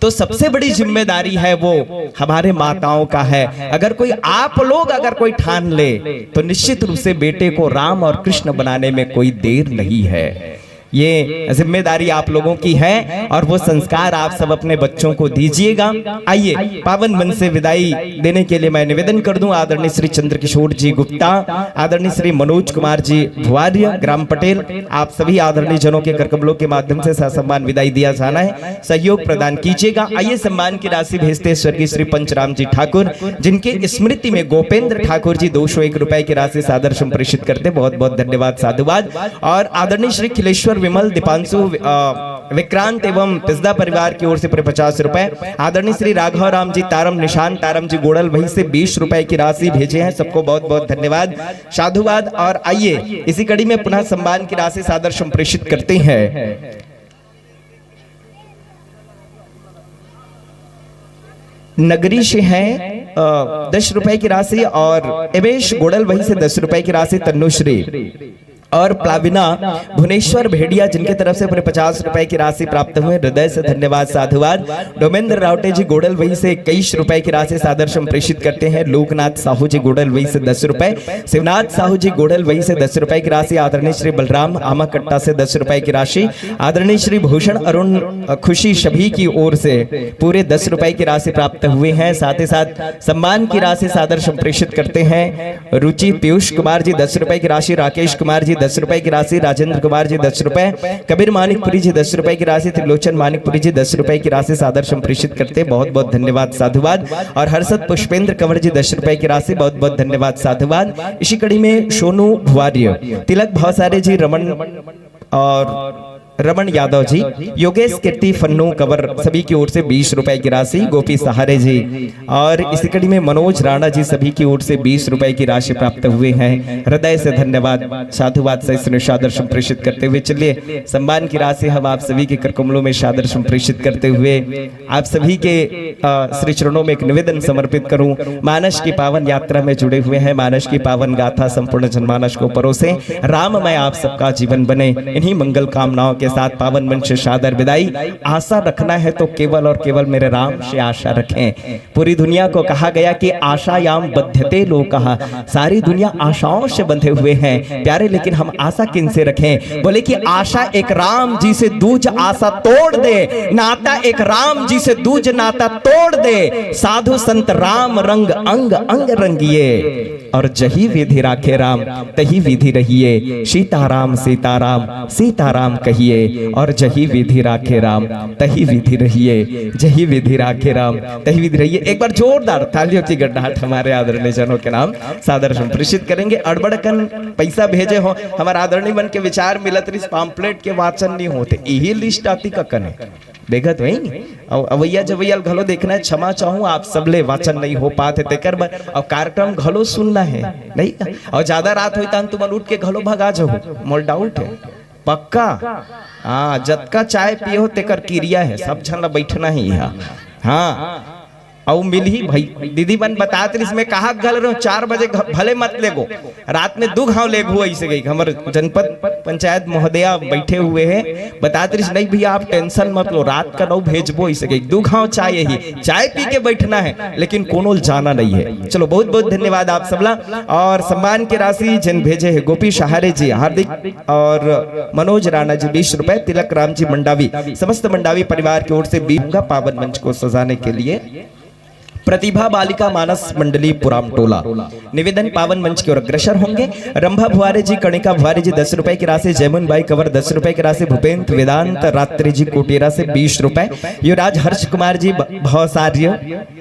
तो सबसे बड़ी जिम्मेदारी है वो हमारे माताओं का है। अगर कोई, आप लोग अगर कोई ठान ले, तो निश्चित रूप से बेटे को राम और कृष्ण बनाने में कोई देर नहीं है। ये जिम्मेदारी आप लोगों की है और वो संस्कार आप सब अपने बच्चों को दीजिएगा। आइए, पावन मन से विदाई देने के लिए मैं निवेदन कर दूं, आदरणीय श्री चंद्रकिशोर जी गुप्ता, आदरणीय श्री मनोज कुमार जी भुआर्य, ग्राम पटेल, आप सभी आदरणीय जनों के करकमलों के माध्यम से ससम्मान विदाई दिया जाना है। सहयोग प्रदान कीजिएगा। आइए, सम्मान की राशि भेजते हैं स्वर्गीय श्री पंचराम जी ठाकुर, जिनकी स्मृति में गोपेंद्र ठाकुर जी दो सौ एक रुपए की राशि सादर संप्रेषित करते, बहुत बहुत धन्यवाद, साधुवाद। और आदरणीय श्री खिलेश्वर विमल, दीपांशु, अ, विक्रांत एवं पिस्दा परिवार की ओर से पूरे पचास रुपए। आदरणीय श्री राघव राम जी तारम, निशांत तारम जी गोड़ल, वहीं से बीस रुपए की राशि भेजे हैं। सबको बहुत बहुत धन्यवाद, साधुवाद। और आइए, इसी कड़ी में पुनः सम्मान की राशि सादर संप्रेषित करते हैं। नगरी से हैं, अ, दस रुपए की राशि, और एवेश गोड़ल, वहीं से दस रुपए की राशि, तन्नुश्री और प्लाविना भुवनेश्वर भेड़िया, जिनके तरफ से पूरे पचास रुपए की राशि प्राप्त हुए, हृदय से धन्यवाद, साधुवाद। डोमेंद्र रावटे जी गोड़ल, वहीं से इक्कीस रुपए की राशि सादर संप्रेषित करते हैं। लोकनाथ साहू जी गोड़ल, वहीं से दस रुपए। शिवनाथ साहू जी गोड़ल, वहीं से दस रुपए की राशि। आदरणीय श्री बलराम आमाकट्टा से दस रुपए की राशि। आदरणीय श्री भूषण अरुण, अ, खुशी सभी की ओर से पूरे दस रुपए की राशि प्राप्त हुए हैं। साथ ही साथ सम्मान की राशि सादर संप्रेषित करते हैं रुचि पीयूष कुमार जी, दस रुपए की राशि। राकेश कुमार जी, दस रुपए की राशि, राजेंद्र कुमार जी दस रुपए, कबीर मानिकपुरी जी दस रुपए की राशि, त्रिलोचन मानिकपुरी जी दस रुपए की राशि सादर संप्रेषित करते, बहुत बहुत धन्यवाद, साधुवाद। और हर्षद पुष्पेंद्र कंवर जी दस रुपए की राशि, बहुत बहुत धन्यवाद, साधुवाद। इसी कड़ी में सोनू भुआर्य, तिलक भावसारे जी, रमन और रमन यादव जी, योगेश कीर्ति फन्नू कंवर, सभी की ओर से बीस रुपए की राशि, गोपी सहारे जी और इसी कड़ी में मनोज राणा जी, सभी की ओर से बीस रुपए की राशि प्राप्त हुए हैं। हृदय से धन्यवाद, साधुवाद से इसने सादर संप्रेषित करते हुए, चलिए, सम्मान की राशि हम आप सभी के करकमलों में सादर संप्रेषित करते हुए आप सभी के, अ, श्री चरणों में एक निवेदन समर्पित करूं। मानस की पावन यात्रा में जुड़े हुए हैं, मानस की पावन गाथा संपूर्ण जनमानस को परोसें। राममय आप सबका जीवन बने, इन्हीं मंगल कामनाओं के साथ पावन मंच से सादर विदाई। आशा रखना है तो केवल और केवल मेरे राम से आशा रखें। पूरी दुनिया को कहा गया कि आशायाम बध्यते लोकः, सारी दुनिया आशाओं से बंधे हुए हैं प्यारे, लेकिन हम आशा किन से रखें? बोले कि आशा एक राम जी से दूज आशा तोड़ दे, नाता एक राम जी से दूज नाता तोड़ दे। साधु संत राम रंग अंग अंग रंगिए, और जही विधि राखे राम तही विधि रहिए। सीताराम सीताराम सीताराम कहिए, और जही विधि राखे राम तही विधि रहिए, जही विधि राखे राम तही विधि रहिए। एक बार जोरदार तालियों की गड़गड़ाहट हमारे आदरणीय जनों के नाम सादर संप्रेषित करेंगे। अड़बड़कन पैसा भेजे हो, हमारे आदरणीय मन के विचार मिलत रहिस, पाम्पलेट के वाचन नहीं होते, यही लिस्ट आती ककन है। देखत वही अउ अवैया जवैया ल घलो देखना है, क्षमा चाहूँ आप सबले वाचन नहीं हो पात है तेकर बर, अउ कार्यक्रम घलो सुनना है नहीं। अउ ज्यादा रात होई तहन तुमन उठ के घलो भगा जाहू, मोर डाउट है पक्का। हाँ, जतका चाय पिए हो तेकर किरिया है, सब झन ला बैठना ही है। हाँ, अउ मिलही भाई, दीदी मन बतात रहिस, मैं कहा घल रहे हो, चार बजे घ-, भले मत लेगो, रात में दू घाव लेगहू, ऐसे गई हमर जनपद पंचायत महोदया बैठे हुए हैं, बतात रहिस, नहीं भैया आप टेंशन मत लो, रात का नौ भेजबो, ऐसे गई दू घाव चाय, यही चाय पी के बैठना है, लेकिन कोनो जाना नहीं है। चलो, बहुत बहुत धन्यवाद आप सबला। और सम्मान की राशि जिन भेजे हैं, गोपी सहारे जी हार्दिक और मनोज राणा जी बीस रुपए, तिलक राम जी मंडावी, समस्त मंडावी परिवार की ओर से बीस, पावन मंच को सजाने के लिए प्रतिभा बालिका मानस मंडली पुराम टोला। निवेदन, पावन मंच की ओर अग्रसर होंगे। रंभा भुआरे जी, कणिका भुआरे जी दस रुपए की राशि, जयमुन बाई कंवर दस रुपए की राशि, भूपेंद्र वेदांत रात्रि जी कुटीरा से बीस रुपए, युवराज हर्ष कुमार जी ब-, भौसार्य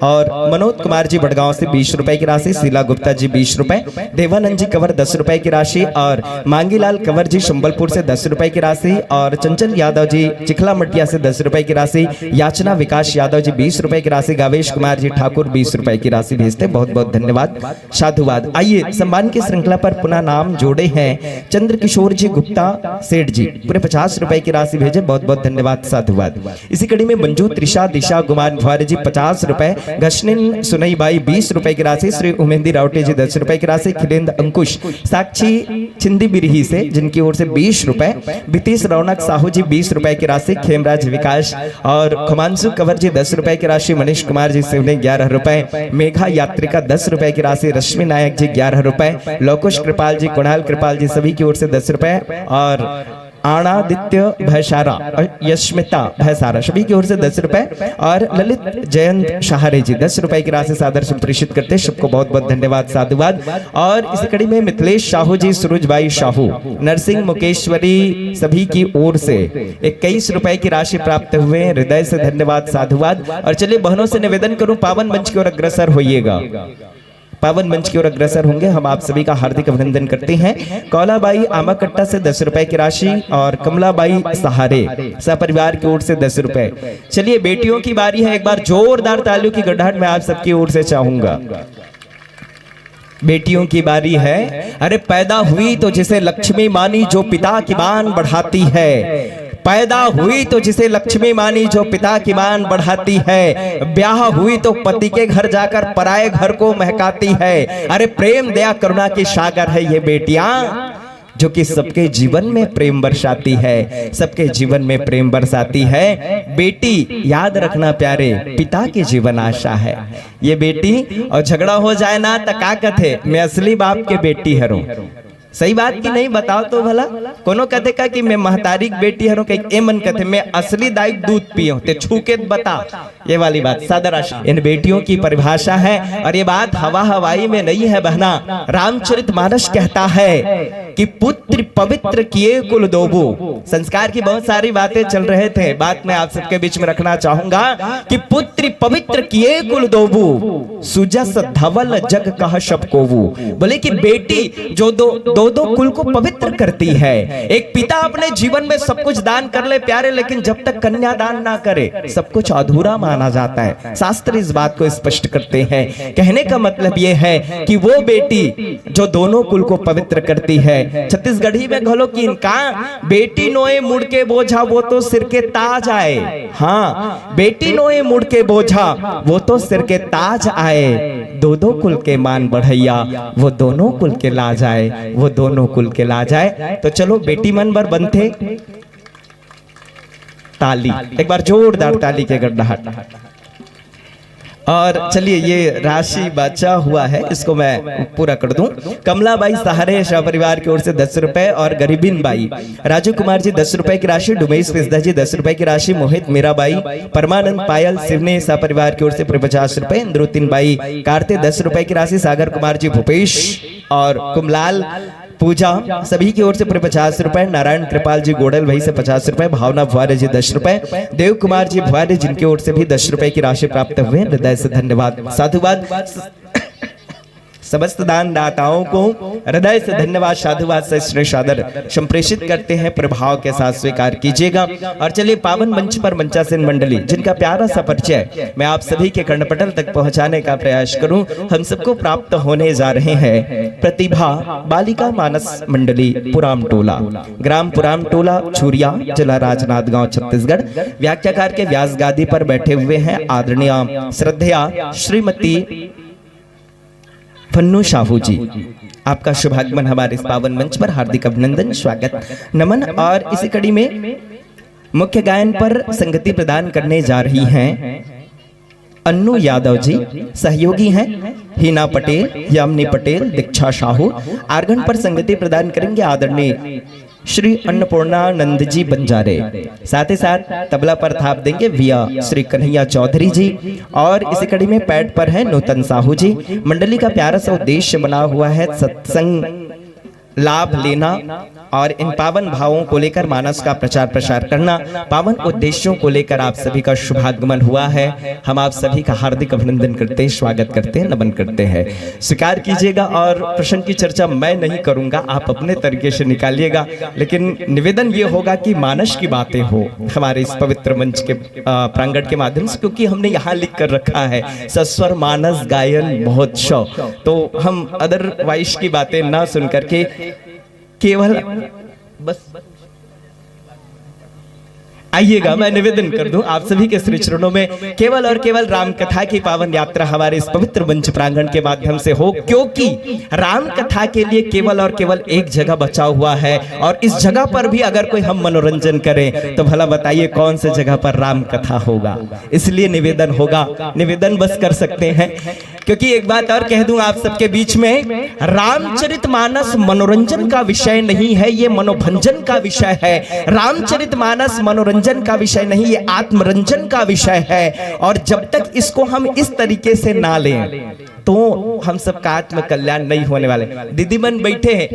और मनोज कुमार जी भटगांव से बीस रुपए की राशि, शीला गुप्ता जी बीस रुपए, देवानंद जी कंवर दस रुपए की राशि और मांगीलाल कंवर जी संबलपुर से दस रुपए की राशि और चंचल यादव जी चिखला मटिया से दस रुपए की राशि, याचना विकास यादव जी बीस रुपए की राशि, गावेश कुमार जी ठाकुर बीस रुपए की राशि भेजते, बहुत बहुत धन्यवाद, साधुवाद। आइए, सम्मान की श्रृंखला पर पुनः नाम जोड़े हैं चंद्र किशोर जी गुप्ता सेठ जी, पूरे पचास रुपए की राशि भेजे, बहुत बहुत धन्यवाद, साधुवाद। इसी कड़ी में मंजू, त्रिशा, दिशा, गुमान भुआरी जी पचास रुपए, घसनिन सुनई बाई बीस रुपए की राशि, श्री उमेंदी रावटे जी दस रुपए की राशि, खिलेंद्र अंकुश, साक्षी छिंदी बिरही से जिनकी ओर से बीस रुपए, बितीश रौनक साहू जी बीस रुपए की राशि, खेमराज विकास और खुमांशु कंवर जी दस रुपए की राशि, मनीष कुमार जी सिवनी ग्यारह रुपए, मेघा यात्रिका दस रुपए की राशि, रश्मि नायक जी ग्यारह रुपए, लोकेश कृपाल जी, कुणाल कृपाल जी सभी की ओर से दस रुपए और आणादित्य भैसारा, अ, यश्मिता भैसारा, सभी की ओर से दस रुपए और ललित जयंत सहारे जी दस रुपए की राशि सादर संप्रेषित करते हैं। सबको बहुत बहुत धन्यवाद, साधुवाद। और इसी कड़ी में मिथिलेश साहू जी, सुरुज बाई साहू, नरसिंह मुकेश्वरी सभी की ओर से इक्कीस रुपए की राशि प्राप्त हुए हैं। हृदय से धन्यवाद, साधुवाद। और चलिए, बहनों से निवेदन करूं, पावन मंच की ओर अग्रसर होइएगा। पावन मंच की ओर अग्रसर होंगे। हम आप सभी का हार्दिक अभिनंदन करते हैं। कौलाबाई आमाकट्टा से दस रुपए की राशि और कमलाबाई सहारे सपरिवार की ओर से दस रुपए। चलिए, बेटियों की बारी है, एक बार जोरदार तालियों की गड़गड़ाहट मैं आप सबकी ओर से चाहूंगा। बेटियों की बारी है। अरे, पैदा हुई तो जिसे लक्ष्मी मानी, जो पिता की मान बढ़ाती है। पैदा हुई तो जिसे लक्ष्मी मानी, जो पिता की मान बढ़ाती है। ब्याह हुई तो पति के घर जाकर पराए घर को महकाती है। अरे, प्रेम दया करुणा की सागर है ये बेटियां, जो कि सबके जीवन में प्रेम बरसाती है, सबके जीवन में प्रेम बरसाती है। बेटी, याद रखना प्यारे, पिता की जीवन आशा है ये बेटी। और झगड़ा हो जाए ना, त का कथे, मैं असली बाप के बेटी हरों। सही बात कि नहीं, बताओ तो भला। कोनो कथे का कि मैं महतारी के बेटी हरों, कही ए मन कथे, मैं असली दाई के दूध पियों, ते छू के बता। ये वाली बात, सादर आशीर्वाद। इन बेटियों की परिभाषा है, और ये बात हवा हवाई में नहीं है बहना। रामचरित मानस कहता है कि पुत्र पवित्र किए कुल दोबू। संस्कार की बहुत सारी बातें चल रहे थे, बात मैं आप सबके बीच में रखना चाहूंगा कि पुत्र पवित्र किए कुल दोबू, सुजस धवल जग कह सब कोवू। बोले कि बेटी जो दो, दो दो कुल को पवित्र करती है। एक पिता अपने जीवन में सब कुछ दान कर ले प्यारे, लेकिन जब तक कन्यादान ना करे, सब कुछ अधूरा माना जाता है। शास्त्र इस बात को स्पष्ट करते हैं। कहने का मतलब ये है कि वो बेटी जो दोनों कुल को पवित्र करती है, छत्तीसगढ़ी में घलो कि इनका बेटी नोए मुड़ के बोझा, वो तो सिर के ताज आए। हाँ, बेटी नोए मुड़ के बोझा, वो तो सिर के ताज आए। दो दो कुल के मान बढ़ैया, वो दोनों कुल के लाज आए, वो दोनों कुल के लाज आए। तो चलो, बेटी मन बर बनथे ताली, एक बार जोरदार ताली के गड़गड़ाहट। और चलिए, ये राशि बचा हुआ है, इसको मैं पूरा कर दूं। कमला बाई सहारे शाह परिवार की ओर से दस रुपए और गरीबिन बाई, राजू कुमार जी दस रुपए की राशि, डुमेश पिस्दा जी दस रुपए की राशि, मोहित मीराबाई, परमानंद पायल सिवने शाह परिवार की ओर से पचास रुपए, इंद्रुतिन बाई कारते दस रुपए की राशि, सागर कुमार जी भूपेश और कुमलाल पूजा सभी की ओर से पूरे पचास रुपए, नारायण कृपाल जी गोडल भाई से पचास रुपए, भावना भुआरे जी दस रुपए, देव कुमार जी भुआरे जिनकी ओर से भी दस रुपए की राशि प्राप्त हुए, हृदय से धन्यवाद, साधुवाद। समस्त दान दाताओं को हृदय से धन्यवाद, साधुवाद से श्रेष्ठ आदर संप्रेषित करते हैं, प्रभाव के साथ स्वीकार कीजिएगा। और चलिए, पावन मंच पर मंचासीन मंडली, जिनका प्यारा सा परिचय मैं आप सभी के कर्णपटल तक पहुंचाने का प्रयास करूं, हम सबको प्राप्त होने जा रहे हैं प्रतिभा बालिका मानस मंडली पुराम टोला, ग्राम पुराम टोला, छुरिया, जिला राजनांदगांव, छत्तीसगढ़। व्याख्याकार के व्यास गादी पर बैठे हुए हैं आदरणीय श्रद्धेया श्रीमती फन्नू साहू जी। आपका शुभागमन हमारे इस पावन मंच पर, हार्दिक अभिनंदन, स्वागत, नमन। और इसी कड़ी में मुख्य गायन पर संगति प्रदान करने जा रही हैं अन्नू यादव जी, सहयोगी हैं हीना पटेल, यामिनी पटेल, दीक्षा साहू। आर्गन पर संगति प्रदान करेंगे आदरणीय श्री अन्नपूर्णानंद जी बंजारे। साथ ही साथ तबला पर थाप देंगे विया श्री कन्हैया चौधरी जी। और इसी कड़ी में पैड पर है नूतन साहू जी। मंडली का प्यारा सा उद्देश्य बना हुआ है सत्संग लाभ लेना और इन पावन भावों को लेकर मानस का प्रचार प्रसार करना, पावन उद्देश्यों को लेकर आप सभी का शुभागमन हुआ है। हम आप सभी का हार्दिक अभिनंदन करते हैं, स्वागत करते हैं, नमन करते हैं। स्वीकार कीजिएगा, और प्रसंग की चर्चा मैं नहीं करूंगा, आप अपने तरीके से निकालिएगा, लेकिन निवेदन ये होगा कि मानस की बातें हो हमारे इस पवित्र मंच के, अ, प्रांगण के माध्यम से, क्योंकि हमने यहाँ लिख कर रखा है सस्वर मानस गायन महोत्सव। तो हम अदरवाइज की बातें ना सुन करके केवल बस आइएगा, मैं निवेदन कर दूं आप सभी के श्री चरणों में, केवल और केवल राम कथा की पावन यात्रा हमारे इस पवित्र मंच प्रांगण के माध्यम से हो, क्योंकि राम कथा के लिए केवल और केवल एक जगह बचा हुआ है, और इस जगह पर भी अगर कोई हम मनोरंजन करें तो भला बताइए कौन से जगह पर राम कथा होगा। इसलिए निवेदन होगा, निवेदन बस कर सकते हैं। क्योंकि एक बात और कह दूं आप सबके बीच में, रामचरित मानस मनोरंजन का विषय नहीं है, ये मनोभंजन का विषय है। रामचरित मानस मनोरंजन का विषय नहीं, ये आत्मरंजन का विषय है। और जब तक इसको हम इस तरीके से ना लें तो हम सबका आत्म कल्याण नहीं होने वाले। दीदी मन बैठे हैं,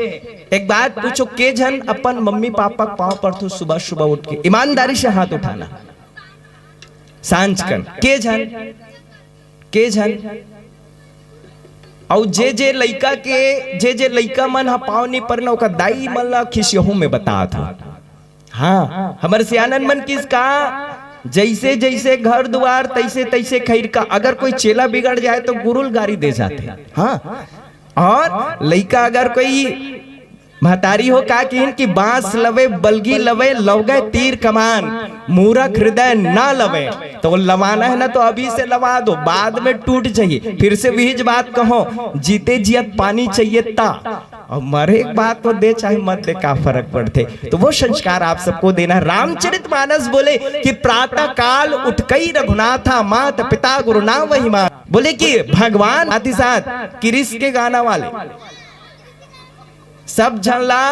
एक बात पूछो, के झन अपन मम्मी पापा के पाँव पड़थो सुबह सुबह उठ के? ईमानदारी से हाथ उठाना। सांझ कन के झन, के झन। अउ जे जे लइका के, जे जे लइका मन ह पाँव नी परना, ओकर दाई मन ला खिसियहू में बतात हूँ। हाँ, हमर सियानन मन किस का, जैसे जैसे घर दुआर तैसे तैसे खैर का। अगर कोई चेला बिगड़ जाए तो गुरुल गारी दे जाते। हाँ, और लइका अगर कोई महतारी हो का किहिन कि बांस लवे, बलगी लवे, लवगे तीर कमान, मूरख हृदय ना लवे। तो लवाना है ना, तो अभी से लवा दो, बाद में टूट जाइए। फिर से वही बात कहो, जीते जियत पानी चाहिए ता, और मरे एक बात तो दे, चाहे मत दे, का फर्क पड़ते। तो वो संस्कार आप सबको देना है। रामचरित मानस बोले कि प्रातः काल उठ कई रघुनाथा, मात पिता गुरु ना वही मान। बोले कि भगवान आदि साथ किरिस के गाना वाले सब झन ला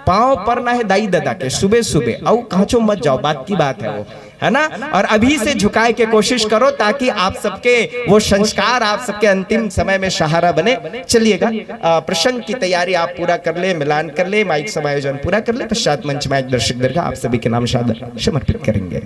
पाँव परना है दाई ददा के सुबह सुबह, अउ कांचो मत जाओ, बात की बात है वो। है ना? और अभी से झुकाए के कोशिश करो, ताकि आप सबके वो संस्कार आप सबके अंतिम समय में सहारा बने। चलिएगा, अ, प्रसंग की तैयारी आप पूरा कर ले, मिलान कर ले, माइक समायोजन पूरा कर ले, पश्चात मंच में एक दर्शक दीर्घा आप सभी के नाम सादर समर्पित करेंगे।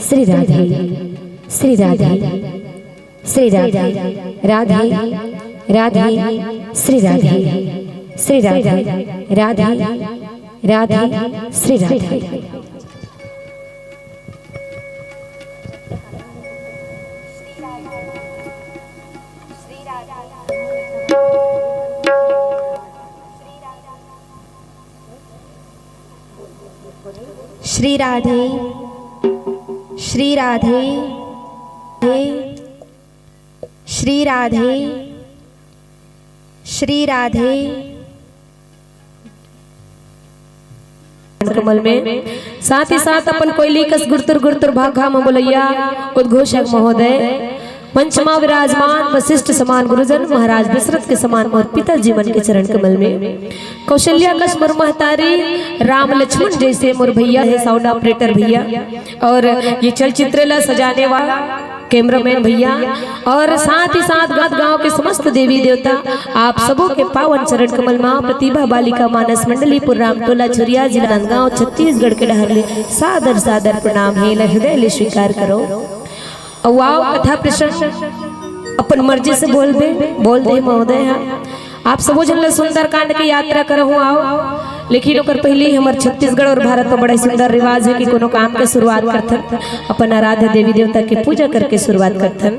श्री राधे, श्री राधे, श्री राधे, राधे, राधे, श्री राधे, श्री राधे, राधे, राधे, श्री राधे। श्री राधे, श्री राधे, श्री राधे, श्री राधे। कमल में साथ ही साथ अपन कोयली कस गुरतुर गुरतुर भाखा म बोलैया उद्घोषक महोदय, मंच मा विराजमान वशिष्ठ समान गुरुजन, महाराज दशरथ के समान मोर पिताजी मन के चरण कमल में, कौशल्या कस मोर महतारी, राम लक्ष्मण जैसे मोर भैया हे, साउंड ऑपरेटर भैया, और ये चलचित्र ला सजाने वाला कैमरामैन भैया, और साथ ही साथ गात गांव के समस्त देवी देवता, आप सबों के पावन चरण कमल मा प्रतिभा बालिका मानस मंडली पुर रामटोला छुरिया, जिला राजनांदगांव, छत्तीसगढ़ के डहर ले सादर सादर प्रणाम हे, ला हृदय ले स्वीकार करो। अउ आओ, कथा प्रसंग अपन मर्जी से बोल दे, बोल दे महोदय हा। आप सबो झन ला सुंदरकांड के यात्रा करहूं, आओ। लेकिन ओकर पहले हमर छत्तीसगढ़ और भारत में बड़ा सुंदर रिवाज है कि कोनो काम के शुरुआत करथन, अपन आराध्य देवी देवता के पूजा करके शुरुआत करथन।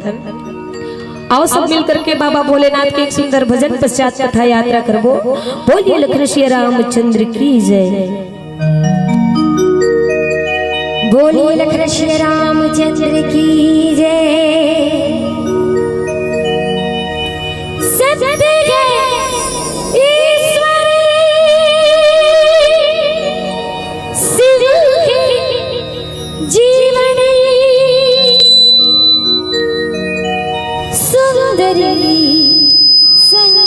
आओ सब मिल करके बाबा भोलेनाथ के एक सुंदर भजन पश्चात कथा यात्रा करबो। बोलिए लखन सिया रामचंद्र की जय। बोलिए लखन सिया रामचंद्र की जय। सत्य है ईश्वर शिव के जीवन सुंदरी संसारी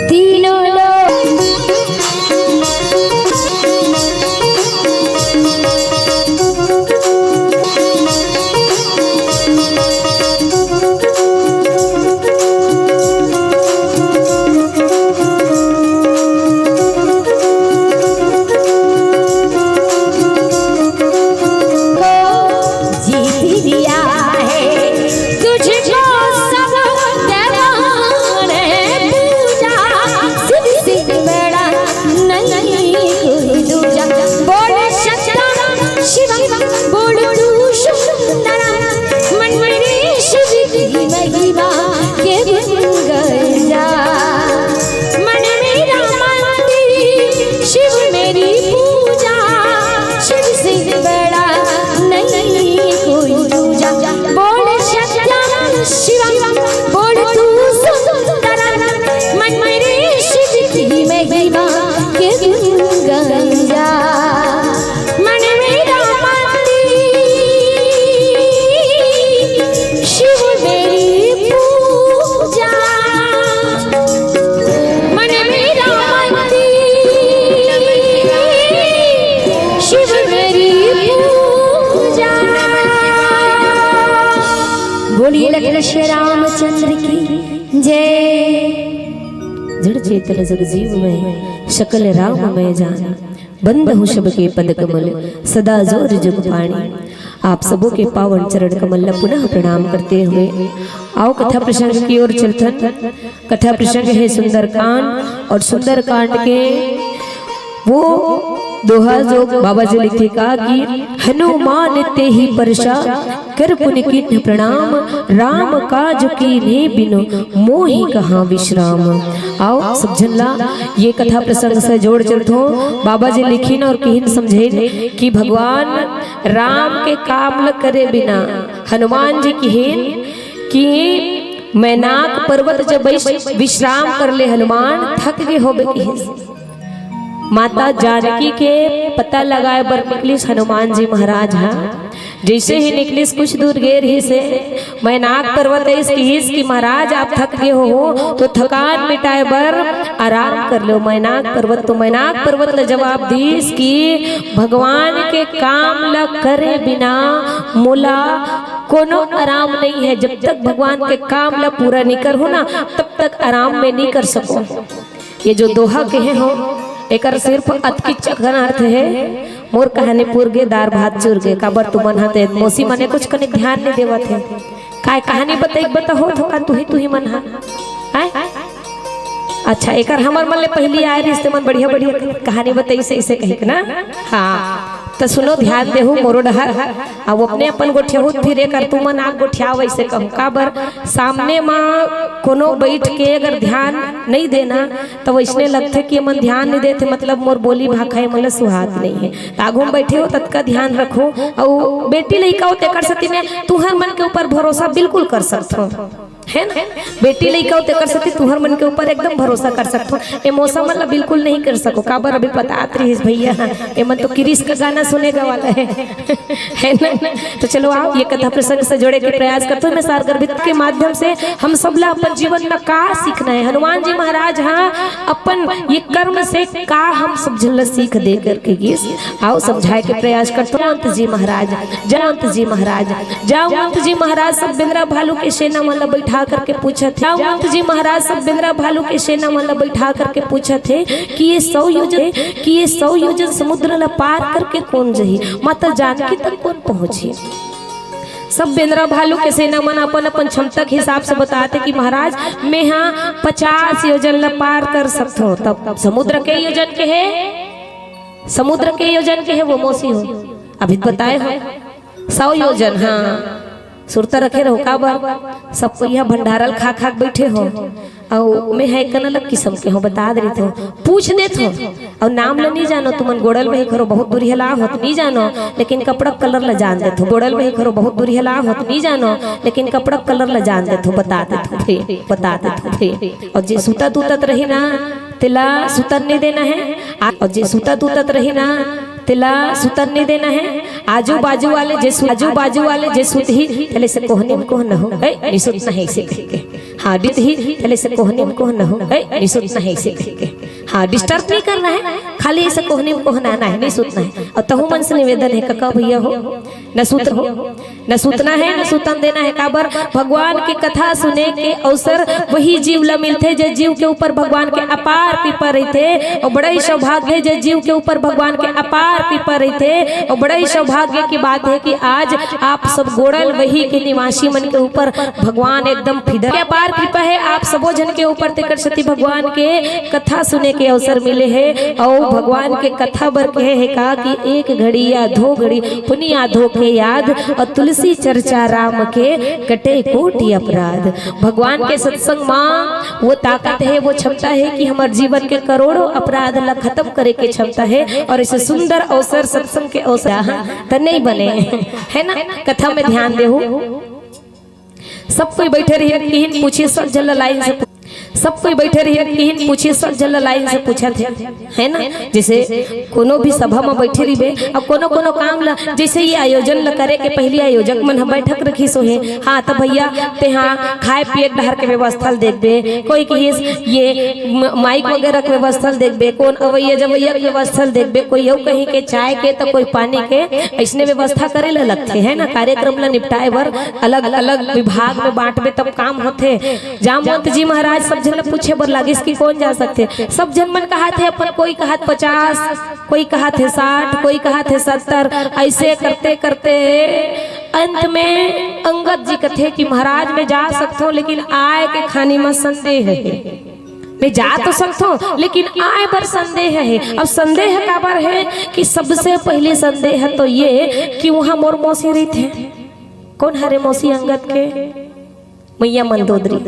तीनों लोग। जीत लिया है तुझको सब देवाने पूजा, शिव से बड़ा नहीं कोई दूजा। बोल सत्यम शिवम, बोल तू सुंदरम, मन मेरे शिव की महिमा के गुण गाया। मन मेरा मंदिर, शिव मेरी पूजा, शिव से बड़ा नहीं कोई दूजा। बोल सत्यम शिवम, बोल तू सुंदरम, मन मेरे शिव की महिमा के गुण गाया। मन मेरा मंदिर, शिव मेरी पूजा। मन मेरा मंदिर, शिव मेरी पूजा। श्री रामचंद्र की जय। जड़ चेतन जग जीव में सकल राम में जान, बंद हूँ सबके पद कमल, सदा जोर जुग पाणी। आप सबों के पावन चरण कमल ला पुनः प्रणाम करते हुए आओ कथा प्रसंग की ओर चलथन। कथा प्रसंग है सुंदरकांड, और सुंदरकांड के वो दोहा जो बाबा जी लिखे का कि हनुमान तेहि परसा कर पुनि कीन्ह प्रणाम, राम काज कीन्हे बिनु मोहि कहाँ विश्राम। आओ सब झन ला ये कथा प्रसंग से जोड़ चलथो। बाबा जी लिखिन और किहिन समझेन कि भगवान राम के काम ल करे बिना हनुमान जी किहिन कि मैनाक पर्वत जब बैस विश्राम कर ले हनुमान, थक गे होबे किहिस। माता जानकी के पता लगाए बर निकलिस हनुमान जी महाराज हा। जैसे ही निकलिस कुछ दूर गे रहिस हे, मैनाक पर्वत अइस किहिस कि महाराज आप थक गे हो तो थकान मिटाए बर आराम कर लो। मैनाक पर्वत तो मैनाक पर्वत ल जवाब दिस कि भगवान के काम ल करे बिना मोला कोनो आराम नहीं है। जब तक भगवान के काम ल पूरा नहीं करहूं ना, तब तक आराम में नहीं कर सको। ये जो दोहा कहे हो, एकर सिर्फ अतकिच अकन अर्थ है। मोर कहानी पुर गे, दार भात चुर गे, काबर तुमन हा ते मौसी मने कुछ कनिक ध्यान नहीं देवत हे। काय कहानी बताई बताहो तो का तुही तुही मन हा? हैं? अच्छा, एकर हमर मन ले पहली आए रिहिस ते मन बढ़िया बढ़िया कहानी बताइस अइसे कहिक ना। हाँ, तो सुनो, ध्यान देहू मोरो डहर। अब अपने अपन गोठियाहू, फिर एकर तुमन आग गोठियाव अइसे कहूँ। काबर सामने मा कोनो बैठ के अगर ध्यान नहीं देना, तो वैसने लगथे कि एमन ध्यान नहीं देथे, मतलब मोर बोली भाखा एमन ल सुहात नहीं है। तो आगू में बैठे हो, ततका ध्यान रखो। अउ बेटी लइका हो, तेकर सेती में तुहर मन के ऊपर भरोसा बिल्कुल कर सकथो, है ना? बेटी लइका हो, तेकर सेती तुहर मन के ऊपर एकदम भरोसा कर सकथो। ए मौसा मन ला बिल्कुल नहीं कर सको, काबर अभी बतात रहिस भैया, एमन तो किरिस का गाना सुने गा वाला है। है ना? तो चलो आओ, ये कथा प्रसंग से जोड़े के प्रयास करते हैं। मैं सारगर्भित के माध्यम से हम सब ला अपन जीवन में का सीखना है। हनुमान जी महाराज, हाँ, अपन ये कर्म से का हम सब झन ला सीख दे करके गिस, आओ समझाए के प्रयास करते हैं। जयवंत जी महाराज, जयवंत जी महाराज, जयवंत जी महाराज सब बेंदरा भालू के सेना मन ला बैठा करके पूछत हे। जयवंत जी महाराज सब बेंदरा भालू के सेना मन ला बैठा करके पूछत हे कि ये सौ योजन, कि ये सौ योजन समुद्र ला पार करके कौन जही, माता जानकी तक कौन पहुंची? सब बेंदरा भालू के सेना मन अपन अपन क्षमता के हिसाब से बताथे कि महाराज, मैं हा पचास योजन ला पार कर सकथो। तब समुद्र के योजन के है, समुद्र के योजन के है वो मौसी हो, अभी बताए हो सौ योजन। हाँ, सुरता रखे रहो, काबर सब कोई यहाँ भंडारल खा खा के बैठे हो। अउ मैं हा एक कन अलग किस्म के हो, बता दे रही हो, पूछ देत हो। अउ नाम ल नहीं जानो, तुमन गोड़ल में ही करो, बहुत दूरिहा ला होत नहीं जानो, लेकिन कपड़ा कलर ला जान देत हो। गोड़ल में ही करो, बहुत दूरिहा ला होत नहीं जानो, लेकिन कपड़ा कलर ला जान देत हो, बता देत हो फिर, बता देत हो फिर। अउ जे सुतत उतत रही ना, तेला सुतन नहीं देना है। आ-, अउ जे सुतत उतत रही ना, तेला सुतन नहीं देना है। आजू बाजू वाले जे सु-, आजू बाजू वाले जे सुतही, तेले से कोहनी में कोहन हो, ए, नहीं सुतना है इसे कह के। हाँ, डित ही, तेले से कोहनी में कोहन हो, ए, नहीं सुतना है इसे कह के। हाँ, डिस्टर्ब नहीं करना है, खाली इसे कोहनी में कोहनाना है, नहीं सुतना है। अउ तहु मन से निवेदन है, कका भैया हो, न सुत हो, न सुतना है, न सुतन देना है। काबर? भगवान के कथा सुने के अवसर वही जीव ला मिलथे, जे जीव के ऊपर भगवान के अपार कृपा रहिथे। अउ बड़ा ही सौभाग्य है, जे जीव के ऊपर भगवान के अपार कृपा रहिथे। अउ बड़ा ही सौभाग्य की बात है कि आज आप सब गोड़ल वही के निवासी मन के ऊपर भगवान एकदम फिदा के अपार कृपा है आप सबो झन के ऊपर। तेकर सेती भगवान के कथा सुने के अवसर मिले है। अउ भगवान के कथा बर कहे है का कि एक घड़ी या दो घड़ी पुनिया धो के याद, अउ तुलसी चर्चा राम के, कटे कोटि अपराध। भगवान के सत्संग मा वो ताकत है, वो क्षमता है कि हमर जीवन के करोड़ों अपराध ला खत्म करे के क्षमता है। अउ ऐसे सुंदर अवसर, सत्संग के अवसर त नहीं बने, है ना? कथा में ध्यान देहू। सब कोई बैठे रहिन, किहिन पूछे, सब झन ला लाइन से पूछ-, सब कोई बैठे रहिन, किहिन पूछिस, सब झन ला लाइन से पूछत हे, है ना? जैसे कोनो भी सभा म बैठे रहिबे, अब कोनो कोनो काम ला, जैसे ये आयोजन ला करे के पहिली आयोजक मन ह बैठक रखिस होही, हाँ, त भैया तेहा खाए पिए के डहर के व्यवस्था ल देखबे, कोई किहिस ये म-, माइक वगैरह के व्यवस्था ल देखबे, कोन अवैया जवैया के व्यवस्था ल देखबे, कोई अउ कहीं के चाय के त कोई पानी के, अइसने व्यवस्था करे ला लगथे, है ना? कार्यक्रम ला निपटाए बर अलग अलग विभाग में बांटबे तब काम होथे। जामवंत जी महाराज सब झन ल पूछे बर लागिस कि कोन जा सकथे। सब झन मन कहत हे अपन, कोई कहत पचास, कोई कहत हे साठ, कोई कहत हे सत्तर। ऐसे करते करते अंत में अंगद जी कथे कि महाराज, मैं जा सकथों, लेकिन आए के खानी म संदेह हे। मैं जा तो सकथों, लेकिन आए बर संदेह हे। अब संदेह काबर हे कि सबसे पहले संदेह तो ये कि वहां मोर मौसी रहिथे। कोन हरे मौसी अंगद के? मैया मंदोदरी,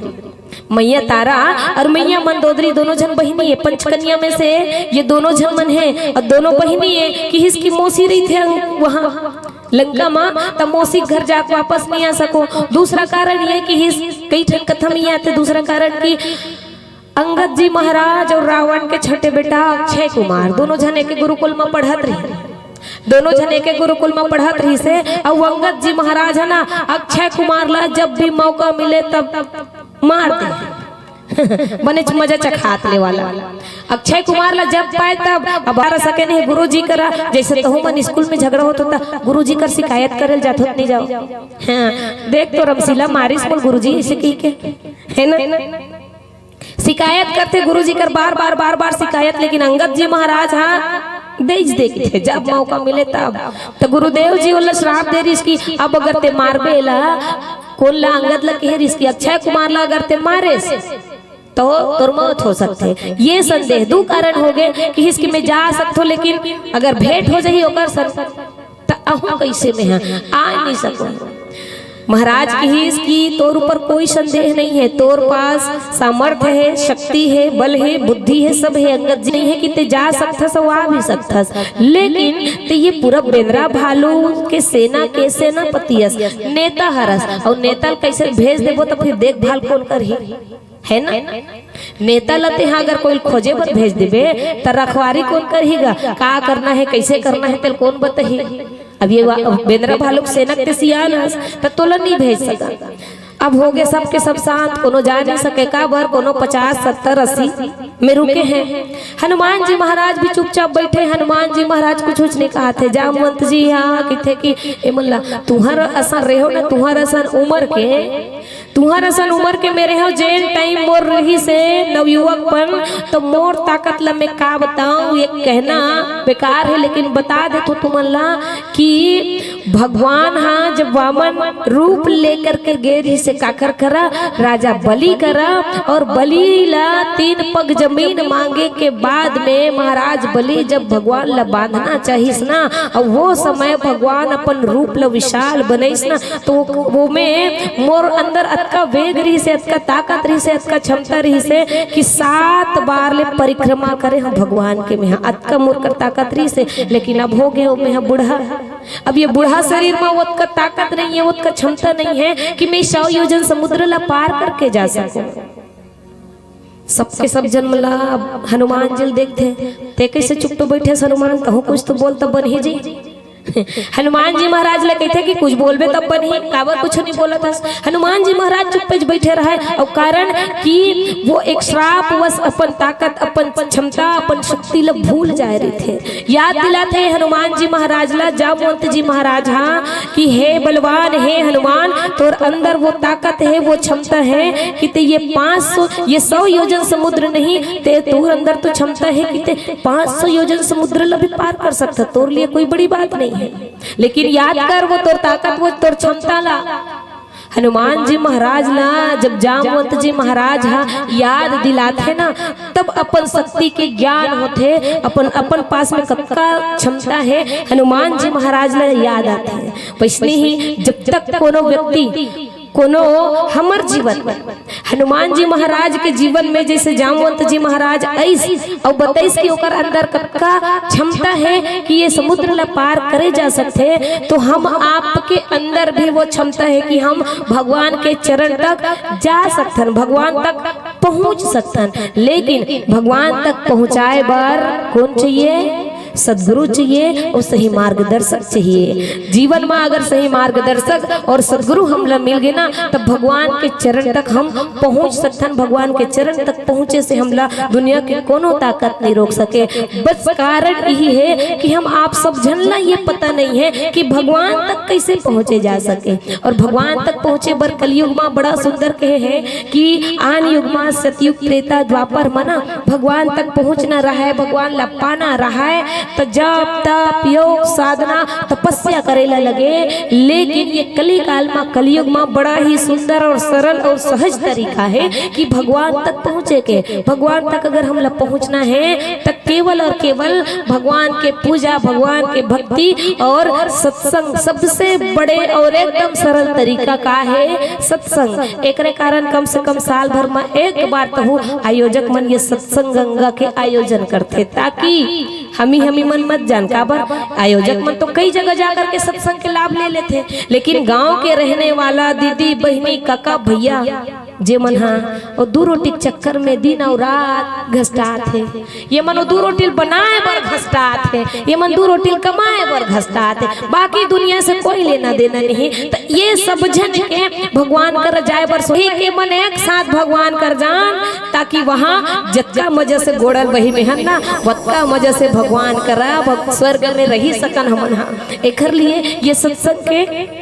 मैया तारा और मैया मंदोदरी दोनों झन बहिनी हे। पंचकन्या में से ये दोनों झन मन हे और दोनों बहिनी हे। किहिस कि मौसी रहिथे वहां लंका मा, त मौसी घर जाके वापस नहीं आ सको। दूसरा कारण ये किहिस, कई ठन कथा में ये आथे, दूसरा कारण कि अंगद जी महाराज और रावण के छोटे बेटा अक्षय कुमार दोनों झन एके गुरुकुल म पढ़त रहिन। दोनों झन एके गुरुकुल म पढ़त रहिसे। अउ अंगद जी महाराज ह ना, अक्षय कुमार ला जब भी मौका मिले तब मार दे। बनेच मजा चखात ले वाला। अक्षय कुमार ला जब पाए तब, अब आ सके नहीं गुरु जी करा। जैसे तहु मन स्कूल में झगड़ा होत होता, गुरु जी कर शिकायत करे ल जात होत नहीं जाओ। हाँ, देख तो रमशीला मारिस मोर गुरु जी, ऐसे कही के, है ना? शिकायत करथे गुरु जी कर, बार बार बार बार शिकायत, लेकिन अंगद जी महाराज हा देइच देथे जब मौका मिले तब। त गुरुदेव जी ओला श्राप दे रिहिस कि अब अगर ते मारबे ला, कोन ला, अंगद ला कहे रिहिस कि अक्षय कुमार ला अगर ते मारेस तो तोर मौत हो सकथे। ये संदेह दू कारण हो गए कि हिस कि मैं जा सकथों, लेकिन अगर भेंट हो जाही ओकर संग त अहूं कइसे में हा आ नहीं सको। महाराज किहिस कि तोर ऊपर कोई संदेह नहीं है, तोर पास सामर्थ्य है, शक्ति है, बल है, बुद्धि है, सब है। अंगद जी नहीं है कि ते जा सकथस अउ आ भी सकथस, लेकिन ते ये पूरा बेंदरा भालू के सेना के सेनापति अस, नेता हरस, अउ नेता ल कइसे भेज देबो त फिर देखभाल कोन करही? है ना? नेता ल तेहा अगर कोई खोजे बर भेज देबे, त रखवारी कोन करही गा? का करना है, कइसे करना है, तेल कोन बताही? अब ये वा-, बेंदरा भालू के सेना के ते सियान हस, त तोला नहीं भेज सका। अब हो गए सबके सब शांत, कोनो जा नहीं सके, काबर कोनो पचास, सत्तर, अस्सी में रुके हैं। हनुमान जी महाराज भी चुपचाप बैठे। हनुमान जी महाराज कुछ, कुछ नहीं कहत हे। जामवंत जी हा कथे कि ए मन ला, तुहर असन रेहो ना, तुहर असन उमर के, तुहर असन उमर के में रेहो, जेन टाइम मोर रहिसे नवयुवकपन, तो मोर ताकत ला में का बताऊं, ये कहना बेकार है, लेकिन बता देथों तुमन ला कि भगवान हा जब वामन रूप लेकर के गे रिहिसे काकर करा, राजा बलि करा, अउ बलि ला तीन पग जमीन मांगे के बाद में महाराज बलि जब भगवान ला बांधना चाहिस ना, अउ वो समय भगवान अपन रूप ला विशाल बनइस ना, तो वो में मोर अंदर अतका वेग रिहिसे, अतका ताकत रिहिसे, अतका क्षमता रिहिसे कि सात बार ले परिक्रमा करे हम भगवान के में हा, अतका मोर कर ताकत रिहिसे। लेकिन अब हो गए हो में हा बूढ़ा, अब ये बूढ़ा शरीर में ओतका ताकत नहीं है, ओतका क्षमता नहीं है कि मैं सौ योजन समुद्र ला पार करके जा सकूं। सबके सब जन मन ला अब हनुमान जी ल देखथे, ते कइसे चुप तो बैठे हस हनुमान, तहूं कुछ तो बोल तब बनही जी। हनुमान जी महाराज ले कहिथे कि कुछ बोलबे तब बनही, काबर कुछ नहीं बोलत हस। हनुमान जी महाराज चुप्पे बैठे रहे, अउ कारण कि वो एक श्राप वश अपन ताकत, अपन क्षमता, अपन शक्ति ल भूल जाए रहिथे। याद दिलाथे हनुमान जी महाराज ला जामवंत जी महाराज हा कि हे बलवान, हे हनुमान, तोर अंदर वो ताकत है, वो क्षमता है कि ते ये पाँच सौ, ये सौ योजन समुद्र नहीं, ते तोर अंदर तो क्षमता है कि ते पाँच सौ योजन समुद्र ला भी पार कर सकता, तोर लिए कोई बड़ी बात नहीं है। लेकिन याद कर वो तोर ताकत, वो तोर क्षमता ला। हनुमान जी महाराज ला जब जामवंत जी महाराज हा याद दिलाथे ना, तब अपन शक्ति के ज्ञान होथे, अपन, अपन पास में कतका क्षमता है, हनुमान जी महाराज ला याद आथे। वैसने ही जब तक कोनो व्यक्ति कोनो हमर जीवन, हनुमान जी महाराज के जीवन में जैसे जामवंत जी महाराज आइस अउ बताइस कि ओकर अंदर कतका क्षमता हे कि ये समुद्र ला पार करे जा सकथे, तो हम आपके अंदर भी वो क्षमता हे कि हम भगवान के चरण तक जा सकथन, भगवान तक पहुंच सकथन। लेकिन भगवान तक पहुंचाए बर कौन चाहिए? सदगुरु चाहिए और सही मार्गदर्शक चाहिए। जीवन में अगर सही मार्गदर्शक और सदगुरु हमला मिल गे ना, तब भगवान के चरण तक हम पहुंच सकथन। भगवान के चरण तक पहुंचे से हमला दुनिया के कोनो ताकत नहीं रोक सके। बस कारण यही है कि हम आप सब झन ला ये पता नहीं है कि भगवान तक कैसे पहुंचे जा सके। और भगवान तक पहुंचे बर कलयुग में बड़ा सुंदर कहे है कि आन युग में सतयुग, त्रेता, द्वापर में ना भगवान तक पहुंचना रहय, भगवान ला पाना रहय, त जप, तप, योग, साधना, तपस्या करे ला लगे। लेकिन ये कलिकाल में, कलयुग में बड़ा ही सुंदर और सरल और सहज तरीका है कि भगवान तक पहुंचे के। भगवान तक अगर हमला पहुंचना है, त केवल और केवल भगवान के पूजा, भगवान के भक्ति और सत्संग, सबसे बड़े और एकदम सरल तरीका का है? सत्संग। एकरे कारण कम से कम साल भर में एक बार तहु आयोजक मन ये सत्संग गंगा के आयोजन करथे, ताकि हमी हमी मन मत जान। काबर? आयोजक मन तो कई जगह जा करके सत्संग के लाभ ले लेथे, लेकिन गांव के रहने वाला दीदी, बहिनी, काका, भैया, जे मन हा वो दू रोटी के चक्कर में दिन अउ रात घसटात हे, ये मन वो दू रोटी ल बनाए बर घसटात हे, ये मन दू रोटी ल कमाए बर घसटात हे, बाकी दुनिया से कोई लेना देना नहीं। त ये सब झन के भगवान कर जाए बर सोही के मन एक साथ भगवान कर जान, ताकि वहाँ जतका मजा से गोड़ल बही में हन ना, वतका मजा से भगवान करा भग-, स्वर्ग में रही सकन हमन हा। एखर लिए ये सत्संग के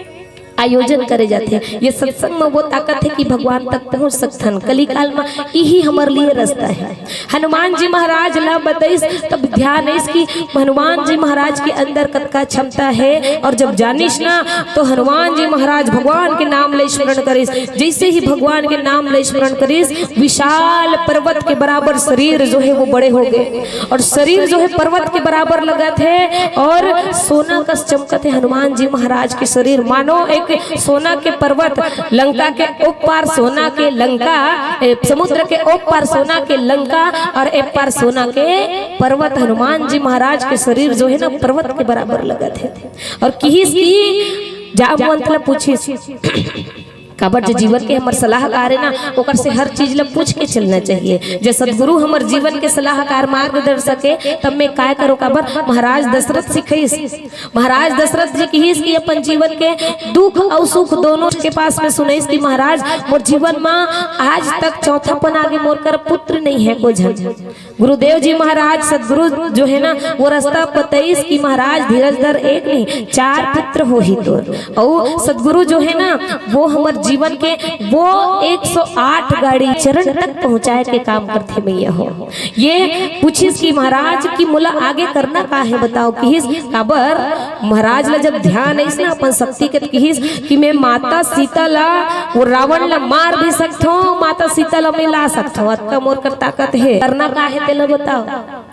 आयोजन करे जाथे। ये सत्संग में वो ताकत है कि भगवान तक पहुंच सकथन। कलिकाल में यही हमर लिए रास्ता है। हनुमान जी महाराज ला बताइस, तब ध्यान आइस कि हनुमान जी महाराज के अंदर कतका क्षमता है। और जब जानिस ना, तो हनुमान जी महाराज भगवान के नाम ले स्मरण करिस। जैसे ही भगवान के नाम ले स्मरण करिस, विशाल पर्वत के बराबर शरीर जो है वो बड़े हो गए, और शरीर जो है पर्वत के बराबर लगत है, और सोना कस चमकत है हनुमान जी महाराज के शरीर, मानो एक सोना के पर्वत, लंका के उप पार सोना के लंका, ए, समुद्र के उप पार सोना के लंका और एक पार सोना के पर्वत। हनुमान जी महाराज के शरीर जो है ना, पर्वत के बराबर लगत है। और किहिस कि जामवंत ला पूछिस, काबर जे जीवन के हमर सलाहकार है ना, ओकर से हर चीज ला पूछ के चलना चाहिए। जे सदगुरु हमर जीवन के सलाहकार, मार्गदर्शक है, तब मैं काय करो? काबर महाराज दशरथ सिखाइस, महाराज दशरथ जी किहिस कि अपन जीवन के दुख अउ सुख दोनों के पास में सुनाइस कि महाराज, मोर जीवन में आज तक चौथा पन आगे मोर कर पुत्र नहीं है को झन। गुरुदेव जी महाराज सदगुरु जो है ना, वो रास्ता बताइस कि महाराज धीरज धर, एक नहीं चार पुत्र होही तोर। अउ सदगुरु जो है ना, वो हमर जीवन के वो एक सौ आठ गाड़ी चरण तक पहुँचाए के काम करथे मैया हो। ये पूछिस कि महाराज कि मोला आगे करना का है बताओ, किहिस काबर? महाराज ला जब ध्यान आइस ना अपन शक्ति के, त किहिस कि मैं माता सीता ला, वो रावण ला मार भी सकथों, माता सीता ला मैं ला सकथों, अतका मोर कर ताकत है। करना का है तेला बताओ,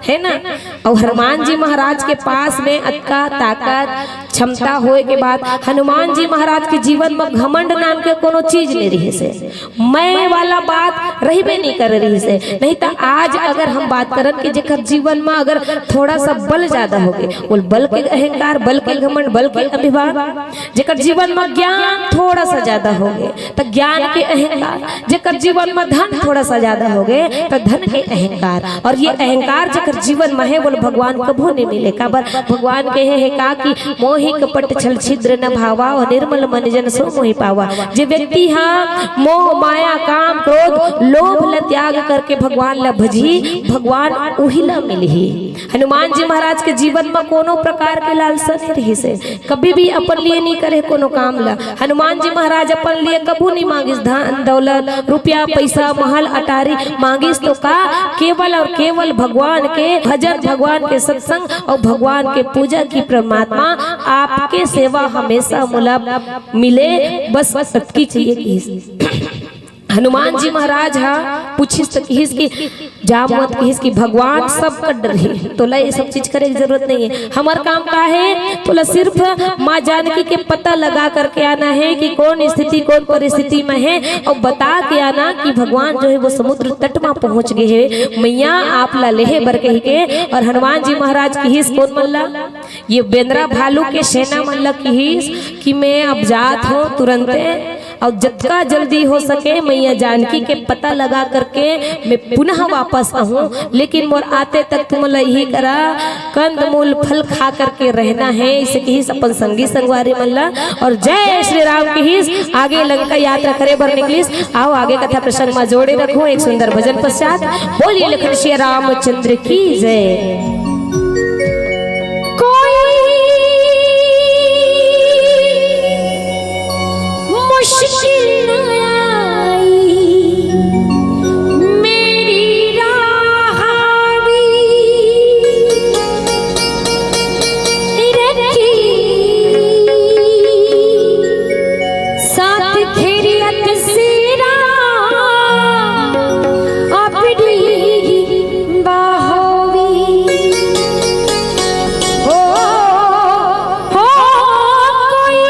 है ना? और हनुमान जी महाराज के पास में अतका ताकत, क्षमता होए के बाद हनुमान जी महाराज के जीवन में घमंड नाम के कोनो चीज नहीं रहिस हे, मैं वाला बात रहिबे नहीं कर रहिस हे। नहीं तो आज अगर हम बात करन कि जेकर जीवन में अगर थोड़ा सा बल ज्यादा हो गए, बोल, बल के अहंकार, बल के घमंड, बल के अभिमान, जेकर जीवन में ज्ञान थोड़ा सा ज्यादा हो गए, त ज्ञान के अहंकार, जेकर जीवन में धन थोड़ा सा ज्यादा हो गए, त धन के अहंकार। और ये अहंकार जेकर जीवन में है, बोल, भगवान कभू नहीं मिले। काबर? भगवान कहे हे का कि मोहि कपट छल छिद्र न भावा, और निर्मल मन जन सो मोहि पावा। जे व्यक्ति हा मोह, माया, काम, क्रोध, लोभ ल त्याग करके भगवान ल भजही, भगवान उही ल मिलही। हनुमान जी महाराज के जीवन में कोनो प्रकार के लालसा नहीं रहिस हे, कभी भी अपन लिए नहीं करे कोनो काम ला। हनुमान जी महाराज अपन लिए कभू नहीं मांगिस धन दौलत, रुपया, पैसा, महल, अटारी मांगिस तो का? केवल और केवल भगवान के भजन, भगवान के सत्संग और भगवान के पूजा की परमात्मा आपके सेवा हमेशा मोला मिले, बस अतकी चाहिए कि हनुमान जी महाराज हा पूछिस त किहिस कि जामवंत किहिस कि भगवान सब कर डरही, तोला ये सब चीज करे के जरूरत नहीं है। हमर काम का है? तोला सिर्फ माँ जानकी के पता लगा करके आना है कि कौन स्थिति, कौन परिस्थिति में है, और बता के आना कि भगवान जो है वो समुद्र तट में पहुंच गए है, मैया आप ला लेहे बर कही के। और हनुमान जी महाराज किहिस कोन मन ला? ये बेंदरा भालू के सेना मन ला किहिस कि मैं अब जात हूँ तुरंते, और जतका जल्दी हो सके मैया जानकी के पता लगा करके मैं पुनः वापस आहूँ, लेकिन मोर आते तक तुमन ला यही करा कंद मूल फल खा करके रहना है। इसे किहिस अपन संगी संगवारी मन ला, और जय श्री राम किहिस। आगे लंका यात्रा करे बर निकलिस। आओ आगे कथा प्रसंग में जोड़े रखो एक सुंदर भजन पश्चात। बोलिए लखन सिया रामचंद्र की जय। कोई मुश्किल न आई मेरी राह भी रखी, साथ खैरियत से राम अपनी बाहों भी। हो, हो, कोई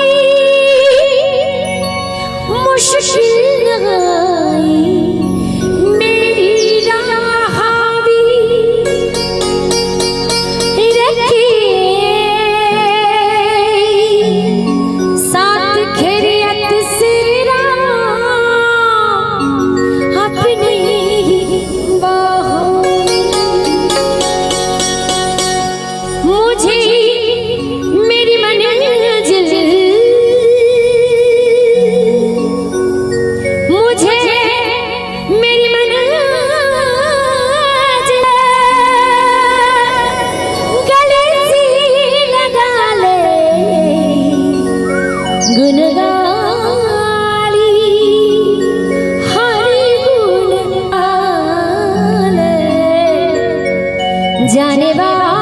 मुश्किल न आई मेरी राह भी रखी, साथ खैरियत से राम अपनी बाहों। मुझे मेरी मंजिल, मुझे मेरी मंजिल गले से लगा ले, गुन गाली हरि गुन गाले, जाने वाला